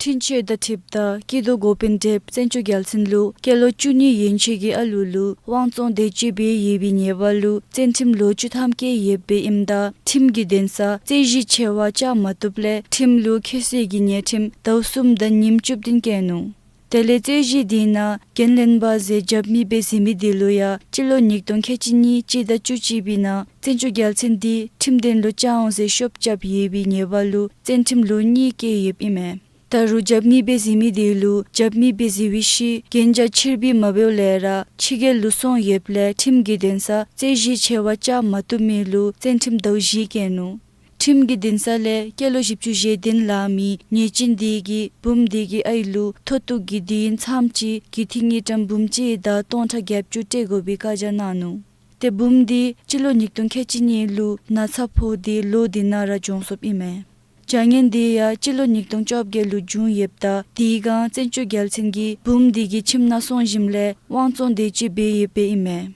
འཁྲུན་ཆོད་དང་འཁྲིལཝ་ད་སྐྱིད་སྡུག་འགོ་དཔོན་དེ་བཙན་བྱོལ་རྒྱལ་མཚན་ལུ་སྐྱེས་ལོ་བཅུ་གཉིས་ཡན་ཆད་ཀྱི་ཨ་ལུ་ལུ་དབང་བཙོང་འདས་མཆོད་འབད་ཡོད་པའི་ཉེས་པ་ལུ་བཙོན་ཁྲིམས་ལོ་བཅུ་ཐམ་བཀལ་ཡོདཔ་ཨིནམ་ད་ཁྲིམས་ཀྱི་འདུན་ས་རྩོད་གཞི་ཆེ་བ་བཅག་མ་བཏུབ་ལས་ཁྲིམས་ལུ་ཁྱད་གསོད་ཀྱི་ཉེས་ཁྲིམས་ཟླཝ་གསུམ་དང་ཉིནམ་བཅུ་བདུན་བཀལ་ནུག། དེ་ལས་རྩོད་གཞི་དེའི་ནང་འགན་ལེན་པ་ཟེར་རྒྱབ་མི་སྦེ་གཟིགས་མི་དེ་ལུ་ཡང་སྤྱི་ལོ་ཉིས་སྟོང་ཁལ་གཅིག་གཉིས་སྤྱི་ཟླ་བཅུ་གཅིག་པའི་ནང་བཙན་བྱོལ་རྒྱལ་མཚན་དེ་ཁྲིམས་དོན་ལུ་བཅར་འོང་ཟེར་ཤོབ་རྐྱབ་ཡོད་པའི་ཉེས་པ་ལུ་བཙོན་ཁྲིམས་ལོ་གཉིས་བཀལ་ཡོདཔ་ཨིན་མས། ད་རུང་རྒྱབ་མི་སྦེ་གཟིགས་མི་དེ་ལུ་རྒྱབ་མི་སྦེ་གཟིགས་པའི་ཤུལ་གན་རྒྱ་ཕྱིར་འབུད་མ་འབདཝ་ལས་ར་ཕྱི་རྒྱལ་ལུ་སོང་ཡོདཔ་ལས་ཁྲིམས་ཀྱི་འདུན་ས་རྩོད་གཞི་ཆེ་བ་བཅག་མ་བཏུབ་མི་ལུ་བཙོན་ཁྲིམས་ཟླཝ་བཞི་བཀལ་ནུག། ཁྲིམས་ཀྱི་འདུན་ས་ལས་སྐྱེས་ལོ་བཞི་བཅུ་ཞེ་བདུན་ལང་མི་ཉེས་ཅན་དེ་གིས་བུམོ་དེ་གི་ཨའི་ལུ་མཐོ་གཏུགས་ཀྱི་དུས་ཡུན་ཙམ་ཅིག་ཀི་ཏི་དངུལ་ཀྲམ་འབུམ་གཅིག་དང་སྟོང་ཕྲག་བརྒྱད་ཅུ་སྤྲོད་དགོ་པའི་བཀའ་རྒྱ་གནང་ནུག། ཏེ་བུམོ་དེ་སྤྱི་ལོ་ཉིས་སྟོང་ཁལ་གཅིག་གཉིས་ལུ་ན་ཚ་ཕོག་སྟེ་ལོག་དེ་ནང་ར་གྱོངས་སོཔ་ཨིན་མས། བྱ་ངན་དེ་ཡང་སྤྱི་ལོ་ཉིས་སྟོང་བཅོ་བརྒྱད་ལུ་བྱུང་ཡོདཔ་ད་དེའི་སྒང་བཙན་བྱོལ་རྒྱལ་མཚན་གྱིས་བུམོ་དེ་གི་ཁྱིམ་ནང་སོང་ཞིནམ་ལས་དབང་བཙོང་འདས་མཆོད་འབད་ཡོདཔ་ཨིན་མས།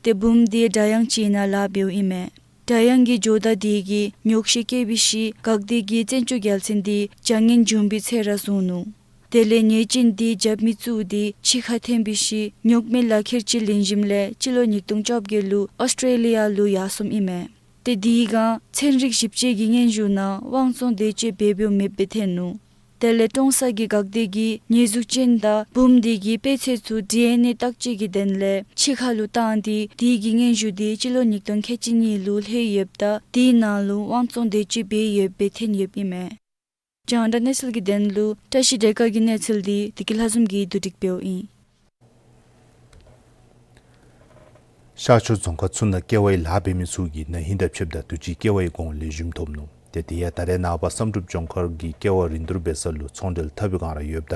ཏེ་བུམོ་དེ་སྒྲ་དབྱངས་ཅིག་ནང་ལཱ་འབདཝ་ཨིན་མས། སྒྲ་དབྱངས་ཀྱི་ཇོ་བདག་དེ་གིས་ཉོགས་བཤད་བཀོད་པའི་ཤུལ་འགག་སྡེ་གིས་བཙན་བྱོལ་རྒྱལ་མཚན་དེ་བྱ་ངན་བྱུང་བའི་ཚེ་ར་བཟུང་ནུག། དེ་ལས་ཉེས་ཅན་དེ་རྒྱབ་མི་བཙུགས་ཏེ་ཕྱི་ཁར་འཐོན་པའི་ཤུལ་ཉོག་མེད་ལག་ཁྱེར་ཅིག་ལེན་ཞིནམ་ལས་སྤྱི་ལོ་ཉིས་སྟོང་བཅོ་བརྒྱད་ལུ་ཨོསི་ཊེ་ལི་ཡ་ལུ་ཡར་སོངམ་ཨིན་མས། ཏེ་དེའི་སྒང་ཚན་རིག་ཞིབ་དཔྱད་ཀྱི་སྙན་ཞུ་ནང་དབང་བཙོང་འདས་མཆོད་འབད་འབདཝ་མེདཔ་སྦེ་ཐོན་ནུག། དེ་ལས་ཀྲོང་གསར་གྱི་འགག་སྡེ་གིས་ཉེས་འཛུགས་ཅན་དང་བུམོ་དེ་གི་དཔེ་ཆ་ཚུ་ཌི་ཨེན་ཨེ་བརྟག་དཔྱད་ཀྱི་དོན་ལས་ཕྱི་ཁ་ལུ་བཏང་སྟེ་དེ་གི་སྙན་ཞུ་དེ་སྤྱི་ལོ་ཉིས་སྟོང་ཁལ་གཅིག་གཉིས་ལུ་ལྷོད་ཡོདཔ་ད་དེའི་ནང་ལུ་དབང་བཙོང་འདས་མཆོད་འབད་ཡོདཔ་སྦེ་ཐོན་ཡོདཔ་ཨིན་མས། རྒྱང་བསྒྲགས་གནས་ཚུལ་གྱི་དོན་ལུ་བཀྲ་ཤིས་སྒྲོལ་དཀར་གྱི་གནས་ཚུལ་དེ་བདེ་སྐྱིད་ལྷ་འཛོམས་ཀྱིས་བསྡུ་སྒྲིག་འབདཝ་ཨིན། ཤར་ཕྱོགས་རྫོང་ཁག་ཚུ་ནང་ཀེ་ཝའི་ལཱ་འབད་མི་ཚུ་གིས་ན་ཧིང་དང་ཕྱདཔ་ད་དུས་ཅི་ཀེ་ཝའི་གོང་ལེགས་ཤོམ་ཐོབ་ནུག། ཏེ་དེ་ཡང་ད་རེས་ནངས་པ་བསམ་གྲུབ་ལྗོངས་མཁར་གྱི་ཀེ་ཝ་རིན་བསྡུར་འབད་ས་ལུ་ཚོང་འབྲེལ་འཐབ་པའི་སྒང་ར་ཡོདཔ་ད་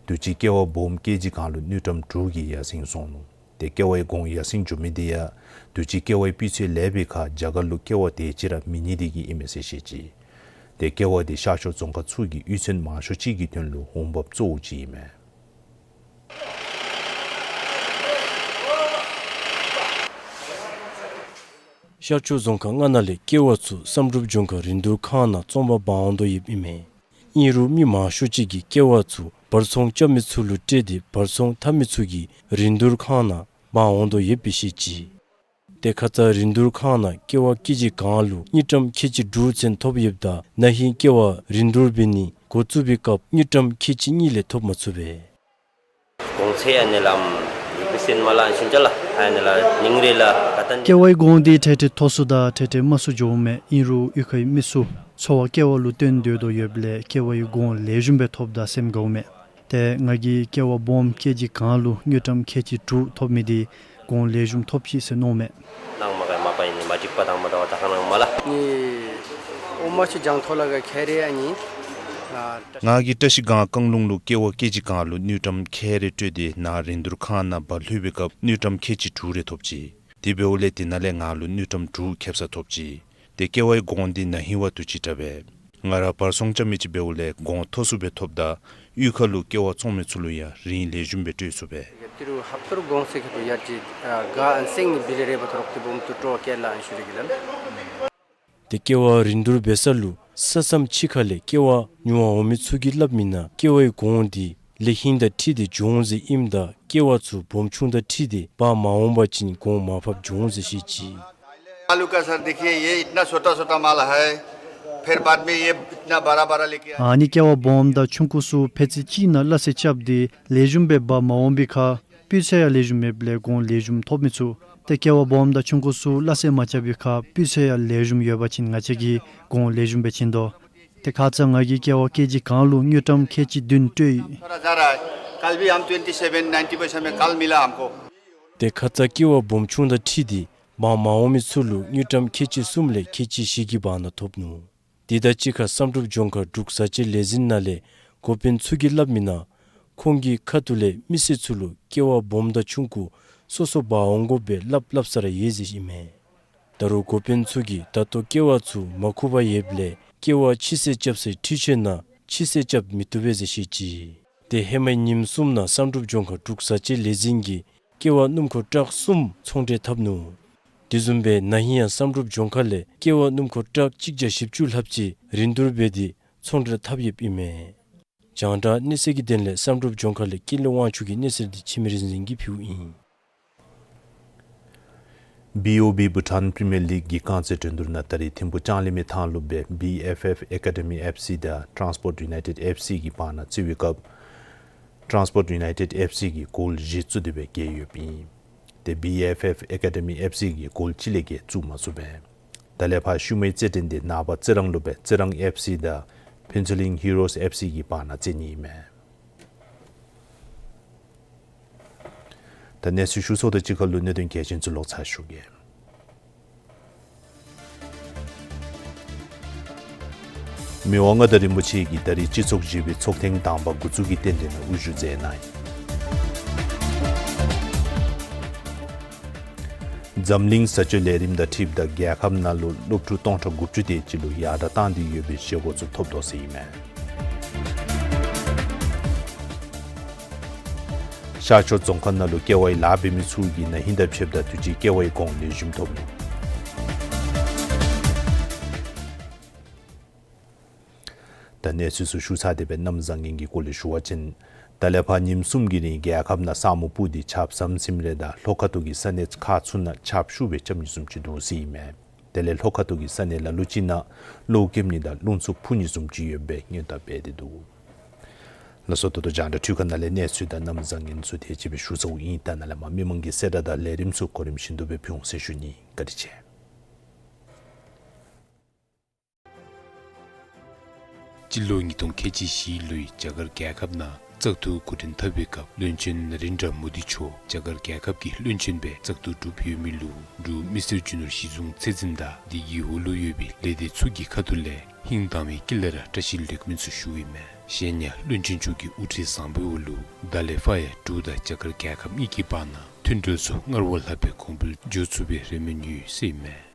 དུས་ཅི་ཀེ་ཝ་སྦོམ་ཀེ་ཇི་གང་ལུ་དངུལ་ཀྲམ་དྲུག་གི་ཡར་སེང་སོང་ནུག། ཏེ་ཀེ་ཝའི་གོང་ཡར་སེང་འགྱོ་མི་དེ་ཡང་དུས་ཅི་ཀེ་ཝའི་སྤུས་ཚད་ལེགས་པའི་ཁར་རྒྱ་གར་ལུ་ཀེ་ཝ་དེ་ཅིག་ར་མི་རྙེད་དེ་གི་ཨིན་མས་ཟེར་བཤད་ཅི། ཏེ་ཀེ་ཝ་དེ་ཤར་ཕྱོགས་རྫོང་ཁག་ཚུ་གི་གཡུས་ཚན་མང་ཤོས་ཅིག་གི་དོན་ལུ་འོང་འབབ་གཙོ་བོ་ཅིག་ཨིན་མས། ཤར་ཕྱོགས་རྫོང་ཁག་ལྔ་ནང་ལས་ཀེ་ཝ་ཚུ་བསམ་གྲུབ་ལྗོངས་མཁར་རིན་བསྡུར་ཁང་ནང་བཙོང་པར་འབག་འོང་དོ་ཡོདཔ་ཨིན་མས། ཨིན་རུང་མི་མང་ཤོས་ཅིག་གིས་ཀེ་ཝ་ཚུ་བར་ཚོང་རྐྱབ་མི་ཚུ་ལུ་སྤྲོད་དེ་བར་ཚོང་འཐབ་མི་ཚུ་གིས་རིན་བསྡུར་ཁང་ནང་འབག་འོང་དོ་ཡོདཔ་སྦེ་བཤད་ཅི། ཏེ་ཁ་ཙ་རིན་བསྡུར་ཁང་ནང་ཀེ་ཝ་ཀེ་ཇི་གང་ལུ་དངུལ་ཀྲམ་ཁལ་གཅིག་དྲུག་ཚུན་ཐོབ་ཡོདཔ་ད་ན་ཧིང་ཀེ་ཝ་རིན་བསྡུར་འབད་ནི་འགོ་བཙུགས་པའི་སྐབས་དངུལ་ཀྲམ་ཁལ་གཅིག་གཉིས་ལས་ཐོབ་མ་ཚུགས་པས། གོང་ཚད་ཨ་ནི་ལམ་ཡིག་པི་སེན་མ་ལ་ཨན་ཤུན་ཅ་ལ་ཨ་ནི་ལ་ཉིང་རེ་ལ་ཀ་ཏན། ཀེ་ཝའི་གོང་འདི་ཏེ་ཏེ་མཐོ་སུ་དང་ཏེ་ཏེ་དམའ་སུ་འགྱོཝ་མས། ཨིན་རུང་གཡུས་ཁའི་མི་ཚུ་འཚོ་བ་ཀེ་ཝ་ལུ་བརྟེན་སྡོད་དོ་ཡོདཔ་ལས་ཀེ་ཝའི་གོང་ལེགས་ཤོམ་སྦེ་ཐོབ་ད་སེམས་དགའཝ་མས། ཏེ་ང་གིས་ཀེ་ཝ་སྦོམ་ཀེ་ཇི་གང་ལུ་དངུལ་ཀྲམ་ཁལ་གཅིག་དྲུག་ཐོབ་མི་འདི་གོང་ལེགས་ཤོམ་ཐོབ་ཅི་ཟེར་མནོཝ་མས། ནང་མ་ག་མ་པ་ཨིན་ནི་མ་འགྲིག་པ་དང་མ་འདྲ་བ་ད་ཁ་ནང་མ་ལ། ནི་ཨོ་མ་ཆུ་ལྗང་ཐོ་ལ་ག་ཁེ་རེ་ཨ་ནི། ང་གིས་བཀྲ་ཤིས་སྒང་རྐང་ལུང་ལུ་ཀེ་ཝ་ཀེ་ཇི་གང་ལུ་དངུལ་ཀྲམ་ཁལ་རེ་སྤྲོད་དེ་ནཱ་རིན་བསྡུར་ཁང་ནང་འབག་ལྷོད་པའི་སྐབས་དངུལ་ཀྲམ་ཁལ་གཅིག་དྲུག་རེ་ཐོབ་ཅི། དེ་འབདཝ་ལས་དེ་ནང་ལས་ང་ལུ་དངུལ་ཀྲམ་དྲུག་ཁེབ་ས་ཐོབ་ཅི། ཏེ་ཀེ་ཝའི་གོང་འདི་ན་ཧིང་བ་དུས་ཅི་དྲག་པས། ང་ར་བར་ཚོང་རྐྱབ་མི་ཅིག་འབདཝ་ལས་གོང་མཐོ་སུ་སྦེ་ཐོབ་ད་གཡུས་ཁ་ལུ་ཀེ་ཝ་བཙོང་མི་ཚུ་ལུ་ཡང་རིན་ལེགས་ཤོམ་སྦེ་སྤྲོད་ཚུགས་པས། ཏི་རུ་ཧབ་ཏུ་རུ་གོང་ཚད་ཁེ་པོ་ཡར་ཅིག་ཨ་ག་ཨན་སེང་ནི་བི་ལི་རེ་བ་ཐོ་རོག་ཏི་བུམ་ཏུ་ཏྲོ་ཀེ་ལ་ཨན་ཤུ་རི་གི་ལན། ཏེ་ཀེ་ཝ་རིན་བསྡུར་འབད་ས་ལུ་ས་མཚམས་ཕྱི་ཁ་ལས་ཀེ་ཝ་ཉོ་བར་འོང་མི་ཚུ་གིས་སླབ་མི་ནང་ཀེ་ཝའི་གོང་འདི་ལེགས་ཤོམ་དང་འཁྲིལ་ཏེ་བྱུང་ཟེར་ཨིནམ་ད་ཀེ་ཝ་ཚུ་སྦོམ་ཆུང་དང་འཁྲིལ་ཏེ་འབག་མ་འོང་པ་ཅིན་གོང་མར་ཕབ་འགྱོ་འོང་ཟེར་བཤད་ཅི། आलू का सर देखिए, ये इतना छोटा छोटा माल है, फिर बाद में ये इतना बड़ा बड़ा लेके आए। ཨ་ནི་ཀེ་ཝ་སྦོམ་དང་ཆུང་ཀུ་ཚུ་ཕལ་ཚད་ཅིག་ནང་སླ་བསྲེ་རྐྱབ་སྟེ་ལེགས་ཤོམ་སྦེ་འབག་མ་འོང་པའི་ཁར་སྤུས་ཚད་ཡང་ལེགས་ཤོམ་མེདཔ་ལས་གོང་ལེགས་ཤོམ་ཐོབ་མི་ཚུགས། ཏེ་ཀེ་ཝ་སྦོམ་དང་ཆུང་ཀུ་ཚུ་སླ་བསྲེ་མ་རྐྱབ་པའི་ཁར་སྤུས་ཚད་ཡང་ལེགས་ཤོམ་ཡོད་པ་ཅིན་ང་བཅས་ཀྱིས་གོང་ལེགས་ཤོམ་སྦེ་བྱིན་དོ། ཏེ་ཁ་ཙ་ང་གིས་ཀེ་ཝ་ཀེ་ཇི་གང་ལུ་དངུལ་ཀྲམ་ཁལ་གཅིག་བདུན་སྤྲོད་ཡི། थोड़ा ज़्यादा है। कल भी हम ट्वेंटी सेवन नाइन्टी पैसा में कल मिला हमको। ཏེ་ཁ་ཙ་ཀེ་ཝ་སྦོམ་ཆུང་དང་འཁྲིལ་ཏེ་འབག་མ་འོང་མི་ཚུ་ལུ་དངུལ་ཀྲམ་ཁལ་གཅིག་གསུམ་ལས་ཁལ་གཅིག་བཞི་གི་བར་ན་ཐོབ་ནུག། དེ་དང་གཅིག་ཁར་བསམ་གྲུབ་ལྗོངས་མཁར་འབྲུག་བཟའ་ཆས་ལས་འཛིན་ནང་ལས་འགོ་དཔོན་ཚུ་གིས་སླབ་མི་ནང་ཁོང་གི་ཁ་ཐུག་ལས་མི་སེར་ཚུ་ལུ་ཀེ་ཝ་སྦོམ་དང་ཆུང་ཀུ་སོ་སོ་འབག་འོང་དགོ་པའི་སླབ་སླབ་ས་ར་ཡོད་ཟེར་ཨིན་མས། ད་རུང་འགོ་དཔོན་ཚུ་གིས་ད་ལྟོ་ཀེ་ཝ་ཚུ་མ་ཁུག་པར་ཡོདཔ་ལས་ཀེ་ཝ་ཕྱི་སེལ་རྐྱབ་སའི་འཕྲུལ་ཆས་ནང་ཕྱི་སེལ་རྐྱབ་མི་བཏུབ་པས་ཟེར་བཤད་ཅི། ཏེ་ཧེ་མའི་ཉིནམ་གསུམ་ནང་བསམ་གྲུབ་ལྗོངས་མཁར་འབྲུག་བཟའ་ཆས་ལས་འཛིན་གྱིས་ཀེ་ཝ་སྣུམ་འཁོར་ཊག་གསུམ་ཚོང་འབྲེལ་འཐབ་ནུག། དེ་བཟུམ་སྦེ་ན་ཧིང་ཡང་བསམ་གྲུབ་ལྗོངས་མཁར་ལས་ཀེ་ཝ་སྣུམ་འཁོར་ཊག་གཅིག་བརྒྱ་བཞི་བཅུ་ལྷགཔ་ཅིག་རིན་བསྡུར་འབད་དེ་ཚོང་འབྲེལ་འཐབ་ཡོདཔ་ཨིན་མས། རྒྱང་བསྒྲགས་གནས་ཚུལ་གྱི་དོན་ལས་བསམ་གྲུབ་ལྗོངས་མཁར་ལས་ཀུན་ལེགས་དབང་ཕྱུག་གི་གནས་ཚུལ་འདི་འཆི་མེད་རིག་འཛིན་གྱིས་ཕུལཝ་ཨིན། བི་ཨོ་བི་བྷུ་ཊཱན་པི་རི་མི་ཡར་ལིག་གི་རྐང་རྩེད་འགྲན་བསྡུར་ནང་ད་རིས་ཐིམ་ཕུག་ལྕང་གླིང་མའི་ཐང་ལུ་སྦེ་བི་ཨེཕ་ཨེཕ་ཨེ་ཀ་ཌི་མི་ཨེཕ་སི་དང་ཊཱན་སི་པོརཊ་ཡུ་ནའི་ཊེཌ་ཨེཕ་སི་གི་བར་ན་རྩེད་པའི་སྐབས་ཊཱན་སི་པོརཊ་ཡུ་ནའི་ཊེཌ་ཨེཕ་སི་གིས་གོལ་བཞི་བཙུགས་ཏེ་སྦེ་རྒྱལ་ཡོདཔ་ཨིན། ཏེ་བི་ཨེཕ་ཨེཕ་ཨེ་ཀ་ཌི་མི་ཨེཕ་སི་གིས་གོལ་གཅིག་ལས་བརྒལ་བཙུགས་མ་ཚུགས་པས། ད་ལས་ཕར་ཤུལ་མའི་རྩེད་འགྲན་འདི་ནངས་པ་རྩི་རང་ལུ་སྦེ་རྩི་རང་ཨེཕ་སི་དང་ཕུན་ཚོགས་གླིང་ཧི་རོས་ཨེཕ་སི་གི་བར་ན་རྩེད་ནི་ཨིན་མས། ད་གནས་ཚུལ་ཞུ་ཚརཝ་དང་གཅིག་ཁར་ལུ་གནད་དོན་གལ་ཆེན་ཚུ་ལོག་ཚར་ཞུ་གེ། མི་དབང་མངའ་བདག་རིན་པོ་ཆེ་གིས་ད་རིས་སྤྱི་ཚོགས་བཞི་པའི་ཚོགས་ཐེངས་དང་པ་འགོ་འཛུགས་ཀྱི་རྟེན་འབྲེལ་ནང་དབུ་བཞུགས་མཛད་གནང་ཡི། འཛམ་གླིང་བཟའ་སྤྱོད་ལས་རིམ་དང་འཁྲིལཝ་ད་རྒྱལ་ཁབ་ནང་ལུ་སློབ་ཕྲུག་སྟོང་ཕྲག་དགུ་བཅུ་དེ་ཅིག་ལུ་ཡར་དྲག་བཏང་སྟེ་ཡོད་པའི་བཞེས་སྒོ་ཚུ་ཐོབ་དོ་ཟེར་ཨིན་མས། ཤར་ཕྱོགས་རྫོང་ཁག་ནང་ལུ་ཀེ་ཝའི་ལཱ་འབད་མི་ཚུ་གིས་ན་ཧིང་དང་ཕྱདཔ་ད་དུས་ཅི་ཀེ་ཝའི་གོང་ལེགས་ཤོམ་ཐོབ་ནུག། ད་གནས་ཚུལ་ཚུ་ཞུ་ཚར་ཏེ་སྦེ་གནམ་བཟང་ངན་གྱི་སྐོར་ལས་ཞུ་བ་ཅིན་ད་ལས་ཕར་ཉིནམ་གསུམ་གྱི་རིང་རྒྱལ་ཁབ་ནང་ས་སྨུག་སྤུབས་ཏེ་ཆརཔ་ཟམ་ཟིམ་རེ་དང་ལྷོ་ཁ་ཐུག་གི་ས་གནས་ཁག་ཚུ་ནང་ཆརཔ་ཤུགས་སྦེ་རྐྱབ་ནི་བཟུམ་ཅིག་འདུག་ཟེར་ཨིན་མས། དེ་ལས་ལྷོ་ཁ་ཐུག་གི་ས་གནས་ལ་ལུ་ཅིག་ནང་གློག་རྐྱབ་ནི་དང་རླུང་འཚུབ་འཕུ་ནི་བཟུམ་ཅིག་ཡོད་པའི་སྔོན་བརྡ་འབད་དེ་འདུག། ལགས་སོ། ད་ལྟོ་རྒྱང་བསྒྲགས་འཕྲུལ་ཁང་ནང་ལས་གནས་ཚུལ་དང་གནམ་བཟང་ངན་ཚུ་དེ་ཅིག་སྦེ་ཞུ་ཚརཝ་ཨིན། ད་ནཱ་ལས་མར་མི་མང་གི་གསལ་བསྒྲགས་དང་ལས་རིམ་ཚུ་གོ་རིམ་བཞིན་དུ་སྦེ་ཕུལ་འོང་ཟེར་ཞུ་ནི། བཀའ་དྲིན་ཆེ། སྤྱི་ལོ་ཉིས་སྟོང་ཁལ་གཅིག་བཞི་ལོའི་རྒྱ་གར་རྒྱལ་ཁབ་ནང་ བཙག་འཐུ་འགོ་འདྲེན་འཐབ་པའི་སྐབས་བློན་ཆེན་ན་རེན་དྲ་མོ་དི་མཆོག་རྒྱ་གར་རྒྱལ་ཁབ་ཀྱི་བློན་ཆེན་སྦེ་བཙག་འཐུ་གྲུབ་ཡོད་མི་ལུ་འབྲུག་མི་སེར་རྒྱུ་ནོར་གཞི་བཟུང་ཚད་འཛིན་དང་དེ་གི་འོག་ལུ་ཡོད་པའི་ལས་སྡེ་ཚུ་གི་ཁ་ཐུག་ལས་ཧིང་དྭངས་མའི་དཀྱིལ་ལས་ར་བཀྲ་ཤིས་ལེགས་སྨོན་ཚུ་ཞུཝ་ཨིན་མས། གཞན་ཡང་བློན་ཆེན་མཆོག་གི་དབུ་ཁྲིད་བཟང་པོའི་འོག་ལུ་ད་ལས་ཕར་ཡང་འབྲུག་དང་རྒྱ་གར་རྒྱལ་ཁབ་གཉིས་ཀྱི་བར་ན་མཐུན་འབྲེལ་ཚུ་སྔར་བ་ལྷག་སྦེ་གོང་འཕེལ་འགྱོ་ཚུགས་པའི་རེ་སྨོན་ཡོད་ཟེར་ཨིན་མས།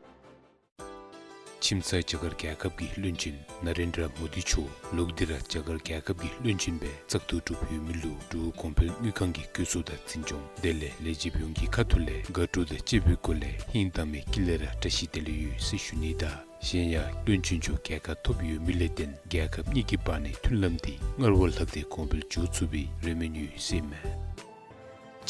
ཁྱིམ་ཚང་རྒྱ་གར་རྒྱལ་ཁབ་ཀྱི་བློན་ཆེན་ན་རེན་དྲ་མོ་དི་མཆོག་ལོག་སྟེ་ར་རྒྱ་གར་རྒྱལ་ཁབ་ཀྱི་བློན་ཆེན་སྦེ་བཙག་འཐུ་གྲུབ་ཡོད་མི་ལུ་འབྲུག་གོང་འཕེལ་དངུལ་ཁང་གི་བཀོད་ཚོགས་དང་འཛིན་སྐྱོང་དེ་ལས་ལས་བྱེདཔ་ཡོངས་ཀྱི་ཁ་ཐུག་ལས་དགའ་སྤྲོ་དང་བཅས་པའི་སྒོ་ལས་ཧིང་དྭངས་མའི་དཀྱིལ་ལས་ར་བཀྲ་ཤིས་བདེ་ལེགས་ཡོད་ཟེར་ཞུ་ནི་དང་གཞན་ཡང་བློན་ཆེན་མཆོག་རྒྱལ་ཁ་ཐོབ་ཡོད་མི་ལས་བརྟེན་རྒྱལ་ཁབ་གཉིས་ཀྱི་བར་ནའི་མཐུན་ལམ་དེ་སྔར་བ་ལྷག་སྟེ་གོང་འཕེལ་འགྱོ་ཚུགས་པའི་རེ་སྨོན་ཡོད་ཟེར་ཨིན་མས།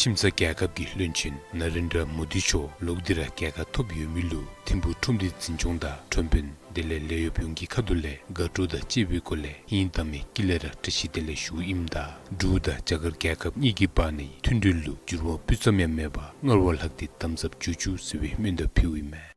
ཁྱིམ་ཚང་རྒྱལ་ཁབ་ཀྱི་བློན་ཆེན་ན་རེན་དྲ་མོ་དི་མཆོག་ལོག་སྟེ་ར་རྒྱལ་ཁ་ཐོབ་ཡོད་མི་ལུ་ཐིམ་ཕུག་ཁྲོམ་སྡེ་འཛིན་སྐྱོང་དང་ཁྲོམ་དཔོན་དེ་ལས་ལས་གཡོགཔ་ཡོངས་ཀྱི་ཁ་ཐུག་ལས་དགའ་སྤྲོ་དང་བཅས་པའི་སྒོ་ལས་ཧིང་དྭངས་མའི་དཀྱིལ་ལས་ར་བཀྲ་ཤིས་བདེ་ལེགས་ཞུཝ་ཨིནམ་ད་འབྲུག་དང་རྒྱ་གར་རྒྱལ་ཁབ་གཉིས་ཀྱི་བར་ནའི་མཐུན་འབྲེལ་ལུ་འགྱུར་བ་སྤུ་ཙམ་ཡང་མེད་པར་སྔར་བ་ལྷག་སྟེ་དམ་ཟབ་འགྱོ་བཅུག་ཟེར་བའི་སྨོན་འདུན་ཕུལཝ་ཨིན་མས།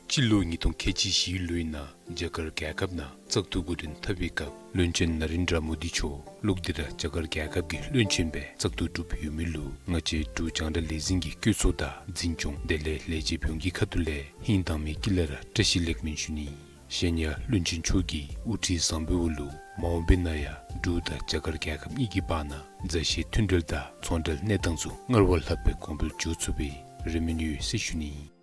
སྤྱི་ལོ་ཉིས་སྟོང་ཁལ་གཅིག་བཞི་ལོའི་ནང་རྒྱ་གར་རྒྱལ་ཁབ་ནང་བཙག་འཐུ་འགོ་འདྲེན་འཐབ་པའི་སྐབས་བློན་ཆེན་ན་རེན་དྲ་མོ་དི་མཆོག་ལོག་སྟེ་ར་རྒྱ་གར་རྒྱལ་ཁབ་ཀྱི་བློན་ཆེན་སྦེ་བཙག་འཐུ་གྲུབ་ཡོད་མི་ལུ་ང་བཅས་འབྲུག་རྒྱང་བསྒྲགས་ལས་འཛིན་གྱི་བཀོད་ཚོགས་དང་འཛིན་སྐྱོང་དེ་ལས་ལས་བྱེདཔ་ཡོངས་ཀྱི་ཁ་ཐུག་ལས་ཧིང་དྭངས་མའི་དཀྱིལ་ལས་ར་བཀྲ་ཤིས་ལེགས་སྨོན་ཞུ་ནི། གཞན་ཡང་བློན་ཆེན་མཆོག་གི་དབུ་ཁྲིད་བཟང་པོའི་འོག་ལུ་མ་འོངས་པའི་ནང་ཡང་འབྲུག་དང་རྒྱ་གར་རྒྱལ་ཁབ་གཉིས་ཀྱི་བར་ན་མཛའ་བཤེས་མཐུན་འབྲེལ་དང་ཚོང་འབྲེལ་གནས་སྟངས་ཚུ་སྔར་བ་ལྷག་སྦེ་གོང་འཕེལ་འགྱོ་ཚུགས་པའི་རེ་སྨོན་ཡོད་ཟེར་ཞུ་ནི།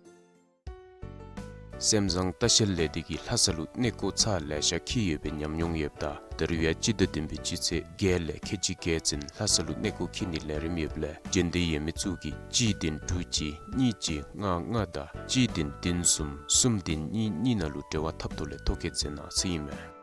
སེམས་བཟང་ལྟ་བཤལ་ལས་སྡེ་གིས་ལྷ་ས་ལུ་གནས་སྐོར་ཚར་ལེ་ཤ་འཁྱིད་ཡོད་པའི་ཉམས་མྱོང་ཡོདཔ་ད་ད་རིས་ཡང་སྤྱི་ཟླ་བདུན་པའི་སྤྱི་ཚེས་བརྒྱད་ལས་ཁལ་གཅིག་བརྒྱད་ཚུན་ལྷ་ས་ལུ་གནས་སྐོར་འཁྱིད་ནིའི་ལས་རིམ་ཡོདཔ་ལས་རྒྱུན་ལྡན་ཡོད་མི་ཚུ་གིས་གཅིག་བདུན་དྲུག་གཅིག་གཉིས་གཅིག་ལྔ་ལྔ་དང་གཅིག་བདུན་བདུན་གསུམ་གསུམ་བདུན་གཉིས་གཉིས་ནང་ལུ་འབྲེལ་བ་འཐབ་ཐོག་ལས་ཐོ་བཀོད་མཛད་གནང་ཟེར་ཨིན་མས།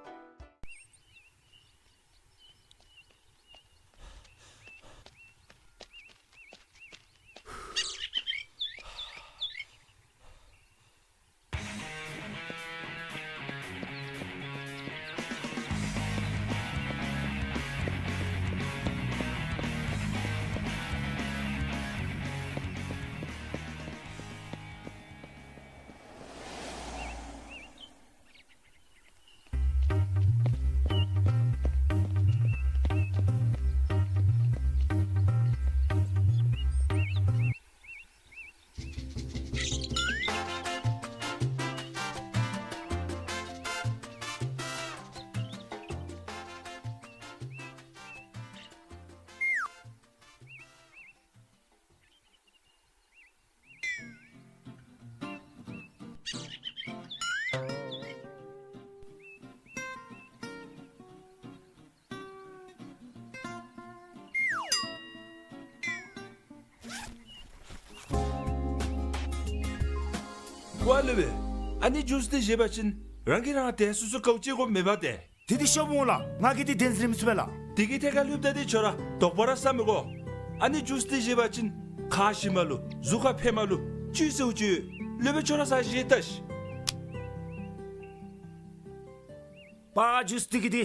ཀོ་ལེ་བེ། ཨ་ནི་ཇུས་འདི་བཞེས་པ་ཅིན་རང་གིས་རང་ཏེ་སོ་སོ་དགའཝ་ཅིག་དགོ་མེན་པ་ཏེ། དེ་འདི་ཤོབ་འོང་ལགས། ང་གིས་འདི་བདེན་འཛིན་ར་མི་ཚུགས་པས་ལགས། དེ་གི་ཐད་ཁར་ལུསཔ་ད་འདི་ཁྱོད་ར་དོགས་པ་ར་ཟ་མི་དགོ། ཨ་ནི་ཇུས་འདི་བཞེས་པ་ཅིན་ཁ་ཞིམ་མ་ལུ་གཟུགས་ཁར་ཕན་མ་ལུ་བཅུད་ཟེརཝ་ཅིག་ཡོད། ལེ་བེ་ཁྱོད་ར་ཟ་བཞེས་ལྟ་ཤིག། པ་ཇུས་འདི་གིས་འདི་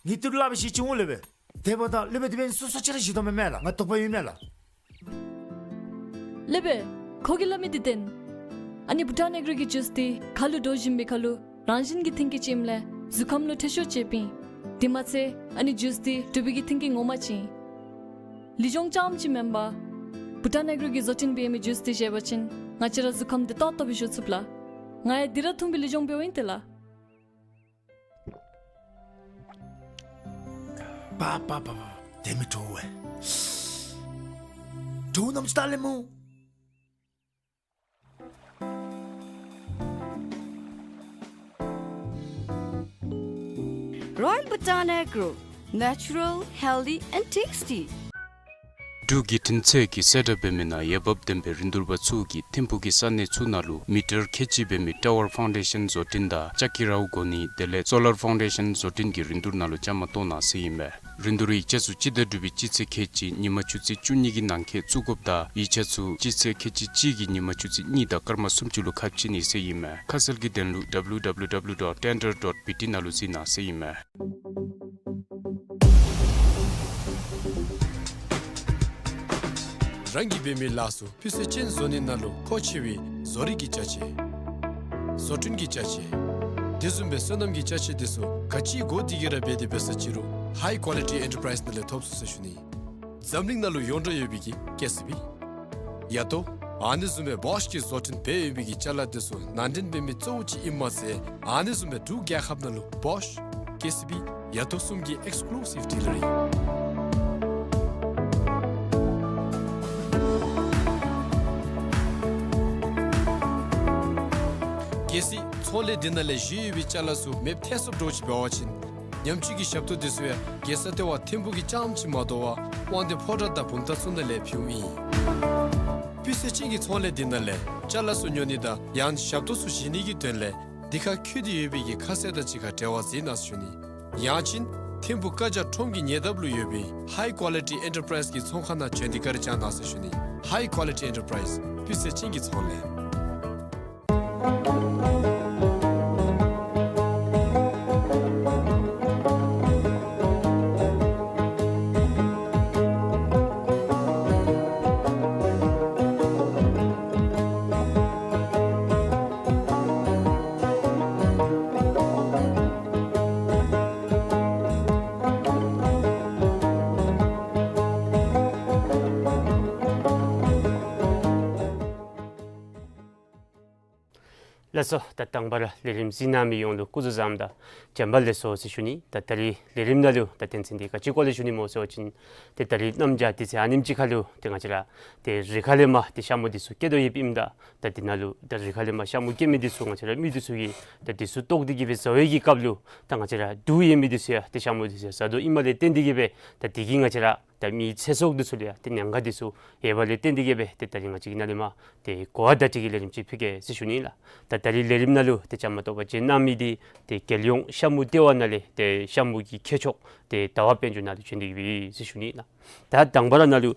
ངེའི་ཏི་རུ་སླབ་པའི་ཤེས་ཅི་འོང་ལེ་བེ། དེ་འབདཝ་ད་ལེ་བེ་དེ་འབདན་སོ་སོ་ཅིག་ར་བཞེས་དོ་མེན་མས་ལགས། ང་དོགས་པ་ཡོད་མས་ལགས། ལེ་བེ། ཁོ་གིས་སླབ་མི་འདི་བདེན། ཨ་ནི་བྷུ་ཊཱན་ཨེག་རོ་གི་ཇུས་འདི་ཁ་ལུ་འདྲོག་བཞིན་པའི་ཁར་ལུ་རང་བཞིན་གྱི་མཐུན་རྐྱེན་ཅིག་ཨིནམ་ལས་གཟུགས་ཁམས་ལུ་ཁྲེགས་ཆོད་ཆེ་བས། དེ་མ་ཚད་ཨ་ནི་ཇུས་འདི་གྲུབ་པའི་གི་མཐུན་རྐྱེན་ངོ་མ་ཅིག་ཨིན། ལུས་སྦྱོང་རྐྱངམ་ཅིག་མེན་པར་བྷུ་ཊཱན་ཨེག་རོ་གིས་བཟོ་སྐྲུན་འབད་མི་ཇུས་འདི་བཞེས་པ་ཅིན་ང་བཅས་ར་གཟུགས་ཁམས་བདེ་ཏོག་ཏོ་སྦེ་བཞུགས་ཚུགས་ལགས། ང་ཡང་འདི་ར་འཐུང་སྦེ་ལུས་སྦྱོང་འབདཝ་ཨིན་ཏེ་ལགས། པ་པ་པ་པ། དེ་མི་དྲོ་བས། དྲོ་ནམ་ཅིག་ད་ལེན་སྨོ། Royal Bhutan Agro, natural, healthy and tasty. འབྲུག་གི་འཕྲིན་ཚོགས་ཀྱིས་གསལ་བསྒྲགས་འབད་མི་ནང་འོས་འབབ་ལྡན་པའི་རིན་བསྡུར་པ་ཚུ་གིས་ཐིམ་ཕུག་གི་ས་གནས་ཚུ་ནང་ལུ་མི་ཊར་ཁལ་གཅིག་འབད་མི་ཊ་ཝར་ཕའུན་ཌེ་ཤཱན་བཟོ་སྐྲུན་དང་ལྕགས་ཀྱི་རཝ་བསྒོར་ནི་དེ་ལས་སོ་ལར་ཕའུན་ཌེ་ཤཱན་བཟོ་སྐྲུན་གྱི་རིན་བསྡུར་ནང་ལུ་བཅའ་མར་གཏོགས་གནང་ཟེར་ཨིན་མས། རིན་བསྡུར་ཡིག་ཆ་ཚུ་སྤྱི་ཟླ་དྲུག་པའི་སྤྱི་ཚེས་ཁལ་གཅིག་ཉིན་མ་ཆུ་ཚོད་བཅུ་གཉིས་ཀྱི་ནང་འཁོད་བཙུགས་དགོཔ་དང་ཡིག་ཆ་ཚུ་སྤྱི་ཚེས་ཁལ་གཅིག་གཅིག་གི་ཉིན་མ་ཆུ་ཚོད་གཉིས་དང་སྐར་མ་སུམ་ཅུ་ལུ་ཁ་ཕྱེ་ནི་ཟེར་ཨིན་མས། ཁ་གསལ་གྱི་དོན་ལུ་W W W dot tender dot B T ནང་ལུ་གཟིགས་གནང་ཟེར་ཨིན་མས། རང་གིས་འབད་མི་ལཱ་ཚུ་སྤུས་ཚད་ཅན་བཟོ་ནི་ནང་ལུ་མཁོ་ཆེ་བའི་བཟོ་རིག་གི་ཅ་ཆས། བཟོ་སྐྲུན་གྱི་ཅ་ཆས། དེ་བཟུམ་སྦེ་སོ་ནམ་གྱི་ཅ་ཆས་དེ་ཚུ་ག་ཅི་དགོ་དེ་གི་ར་འབད་དེ་འབད་ས་ཅི་རུང་High Quality Enterprise ནང་ལས་ཐོབ་ཚུགས་ཟེར་ཞུ་ནི། འཛམ་གླིང་ནང་ལུ་ཡོངས་གྲགས་ཡོད་པའི་གི་ཀེ་སི་བི། ཡ་ཏོ། ཨ་ནི་བཟུམ་སྦེ་བོཤ་གི་བཟོ་སྐྲུན་འབད་ཡོད་པའི་གི་ཅ་ལ་དེ་ཚུ་ནང་འདྲེན་འབད་མི་གཙོ་བོ་ཅིག་ཨིནམ་མ་ཚད་ཨ་ནི་བཟུམ་སྦེ་འབྲུག་རྒྱལ་ཁབ་ནང་ལུ་བོཤ་ཀེ་སི་བི་ཡ་ཏོ་གསུམ་གྱི་ཨེགསི་ཀུ་ལུ་སིབ་ཌི་ལར་ཨིན། གལ་སྲིད་ཚོང་ལས་འདི་ནང་ལས་བཞེས་ཡོད་པའི་ཅ་ལ་ཚུ་མེདཔ་ཐལ་སོངམ་འདྲཝ་ཅིག་འབད་བ་ཅིན་ཉམས་བཅོས་ཀྱི་ཞབས་ཏོག་དེ་ཚུ་ཡང་རྒྱལ་ས་ལྟེ་བ་ཐིམ་ཕུག་གི་རྐྱངམ་ཅིག་མ་དོ་བར་དབང་འདུས་ཕོ་བྲང་དང་བུམ་ཐང་ཚུ་ནང་ལས་ཕུལཝ་ཨིན། སྤུས་ཚད་ཅན་གྱི་ཚོང་ལས་འདི་ནང་ལས་ཅ་ལ་ཚུ་ཉོ་ནི་དང་ཡང་ཞབས་ཏོག་ཚུ་བཞེས་ནི་གི་དོན་ལས་འདི་ཁར་འཁོད་དེ་ཡོད་པའི་གི་ཁ་གསལ་དང་གཅིག་ཁར་འབྲེལ་བ་མཛད་གནང་ཟེར་ཞུ་ནི། ཡང་ཅིན་ཐིམ་ཕུག་བཀའ་རྒྱ་ཁྲོམ་གྱི་ཉེ་འདབས་ལུ་ཡོད་པའི་High Quality Enterprise གི་ཚོང་ཁང་ནང་བྱོན་ཏེ་བཀའ་དྲིན་བསྐྱང་གནང་ཟེར་ཞུ་ནི། High Quality Enterprise སྤུས་ཚད་ཅན་གྱི་ཚོང་ལས། ལགས་སོ། ད་དང་པ་ར་ལས་རིམ་གཟིགས་གནང་མི་ཡོངས་ལུ་སྐུ་གཟུགས་བཟང་དང་བྱོན་པ་ལེགས་སོ་ཟེར་ཞུ་ནི། ད་ད་རིས་ལས་རིམ་ནང་ལུ་ད་དོན་ཚན་འདི་ག་ཅི་སྐོར་ལས་ཞུ་ནི་སྨོ་ཟེར་བ་ཅིན་ཏེ་ད་རིས་གནམ་བྱཱར་དུས་ཚོད་ཨ་ནེམ་ཅིག་ཁར་ལུ་ཏེ་ང་བཅས་ར་ཏེ་རི་ཁ་ལས་མར་ཏེ་ཤ་མུ་འདི་ཚུ་སྐྱེ་དོ་ཡོདཔ་ཨིནམ་ད་ད་འདི་ནང་ལུ་ད་རི་ཁ་ལས་མར་ཤ་མུ་སྐྱེ་མི་འདི་ཚུ་ང་བཅས་ར་མི་འདི་ཚུ་གིས་ད་འདི་ཚུ་བཏོག་སྟེ་གི་སྦེ་བཟའ་བའི་གི་སྐབས་ལུ་ད་ང་བཅས་ར་དུག་ཡོད་མི་འདི་ཚུ་ཡང་ཏེ་ཤ་མུ་འདི་ཚུ་ཡང་བཟའ་དོ་ཨིནམ་ལས་བརྟེན་ཏེ་གི་སྦེ་ད་འདི་གིས་ང་བཅས་ར་ད་མི་ཚེ་སྲོག་འདི་ཚུ་ལུ་ཡང་ཏེ་ཉེན་ཁ་འདི་ཚུ་ཡོདཔ་ལས་བརྟེན་ཏེ་གི་སྦེ་ཏེ་ད་རིས་ང་བཅས་ཀྱིས་ནཱ་ལས་མར་ཏེ་གོ་བ་བརྡ་སྤྲོད་ཀྱི་ལས་རིམ་ཅིག་ཕུལ་གེ་ཟེར་ཞུ་ནི་ལགས། ད་ད་རིས་ལས་རིམ་ནང་ལུ་ཏེ་བཅའ་མར་གཏོགས་པར་བྱོན་གནང་མི་འདི་ཏེ་རྒྱལ་ཡོངས་ཤ་མུ་ལྟེ་བ་ནང་ལས་ཏེ་ཤ་མུ་གི་མཁས་མཆོག་ཏེ་ཟླ་བ་དཔལ་འབྱོར་ནཱ་ལུ་བྱོན་ཏེ་གི་སྦེ་ཟེར་ཞུ་ནི་ལགས། ད་དང་པ་ར་ནཱ་ལུ་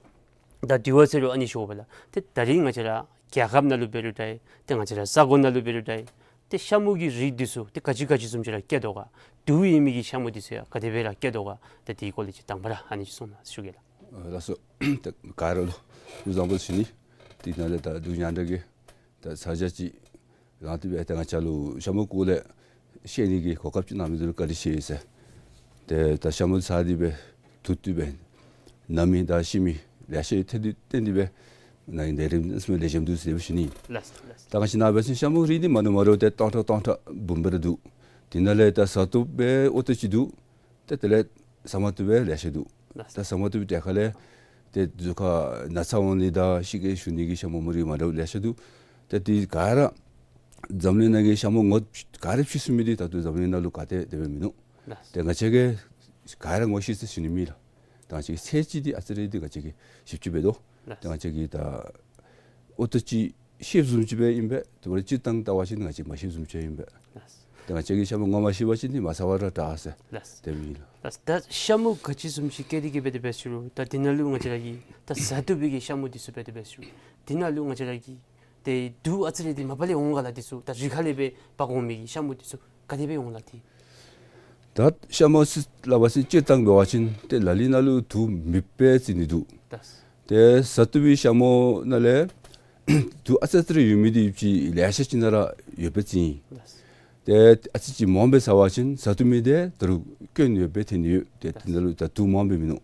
ད་དྲི་བ་ཟེར་རུང་ཨ་ནི་ཞུ་དགོ་པས་ལགས། ཏེ་ད་རིས་ང་བཅས་ར་རྒྱལ་ཁབ་ནང་ལུ་འབད་རུང་འདྲ་ཏེ་ང་བཅས་ར་ས་གོ་ནང་ལུ་འབད་རུང་འདྲ་ཏེ་ཤ་མུ་གི་རིགས་འདི་ཚུ་ཏེ་ག་ཅི་ག་ཅི་བཟུམ་ཅིག་ར་སྐྱེ་དོ་ག། དུག་ཡོད་མི་གི་ཤ་མུ་འདི་ཚུ་ཡང་ག་དེ་སྦེ་ར་སྐྱེ་དོ་ག། ད་དེའི་སྐོར་ལས་ཅིག་དང་པ་ར་ཨ་ནི་ཅིག་གསུང་གནང་ཟེར་ཞུ་གེ་ལགས། ཨ་ལགས་སོ། ད་ག་ར་ལུ་སྐུ་གཟུགས་བཟང་པོ་ཟེར་ཞུ་ནི། དེ་ནང་ལས་ད་འབྲུག་ཉང་བྲག་གི་ད་ས་ཆ་ཅིག་རང་དེ་སྦེ་ད་ང་བཅས་ལུ་ཤ་མུ་སྐོར་ལས་ཤེས་ནི་གི་གོ་སྐབས་ཅིག་གནང་མི་འདི་ལུ་བཀའ་དྲིན་ཆེ་ཟེར། ཏེ་ད་ཤ་མུ་ཟ་སྟེ་སྦེ་འཐུང་སྟེ་སྦེ་ན་མི་དང་ཤི་མི་ལེ་ཤ་ཡོད། ཏེ་དེ་བརྟེན་ཏེ་སྦེ་ནཱ་ལས་རིམ་ཨ་ཙི་མ་ལེགས་ཤོམ་འདུག་ཟེར་ཞུ་ནི། ལགས་སོ་ལགས་སོ། ད་ང་བཅས་ནཱ་འབད་བ་ཅིན་ཤ་མུ་རིགས་འདི་མ་འདྲཝ་མ་འདྲཝ་ཏེ་སྟོང་ཕྲག་སྟོང་ཕྲག་འབུམ་སྦེ་ར་འདུག། དེ་ནང་ལས་ད་ཟ་བཏུབ་སྦེ་ཨོ་ཏོ་ཅིག་འདུག། ཏེ་དེ་ལས་ཟ་མ་བཏུབ་སྦེ་ལེ་ཤ་འདུག། ལགས། ད་ཟ་མ་བཏུབ་པའི་གྲལ་ཁ་ལས་ཏེ་གཟུགས་ཁར་ན་ཚ་འོང་ནི་དང་ཤི་སྐྱེ་ཞུ་ནི་གི་ཤ་མུ་མུ་རིགས་མ་འདྲཝ་ལེ་ཤ་འདུག། ཏེ་དེ་ག་ར་འཛམ་གླིང་ནང་གི་ཤ་མུ་ངོ་ག་ར་ཕྱེ་ཚུགས་མི་འདི་ད་ལྟོ་འཛམ་གླིང་ནང་ལུ་ག་ཏེ་དེ་སྦེ་མིན་ནུག། ལགས། ཏེ་ང་བཅས་ཀྱིས་ག་ར་ངོ་ཤེས་ཟེར་ཞུ་ནི་མེད་ལགས། ད་ང་བཅས་ཀྱི་ཚད་ཅིག་འདི་ཨ་ཙི་རེ་འདི་ང་བཅས་ཀྱིས་ཞིབ་འཚོལ་འབད་དོ། ལགས། ཏེ་ང་བཅས་ཀྱིས་ད་ཨོ་ཏོ་ཅིག་ཤེསཔ་བཟུམ་ཅིག་སྦེ་ཨིན་པས། དེ་འབདཝ་ད་སྤྱིར་བཏང་བལྟ་བ་ཅིན་ང་བཅས་མ་ཤེསཔ་བཟུམ་ཅིག་ཨིན་པས། ལགས། ཏེ་ང་བཅས་ཀྱིས་ཤ་མུ་ངོ་མ་ཤེས་པ་ཅིན་འདི་མ་ཟ་བ་ར་དྲག་ཟེར། ལགས། དེ་སྦེ་ཨིན་ལགས། ལགས། ད་ཤ་མུ་ག་ཅི་བཟུམ་ཅིག་སྐྱེ་སྟེ་གི་འབད་དེ་འབད་ཟེར་རུང་ད་འདི་ནང་ལུ་ང་བཅས་ར་གི་ད་ཟ་བཏུབ་པའི་གི་ཤ་མུ་འདི་ཚུ་འབད་དེ་འབད་ཟེར་རུང་འདི་ནང་ལུ་ང་བཅས་ར་གི་ཏེ་དུག་ཨ་ཙི་རེ་འདི་མ་པ་ལས་འོང་ག་ལགས། འདི་ཚུ་ད་རི་ཁ་ལས་སྦེ་འབག་འོང་མི་གི་ཤ་མུ་འདི་ཚུ་ག་དེ་སྦེ་འོང་ལགས་འདི། ད་ཤ་མུ་ཟེར་སླབ་པ་ཅིན་སྤྱིར་བཏང་འབད་བ་ཅིན་ཏེ་ལ་ལུ་ནང་ལུ་དུག་མེདཔ་སྦེ་བརྩི་ནི་འདུག། ད་ཏེ་ཟ་བཏུབ་པའི་ཤ་མུ་ནང་ལས་དུག་ཨ་ཙི་ཨ་ཙི་རེ་ཡོད་མི་འདི་ཅིག་ལེ་ཤ་ཅིག་ནང་ར་ཡོདཔ་སྦེ་བརྩི་ཡི། ད་ཏེ་ཨ་ཙི་ཅིག་མངམ་སྦེ་ཟ་བ་ཅིན་ཟ་བཏུབ་མི་འདི་ད་རུང་སྐྱོན་ཡོདཔ་སྦེ་ཐོན་ནི་ཡོད། ཏེ་དེ་ནང་ལུ་ད་དུག་མངམ་སྦེ་མིན་ནུག།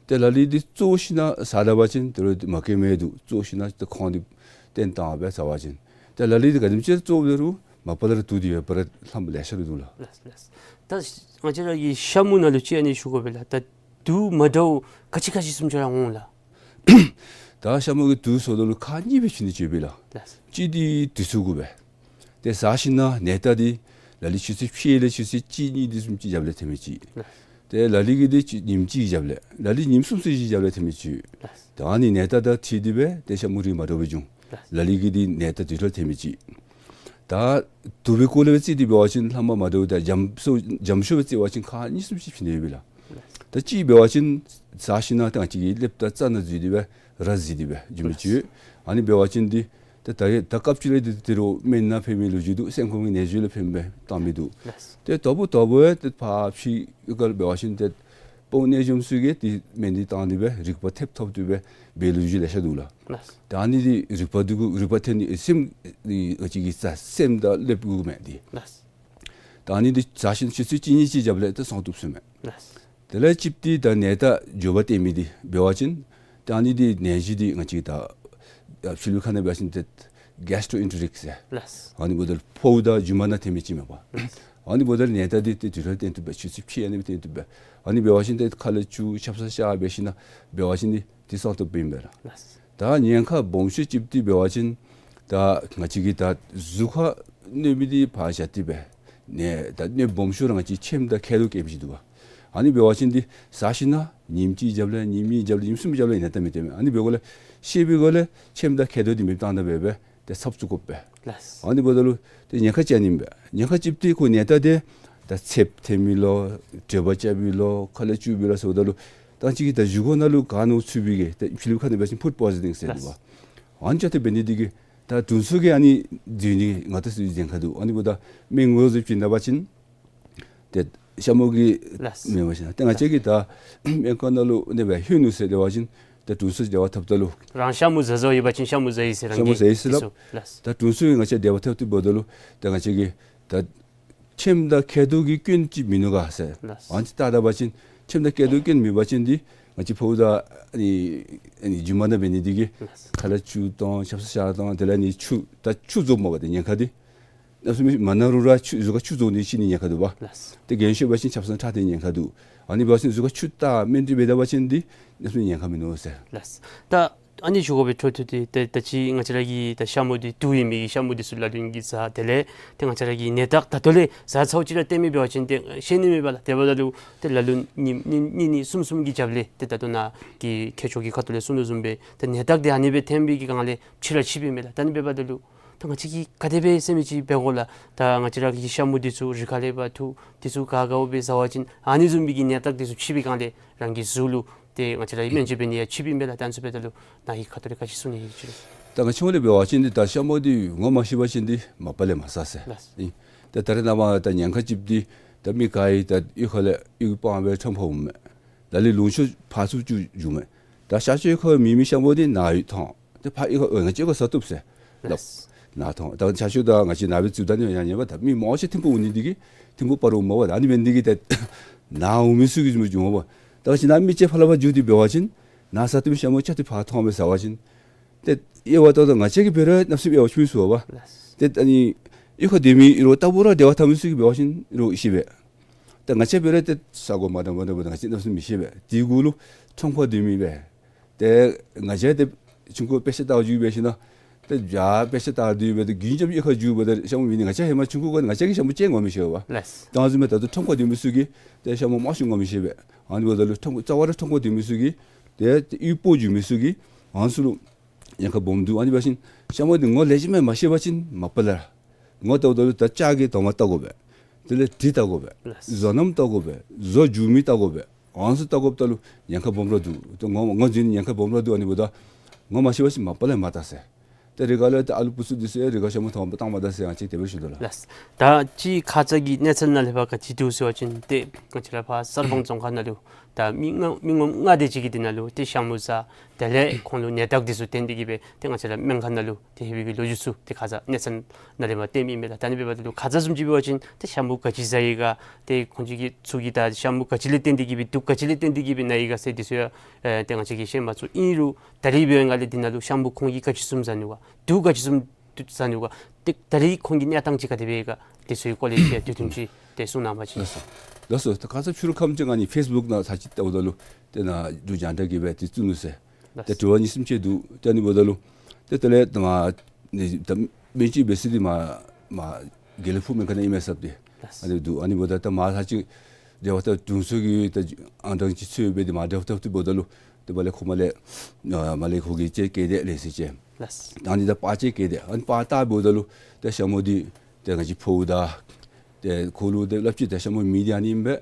ཏེ་ལ་ལུ་འདི་བཙོ་ཞིན་ན་ཟ་ད་པ་ཅིན་ད་རུང་མ་སྐྱེ་མི་འདུག། བཙོ་ཞིན་ན་ཏེ་ཁོང་འདི་བཏོན་བཏང་སྦེ་ཟ་བ་ཅིན། ཏེ་ལ་ལུ་འདི་ག་དེམ་ཅིག་བཙོ་རུང་མ་པ་ལས་ར་དུག་འདི་ཡོདཔ་ར་ལྷགཔ་ལེ་ཤ་ར་འདུག་ལགས། ལགས་ལགས། ད་ང་བཅས་ར་གི་ཤ་མུ་ནང་ལུ་ཅིག་ཨ་ནི་ཞུ་དགོ་པས་ལགས། ད་དུག་མ་འདྲཝ་ག་ཅི་ག་ཅི་བཟུམ་ཅིག་ར་འོང་ལགས། ད་ཤ་མུ་གི་དུག་བཟོ་དོ་ལུ་ཁག་གཉིས་སྦེ་བྱིན་ནི་ཅིག་ཡོད་པས་ལགས། ལགས། གཅིག་འདི་དུས་ཚོད་གུ་སྦེ། ཏེ་ཟ་ཞིན་ན་ནད་རྟགས་འདི་ལ་ལུ་ཆུ་ཚོད་ཕྱེད་ལས་ཆུ་ཚོད་གཅིག་གཉིས་འདི་བཟུམ་ཅིག་རྒྱབ་ལས་ཐོན་མི་ཅིག། ལགས། ཏེ་ལ་ལུ་གི་འདི་ཉིནམ་གཅིག་རྒྱབ་ལས། ལ་ལུ་ཉིནམ་གསུམ་ཚུན་ཅིག་རྒྱབ་ལས་ཐོན་མི་ཅིག། ལགས། ད་ཨ་ནི་ནད་རྟགས་དང་འཁྲིལ་ཏེ་སྦེ་ཏེ་ཤ་མུ་རིགས་མ་འདྲཝ་སྦེ་འབྱུང་། ལགས། ལ་ལུ་གི་འདི་ནད་རྟགས་དུས་ཐོག་ཐོན་མི་ཅིག། ད་དུག་པའི་སྐོར་ལས་སྦེ་བརྩི་སྟེ་འབད་བ་ཅིན་ལྷག་མ་མ་འདྲཝ་ད་འཇམ་ཤོས་འཇམ་ཤོས་སྦེ་བརྩི་བ་ཅིན་ཁག་གཉིས་གསུམ་ཅིག་བྱིན་ནི་ཡོད་པས་ལགས། ད་གཅིག་འབད་བ་ཅིན་ཟ་ཞིན་ན་ད་ང་བཅས་ཀྱི་ཀླདཔ་དང་རྩ་ནང་འཛུལ་ཏེ་སྦེ་ར་འཛུལ་ཏེ་སྦེ་འགྱོ་མི་ཅིག་ཡོད། ཨ་ནི་འབད་བ་ཅིན་འདི་ད་ད་ད་སྐབས་ཅིག་ལས་འདི་དེ་རུ་སྨན་ནང་ཕན་མི་ལོ་རྒྱུས་འདུག། སེམས་ཁོང་གི་ནད་གཞི་ལུ་ཕན་པའི་བཏང་མི་འདུག། ལགས། ཏེ་དོ་བུ་དོ་བུ་ཡང་ཏེ་ཕར་ཕྱི་ག་ལུ་འབད་བ་ཅིན་ཏེ་དཔོན་གནས་འཇོམས་ཚུ་གིས་འདི་སྨན་འདི་བཏང་སྟེ་སྦེ་རིག་པ་ཐེབས་ཐོབ་སྟེ་སྦེ་འབད་ལོ་རྒྱུས་ལེ་ཤ་འདུག་ལགས། ལགས། ད་ཨ་ནི་འདི་རིག་པ་འདི་གུ་རིག་པ་ཐོན་ནི་སེམས་འདི་ཨ་ཙི་གི་རྩ་སེམས་དང་ཀླདཔ་གུ་མས་འདི། ལགས། ད་ཨ་ནི་འདི་ཟ་ཞིནམ་ཆུ་ཚོད་གཅིག་གཉིས་ཅིག་རྒྱབ་ལས་ཏེ་སངས་བཏུབ་ཟེར་མས། ལགས། དེ་ལས་གཅིག་འདི་ད་ནད་རྟགས་འགྱོད་པ་སྟོན་མི་འདི་འབད་བ་ཅིན་ད་ཨ་ནི་འདི་ནད་གཞི་འདི་ང་བཅས་ད་ཕྱི་ལུ་ཁ་ནང་འབད་བ་ཅིན་ཏེ་གེས་ཊོ་ཨེན་ཊེ་རིག་ཟེར། ལགས། ཨ་ནི་འབདཝ་ད་ཕོཝ་དང་རྒྱུ་མ་ནང་ཐོན་མི་ཅིག་མས་པ། ལགས། ཨ་ནི་འབདཝ་ད་ནད་རྟགས་འདི་ཏེ་དུས་ཐོག་ལུ་སྟོན་བཏུབ་པས། ཆུ་ཚོད་ཕྱེད་ཨ་ནི་སྦེ་སྟོན་བཏུབ་པས། ཨ་ནི་འབད་བ་ཅིན་ཏེ་ཁ་ལས་སྐྱུག་ཆབ་གསང་གཤག་འབད་ཞིནམ་འབད་བ་ཅིན་འདི་ཏེ་སངས་བཏུབ་ཨིན་པས་ལགས། ལགས། ད་ཉེན་ཁ་སྦོམ་ཤོས་ཅིག་འདི་འབད་བ་ཅིན་ད་ང་བཅས་ཀྱི་ད་གཟུགས་ཁར་གནོད་མི་འདི་ཕར་བཞག་སྟེ་སྦེ་ནི་ད་གནོད་སྦོམ་ཤོས་ར་ང་བཅས་ཁྱེམ་དང་མཁལ་རྡོག་བཀལ་མི་ཅིག་འདུག་པ། ཨ་ནི་འབད་བ་ཅིན་འདི་ཟ་ཞིནམ་ཉིནམ་གཅིག་རྒྱབ་ལས་ཉིནམ་གཉིས་རྒྱབ་ལས་ཉིནམ་གསུམ་རྒྱབ་ལས་ཨིན་ན་ད་མི་སྟོན་མས། ཨ་ནི་འབད་དགོཔ་ལས་ཤེས་པའི་སྒོ་ལས་ཁྱེམ་དང་མཁལ་རྡོག་འདི་མེདཔ་བཏང་ད་འབད་སྦེ་ཏེ་ཚབ་བཙུགས་དགོ་པས། ལགས། ཨ་ནི་འབདཝ་ད་ལུ་ཏེ་ཉེན་ཁ་ཅན་ཨིན་པས། ཉེན་ཁ་གཅིག་འདི་ཁོ་ནད་རྟགས་འདི་ད་ཚདཔ་ཐོན་མི་ལོ་དྲོད་འབར་རྐྱབ་མི་ལོ་ཁ་ལས་སྐྱུག་མི་ལོ་ཟེརཝ་ད་ལུ་ད་ཅི་གི་ད་བཞེས་སྒོ་ནང་ལུ་ག་ནོར་ཚུད་པའི་གི་ད་ཕྱི་ལུ་ཁ་ནང་འབད་བ་ཅིན་ཕུཌ་པོའི་ཛ་ནིང་ཟེར་འདུག་པ། ལགས། ཨ་ནི་ཅིག་ཏེ་འབད་ནི་འདི་གིས་ད་དྲུང་འཚོ་གིས་ཨ་ནི་འཛུལ་ནི་ང་བཅས་ཚུ་ཉེན་ཁ་འདུག། ཨ་ནི་འབདཝ་ད་མི་ངོ་ཟེར་བྱིན་ད་པ་ཅིན་ཏེ་ཤ་མུ་གི་ལགས། མེན་པ་ཅིན་ཏེ་ང་བཅས་ཀྱིས་ད་སྨན་ཁང་ནང་ལུ་ཨ་ནི་སྦེ་ལྷོད་ནུག་ཟེར་འབད་བ་ཅིན་ཏེ་དྲུང་འཚོ་འབྲེལ་བ་འཐབ་ད་ལུ་རང་ཤ་མུ་ཟ་བཟའཝ་ཡོད་པ་ཅིན་ཤ་མུ་ཟ་ཡི་ཟེར་རང་ཤ་མུ་གིས་ཟ་ཡི་ཟེར་སླབ། ལགས། ད་དྲུང་འཚོ་གིས་ང་བཅས་འབྲེལ་བ་འཐབ་སྟེ་འབདཝ་ད་ལུ་ད་ང་བཅས་ཀྱིས་ད་ཁྱེམ་དང་མཁལ་རྡོག་གི་སྐྱོན་ཅིག་མིན་ནུག་ག་ཟེར། ལགས། ཨ་ནི་ཅིག་བལྟ་ད་པ་ཅིན་ཁྱེམ་དང་མཁལ་རྡོག་སྐྱོན་མེད་པ་ཅིན་འདི་ང་བཅས་ཕོཝ་དང་ཨ་ནི་ཨ་ནི་རྒྱུ་མ་ནང་འབད་ནི་འདི་གིས་ལགས། ཁ་ལས་སྐྱུག་དང་ཆབ་གསང་གཤག་དང་དེ་ལས་ཨ་ནི་ཆུ་ད་ཆུ་རྫོགསཔ་མས་པ། ཏེ་ཉེན་ཁ་འདི་གནམ་མེད་ས་མེད་མ་ན་རུང་ར་ཆུ་གཟུགས་ཁར་ཆུ་རྫོགས་ནི་ཤི་ནི་ཉེན་ཁ་འདུག་པ། ལགས། ཏེ་རྒན་ཤོས་འབད་བ་ཅིན་ཆབ་གསང་ཁྲག་འཐེན་ཉེན་ཁ་འདུག། ཨ་ནི་འབད་བ་ཅིན་གཟུགས་ཁར་ཆུ་བཏགས་སྨན་སྤྲོད་འབད་ད་པ་ཅིན་འདི་གནམ་མེད་ས་མེད་ཉེན་ཁ་མིན་ནུག་ཟེར། ལགས། ད་ཨ་ནི་ཞུ་དགོ་པའི་འཕྲོ་མཐུད་དེ་ད་ད་ཅི་ང་བཅས་ར་གི་ད་ཤ་མུ་འདི་དུག་ཡོད་མི་གི་ཤ་མུ་འདི་ཚུ་ལ་ལུ་གིས་ཟ། དེ་ལས་ཏེ་ང་བཅས་ར་གི་ནད་རྟགས་ད་ལྟོ་ལས་ཟ་ཚརཝ་ཅིག་ར་སྟོན་མི་འབད་བ་ཅིན་ཏེ་ཤེས་ནི་མེད་པས་ལགས། དེ་འབདཝ་ད་ལུ་ཏེ་ལ་ལུ་ཉིནམ་གཉིས་གཉིས་གཉིས་གསུམ་གསུམ་གྱི་རྒྱབ་ལས་ཏེ་ད་ལྟོ་ནཱ་གི་མཁས་མཆོག་གིས་ཁ་ཐུག་ལས་གསུངས་དོ་བཟུམ་སྦེ་ཏེ་ནད་རྟགས་འདི་ཨ་ནི་སྦེ་ཐོན་པའི་གི་སྒང་ལས་ཕྱི་ར་ཕྱིཝ་ཨིན་མས་ལགས། ད་ཨ་ནི་འབདཝ་ད་ལུ་ད་ང་བཅས་ཀྱིས་ག་དེ་སྦེ་ཟེར་མི་ཅིག་འབད་དགོ་ལགས། ད་ང་བཅས་ར་གི་ཤ་མུ་འདི་ཚུ་རི་ཁ་ལས་འབད་དུག་འདི་ཚུ་ག་ག་འབད་ཟ་བ་ཅིན་ཨ་ནི་བཟུམ་མའི་གི་ནད་རྟགས་འདི་ཚུ་ཕྱིཝ་གི་སྒང་ལས་རང་གི་གཟུགས་ལུ་ཏེ་ང་བཅས་ར་སྨན་བཅོས་འབད་ནི་ཡང་ཕྱིཝ་ཨིན་པས་ལགས། ད་ཨ་ནི་ཚུ་འབདཝ་ད་ལུ་ནཱ་གི་ཁ་ཐུག་ལས་ག་ཅི་གསུང་ནི་ཡོད་ཅི། ད་ང་བཅས་ལས་འབད་བ་ཅིན་འདི་ད་ཤ་མུ་འདི་ངོ་མ་ཤེས་པ་ཅིན་འདི་མ་པ་ལས་མ་ཟ་ཟེར། ལགས། ཨིན། ད་ད་རེས་ནངས་པ་ད་ཉེན་ཁ་ཅིག་འདི་ད་མི་ག་ཡང་ད་གཡུས་ཁ་ལས་གཡུས་སྤང་སྦེ་ཁྲམ་ཕབ་འོང་མས། ལ་ལུ་ལུང་ཤོར་ཕར་ཚུར་བཅུག་འགྱོཝ་མས། ད་ཤར་ཕྱོགས་ཁར་མེད་མི་ཤ་མུ་འདི་ནཱ་ཡོད་ཐོན། ཏེ་ཕར་གཡུས་ཁར་ཨོ་ང་བཅས་ཁར་ཟ་བཏུབ་ཟེར་སླབ། ལགས། ནཱ་ཐོན། ད་ཤར་ཕྱོགས་ད་ང་བཅས་ནཱ་སྦེ་བཙུགས་ད་ནི་ཡང་ཉན་པས། ད་མི་མང་ཆེ་ཐིམ་ཕུག་འོང་ནི་འདི་གིས་ཐིམ་ཕུག་སྤ་རོ་འོངམ་མས་པ། ད་ཨ་ནི་འབད་ནི་འདི་གིས་ད་ནཱ་འོང་མི་ཚུ་གིས་འགྱོཝ་མས་པ། ད་ང་བཅས་ནཱ་མི་ཅིག་ཕར་ལས་ཕར་འགྱོ་སྟེ་འབད་བ་ཅིན་ནཱ་ཟ་བཏུབ་མི་ཤ་མུ་ཅིག་ཏེ་ཕར་ཐོན་སྦེ་ཟ་བ་ཅིན་ཏེ་དབྱེ་བ་ད་ལྟོ་ང་བཅས་ཀྱིས་འབད་རུང་གནམ་མེད་ས་མེད་དབྱེ་བ་ཕྱེ་མི་ཚུགས་པས། ལགས། ཏེ་ཨ་ནི་གཡུས་ཁར་སྡོད་མི་རོགས་ལྟ་བུ་ར་འབྲེལ་བ་འཐབ་མི་ཚུ་གིས་འབད་བ་ཅིན་རོགས་ཤེས་པས། ད་ང་བཅས་འབད་རུང་ཏེ་ས་གོ་མ་འདྲཝ་མ་འདྲཝ་འབདཝ་ད་ང་བཅས་གནམ་མེད་ས་མེད་མི་ཤེས་པས། དེ་གུ་ལུ་ཁྲོམ་ཁར་སྡོད་མི་སྦེ་ཏེ་ང་བཅས་ཏེ་ཆུང་ཀུ་དཔེ་ཆ་ལྟ་བར་འགྱོ་འབད་ཞིནམ་ཏེ་ཡར་དཔེ་ཆ་ལྟ་སྡོད་སྦེ་ཏེ་རྒྱུན་རྐྱབ་གཡུས་ཁར་འགྱོ་འབདཝ་ད་ཤ་མུ་མེད་ནི་ང་བཅས་ཧེ་མ་ཆུང་ཀུ་ཁར་ང་བཅས་ཀྱིས་ཤ་མུ་ཅིག་ངོ་མི་ཤེས་པས། ལགས། ད་ཨ་ནི་བཟུམ་སྦེ་ད་ལྟོ་ཁྲོམ་ཁར་སྡོད་མི་ཚུ་གིས་ཏེ་ཤ་མུ་མང་ཤོས་ངོ་མི་ཤེས་པས། ཨ་ནི་འབདཝ་ད་ལུ་ཁྲོམ་རྩ་བ་ར་ཁྲོམ་ཁར་སྡོད་མི་ཚུ་གིས་ཏེ་གཡུས་སྤོ་འགྱོ་མི་ཚུ་གིས་ཨ་ནི་ཚུ་ལུ་ཉེན་ཁ་སྦོམ་འདུག། ཨ་ནི་འབད་ཞིནམ་ཤ་མུ་འདི་ངོ་ལེགས་ཤོམ་སྦེ་མ་ཤེས་པ་ཅིན་མ་པ་ལས་ངོ་བལྟཝ་ད་ལུ་ད་ལྕགས་ཀྱི་དོང་པ་བལྟ་དགོ་པས། དེ་ལས་གྲི་བལྟ་དགོ་པས། ལགས། བཟོ་རྣམ་བལྟ་དགོ་པས། བཟོ་འགྱོ་མི་བལྟ་དགོ་པས། ཨ་ནི་ཚུ་བལྟ་དགོཔ་ད་ལུ་ཉེན་ཁ་སྦོམ་ར་འདུག། ཏེ་ངོ་ངོ་འཛིན་ཉེན་ཁ་སྦོམ་ར་འདུག། ཨ་ནི་འབདཝ་ད་ངོ་མ་ཤེས་པ་ཅིན་མ་པ་ལས་མ་བལྟ་ཟེར། ཏེ་རི་ཁ་ལས་ཏེ་ཨ་ལུ་བུ་ཚུ་འདི་ཚུ་ཡང་རི་ཁར་ཤ་མུ་ཐོན་སྦེ་བཏང་མ་ད་ཟེར་ཡང་ཅིག་དེ་སྦེ་ཞུ་དོ་ལགས། ལགས། ད་ཅི་ཁ་ཙ་གི་གནས་ཚུལ་ནང་ལས་ཕར་ག་ཅི་འདུག་ཟེར་བ་ཅིན་ཏེ་ང་བཅས་ར་ཕར་གསར་སྤང་རྫོང་ཁག་ནང་ལུ་ད་མི་ལྔ་མི་ངོམ་ལྔ་དེ་ཅིག་གིས་འདི་ནང་ལུ་ཏེ་ཤ་མུ་ཟ། དེ་ལས་ཁོང་ལུ་ནད་རྟགས་འདི་ཚུ་བསྟན་ཏེ་གིས་སྦེ་ཏེ་ང་བཅས་ར་སྨན་ཁང་ནང་ལུ་ཏེ་ལྷོད་པའི་གི་ལོ་རྒྱུས་ཚུ་ཏེ་ཁ་ཙ་གནས་ཚུལ་ནང་ལས་མར་བཏོན་མི་མས་ལགས། ད་ཨ་ནི་འབདཝ་ད་ལུ་ཁ་ཙ་བཟུམ་ཅིག་འབད་བ་ཅིན་ཏེ་ཤ་མུ་ག་ཅི་ཟ་ཡི་ག་ཏེ་ཁོང་ཅིག་གི་ཚུ་གིས་ད་ཤ་མུ་ག་ཅི་ལས་བརྟེན་ཏེ་གིས་སྦེ་དུག་ག་ཅི་ལས་བརྟེན་ཏེ་གིས་སྦེ་ན་ཡི་ག་ཟེར་འདི་ཚུ་ཡང་ཨེ་ཏེ་ང་བཅས་ཀྱིས་ཤེས་མ་ཚུགས། ཨིན་རུང་ད་རིས་འབད་བའི་སྒང་ལས་འདི་ནང་ལུ་ཤ་མུ་ཁོང་གིས་ག་ཅི་བཟུམ་ཟ་ནུག་ག་དུག་ག་ཅི་བཟུམ་དུག་ཟ་ནུག་ག་ཏེ་ད་རིས་ཁོང་གི་གནས་སྟངས་ཅིག་ག་དེ་སྦེ་ཡོད་ག་འདི་ཚུ་གི་སྐོར་ལས་ཅིག་དུས་ཐུང་ཅིག་ཏེ་གསུང་གནང་བ་ཅིན། ལགས་སོ། ལགས་སོ། ད་ཁ་ཙ་ཕྱི་རུ་ཁམས་ཅིག་ཨ་ནི་ཕེསི་བུཀ་ནང་ཚར་ཅིག་བལྟཝ་ད་ལུ་ཏེ་ནཱ་འབྲུག་རྒྱང་བསྒྲགས་ཀྱིས་སྦེ་ཏེ་བཙུགས་ནུག་ཟེར། ལགས། ཏེ་དྲི་བ་གཉིས་གསུམ་ཅིག་འདུག། ཏེ་ཨ་ནི་འབདཝ་ད་ལུ་ཏེ་དེ་ལས་ད་མར་ནི་ད་སྨན་བཅོས་འབད་ས་འདི་མར་མར་དགེ་ལེགས་ཕུག་སྨན་ཁང་ནང་ཨིན་མས་ཟེར་ཏེ། ལགས། ཨ་ནི་འདུག། ཨ་ནི་འབདཝ་ད་ད་མར་ཚར་ཅིག་འབྲེལ་བ་འཐབ་དྲུང་འཚོ་གིས་ད་ཨང་གྲངས་ཅིག་འཚོལ་སྦེ་ཏེ་མར་འབྲེལ་བ་འཐབ་སྟེ་འབདཝ་ད་ལུ་ཏེ་མར་ལས་ཁོ་མར་ལས་ཨ་མར་ལས་ཁོ་གིས་ཅིག་བཀལ་ཏེ་ལེ་ཤ་ཅིག། ལགས། ད་ཨ་ནི་ད་པར་ཅིག་བཀལ་ཏེ་ཨ་ནི་པར་བལྟ་འབདཝ་ད་ལུ་ཏེ་ཤ་མུ་འདི་ཏེ་ང་བཅས་ཕོཝ་དང་ཏེ་ཁོ་ལུ་ཏེ་སླབ་ཅི། ཏེ་ཤ་མུ་མེད་དེ་ཨ་ནི་ཨིན་པས།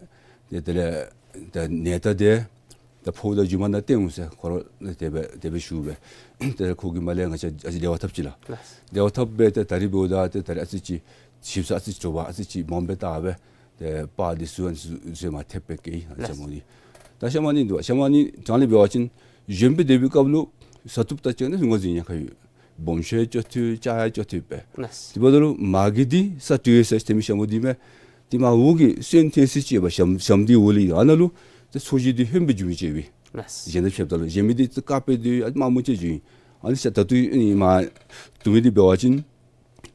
ཏེ་དེ་ལས་ད་ནད་རྟགས་འདི་ད་ཕོཝ་དང་རྒྱུ་མ་ནང་སྟོན་འོང་ཟེར་ཁོ་ར་དེ་སྦེ་དེ་སྦེ་ཞུ་སྦེ། དེ་ལས་ཁོ་གིས་མར་ལས་ང་བཅས་ཨ་ཙི་འབྲེལ་བ་འཐབ་ཅི་ལགས། ལགས། འབྲེལ་བ་འཐབ་སྦེ་ཏེ་ད་རིས་འབདཝ་ད་ཏེ་ད་རིས་ཨ་ཙི་ཅིག་ཞིབ་ས་ཨ་ཙི་ཅིག་དྲོ་པ་ཨ་ཙི་ཅིག་མངམ་སྦེ་བལྟ་སྦེ་ཏེ་པར་འདི་ཚུ་ཨ་ནི་ཚུ་ཚུ་མར་ཐེབས་སྦེ་བཀལ་ཡི། ལགས། ཤ་མུ་ཨ་ནི་འདུག། ཤ་མུ་ཨ་ནི་དྲང་ལས་འབད་བ་ཅིན་གཞོནམ་སྦེ་སྡོད་པའི་སྐབས་ལུ་ཟ་བཏུབ། ད་ཅི་ཨ་ནི་ངོ་འཛིན་ཉེན་ཁ་ཡོད། སྦོམ་ཤོས་ཅིག་ཐོན་ཆུང་ཤོས་ཅིག་ཐོན་པས། ལགས། དེ་འབདཝ་ད་ལུ་མ་གི་འདི་ས་སྤྲོད་ཡོད་ཟེར་ཐོན་མི་ཤ་མུ་འདི་མས། ཏེ་མར་འོག་གི་སོན་འཐེན་ས་ཅིག་ཡོདཔ་ཤམ་ཤམ་འདི་འོག་ལས་ཨ་ནཱ་ལུ་ཏེ་ཚོས་གཞི་འདི་ཧོནམ་སྦེ་འགྱོ་མི་ཅིག་ཡོད་པས། ལགས། གཞན་དང་ཕྱདཔ་ད་ལུ་གཞན་མི་འདི་ཏེ་དཀརཔོ་སྦེ་སྡོད་ཨ་དམར་མོ་ཅིག་འགྱོ་ཡི། ཨ་ནི་ཤ་ད་ལྟོ་ཨ་ནི་མར་བཏུབ་མི་འདི་འབད་བ་ཅིན་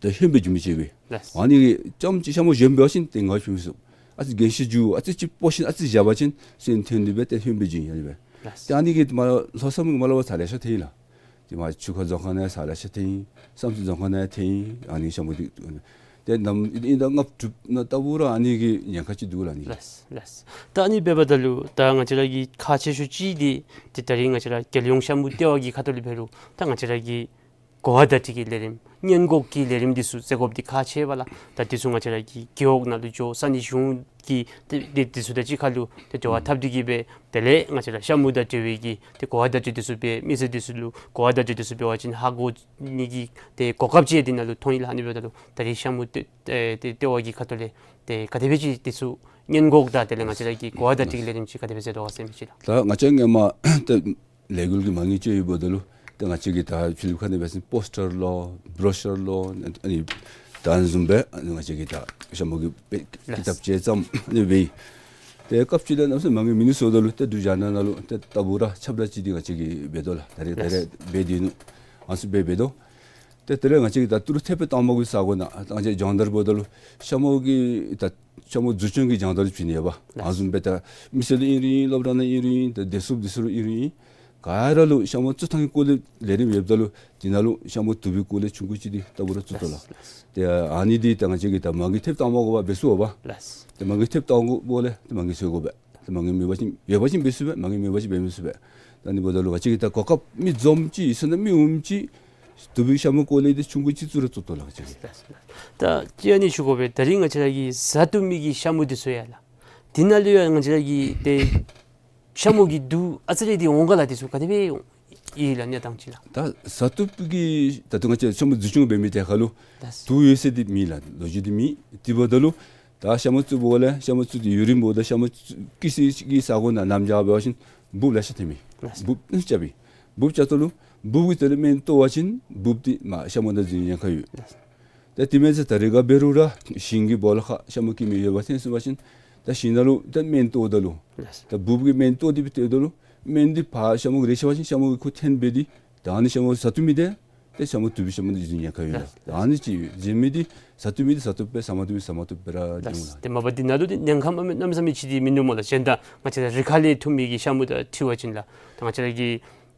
ཏེ་ཧོནམ་སྦེ་འགྱོ་མི་ཅིག་ཡོད་པས། ལགས། ཨ་ནི་གིས་རྐྱངམ་ཅིག་ཤ་མོ་གཞན་འབད་བ་ཅིན་ཏེ་ངར་ཕྱུང་མི་ཚུགས། ཨ་ཙི་རྒན་ཤོས་འགྱོ་ཨ་ཙི་ཅིག་སྤོ་ཞིནམ་ཨ་ཙི་བཞག་པ་ཅིན་སོན་འཐེན་ནི་སྦེ་ཏེ་ཧོནམ་སྦེ་འགྱོ་ཡི་ཨ་ནི་སྦེ། ལགས། ཏེ་ཨ་ནི་གིས་མར་ལྷོ་མཚམས་མར་ལས་ཕར་ཚར་ལེ་ཤ་འཐེན་ཡི་ལགས། ཏེ་མར་ཆུ་ཁ་རྫོང་ཁག་ནང་ཚར་ལེ་ཤ་འཐེན་ཡི། བསམ་རྩེ་རྫོང་ཁག་ནང་འཐེན་ཡི། ཨ་ནི་ཤ་མོ་འདི་ཏེ་ནམ་ཨིན་ཨིན་ད་ལྔ་བཅུ་དྲུག་ནང་ལྟ་བུ་ར་ཨ་ནི་གི་ཉེན་ཁ་ཅིག་འདུག་ལགས་ཨ་ནི་གི། ལགས་ལགས། ད་ཨ་ནི་འབདཝ་ད་ལུ་ད་ང་བཅས་ར་གི་ཁག་ཆེ་ཤོས་ཅིག་འདི་ཏེ་ད་རིས་ང་བཅས་ར་རྒྱལ་ཡོངས་ཤ་མུ་ལྟེ་བ་གི་ཁ་ཐུག་ལས་འབད་རུང་ད་ང་བཅས་ར་གི་གོ་བ་བརྡ་སྤྲོད་ཀྱི་ལས་རིམ་སྔོན་འགོག་གི་ལས་རིམ་འདི་ཚུ་བྱེད་དགོཔ་འདི་ཁག་ཆེ་བས་ལགས། ད་འདི་ཚུ་ང་བཅས་ར་གི་རྒེད་འོག་ནང་ལུ་འགྱོ་ས་གནས་གཞུང་གི་ཏེ་ཏེ་འདི་ཚུ་དང་གཅིག་ཁར་ལུ་ཏེ་འབྲེལ་བ་འཐབ་སྟེ་གི་སྦེ་དེ་ལས་ང་བཅས་ར་ཤ་མུ་དང་འབྲེལ་བའི་གི་ཏེ་གོ་བ་བརྡ་སྤྲོད་འདི་ཚུ་འབད་མི་སེར་འདི་ཚུ་ལུ་གོ་བ་བརྡ་སྤྲོད་འདི་ཚུ་འབད་བ་ཅིན་ཧ་གོ་ནི་གི་ཏེ་གོ་སྐབས་ཅིག་འདི་ནང་ལུ་ཐོན་ཡི་ལགས། ཨ་ནི་འབདཝ་ད་ལུ་ད་རིས་ཤ་མུ་ཏེ་ཏེ་ལྟེ་བ་གི་ཁ་ཐུག་ལས་ཏེ་ག་དེ་སྦེ་ཅིག་འདི་ཚུ་སྔོན་འགོག་དང་དེ་ལས་ང་བཅས་ར་གི་གོ་བ་བརྡ་སྤྲོད་ཀྱི་ལས་རིམ་ཅིག་ག་དེ་སྦེ་མཛད་དོ་ག་ཟེར་མི་ཅིག་ལགས། ད་ང་བཅས་སྔོན་མ་ཏེ་ལས་འགུལ་གྱི་མ་དངུལ་ཅིག་ཡོདཔ་ད་ལུ་ཏེ་ང་བཅས་ཀྱིས་ད་ཕྱི་ལུ་ཁ་ནང་འབད་བ་ཅིན་པོསི་ཊར་ལོ་བྲོ་ཤར་ལོ་ཨ་ནི་ད་ཨ་ནི་བཟུམ་སྦེ་ཨ་ནི་ང་བཅས་ཀྱིས་ད་ཤ་མུ་གི་དཔེ་ཀི་ཏབ་ཅིག་བརྩམས་ཨ་ནི་སྦེ་ཏེ་སྐབས་ཅིག་ལས་གནམ་མེད་ས་མེད་མ་དངུལ་མིན་ནུག་ཟེརཝ་ད་ལུ་ཏེ་འབྲུག་རྒྱང་བསྒྲགས་ནང་ལུ་ཏེ་ལྟ་བུ་ར་ཁྱབ་བརྡལ་ཅིག་འདི་ང་བཅས་ཀྱིས་འབད་དོ་ལགས། ད་རེས་ད་རེས་འབད་དེ་ནུག། ཨ་ནི་ཚུ་སྦེ་འབད་དོ། ཏེ་དེ་ལས་ང་བཅས་ཀྱིས་ད་ཏི་རུ་ཐེབས་དང་པ་གི་ས་གོ་ནང་ད་ང་བཅས་སྦྱོང་བརྡར་འབདཝ་ད་ལུ་ཤ་མུ་གི་ད་ཤ་མུ་འཛུགས་སྐྱོང་གི་སྦྱོང་བརྡར་བྱིན་ནི་ཡོདཔ། ཨ་ནི་བཟུམ་སྦེ་ད་མི་སེར་ལུ་ཨིན་རུང་ཨིན་སློབ་གྲྭ་ནང་ཨིན་རུང་ཨིན་ད་བདེ་སྲུངཔ་འདི་ཚུ་ལུ་ཨིན་རུང་ཨིན་ག་ར་ལུ་ཤ་མུ་བཙུགས་ཐངས་ཀྱི་སྐོར་ལས་ལས་རིམ་ཡོདཔ་ད་ལུ་འདི་ནང་ལུ་ཤ་མུ་བཏུབ་པའི་སྐོར་ལས་ཆུང་ཀུ་ཅིག་འདི་ལྟ་བུ་ར་བཙུགས་དོ་ལགས། ཏེ་ཨ་ནི་འདི་ད་ང་བཅས་ཀྱིས་ད་མ་དངུལ་ཐེབས་དང་པ་གུ་འབད་ཚུགས་པ། ཏེ་མ་དངུལ་ཐེབས་དང་པ་གུ་ལས་ཏེ་མ་དངུལ་འཚོལ་དགོ་པས། ཏེ་མ་དངུལ་མེད་པ་ཅིན་ཡོད་པ་ཅིན་འབད་ཚུགས་པས། མ་དངུལ་མེད་པ་ཅིན་འབད་མི་ཚུགས་པས། ད་ཨ་ནི་འབདཝ་ད་ལུ་ང་བཅས་ཀྱིས་ད་གོ་སྐབས་མི་འཛོམས་ཅིག་ཡོད་ས་ནང་མི་འོངམ་ཅིག་བཏུབ་པའི་ཤ་མུ་སྐོར་ལས་འདི་ཆུང་ཀུ་ཅིག་བཙུགས་ར་བཙུགས་དོ་ལགས་ང་བཅས་ཀྱིས། ད་ཅི་ཨ་ནི་ཞུ་དགོ་པས། ད་རིས་ང་བཅས་ར་གི་བཟའ་བཏུབ་མི་གི་ཤ་མུ་འདི་ཚུ་ཡོད་ལགས། འདི་ནང་ལུ་ཡང་ང་བཅས་ར་གི་ཏེ་ཤ་མུ་གི་དུག་ཨ་ཙི་རེ་འདི་འོང་ག་ལགས། འདི་ཚུ་ག་དེ་སྦེ་ཡོད་ལགས་གནས་སྟངས་ཅིག་ལགས། ད་བཟའ་བཏུབ་ཀྱི་ད་ལྟོ་ང་བཅས་ཤ་མུ་འཛུགས་སྐྱོང་འབད་མི་དེ་ཁར་ལུ་ལགས། དུག་ཡོད་ཟེར་འདི་མེད་ལགས། ལོ་རྒྱུས་འདི་མེད། དེ་འབདཝ་ད་ལུ་ད་ཤ་མུ་བཙུགས་པ་ལས་ཤ་མུ་བཙུགས་ཏེ་ཡུན་རིངམོ་འབདཝ་ད་ཤ་མུ་བཙུགས་སྐྱེ་ས་གི་ས་གོ་ནང་ནམ་བྱཱར་འབད་བ་ཅིན་འབུཔ་ལེ་ཤ་ཐོནམ་མས། ལགས། འབུཔ་ཨ་ནི་རྐྱབ་པས། འབུཔ་རྐྱབ་ད་ལུ་འབུཔ་གི་དོན་ལས་སྨན་བཏོག་པ་ཅིན་འབུཔ་འདི་མར་ཤ་མུ་ནང་འཛུལ་ནིའི་ཉེན་ཁ་ཡོད། ལགས། ད་དེ་མེན་ཟེར་ད་རེས་ག་འབད་རུང་ར་ཞིང་གི་སྦོ་ལོགས་ཁར་ཤ་མུ་སྐྱེ་མི་ཡོདཔ་ཐོན་སོང་པ་ཅིན་ད་ཞིང་ནང་ལུ་ད་སྨན་བཏོགཔ་ད་ལུ་ལགས། ད་འབུཔ་གི་སྨན་བཏོག་སྟེ་སྦེ་བཏོགཔ་ད་ལུ་སྨན་འདི་ཕར་ཤ་མུ་གུ་རེག་ཤོར་བ་ཅིན་ཤ་མུ་གི་ཁོ་ཐོན་འབད་དེ་ད་ཨ་ནི་ཤ་མུ་བཟའ་བཏུབ་མི་དེ་ཏེ་ཤ་མུ་བཏུབ་པའི་ཤ་མུ་ནང་འཛུལ་ནིའི་ཉེན་ཁ་ཡོད་ལགས། ལགས། ད་ཨ་ནི་ཅིག་ཡོད། གཞན་མི་འདི་བཟའ་བཏུབ་མི་འདི་བཟའ་བཏུབ་སྦེ་བཟའ་མ་བཏུབ་མི་བཟའ་མ་བཏུབ་སྦེ་ར་ལགས། འགྱོཝ་ལགས། ཏེ་མ་པ་འདི་ནང་ལུ་ཏེ་ཉེན་ཁ་མ་གནམ་མེད་ས་མེད་ཅིག་འདི་མིན་འདུག་སྨོ་ལགས། གཞན་དང་ང་བཅས་ར་རི་ཁ་ལས་འཐུ་མི་གི་ཤ་མུ་དང་འཁྲིལ་བ་ཅིན་ལགས། ད་ང་བཅས་ར་གི་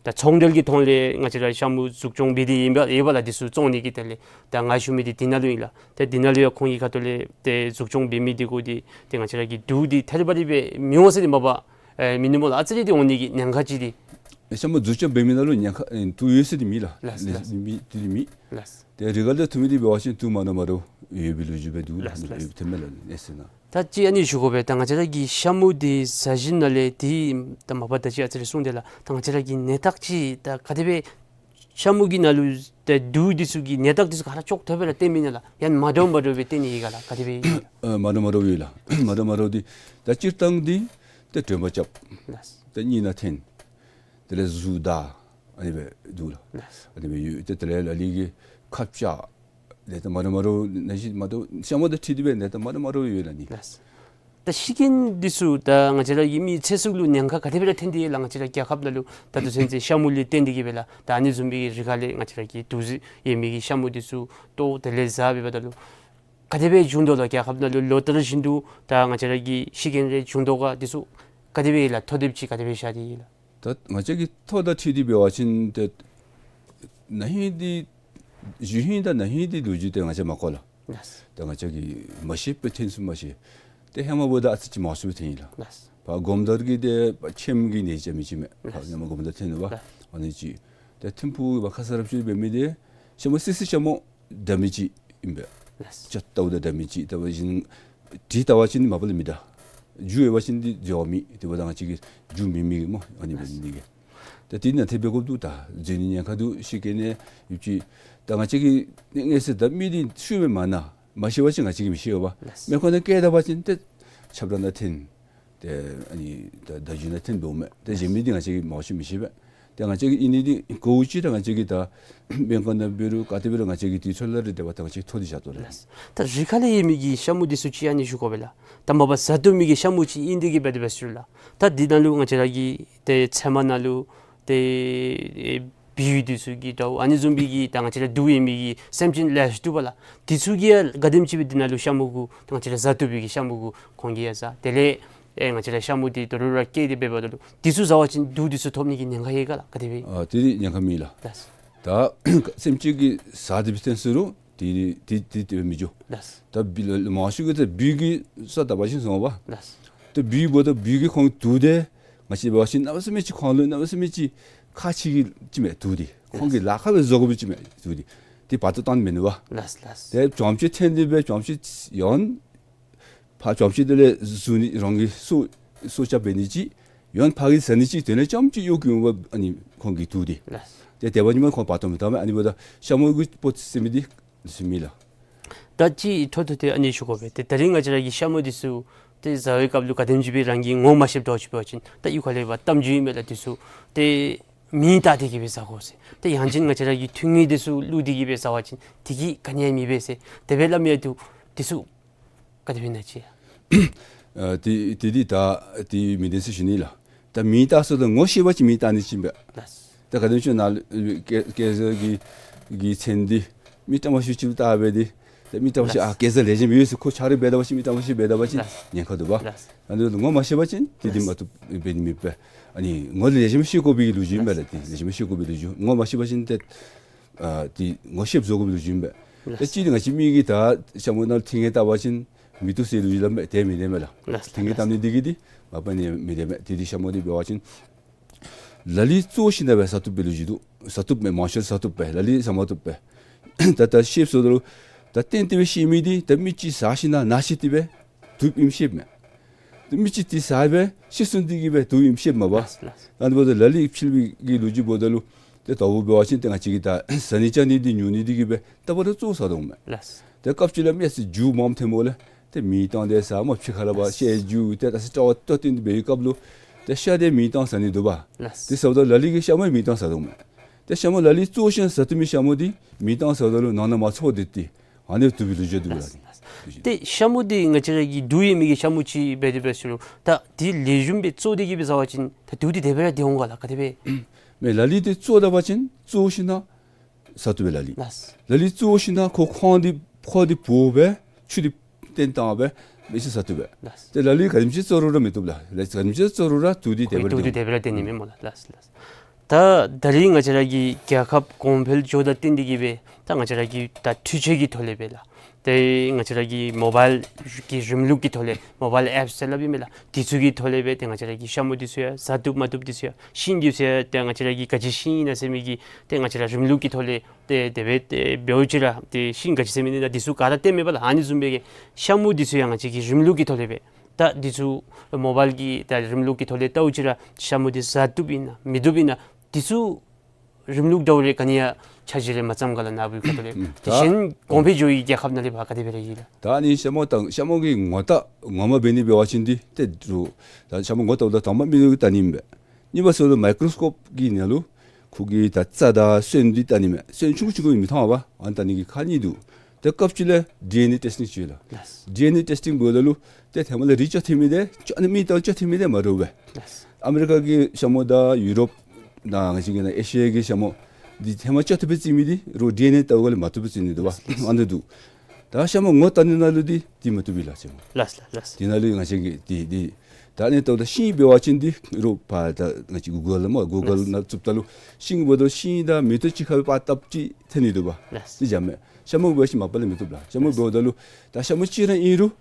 ད་ཚོང་འབྲེལ་གྱི་ཐོག་ལས་ང་བཅས་ར་ཤ་མུ་འཛུགས་སྐྱོང་འབད་དེ་ཨིན་པས་ཨིན་པས་ལགས། འདི་ཚུ་བཙོང་ནི་གི་དོན་ལས་ད་ང་ཞུ་མི་འདི་འདི་ནང་ལུ་ཨིན་ལགས། ཏེ་འདི་ནང་ལུ་ཡང་ཁོང་གི་ཁ་ཐུག་ལས་ཏེ་འཛུགས་སྐྱོང་འབད་མི་འདི་གུ་འདི་ཏེ་ང་བཅས་ར་གི་དུག་འདི་ཐད་རི་བ་རི་སྦེ་མི་འོང་ཟེར་འདི་མ་པ་ཨེ་མིན་འདུག་སྨོ་ལགས། ཨ་ཙི་རེ་འདི་འོང་ནི་གི་ཉེན་ཁ་ཅིག་འདི། ཤ་མུ་འཛུགས་སྐྱོང་འབད་མི་ནང་ལུ་ཉེན་ཁ་ཨེ་དུག་ཡོད་ཟེར་འདི་མེད་ལགས། ལགས་ལགས། མེད་འདི་མེད། ལགས། ཏེ་རི་ཁ་ལས་འཐུ་མི་འདི་འབད་བ་ཅིན་དུག་མ་འདྲཝ་མ་འདྲཝ་ཡོད་པའི་ལོ་རྒྱུས་སྦེ་འདུག་ལགས། ལགས་ལགས། ཡོད་ཐོནམ་མས་ལགས་གནས་ཚུལ་ནང་། ད་ཅི་ཨ་ནི་ཞུ་དགོ་པས། ད་ང་བཅས་ར་གི་ཤ་མུ་འདི་བཟའ་བཞིན་ནང་ལས་འདི་ད་མ་པ་ད་ཅི་ཨ་ཙི་རེ་གསུངས་ཏེ་ལགས། ད་ང་བཅས་ར་གི་ནད་རྟགས་ཅིག་ད་ག་དེ་སྦེ་ཤ་མུ་གི་ནང་ལུ་ད་དུག་འདི་ཚུ་གི་ནད་རྟགས་འདི་ཚུ་ག་ར་ཅོག་འཐདཔ་སྦེ་ར་སྟོན་མི་ནི་ལགས། ཡང་མ་འདྲཝ་མ་འདྲཝ་སྦེ་སྟོན་ནི་ཡོད་ག་ལགས། ག་དེ་སྦེ་ཨིན་ལགས། ཨ་མ་འདྲཝ་མ་འདྲཝ་ཡོད་ལགས། མ་འདྲཝ་མ་འདྲཝ་འདི་ད་སྤྱིར་བཏང་འདི་ད་དྲོད་འབར་རྐྱབ། ལགས། ད་གཉིད་ནང་འཐོན། དེ་ལས་གཟུགས་འདར། ཨ་ནི་སྦེ་འདུག་ལགས། ལགས། ཨ་ནི་སྦེ་ཡོད། ཏེ་དེ་ལས་ལ་ལུ་གིས་ཁ་བྱལ། ཏེ་ད་མ་འདྲཝ་མ་འདྲཝ་ནད་གཞི་མ་འདྲཝ་ཤ་མུ་དང་འཁྲིལ་ཏེ་སྦེ་ནད་རྟགས་མ་འདྲཝ་མ་འདྲཝ་ཡོད་ལགས་ཨ་ནི། ལགས། ད་ཤི་རྐྱེན་འདི་ཚུ་ད་ང་བཅས་ར་གི་མི་ཚེ་སྲོག་ལུ་ཉེན་ཁ་ག་དེ་སྦེ་ར་ཐོན་ཏེ་ཡོད་ལགས། ང་བཅས་ར་རྒྱལ་ཁབ་ནང་ལུ་ད་ལྟོ་ཚུན་ཚོད་ཤ་མུ་ལས་བརྟེན་ཏེ་གིས་སྦེ་ལགས། ད་ཨ་ནི་བཟུམ་མའི་རི་ཁ་ལས་ང་བཅས་ར་གི་དུག་རྫས་ཡོད་མི་གི་ཤ་མུ་འདི་ཚུ་བཏོག་དེ་ལས་བཟའ་འབདཝ་ད་ལུ་ག་དེ་སྦེ་བྱུང་དོ་ལགས། རྒྱལ་ཁབ་ནང་ལུ་ལོ་ལྟར་བཞིན་དུ་ད་ང་བཅས་ར་གི་ཤི་རྐྱེན་རེ་བྱུང་དོ་ག། འདི་ཚུ་ག་དེ་སྦེ་ལགས། ཐོ་དེབ་ཅིག་ག་དེ་སྦེ་བཞག་སྟེ་ལགས། ད་ང་བཅས་ཀྱི་ཐོ་དང་འཁྲིལ་ཏེ་འབད་བ་ཅིན་ཏེ་ན་ཧིང་འདི་གཞེས་ཧིང་དང་ན་ཧིང་འདི་ལོ་རྒྱུས་འདི་ང་བཅས་མ་གོ་ལགས། ལགས། ད་ང་བཅས་ཀྱིས་མ་ཤེས་པས། ཐོན་ཚུགས་མ་ཤེས། ཏེ་ཧེ་མ་འབདཝ་ད་ཨ་ཙི་ཅིག་མང་སུ་སྦེ་ཐོན་ཡི་ལགས། ལགས། ཕར་སྒོམ་དར་གྱི་ཏེ་ཁྱེམ་གྱི་ནད་ཅིག་མི་ཅིག་མས། ལགས། ཕར་ཧེ་མ་སྒོམ་དར་ཐོན་ནུག་པ། ལགས། ཨ་ནི་ཅིག། ཏེ་ཐིམ་ཕུག་ཕར་ཁ་སར་ར་ཅིག་འབད་མི་འདི་ཤ་མུ་སི་སི་ཤ་མུ་འདྲ་མི་ཅིག་ཨིན་པས། ལགས། ཅ་ཏའུ་དང་འདྲ་མི་ཅིག། ད་འབད་བ་ཅིན་དྲི་ལྟ་བ་ཅིན་མ་པ་ལས་མི་འདྲ། རྒྱུ་ཡོད་པ་ཅིན་འདི་འཛོལ་མི་དེ་འབདཝ་ད་ང་བཅས་ཀྱིས་རྒྱུ་མེད་མི་གི་སྨོ། ཨ་ནི་འབད་ནི་གིས། ད་འདི་ནང་ཐེབས་འབད་དགོཔ་འདུག། ད་འཛོལ་ནི་ཉེན་ཁ་འདུག། ཤི་རྐྱེན་ནི་ཡོད་ཅི། ད་ང་བཅས་ཀྱིས་ངེས་ཟེར་ད་མི་འདི་ཤུལ་མ་མ་ན་མ་ཤེས་པ་ཅིན་ང་བཅས་ཀྱིས་མི་ཤེས་པས། ལགས། མེ་འཁོར་ནང་བཀལ་ད་པ་ཅིན་ཏེ་ཆབ་ར་ནང་འཐོན། ཏེ་ཨ་ནི་ད་ད་རྒྱུ་ནང་འཐོན་འོངམ་མས། ཏེ་གཞན་མི་འདི་ང་བཅས་ཀྱིས་མང་ཤོས་མི་ཤེས་པས། ཏེ་ང་བཅས་ཀྱིས་ཨིན་ནི་འདི་གོཝ་ཅིག་ར་ང་བཅས་ཀྱིས་ད་སྨན་ཁང་ནང་འབད་རུང་ག་ཏེ་འབད་རུང་ང་བཅས་ཀྱིས་དེ་ཚུ་ལུ་ར་དད་པ་དང་ང་བཅས་ཀྱིས་ཐོབ་སྟེ་བཞག་དོ་ལགས། ལགས། ད་རི་ཁ་ལས་ཡོད་མི་གི་ཤ་མུ་འདི་ཚུ་ཅིག་ཨ་ནི་ཞུ་དགོ་པས་ལགས། ད་མ་པ་བཟའ་བཏུབ་མི་གི་ཤ་མུ་ཅིག་ཨིན་ཏེ་གིས་འབད་དེ་འབད་ཟེར་ལགས། ད་འདི་ནང་ལུ་ང་བཅས་ར་གི་ཏེ་ཚལ་མ་ནང་ལུ་ཏེ་ཨེ་བི་འདི་ཚུ་གི་དྲཝ་ཨ་ནི་བཟུམ་མའི་གི་ད་ང་བཅས་ར་དུག་ཡོད་མི་གི་སེམས་ཅན་ལེ་ཤ་འདུག་པ་ལགས། དེ་ཚུ་གིས་ཡང་ག་དེམ་ཅིག་སྦེ་འདི་ནང་ལུ་ཤ་མུ་གུ་ད་ང་བཅས་ར་བཟའ་བཏུབ་པའི་གི་ཤ་མུ་གུ་ཁོང་གིས་ཡང་བཟའ། དེ་ལས་ཨེ་ང་བཅས་ར་ཤ་མུ་འདི་དོ་རུང་ར་སྐྱེས་ཏེ་འབདཝ་ད་ལུ་དེ་ཚུ་བཟའ་བ་ཅིན་དུག་དེ་ཚུ་ཐོབ་ནི་གི་ཉེན་ཁ་ཡོད་ག་ལགས། ག་དེ་སྦེ། ཨ་དེ་ཉེན་ཁ་མེད་ལགས། ལགས། ད་སེམས་ཅན་གྱིས་བཟའ་སྟེ་འབད་བཏོན་ཟེར་རུང་དེ་དེ་དེ་དེ་སྦེ་མི་འགྱོ། ལགས། ད་བི་ལ་མང་ཤོས་ཀྱིས་ད་བི་གི་ས་བཏབ་པ་ཅིན་སོང་བ། ལགས། ད་བི་འབདཝ་ད་བི་གིས་ཁོང་དུག་དེ་ང་བཅས་འབད་བ་ཅིན་གནམ་མེད་ས་མེད་ཅིག་ཁོང་ལུ་གནམ་མེད་ས་མེད་ཅིག་ཁག་ཆེ་གི་ཅིག་མས་དུག་དེ། ཁོང་གི་ལཱ་ཁག་སྦེ་བཟོ་དགོ་པའི་ཅིག་མས་དུག་དེ། དེ་བར་དུ་བཏང་མི་ནུས་པས། ལགས་ལགས། ཏེ་བྱང་ཕྱོགས་འཐོན་ཏེ་སྦེ་བྱང་ཕྱོགས་ཡང་ཕར་བྱང་ཕྱོགས་དེ་ལས་བཟུང་ནི་རང་གི་སྲོག་སྲོག་སྐྱབས་འབད་ནི་ཅིག་ཡང་ཕར་གྱི་བཟའ་ནི་ཅིག་དེ་ལས་རྐྱངམ་ཅིག་གཡོག་གི་འོང་བ་ཨ་ནི་ཁོང་གི་དུག་དེ། ལགས། ཏེ་དེ་འབད་ནི་མ་ཁོང་བར་དུ་མི་བཏང་མས། ཨ་ནི་འབདཝ་ད་ཤ་མུ་གི་སྤོ་ཟེར་མི་འདི་ཟེར་མི་ལགས། ད་ཅི་ཐོག་ཐོག་ཏེ་ཨ་ནི་ཞུ་དགོ་པས། ཏེ་ད་རིས་ང་བཅས་ར་གི་ཤ་མུ་འདི་ཚུ་ཏེ་བཟའ་བའི་སྐབས་ལུ་ག་དེམ་ཅིག་སྦེ་རང་གིས་ངོ་མ་ཤེསཔ་འདྲཝ་ཅིག་འབད་བ་ཅིན་ད་གཡུས་ཁ་ལས་འབད་གཏམ་རྒྱུད་ཨིན་མས་ལགས། འདི་ཚུ་ཏེ་མེ་བཏང་སྟེ་གིས་སྦེ་བཟའ་དགོ་ཟེར། ཏེ་ཡང་ཅིན་ང་བཅས་ར་གིས་ཐུན་གྱི་འདི་ཚུ་བླུགས་ཏེ་གིས་སྦེ་བཟའ་བ་ཅིན་དེ་གིས་ག་ནི་ཡང་མི་འབད་ཟེར་དེ་སྦེ་སླབ་མི་ཡང་འདུག། འདི་ཚུ་ག་དེ་སྦེ་ཨིན་ན་ཅིག། ཨ་དེ་དེ་འདི་ད་དེ་མི་བདེན་ཟེར་ཞུ་ནི་ལགས། ད་མེ་བཏང་ཟེརཝ་ད་ངོ་ཤེས་པ་ཅིན་མེ་བཏང་ནི་ཅིག་འབད། ལགས། ད་ག་དེམ་ཅིག་ནཱ་ལུ་ཨེ་གེ་གེ་ཟར་གྱི་གི་ཚན་འདི་མི་དྲང་པ་ཅིག་ཅིག་བལྟ་སྦེ་འདི་ད་མི་དྲང་པ་ཅིག། ལགས། ཨ་གེ་ཟར་ལེགས་ཤོམ་ཡོད་ཟེར་ཁོ་ཆ་རོགས་འབད་ད་པ་ཅིན་མི་དྲང་པ་ཅིག་འབད་ད་པ་ཅིན། ལགས། ཉེན་ཁ་འདུག་པ། ལགས། ཨ་ནི་ངོ་མ་ཤེས་པ་ཅིན་དེ་འདི། ལགས། མ་བཏུབ་འབད་ནི་མེད་པས། ཨ་ནི་ངོ་ལེགས་ཤོམ་ཤེས་དགོ་པའི་ལོ་རྒྱུས་ཨིན་པས་ལགས། ལགས། དེ་ལེགས་ཤོམ་ཤེས་དགོ་པའི་ལོ་རྒྱུས། ངོ་མ་ཤེས་པ་ཅིན་ཏེ་ཨ་དེ་ངོ་ཤེསཔ་བཟོ་དགོ་པའི་ལོ་རྒྱུས་ཨིན་པས། ལགས། ད་ཅི་ང་བཅས་མི་གིས་ད་ཤ་མུ་ནང་ལུ་ཐིང་ངེ་བཏབ་པ་ཅིན་མི་བཏུབ་ཟེར་ལོ་རྒྱུས་སླབ་མས། དེ་མི་བདེན་མས་ལགས། ལགས། ཐིང་ངེ་བཏབ་ནི་འདི་གིས་འདི་མ་པ་ནི་མི་བདེན་མས། དེ་འདི་ཤ་མུ་འདི་འབད་བ་ཅིན་ལ་ལུ་བཙོ་ཞིནམ་ལས་སྦེ་བཟའ་བཏུབ་པའི་ལོ་རྒྱུས་འདུག། བཟའ་བཏུབ་མས། མང་ཤོས་བཟའ་བཏུབ་པས། ལ་ལུ་བཟའ་མ་བཏུབ་པས། ད་ད་ཤེསཔ་བཟོ་ད་ལུ་ད་གཏན་གཏན་སྦེ་ཤེས་མི་འདི་ད་མི་ཅིག་བཟའ་ཞིནམ་ལས་ན་ཤེས་ཏེ་སྦེ་དུག་ཨིནམ་ཤེསཔ་མས། ཏེ་མི་ཅིག་དེ་བཟའ་སྦེ་ཤི་སོང་སྟེ་གིས་སྦེ་དུག་ཨིནམ་ཤེསཔ་མས་པ། ལགས་ལགས། ཨ་ནི་འབདཝ་ད་ལ་ལུ་ཕྱི་གི་ལོ་རྒྱུས་འབདཝ་ད་ལུ་ཏེ་ད་འབད་བ་ཅིན་ཏེ་ང་བཅས་ཀྱིས་ད་བཟའ་ནི་བཅའ་ནི་འདི་ཉོ་ནི་འདི་གིས་སྦེ་ད་བར་དུ་བཙོ་བཟའ་དོ་མས། ལགས། ཏེ་སྐབས་ཅིག་ལུ་མི་ཚུ་རྒྱུ་མངམ་ཐོནམ་ལས་ཏེ་མེ་བཏང་སྟེ་བཟའ། མ་ཕྱི་ཁ་ལས་ཕར་ལགས། ཤ་རྒྱུ་ཏེ་ད་ས་དྲ་བ་ཏོ་ཏེ་འདི་འབད་བའི་སྐབས་ལུ་ཏེ་ཤ་འདི་མེ་བཏང་བཟའ་ནི་འདུག་པ། ལགས། དེ་ཟེརཝ་ད་ལ་ལུ་གིས་ཤ་མུ་མེ་བཏང་བཟའ་དོ་མས། ཏེ་ཤ་མུ་ལ་ལུ་བཙོ་ཞིནམ་ལས་བཟའ་བཏུབ་མི་ཤ་མུ་འདི་མེ་བཏང་བཟའཝ་ད་ལུ་ནང་ན་མ་ཚོར་བར་འདི་ཏེ་ཨ་ནི་དུག་པའི་ལོ་རྒྱུས་འདུག་ལགས། ལགས། ཏེ་ཤ་མུ་འདི་ང་བཅས་ར་གི་དུག་ཡོད་མི་གི་ཤ་མུ་ཅིག་འབད་དེ་འབད་ཟེར་རུང་ད་འདི་ལེགས་ཤོམ་སྦེ་བཙོ་སྟེ་གིས་སྦེ་བཟའ་བ་ཅིན་ད་དུག་འདི་དེ་སྦེ་ར་འདི་འོང་ག་ལགས། ག་དེ་སྦེ། མེན་ལ་ལུ་འདི་བཙོ་ད་པ་ཅིན་བཙོ་ཞིནམ་ལས་བཟའ་བཏུབ་པས་ལ་ལུ། ལགས། ལ་ལུ་བཙོ་ཞིནམ་ལས་ཁོ་ཁོང་འདི་ཁོ་འདི་བོ་སྦེ་ཆུ་འདི་བཏོན་བཏང་སྦེ་མི་ཚུ་བཟའ་བཏུབ་པས། ལགས། ཏེ་ལ་ལུ་ག་དེམ་ཅིག་བཙོ་རུང་ར་མི་བཏུབ་ལགས། ལ་ག་དེམ་ཅིག་བཙོ་རུང་ར་དུག་འདི་དེ་སྦེ་ར་དུག་འདི་འདི་འོང་། དེ་སྦེ་ར་འདི་ནི་མེན་སྨོ་ལགས། ལགས་ལགས། ད་ད་རིས་ང་བཅས་ར་གི་རྒྱལ་ཁབ་གོང་འཕེལ་འགྱོཝ་དང་བསྟུན་ཏེ་གིས་སྦེ་ད་ང་བཅས་ར་གི་ད་འཕྲུལ་ཆས་ཀྱི་ཐོག་ལས་སྦེ་ལགས། ཏེ་ང་བཅས་ར་གི་མོ་བཱའིལ་གྱི་རིམ་ལུགས་ཀྱི་ཐོག་ལས་མོ་བཱའིལ་ཨེཔསི་ཟེར་སླབ་ཨིན་མས་ལགས། འདི་ཚུ་གི་ཐོག་ལས་སྦེ་ཏེ་ང་བཅས་ར་གི་ཤ་མུ་འདི་ཚུ་ཡང་བཟའ་བཏུབ་མ་བཏུབ་འདི་ཚུ་ཡང་ཤིང་འདི་ཚུ་ཡང་ཏེ་ང་བཅས་ར་གི་ག་ཅི་ཤིང་ཨིན་ན་ཟེར་མི་གི་ཏེ་ང་བཅས་ར་རིམ་ལུགས་ཀྱི་ཐོག་ལས་ཏེ་དེ་སྦེ་ཏེ་འབདཝ་ཅིག་ར་ཏེ་ཤིང་ག་ཅི་ཟེར་མི་ཨིན་ན་འདི་ཚུ་ག་ར་སྟོནམ་མས་པ་ལགས། ཨ་ནི་བཟུམ་སྦེ་གི་ཤ་མུ་འདི་ཚུ་ཡང་ང་བཅས་ཀྱིས་རིམ་ལུགས་ཀྱི་ཐོག་ལས་སྦེ་ད་འདི་ཚུ་མོ་བཱའིལ་གྱི་ད་རིམ་ལུགས་ཀྱི་ཐོག་ལས་བལྟཝ་ཅིག་ར་ཤ་མུ་འདི་བཟའ་བཏུབ་ཨིན་ན་མི་བཏུབ་ཨིན་ན་འདི་ཚུ་རིམ་ལུགས་འདྲཝ་རེ་ག་ནི་ཡང་ཆ་རྒྱུས་རེ་མ་བརྩམས་ག་ལགས། ནཱ་བུའི་ཁ་ཐུག་ལས། ཨུམ། ཏེ་ད་གཞན་གོང་འཕེལ་འགྱོ་བའི་རྒྱལ་ཁབ་ནང་ལས་ཕར་ག་དེ་སྦེ་ར་ཨིན་ལགས། ད་ཨ་ནི་ཤ་མུ་དང་ཤ་མུ་གི་ངོ་རྟགས་ངོ་མ་འབད་ནི་འབད་བ་ཅིན་འདི་ཏེ་རུང་ད་ཤ་མུ་ངོ་བལྟཝ་ད་དང་པ་མིག་ལུ་བལྟ་ནི་མས། གཉིས་པ་ཟེརཝ་ད་མའི་ཀོརོ་སི་ཀོབ་ཀྱི་ནང་ལུ་ཁོ་གི་ད་རྩ་དང་སོན་འདི་བལྟ་ནི་མས། སོན་ཆུང་ཀུ་ཆུང་ཀུ་མི་མཐོང་བས། ཨ་ནི་བལྟ་ནི་གི་ཁག་གཉིས་འདུག། ཏེ་སྐབས་ཅིག་ལས་ཌི་ཨེན་ཨེ་ཊེསི་ཊིང་ཅིག་ཡོད་ལགས། ལགས། ཌི་ཨེན་ཨེ་ཊེསི་ཊིང་འབདཝ་ད་ལུ་ཏེ་ཧེ་མ་ལས་རིགས་བཅོ་ཐོན་མི་འདི་བཅོ་ཨ་ནི་མི་དང་བཅོ་ཐོན་མི་འདི་མ་འདྲཝ་སྦེ། ལགས། ཨ་མི་རི་ཀ་གི་ཤ་མུ་དང་ཡུ་རོབ་དང་ང་བཅས་ཀྱི་ནཱ་ཨེ་ཤི་ཡ་གི་ཤ་མུ་འདི་ཧེ་མ་བཅོ་ཐོན་སྦེ་བརྩི་མི་འདི་རུང་ཌི་ཨེན་ཨེ་བལྟཝ་ལས་མ་བཏུབ་པར་བརྩི་ནི་འདུག་པ། ལགས། ཨ་ནི་འདུག། ད་ཤ་མུ་ངོ་བལྟ་ནི་ནང་ལུ་འདི་འདི་མ་བཏུབ་པས་ལགས་ཤ་མུ། ལགས་ལགས་ལགས། དེ་ནང་ལུ་ང་བཅས་ཀྱིས་འདི་འདི་ད་ཨ་ནི་བལྟཝ་ད་ཤིང་འབད་བ་ཅིན་འདི་རུང་ཕར་ད་ང་བཅས་གུ་གཱལ་ལུ་སྨོ་གུ་གཱལ་ལགས། ནང་བཙུགསཔ་ད་ལུ་ཤིང་འབདཝ་ད་ཤིང་དང་མེ་ཏོག་གཅིག་ཁར་སྦེ་པར་བཏབ་ཅིག་ཐོན་ནི་འདུག་པ། ལགས། འདི་བཟུམ་མས། ཤ་མུ་འབད་བ་ཅིན་མ་པ་ལས་མི་བཏུབ་ལགས། ཤ་མུ་འབདཝ་ད་ལུ་ད་ཤ་མུ་གཅིག་ར་ཨིན་རུང་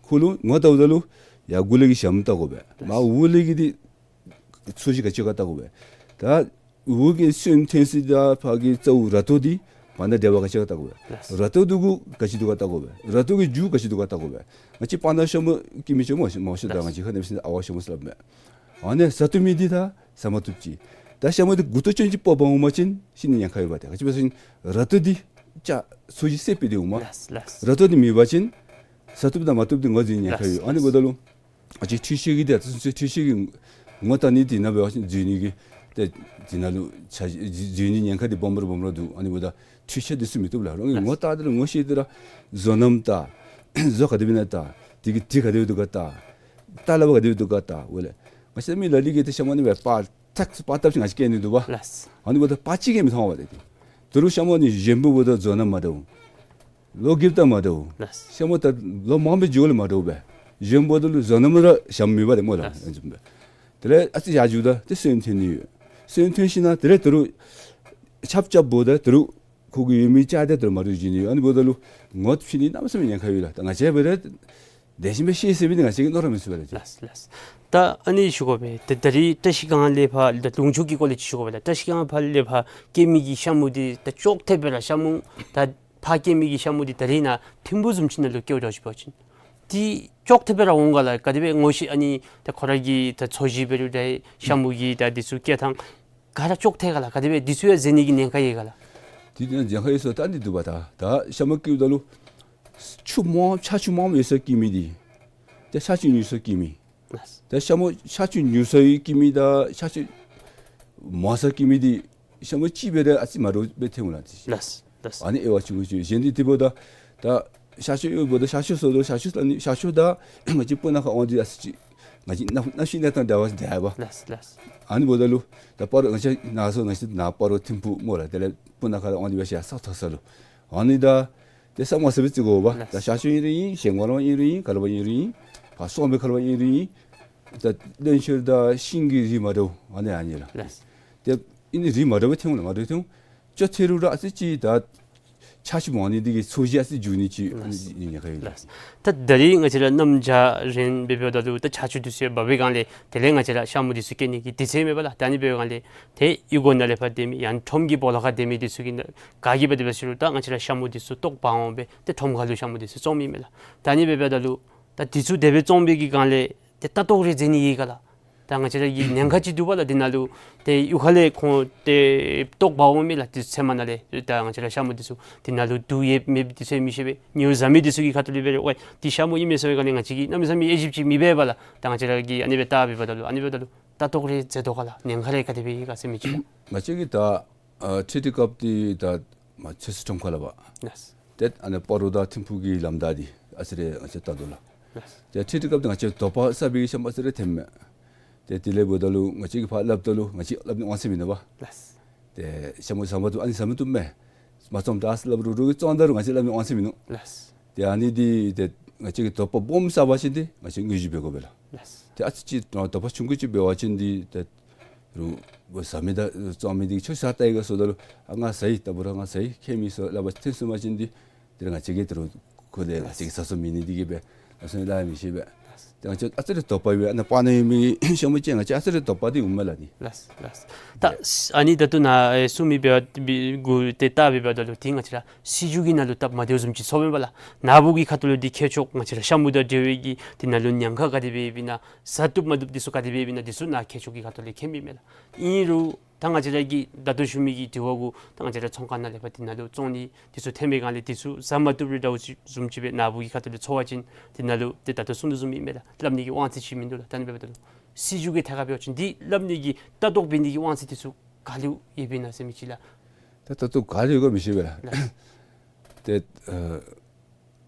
ཁོ་ལུ་ངོ་བལྟཝ་ད་ལུ་ཡར་མགུ་ལས་ཀྱི་ཞྭམོ་བལྟ་དགོ་པས། མར་འོག་ལས་ཀྱི་འདི་ཚོས་གཞི་ག་ཅི་ག་བལྟ་དགོ་པས། ད་འོག་གི་སོན་ཐོན་ས་དང་ཕར་གྱི་རྩ་བོ་ར་ཏོ་འདི་བར་ན་འབྲེལ་བ་ག་ཅི་ག་བལྟ་དགོ་པས། ལགས། ར་ཏོ་འདི་གུ་ག་ཅི་འདུག་ག་བལྟ་དགོ་པས། ར་ཏོ་གི་རྒྱུ་ག་ཅི་འདུག་ག་བལྟ་དགོ་པས། ང་བཅས་སྤང་ཐང་ཤ་མུ་སྐྱེ་མི་ཅིག་སྨོ་མང་ཤོས་ད་ལགས། ང་བཅས་ཁ་ནང་ཨ་ཝ་ཤ་མུ་ཟེར་སླབ་མས། ཨ་ནི་བཟའ་བཏུབ་མི་འདི་ད་བཟའ་མ་བཏུབ་ཅིག། ད་ཤ་མུ་འདི་མགུ་ཏོ་ཅན་ཅིག་སྤོ་འབག་འོང་པ་ཅིན་ཤི་ནི་ཉེན་ཁ་ཡོད་པ། ཏེ་ག་ཅི་འབད་ཟེར་བ་ཅིན་ར་ཏོ་འདི་ཅ་ཚོས་གཞི་སེལ་སྦེ་འདི་འོང་མས། ལགས་ལགས། ར་ཏོ་འདི་མེད་པ་ཅིན་བཟའ་བཏུབ་དང་མ་བཏུབ་འདི་ངོ་འཛིན་ཉེན་ཁ་ཡོད། ལགས་ཨ་ནི་འབདཝ་ད་ལུ་ང་བཅས་འཕྲུལ་ཆས་ཀྱི་འདི་ད་ཚུན་ཚོད་འཕྲུལ་ཆས་ཀྱི་ངོ་བལྟ་ནི་འདི་ནང་འབད་བ་ཅིན་འཛུལ་ནི་གི་ ཏེ་དེ་ནང་ལུ་ཆ་འཛུལ་ནི་ཉེན་ཁ་འདི་སྦོམ་ར་སྦོམ་ར་འདུག། ཨ་ནི་འབདཝ་ད་འཕྲུལ་ཆས་འདི་ཚུ་མི་བཏུབ་ལགས། རོགས་ངོ་བལྟ་སྟེ་ལུ་ངོ་ཤེས་ཏེ་ར་བཟོ་རྣམ་བལྟ། བཟོ་ག་དེ་སྦེ་ཨིན་ན་བལྟ། དེ་གི་དྲི་ག་དེ་སྦེ་འདུག་ག་བལྟ། ཏ་ལ་བ་ག་དེ་སྦེ་འདུག་ག་བལྟ། འོ་ལགས། ང་བཅས་མི་ལ་ལུ་གིས་ཏེ་ཤ་མོ་ཨ་ནི་སྦེ་པར་ཐག་པར་བཏབ་ཅིག་ང་བཅས་བཀལ་ནི་འདུག་པ། ལགས། ཨ་ནི་འབདཝ་ད་པར་ཅིག་གིས་མི་མཐོང་བས་ཏེ། ད་རུང་ཤ་མོ་ནི་གཞོནམ་འབདཝ་ད་བཟོ་རྣམ་མ་འདྲཝ། ལོ་རྒསཔ་ད་མ་འདྲཝ། ལགས། ཤ་མོ་ད་ལོ་མང་པོ་འགྱོཝ་ལས་མ་འདྲཝ་སྦེ། གཞོནམ་འབདཝ་ད་ལུ་བཟོ་རྣམ་ར་ཞྭམོ་མེད་པ་ཏེ་སྨོ་ལགས། ལགས། དེ་ལས་ཨ་ཙི་ཡར་འགྱོཝ་ད་ཏེ་སོན་ཐོན་ནི་ཡོད། སོན་ཐོན་ཞིནམ་ལས་དེ་ལས་ད་རུང་ཆབ་རྐྱབ་འབདཝ་ད་ད་རུང་ཁོ་གི་ཡོད་མི་ཅ་དེ་ད་རུང་མ་འདྲཝ་འགྱོ་ནི་ཡོད། ཨ་ནི་འབདཝ་ད་ལུ་ངོ་ཕྱེ་ནི་གནམ་མེད་ས་མེད་ཉེན་ཁ་ཡོད་ལགས། ད་ང་བཅས་འབད་རུང་དེ་བཞིན་སྦེ་ཤེས་ཟེར་མི་འདི་ང་བཅས་ཀྱིས་མནོ་ར་མི་ཚུགས་པས་ལགས། ལགས་ལགས། ད་ཨ་ནི་ཞུ་དགོ་པས། ད་ད་རིས་བཀྲ་ཤིས་སྒང་ལས་ཕར་ད་ལུང་ཕྱོགས་ཀྱི་སྐོར་ལས་ཅིག་ཞུ་དགོ་པས་ལགས། བཀྲ་ཤིས་སྒང་ཕར་ལས་ཕར་སྐྱེ་མི་གི་ཤ་མོ་འདི་ད་ཅོག་འཐདཔ་སྦེ་ར་ཤ་མོ་ད་ཕར་སྐྱེ་མི་གི་ཤ་མོ་འདི་ད་རིས་ནཱ་ཐིམ་ཕུག་བཟུམ་ཅིག་ནང་ལུ་སྐྱེཝ་འདྲཝ་ཅིག་འབད་བ་ཅིན་འདི་ཅོག་འཐདཔ་སྦེ་ར་འོང་ག་ལགས། ག་དེ་སྦེ་ངོ་ཤེས། ཨ་ནི་ད་ཁོ་ར་གི་ད་འཚོ་གཞི་འབད་རུང་འདྲ་ཤ་མོ་གི་ད་འདི་ཚུ་སྐྱེ་ཐངས་ག་ར་ཅོག་འཐད་ག་ལགས། ག་དེ་སྦེ་འདི་ཚུ་ཡང་འཛེམ་ནི་གི་ཉེན་ཁ་ཡོད་ག་ལགས། འདི་ཉེན་ཁ་ཡོད་ཟེར་ད་འདི་འདུག་པ། ད་ད་ཤ་མོ་སྐྱེཝ་ད་ལུ་ཆུ་མང་ཆར་ཆུ་མང་པོ་ཡོད་སར་སྐྱེ་མི་འདི་ཏེ་ཆར་ཆུ་ཉུང་སར་སྐྱེ་མི། ལགས། ད་ཤ་མོ་ཆར་ཆུ་ཉུང་སར་སྐྱེ་མི་དང་ཆར་ཆུ་མང་སར་སྐྱེ་མི་འདི་ཤ་མོ་གཅིག་འབད་རུང་ཨ་ཙི་མ་འདྲཝ་སྦེ་ཐོན་འོང་ལགས། ལགས་ལགས། ཨ་ནི་དབྱེ་བ་ཆུང་ཀུ་ཅིག། གཞན་འདི་དེ་འབདཝ་ད་ད་ཤར་ཕྱོགས་ཡོདཔ་ད་ཤར་ཕྱོགས་ཟེརཝ་ད་ཤར་ཕྱོགས་ད་ནི་ཤར་ཕྱོགས་དང་ང་བཅས་སྤུ་ན་ཁ་དབང་འདུས་ཨ་ཙི་ཅིག་ང་བཅས་གནམ་གནམ་གཤིས་གནས་སྟངས་འདྲ་བ་འདྲ་བ། ལགས་ལགས། ཨ་ནི་འབདཝ་ད་ལུ་ད་སྤ་རོ་ང་བཅས་ནཱ་སོ་ང་བཅས་ནཱ་སྤ་རོ་ཐིམ་ཕུག་སྨོ་ལགས། དེ་ལས་སྤུ་ན་ཁ་དབང་འདུས་སྦེ་ཤར་ས་མཐོ་ས་ལུ། ཨ་ནི་ད་ཏེ་ས་མང་སུ་སྦེ་བརྩི་དགོ་པ། ལགས། ད་ཤར་ཕྱོགས་ཨིན་རུང་ཨིན། ཞིང་ཀོང་ལུ་ཨིན་རུང་ཨིན། ག་ལུ་ཨིན་རུང་ཨིན། ཕར་སོང་སྦེ་ག་ལུ་ཨིན་རུང་ཨིན། ད་བློན་ཤོད་དང་ཤིང་གི་རིགས་མ་འདྲཝ་ཨ་ནི་ཨ་ནི་ལགས། ལགས། ཏེ་ཨ་ནི་རིགས་མ་འདྲཝ་སྦེ་ཐོན་འོང་ལགས། མ་འདྲཝ་ཐོན་འོང་། ཅོག་འཐད་རུང་ར་ཨ་ཙི་ཅིག་ད་ཆར་ཆུ་མང་ནི་འདི་གིས་འཚོ་གཞི་ཨ་ཙི་འགྱུར་ནི་ཅིག་ཨ་ནི་ལགས། ཉེན་ཁ་ཡོད་ལགས། ལགས། ད་ད་རིས་ང་བཅས་ར་གནམ་བྱཱར་རན་འབད་འབདཝ་ད་ལུ་ད་ཆར་ཆུ་འདི་ཚུ་ཡང་འབབ་པའི་སྒང་ལས་དེ་ལས་ང་བཅས་ར་ཤ་མོ་འདི་ཚུ་སྐྱེ་ནི་གི་དུས་ཚོད་མེད་པ་ལགས། ད་ཨ་ནི་འབད་བའི་སྒང་ལས་ཏེ་གཡུས་སྒོ་ནང་ལས་ཕར་སྡོད་མི་ཡང་ཁྲོམ་གྱི་སྦོ་ལོགས་ཁར་སྡོད་མི་འདི་ཚུ་གིས་ག་གིས་འབད་དེ་འབད་ཟེར་རུང་ད་ང་བཅས་ར་ཤ་མོ་འདི་ཚུ་ལྟོ་འབག་འོང་སྦེ་ཏེ་ཁྲོམ་ཁ་ལུ་ཤ་མོ་འདི་ཚུ་བཙོང་མི་མས་ལགས། ད་ཨ་ནི་འབད་འབདཝ་ད་ལུ་ད་འདི་ཚུ་དེ་སྦེ་བཙོང་བའི་གི་སྒང་ལས་ཏེ་ལྟ་རྟོག་རེ་མཛད་ནི་ཡོད་ག་ལགས། ད་ང་བཅས་ར་གི་ཉེན་ཁ་ཅིག་འདུག་པ་ལགས། འདི་ནང་ལུ་ཏེ་གཡུས་ཁ་ལས་ཁོང་ཏེ་ལྟོ་འབག་འོང་མི་ལགས། ཏེ་ཚལ་མ་ནང་ལས་ད་ང་བཅས་ར་ཤ་མོ་འདི་ཚུ་འདི་ནང་ལུ་དུག་ཡོད་མེད་འདི་ཚུ་ཡང་མི་ཤེས་པས། ཉོ་བཟའ་མི་འདི་ཚུ་གི་ཁ་ཐུག་ལས་འབད་རུང་ཝའི་འདི་ཤ་མོ་ཨིན་མས་ཟེར་བའི་སྒང་ལས་ང་བཅས་ཀྱིས་གནམ་མེད་ས་མེད་དབྱེ་ཞིབ་ཅིག་མི་འབད་པ་ལགས། ད་ང་བཅས་ར་གིས་ཨ་ནི་སྦེ་ལྟ་འབདཝ་ད་ལུ་ཨ་ནི་འབདཝ་ད་ལུ་ལྟ་རྟོག་རེ་མཛད་དོ་ག་ལགས། ཉེན་ཁ་རེ་ག་དེ་སྦེ་ཡོད་ག་ཟེར་མི་ཅིག་ལགས། ང་བཅས་ཀྱིས་ད་ཨ་འཕྲུལ་དུས་སྐབས་འདི་ད་མ་ཆུ་ཚོད་ཁྲོམ་ཁ་ལུ་འབད་ལགས། ཏེ་ཨ་ནི་སྤ་རོ་དང་ཐིམ་ཕུག་གི་ལམ་བདའ་འདི་ཨ་ཙི་རེ་ང་བཅས་ལྟ་དོ་ལགས། ལགས། ཏེ་འཕྲུལ་དུས་སྐབས་འདི་ང་བཅས་དོགས་པ་ཟ་བའི་ཤ་མོ་ཨ་ཙི་རེ་ཐོནམ་མས། ཏེ་དེ་ལས་འབདཝ་ད་ལུ་ང་བཅས་ཀྱིས་ཕར་སླབ་ད་ལུ་ང་བཅས་སླབ་ནི་དབང་ཚད་མིན་འདུག་པ། ལགས། ཏེ་ཤ་མོ་བཟའ་མ་བཏུབ་ཨ་ནི་བཟའ་མ་བཏུབ་མས། མ་བཙོངམ་ད་ཨ་ཙི་སླབ་རུང་རུང་གིས་བཙོང་ད་རུང་ང་བཅས་སླབ་ནི་དབང་ཚད་མིན་འདུག། ལགས། ཏེ་ཨ་ནི་འདི་ཏེ་ང་བཅས་ཀྱིས་དོགས་པ་སྦོམ་ཟ་བ་ཅིན་ཏེ་ང་བཅས་དངོས་གཞི་འབད་དགོ་པས་ལགས། ལགས། ཏེ་ཨ་ཙི་ཅིག་དོགས་པ་ཆུང་ཀུ་ཅིག་འབད་བ་ཅིན་འདི་ཏེ་རུང་བཟའ་མི་དང་བཙོང་མི་འདི་ཁྱོད་ཤ་བལྟ་ཡི་ག་ཟེརཝ་ད་ལུ་ཨ་ང་བཟའ་ཡི། ད་འབད་རུང་ང་བཟའ་ཡི། ཁྱད་མེད་ཟེར་སླབ་པ་ཐོན་སོང་པ་ཅིན་འདི་དེ་ལས་ང་བཅས་ཀྱིས་ད་རུང་ཁོ་ལས་ང་བཅས་ཀྱིས་ཟ་ས་མེད་ནི་འདི་གིས་སྦེ་ང་བཅས་ལཱ་མི་ཤེས་པས། ཏེ་ང་བཅས་ཨ་ཙི་རེ་དོགས་པ་ཡོད། ཨ་ནཱ་སྤང་ནང་ཡོད་མི་ཤ་མོ་ཅིག་ང་བཅས་ཨ་ཙི་རེ་དོགས་པ་འདི་འོངམ་མས་ལགས་ནི། ལགས་ལགས། ད་ཨ་ནི་ད་ལྟོ་ནཱ་ཨེ་གསུང་མི་འབད་བ་འབད་གུ་ཏེ་ལྟ་འབདཝ་ད་ལུ་ཏེ་ང་བཅས་ར་སྲིད་བྱུས་ཀྱི་ནང་ལུ་སྟབས་མ་བདེཝ་བཟུམ་ཅིག་ཚོརཝ་མས་པ་ལགས། ནཱ་བུ་གི་ཁ་ཐུག་ལུ་འདི་ཁྱད་ཕྱོགས་ང་བཅས་ར་ཤ་མོ་དང་འབྲེལ་བའི་གི་འདི་ནང་ལུ་ཉེན་ཁ་ག་དེ་སྦེ་ཡོདཔ་ཨིན་ན་ཟ་བཏུབ་མ་བཏུབ་འདི་ཚུ་ག་དེ་སྦེ་ཡོདཔ་ཨིན་ན་འདི་ཚུ་ནཱ་ཁྱད་ཕྱོགས་ཀྱི་ཁ་ཐུག་ལས་མཁྱེན་མི་མས་ལགས། ཨིན་རུང་ད་ང་བཅས་ར་གིས་ད་ལྟོ་ཞུ་མི་གི་དྲི་བ་གུ་ད་ང་བཅས་ར་ཚོང་ཁང་ནང་ལས་ཕར་འདི་ནང་ལུ་བཙོང་ནི་འདི་ཚུ་ཐོན་པའི་སྒང་ལས་འདི་ཚུ་ཟ་མ་བཏུབ་རུང་འདྲཝ་ཅིག་བཟུམ་ཅིག་སྦེ་ནཱ་བུ་གི་ཁ་ཐུག་ལུ་ཚོར་བ་ཅིན་འདི་ནང་ལུ་ཏེ་ད་ལྟོ་གསུང་དོ་བཟུམ་ཨིན་མས་ལགས། སླབ་ནི་གི་དབང་ཚད་ཅིག་མིན་འདུག་ལགས། ད་ཨ་ནི་འབདཝ་ད་ལུ་སྲིད་བྱུས་ཀྱི་ཐད་ཁར་འབད་བ་ཅིན་འདི་སླབ་ནི་གི་ལྟ་རྟོག་འབད་ནི་གི་དབང་ཚད་འདི་ཚུ་ག་ལུ་ཡོདཔ་ཨིན་ན་ཟེར་མི་ཅིག་ལགས། ད་ལྟོ་ག་ལུ་ཡོད་ག་མི་ཤེས་པས་ལགས། ལགས། ཏེ་ཨ་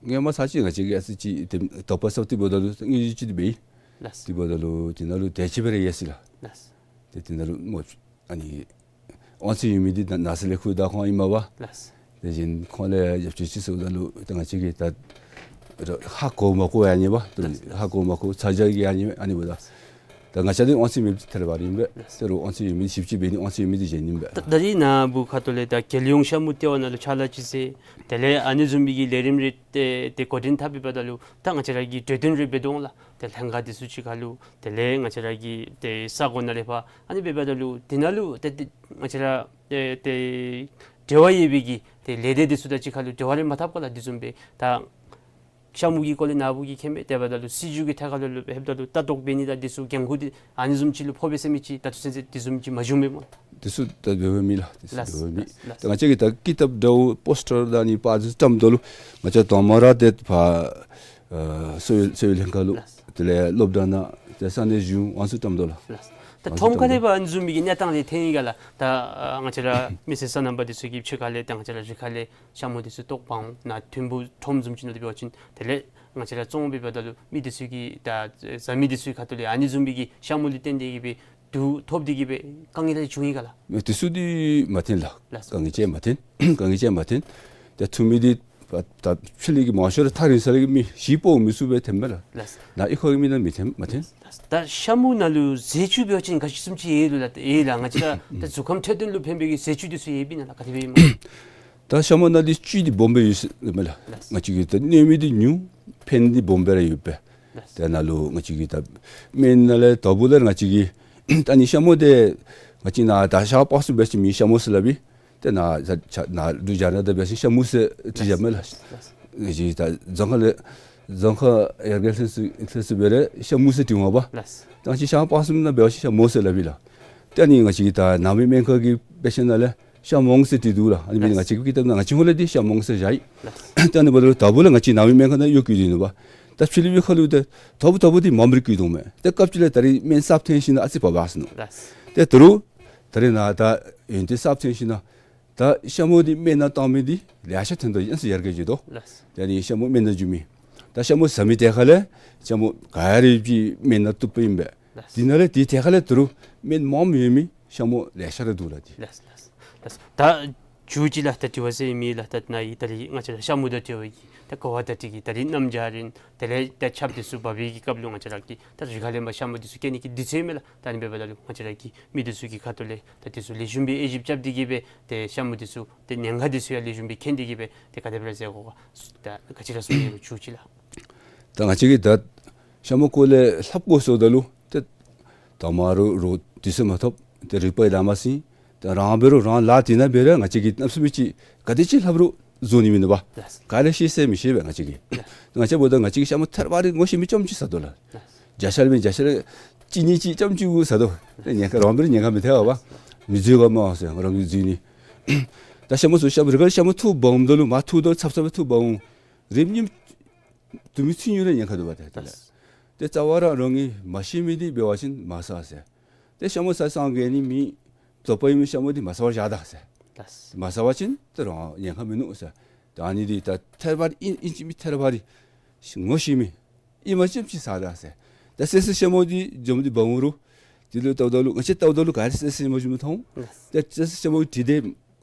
སྔོན་མ་ཚར་ཅིག་ང་བཅས་ཀྱིས་ཨ་ཙི་ཅིག་ཏེ་དོགས་པ་ཟ་སྟེ་འབདཝ་ད་ལུ་དངོས་གཞི་ཅིག་འདི་འབད་ཡི། ལགས། དེ་འབདཝ་ད་ལུ་དེ་ནང་ལུ་དེ་ཅིག་སྦེ་ར་ཡོད་ཟེར་ལགས། ལགས། ཏེ་དེ་ནང་ལུ་སྨོ་ཨ་ནི་དབང་ཚད་ཡོད་མི་འདི་ནཱ་ནཱ་ས་ལས་ཁུར་ད་ཁོང་ཨིན་མས་པ། ལགས། དེ་བཞིན་ཁོང་ལས་ཡོདཔ་ཅིག་ཅིག་ཟེརཝ་ད་ལུ་ཏེ་ང་བཅས་ཀྱིས་ད་ཧ་གོ་མ་གོ་ཡང་ཨ་ནི་པ། ཏེ་ལགས། ཧ་གོ་མ་གོ་ཚ་གྱང་གིས་ཨ་ནི་ཨ་ནི་འབདཝ་ད། ད་ང་བཅས་འདི་དབང་ཚད་མེདཔ་ཐལ་བ་ར་ཨིན་པས། ལགས། ཏེ་རུང་དབང་ཚད་ཡོད་མི་ཞིབ་དཔྱད་འབད་ནི་དབང་ཚད་ཡོད་མི་འདི་བྱིན་ནི་ཨིན་པས། ད་ད་རིས་ནཱ་བུ་ཁ་ཐུག་ལས་ད་རྒྱལ་ཡོངས་ཤ་མོ་ལྟེ་བ་ནང་ལུ་ཕྱག་ལཱ་ཅིག་མཛད། དེ་ལས་ཨ་ནི་བཟུམ་མའི་གི་ལས་རིམ་རེ་ཏེ་ཏེ་འགོ་འདྲེན་འཐབ་འབདཝ་ད་ལུ་ད་ང་བཅས་ར་གིས་གྲོས་བསྟུན་རེ་འབད་དོ་ལགས། ཏེ་ལྷན་ཁག་འདི་ཚུ་གཅིག་ཁར་ལུ་དེ་ལས་ང་བཅས་ར་གི་ཏེ་ས་གོ་ནང་ལས་ཕར་ཨ་ནི་འབདཝ་ད་ལུ་དེ་ནང་ལུ་ཏེ་ཏེ་ང་བཅས་ར་ཏེ་ཏེ་འབྲེལ་བ་ཡོད་པའི་གི་ཏེ་ལས་སྡེ་འདི་ཚུ་དང་གཅིག་ཁར་ལུ་འབྲེལ་བ་རེ་མ་འཐབ་ག་ལགས། འདི་བཟུམ་སྦེ་ད་ཤ་མོ་གི་སྐོར་ལས་ནཱ་བུ་གིས་མཁྱེན་མས། དེ་འབདཝ་ད་ལུ་སྲིད་བྱུས་ཀྱི་ཐད་ཁར་ལུ་ལུ་ལྷོདཔ་ད་ལུ་ལྟ་རྟོག་འབད་ནི་དང་འདི་ཚུ་འགན་ཁུར་འདི་ཨ་ནི་བཟུམ་ཅིག་ལུ་ཕོག་པས་ཟེར་མི་ཅིག་ད་ལྟོ་ཚུན་ཚོད་འདི་བཟུམ་ཅིག་མ་བྱུང་མས་སྨོ། འདི་ཚུ་ད་འབདཝ་མེད་ལགས། འདི་ཚུ་ལགས། འབདཝ་མེད། ལགས། ད་ང་བཅས་ཀྱིས་ད་ཀི་ཏབ་འདྲཝ་པོསི་ཊར་དང་ཨ་ནི་པར་འདི་ཚུ་བཀྲམ་དོ་ལུ་ང་བཅས་དང་པ་ར་ཏེ་ཕར་ཨ་གསོ་བའི་གསོ་བའི་ལྷན་ཁག་ལུ། ལགས། དེ་ལས་སློབ་གྲྭ་ནང་ ཏེ་ས་གནས་གཞུང་དབང་ཚད་བཀྲམ་དོ་ལགས། ལགས། ད་དབང་ཚད་ཁྲོམ་ཁ་ལས་འབད་ཨ་ནི་བཟུམ་མའི་གི་གནས་སྟངས་རེ་ཐོན་ཡི་ག་ལགས། ད་ཨ་ང་བཅས་ར་མི་སེར་སོ་ནམ་པ་འདི་ཚུ་གིས་ཕྱི་ཁ་ལས་ད་ང་བཅས་ར་རི་ཁ་ལས་ཤ་མུ་འདི་ཚུ་བཏོག་འབག་འོང་ན་ཐིམ་ཕུག་ཁྲོམ་བཟུམ་ཅིག་ནང་འབད་བ་ཅིན་དེ་ལས་ང་བཅས་ར་བཙོང་འབད་འབདཝ་ད་ལུ་མི་འདི་ཚུ་གིས་ད་བཟའ་མི་འདི་ཚུའི་ཁ་ཐུག་ལས་ཨ་ནི་བཟུམ་མའི་གི་ཤ་མུ་ལུ་བརྟེན་ཏེ་གིས་སྦེ་དུག་ཐོབ་སྟེ་གིས་སྦེ་དཀའ་ངལ་རེ་བྱུང་ཡི་ག་ལགས། མེན། དེ་ཚུ་འདི་མ་ཐོན་ལགས། ལགས་སོ། དཀའ་ངལ་ཅིག་མ་ཐོན། དཀའ་ངལ་ཅིག་མ་ཐོན། ཏེ་ཐོན་མི་འདི་ད་ཕྱི་ལས་ཀྱི་མང་ཤོས་ར་ཐག་རིང་ས་ལས་ཀྱི་མི་གཞི་སྤོ་མི་ཚུགས་པས་ཐོནམ་མས་ལགས། ལགས་སོ། ནཱ་གཡུས་ཁ་གི་མི་ནང་མི་ཐོན་མ་ཐོན། ད་ཤ་མུ་ནང་ལུ་ཟས་བཅུད་འབད་བ་ཅིན་ག་ཅི་བཟུམ་ཅིག་ཡོད་ལོ་ལགས། ཡོད་ལགས། ང་བཅས་ར་ད་གཟུགས་ཁམས་འཕྲོད་བསྟེན་ལུ་ཕན་པའི་གི་ཟས་བཅུད་འདི་ཚུ་ཡོད་པས་ན་ལགས། ག་དེ་སྦེ་ཨིན་མས། ད་ཤ་མུ་ནང་འདི་བཅུད་འདི་སྦོམ་སྦེ་ཡོད་ཟེར་མས་ལགས། ལགས། ང་བཅས་ཀྱི་ད་གནོད་མི་འདི་ཉུང་ཕན་འདི་སྦོམ་སྦེ་ར་ཡོད་པས། ལགས། ཏེ་ནཱ་ལུ་ང་བཅས་ཀྱི་ད་སྨན་ནང་ལས་དོ་བུ་ལས་ང་བཅས་ཀྱི་ད་ནི་ཤ་མུ་འདི་ང་བཅས་ནཱ་ད་ཤ་པགས་གསུམ་འབད་ཞིནམ་ཤ་མུ་ཟེར་སླབ་ཨིན། ཏེ་ནཱ་ད་ནཱ་ལུ་རྒྱ་ནག་ད་འབད་ཞིནམ་ཤ་མུ་ཟེར་བྲི་བཞག་མས་ལགས། ལགས། ང་བཅས་ད་རྫོང་ཁ་ལས་རྫོང་ཁ་ཡར་རྒལ་ལྷན་ཚོགས་ལྷན་ཚོགས་འབད་རུང་ཤ་མུ་ཟེར་བྲི་འོང་པ། ལགས། ད་ང་བཅས་ཤ་པགས་གསུམ་ནང་འབད་བ་ཅིན་ཤ་མུ་ཟེར་སླབ་ཨིན་ལགས། ཏེ་ཨ་ནི་ང་བཅས་ཀྱི་ད་ནང་མི་སྨན་ཁང་གི་དཔེ་ཆ་ནང་ལས་ཤ་མོང་ཟེར་བྲིས་འདུག་ལགས། ཨ་ནི་ལགས། ང་བཅས་ཀྱིས་བཀོད་དེ་ད་ང་བཅས་ཧོང་ལས་འདི་ཤ་མོང་ཟེར་བཞག་ཡི། ལགས། ཏེ་ཨ་ནི་འབདཝ་ད་ལུ་དོ་བུ་ལས་ང་བཅས་ནང་མི་སྨན་ཁང་ནང་གཡོག་བཀོལ་ཏེ་ནུག་པ། ད་ཕྱི་ལུ་ཡོད་ཁ་ལུ་ཏེ་དོ་བུ་དོ་བུ་འདི་མངམ་ར་བཀོལ་དོ་མས། ཏེ་སྐབས་ཅིག་ལས་ད་རིས་སྨན་གསརཔ་ཐོན་ཞིནམ་ཨ་ཙི་བབས་བབས་སོང་ནུག། ལགས། ཏེ་ད་རུང་ད་རིས་ནཱ་ད་ཡོན་ཏན་གསརཔ་ཐོན་ཞིནམ་ད་ཤ་མུ་འདི་སྨན་ནང་བཏང་མི་འདི་ལེ་ཤ་ཐོན་དོ། ཡང་སེ་ཡར་རྒྱས་འགྱོ་དོ། ལགས། ད་ནི་ཤ་མུ་སྨན་ནང་འཇུ་མི་ད་ཤ་མུ་ཟ་མི་དེ་ཁ་ལས་ཤ་མུ་ག་ར་གིས་སྨན་ནང་བཏུབ་པ་ཨིན་པས། ལགས། དེ་ནང་ལས་དེ་དེ་ཁ་ལས་ད་རུང་སྨན་མངམ་ཡོད་མི་ཤ་མུ་ལེ་ཤ་ར་འདུག་ལགས། ཏེ་ལགས་ལགས་ལགས། ད་མཇུག་ཅིག་ལགས་ད་དྲི་བ་ཟེར་མི་ལགས་ད་ནཱ་ཡི་ད་རིས་ང་བཅས་ར་ཤ་མུ་དང་འབྲེལ་བའི་གི་ད་གོ་བ་ད་འདི་གི་ད་རིས་གནམ་བྱཱར་ཨིན། དེ་ལས་ད་ཆརཔ་འདི་ཚུ་འབབ་པའི་གི་སྐབས་ལུ་ང་བཅས་ར་གིས་ད་རི་ཁ་ལས་མར་ཤ་མུ་འདི་ཚུ་སྐྱེལ་ནི་གི་དུས་ཚོད་མས་ལགས། ད་ཨ་ནི་འབདཝ་ད་ལུ་ང་བཅས་ར་གི་མི་འདི་ཚུ་གི་ཁ་ཐུག་ལས་ད་འདི་ཚུ་ལེགས་ཤོམ་སྦེ་དབྱེ་ཞིབ་རྐྱབ་སྟེ་གིས་སྦེ་ཏེ་ཤ་མུ་འདི་ཚུ་ཏེ་ཉེན་ཁ་འདི་ཚུ་ཡང་ལེགས་ཤོམ་སྦེ་མཁྱེན་ཏེ་གིས་སྦེ་ཏེ་ག་དེ་སྦེ་ར་མཛད་དགོ་ག། ད་ག་ཅི་ར་གསུང་ནི་ཡོད་མཇུག་ཅིག་ལགས། ད་ང་བཅས་ཀྱིས་ད་ཤ་མུ་སྐོར་ལས་ལྷབ་དགོ་ཟེརཝ་ད་ལུ་ཏེ་ད་མ་རུང་རུང་དུས་ཚོད་མ་ཐོབ། ཏེ་རིག་པ་ཡང་ལང་མ་ཟིན། ཏེ་རང་འབད་རུང་རང་ལཱ་འདི་ནང་འབད་རུང་ང་བཅས་ཀྱིས་གནམ་མེད་ས་མེད་ཅིག་ག་དེ་ཅིག་ལྷབ་རུང་བཟོ་ནི་མིན་འདུག་པ། ལགས། ག་ར་ཤེས་ཟེར་མི་ཤེས་པས་ང་བཅས་ཀྱིས། ལགས། ང་བཅས་འབདཝ་ད་ང་བཅས་ཀྱིས་ཤ་མུ་ཐེར་པ་རེ་ངོ་ཤེས་མི་རྐྱངམ་ཅིག་ཟ་དོ་ལགས། ལགས། བརྒྱ་ཆ་ལས་བརྒྱ་ཆ་ལས་གཅིག་གཉིས་ཅིག་རྐྱངམ་ཅིག་གུ་ཟ་དོ། ཏེ་ཉེན་ཁ་རང་འབད་རུང་ཉེན་ཁ་མི་ཐེག་པ། མི་འཛོལ་ག་མ་ཟེར་རང་གིས་འཛོལ་ནི། ད་ཤ་མུ་ཚུ་ཤ་མུ་རི་ཁ་ལས་ཤ་མུ་འཐུ་འབག་འོངམ་ད་ལུ་མར་འཐུཝ་ད་ཚབ་ཚབ་སྦེ་འཐུ་འབག་འོང་། རིམ་གཉིས་དུ་མི་ཚུན་ཉུང་ར་ཉེན་ཁ་འདུག་པ་ཏེ་དེ་ལས། ལགས། ཏེ་རྩ་བ་ར་རང་གིས་མ་ཤེས་མི་འདི་འབད་བ་ཅིན་མ་ཟ་ཟེར། ཏེ་ཤ་མུ་ཟ་སངས་རྒྱས་ནི་མེད། དོགས་པ་ཡོད་མི་ཤ་མུ་འདི་མ་ཟ་བར་བཞག་ད་ཟེར། ལགས། མ་ཟ་བ་ཅིན་ཏེ་རང་ཉེན་ཁ་མིན་ནུག་ཟེར། ད་ཨ་ནི་འདི་ད་ཐེར་པ་རེ་ཨིན་ཨིན་ཅི་མི་ཐེར་པ་རེ་ངོ་ཤེས་མི་ཨིནམ་ཅིག་ཅིག་ཟ་ད་ཟེར། ད་བསད་བསདཔ་ཤ་མུ་འདི་འཇམ་འདི་འབག་འོང་རུང་དེ་ལུ་བལྟཝ་ད་ལུ་ང་བཅས་བལྟཝ་ད་ལུ་ག་ར་བསད་བསདཔ་ཤ་མུ་བཟུམ་མཐོང་། ལགས། ད་བསད་བསདཔ་ཤ་མུ་དྲི་དེ་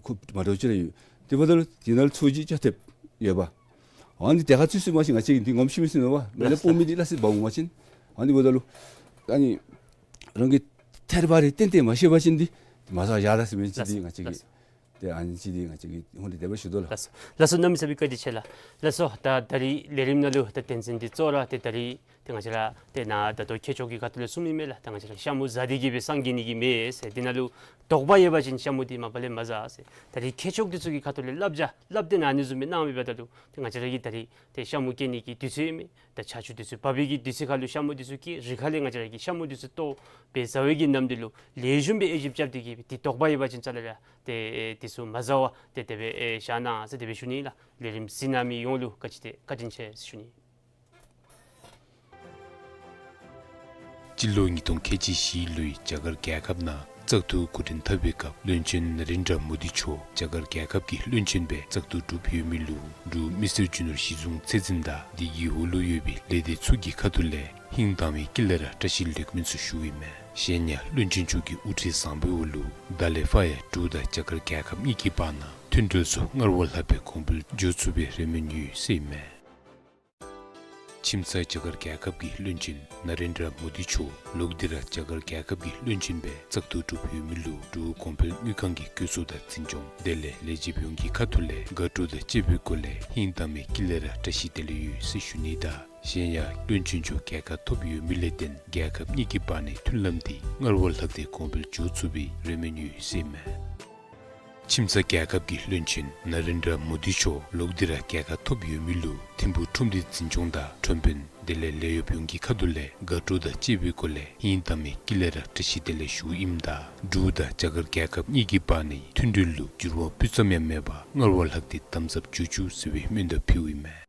ཁུ་མ་འདྲཝ་ཅིག་ར་ཡོད། དེ་འབདཝ་ད་ལུ་དེ་ནང་ལུ་ཚོས་གཞི་རྐྱབ་སྟེ་ཡོདཔ། ཨ་ནི་དེ་ཁར་ཚུད་ཚུདཔ་མ་གཞི་ང་བཅས་ཀྱིས་འདི་ངོམ་ཤེས་མི་ཚུགས་ནུག་པ། མེ་ལ་སྤོ་མི་འདི་སླ་བསྲེ་འབག་འོང་པ་ཅིན། ཨ་ནི་འབདཝ་ད་ལུ་ཨ་ནི་རང་གིས་ཐེར་པ་རེ་ཏན་ཏན་མ་ཤེས་པ་ཅིན་འདི་མ་ཟ་བར་བཞག་ད་ཟེར་མི་ཅིག་འདི་ང་བཅས་ཀྱིས། ལགས། ཏེ་ཨ་ནི་ཅིག་འདི་ང་བཅས་ཀྱིས་ཧོང་ཏེ་དེ་སྦེ་ཞུ་དོ་ལགས། ལགས་སོ། ལགས་སོ། གནམ་མེད་ས་མེད་བཀའ་དྲིན་ཆེ་ལགས། ལགས་སོ། ད་ད་རིས་ལས་རིམ་ནང་ལུ་ད་དོན་ཚན་འདི་གཙོ་བོ་ར་ཏེ་ད་རིས་ཏེ་ང་བཅས་ར་ཏེ་ནཱ་ད་ལྟོ་མཁས་མཆོག་གི་ཁ་ཐུག་ལས་གསུངས་མི་མས་ལགས། ད་ང་བཅས་ར་ཤ་མུ་ཟ་སྟེ་གིས་སྦེ་སངས་རྒྱས་ནི་གི་མེད་ཟེར། འདི་ནང་ལུ་དོགས་པ་ཡོད་པ་ཅིན་ཤ་མུ་འདི་མ་པ་ལས་མ་ཟ་ཟེར། ད་རིས་མཁས་མཆོག་འདི་ཚུ་གི་ཁ་ཐུག་ལས་བསླབ་བྱ་བསླབ་སྟེ་ནཱ་ཨ་ནི་བཟུམ་སྦེ་གནང་མི་འབདཝ་ད་ལུ་ཏེ་ང་བཅས་ར་གིས་ད་རིས་ཏེ་ཤ་མུ་སྐྱེལ་ནི་གི་དུས་ཚོད་མས། ད་ཆར་ཆུ་དུས་ཚོད་བབས་པའི་གི་དུས་ཚོད་ཁར་ལུ་ཤ་མུ་འདི་ཚུ་སྐྱེལ། རི་ཁ་ལས་ང་བཅས་ར་གིས་ཤ་མུ་འདི་ཚུ་བཏོག་སྦེ་ཟ་བའི་གི་ནམ་འདི་ལུ་ལེགས་ཤོམ་སྦེ་དབྱེ་ཞིབ་རྐྱབ་སྟེ་གིས་སྦེ་ཏེ་དོགས་པ་ཡོད་པ་ཅིན་རྩ་ལས་ར་ཏེ་འདི་ཚུ་མ་ཟ་བར་ཏེ་དེ་སྦེ་བཞག་གནང་ཟེར་དེ་སྦེ་ཞུ་ནི་ལགས། ལས་རིམ་གཟིགས་གནང་མི་ཡོངས་ལུ་བཀའ་དྲིན་ཆེ་ཟེར་ཞུ་ནི། སྤྱི་ལོ་ཉིས་སྟོང་ཁལ་གཅིག་བཞི་ལོའི་རྒྱ་གར་རྒྱལ་ཁབ་ནང་བཙག་འཐུ་འགོ་འདྲེན་འཐབ་པའི་སྐབས་བློན་ཆེན་ན་རེན་དྲ་མོ་དི་མཆོག་རྒྱ་གར་རྒྱལ་ཁབ་ཀྱི་བློན་ཆེན་སྦེ་བཙག་འཐུ་གྲུབ་ཡོད་མི་ལུ་འབྲུག་མི་སེར་རྒྱུ་ནོར་གཞི་བཟུང་ཚད་འཛིན་དང་འདི་གི་འོག་ལུ་ཡོད་པའི་ལས་སྡེ་ཚུ་གི་ཁ་ཐུག་ལས་ཧིང་དྭངས་མའི་དཀྱིལ་ལས་ར་བཀྲ་ཤིས་ལེགས་སྨོན་ཚུ་ཞུཝ་ཨིན་མས། གཞན་ཡང་བློན་ཆེན་མཆོག་གི་དབུ་ཁྲིད་བཟང་པོའི་འོག་ལུ་ད་ལས་ཕར་ཡང་འབྲུག་དང་རྒྱ་གར་རྒྱལ་ཁབ་གཉིས་ཀྱི་བར་ན་མཐུན་འབྲེལ་ཚུ་སྔར་བ་ལྷག་པའི་གོང་འཕེལ་འགྱོ་ཚུགས་པའི་རེ་སྨོན་ཡོད་ཟེར་ཨིན་མས། ཁྱིམ་ཚང་རྒྱ་གར་རྒྱལ་ཁབ་ཀྱི་བློན་ཆེན་ན་རེན་དྲ་མོ་དི་མཆོག་ལོག་སྟེ་ར་རྒྱ་གར་རྒྱལ་ཁབ་ཀྱི་བློན་ཆེན་སྦེ་བཙག་འཐུ་གྲུབ་ཡོད་མི་ལུ་འབྲུག་གོང་འཕེལ་དངུལ་ཁང་གི་བཀོད་ཚོགས་དང་འཛིན་སྐྱོང་དེ་ལས་ལས་བྱེདཔ་ཡོངས་ཀྱི་ཁ་ཐུག་ལས་དགའ་སྤྲོ་དང་བཅས་པའི་སྒོ་ལས་ཧིང་དྭངས་མའི་དཀྱིལ་ལས་ར་བཀྲ་ཤིས་བདེ་ལེགས་ཡོད་ཟེར་ཞུ་ནི་དང་། གཞན་ཡང་བློན་ཆེན་མཆོག་རྒྱལ་ཁ་ཐོབ་ཡོད་མི་ལས་བརྟེན་རྒྱལ་ཁབ་གཉིས་ཀྱི་བར་ནའི་མཐུན་ལམ་འདི་སྔར་བ་ལྷག་སྟེ་གོང་འཕེལ་འགྱོ་ཚུགས་པའི་རེ་སྨོན་ཡོད་ཟེར་ཨིན་མས། ཁྱིམ་ཚང་རྒྱལ་ཁབ་ཀྱི་བློན་ཆེན་ན་རེན་དྲ་མོ་དི་མཆོག་ལོག་སྟེ་ར་རྒྱལ་ཁ་ཐོབ་ཡོད་མི་ལུ་ཐིམ་ཕུག་ཁྲོམ་སྡེ་འཛིན་སྐྱོང་དང་ཁྲོམ་དཔོན་དེ་ལས་ལས་གཡོགཔ་ཡོངས་ཀྱི་ཁ་ཐུག་ལས་དགའ་སྤྲོ་དང་བཅས་པའི་སྒོ་ལས་ཧིང་དྭངས་མའི་དཀྱིལ་ལས་ར་བཀྲ་ཤིས་བདེ་ལེགས་ཞུཝ་ཨིནམ་ད་འབྲུག་དང་རྒྱ་གར་རྒྱལ་ཁབ་གཉིས་ཀྱི་བར་ནའི་མཐུན་འབྲེལ་ལུ་འགྱུར་བ་སྤུ་ཙམ་ཡང་མེད་པར་སྔར་བ་ལྷག་སྟེ་དམ་ཟབ་འགྱོ་བཅུག་ཟེར་བའི་སྨོན་འདུན་ཕུལཝ་ཨིན་མས།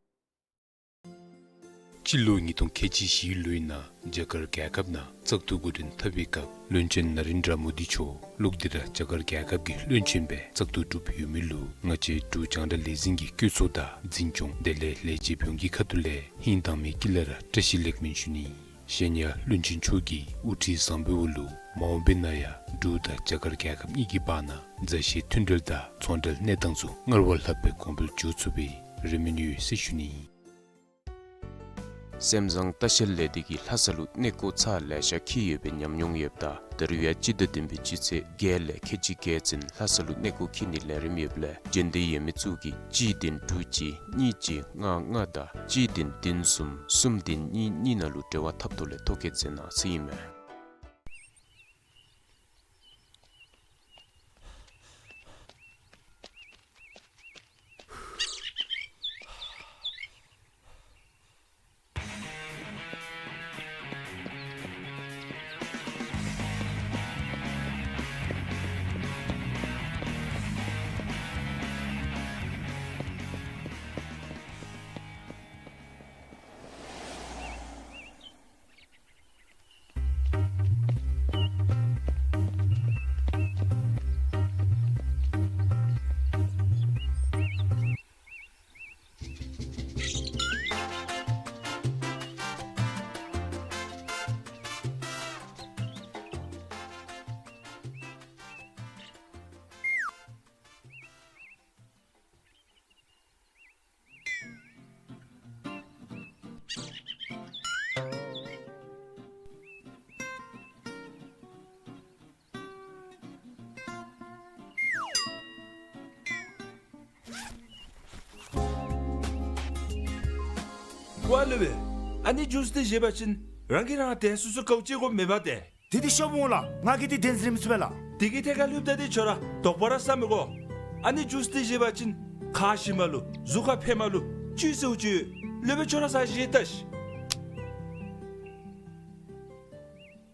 སྤྱི་ལོ་ཉིས་སྟོང་ཁལ་གཅིག་བཞི་ལོའི་ནང་རྒྱ་གར་རྒྱལ་ཁབ་ནང་བཙག་འཐུ་འགོ་འདྲེན་འཐབ་པའི་སྐབས་བློན་ཆེན་ན་རེན་དྲ་མོ་དི་མཆོག་ལོག་སྟེ་ར་རྒྱ་གར་རྒྱལ་ཁབ་ཀྱི་བློན་ཆེན་སྦེ་བཙག་འཐུ་གྲུབ་ཡོད་མི་ལུ་ང་བཅས་འབྲུག་རྒྱང་བསྒྲགས་ལས་འཛིན་གྱིས་བཀོད་ཚོགས་དང་འཛིན་སྐྱོང་དེ་ལས་ལས་བྱེདཔ་ཡོངས་ཀྱི་ཁ་ཐུག་ལས་ཧིང་དྭངས་མའི་དཀྱིལ་ལས་ར་བཀྲ་ཤིས་ལེགས་སྨོན་ཞུ་ནི། གཞན་ཡང་བློན་ཆེན་མཆོག་གི་དབུ་ཁྲིད་བཟང་པོའི་འོག་ལུ་མ་འོངས་པའི་ནང་ཡང་འབྲུག་དང་རྒྱ་གར་རྒྱལ་ཁབ་གཉིས་ཀྱི་བར་ན་མཛའ་བཤེས་མཐུན་འབྲེལ་དང་ཚོང་འབྲེལ་གནས་སྟངས་ཚུ་སྔར་བ་ལྷག་པའི་གོང་འཕེལ་འགྱོ་ཚུགས་པའི་རེ་སྨོན་ཡོད་ཟེར་ཞུ་ནི། སེམས་བཟང་ལྟ་བཤལ་ལས་སྡེ་གིས་ལྷ་ས་ལུ་གནས་སྐོར་ཚར་ལེ་ཤ་འཁྱིད་ཡོད་པའི་ཉམས་མྱོང་ཡོདཔ་ད་ད་རུང་ཡང་སྤྱི་ཟླ་བདུན་པའི་སྤྱི་ཚེས་བརྒྱད་ལས་ཁལ་གཅིག་བརྒྱད་ཚུན་ལྷ་ས་ལུ་གནས་སྐོར་འཁྱིད་ནིའི་ལས་རིམ་ཡོདཔ་ལས་རྒྱུན་ལྡན་ཡོད་མི་ཚུ་གིས་གཅིག་བདུན་དྲུག་གཅིག་གཉིས་གཅིག་ལྔ་ལྔ་དང་གཅིག་བདུན་བདུན་གསུམ་གསུམ་བདུན་གཉིས་གཉིས་ནང་ལུ་འབྲེལ་བ་འཐབ་ཐོག་ལས་ཐོ་བཀོད་མཛད་གནང་ཟེར་ཨིན་མས། ཀོ་ལེ་བེ། ཨ་ནི་ཇུས་འདི་བཞེས་པ་ཅིན་རང་གིས་རང་དེ་སོ་སོ་དགའཝ་ཅིག་དགོ་མེན་པ་ཏེ། དེ་འདི་ཤོབ་འོང་ལགས། ང་གིས་འདི་བདེན་འཛིན་རེ་མི་ཚུགས་པས་ལགས། དེ་གི་ཐད་ཁར་ལྷོདཔ་ད་འདི་ཁྱོད་ར་དོགས་པ་ར་ཟ་མི་དགོ། ཨ་ནི་ཇུས་འདི་བཞེས་པ་ཅིན་ཁ་ཞིམ་མ་ལུ་གཟུགས་ཁར་ཕན་མ་ལུ་བཅུད་ཟེརཝ་ཅིག་ཡོད། ལེ་བེ་ཁྱོད་ར་ཟ་ཞིནམ་ལས་ལྟ་ཤིག།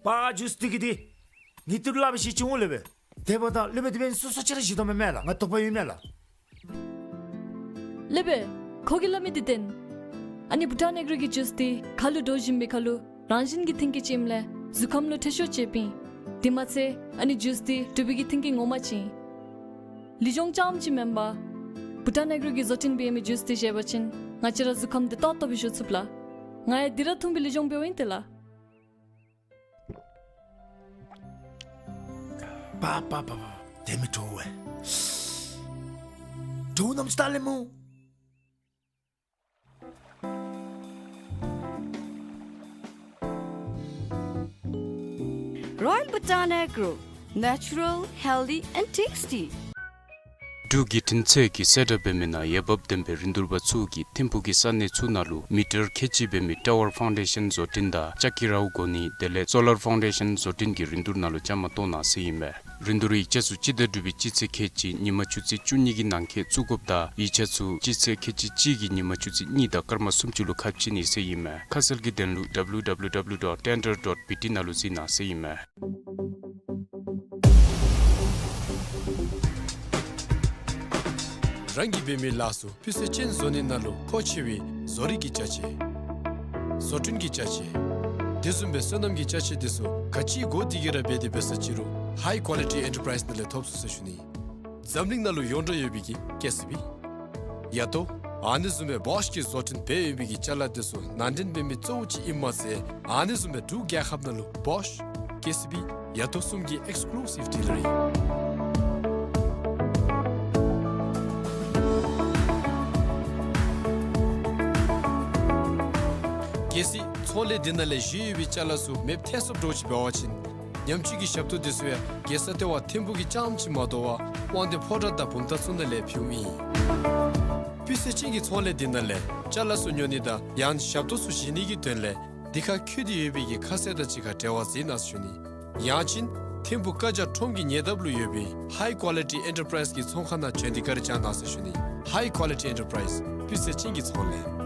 པ་ཇུས་འདི་གིས་འདི་ངེའི་ཏི་རུ་སླབ་པའི་ཤེས་ཅིག་འོང་ལེ་བེ། དེ་འབདཝ་ད་ལེ་བེ་དེ་འབདན་སོ་སོ་ཅིག་ར་བཞེས་དོ་མེན་མས་ལགས། ང་དོགས་པ་ཡོད་མས་ལགས། ལེ་བེ། ཁོ་གིས་སླབ་མི་འདི་བདེན། ཨ་ནི་བྷུ་ཊཱན་ཨེག་རོ་གི་ཇུས་འདི་ཁ་ལུ་འདྲོག་བཞིན་པའི་ཁར་ལུ་རང་བཞིན་གྱི་མཐུན་རྐྱེན་ཅིག་ཨིནམ་ལས་གཟུགས་ཁམས་ལུ་ཐེ་ཤོས་ཅིག་ཡོདཔ་ཨིན། དེ་མ་ཚད་ཨ་ནི་ཇུས་འདི་འབྲུག་པའི་གི་མཐུན་རྐྱེན་ངོ་མ་ཅིག་ཨིན། ལུས་སྦྱོང་རྐྱངམ་ཅིག་མེན་པར་བྷུ་ཊཱན་ཨེག་རོ་གིས་བཟོ་སྐྲུན་འབད་མི་ཇུས་འདི་བཞེས་པ་ཅིན་ང་བཅས་ར་གཟུགས་ཁམས་བདེ་ཏོག་ཏོ་སྦེ་བཞུགས་ཚུགས་ལགས། ང་ཡང་འདི་ར་འཐུང་སྦེ་ལུས་སྦྱོང་འབདཝ་ཨིན་ཏེ་ལགས། པ་པ་པ་པ། དེ་མི་དྲོ་བས། དྲོ་ནམ་ཅིག་ལྟ་ལེ་སྨོ། Royal Bhutan Agro, natural, healthy and tasty. འབྲུག་བརྒྱུད་འཕྲིན་ཚད་ཀྱིས་གསལ་བསྒྲགས་འབད་མི་ནང་འོས་འབབ་ལྡན་པའི་རིན་བསྡུར་པ་ཚུ་གིས་ཐིམ་ཕུག་གི་ས་གནས་ཚུ་ནང་ལུ་མི་ཊར་ཁལ་གཅིག་འབད་མི་ཊ་ཝར་ཕའུན་ཌེ་ཤཱན་བཟོ་སྐྲུན་དང་ལྕགས་ཀྱི་རཝ་བསྒོར་ནི་དེ་ལས་སོ་ལར་ཕའུན་ཌེ་ཤཱན་བཟོ་སྐྲུན་གྱི་རིན་བསྡུར་ནང་ལུ་བཅའ་མར་གཏོགས་གནང་ཟེར་ཨིན་མས། རིན་བསྡུར་ཡིག་ཆ་ཚུ་སྤྱི་ཟླ་དྲུག་པའི་སྤྱི་ཚེས་ཁལ་གཅིག་ཉིན་མ་ཆུ་ཚོད་བཅུ་གཉིས་ཀྱི་ནང་འཁོད་བཙུགས་དགོཔ་དང་ཡིག་ཆ་ཚུ་སྤྱི་ཚེས་ཁལ་གཅིག་གཅིག་གི་ཉིན་མ་ཆུ་ཚོད་གཉིས་དང་སྐར་མ་སུམ་ཅུ་ལུ་ཁ་ཕྱེ་ནི་ཟེར་ཨིན་མས། ཁ་གསལ་གྱི་དོན་ལུ་W W W dot tender dot B T ནང་ལུ་གཟིགས་གནང་ཟེར་ཨིན་མས། རང་གིས་འབད་མི་ལཱ་ཚུ་སྤུས་ཚད་ཅན་བཟོ་ནི་ནང་ལུ་མཁོ་ཆེ་བའི་བཟོ་རིག་གི་ཅ་ཆས། བཟོ་སྐྲུན་གྱི་ཅ་ཆས། དེ་བཟུམ་སྦེ་སོ་ནམ་གྱི་ཅ་ཆས་དེ་ཚུ་ག་ཅི་དགོ་དེ་གིས་ར་འབད་དེ་འབད་ས་ཅིག་རུང་High Quality Enterprise ནང་ལས་ཐོབ་ཚུགས་ཟེར་ཞུ་ནི། འཛམ་གླིང་ནང་ལུ་ཡོངས་གྲགས་ཡོད་པའི་གི་ཀེ་སི་བི། ཡ་ཏོ། ཨ་ནི་བཟུམ་སྦེ་བོཤ་གིས་བཟོ་སྐྲུན་འབད་ཡོད་པའི་གི་ཅ་ལ་དེ་ཚུ་ནང་འདྲེན་འབད་མི་གཙོ་བོ་ཅིག་ཨིནམ་མ་ཚད་ཨ་ནི་བཟུམ་སྦེ་འབྲུག་རྒྱལ་ཁབ་ནང་ལུ་བོཤ། ཀེ་སི་བི། ཡ་ཏོ་གསུམ་གྱི་ཨེགསི་ཀུ་ལུ་སིབ་ཌི་ལར་ཨིན། གལ་སྲིད་ཚོང་ལས་འདི་ནང་ལས་བཞེས་ཡོད་པའི་ཅ་ལ་ཚུ་མེདཔ་ཐལ་སོཔ་འདྲཝ་ཅིག་འབད་བ་ཅིན་ཉམས་བཅོས་ཀྱི་ཞབས་ཏོག་དེ་ཚུ་ཡང་རྒྱལ་ས་ལྟེ་བ་ཐིམ་ཕུག་གི་རྐྱངམ་ཅིག་མ་དོ་བར་དབང་འདུས་ཕོ་བྲང་དང་བུམ་ཐང་ཚུ་ནང་ལས་ཕུལཝ་ཨིན། སྤུས་ཚད་ཅན་གྱི་ཚོང་ལས་འདི་ནང་ལས་ཅ་ལ་ཚུ་ཉོ་ནི་དང་ཡང་ཞབས་ཏོག་ཚུ་བཞེས་ནི་གི་དོན་ལས་འདི་ཁར་བཀོད་དེ་ཡོད་པའི་གི་ཁ་གསལ་དང་གཅིག་ཁར་འབྲེལ་བ་མཛད་གནང་ཟེར་ཞུ་ནི། ཡང་ཅིན་ཐིམ་ཕུག་ཀ་ཇ་ཁྲོམ་གྱི་ཉེ་འདབས་ལུ་ཡོད་པའི་High Quality Enterprise གི་ཚོང་ཁང་ནང་བྱོན་ཏེ་བཀའ་དྲིན་བསྐྱང་གནང་ཟེར་ཞུ་ནི། High Quality Enterprise སྤུས་ཚད་ཅན་གྱི་ཚོང་ལས།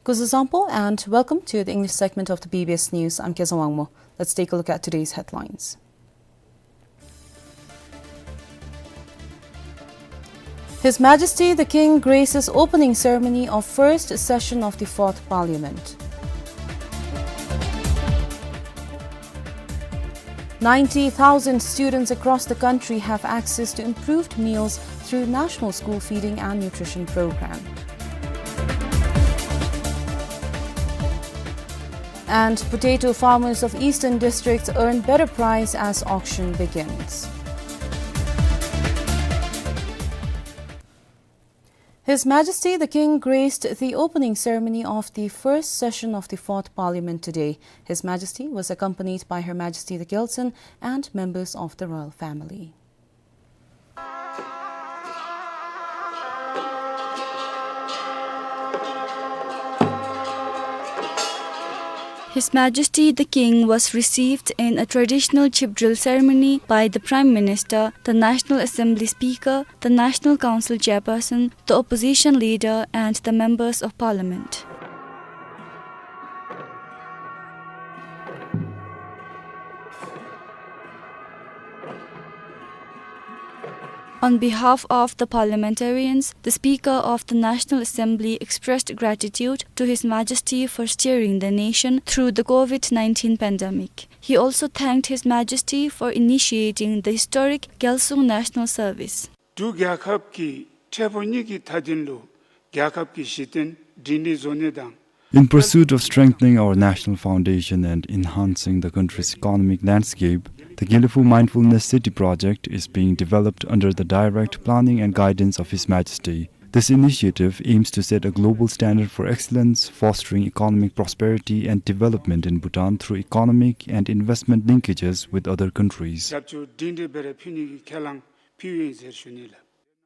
Kuzuzangpo and welcome to the English segment of the B B S News. I'm Kezang Wangmo. Let's take a look at today's headlines. His Majesty the King graces opening ceremony of first session of the Fourth Parliament. Ninety thousand students across the country have access to improved meals through National School Feeding and Nutrition Program. And potato farmers of eastern districts earn better price as auction begins. His Majesty the King graced the opening ceremony of the first session of the Fourth Parliament today. His Majesty was accompanied by Her Majesty the Gyaltsuen and members of the royal family. His Majesty the King was received in a traditional chip drill ceremony by the Prime Minister, the National Assembly Speaker, the National Council Chairperson, the Opposition Leader, and the Members of Parliament. On behalf of the parliamentarians, the Speaker of the National Assembly expressed gratitude to His Majesty for steering the nation through the COVID nineteen pandemic. He also thanked His Majesty for initiating the historic Gyalsung National Service. འབྲུག་རྒྱལ་ཁབ་ཀྱིས་ཁྲལ་པོ་གཉིས་ཀྱི་མཐའ་དོན་ལུ་རྒྱལ་ཁབ་ཀྱི་གཞི་རྟེན་སྒྲིང་སྒྲིང་བཟོ་ནི་དང་། In pursuit of strengthening our national foundation and enhancing the country's economic landscape, the Gelephu Mindfulness City project is being developed under the direct planning and guidance of His Majesty. This initiative aims to set a global standard for excellence, fostering economic prosperity and development in Bhutan through economic and investment linkages with other countries. རྒྱབ་སྐྱོར་སྒྲིང་སྒྲིང་སྦེ་ར་ཕུལ་ནི་གི་ཁས་བླངས་ཕུལཝ་ཨིན་ཟེར་ཞུ་ནི་ལགས།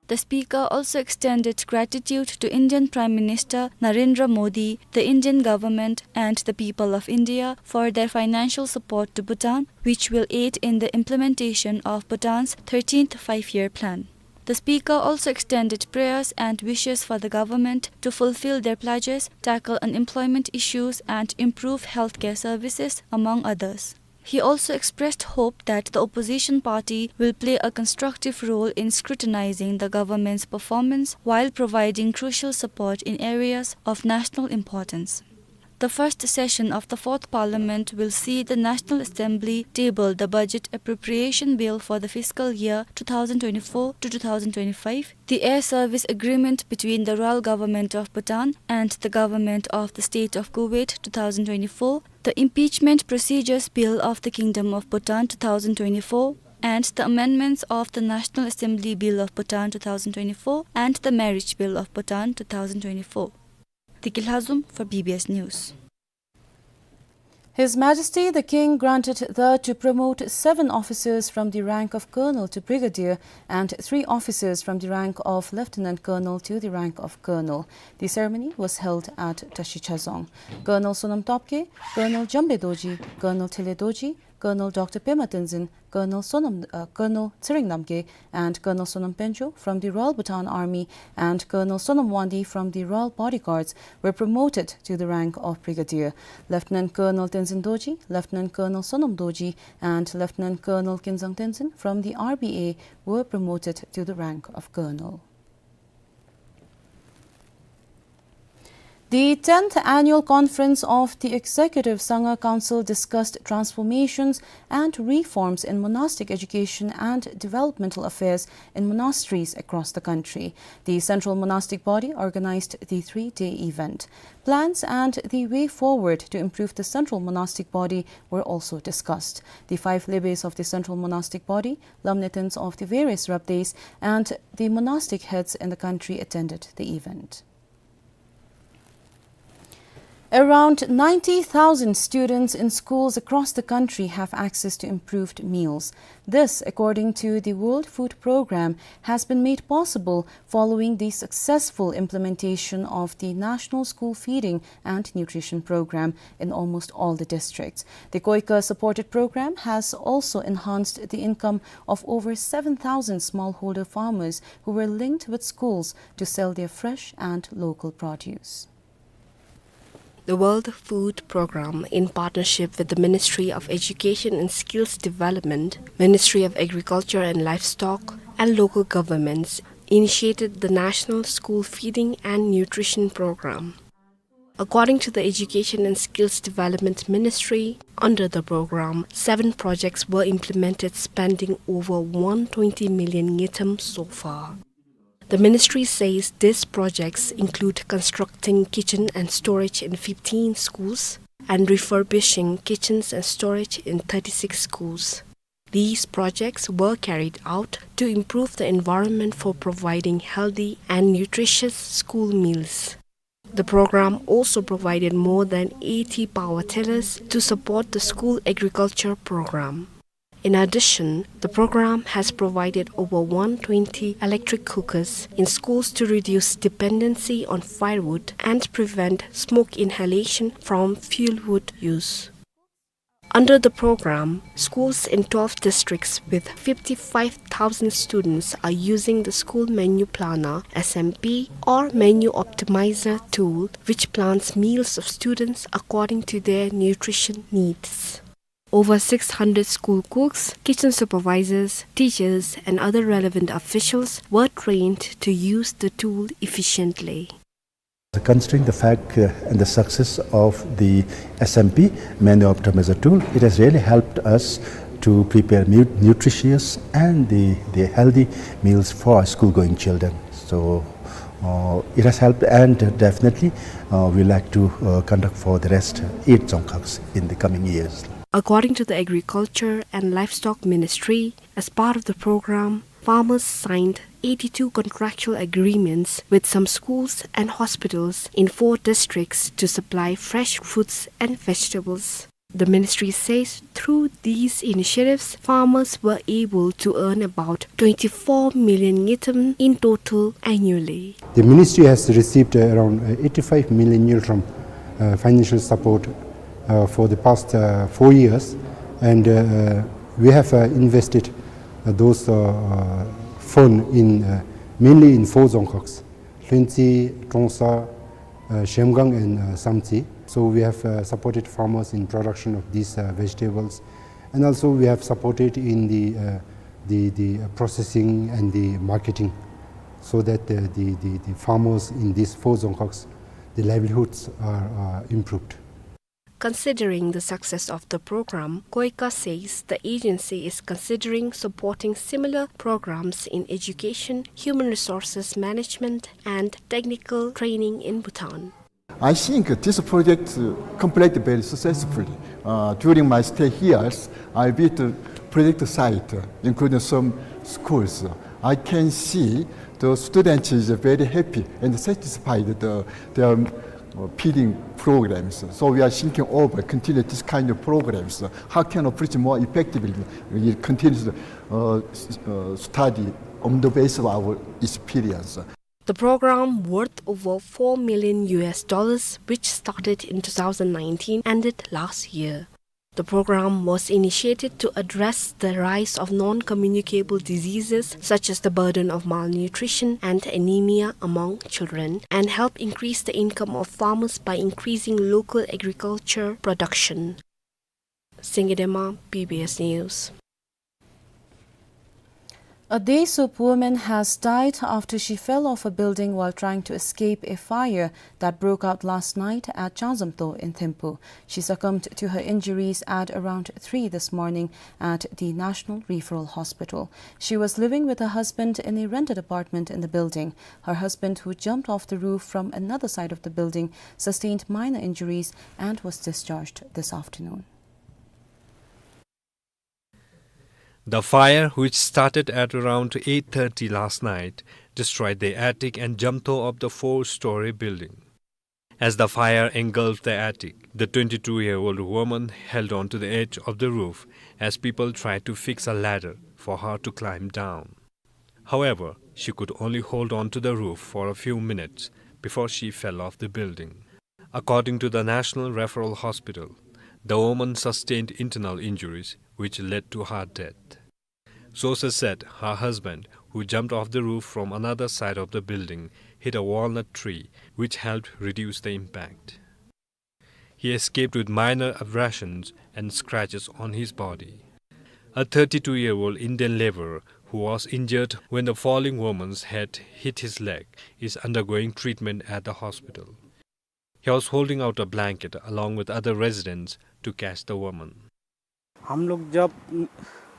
The Speaker also extended gratitude to Indian Prime Minister Narendra Modi, the Indian government, and the people of India for their financial support to Bhutan, which will aid in the implementation of Bhutan's thirteenth Five-Year Plan. The Speaker also extended prayers and wishes for the government to fulfill their pledges, tackle unemployment issues, and improve healthcare services, among others. He also expressed hope that the opposition party will play a constructive role in scrutinizing the government's performance while providing crucial support in areas of national importance. The first session of the Fourth Parliament will see the National Assembly table the budget appropriation bill for the fiscal year two thousand twenty-four to two thousand twenty-five, the air service agreement between the Royal Government of Bhutan and the Government of the State of Kuwait two thousand twenty-four, the Impeachment Procedures Bill of the Kingdom of Bhutan two thousand twenty-four, and the amendments of the National Assembly Bill of Bhutan two thousand twenty-four and the Marriage Bill of Bhutan two thousand twenty-four. Diki Lhazom for B B S News. His Majesty the King granted the to promote seven officers from the rank of Colonel to Brigadier and three officers from the rank of Lieutenant Colonel to the rank of Colonel. The ceremony was held at Tashi Chazong. Colonel Sonam Topgay, Colonel Jambe Dorji, Colonel Thele Dorji, Colonel Doctor Pema Tenzin, Colonel Sonam, uh, Colonel Tshering Namgay and Colonel Sonam Penjo from the Royal Bhutan Army and Colonel Sonam Wangdi from the Royal Bodyguards were promoted to the rank of Brigadier. Lieutenant Colonel Tenzin Dorji, Lieutenant Colonel Sonam Dorji, and Lieutenant Colonel Kinzang Tenzin from the R B A were promoted to the rank of Colonel. The tenth Annual Conference of the Executive Sangha Council discussed transformations and reforms in monastic education and developmental affairs in monasteries across the country. The Central Monastic Body organized the three-day event. Plans and the way forward to improve the Central Monastic Body were also discussed. The five lebees of the Central Monastic Body, lamnitans of the various rabdees, and the monastic heads in the country attended the event. Around ninety thousand students in schools across the country have access to improved meals. This, according to the World Food Programme, has been made possible following the successful implementation of the National School Feeding and Nutrition Programme in almost all the districts. The KOICA supported programme has also enhanced the income of over seven thousand smallholder farmers who were linked with schools to sell their fresh and local produce. The World Food Programme, in partnership with the Ministry of Education and Skills Development, Ministry of Agriculture and Livestock, and local governments, initiated the National School Feeding and Nutrition Programme. According to the Education and Skills Development Ministry, under the programme, seven projects were implemented, spending over one twenty million ngultrum so far. The ministry says these projects include constructing kitchen and storage in fifteen schools and refurbishing kitchens and storage in thirty-six schools. These projects were carried out to improve the environment for providing healthy and nutritious school meals. The programme also provided more than eighty power tillers to support the school agriculture programme. In addition, the programme has provided over one twenty electric cookers in schools to reduce dependency on firewood and prevent smoke inhalation from fuelwood use. Under the programme, schools in twelve districts with fifty-five thousand students are using the school menu planner, S M P, or menu optimizer tool, which plans meals of students according to their nutrition needs. Over six hundred school cooks, kitchen supervisors, teachers, and other relevant officials were trained to use the tool efficiently. Considering the fact, uh, and the success of the S M P, menu optimizer tool, it has really helped us to prepare mu-, nutritious and the, the healthy meals for our school-going children. So, uh, it has helped, and definitely, uh, we like to, uh, conduct for the rest eight Dzongkhags in the coming years. According to the Agriculture and Livestock Ministry, as part of the programme, farmers signed eighty-two contractual agreements with some schools and hospitals in four districts to supply fresh fruits and vegetables. The ministry says through these initiatives, farmers were able to earn about twenty-four million ngultrum in total annually. The ministry has received, uh, around, uh, eighty-five million ngultrum, uh, financial support, uh, for the past, uh, four years, and, uh, we have, uh, invested, uh, those, uh, uh, fund in, uh, mainly in four Dzongkhags, Lhuentse, Trongsa, uh, Zhemgang, and, uh, Samtse. So we have, uh, supported farmers in production of these, uh, vegetables, and also we have supported in the, uh, the, the, uh, processing and the marketing, so that, uh, the, the, the farmers in these four Dzongkhags, the livelihoods are, uh, improved. Considering the success of the programme, KOICA says the agency is considering supporting similar programmes in education, human resources management, and technical training in Bhutan. I think this project, uh, completed very successfully. Uh, during my stay here, I visit project site, uh, including some schools. I can see the students is very happy and satisfied the, their, uh, feeding programs. So we are thinking over continue this kind of programs. How can approach more effectively? We continue to, uh, s-, uh, study on the basis of our experience. The programme, worth over four million U S dollars, which started in two thousand nineteen, ended last year. The programme was initiated to address the rise of non-communicable diseases such as the burden of malnutrition and anemia among children and help increase the income of farmers by increasing local agriculture production. Singye Dema, B B S News. A Desup woman has died after she fell off a building while trying to escape a fire that broke out last night at Changzamto in Thimphu. She succumbed to her injuries at around three this morning at the National Referral Hospital. She was living with her husband in a rented apartment in the building. Her husband, who jumped off the roof from another side of the building, sustained minor injuries and was discharged this afternoon. The fire, which started at around eight thirty last night, destroyed the attic and jamto of the four-story building. As the fire engulfed the attic, the twenty-two-year-old woman held on to the edge of the roof as people tried to fix a ladder for her to climb down. However, she could only hold on to the roof for a few minutes before she fell off the building. According to the National Referral Hospital, the woman sustained internal injuries which led to her death. Sources said her husband, who jumped off the roof from another side of the building, hit a walnut tree, which helped reduce the impact. He escaped with minor abrasions and scratches on his body. A thirty-two-year-old Indian laborer who was injured when the falling woman's head hit his leg is undergoing treatment at the hospital. He was holding out a blanket along with other residents to catch the woman. हम लोग जब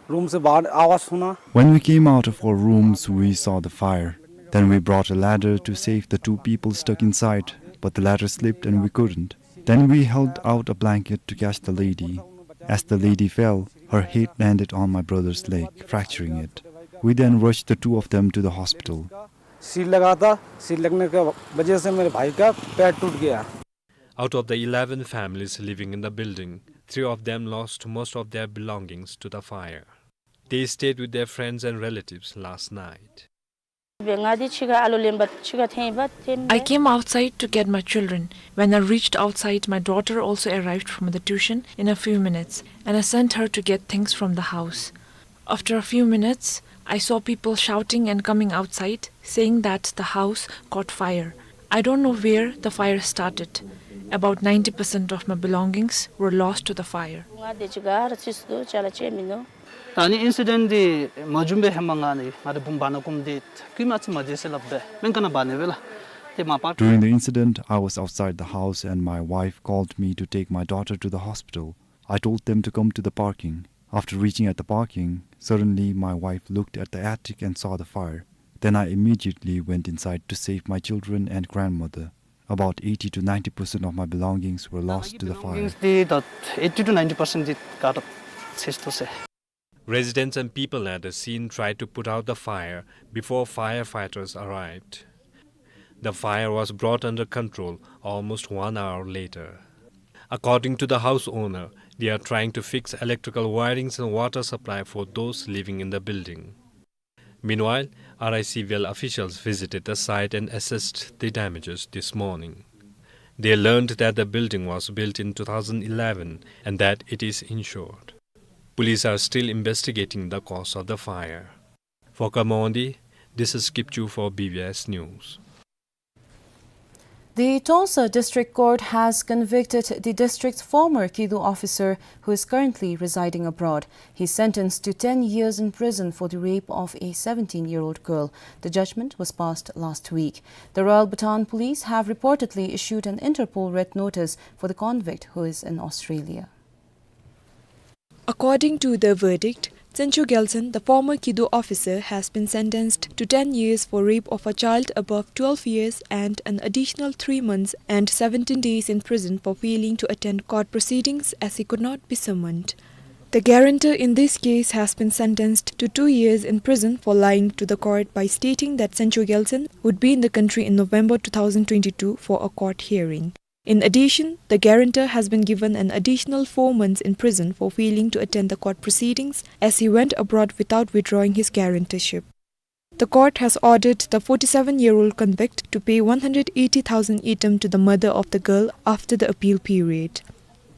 रूम से बाहर आवाज़ सुना। When we came out of our rooms, we saw the fire. Then we brought a ladder to save the two people stuck inside, but the ladder slipped and we couldn't. Then we held out a blanket to catch the lady. As the lady fell, her head landed on my brother's leg, fracturing it. We then rushed the two of them to the hospital. Seal लगा था, सील लगने के वजह से मेरे भाई का पैर टूट गया। Out of the eleven families living in the building, three of them lost most of their belongings to the fire. They stayed with their friends and relatives last night. I came outside to get my children. When I reached outside, my daughter also arrived from the tuition in a few minutes, and I sent her to get things from the house. After a few minutes, I saw people shouting and coming outside, saying that the house caught fire. I don't know where the fire started. About ninety percent of my belongings were lost to the fire. ད་ཨ་ནི་ཨིན་སི་ཌེནཊ་འདི་མ་བྱུང་པའི་ཧེ་མ་ང་ནི་ང་རའི་བུམོ་འབག་ནི་ཀུམ་འདི་ཀུ་མ་ཅིག་མ་བྱེད་ཟེར་སླབ་སྦེ་སྨན་ཁང་ནང་འབག་ནི་སྦེ་ལགས། ཏེ་མ་པ། During the incident, I was outside the house and my wife called me to take my daughter to the hospital. I told them to come to the parking. After reaching at the parking, suddenly my wife looked at the attic and saw the fire. Then I immediately went inside to save my children and grandmother. About eighty to ninety percent of my belongings were lost to the fire. Belongings འདི་ད་eighty to ninety percent འདི་ག་ར་ཚེས་ཏོག་ཟེར། Residents and people at the scene tried to put out the fire before firefighters arrived. The fire was brought under control almost one hour later. According to the house owner, they are trying to fix electrical wirings and water supply for those living in the building. Meanwhile, R I C L officials visited the site and assessed the damages this morning. They learned that the building was built in two thousand eleven and that it is insured. Police are still investigating the cause of the fire. For Khammoundi, this is Kipchoo for B B S News. The Trongsa District Court has convicted the district's former Kidu officer, who is currently residing abroad. He's sentenced to ten years in prison for the rape of a seventeen-year-old girl. The judgment was passed last week. The Royal Bhutan Police have reportedly issued an Interpol red notice for the convict, who is in Australia. According to the verdict, Tsencho Gyaltsen, the former Kidu officer, has been sentenced to ten years for rape of a child above twelve years and an additional three months and seventeen days in prison for failing to attend court proceedings as he could not be summoned. The guarantor in this case has been sentenced to two years in prison for lying to the court by stating that Tsencho Gyaltsen would be in the country in November two thousand twenty-two for a court hearing. In addition, the guarantor has been given an additional four months in prison for failing to attend the court proceedings as he went abroad without withdrawing his guarantorship. The court has ordered the forty-seven-year-old convict to pay one hundred eighty thousand ngultrum to the mother of the girl after the appeal period.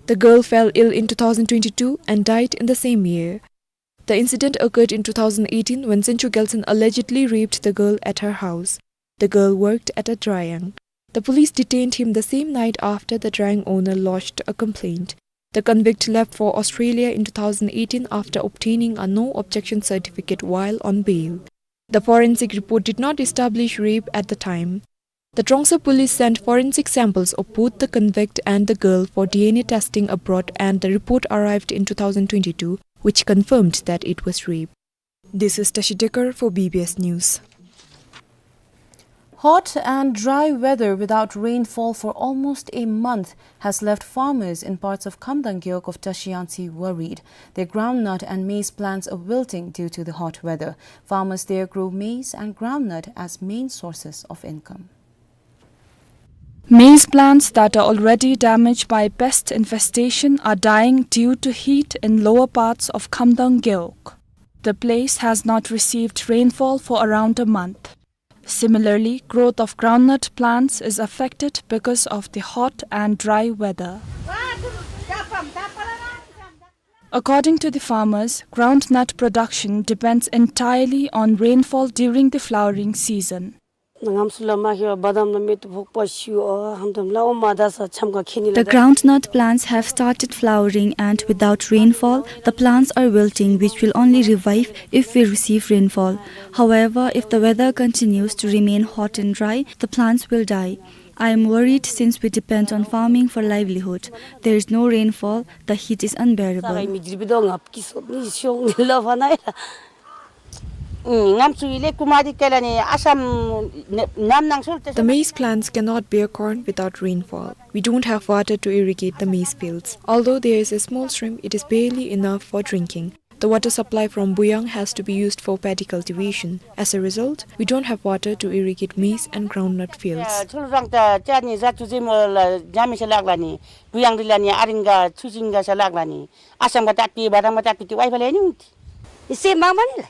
The girl fell ill in two thousand twenty-two and died in the same year. The incident occurred in two thousand eighteen when Tsencho Gyaltsen allegedly raped the girl at her house. The girl worked at a drayang. The police detained him the same night after the drayang owner lodged a complaint. The convict left for Australia in two thousand eighteen after obtaining a no objection certificate while on bail. The forensic report did not establish rape at the time. The Trongsa police sent forensic samples of both the convict and the girl for D N A testing abroad, and the report arrived in two thousand twenty-two, which confirmed that it was rape. This is Tashi Dekar for B B S News. Hot and dry weather without rainfall for almost a month has left farmers in parts of Khamdang Gewog of Tashi Yangtse worried. Their groundnut and maize plants are wilting due to the hot weather. Farmers there grow maize and groundnut as main sources of income. Maize plants that are already damaged by pest infestation are dying due to heat in lower parts of Khamdang Gewog. The place has not received rainfall for around a month. Similarly, growth of groundnut plants is affected because of the hot and dry weather. According to the farmers, groundnut production depends entirely on rainfall during the flowering season. ནངས་སུ་ལ་མ་ཁེ་བ་བ་དམ་ལ་མེ་ཏོག་ཕོག་པ་ཤིཝ་ཨ་ཧམ་དམ་ལ་ཨོ་མ་ད་ས་ཆམ་ག་ཁེ་ནི་ལ། The groundnut plants have started flowering, and without rainfall, the plants are wilting, which will only revive if we receive rainfall. However, if the weather continues to remain hot and dry, the plants will die. I am worried since we depend on farming for livelihood. There is no rainfall, the heat is unbearable. ས་ར་མི་ཇིར་བི་དོ་ངབ་ཀི་སོ་ནི་ཤོང་ནི་ལ་བ་ན་ཡ། ཨུམ་ངམ་སུ་ཡི་ལེ་ཀུ་མ་དི་ཀེ་ལ་ནི་ཨ་སམ་ནམ་ནང་སུལ་ཏེ། The maize plants cannot bear corn without rainfall. We don't have water to irrigate the maize fields. Although there is a small stream, it is barely enough for drinking. The water supply from Buyang has to be used for paddy cultivation. As a result, we don't have water to irrigate maize and groundnut fields. ཚུལ་རང་ཏ་ཅ་ནི་ཟ་ཚུ་ཟི་མོ་ལ་ཇ་མི་ཤ་ལག་ལ་ནི་བུ་ཡང་རི་ལ་ནི་ཨ་རིང་ག་ཚུ་ཟིང་ག་ཤ་ལག་ལ་ནི་ཨ་སམ་ག་ཏག་ཏི་བ་དང་མ་ཏག་ཏི་ཏི་ཝའི་ཕ་ལེ་ནི་འུན་ཏི་ཨི་སེ་མང་མ་ནི་ལ།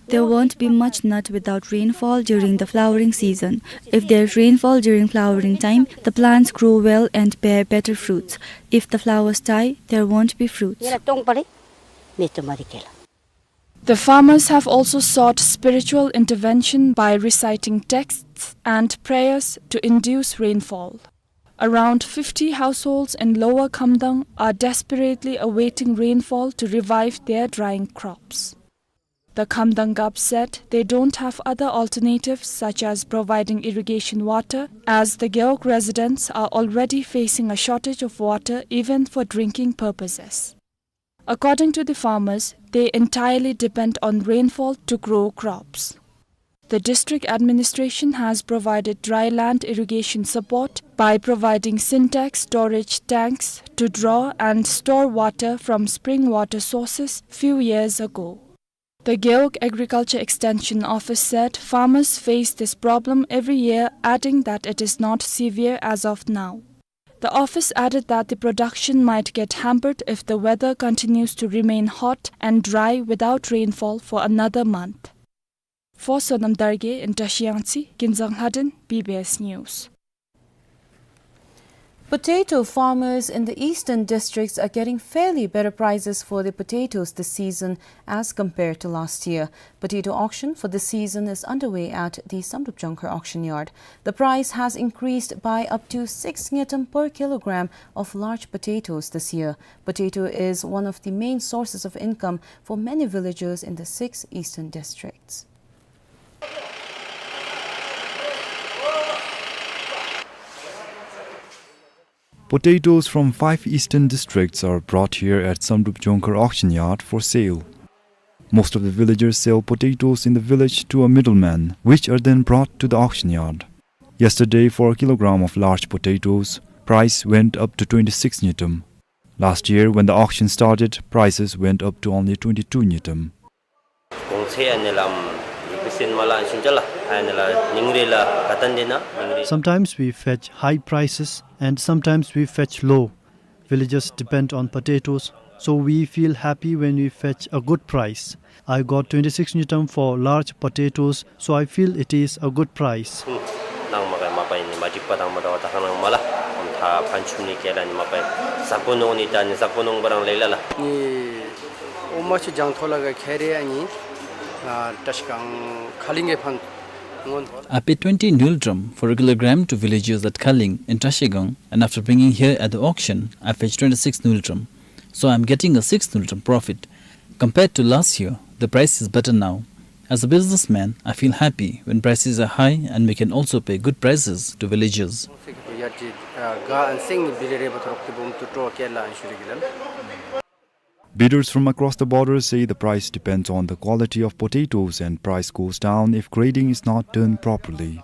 There won't be much nut without rainfall during the flowering season. If there's rainfall during flowering time, the plants grow well and bear better fruits. If the flowers die, there won't be fruits. The farmers have also sought spiritual intervention by reciting texts and prayers to induce rainfall. Around fifty households in Lower Khamdang are desperately awaiting rainfall to revive their drying crops. The Khamdang Gap said they don't have other alternatives such as providing irrigation water, as the Gewog residents are already facing a shortage of water even for drinking purposes. According to the farmers, they entirely depend on rainfall to grow crops. The district administration has provided dry land irrigation support by providing Sintex storage tanks to draw and store water from spring water sources few years ago. The Gewog Agriculture Extension Office said farmers face this problem every year, adding that it is not severe as of now. The office added that the production might get hampered if the weather continues to remain hot and dry without rainfall for another month. For Sonam Dargay in Trashiang Tsi, Kinzang Lhaden, B B S News. Potato farmers in the eastern districts are getting fairly better prices for their potatoes this season as compared to last year. Potato auction for this season is underway at the Samdrup Jongkhar auction yard. The price has increased by up to six ngultrum per kilogram of large potatoes this year. Potato is one of the main sources of income for many villagers in the six eastern districts. Potatoes from five eastern districts are brought here at Samdrup Jongkhar auction yard for sale. Most of the villagers sell potatoes in the village to a middleman, which are then brought to the auction yard. Yesterday, for a kilogram of large potatoes, price went up to twenty-six ngultrum. Last year, when the auction started, prices went up to only twenty-two ngultrum. གོང་ཚད་ཨ་ནི་ལམ་ཡིག་པི་སིན་མ་ལ་ཤུན་ཅ་ལ་ཨ་ནི་ལ་ཉིང་རེ་ལ་ཀ་ཏན་དེ་ན་ཉིང་རེ། Sometimes we fetch high prices and sometimes we fetch low. Villagers depend on potatoes, so we feel happy when we fetch a good price. I got twenty-six ngultrum for large potatoes, so I feel it is a good price. ནང་མ་ག་མ་པ་ཨིན་ནི་མ་འགྲིག་པ་དང་མ་འདྲ་བ་ད་ཁ་ནང་མ་ལ་ཨམ་ཐ་ཕན་ཆུམ་ནི་ཀེ་ལ་ནི་མ་པ་ཨིན་ཟ་གོ་ནོང་ནི་ད་ནི་ཟ་གོ་ནོང་པ་རང་ལེ་ལ་ལ། ནི་ཨོ་མ་ཆུ་ལྗང་ཐོ་ལ་ག་ཁེ་རེ་ཨ་ནི་ཨ་ཏྲ་ཤི་ཀང་ཁ་ལིང་གེ་ཕན་ངོན། I paid twenty ngultrum for a kilogram to villagers at Khaling in Trashigang, and after bringing here at the auction, I fetched twenty-six ngultrum. So I am getting a six ngultrum profit. Compared to last year, the price is better now. As a businessman, I feel happy when prices are high and we can also pay good prices to villagers. Bidders from across the border say the price depends on the quality of potatoes and price goes down if grading is not done properly.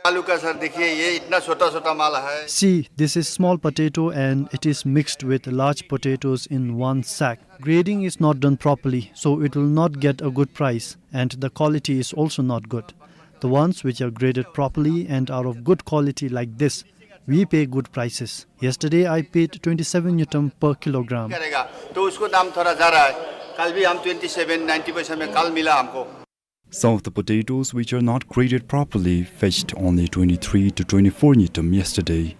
आलू का सर देखिए, ये इतना छोटा छोटा माल है। See, this is small potato and it is mixed with large potatoes in one sack. Grading is not done properly, so it will not get a good price, and the quality is also not good. The ones which are graded properly and are of good quality like this, we pay good prices. Yesterday I paid twenty-seven ngultrum per kilogram. करेगा, तो उसको दाम थोड़ा ज़्यादा है। कल भी हम twenty seven ninety पैसे में कल मिला हमको। Some of the potatoes which are not graded properly fetched only twenty-three to twenty-four ngultrum yesterday.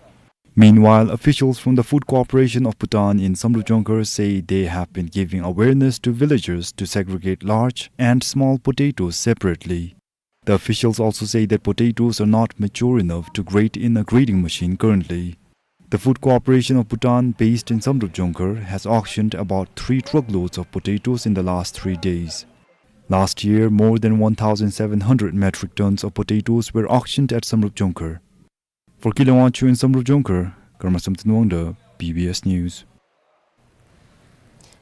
Meanwhile, officials from the Food Corporation of Bhutan in Samdrup Jongkhar say they have been giving awareness to villagers to segregate large and small potatoes separately. The officials also say that potatoes are not mature enough to grate in a grating machine currently. The Food Corporation of Bhutan, based in Samdrup Jongkhar, has auctioned about three truckloads of potatoes in the last three days. Last year, more than one thousand seven hundred metric tons of potatoes were auctioned at Samdrup Jongkhar. For Kile Wangchuk in Samdrup Jongkhar, Karma Samten Wangda, B B S News.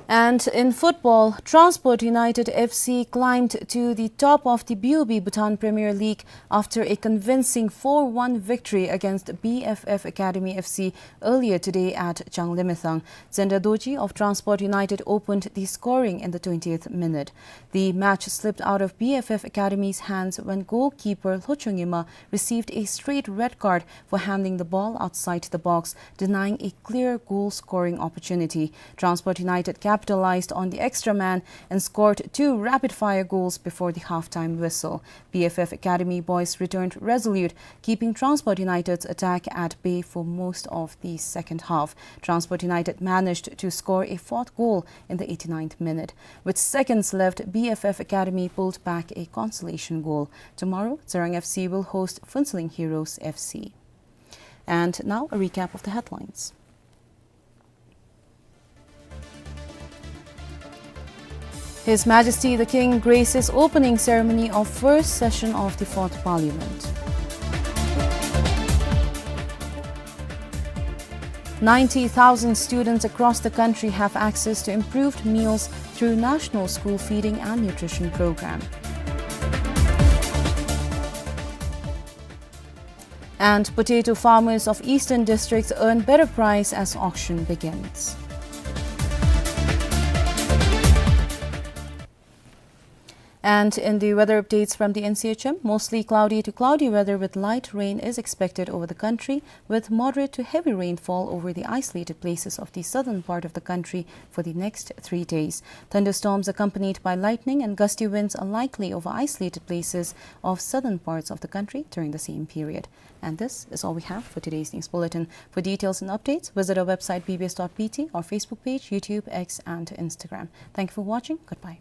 And in football, Transport United F C climbed to the top of the B U B Bhutan Premier League after a convincing four one victory against B F F Academy F C earlier today at Changlimethang. Zenda Dorji of Transport United opened the scoring in the twentieth minute. The match slipped out of B F F Academy's hands when goalkeeper Lhochong Yima received a straight red card for handling the ball outside the box, denying a clear goal-scoring opportunity. Transport United capitalized on the extra man and scored two rapid-fire goals before the half-time whistle. B F F Academy boys returned resolute, keeping Transport United's attack at bay for most of the second half. Transport United managed to score a fourth goal in the eighty-ninth minute. With seconds left, B F F Academy pulled back a consolation goal. Tomorrow, Tsirang F C will host Phuentsholing Heroes F C. And now, a recap of the headlines. His Majesty the King graces opening ceremony of first session of the Fourth Parliament. Ninety thousand students across the country have access to improved meals through National School Feeding and Nutrition Program. And potato farmers of eastern districts earn better price as auction begins. And in the weather updates from the N C H M, mostly cloudy to cloudy weather with light rain is expected over the country, with moderate to heavy rainfall over the isolated places of the southern part of the country for the next three days. Thunderstorms accompanied by lightning and gusty winds are likely over isolated places of southern parts of the country during the same period. And this is all we have for today's news bulletin. For details and updates, visit our website B B S dot B T, our Facebook page, YouTube, X, and Instagram. Thank you for watching. Goodbye.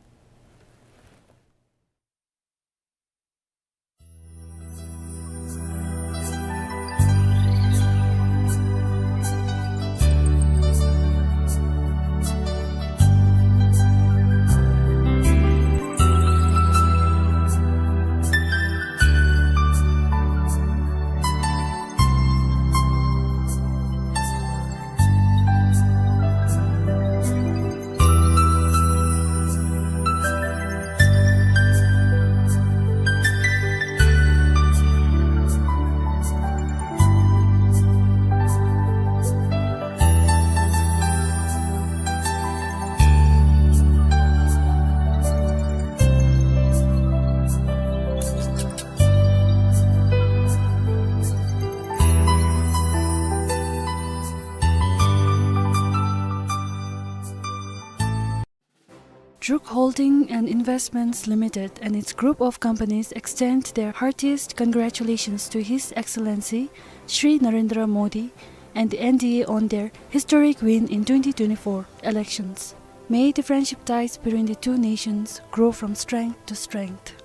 Druk Holding and Investments Limited and its group of companies extend their heartiest congratulations to His Excellency Shri Narendra Modi and the N D A on their historic win in twenty twenty-four elections. May the friendship ties between the two nations grow from strength to strength.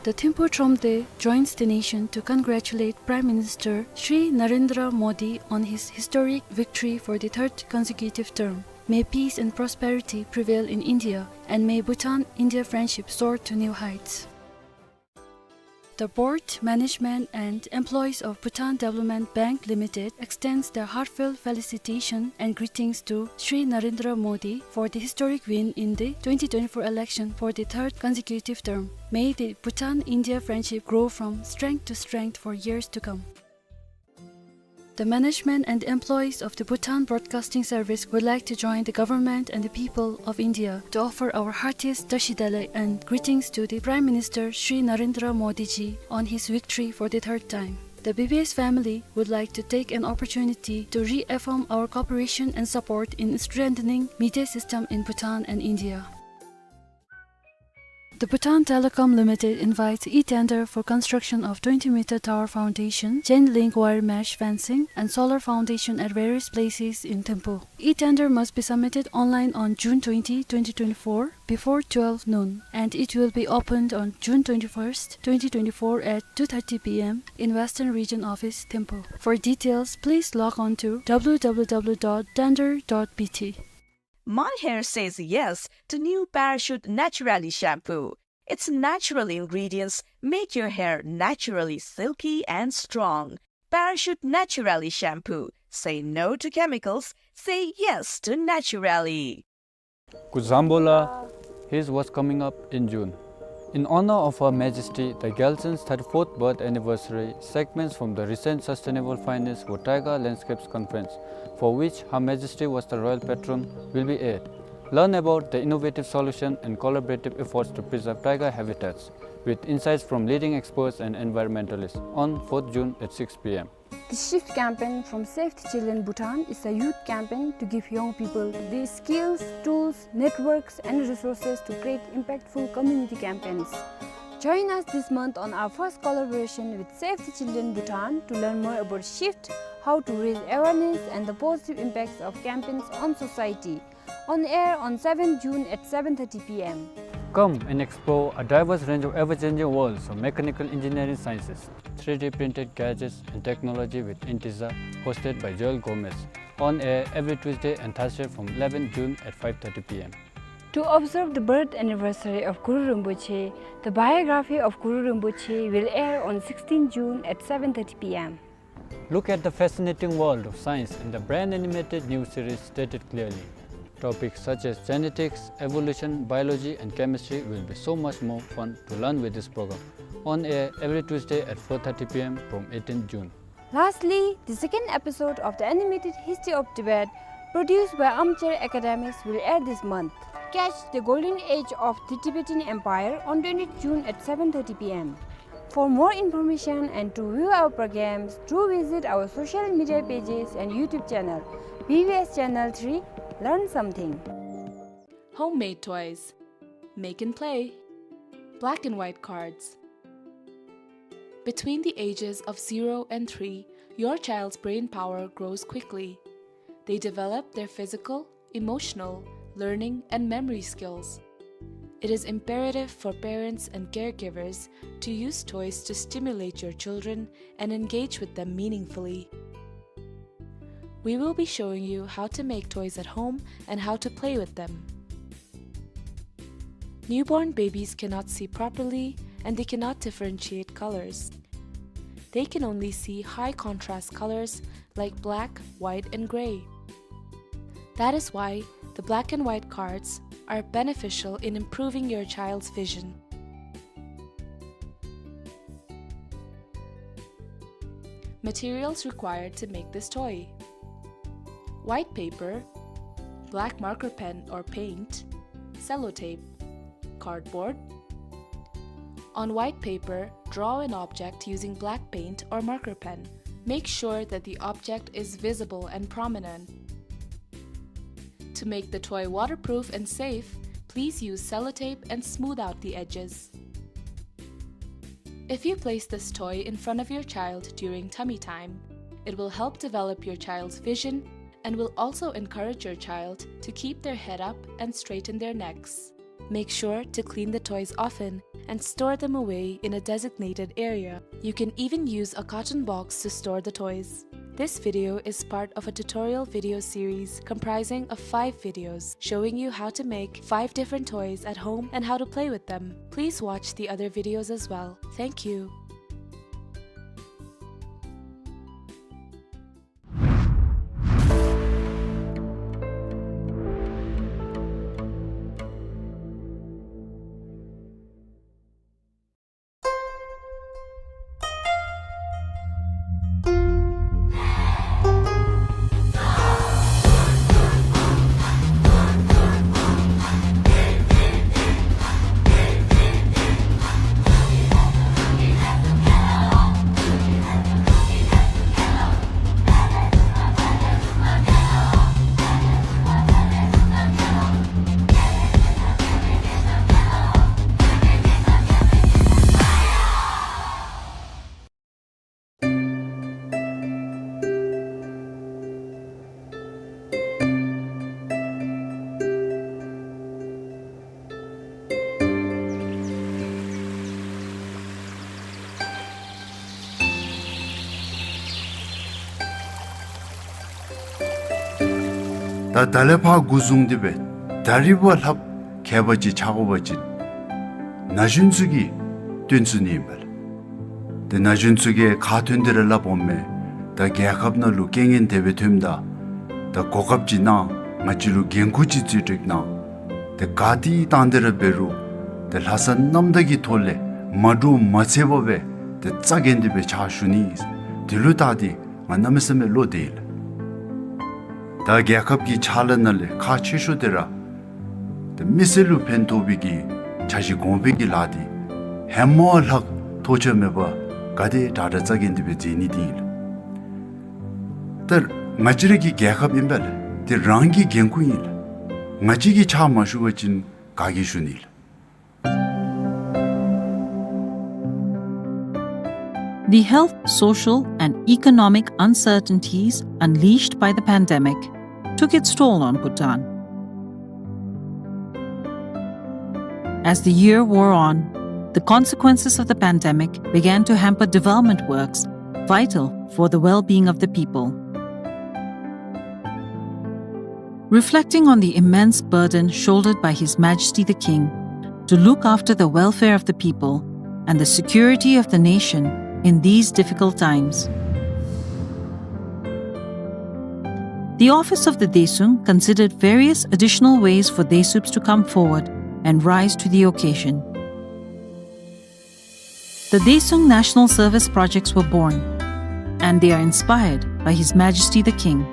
The Thimphu Thromde joins the nation to congratulate Prime Minister Shri Narendra Modi on his historic victory for the third consecutive term. May peace and prosperity prevail in India, and may Bhutan-India friendship soar to new heights. The board, management, and employees of Bhutan Development Bank Limited extends their heartfelt felicitation and greetings to Shri Narendra Modi for the historic win in the twenty twenty-four election for the third consecutive term. May the Bhutan-India friendship grow from strength to strength for years to come. The management and employees of the Bhutan Broadcasting Service would like to join the government and the people of India to offer our heartiest Tashi Delek and greetings to the Prime Minister Shri Narendra Modi ji on his victory for the third time. The B B S family would like to take an opportunity to reaffirm our cooperation and support in strengthening media system in Bhutan and India. The Bhutan Telecom Limited invites e-tender for construction of twenty meter tower foundation, chain link wire mesh fencing, and solar foundation at various places in Thimphu. E-tender must be submitted online on June twenty, twenty twenty-four, before twelve noon, and it will be opened on June twenty-first, twenty twenty-four at two thirty P M in Western Region Office, Thimphu. For details, please log on to W W W dot tender dot B T. My hair says yes to new Parachute Naturally shampoo. Its natural ingredients make your hair naturally silky and strong. Parachute Naturally shampoo. Say no to chemicals. Say yes to Naturally. Kuzuzangpo la, here's what's coming up in June. In honor of Her Majesty the Gyaltsen's thirty-fourth birth anniversary, segments from the recent Sustainable Finance for Taiga Landscapes conference, for which Her Majesty was the royal patron, will be aired. Learn about the innovative solution and collaborative efforts to preserve taiga habitats, with insights from leading experts and environmentalists, on fourth June at six P M. The Shift campaign from Save the Children Bhutan is a youth campaign to give young people the skills, tools, networks, and resources to create impactful community campaigns. Join us this month on our first collaboration with Save the Children Bhutan to learn more about Shift, how to raise awareness, and the positive impacts of campaigns on society. On air on seventh June at seven thirty P M. Come and explore a diverse range of ever-changing worlds of mechanical engineering sciences, three D printed gadgets and technology with Intiza, hosted by Joel Gomez. On air every Tuesday and Thursday from eleventh June at five thirty P M. To observe the birth anniversary of Guru Rinpoche, the biography of Guru Rinpoche will air on sixteenth June at seven thirty P M. Look at the fascinating world of science in the brand animated new series Stated Clearly. Topics such as genetics, evolution, biology, and chemistry will be so much more fun to learn with this program. On air every Tuesday at four thirty P M from eighteenth June. Lastly, the second episode of the animated History of Tibet, produced by Armchair Academics, will air this month. Catch the golden age of the Tibetan Empire on twentieth June at seven thirty P M. For more information and to view our programs, do visit our social media pages and YouTube channel, B B S Channel three, Learn Something. Homemade toys. Make and play. Black and white cards. Between the ages of zero and three, your child's brain power grows quickly. They develop their physical, emotional, learning, and memory skills. It is imperative for parents and caregivers to use toys to stimulate your children and engage with them meaningfully. We will be showing you how to make toys at home and how to play with them. Newborn babies cannot see properly and they cannot differentiate colors. They can only see high contrast colors like black, white, and gray. That is why the black and white cards are beneficial in improving your child's vision. Materials required to make this toy: white paper, black marker pen or paint, sellotape, cardboard. On white paper, draw an object using black paint or marker pen. Make sure that the object is visible and prominent. To make the toy waterproof and safe, please use sellotape and smooth out the edges. If you place this toy in front of your child during tummy time, it will help develop your child's vision and will also encourage your child to keep their head up and straighten their necks. Make sure to clean the toys often and store them away in a designated area. You can even use a carton box to store the toys. This video is part of a tutorial video series comprising of five videos showing you how to make five different toys at home and how to play with them. Please watch the other videos as well. Thank you. ད་ད་ལས་ཕར་འགོ་བཟུང་སྟེ་སྦེ་ད་རིས་བ་ལྷགཔ་ཁྱད་པར་ཅིག་ཆགས་དགོ་པ་ཅིན་ན་གཞོན་ཚུ་གིས་སྟོན་ཚུགས་ནི་ཨིན་པས་ལགས། ཏེ་ན་གཞོན་ཚུ་གིས་ཁ་ཐོན་ཏེ་ར་སླབ་འོང་མས། ད་རྒྱལ་ཁབ་ནང་ལུ་རྐྱེན་ངན་དེ་སྦེ་ཐོནམ་ད་ད་གོ་སྐབས་ཅིག་གནང་། ང་བཅས་ལུ་འགན་ཁུར་ཅིག་བརྩི་སྤྲོད་གནང་། ཏེ་ག་ཏེ་བཏང་སྟེ་ར་འབད་རུང་ཏེ་ལྷག་བསམ་རྣམ་དག་གི་ཐོག་ལས་མ་འདྲོག་མ་འཚེར་བར་སྦེ་ཏེ་རྩ་འགེངས་ཏེ་སྦེ་ཕྱག་ཞུ་ནི། དེ་ལུ་བལྟ་སྟེ་ང་གནམ་མེད་ས་མེད་བློ་བདེ་ཡི་ལགས། ད་རྒྱལ་ཁབ་ཀྱི་ཕྱག་ལཱ་ནང་ལས་ཁག་ཆེ་ཤོས་དེ་ར་ཏེ་མི་སེར་ལུ་ཕན་ཐོགས་པའི་གི་འཆར་གཞི་གོང་འཕེལ་གྱི་ལཱ་འདི་ཧེ་མ་ལྷག་ཐོགས་ཆགས་མེད་པར་ག་དེ་དྲག་དྲག་རྩ་འགེངས་ཏེ་སྦེ་མཛད་ནི་འདི་ཨིན་ལགས། ད་ང་བཅས་ར་གི་རྒྱལ་ཁབ་ཨིན་པས་ལགས། ཏེ་རང་གི་འགན་ཁུར་ཨིན་ལགས། ང་བཅས་ཀྱིས་ཕྱག་མ་ཞུ་བ་ཅིན་ག་གིས་ཞུ་ནི་ལགས། The health, social, and economic uncertainties unleashed by the pandemic took its toll on Bhutan. As the year wore on, the consequences of the pandemic began to hamper development works vital for the well-being of the people. Reflecting on the immense burden shouldered by His Majesty the King to look after the welfare of the people and the security of the nation in these difficult times, the office of the Daesung considered various additional ways for Daesups to come forward and rise to the occasion. The Daesung National Service projects were born, and they are inspired by His Majesty the King.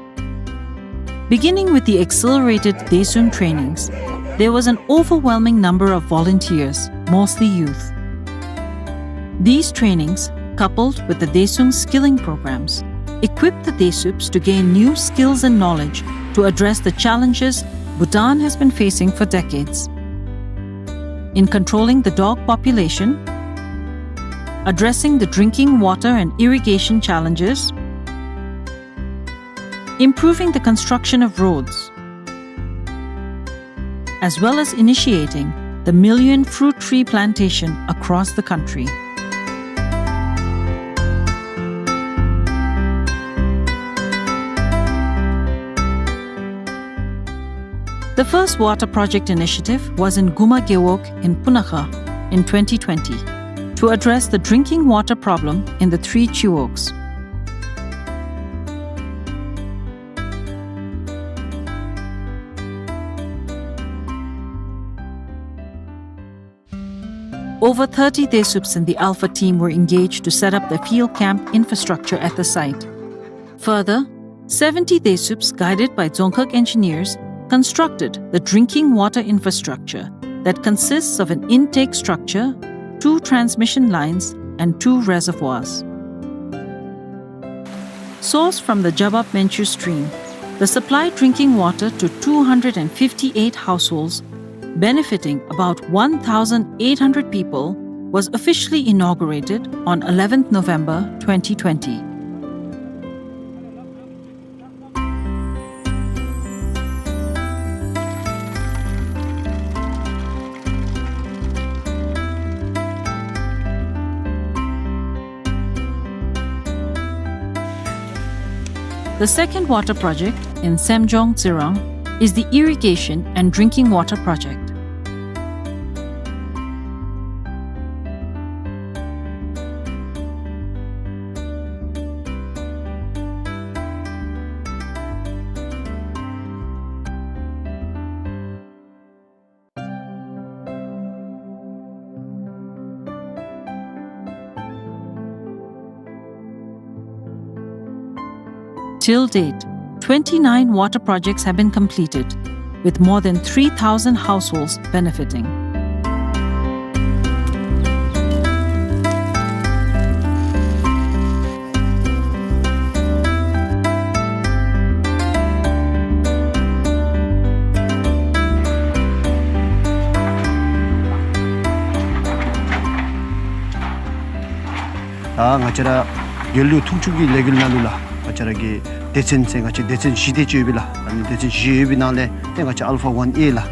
Beginning with the accelerated Daesung trainings, there was an overwhelming number of volunteers, mostly youth. These trainings, coupled with the Daesung skilling programs, equipped the Daesups to gain new skills and knowledge to address the challenges Bhutan has been facing for decades. In controlling the dog population, addressing the drinking water and irrigation challenges, improving the construction of roads, as well as initiating the million fruit tree plantation across the country. The first water project initiative was in Guma Gewog in Punakha in twenty twenty to address the drinking water problem in the three Chiwogs. Over thirty Daesups in the Alpha team were engaged to set up the field camp infrastructure at the site. Further, seventy Daesups, guided by Dzongkhag engineers, constructed the drinking water infrastructure that consists of an intake structure, two transmission lines, and two reservoirs. Sourced from the Jabab Menchu stream, the supplied drinking water to two hundred and fifty-eight households, benefiting about one thousand eight hundred people, was officially inaugurated on eleventh November twenty twenty. The second water project in Semjong Tsirang is the irrigation and drinking water project. Till date, twenty-nine water projects have been completed, with more than three thousand households benefiting. ད་ང་བཅས་ར་རྒྱལ་གླུ་ཐུགས་ཆུ་གི་ལས་འགུལ་ནང་ལུ་ལགས། ང་བཅས་ར་གི་སྡེ་ཚན་ཟེར་ང་བཅས་སྡེ་ཚན་བཞི་དེ་ཅིག་ཡོད་པས་ལགས། ཨ་ནི་སྡེ་ཚན་བཞི་ཡོད་པའི་ནང་ལས་ཏེ་ང་བཅས་Alpha One A ལགས།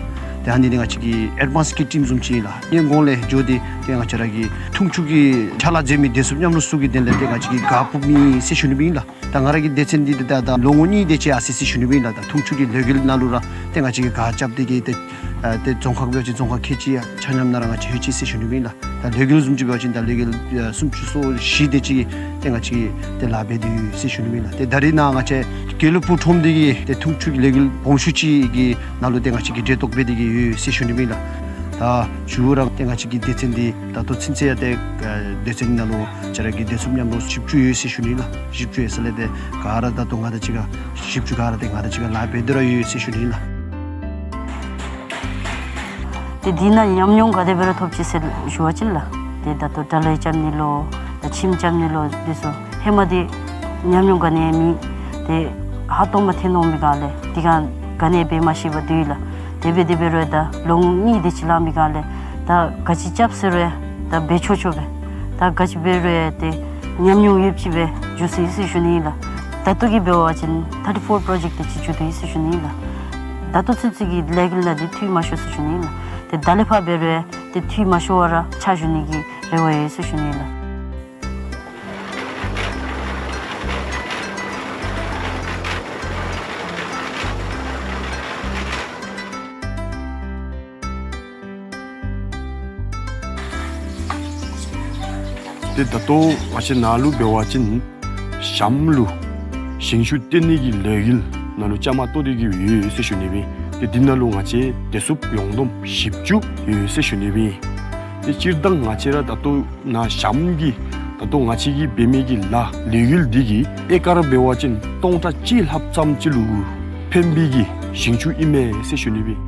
ཏེ་ཨ་ནི་འདི་ང་བཅས་ཀྱི་ཨེཌ་ཝཱནསི་ཀིཊ་ཊིམ་བཟུམ་ཅིག་ཨིན་ལགས། ཨ་ནི་གོང་ལས་འགྱོ་སྟེ་ཏེ་ང་བཅས་ར་གི་འཐུང་ཆུ་གི་ཕྱག་ལཱ་མཛད་མི་བདེ་སྲུངཔ་མཉམ་རོགས་ཚུ་གི་དོན་ལས་ཏེ་ང་བཅས་ཀྱིས་གཱ་ཕུབ་མི་ཟེར་ཞུ་ནི་སྦེ་ཨིན་ལགས། ད་ང་ར་གི་སྡེ་ཚན་འདི་ཏེ་ད་ད་ལོ་ངོ་གཉིས་དེ་ཅིག་ཡར་སོ་ཡི་ཟེར་ཞུ་ནི་སྦེ་ཨིན་ལགས། ད་འཐུང་ཆུ་གི་ལས་འགུལ་ནང་ལུ་ར་ཏེ་ང་བཅས་ཀྱིས་གཱ་རྐྱབ་སྟེ་གི་ཏེ་ཨ་ཏེ་རྫོང་ཁག་འབད་བ་ཅིན་རྫོང་ཁག་ཁལ་གཅིག་ཡང་ཆ་མཉམ་ནང་ར་ང་བཅས་ལྷོད་ཅི་ཟེར་ཞུ་ནི་སྦེ་ཨིན་ལགས། ད་ལས་འགུལ་བཟུམ་ཅིག་འབད་བ་ཅིན་ད་ལས་འགུལ་ཨ་སུམ་ཅུ་སོ་བཞི་དེ་ཅིག་ཏེ་ང་བཅས་ཀྱིས་ཏེ་ལཱ་འབད་དེ་ཡོད་ཟེར་ཞུ་ནི་སྦེ་ཨིན་ལགས། ཏེ་ད་རེས་ནཱ་ང་བཅས་དགེ་ལུགས་པ་ཁྲོམ་སྡེ་གི་ཏེ་འཐུང་ཆུ་གི་ལས་འགུལ་སྦོམ་ཤོས་ཅིག་གི་ནང་ལུ་ཏེ་ང་བཅས་ཀྱིས་གྲལ་གཏོགས་འབད་དེ་གི་ཡོད་ཟེར་ཞུ་ནི་སྦེ་ཨིན་ལགས། ད་མཇུག་ར་ཏེ་ང་བཅས་ཀྱི་སྡེ་ཚན་འདི་ད་ལྟོ་ཚུན་ཚོད་ཡང་ཏེ་ཨ་སྡེ་ཚན་ནང་ལུ་ང་བཅས་ར་གི་བདེ་སྲུངཔ་མཉམ་རོགས་བཞི་བཅུ་ཡོད་ཟེར་ཞུ་ནི་ཨིན་ལགས། བཞི་བཅུ་ཡོད་ས་ལས་ཏེ་ག་ར་ད་ལྟོ་ང་དང་གཅིག་ཁར་བཞི་བཅུ་ག་ར་ཏེ་ང་དང་གཅིག་ཁར་ལཱ་འབད་དེ་ར་ཡོད་ཟེར་ཞུ་ནི་ཨིན་ལགས། ཏེ་འདི་ནང་ཉམས་མྱོང་ག་དེ་སྦེ་ར་ཐོབ་ཅི་ཟེར་ཞུ་བ་ཅིན་ལགས། ཏེ་ད་ལྟོ་དགྲ་ལན་རྐྱབ་ནི་ལོ་ད་ཁྱིམ་རྐྱབ་ནི་ལོ་འདི་ཚུ་ཧེ་མ་འདི་ཉམས་མྱོང་ག་ནི་ཡང་མེད། ཏེ་ཧ་ཏོ་མ་ཐོན་འོང་མི་ག་ལས་འདི་ག་ག་ནི་འབད་མ་ཤེས་པར་སྡོད་ཡི་ལགས། དེ་འབད་དེ་འབད་རུང་ད་ལོ་ངོ་གཉིས་དེ་ཅིག་ལང་མི་ག་ལས་ད་ག་ཅི་རྐྱབ་ཟེར་རུང་ད་འབད་ཆོག་ཆོག་སྦེ་ད་ག་ཅི་འབད་རུང་ཏེ་ཉམས་མྱོང་ཡོདཔ་ཅིག་སྦེ་འགྱོ་སོ་ཡི་ཟེར་ཞུ་ནི་ཨིན་ལགས། ད་ལྟོ་གི་འབད་བ་ཅིན་ཐར་ཊི་ཕོར་པྲོ་ཇེཀཊ་དེ་ཅིག་འགྱོ་དོ་ཡི་ཟེར་ཞུ་ནི་ཨིན་ལགས། ད་ལྟོ་ཚུན་ཚོད་ཀྱི་ལས་འགུལ་ནང་འདི་འཐུས་མ་ཤོར་ཟེར་ཞུ་ནི་ཨིན་ལགས། ཏེ་ད་ལས་ཕར་འབད་རུང་ཏེ་འཐུས་མ་ཤོར་བར་ར་ཕྱག་ཞུ་ནི་གི་རེ་བ་ཡོད་ཟེར་ཞུ་ནི་ཨིན་ལགས། ཏེ་ད་ལྟོ་ང་བཅས་ནཱ་ལུ་འབད་བ་ཅིན་ཞྭམོ་ལུ་ཞིང་ཆུ་བཏོན་ནི་གི་ལས་འགུལ་ནང་ལུ་བཅའ་མར་གཏོགས་ཏེ་གི་ཡོད་ཟེར་ཞུ་ནི་སྦེ། ཏེ་འདི་ནང་ལུ་ང་བཅས་བདེ་སྲུངཔ་ཡོངས་བསྡོམས་བཞི་བཅུ་ཡོད་ཟེར་ཞུ་ནི་སྦེ། ཏེ་སྤྱིར་བཏང་ང་བཅས་ར་ད་ལྟོ་ནཱ་ཞྭམོ་གི་ད་ལྟོ་ང་བཅས་ཀྱིས་འབད་མི་གི་ལཱ་ལས་འགུལ་འདི་གིས་ཨེ་ཀར་འབད་བ་ཅིན་སྟོང་ཕྲག་གཅིག་ལྷགཔ་ཙམ་ཅིག་ལུ་ཕན་པའི་གི་ཞིང་ཆུ་ཨིན་མས་ཟེར་ཞུ་ནི་སྦེ།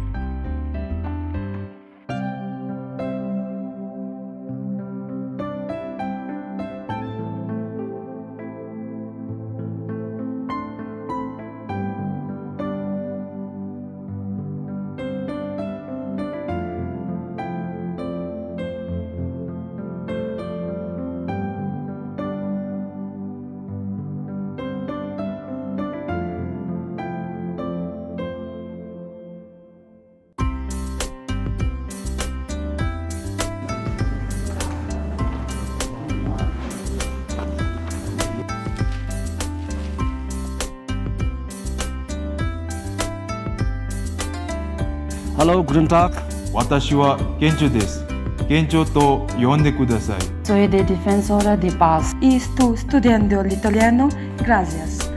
Hello, guten Tag. 私はケンチョです。ケンチョと呼んでください。Soy de Defensora de Paz. Y stu-, studiando el italiano. Gracias.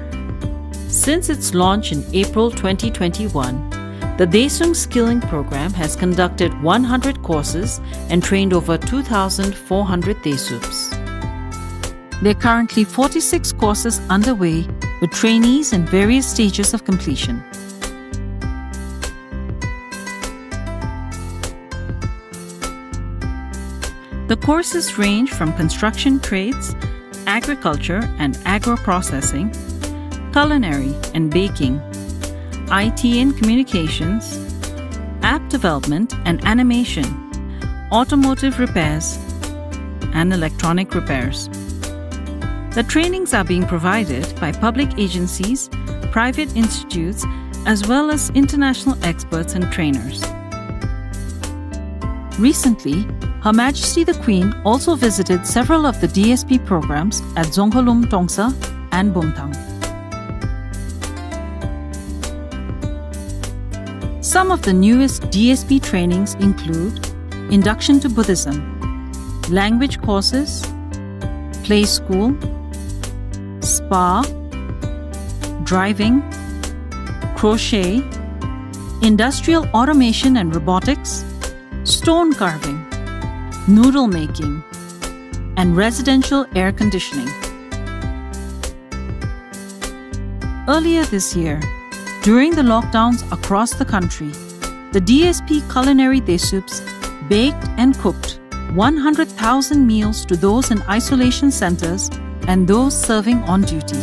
Since its launch in April twenty twenty-one, the Daesung Skilling Program has conducted one hundred courses and trained over two thousand four hundred Daesups. There are currently forty-six courses underway, with trainees in various stages of completion. The courses range from construction trades, agriculture and agro-processing, culinary and baking, I T and communications, app development and animation, automotive repairs, and electronic repairs. The trainings are being provided by public agencies, private institutes, as well as international experts and trainers. Recently, Her Majesty the Queen also visited several of the D S P programs at Dzongkhalum Tongsa and Bumthang. Some of the newest D S P trainings include Induction to Buddhism, language courses, play school, spa, driving, crochet, industrial automation and robotics, stone carving, noodle making, and residential air conditioning. Earlier this year, during the lockdowns across the country, the D S P Culinary Daesups baked and cooked one hundred thousand meals to those in isolation centers and those serving on duty.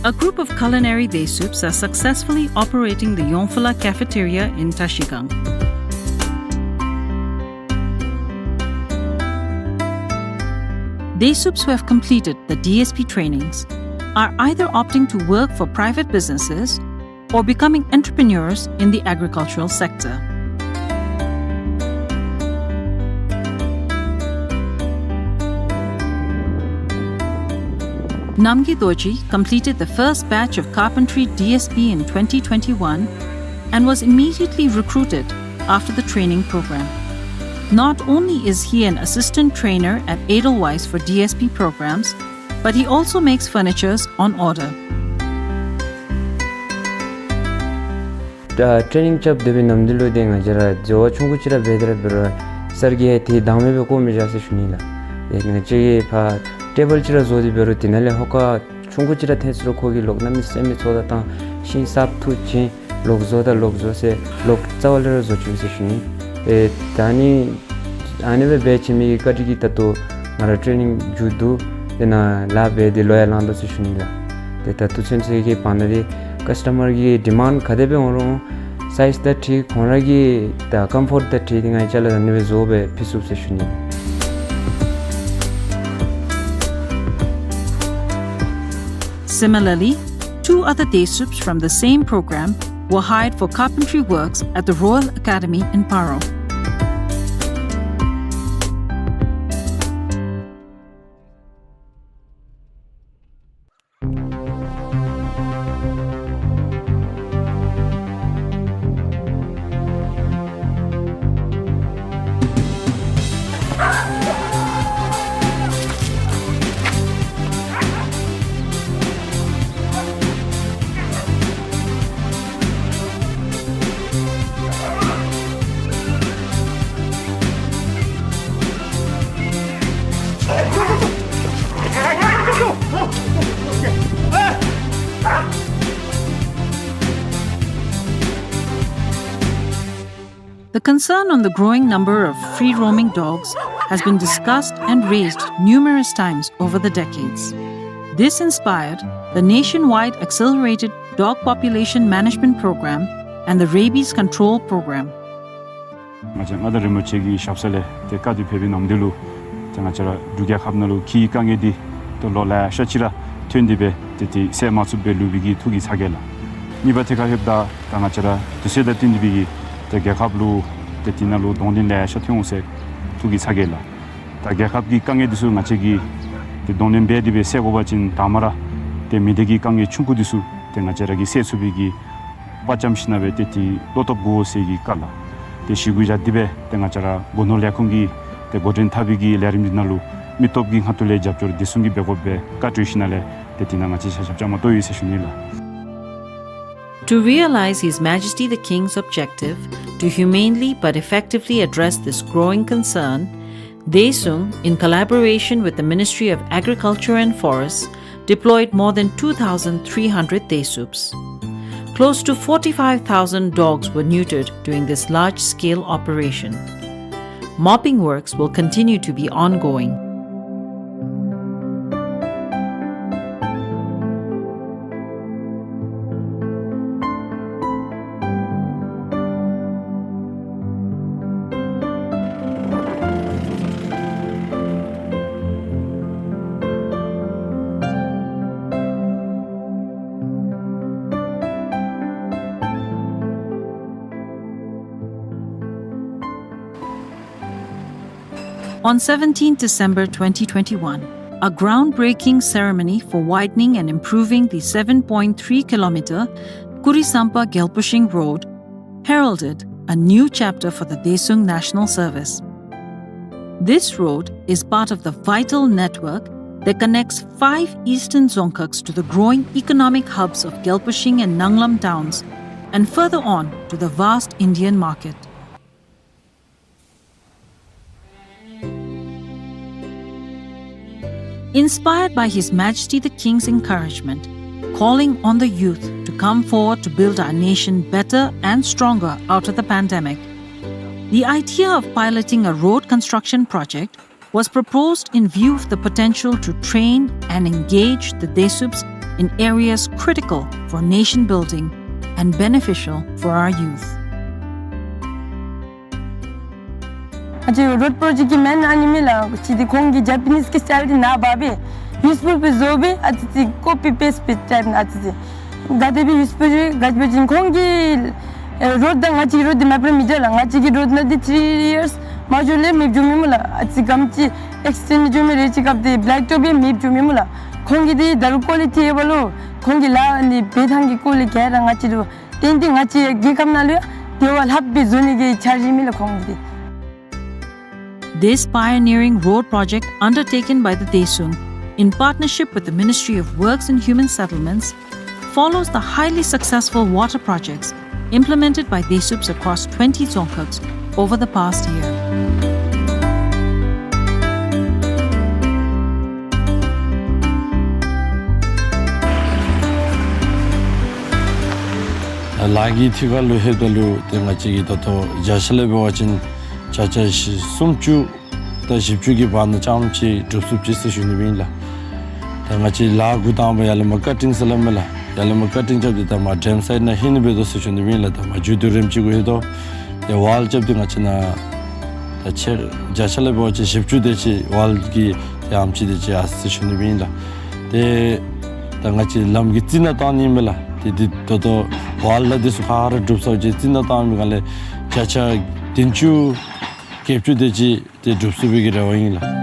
A group of Culinary Daesups are successfully operating the Yongphola cafeteria in Tashigang. Desups who have completed the D S P trainings are either opting to work for private businesses or becoming entrepreneurs in the agricultural sector. Namgay Dorji completed the first batch of carpentry D S P in twenty twenty-one and was immediately recruited after the training program. Not only is he an assistant trainer at Edelweiss for D S P programs, but he also makes furnitures on order. ད་ཊེ་རེ་ནིང་རྐྱབ་སྡོད་པའི་ནམ་དུས་ལུ་ཏེ་ང་བཅས་ར་བཟོ་བ་ཆུང་ཀུ་ཅིག་ར་འབད་དེ་ར་འབད་རུང་སར་གྱིས་ཏེ་བདག་མེད་སྦེ་བཀོ་མི་བཞག་ཟེར་ཞུ་ནི་ལགས། ཏེ་ང་བཅས་ཀྱིས་ཕར་ཊེ་བཱལ་ཅིག་ར་བཟོ་སྟེ་འབད་རུང་དེ་ནང་ལས་ཧོ་ཀ་ཆུང་ཀུ་ཅིག་ར་ཐོན་སོང་རུང་ཁོ་གིས་ལོག་གནམ་མེད་ས་མེད་ཚོགས་ད་བཏང་ཤིང་གསརཔ་འཐུ་བྱིན་ལོག་བཟོ་ད་ལོག་བཟོ་ཟེར་ལོག་རྩ་བ་ལས་ར་བཟོ་བཅུག་ཟེར་ཞུ་ནི། ཏེ་ད་ནི་ཨ་ནི་སྦེ་འབད་བྱིན་མི་གི་བཀའ་དྲིན་གྱིས་ད་ལྟོ་ང་ར་ཊེ་རེ་ནིང་མཇུག་བསྡུ་ཏེ་ནཱ་ལཱ་འབད་དེ་ལོ་ཡང་ལང་དོ་ཟེར་ཞུ་ནི་ལགས། ཏེ་ད་ལྟོ་ཚུན་ཚོད་ཀྱི་བར་ན་ཏེ་ཀཱསི་ཊ་མར་གྱི་ཌི་མཱནཌ་ག་དེ་སྦེ་འོང་རུང་སའིཛ་དང་འཁྲིལ་ཁོང་ར་གི་ད་ཀམ་ཕོརཊ་དང་འཁྲིལ་ཏེ་ང་བཅས་ལུ་ཨ་ནི་སྦེ་བཟོ་སྦེ་ཕུལ་ཚུགས་ཟེར་ཞུ་ནི། Similarly, two other Desups from the same program were hired for carpentry works at the Royal Academy in Paro. The concern on the growing number of free-roaming dogs has been discussed and raised numerous times over the decades. This inspired the nationwide Accelerated Dog Population Management Program and the Rabies Control Program. ང་བཅས་མངའ་བདག་རིན་པོ་ཆེ་གི་ཞབས་ས་ལས་ཏེ་བཀའ་དྲིན་ཕེབས་པའི་ནམ་དུས་ལུ་ཏེ་ང་བཅས་ར་འབྲུག་རྒྱལ་ཁབ་ནང་ལུ་ཁྱི་གི་དཀའ་ངལ་འདི་ཏེ་ལོ་ལེ་ཤ་ཅིག་ར་ཐོན་ཏེ་སྦེ་ཏེ་ཏེ་སེལ་མ་ཚུགསཔ་སྦེ་ལུས་པའི་གི་ཐུགས་ཀྱི་ཚ་གྱང་ལགས། གཉིས་པ་ཏེ་ཁ་ལྷོདཔ་ད་ད་ང་བཅས་ར་དུས་ཚོད་དང་བསྟུན་ཏེ་སྦེ་གི་ཏེ་རྒྱལ་ཁབ་ལུ་ཏེ་དེ་ནང་ལུ་གདོང་ལེན་ལེ་ཤ་ཐོན་འོང་ཟེར་ཐུགས་ཀྱི་ཚ་གྱང་ལགས། ད་རྒྱལ་ཁབ་ཀྱི་དཀའ་ངལ་འདི་ཚུ་ང་བཅས་ཀྱིས་ཏེ་གདོང་ལེན་འབད་དེ་སྦེ་སེལ་དགོ་པ་ཅིན་དང་པ་ར་ཏེ་མི་སྡེ་གི་དཀའ་ངལ་ཆུང་ཀུ་འདི་ཚུ་ཏེ་ང་བཅས་ར་གིས་སེལ་ཚུགས་པའི་གི་དཔའ་བཅམ་ཞིན་ན་སྦེ་ཏེ་ཏེ་བློ་སྟོབས་དགོ་ཟེར་གྱི་བཀའ་ལགས། ཏེ་ཞུ་གུ་བཞག་སྟེ་སྦེ་ཏེ་ང་བཅས་ར་སྒོ་ནོར་ལས་ཁུངས་ཀྱིས་ཏེ་འགོ་འདྲེན་འཐབ་པའི་གི་ལས་རིམ་འདི་ནང་ལུ་མི་སྟོབས་ཀྱི་ཁ་ཐུག་ལས་རྒྱབ་སྐྱོར་བདེ་སྲུང་གིས་འབད་དགོ་པའི་བཀའ་གྲོས་ཞིན་ན་ལས་ཏེ་དེ་ནང་ང་བཅས་ཆ་ཁྱབ་བཅའ་མར་གཏོགས་ཡི་ཟེར་ཞུ་ནི་ལགས། To realize His Majesty the King's objective to humanely but effectively address this growing concern, Daesung, in collaboration with the Ministry of Agriculture and Forests, deployed more than two thousand three hundred Daesups. Close to forty-five thousand dogs were neutered during this large-scale operation. Mopping works will continue to be ongoing. On seventeenth December twenty twenty-one, a groundbreaking ceremony for widening and improving the seven point three kilometer Kurisampa-Gyalpushing Road heralded a new chapter for the Daesung National Service. This road is part of the vital network that connects five eastern Dzongkhags to the growing economic hubs of Gyalpushing and Nanglam towns, and further on to the vast Indian market. Inspired by His Majesty the King's encouragement, calling on the youth to come forward to build our nation better and stronger out of the pandemic, the idea of piloting a road construction project was proposed in view of the potential to train and engage the Daesups in areas critical for nation building and beneficial for our youth. ང་བཅས་རོཌ་པྲོ་ཇེཀཊ་ཀྱི་མེན་ཨ་ནི་མས་ལགས། གཅིག་འདི་ཁོང་གི་ཇ་པ་ནིས་ཀྱི་སི་ཊའིལ་འདི་ནཱ་འབག་སྦེ་ཡུས་ཕུལ་སྦེ་བཟོ་སྦེ་ཨ་ཙི་ཙི་ཀོ་པི་པེསཊ་སྦེ་ཊའིཔ་ཨ་ཙི་ཙི། ག་དེ་སྦེ་ཡུས་ཕུལ་ཅི་ག་ཅི་སྦེ་ཅིན་ཁོང་གི་ཨེ་རོཌ་དང་ང་བཅས་ཀྱི་རོཌ་འདི་མ་པ་ར་མི་འདྲ་ལགས། ང་བཅས་ཀྱི་རོཌ་ནང་འདི་ཐི་རི་ཡརསི་མ་འགྱོ་ལས་མེདཔ་འགྱོ་མི་སྨོ་ལགས། ཨ་ཙི་གམ་ཅིག་ཨེགསི་ཊེནཌ་འགྱོ་མི་རེ་ཅིག་སྐབས་འདི་བེ་ལེཀ་ཊོཔ་ཡང་མེདཔ་འགྱོ་མི་སྨོ་ལགས། ཁོང་གི་འདི་ད་རུང་ཀོ་ལི་ཊི་ཨེ་བ་ལོ་ཁོང་གི་ལཱ་ཨ་ནི་འབད་ཐངས་ཀྱི་ཀོ་ལི་ག་ར་ང་བཅས་ར་ཏན་ཏན་ང་བཅས་རྒྱལ་ཁབ་ནང་ལུ་ཡང་དེ་བ་ལྷགཔ་སྦེ་བཟོ་ནི་གི་འཆར་གཞི་མས་ལགས་ཁོང་གི་འདི། This pioneering road project undertaken by the Desum in partnership with the Ministry of Works and Human Settlements follows the highly successful water projects implemented by Desups across twenty dzongkhags over the past year. ལཱ་གི་ཐད་ཁར་ལུ་ལྷོདཔ་ད་ལུ་ཏེ་ང་བཅས་ཀྱིས་ད་ལྟོ་བརྒྱ་ཆ་ལས་འབད་བ་ཅིན་བརྒྱ་ཆ་བཞི་སུམ་ཅུ་དང་བཞི་བཅུ་གི་བར་ན་ཙམ་ཅིག་འགྲུབ་ཚུགས་ཅི་ཟེར་ཞུ་ནི་ཨིན་ལགས། ད་ང་བཅས་ལཱ་འགོ་དང་པ་ཡར་ལས་མར་ཀ་ཊིང་ཟེར་སླབ་མས་ལགས། ཡར་ལས་མར་ཀ་ཊིང་རྐྱབ་སྟེ་ད་མར་ཌེམ་སའིཊ་ནང་ལྷོད་ནི་འབད་དོ་ཟེར་ཞུ་ནི་ཨིན་ལགས། ད་མར་མཇུག་བསྡུ་རིམ་ཅིག་གུ་ལྷོད་དོ། ཏེ་ཝཱལ་རྐྱབ་སྟེ་ང་བཅས་ནཱ་ད་ཆེ་བརྒྱ་ཆ་ལས་འབད་བ་ཅིན་བཞི་བཅུ་དེ་ཅིག་ཝཱལ་གྱི་ཏེ་ཨམ་ཅིག་དེ་ཅིག་ཡར་སོ་ཡི་ཟེར་ཞུ་ནི་ཨིན་ལགས། ཏེ་ད་ང་བཅས་ལམ་གྱི་རྩི་ནག་བཏང་ནི་ཨིན་མས་ལགས། ཏེ་འདི་ད་ལྟོ་ཝཱལ་ལ་འདི་ཚུ་ག་ར་འགྲུབ་ཚར་བའི་རྩི་ནག་བཏང་མི་སྒང་ལས་བརྒྱ་ཆ་བདུན་ཅུ་བརྒྱད་ཅུ་དེ་ཅིག་ཏེ་འགྲུབ་ཚུགས་པའི་གི་རེ་བ་ཨིན་ལགས།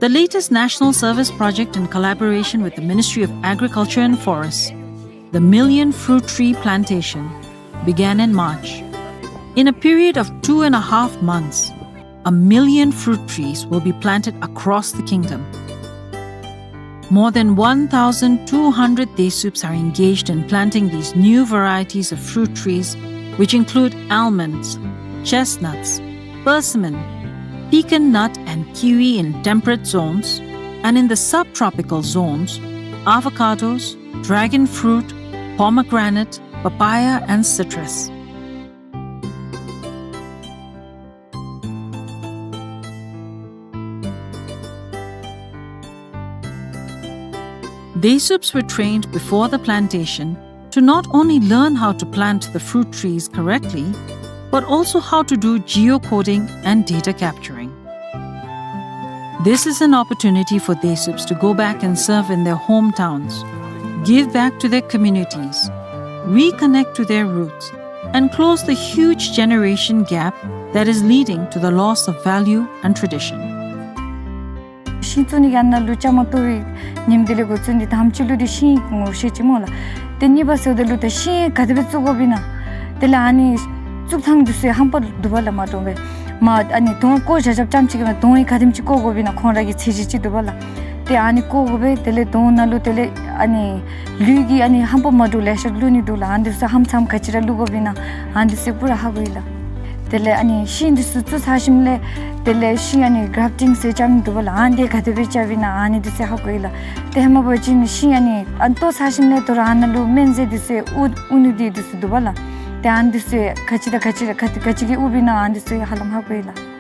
The latest national service project in collaboration with the Ministry of Agriculture and Forests, the Million Fruit Tree Plantation, began in March. In a period of two and a half months, a million fruit trees will be planted across the kingdom. More than one thousand two hundred Desups are engaged in planting these new varieties of fruit trees, which include almonds, chestnuts, persimmon, pecan nut and kiwi in temperate zones, and in the subtropical zones, avocados, dragon fruit, pomegranate, papaya, and citrus. Desups were trained before the plantation to not only learn how to plant the fruit trees correctly, but also how to do geocoding and data capturing. This is an opportunity for Desups to go back and serve in their hometowns, give back to their communities, reconnect to their roots, and close the huge generation gap that is leading to the loss of value and tradition. ཤིང་བཙུགས་ནི་གི་ཨ་ནཱ་ལུ་བཅའ་མར་གཏོགས་པའི་ཉིནམ་དེ་ལས་འགོ་བཙུགས་ཏེ་དང་པ་ཅིག་ལུ་འདི་ཤིང་ངོ་ཤེས་ཅི་སྨོ་ལགས། ཏེ་གཉིས་པ་ཟེརཝ་ད་ལུ་ད་ཤིང་ག་དེ་སྦེ་བཙུགས་དགོཔ་ཨིན་ན། དེ་ལས་ཨ་ནི་བཙུགས་ཐངས་འདི་ཚུ་ཧམ་པ་འདུག་པ་ལགས། མ་འདྲཝ་སྦེ་མ་ཨ་ནི་དོང་བརྐོ་བཞག་བཞགཔ་ཙམ་ཅིག་གིས་དོང་ཡང་ག་དེམ་ཅིག་བརྐོ་དགོཔ་ཨིན་ན་ཁོང་ར་གི་ཚད་གཞི་ཅིག་འདུག་པ་ལགས། ཏེ་ཨ་ནི་བརྐོ་དགོ་པས། དེ་ལས་དོང་ནང་ལུ་དེ་ལས་ཨ་ནི་ལུད་ཀྱི་ཨ་ནི་ཧམ་པ་མ་འདྲཝ་ལེ་ཤ་བླུག་ནི་འདུག་ལགས། ཨ་ནི་འདི་ཚུ་ཧམ་ཚམ་ག་ཅི་ར་བླུག་དགོཔ་ཨིན་ན་ཨ་ནི་འདི་ཚུ་པུ་ར་ཧ་གོ་ཡི་ལགས། དེ་ལས་ཨ་ནི་ཤིང་འདི་ཚུ་བཙུགས་ཚར་ཞིནམ་ལས་དེ་ལས་ཤིང་ཨ་ནི་གརབ་ཊིང་ཟེར་རྐྱབ་ནི་འདུག་པ་ལགས། ཨ་ནི་འདི་ག་དེ་སྦེ་རྐྱབ་ཨིན་ན་ཨ་ནི་འདི་ཚུ་ཧ་གོ་ཡི་ལགས། ཏེ་ཧེ་མ་འབད་བ་ཅིན་ཤིང་ཨ་ནི་ཨ་ནི་བཏོག་ཚར་ཞིནམ་ལས་དོ་རུང་ཨ་ནཱ་ལུ་སྨན་རྫས་འདི་ཚུ་དབུར་དབུར་ནི་འདི་འདི་ཚུ་འདུག་པ་ལགས། ཏེ་ཨ་ནི་འདི་ཚུ་ག་ཅི་དང་ག་ཅི་ར་ག་ཅི་ག་ཅི་གིས་དབུརཝ་ཨིན་ན་ཨ་ནི་འདི་ཚུ་ཧ་ལམ་ཧ་གོ་ཡི་ལགས།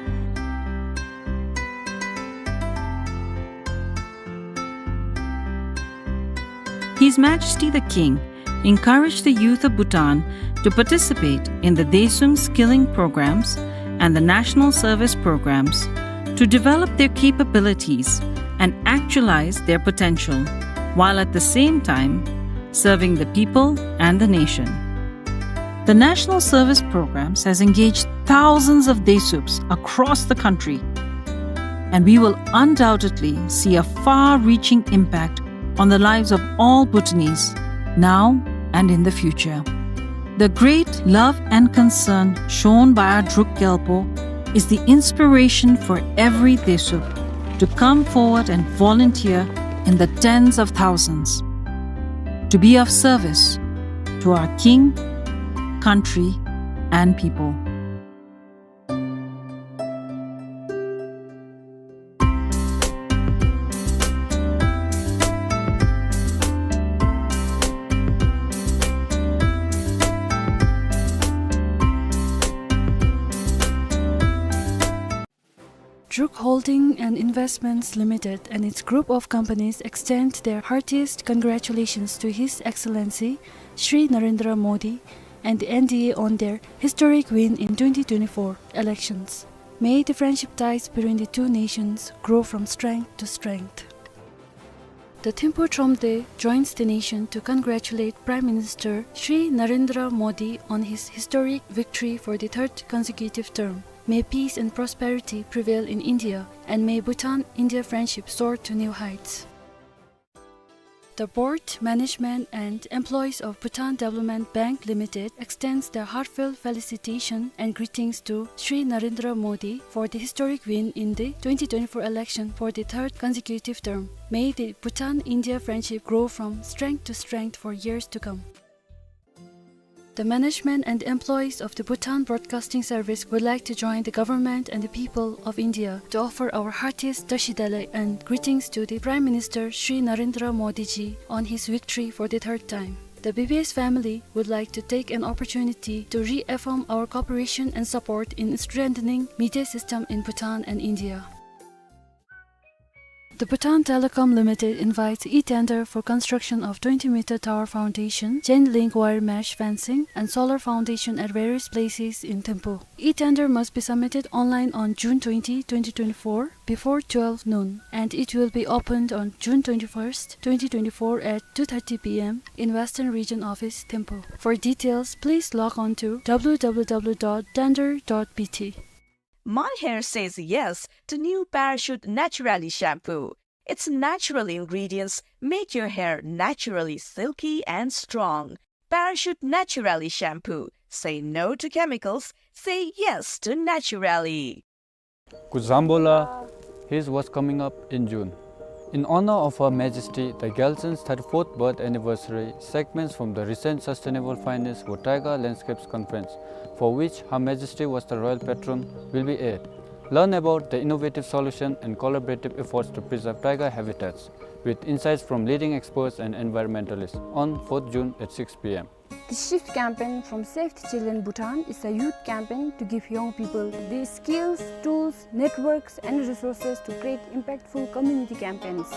His Majesty the King encouraged the youth of Bhutan to participate in the Desum skilling programs and the national service programs to develop their capabilities and actualize their potential, while at the same time serving the people and the nation. The National Service Programs has engaged thousands of Desups across the country, and we will undoubtedly see a far-reaching impact on the lives of all Bhutanese, now and in the future. The great love and concern shown by our Druk Gyalpo is the inspiration for every Desup to come forward and volunteer in the tens of thousands, to be of service, to our king, country, and people. Druk Holding and Investments Limited and its group of companies extend their heartiest congratulations to His Excellency Shri Narendra Modi and the N D A on their historic win in twenty twenty-four elections. May the friendship ties between the two nations grow from strength to strength. The Thimphu Thromde joins the nation to congratulate Prime Minister Shri Narendra Modi on his historic victory for the third consecutive term. May peace and prosperity prevail in India, and may Bhutan-India friendship soar to new heights. The board, management, and employees of Bhutan Development Bank Limited extends their heartfelt felicitation and greetings to Shri Narendra Modi for the historic win in the twenty twenty-four election for the third consecutive term. May the Bhutan-India friendship grow from strength to strength for years to come. The management and employees of the Bhutan Broadcasting Service would like to join the government and the people of India to offer our heartiest Tashi Delek and greetings to the Prime Minister Shri Narendra Modi ji on his victory for the third time. The B B S family would like to take an opportunity to reaffirm our cooperation and support in strengthening media system in Bhutan and India. The Bhutan Telecom Limited invites e-tender for construction of twenty meter tower foundation, chain link wire mesh fencing, and solar foundation at various places in Thimphu. E-tender must be submitted online on June twenty, twenty twenty-four, before twelve noon, and it will be opened on June twenty-first, twenty twenty-four at two thirty P M in Western Region Office, Thimphu. For details, please log on to W W W dot tender dot B T. My hair says yes to new Parachute Naturally shampoo. Its natural ingredients make your hair naturally silky and strong. Parachute Naturally shampoo. Say no to chemicals. Say yes to naturally. Kuzambola, here's what's coming up in June. In honor of Her Majesty the Gyaltsen's thirty-fourth birth anniversary, segments from the recent Sustainable Finance for Taiga Landscapes Conference, for which Her Majesty was the royal patron, will be aired. Learn about the innovative solution and collaborative efforts to preserve taiga habitats, with insights from leading experts and environmentalists, on fourth June at six P M. The Shift campaign from Save the Children Bhutan is a youth campaign to give young people the skills, tools, networks, and resources to create impactful community campaigns.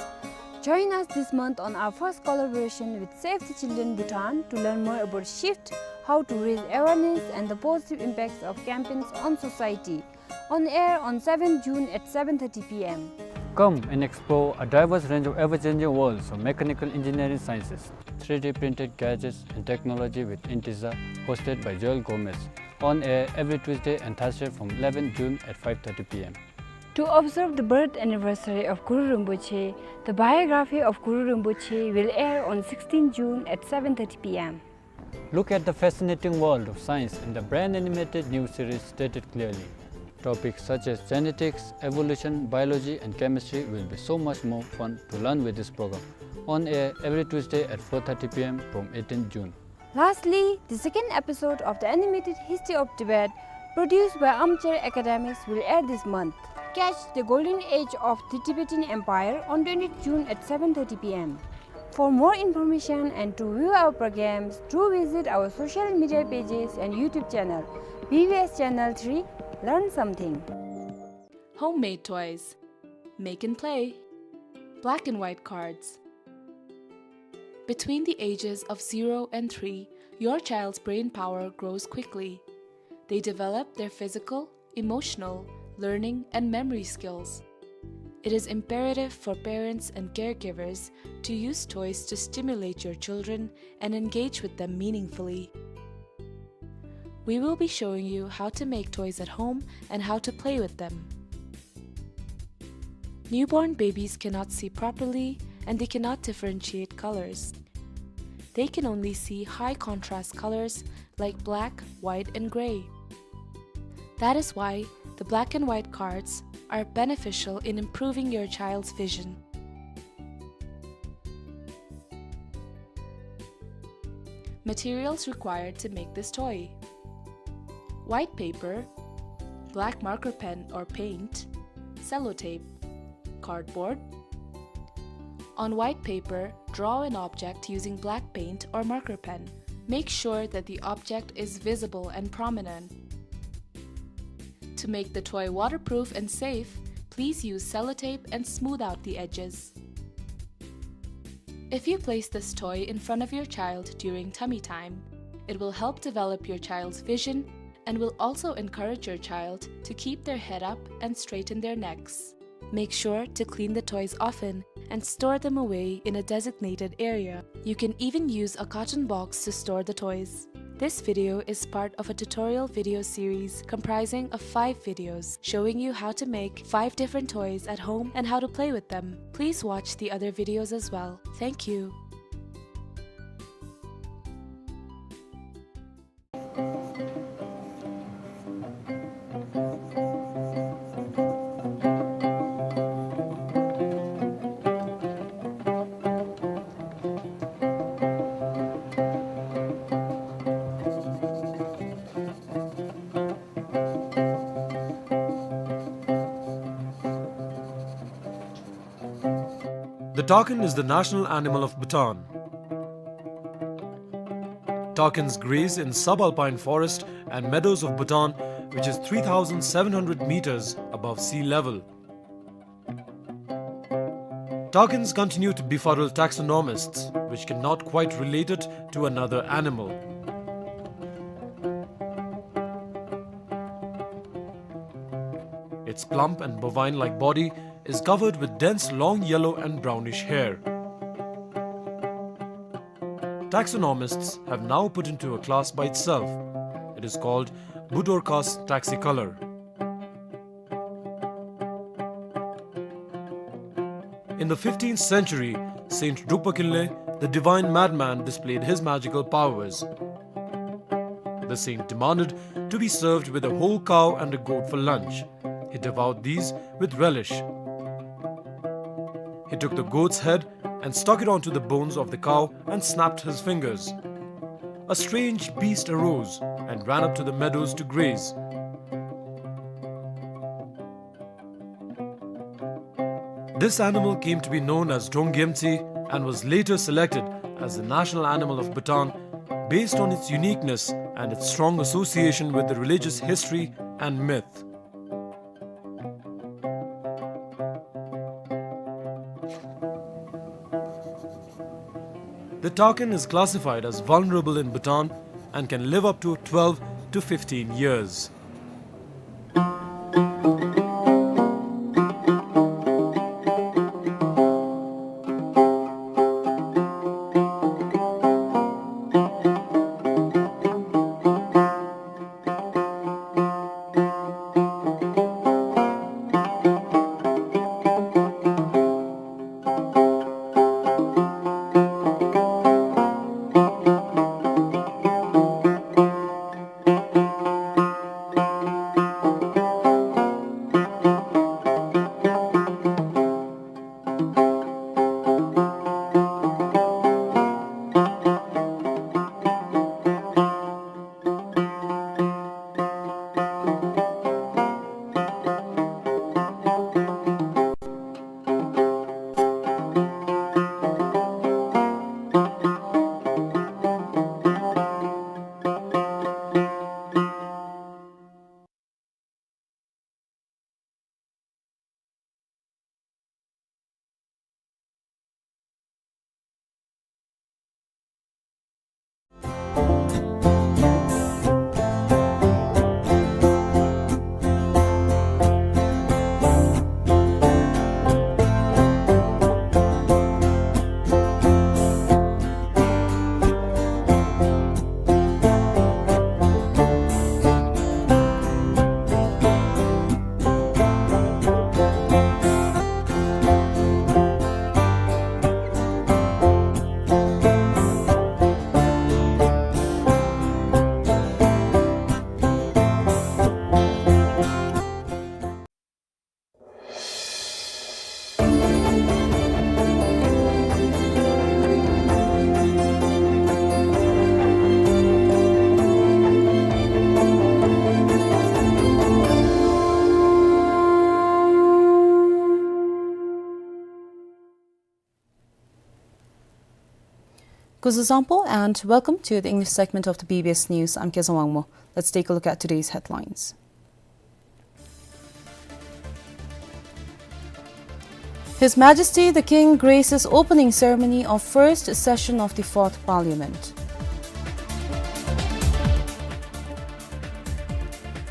Join us this month on our first collaboration with Save the Children Bhutan to learn more about Shift, how to raise awareness, and the positive impacts of campaigns on society. On air on seventh June at seven thirty P M. Come and explore a diverse range of ever-changing worlds of mechanical engineering sciences, three D printed gadgets and technology with Intiza, hosted by Joel Gomez. On air every Tuesday and Thursday from eleventh June at five thirty P M. To observe the birth anniversary of Guru Rinpoche, the biography of Guru Rinpoche will air on sixteenth June at seven thirty P M. Look at the fascinating world of science in the brand animated new series Stated Clearly. Topics such as genetics, evolution, biology, and chemistry will be so much more fun to learn with this program. On air every Tuesday at four thirty P M from eighteenth June. Lastly, the second episode of the animated History of Tibet, produced by Armchair Academics, will air this month. Catch the golden age of the Tibetan Empire on twentieth June at seven thirty P M. For more information and to view our programs, do visit our social media pages and YouTube channel, B B S Channel three, Learn Something. Homemade toys. Make and play. Black and white cards. Between the ages of zero and three, your child's brain power grows quickly. They develop their physical, emotional, learning, and memory skills. It is imperative for parents and caregivers to use toys to stimulate your children and engage with them meaningfully. We will be showing you how to make toys at home and how to play with them. Newborn babies cannot see properly and they cannot differentiate colors. They can only see high contrast colors like black, white, and gray. That is why the black and white cards are beneficial in improving your child's vision. Materials required to make this toy: white paper, black marker pen or paint, sellotape, cardboard. On white paper, draw an object using black paint or marker pen. Make sure that the object is visible and prominent. To make the toy waterproof and safe, please use sellotape and smooth out the edges. If you place this toy in front of your child during tummy time, it will help develop your child's vision and will also encourage your child to keep their head up and straighten their necks. Make sure to clean the toys often and store them away in a designated area. You can even use a carton box to store the toys. This video is part of a tutorial video series comprising of five videos showing you how to make five different toys at home and how to play with them. Please watch the other videos as well. Thank you. The takin is the national animal of Bhutan. Takins graze in subalpine forest and meadows of Bhutan, which is three thousand seven hundred meters above sea level. Takins continue to befuddle taxonomists, which cannot quite relate it to another animal. Its plump and bovine-like body is covered with dense long yellow and brownish hair. Taxonomists have now put into a class by itself. It is called Budorcas taxicolor. In the fifteenth century, Saint Drukpa Kinley, the divine madman, displayed his magical powers. The saint demanded to be served with a whole cow and a goat for lunch. He devoured these with relish. He took the goat's head and stuck it onto the bones of the cow and snapped his fingers. A strange beast arose and ran up to the meadows to graze. This animal came to be known as Drongyemtsi and was later selected as the national animal of Bhutan based on its uniqueness and its strong association with the religious history and myth. The takin is classified as vulnerable in Bhutan and can live up to twelve to fifteen years. Kuzuzangpo and welcome to the English segment of the B B S News. I'm Kezang Wangmo. Let's take a look at today's headlines. His Majesty the King graces opening ceremony of first session of the Fourth Parliament.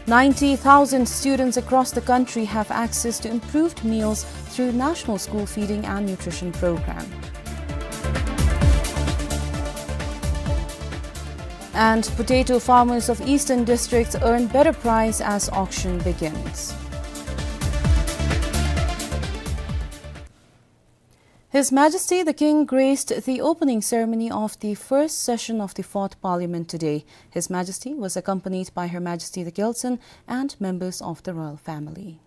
Ninety thousand students across the country have access to improved meals through National School Feeding and Nutrition Program. And potato farmers of eastern districts earn better price as auction begins. His Majesty the King graced the opening ceremony of the first session of the Fourth Parliament today. His Majesty was accompanied by Her Majesty the Gyaltsuen and members of the royal family.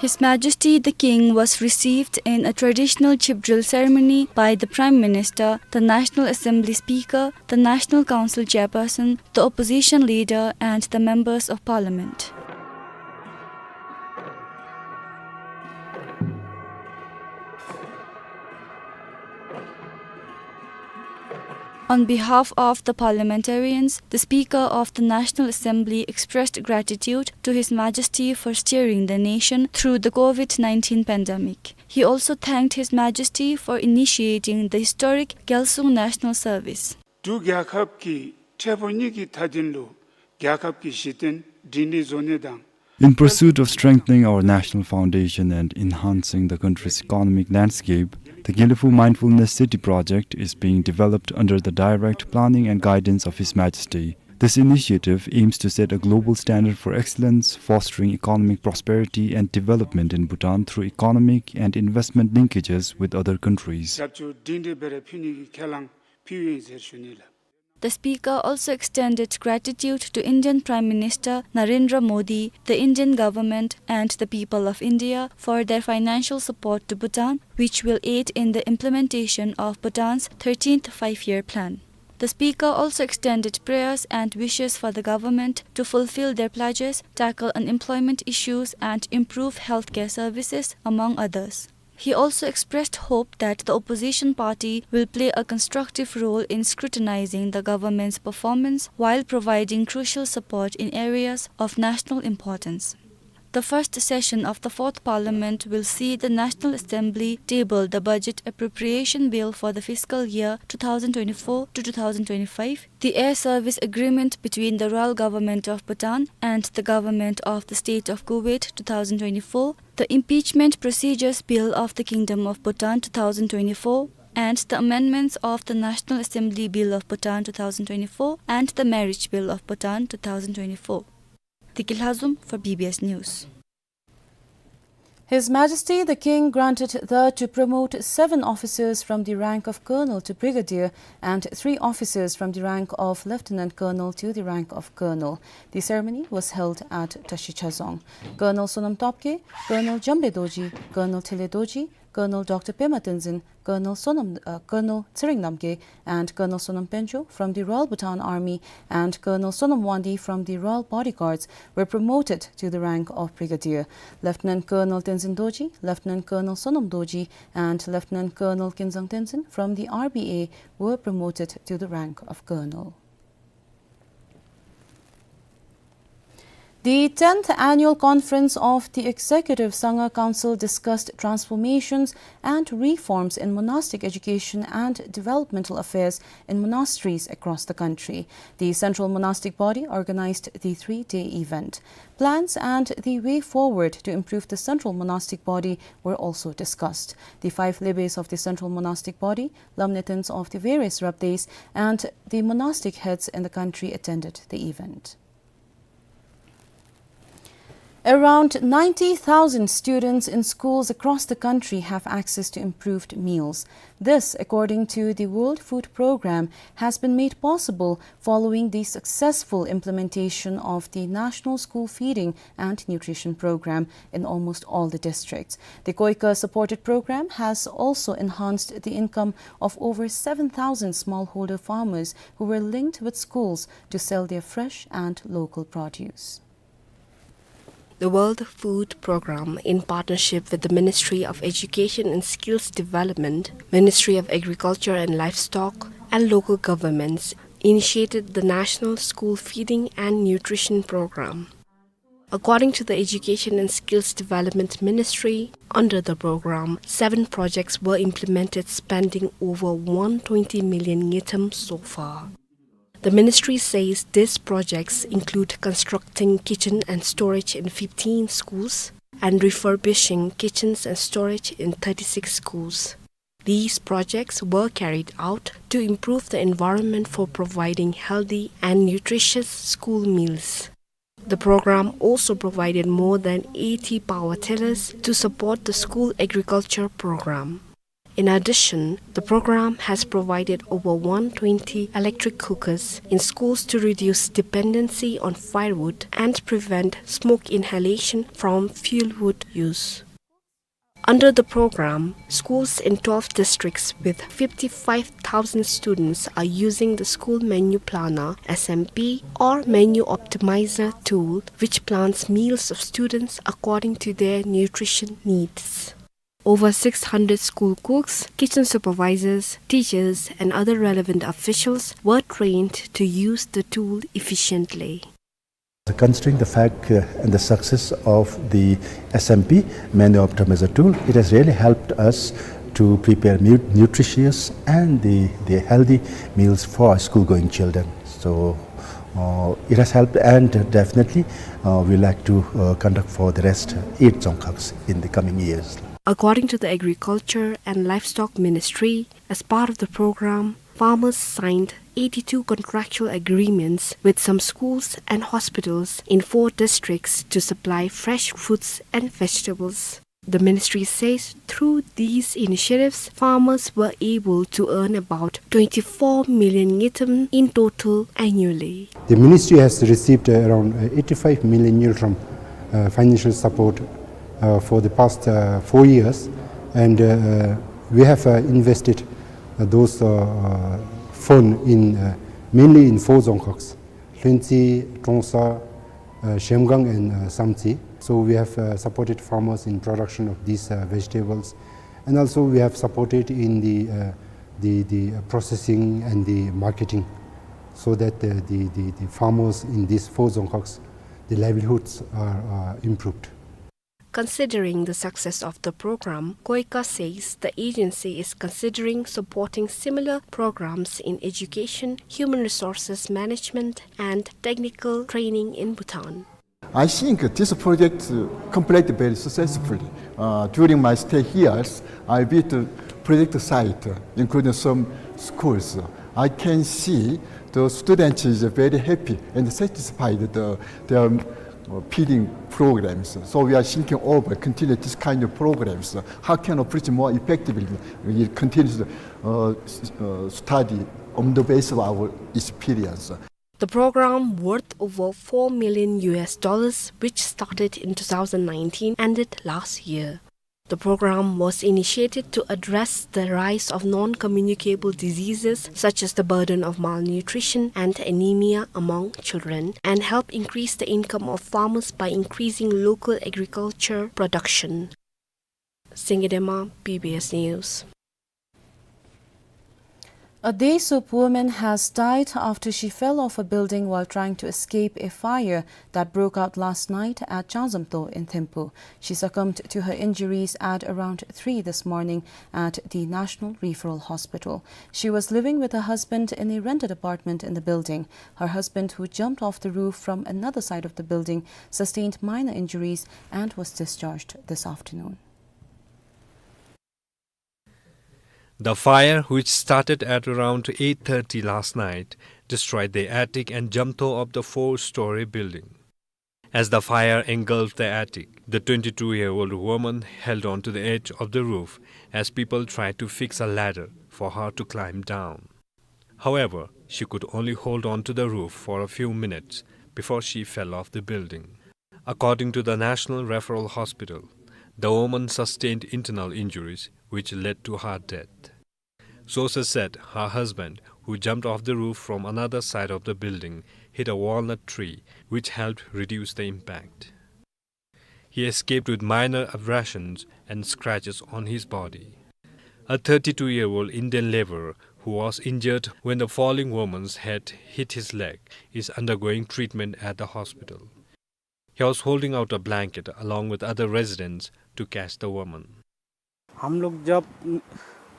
His Majesty the King was received in a traditional chip drill ceremony by the Prime Minister, the National Assembly Speaker, the National Council Chairperson, the Opposition Leader, and the Members of Parliament. On behalf of the parliamentarians, the Speaker of the National Assembly expressed gratitude to His Majesty for steering the nation through the COVID nineteen pandemic. He also thanked His Majesty for initiating the historic Gyalsung National Service. འབྲུག་རྒྱལ་ཁབ་ཀྱིས་ཐེ་བོ་གཉིས་ཀྱི་མཐའ་དོན་ལུ་རྒྱལ་ཁབ་ཀྱི་གཞི་རྟེན་སྒྲིང་སྒྲིང་བཟོ་ནི་དང་། In pursuit of strengthening our national foundation and enhancing the country's economic landscape, the Gelephu Mindfulness City project is being developed under the direct planning and guidance of His Majesty. This initiative aims to set a global standard for excellence, fostering economic prosperity and development in Bhutan through economic and investment linkages with other countries. རྒྱབ་སྐྱོར་སྒྲིང་སྒྲིང་སྦེ་ར་ཕུལ་ནི་གི་ཁས་བླངས་ཕུལཝ་ཨིན་ཟེར་ཞུ་ནི་ལགས། The Speaker also extended gratitude to Indian Prime Minister Narendra Modi, the Indian government, and the people of India for their financial support to Bhutan, which will aid in the implementation of Bhutan's thirteenth Five-Year Plan. The Speaker also extended prayers and wishes for the government to fulfill their pledges, tackle unemployment issues, and improve healthcare services, among others. He also expressed hope that the opposition party will play a constructive role in scrutinizing the government's performance while providing crucial support in areas of national importance. The first session of the Fourth Parliament will see the National Assembly table the Budget Appropriation Bill for the fiscal year two thousand twenty-four to two thousand twenty-five, the Air Service Agreement between the Royal Government of Bhutan and the Government of the State of Kuwait two thousand twenty-four, the Impeachment Procedures Bill of the Kingdom of Bhutan two thousand twenty-four, and the amendments of the National Assembly Bill of Bhutan two thousand twenty-four and the Marriage Bill of Bhutan two thousand twenty-four. Deki Lhazom for B B S News. His Majesty the King granted the to promote seven officers from the rank of Colonel to Brigadier and three officers from the rank of Lieutenant Colonel to the rank of Colonel. The ceremony was held at Tashi Chazong. Colonel Sonam Topgay, Colonel Jambe Dorji, Colonel Thele Dorji, Colonel Doctor Pema Tenzin, Colonel Sonam, uh, Colonel Tshering Namgay, and Colonel Sonam Penjo from the Royal Bhutan Army and Colonel Sonam Wangdi from the Royal Bodyguards were promoted to the rank of Brigadier. Lieutenant Colonel Tenzin Dorji, Lieutenant Colonel Sonam Dorji, and Lieutenant Colonel Kinzang Tenzin from the R B A were promoted to the rank of Colonel. The tenth Annual Conference of the Executive Sangha Council discussed transformations and reforms in monastic education and developmental affairs in monasteries across the country. The Central Monastic Body organized the three-day event. Plans and the way forward to improve the Central Monastic Body were also discussed. The five lebes of the Central Monastic Body, lamnethens of the various rabdes, and the monastic heads in the country attended the event. Around ninety thousand students in schools across the country have access to improved meals. This, according to the World Food Programme, has been made possible following the successful implementation of the National School Feeding and Nutrition Programme in almost all the districts. The KOICA supported programme has also enhanced the income of over seven thousand smallholder farmers who were linked with schools to sell their fresh and local produce. The World Food Programme, in partnership with the Ministry of Education and Skills Development, Ministry of Agriculture and Livestock, and local governments, initiated the National School Feeding and Nutrition Programme. According to the Education and Skills Development Ministry, under the programme, seven projects were implemented, spending over one twenty million ngultrum so far. The ministry says these projects include constructing kitchen and storage in fifteen schools and refurbishing kitchens and storage in thirty-six schools. These projects were carried out to improve the environment for providing healthy and nutritious school meals. The programme also provided more than eighty power tillers to support the school agriculture programme. In addition, the programme has provided over one twenty electric cookers in schools to reduce dependency on firewood and prevent smoke inhalation from fuelwood use. Under the programme, schools in twelve districts with fifty-five thousand students are using the school menu planner, S M P, or menu optimizer tool, which plans meals of students according to their nutrition needs. Over six hundred school cooks, kitchen supervisors, teachers, and other relevant officials were trained to use the tool efficiently. Considering the fact, uh, and the success of the S M P menu optimizer tool, it has really helped us to prepare mu-, nutritious and the, the healthy meals for our school-going children. So, uh, it has helped, and definitely, uh, we like to, uh, conduct for the rest eight Dzongkhags in the coming years. According to the Agriculture and Livestock Ministry, as part of the programme, farmers signed eighty-two contractual agreements with some schools and hospitals in four districts to supply fresh fruits and vegetables. The ministry says through these initiatives, farmers were able to earn about twenty-four million ngultrum in total annually. The ministry has received, uh, around, uh, eighty-five million ngultrum, uh, financial support, uh, for the past, uh, four years, and, uh, we have, uh, invested, uh, those, uh, uh, fund in, uh, mainly in four Dzongkhags, Lhuentse, Trongsa, uh, Zhemgang, and, uh, Samtse. So we have, uh, supported farmers in production of these, uh, vegetables, and also we have supported in the, uh, the, the, uh, processing and the marketing, so that, uh, the, the, the farmers in these four Dzongkhags, the livelihoods are, uh, improved. Considering the success of the programme, KOICA says the agency is considering supporting similar programmes in education, human resources management, and technical training in Bhutan. I think this project, uh, completed very successfully. Uh, during my stay here, I visit project site, uh, including some schools. I can see the students is very happy and satisfied the, their, uh, feeding programs. So we are thinking over continue this kind of programs. How can approach more effectively? We continue to, uh, s-, uh, study on the basis of our experience. The programme, worth over four million U S dollars, which started in two thousand nineteen, ended last year. The programme was initiated to address the rise of non-communicable diseases such as the burden of malnutrition and anemia among children and help increase the income of farmers by increasing local agriculture production. Singye Dema, B B S News. A Desup woman has died after she fell off a building while trying to escape a fire that broke out last night at Changzamto in Thimphu. She succumbed to her injuries at around three this morning at the National Referral Hospital. She was living with her husband in a rented apartment in the building. Her husband, who jumped off the roof from another side of the building, sustained minor injuries and was discharged this afternoon. The fire, which started at around eight thirty last night, destroyed the attic and jamto of the four-story building. As the fire engulfed the attic, the twenty-two-year-old woman held on to the edge of the roof as people tried to fix a ladder for her to climb down. However, she could only hold on to the roof for a few minutes before she fell off the building. According to the National Referral Hospital, the woman sustained internal injuries which led to her death. Sources said her husband, who jumped off the roof from another side of the building, hit a walnut tree, which helped reduce the impact. He escaped with minor abrasions and scratches on his body. A thirty-two-year-old Indian laborer who was injured when the falling woman's head hit his leg is undergoing treatment at the hospital. He was holding out a blanket along with other residents to catch the woman. हम लोग जब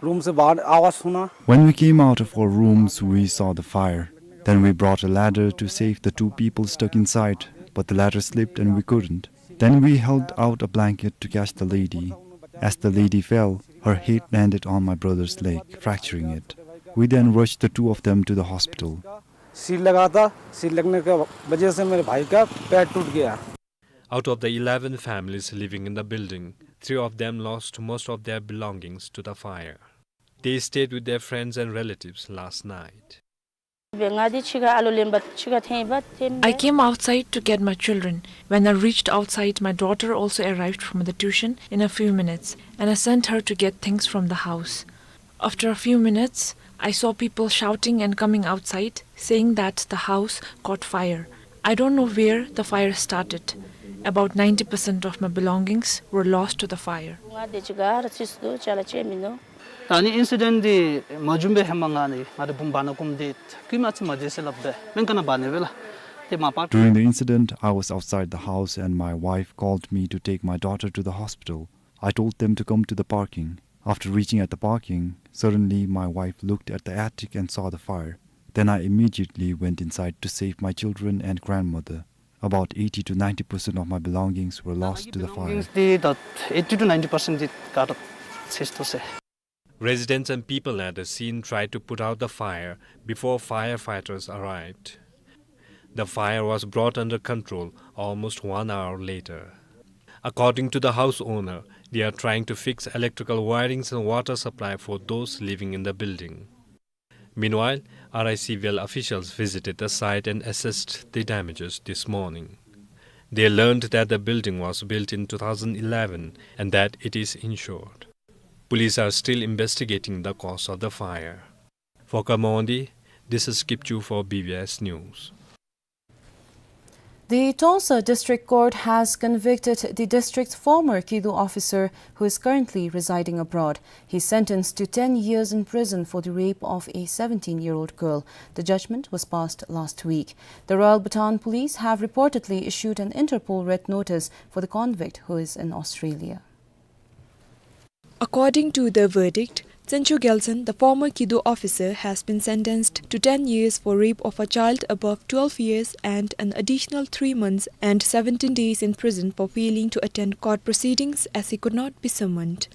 रूम से बाहर आवाज़ सुना। When we came out of our rooms, we saw the fire. Then we brought a ladder to save the two people stuck inside, but the ladder slipped and we couldn't. Then we held out a blanket to catch the lady. As the lady fell, her head landed on my brother's leg, fracturing it. We then rushed the two of them to the hospital. Seal लगा था, सील लगने के वजह से मेरे भाई का पैर टूट गया। Out of the eleven families living in the building, three of them lost most of their belongings to the fire. They stayed with their friends and relatives last night. I came outside to get my children. When I reached outside, my daughter also arrived from the tuition in a few minutes, and I sent her to get things from the house. After a few minutes, I saw people shouting and coming outside, saying that the house caught fire. I don't know where the fire started. About ninety percent of my belongings were lost to the fire. ད་ཨ་ནི་ཨིན་སི་ཌེནཊ་འདི་མ་བྱུང་པའི་ཧེ་མ་ང་ནི་ང་རའི་བུམོ་འབག་ནི་གུམ་འདི་ཀུ་མ་ཅིག་མ་བྱེད་ཟེར་སླབ་སྦེ་སྨན་ཁང་ནང་འབག་ནི་སྦེ་ལགས། ཏེ་མ་པ། During the incident, I was outside the house and my wife called me to take my daughter to the hospital. I told them to come to the parking. After reaching at the parking, suddenly my wife looked at the attic and saw the fire. Then I immediately went inside to save my children and grandmother. About eighty to ninety percent of my belongings were lost to the fire. Belongings འདི་ད་eighty to ninety percent འདི་ཀ་ཏོ་ཚིག་ཏོ་ཟེར། Residents and people at the scene tried to put out the fire before firefighters arrived. The fire was brought under control almost one hour later. According to the house owner, they are trying to fix electrical wirings and water supply for those living in the building. Meanwhile, R I C well officials visited the site and assessed the damages this morning. They learned that the building was built in two thousand eleven and that it is insured. Police are still investigating the cause of the fire. For Kamondi, this is Kipchu for B B S News. The Trongsa District Court has convicted the district's former KIDU officer, who is currently residing abroad. He is sentenced to ten years in prison for the rape of a seventeen-year-old girl. The judgment was passed last week. The Royal Bhutan Police have reportedly issued an Interpol red notice for the convict, who is in Australia. According to the verdict, Tsencho Gyaltsen, the former KIDU officer, has been sentenced to ten years for rape of a child above twelve years and an additional three months and seventeen days in prison for failing to attend court proceedings as he could not be summoned.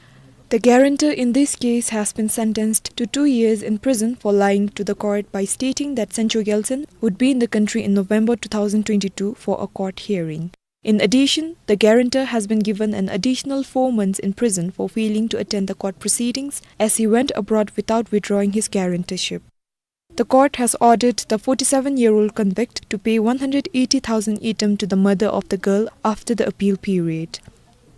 The guarantor in this case has been sentenced to two years in prison for lying to the court by stating that Tsencho Gyaltsen would be in the country in November two thousand twenty-two for a court hearing. In addition, the guarantor has been given an additional four months in prison for failing to attend the court proceedings as he went abroad without withdrawing his guarantorship. The court has ordered the forty-seven-year-old convict to pay one hundred eighty thousand ngultrum to the mother of the girl after the appeal period.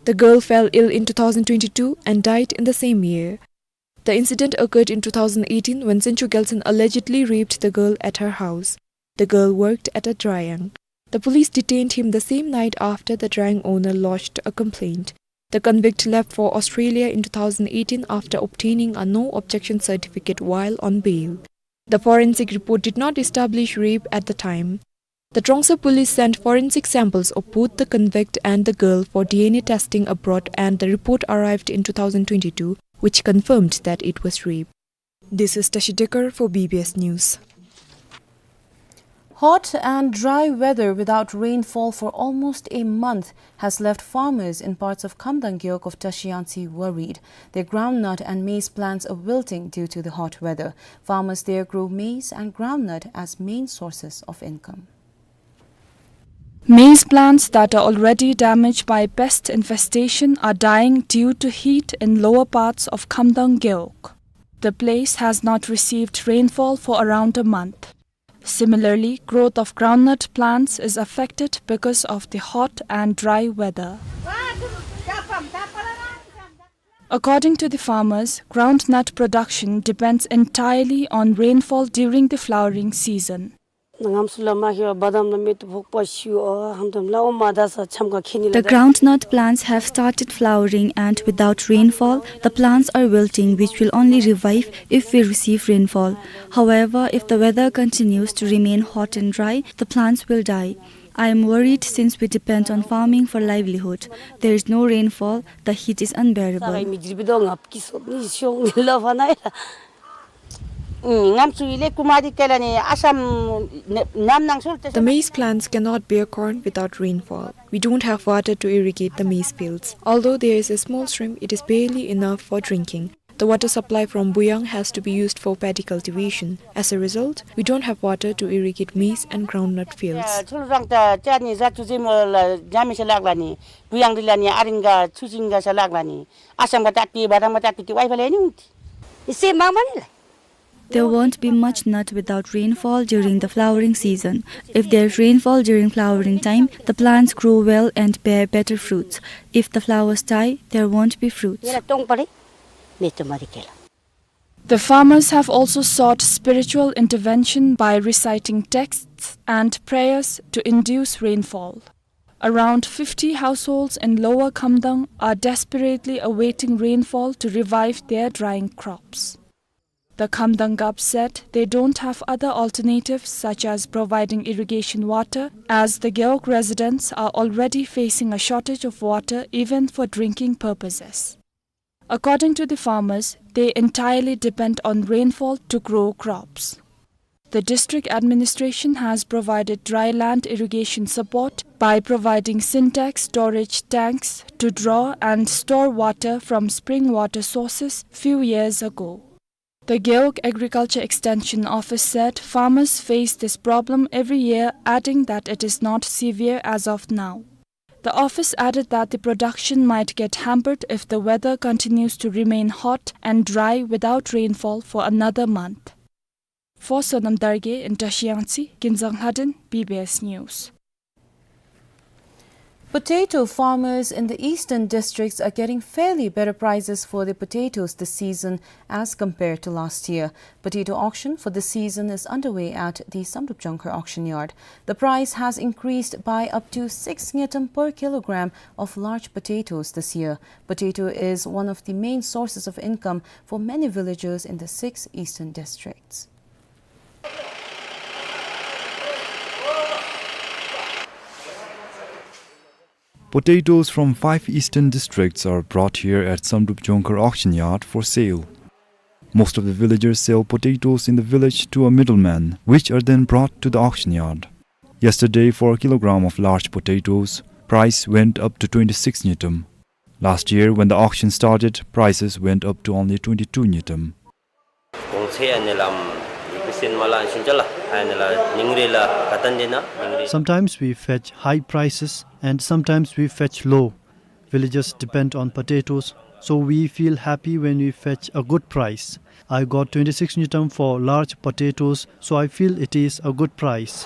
The girl fell ill in two thousand twenty-two and died in the same year. The incident occurred in two thousand eighteen when Tsencho Gyaltsen allegedly raped the girl at her house. The girl worked at a drayang. The police detained him the same night after the drayang owner lodged a complaint. The convict left for Australia in two thousand eighteen after obtaining a no objection certificate while on bail. The forensic report did not establish rape at the time. The Trongsa police sent forensic samples of both the convict and the girl for D N A testing abroad, and the report arrived in two thousand twenty-two, which confirmed that it was rape. This is Tashi Dekar for B B S News. Hot and dry weather without rainfall for almost a month has left farmers in parts of Khamdang Gewog of Tashi Yangtse worried. Their groundnut and maize plants are wilting due to the hot weather. Farmers there grow maize and groundnut as main sources of income. Maize plants that are already damaged by pest infestation are dying due to heat in lower parts of Khamdang Gewog. The place has not received rainfall for around a month. Similarly, growth of groundnut plants is affected because of the hot and dry weather. According to the farmers, groundnut production depends entirely on rainfall during the flowering season. ནངས་སུ་ལ་མ་ཤི་བ་བ་དམ་ལ་མེ་ཏོག་ཕོག་པ་ཤི་བ་ཧམ་དམ་ལ་ཨོ་མ་ད་ས་ཆམ་ག་ཁེ་ནི་ལ། The groundnut plants have started flowering, and without rainfall, the plants are wilting, which will only revive if we receive rainfall. However, if the weather continues to remain hot and dry, the plants will die. I am worried since we depend on farming for livelihood. There is no rainfall, the heat is unbearable. ངམ་སུ་ཡི་ལེ་ཀུ་མ་དི་ཀེ་ལ་ནི་ཨ་སམ་ནམ་ནང་སུལ་ཏེ། The maize plants cannot bear corn without rainfall. We don't have water to irrigate the maize fields. Although there is a small stream, it is barely enough for drinking. The water supply from Buyang has to be used for paddy cultivation. As a result, we don't have water to irrigate maize and groundnut fields. ཚུལ་རང་ཏ་ཅ་ནི་ཟ་ཆུ་ཟི་མོ་ལ་ཇ་མི་ཤ་ལག་ལ་ནི་བུ་ཡང་རི་ལ་ནི་ཨ་རིང་ག་ཆུ་ཟིང་ག་ཤ་ལག་ལ་ནི་ཨ་སམ་ག་ཏ་ཏི་བ་རང་མ་ཏ་ཏི་ཏི་ཝའི་ཕ་ལེ་ནི་འུ་ཏི་ཨི་སེ་མ་མ་ནི་ལ། There won't be much nut without rainfall during the flowering season. If there's rainfall during flowering time, the plants grow well and bear better fruits. If the flowers die, there won't be fruits. The farmers have also sought spiritual intervention by reciting texts and prayers to induce rainfall. Around fifty households in Lower Khamdang are desperately awaiting rainfall to revive their drying crops. The Khamdang Gap said they don't have other alternatives such as providing irrigation water, as the Gewog residents are already facing a shortage of water even for drinking purposes. According to the farmers, they entirely depend on rainfall to grow crops. The district administration has provided dry land irrigation support by providing Sintex storage tanks to draw and store water from spring water sources few years ago. The Gewog Agriculture Extension Office said farmers face this problem every year, adding that it is not severe as of now. The office added that the production might get hampered if the weather continues to remain hot and dry without rainfall for another month. For Sonam Dargay in Trashiyangtse, Kinzang Lhaden, B B S News. Potato farmers in the eastern districts are getting fairly better prices for their potatoes this season as compared to last year. Potato auction for this season is underway at the Samdrup Jongkhar auction yard. The price has increased by up to six ngultrum per kilogram of large potatoes this year. Potato is one of the main sources of income for many villagers in the six eastern districts. Potatoes from five eastern districts are brought here at Samdrup Jongkhar auction yard for sale. Most of the villagers sell potatoes in the village to a middleman, which are then brought to the auction yard. Yesterday, for a kilogram of large potatoes, price went up to twenty-six ngultrum. Last year, when the auction started, prices went up to only twenty-two ngultrum. གོང་ཚད་ཨ་ནི་ལམ་ཡིག་པི་སིན་མ་ལ་ཤིན་ཅ་ལ་ཨ་ནི་ལ་ཉིང་རེ་ལ་ཀ་ཏན་དེ་ན་ཉིང་རེ། Sometimes we fetch high prices and sometimes we fetch low. Villagers depend on potatoes, so we feel happy when we fetch a good price. I got twenty-six ngultrum for large potatoes, so I feel it is a good price.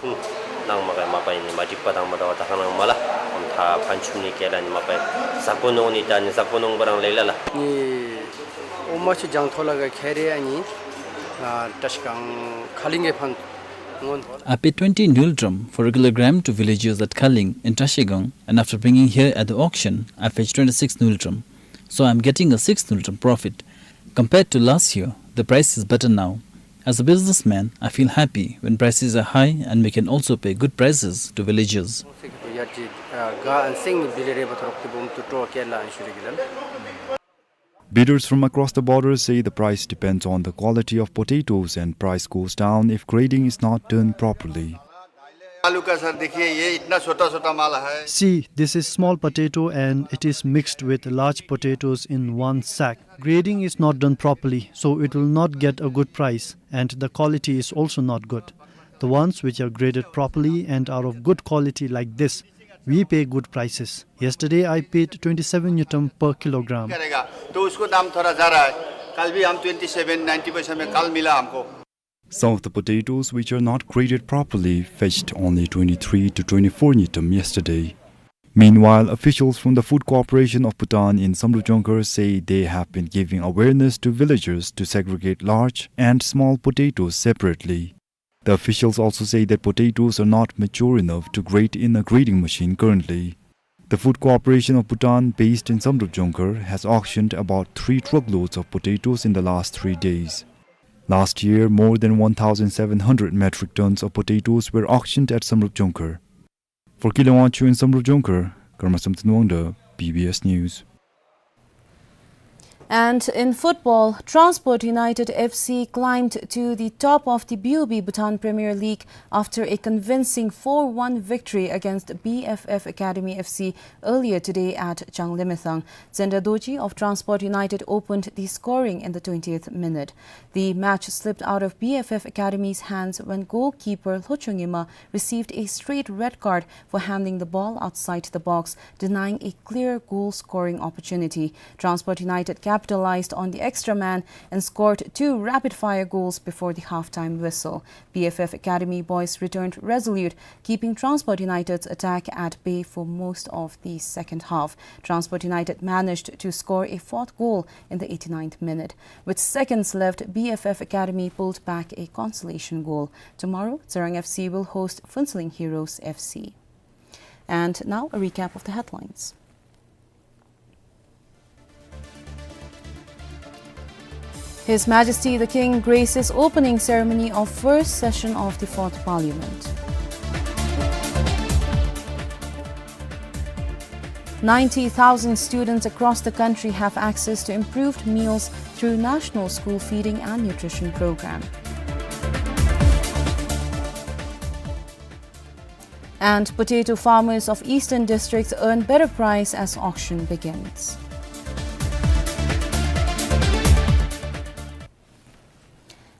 ནང་མ་ག་མ་པ་ཡིན་ནི་མ་འགྲིག་པ་དང་མ་ད་བ་ད་ཁ་ནང་མ་ལ་ཨམ་ཐ་ཕན་ཆུམ་ནི་སྐད་ལ་ནི་མ་པ་ཟ་གོ་ནོ་ནི་ད་ནི་ཟ་གོ་ནོ་བ་རང་ལེ་ལ་ལ། ནི་ཨོ་མ་ཆུ་ལྗང་ཐོ་ལ་ག་ཁེ་རེ་ཨ་ནི་ཏྲ་ཤི་ཀང་ཁ་ལིང་གི་ཕན་ངོན། I paid twenty ngultrum for a kilogram to villagers at Khaling in Trashigang, and after bringing here at the auction, I fetched twenty-six ngultrum. So I am getting a six ngultrum profit. Compared to last year, the price is better now. As a businessman, I feel happy when prices are high and we can also pay good prices to villagers. Bidders from across the border say the price depends on the quality of potatoes and price goes down if grading is not done properly. आलू का सर देखिए, ये इतना छोटा छोटा माल है। See, this is small potato and it is mixed with large potatoes in one sack. Grading is not done properly, so it will not get a good price, and the quality is also not good. The ones which are graded properly and are of good quality like this, we pay good prices. Yesterday I paid twenty-seven ngultrum per kilogram. करेगा, तो उसको दाम थोड़ा ज़्यादा है। कल भी हम ट्वेंटी सेवन नाइंटी पैसा में कल मिला हमको। Some of the potatoes which are not graded properly fetched only twenty-three to twenty-four ngultrum yesterday. Meanwhile, officials from the Food Corporation of Bhutan in Samdrup Jongkhar say they have been giving awareness to villagers to segregate large and small potatoes separately. The officials also say that potatoes are not mature enough to grate in a grating machine currently. The Food Corporation of Bhutan, based in Samdrup Jongkhar, has auctioned about three truckloads of potatoes in the last three days. Last year, more than one thousand seven hundred metric tons of potatoes were auctioned at Samdrup Jongkhar. For Kile Wangchuk in Samdrup Jongkhar, Karma Samten Wangda, B B S News. And in football, Transport United F C climbed to the top of the B U B Bhutan Premier League after a convincing four one victory against B F F Academy F C earlier today at Changlimethang. Zenda Dorji of Transport United opened the scoring in the twentieth minute. The match slipped out of B F F Academy's hands when goalkeeper Lhochong Yima received a straight red card for handling the ball outside the box, denying a clear goal-scoring opportunity. Transport United capitalized on the extra man and scored two rapid-fire goals before the half-time whistle. B F F Academy boys returned resolute, keeping Transport United's attack at bay for most of the second half. Transport United managed to score a fourth goal in the eighty-ninth minute. With seconds left, B F F Academy pulled back a consolation goal. Tomorrow, Tsirang F C will host Phuentsholing Heroes F C. And now, a recap of the headlines. His Majesty the King graces opening ceremony of first session of the Fourth Parliament. Ninety thousand students across the country have access to improved meals through National School Feeding and Nutrition Program. And potato farmers of eastern districts earn better price as auction begins.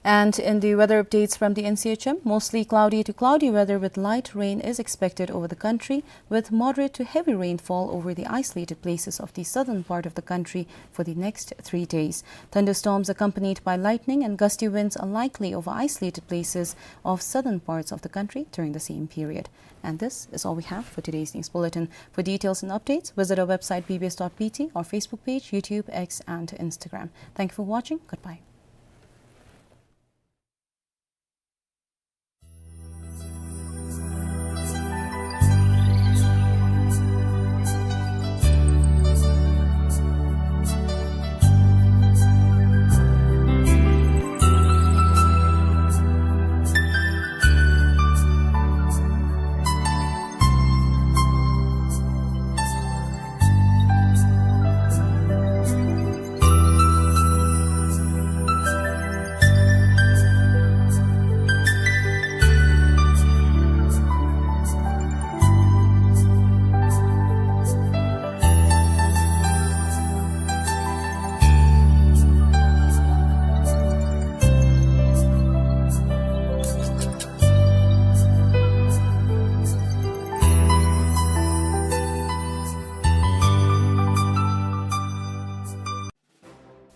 And in the weather updates from the N C H M, mostly cloudy to cloudy weather with light rain is expected over the country, with moderate to heavy rainfall over the isolated places of the southern part of the country for the next three days. Thunderstorms accompanied by lightning and gusty winds are likely over isolated places of southern parts of the country during the same period. And this is all we have for today's news bulletin. For details and updates, visit our website B B S dot B T, our Facebook page, YouTube, X, and Instagram. Thank you for watching. Goodbye.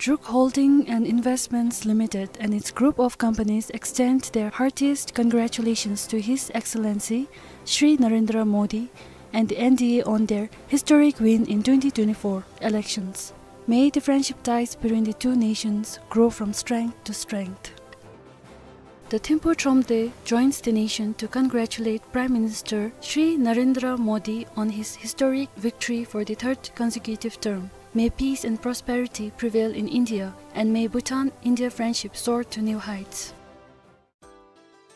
Druk Holding and Investments Limited and its group of companies extend their heartiest congratulations to His Excellency Shri Narendra Modi and the N D A on their historic win in twenty twenty-four elections. May the friendship ties between the two nations grow from strength to strength. The Thimphu Thromde joins the nation to congratulate Prime Minister Shri Narendra Modi on his historic victory for the third consecutive term. May peace and prosperity prevail in India, and may Bhutan-India friendship soar to new heights.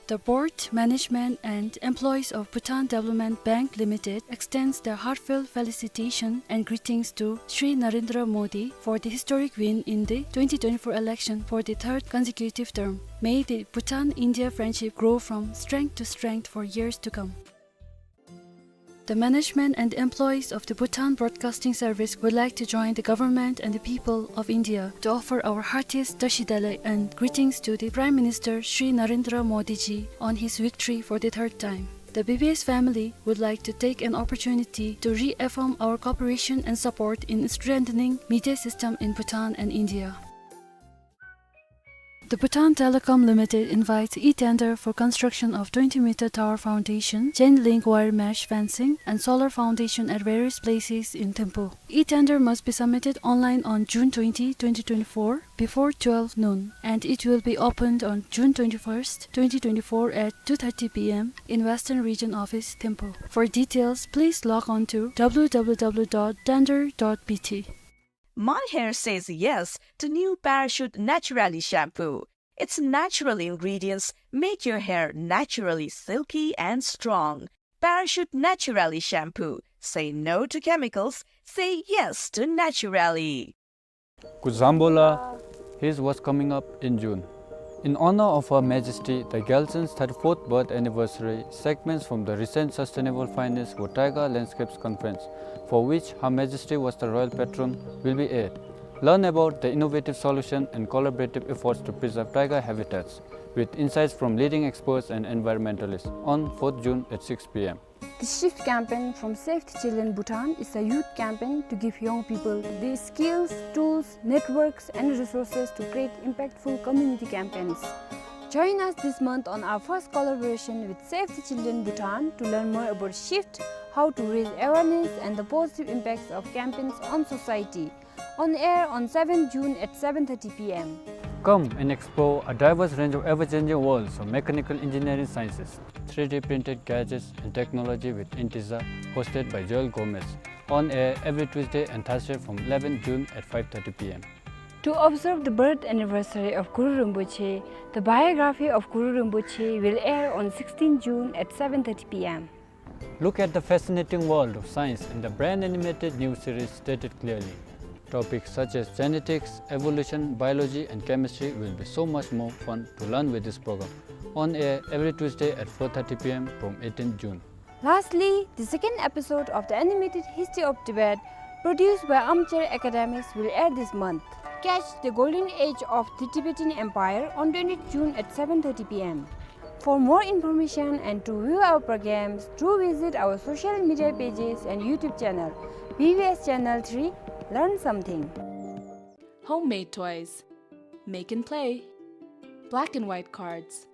The board, management, and employees of Bhutan Development Bank Limited extends their heartfelt felicitation and greetings to Shri Narendra Modi for the historic win in the twenty twenty-four election for the third consecutive term. May the Bhutan-India friendship grow from strength to strength for years to come. The management and employees of the Bhutan Broadcasting Service would like to join the government and the people of India to offer our heartiest Tashi Delek and greetings to the Prime Minister Shri Narendra Modi ji on his victory for the third time. The B B S family would like to take an opportunity to reaffirm our cooperation and support in strengthening media system in Bhutan and India. Bhutan Telecom Limited invites e-tender for construction of twenty meter tower foundation, chain link wire mesh fencing, and solar foundation at various places in Thimphu. E-tender must be submitted online on June twenty, twenty twenty-four, before twelve noon, and it will be opened on June twenty-first, twenty twenty-four at two thirty P M in Western Region Office, Thimphu. For details, please log on to W W W dot tender dot B T. My hair says yes to new Parachute Naturally shampoo. Its natural ingredients make your hair naturally silky and strong. Parachute Naturally shampoo. Say no to chemicals. Say yes to Naturally. Kuzuzangpo la, here's what's coming up in June. In honor of Her Majesty the Gyaltsund's thirty-fourth birth anniversary, segments from the recent Sustainable Finance for Taiga Landscapes conference, for which Her Majesty was the royal patron, will be aired. Learn about the innovative solution and collaborative efforts to preserve taiga habitats, with insights from leading experts and environmentalists, on fourth June at six P M. The Shift campaign from Save the Children Bhutan is a youth campaign to give young people the skills, tools, networks, and resources to create impactful community campaigns. Join us this month on our first collaboration with Save the Children Bhutan to learn more about Shift, how to raise awareness, and the positive impacts of campaigns on society. On air on seventh June at seven thirty P M. Come and explore a diverse range of ever-changing worlds of mechanical engineering sciences, three D printed gadgets and technology with Intiza, hosted by Joel Gomez. On air every Tuesday and Thursday from eleventh June at five thirty P M. To observe the birth anniversary of Guru Rinpoche, the biography of Guru Rinpoche will air on sixteenth June at seven thirty P M. Look at the fascinating world of science in the brand animated new series Stated Clearly. Topics such as genetics, evolution, biology, and chemistry will be so much more fun to learn with this program. On air every Tuesday at four thirty P M from eighteenth June. Lastly, the second episode of the animated History of Tibet, produced by Armchair Academics, will air this month. Catch the golden age of the Tibetan Empire on twentieth June at seven thirty P M. For more information and to view our programs, do visit our social media pages and YouTube channel, B B S Channel three, Learn Something. Homemade toys. Make and play. Black and white cards.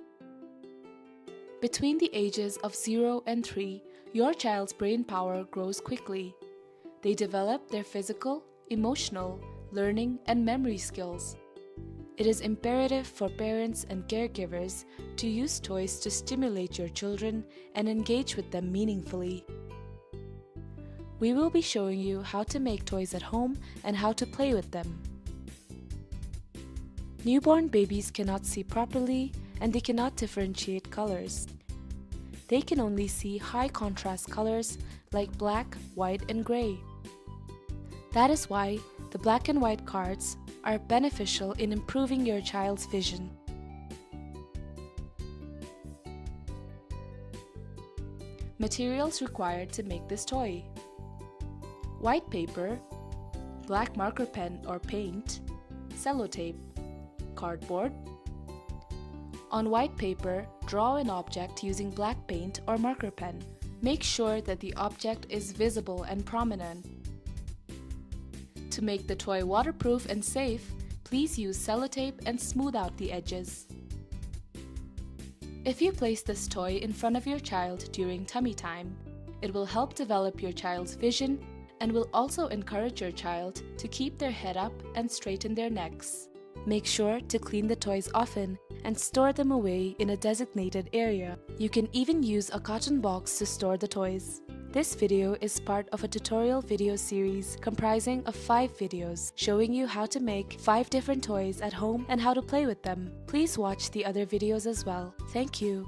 Between the ages of zero and three, your child's brain power grows quickly. They develop their physical, emotional, learning, and memory skills. It is imperative for parents and caregivers to use toys to stimulate your children and engage with them meaningfully. We will be showing you how to make toys at home and how to play with them. Newborn babies cannot see properly and they cannot differentiate colors. They can only see high contrast colors like black, white, and gray. That is why the black and white cards are beneficial in improving your child's vision. Materials required to make this toy: white paper, black marker pen or paint, sellotape, cardboard. On white paper, draw an object using black paint or marker pen. Make sure that the object is visible and prominent. To make the toy waterproof and safe, please use sellotape and smooth out the edges. If you place this toy in front of your child during tummy time, it will help develop your child's vision and will also encourage your child to keep their head up and straighten their necks. Make sure to clean the toys often and store them away in a designated area. You can even use a carton box to store the toys. This video is part of a tutorial video series comprising of five videos showing you how to make five different toys at home and how to play with them. Please watch the other videos as well. Thank you.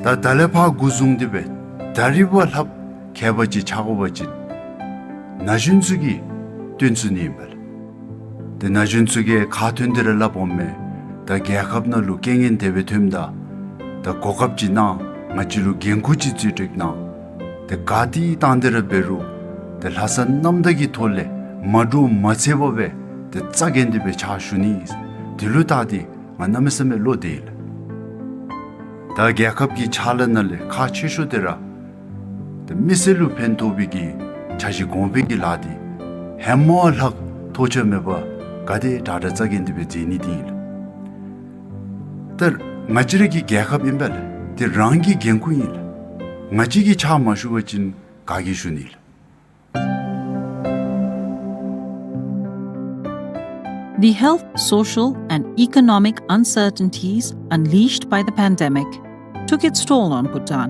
ད་ད་ལས་ཕར་འགོ་བཟུང་སྟེ་སྦེ་ད་རིས་བ་ལྷགཔ་མཁས་པ་ཅིག་ཆགས་དགོ་པ་ཅིན་ན་གཞོན་ཚུ་གིས་སྟོན་ཚུགས་ནི་ཨིན་པས་ལགས། ཏེ་ན་གཞོན་ཚུ་གིས་ཁ་ཐོན་ཏེ་ར་སླབ་འོང་མས། ད་རྒྱལ་ཁབ་ནང་ལུ་རྐྱེན་ངན་དེ་སྦེ་ཐོནམ་ད་ད་གོ་སྐབས་ཅིག་གནང་། ང་བཅས་ལུ་འགན་ཁུར་ཅིག་བརྩི་སྤྲོད་གནང་། ཏེ་ག་ཏེ་བཏང་སྟེ་ར་འབད་རུང་ཏེ་ལྷག་བསམ་རྣམ་དག་གི་ཐོག་ལས་མ་འདྲོག་མ་འཚེར་བར་སྦེ་ཏེ་རྩ་འགེངས་ཏེ་སྦེ་ཕྱག་ཞུ་ནི། དེ་ལུ་བལྟ་སྟེ་ང་གནམ་མེད་ས་མེད་བློ་བདེ་ཡི་ལགས། ད་རྒྱལ་ཁབ་ཀྱི་ཕྱག་ལཱ་ནང་ལས་ཁག་ཆེ་ཤོས་དེ་ར་ཏེ་མི་སེར་ལུ་ཕན་ཐོགས་པའི་གི་འཆར་གཞི་གོང་འཕེལ་གྱི་ལཱ་འདི་ཧེ་མ་ལྷག་ཐོགས་ཆགས་མེད་པར་ག་དེ་དྲག་དྲག་རྩ་འགེངས་ཏེ་སྦེ་མཛད་ནི་འདི་ཨིན་ལགས། ད་ང་བཅས་ར་གི་རྒྱལ་ཁབ་ཨིན་པས་ལགས། དེ་རང་གི་འགན་ཁུར་ཨིན་ལགས། ང་བཅས་ཀྱིས་ཕྱག་མ་ཞུ་བ་ཅིན་ག་གིས་ཞུ་ནི་ལགས། The health, social, and economic uncertainties unleashed by the pandemic took its toll on Bhutan.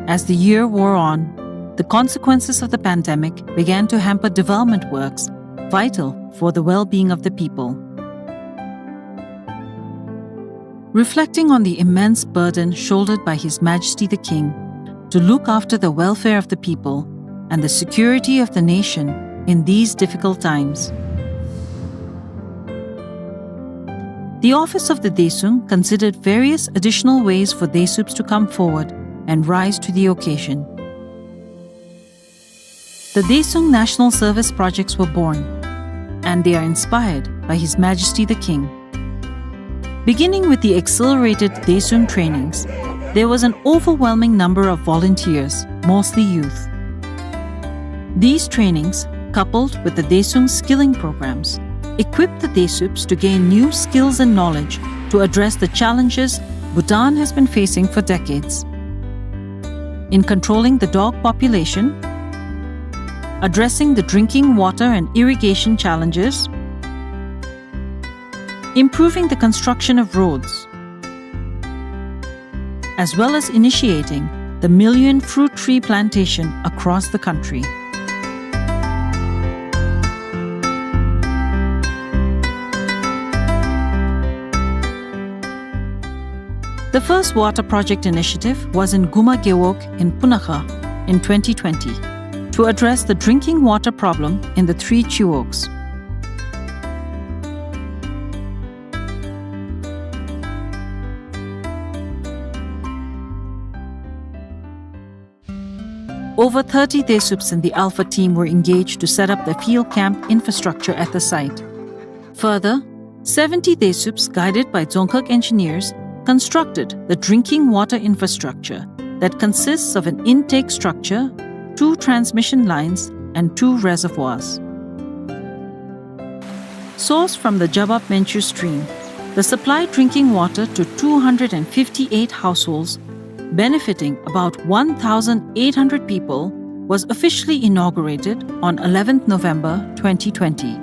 As the year wore on, the consequences of the pandemic began to hamper development works vital for the well-being of the people. Reflecting on the immense burden shouldered by His Majesty the King to look after the welfare of the people and the security of the nation in these difficult times, the office of the Daesung considered various additional ways for Daesups to come forward and rise to the occasion. The Daesung National Service projects were born, and they are inspired by His Majesty the King. Beginning with the accelerated Daesung trainings, there was an overwhelming number of volunteers, mostly youth. These trainings, coupled with the Daesung skilling programs, equipped the Daesups to gain new skills and knowledge to address the challenges Bhutan has been facing for decades in controlling the dog population, addressing the drinking water and irrigation challenges, improving the construction of roads, as well as initiating the million fruit tree plantation across the country. The first water project initiative was in Guma Gewog in Punakha in twenty twenty to address the drinking water problem in the three Chiwogs. Over thirty Daesups in the Alpha team were engaged to set up the field camp infrastructure at the site. Further, seventy Daesups, guided by Dzongkhag engineers, constructed the drinking water infrastructure that consists of an intake structure, two transmission lines, and two reservoirs. Sourced from the Jabab Menchu stream, the supply drinking water to two hundred and fifty-eight households, benefiting about one thousand eight hundred people, was officially inaugurated on eleventh November twenty twenty.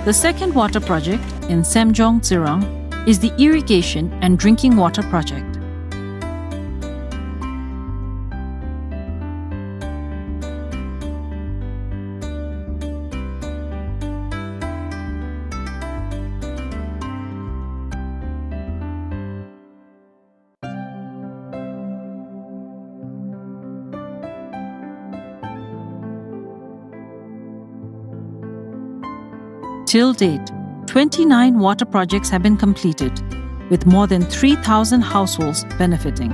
The second water project in Semjong Tsirang is the irrigation and drinking water project. Till date, twenty-nine water projects have been completed, with more than three thousand households benefiting.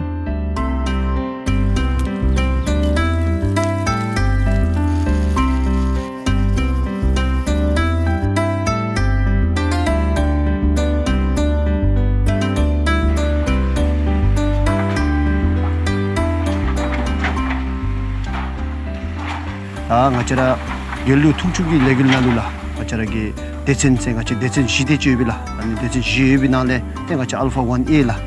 ད་ང་བཅས་ར་རྒྱལ་གླུ་ཐུགས་སྤྱོད་ཀྱི་ལས་འགུལ་ནང་ལུ་ལགས། ང་བཅས་ར་གི་སྡེ་ཚན་ཟེར་ང་བཅས་སྡེ་ཚན་བཞི་དེ་ཅིག་ཡོད་པས་ལགས། ཨ་ནི་སྡེ་ཚན་བཞི་ཡོད་པའི་ནང་ལས་ཏེ་ང་བཅས་ཨལ་ཕ་ཝན་ཨེ་ལགས།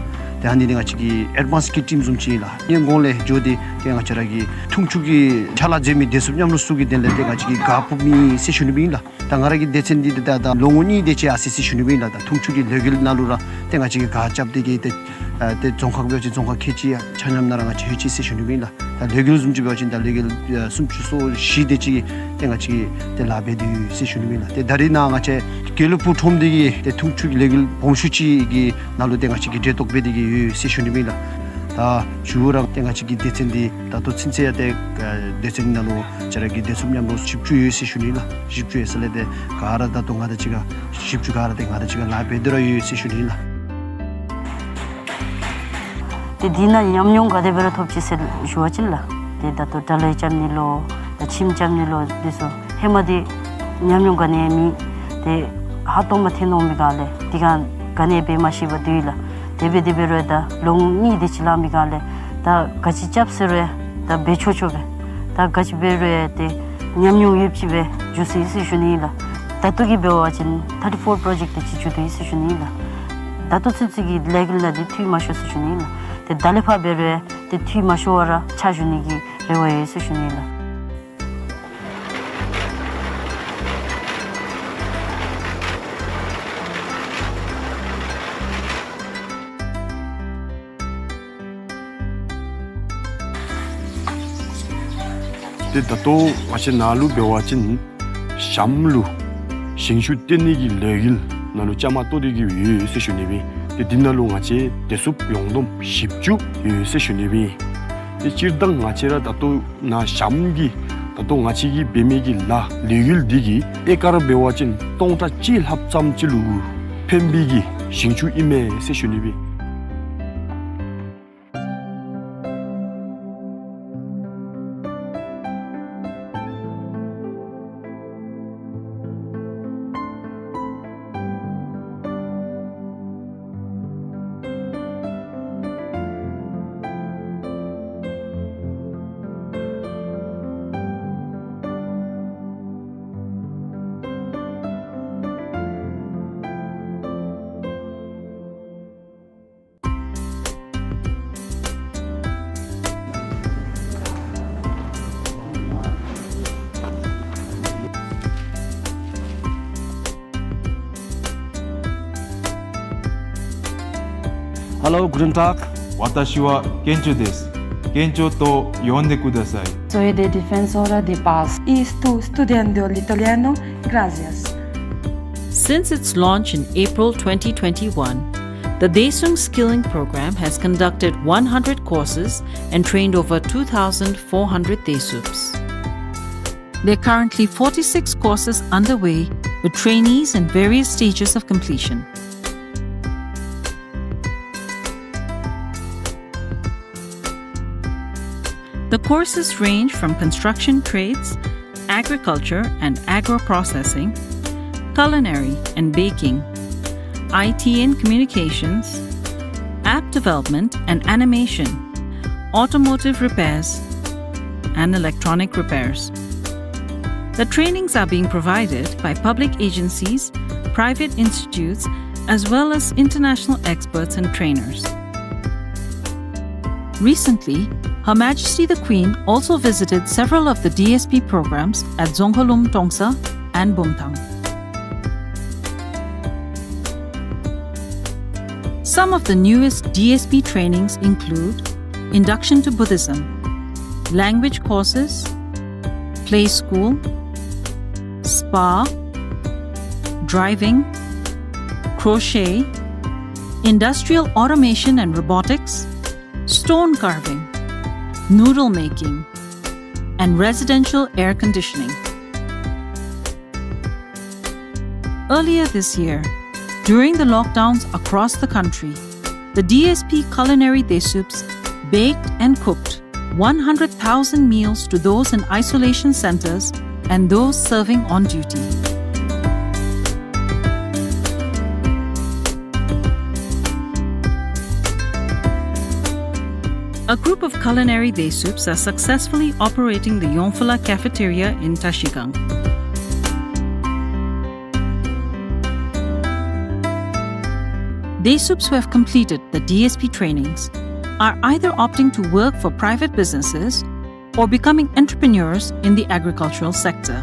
ཏེ་ཨ་ནི་འདི་ང་བཅས་ཀྱི་ཨེཌ་ཝཱནསི་ཀིཊ་ཊིམ་བཟུམ་ཅིག་ཨིན་ལགས། ཨ་ནི་གོང་ལས་འགྱོ་སྟེ་ཏེ་ང་བཅས་ར་གི་འཐུང་ཆུ་གི་ཕྱག་ལཱ་མཛད་མི་བདེ་སྲུངཔ་མཉམ་རོགས་ཚུ་གི་དོན་ལས་ཏེ་ང་བཅས་ཀྱིས་གཱ་ཕུབ་ཨིན་ཟེར་ཞུ་ནི་ཨིན་ལགས། ད་ང་ར་གི་སྡེ་ཚན་འདི་ཏེ་ད་ད་ལོ་ངོ་གཉིས་དེ་ཅིག་ཡར་སོ་ཡི་ཟེར་ཞུ་ནི་ཨིན་ལགས། ད་འཐུང་ཆུ་གི་ལས་འགུལ་ནང་ལུ་ར་ཏེ་ང་བཅས་ཀྱིས་གཱ་རྐྱབ་སྟེ་གི་ཏེ་ཨ་ཏེ་རྫོང་ཁག་འབད་བ་ཅིན་རྫོང་ཁག་ཁལ་གཅིག་ཡང་ཆ་མཉམ་ནང་ར་ང་བཅས་ལྷོད་ཅི་ཟེར་ཞུ་ནི་ཨིན་ལགས། ད་ལས་འགུལ་བཟུམ་ཅིག་འབད་བ་ཅིན་ད་ལས་འགུལ་ཨ་སུམ་ཅུ་སོ་བཞི་དེ་ཅིག་ཏེ་ང་བཅས་ཀྱིས་ཏེ་ལཱ་འབད་དེ་ཡོད་ཟེར་ཞུ་ནི་ཨིན་ལགས། ཏེ་ད་རེས་ནཱ་ང་བཅས་དགེ་ལུགས་པ་ཁྲོམ་སྡེ་གི་ཏེ་འཐུང་ཆུ་གི་ལས་འགུལ་སྦོམ་ཤོས་ཅིག་གི་ནང་ལུ་ཏེ་ང་བཅས་ཀྱིས་གྲལ་གཏོགས་འབད་དེ་གི་ཡོད་ཟེར་ཞུ་ནི་ཨིན་ལགས། ད་མཇུག་ར་ཏེ་ང་བཅས་ཀྱི་སྡེ་ཚན་འདི་ད་ལྟོ་ཚུན་ཚོད་ཡང་ཏེ་ཨ་སྡེ་ཚན་ནང་ལུ་ང་བཅས་ར་གི་བདེ་སྲུངཔ་མཉམ་རོགས་བཞི་བཅུ་ཡོད་ཟེར་ཞུ་ནི་ཨིན་ལགས། བཞི་བཅུ་ཡོད་ས་ལས་ཏེ་ག་ར་ད་ལྟོ་ང་དང་གཅིག་ཁར་བཞི་བཅུ་ག་ར་ཏེ་ང་དང་གཅིག་ཁར་ལཱ་འབད་དེ་ར་ཡོད་ཟེར་ཞུ་ནི་ཨིན་ལགས། ཏེ་འདི་ནང་ཉམས་མྱོང་ག་དེ་སྦེ་ར་ཐོབ་ཅི་ཟེར་ཞུ་བ་ཅིན་ལགས། ཏེ་ད་ལྟོ་དྲ་ལོག་རྐྱབ་ནི་ལོ་ད་ཁྱིམ་རྐྱབ་ནི་ལོ་འདི་ཚུ་ཧེ་མ་འདི་ཉམས་མྱོང་ག་ནི་ཡང་མེད། ཏེ་ཧ་ཏོང་མ་ཐོན་འོང་མི་ག་ལས་འདི་ག་ག་ནི་འབད་མ་ཤེས་པར་སྡོད་ཡི་ལགས། དེ་འབད་དེ་འབད་རུང་ད་ལོ་ངོ་གཉིས་དེ་ཅིག་ལང་མི་ག་ལས་ད་ག་ཅི་རྐྱབ་ཟེར་རུང་ད་འབད་ཆོག་ཆོག་སྦེ་ད་ག་ཅི་འབད་རུང་ཏེ་ཉམས་མྱོང་ཡོདཔ་ཅིག་སྦེ་འགྱོ་སོ་ཡི་ཟེར་ཞུ་ནི་ཨིན་ལགས། ད་ལྟོ་གི་འབད་བ་ཅིན་ཐར་ཊི་ཕོར་པྲོ་ཇེཀཊ་དེ་ཅིག་འགྱོ་དོ་ཡི་ཟེར་ཞུ་ནི་ཨིན་ལགས། ད་ལྟོ་ཚུན་ཚོད་ཀྱི་ལས་འགུལ་ནང་འདི་འཐུས་མ་ཤོར་ཟེར་ཞུ་ནི་ཨིན་ལགས། ཏེ་ད་ལས་ཕར་འབད་རུང་ཏེ་འཐུས་མ་ཤོར་བར་ར་ཕྱག་ཞུ་ནི་གི་རེ་བ་ཡོད་ཟེར་ཞུ་ནི་ཨིན་ལགས། ཏེ་ད་ལྟོ་ང་བཅས་ནཱ་ལུ་འབད་བ་ཅིན་ཞྭམོ་ལུ་ཞིང་ཆུ་བཏོན་ནི་གི་ལས་འགུལ་ནང་ལུ་བཅའ་མར་གཏོགས་ཏེ་གི་ཡོད་ཟེར་ཞུ་ནི་ཨིན། ཏེ་འདི་ནང་ལུ་ང་བཅས་བདེ་སྲུངཔ་ཡོངས་བསྡོམས་བཞི་བཅུ་ཡོད་ཟེར་ཞུ་ནི་ཨིན། ཏེ་སྤྱིར་བཏང་ང་བཅས་ར་ད་ལྟོ་ནཱ་ཞྭམོ་གི་ད་ལྟོ་ང་བཅས་ཀྱིས་འབད་མི་གི་ལཱ་ལས་འགུལ་འདི་གིས་ཨེ་ཀར་འབད་བ་ཅིན་སྟོང་ཕྲག་གཅིག་ལྷགཔ་ཙམ་ཅིག་ལུ་ཕན་པའི་གི་ཞིང་ཆུ་ཨིན་མས་ཟེར་ཞུ་ནི་ཨིན། Hello, guten Tag. 私はケンチョです。ケンチョと呼んでください。Soy de Defensora de Paz. Y estoy estudiando el italiano. Gracias. Since its launch in April twenty twenty-one, the Daesung Skilling Program has conducted one hundred courses and trained over two thousand four hundred Daesups. There are currently forty-six courses underway, with trainees in various stages of completion. The courses range from construction trades, agriculture and agro-processing, culinary and baking, I T and communications, app development and animation, automotive repairs, and electronic repairs. The trainings are being provided by public agencies, private institutes, as well as international experts and trainers. Recently, Her Majesty the Queen also visited several of the D S P programs at Dzongkhalum Tongsa and Bumthang. Some of the newest D S P trainings include Induction to Buddhism, language courses, play school, spa, driving, crochet, industrial automation and robotics, stone carving, noodle making, and residential air conditioning. Earlier this year, during the lockdowns across the country, the D S P Culinary Daesups baked and cooked one hundred thousand meals to those in isolation centers and those serving on duty. A group of Culinary Daesups are successfully operating the Yongphola Cafeteria in Tashigang. Desups who have completed the D S P trainings are either opting to work for private businesses or becoming entrepreneurs in the agricultural sector.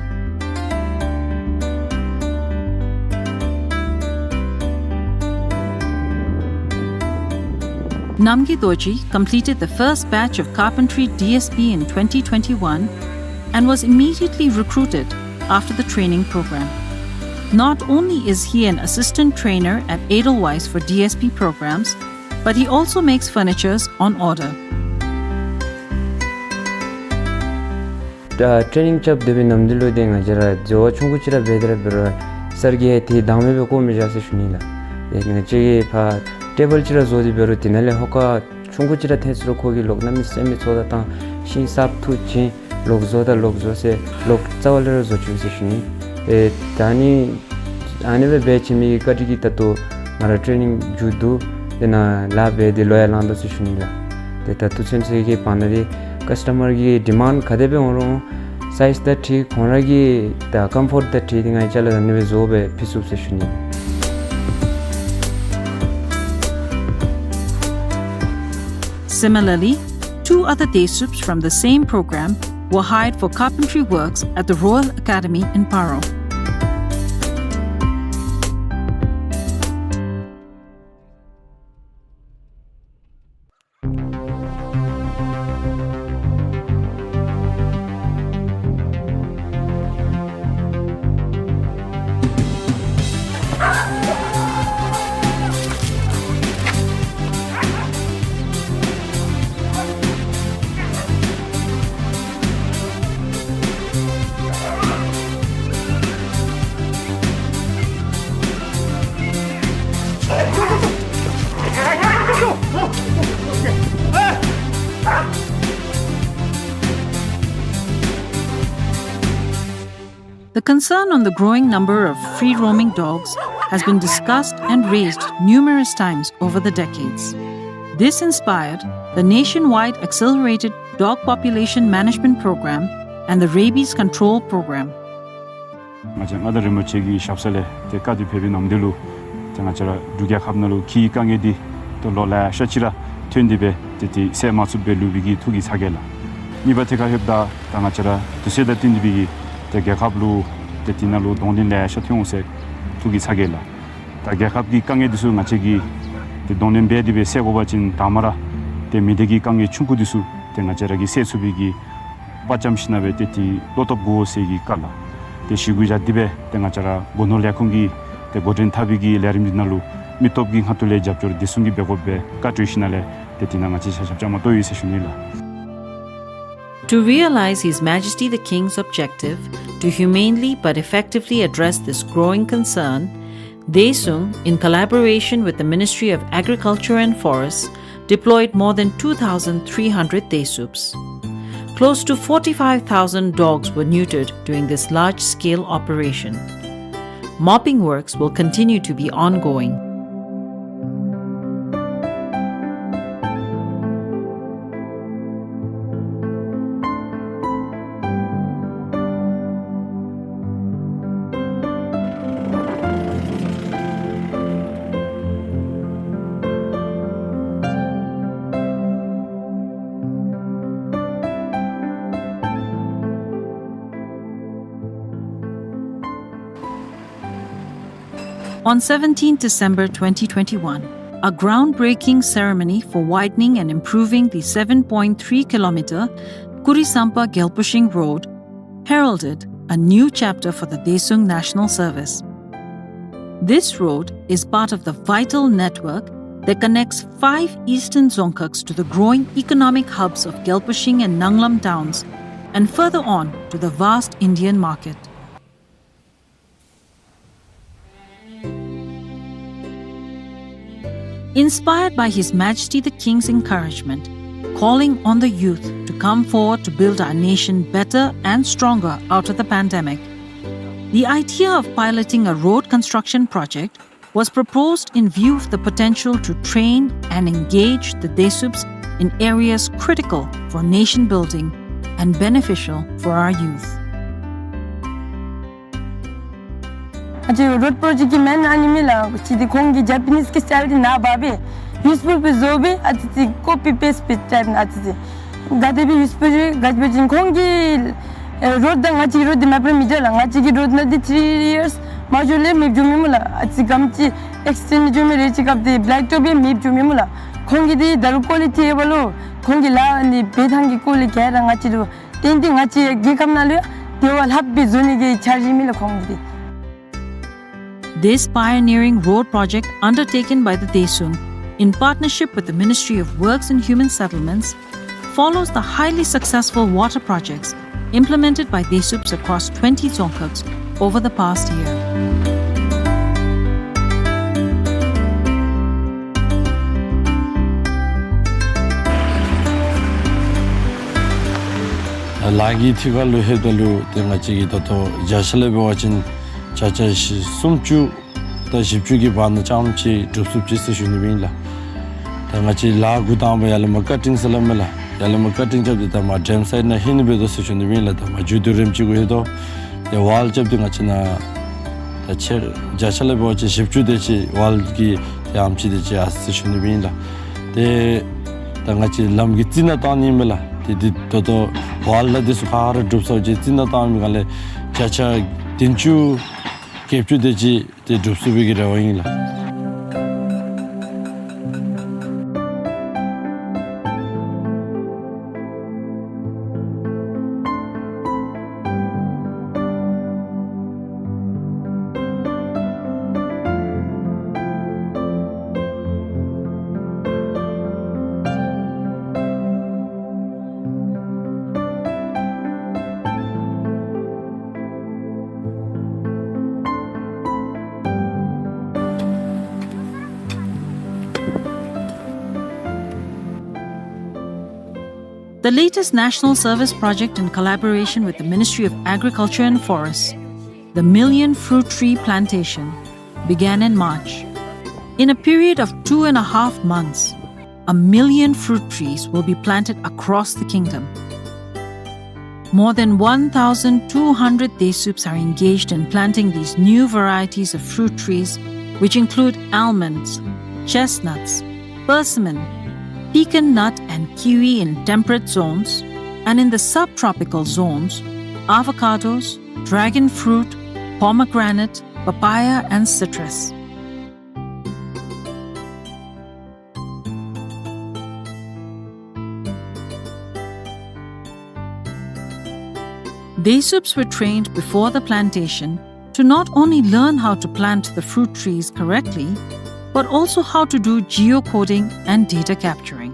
Namgay Dorji completed the first batch of carpentry D S P in twenty twenty-one and was immediately recruited after the training program. Not only is he an assistant trainer at Edelweiss for D S P programs, but he also makes furnitures on order. ད་ཊེ་རེ་ནིང་རྐྱབ་སྡོད་པའི་ནམ་དུས་ལུ་ཏེ་ང་བཅས་ར་བཟོ་བ་ཆུང་ཀུ་ཅིག་ར་འབད་དེ་ར་འབད་རུང་སར་གྱིས་ཏེ་བདག་མེད་སྦེ་བཀོ་མི་བཞག་ཟེར་ཞུ་ནི་ལགས། ཏེ་ང་བཅས་ཀྱིས་ཕར་ཊེ་བཱལ་ཅིག་ར་བཟོ་སྟེ་འབད་རུང་དེ་ནང་ལས་ཧོ་ཀ་ཆུང་ཀུ་ཅིག་ར་ཐལ་ཟེར་རུང་ཁོ་གིས་ལོག་གནམ་མེད་ས་མེད་ཚོགས་ད་བཏང་ཤིང་གསརཔ་འཐུ་བྱིན་ལོག་བཟོ་ད་ལོག་བཟོ་ཟེར་ལོག་རྩ་བ་ལས་ར་བཟོ་བཅུག་ཟེར་ཞུ་ནི། ཨེ་ད་ནི་ཨ་ནི་སྦེ་འབད་བྱིན་མི་གི་བཀའ་དྲིན་གྱིས་ད་ལྟོ་ང་ར་ཊེ་རེ་ནིང་མཇུག་བསྡུ་ཏེ་ནཱ་ལཱ་འབད་དེ་ལོ་ཡང་ལང་དོ་ཟེར་ཞུ་ནི་ལགས། ཏེ་ད་ལྟོ་ཚུན་ཚོད་ཀྱི་བར་ན་འདི་ཀཱསི་ཊ་མར་གྱི་ཌི་མཱནཌ་ག་དེ་སྦེ་འོང་རུང་སའིཛ་དང་འཁྲིལ་ཁོང་ར་གི་ད་ཀམ་ཕོརཊ་དང་འཁྲིལ་ཏེ་ང་བཅས་ལུ་ཨ་ནི་སྦེ་བཟོ་སྦེ་ཕུལ་ཚུགས་ཟེར་ཞུ་ནི། Similarly, two other Desups from the same program were hired for carpentry works at the Royal Academy in Paro. The concern on the growing number of free-roaming dogs has been discussed and raised numerous times over the decades. This inspired the nationwide Accelerated Dog Population Management Program and the Rabies Control Program. ང་བཅས་མངའ་བདག་རིན་པོ་ཆེ་གི་ཞབས་ས་ལས་ཏེ་བཀའ་དྲིན་ཕེབས་པའི་ནམ་དུས་ལུ་ཏེ་ང་བཅས་ར་འབྲུག་རྒྱལ་ཁབ་ནང་ལུ་ཁྱི་གི་དཀའ་ངལ་འདི་ཏེ་ལོ་ལེ་ཤ་ཅིག་ར་ཐོན་ཏེ་སྦེ་ཏེ་ཏེ་སེལ་མ་ཚུགསཔ་སྦེ་ལུས་པའི་གི་ཐུགས་ཀྱི་ཚ་གྱང་ལགས། གཉིས་པ་ཐད་ཁར་ལྷོདཔ་ད་ད་ང་བཅས་ར་དུས་ཚོད་དང་བསྟུན་ཏེ་སྦེ་གི་ཏེ་རྒྱལ་ཁབ་ལུ་ཏེ་དེ་ནང་ལུ་གདོང་ལེན་ལེ་ཤ་ཐོན་འོང་ཟེར་ཐུགས་ཀྱི་ཚ་གྱང་ལགས། ད་རྒྱལ་ཁབ་ཀྱི་དཀའ་ངལ་འདི་ཚུ་ང་བཅས་ཀྱིས་ཏེ་གདོང་ལེན་འབད་དེ་སྦེ་སེལ་དགོ་པ་ཅིན་དང་པ་ར་ཏེ་མི་སྡེ་གི་དཀའ་ངལ་ཆུང་ཀུ་འདི་ཚུ་ཏེ་ང་བཅས་ར་གིས་སེལ་ཚུགས་པའི་གི་དཔའ་བཅམ་ཞིན་ན་སྦེ་ཏེ་ཏེ་བློ་སྟོབས་དགོ་ཟེར་གྱི་བཀའ་ལགས། ཏེ་ཞི་གུ་བཞག་སྟེ་སྦེ་ཏེ་ང་བཅས་ར་སྒོ་ནོར་ལས་ཁུངས་ཀྱིས་ཏེ་འགོ་འདྲེན་འཐབ་པའི་གི་ལས་རིམ་འདི་ནང་ལུ་མི་སྟོབས་ཀྱི་ཁ་ཐུག་ལས་རྒྱབ་སྐྱོར་བདེ་སྲུང་གིས་འབད་དགོ་པའི་བཀའ་གྲོས་ཞིན་ན་ལས་ཏེ་དེ་ནང་ང་བཅས་ཆ་ཁྱབ་བཅའ་མར་གཏོགས་ཡི་ཟེར་ཞུ་ནི་ལགས། To realize His Majesty the King's objective to humanely but effectively address this growing concern, Daesung, in collaboration with the Ministry of Agriculture and Forests, deployed more than two thousand three hundred Daesups. Close to forty-five thousand dogs were neutered during this large-scale operation. Mopping works will continue to be ongoing. On seventeenth December twenty twenty-one, a groundbreaking ceremony for widening and improving the seven point three kilometer Kurisampa Gyalpushing Road heralded a new chapter for the Daesung National Service. This road is part of the vital network that connects five eastern Dzongkhags to the growing economic hubs of Gyalpushing and Nanglam towns, and further on to the vast Indian market. Inspired by His Majesty the King's encouragement, calling on the youth to come forward to build our nation better and stronger out of the pandemic, the idea of piloting a road construction project was proposed in view of the potential to train and engage the Daesups in areas critical for nation building and beneficial for our youth. ང་བཅས་རོཌ་པྲོ་ཇེཀཊ་ཀྱི་མེན་ཨ་ནི་མས་ལགས། ཅིག་འདི་ཁོང་གི་ཇ་པ་ནིས་ཀྱི་སི་ཊའིལ་འདི་ནཱ་འབག་སྦེ་ཡུས་ཕུལ་སྦེ་བཟོ་སྦེ་ཨ་ཙི་ཙི་ཀོ་པི་པེསཊ་སྦེ་སི་ཊའིལ་ཨ་ཙི་ཙི་ག་དེ་སྦེ་ཡུས་ཕུལ་ཅི་ག་ཅི་སྦེ་ཅིན་ཁོང་གི་ཨེ་རོཌ་དང་ང་བཅས་ཀྱི་རོཌ་འདི་མེདཔ་ར་མི་འདྲ་ལགས། ང་བཅས་ཀྱི་རོཌ་ནང་འདི་ཐི་རི་ཡརསི་མ་འགྱོ་ལས་མེདཔ་འགྱོ་མི་སྨོ་ལགས། ཨ་ཙི་གམ་ཅིག་ཨེག་སི་ཊེནཌ་འགྱོ་མི་རེ་ཅིག་སྐབས་འདི་བེ་ལེཀ་ཊོབ་ཡང་མེདཔ་འགྱོ་མི་སྨོ་ལགས། ཁོང་གི་འདི་ད་རུང་ཀོ་ལི་ཊི་ཨེ་བཱལ་ལོ་ཁོང་གི་ལཱ་ཨ་ནི་འབད་ཐངས་ཀྱི་སྐོར་ལས་ག་ར་ང་བཅས་ར་ཏན་ཏན་ང་བཅས་རྒྱལ་ཁབ་ནང་ལུ་ཡང་དེ་བ་ལྷགཔ་སྦེ་བཟོ་ནི་གི་འཆར་གཞི་མས་ལགས་ཁོང་གི་འདི། This pioneering road project undertaken by the Daesung in partnership with the Ministry of Works and Human Settlements follows the highly successful water projects implemented by Daesups across twenty dzongkhags over the past year. ལཱ་གི་ཐད་ཁར་ལུ་ལྷོདཔ་ད་ལུ་ཏེ་ང་བཅས་ཀྱིས་ད་ལྟོ་བརྒྱ་ཆ་ལས་འབད་བ་ཅིན་བརྒྱ་ཆ་བཞི་སུམ་ཅུ་དང་བཞི་བཅུ་གི་བར་ན་ཙམ་ཅིག་འགྲུབ་ཚུགས་ཅི་ཟེར་ཞུ་ནི་ཨིན་ལགས། ད་ང་བཅས་ལཱ་འགོ་དང་པ་ཡར་ལས་མར་ཀ་ཊིང་ཟེར་སླབ་མས་ལགས། ཡར་ལས་མར་ཀ་ཊིང་རྐྱབ་སྟེ་ད་མར་ཌེམ་སའིཌ་ནང་ལྷོད་ནི་འབད་དོ་ཟེར་ཞུ་ནི་ཨིན་ལགས། ད་མར་མཇུག་བསྡུ་རནམ་ཅིག་གུ་ལྷོད་དོ། ཏེ་ཝཱལ་རྐྱབ་སྟེ་ང་བཅས་ནཱ་ད་ཆེ་བརྒྱ་ཆ་ལས་འབད་བ་ཅིན་བཞི་བཅུ་དེ་ཅིག་ཝཱལ་གྱི་ཏེ་ཨམ་ཅིག་དེ་ཅིག་ཡར་སོ་ཡི་ཟེར་ཞུ་ནི་ཨིན་ལགས། ཏེ་ད་ང་བཅས་ལམ་གྱི་རྩི་ནག་བཏང་ནི་མས་ལགས། ཏེ་འདི་ད་ལྟོ་ཝཱལ་ལགས་འདི་ཚུ་ག་ར་འགྲུབ་ཚརཝ་ཅིག་རྩི་ནག་བཏང་མི་སྒང་ལས་བརྒྱ་ཆ་བདུན་ཅུ་བརྒྱད་ཅུ་དེ་ཅིག་ཏེ་འགྲུབ་ཚུགས་པའི་གི་རེ་བ་ཨིན་ལགས། The latest national service project in collaboration with the Ministry of Agriculture and Forests, the Million Fruit Tree Plantation, began in March. In a period of two and a half months, a million fruit trees will be planted across the kingdom. More than one thousand two hundred Daesups are engaged in planting these new varieties of fruit trees, which include almonds, chestnuts, persimmon, pecan nut and kiwi in temperate zones, and in the subtropical zones, avocados, dragon fruit, pomegranate, papaya, and citrus. Daesups were trained before the plantation to not only learn how to plant the fruit trees correctly, but also how to do geocoding and data capturing.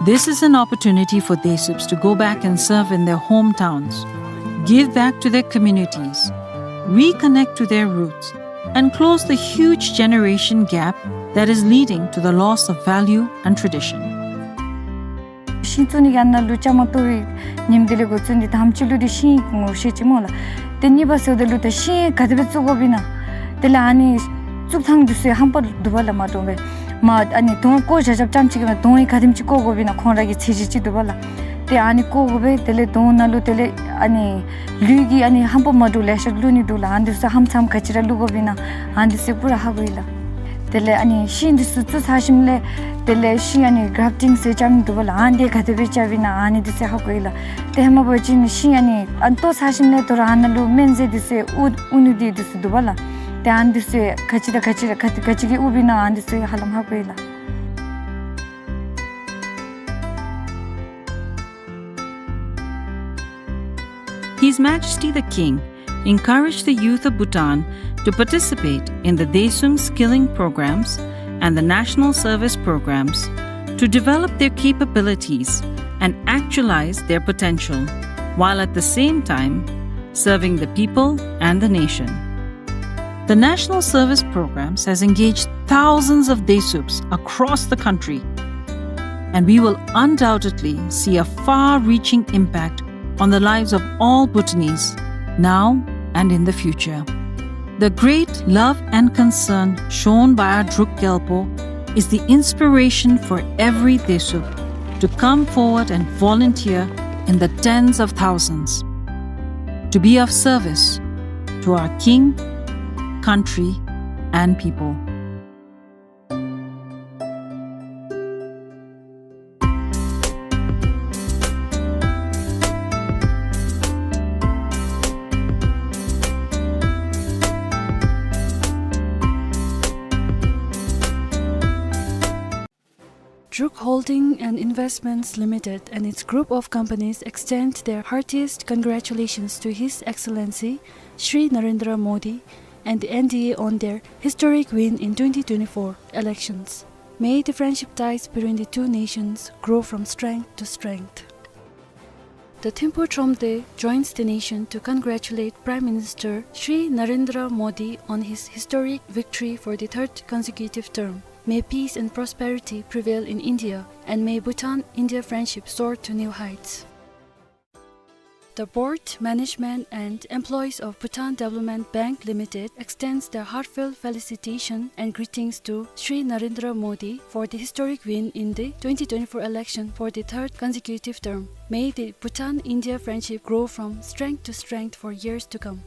This is an opportunity for Daesups to go back and serve in their hometowns, give back to their communities, reconnect to their roots, and close the huge generation gap that is leading to the loss of value and tradition. ཤིང་བཙུགས་ནི་གི་ཨ་ནཱ་ལུ་བཅའ་མར་གཏོགས་པའི་ཉིནམ་དེ་ལས་འགོ་བཙུགས་ཏེ་དང་པ་ཅིག་ལུ་འདི་ཤིང་ངོ་ཤེས་ཅི་སྨོ་ལགས། ཏེ་གཉིས་པ་ཟེརཝ་ད་ལུ་ད་ཤིང་ག་དེ་སྦེ་བཙུགས་དགོཔ་ཨིན་ན། དེ་ལས་ཨ་ནི་བཙུགས་ཐངས་འདི་ཚུ་ཧམ་པ་འདུག་པ་ལགས། མ་འདྲཝ་སྦེ་མ་ཨ་ནི་དོང་བརྐོ་བཞག་བཞགཔ་ཙམ་ཅིག་གིས་མ་དོང་ཡང་ག་དེམ་ཅིག་བརྐོ་དགོཔ་ཨིན་ན་ཁོང་ར་གི་ཚད་གཞི་ཅིག་འདུག་པ་ལགས། ཏེ་ཨ་ནི་བརྐོ་དགོ་པས། དེ་ལས་དོང་ནང་ལུ་དེ་ལས་ཨ་ནི་ལུད་ཀྱི་ཨ་ནི་ཧམ་པ་མ་འདྲཝ་ལེ་ཤ་བླུག་ནི་འདུག་ལགས། ཨ་ནི་འདི་ཚུ་ཧམ་ཚམ་ག་ཅི་ར་བླུག་དགོཔ་ཨིན་ན་ཨ་ནི་འདི་ཚུ་པུ་ར་ཧ་གོ་ཡི་ལགས། དེ་ལས་ཨ་ནི་ཤིང་འདི་ཚུ་བཙུགས་ཚར་ཞིནམ་ལས་དེ་ལས་ཤིང་ཨ་ནི་གརབ་ཊིང་ཟེར་རྐྱབ་ནི་འདུག་པ་ལགས། ཨ་ནི་འདི་ག་དེ་སྦེ་རྐྱབ་ཨིན་ན་ཨ་ནི་འདི་ཚུ་ཧ་གོ་ཡི་ལགས། ཏེ་ཧེ་མ་འབད་བ་ཅིན་ཤིང་ཨ་ནི་ཨ་ནི་བཏོག་ཚར་ཞིནམ་ལས་དོ་རུང་ཨ་ནཱ་ལུ་སྨན་རྫས་འདི་ཚུ་དབུར་དབུར་ནི་འདི་འདི་ཚུ་འདུག་པ་ལགས། ཏེ་ཨ་ནི་འདི་ཚུ་ག་ཅི་དང་ག་ཅི་ག་ཅི་ག་ཅི་གིས་དབུར་བ་ཨིན་ན་ཨ་ནི་འདི་ཚུ་ཧ་ལམ་ཧ་གོ་ཡི་ལགས། His Majesty the King encouraged the youth of Bhutan to participate in the Daesung skilling programs and the national service programs to develop their capabilities and actualize their potential, while at the same time serving the people and the nation. The National Service Programs has engaged thousands of Daesups across the country, and we will undoubtedly see a far-reaching impact on the lives of all Bhutanese, now and in the future. The great love and concern shown by our Druk Gyalpo is the inspiration for every Daesup to come forward and volunteer in the tens of thousands, to be of service, to our king, country, and people. Druk Holding and Investments Limited and its group of companies extend their heartiest congratulations to His Excellency Shri Narendra Modi and the N D A on their historic win in twenty twenty-four elections. May the friendship ties between the two nations grow from strength to strength. The Thimphu Thromde joins the nation to congratulate Prime Minister Shri Narendra Modi on his historic victory for the third consecutive term. May peace and prosperity prevail in India, and may Bhutan-India friendship soar to new heights. The board, management, and employees of Bhutan Development Bank Limited extends their heartfelt felicitation and greetings to Shri Narendra Modi for the historic win in the twenty twenty-four election for the third consecutive term. May the Bhutan-India friendship grow from strength to strength for years to come.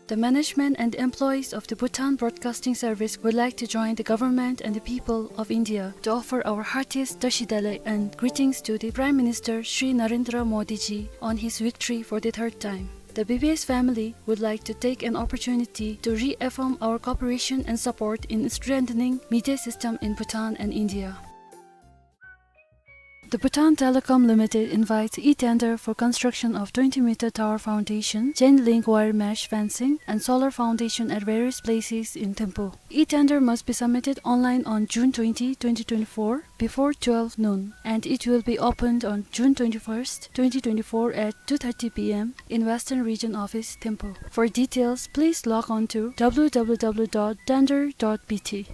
The management and employees of the Bhutan Broadcasting Service would like to join the government and the people of India to offer our heartiest Tashi Delek and greetings to the Prime Minister Shri Narendra Modi ji on his victory for the third time. The B B S family would like to take an opportunity to reaffirm our cooperation and support in strengthening media system in Bhutan and India. The Bhutan Telecom Limited invites e-tender for construction of twenty meter tower foundation, chain link wire mesh fencing, and solar foundation at various places in Thimphu. E-tender must be submitted online on June twenty, twenty twenty-four, before twelve noon, and it will be opened on June twenty-first, twenty twenty-four at two thirty P M in Western Region Office, Thimphu. For details, please log on to W W W dot tender dot B T.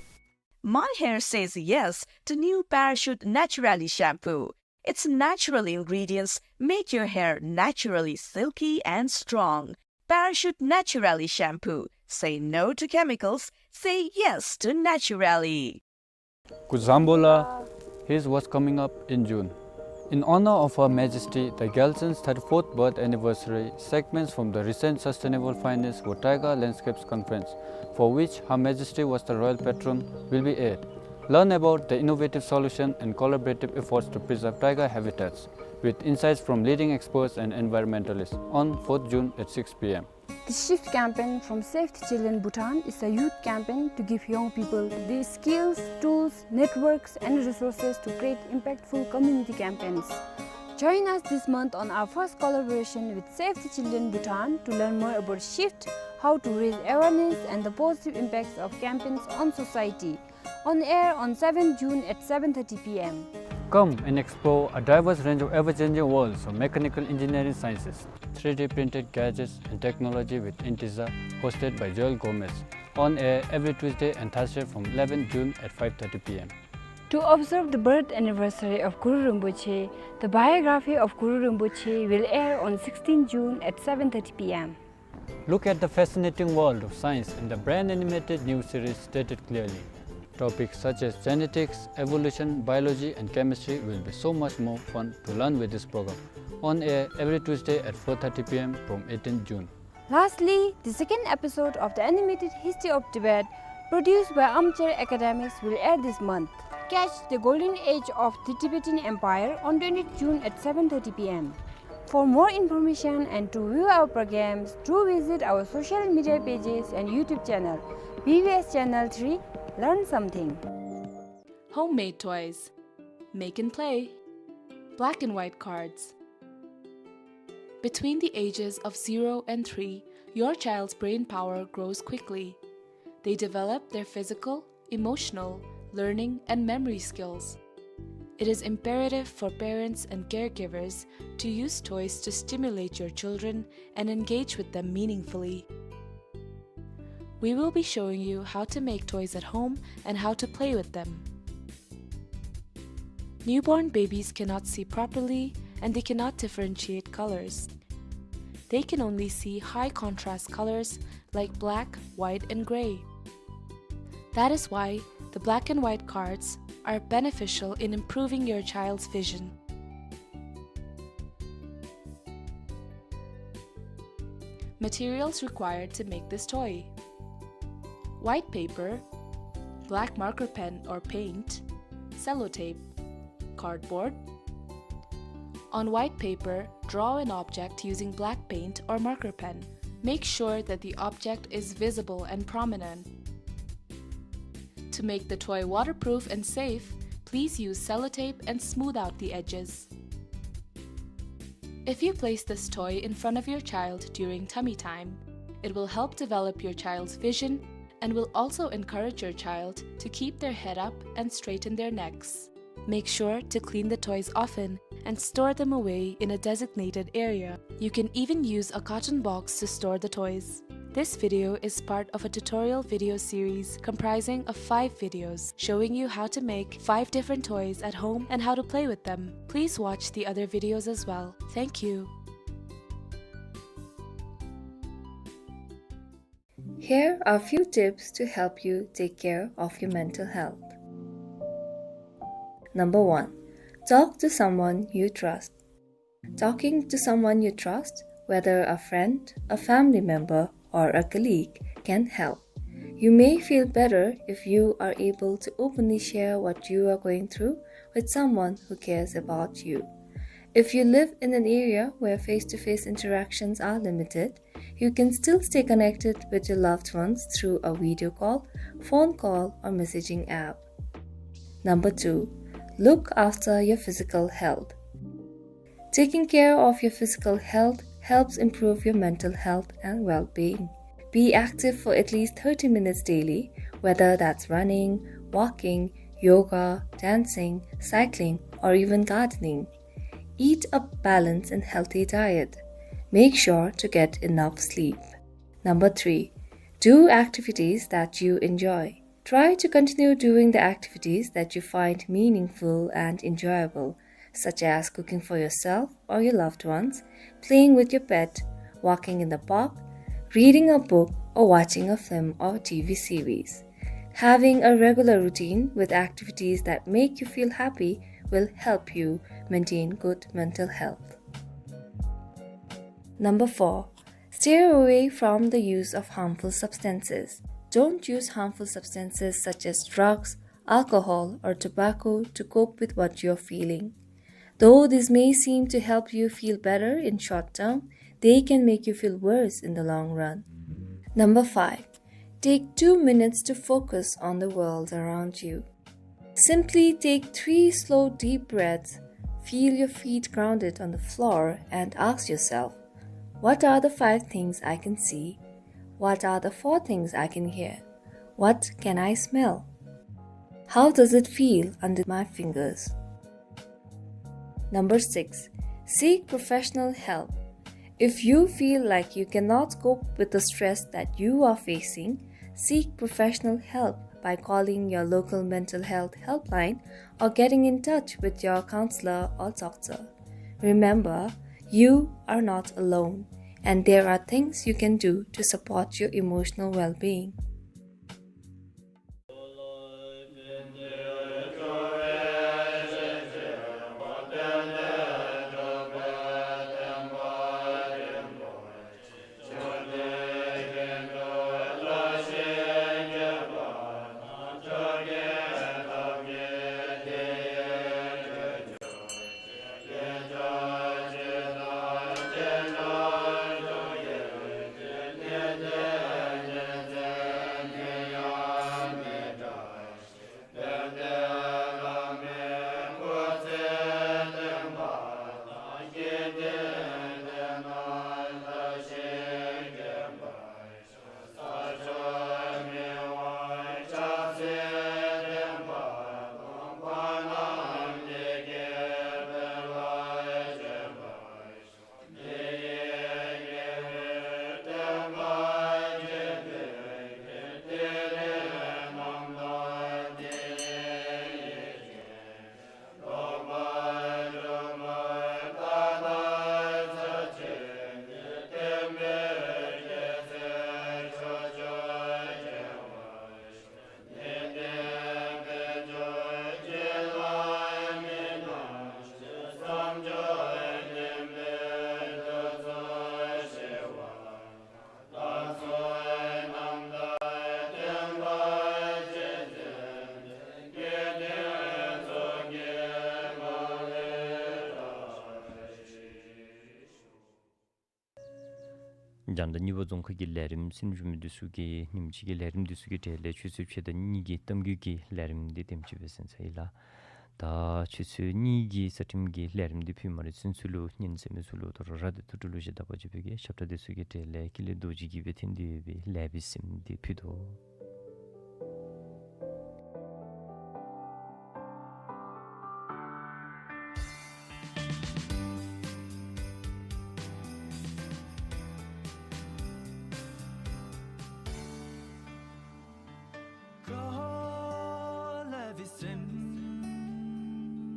My hair says yes to new Parachute Naturally shampoo. Its natural ingredients make your hair naturally silky and strong. Parachute Naturally shampoo. Say no to chemicals. Say yes to Naturally. Kuzambola, here's what's coming up in June. In honor of Her Majesty the Gyaltsen's thirty-fourth birth anniversary, segments from the recent Sustainable Finance for Taiga Landscapes conference, for which Her Majesty was the royal patron, will be aired. Learn about the innovative solution and collaborative efforts to preserve taiga habitats, with insights from leading experts and environmentalists, on fourth June at six P M. The Shift campaign from Save the Children Bhutan is a youth campaign to give young people the skills, tools, networks, and resources to create impactful community campaigns. Join us this month on our first collaboration with Save the Children Bhutan to learn more about Shift, how to raise awareness, and the positive impacts of campaigns on society. On air on seventh June at seven thirty P M. Come and explore a diverse range of ever-changing worlds of mechanical engineering sciences, three D printed gadgets and technology with Intiza, hosted by Joel Gomez. On air every Tuesday and Thursday from eleventh June at five thirty P M. To observe the birth anniversary of Guru Rinpoche, the biography of Guru Rinpoche will air on sixteenth June at seven thirty P M. Look at the fascinating world of science in the brand animated new series Stated Clearly. Topics such as genetics, evolution, biology, and chemistry will be so much more fun to learn with this program. On air every Tuesday at four thirty P M from eighteenth June. Lastly, the second episode of the animated History of Tibet, produced by Armchair Academics, will air this month. Catch the golden age of the Tibetan Empire on twentieth June at seven thirty P M. For more information and to view our programs, do visit our social media pages and YouTube channel, B B S Channel three, Learn Something. Homemade toys. Make and play. Black and white cards. Between the ages of zero and three, your child's brain power grows quickly. They develop their physical, emotional, learning, and memory skills. It is imperative for parents and caregivers to use toys to stimulate your children and engage with them meaningfully. We will be showing you how to make toys at home and how to play with them. Newborn babies cannot see properly and they cannot differentiate colors. They can only see high contrast colors like black, white, and gray. That is why the black and white cards are beneficial in improving your child's vision. Materials required to make this toy: white paper, black marker pen or paint, sellotape, cardboard. On white paper, draw an object using black paint or marker pen. Make sure that the object is visible and prominent. To make the toy waterproof and safe, please use sellotape and smooth out the edges. If you place this toy in front of your child during tummy time, it will help develop your child's vision and will also encourage your child to keep their head up and straighten their necks. Make sure to clean the toys often and store them away in a designated area. You can even use a carton box to store the toys. This video is part of a tutorial video series comprising of five videos showing you how to make five different toys at home and how to play with them. Please watch the other videos as well. Thank you. Here are few tips to help you take care of your mental health. Number one, talk to someone you trust. Talking to someone you trust, whether a friend, a family member, or a colleague, can help. You may feel better if you are able to openly share what you are going through with someone who cares about you. If you live in an area where face-to-face interactions are limited, you can still stay connected with your loved ones through a video call, phone call, or messaging app. Number two, look after your physical health. Taking care of your physical health helps improve your mental health and well-being. Be active for at least thirty minutes daily, whether that's running, walking, yoga, dancing, cycling, or even gardening. Eat a balanced and healthy diet. Make sure to get enough sleep. Number three, do activities that you enjoy. Try to continue doing the activities that you find meaningful and enjoyable, such as cooking for yourself or your loved ones, playing with your pet, walking in the park, reading a book, or watching a film or T V series. Having a regular routine with activities that make you feel happy will help you maintain good mental health. Number four, stay away from the use of harmful substances. Don't use harmful substances such as drugs, alcohol, or tobacco to cope with what you're feeling. Though this may seem to help you feel better in short term, they can make you feel worse in the long run. Number five, take two minutes to focus on the world around you. Simply take three slow, deep breaths, feel your feet grounded on the floor, and ask yourself, "What are the five things I can see? What are the four things I can hear? What can I smell? How does it feel under my fingers?" Number six, seek professional help. If you feel like you cannot cope with the stress that you are facing, seek professional help by calling your local mental health helpline or getting in touch with your counselor or doctor. Remember, you are not alone, and there are things you can do to support your emotional well-being. རྒྱང་བསྒྲགས་གཉིས་པ་རྫོང་ཁག་གི་ལས་རིམ་གསན་བཞུགས་མི་འདི་ཚུ་གིས་ཉིནམ་གཅིག་གི་ལས་རིམ་འདི་ཚུ་གི་གྲས་ལས་ཆུ་ཚོད་ཕྱེད་དང་གཉིས་ཀྱི་གཏམ་རྒྱུད་ཀྱི་ལས་རིམ་འདི་དེམ་ཅིག་སྦེ་གསན་ཚར་ཡི་ལགས། ད་ཆུ་ཚོད་གཉིས་ཀྱི་རྩ་ཁྲིམས་ཀྱི་ལས་རིམ་འདི་ཕུལ་མ་རན་ཚུན་ཚོད་ལུ་ཉན་གསན་མི་ཚུ་ལུ་དོ་རུང་ར་སྟེ་ཐུགས་སྤྲོ་ལུ་བཞེས། ད་བར་ཅིག་བོད་ཀྱི་ཁྱབ་བསྒྲགས་འདི་ཚུ་གི་གྲས་ལས་ཀུན་ལེགས་རྡོ་རྗེ་གིས་སྦེ་འཐོན་ཏེ་ཡོད་པའི་ལེགས་པའི་སེམས་འདི་ཕུལ་དོ།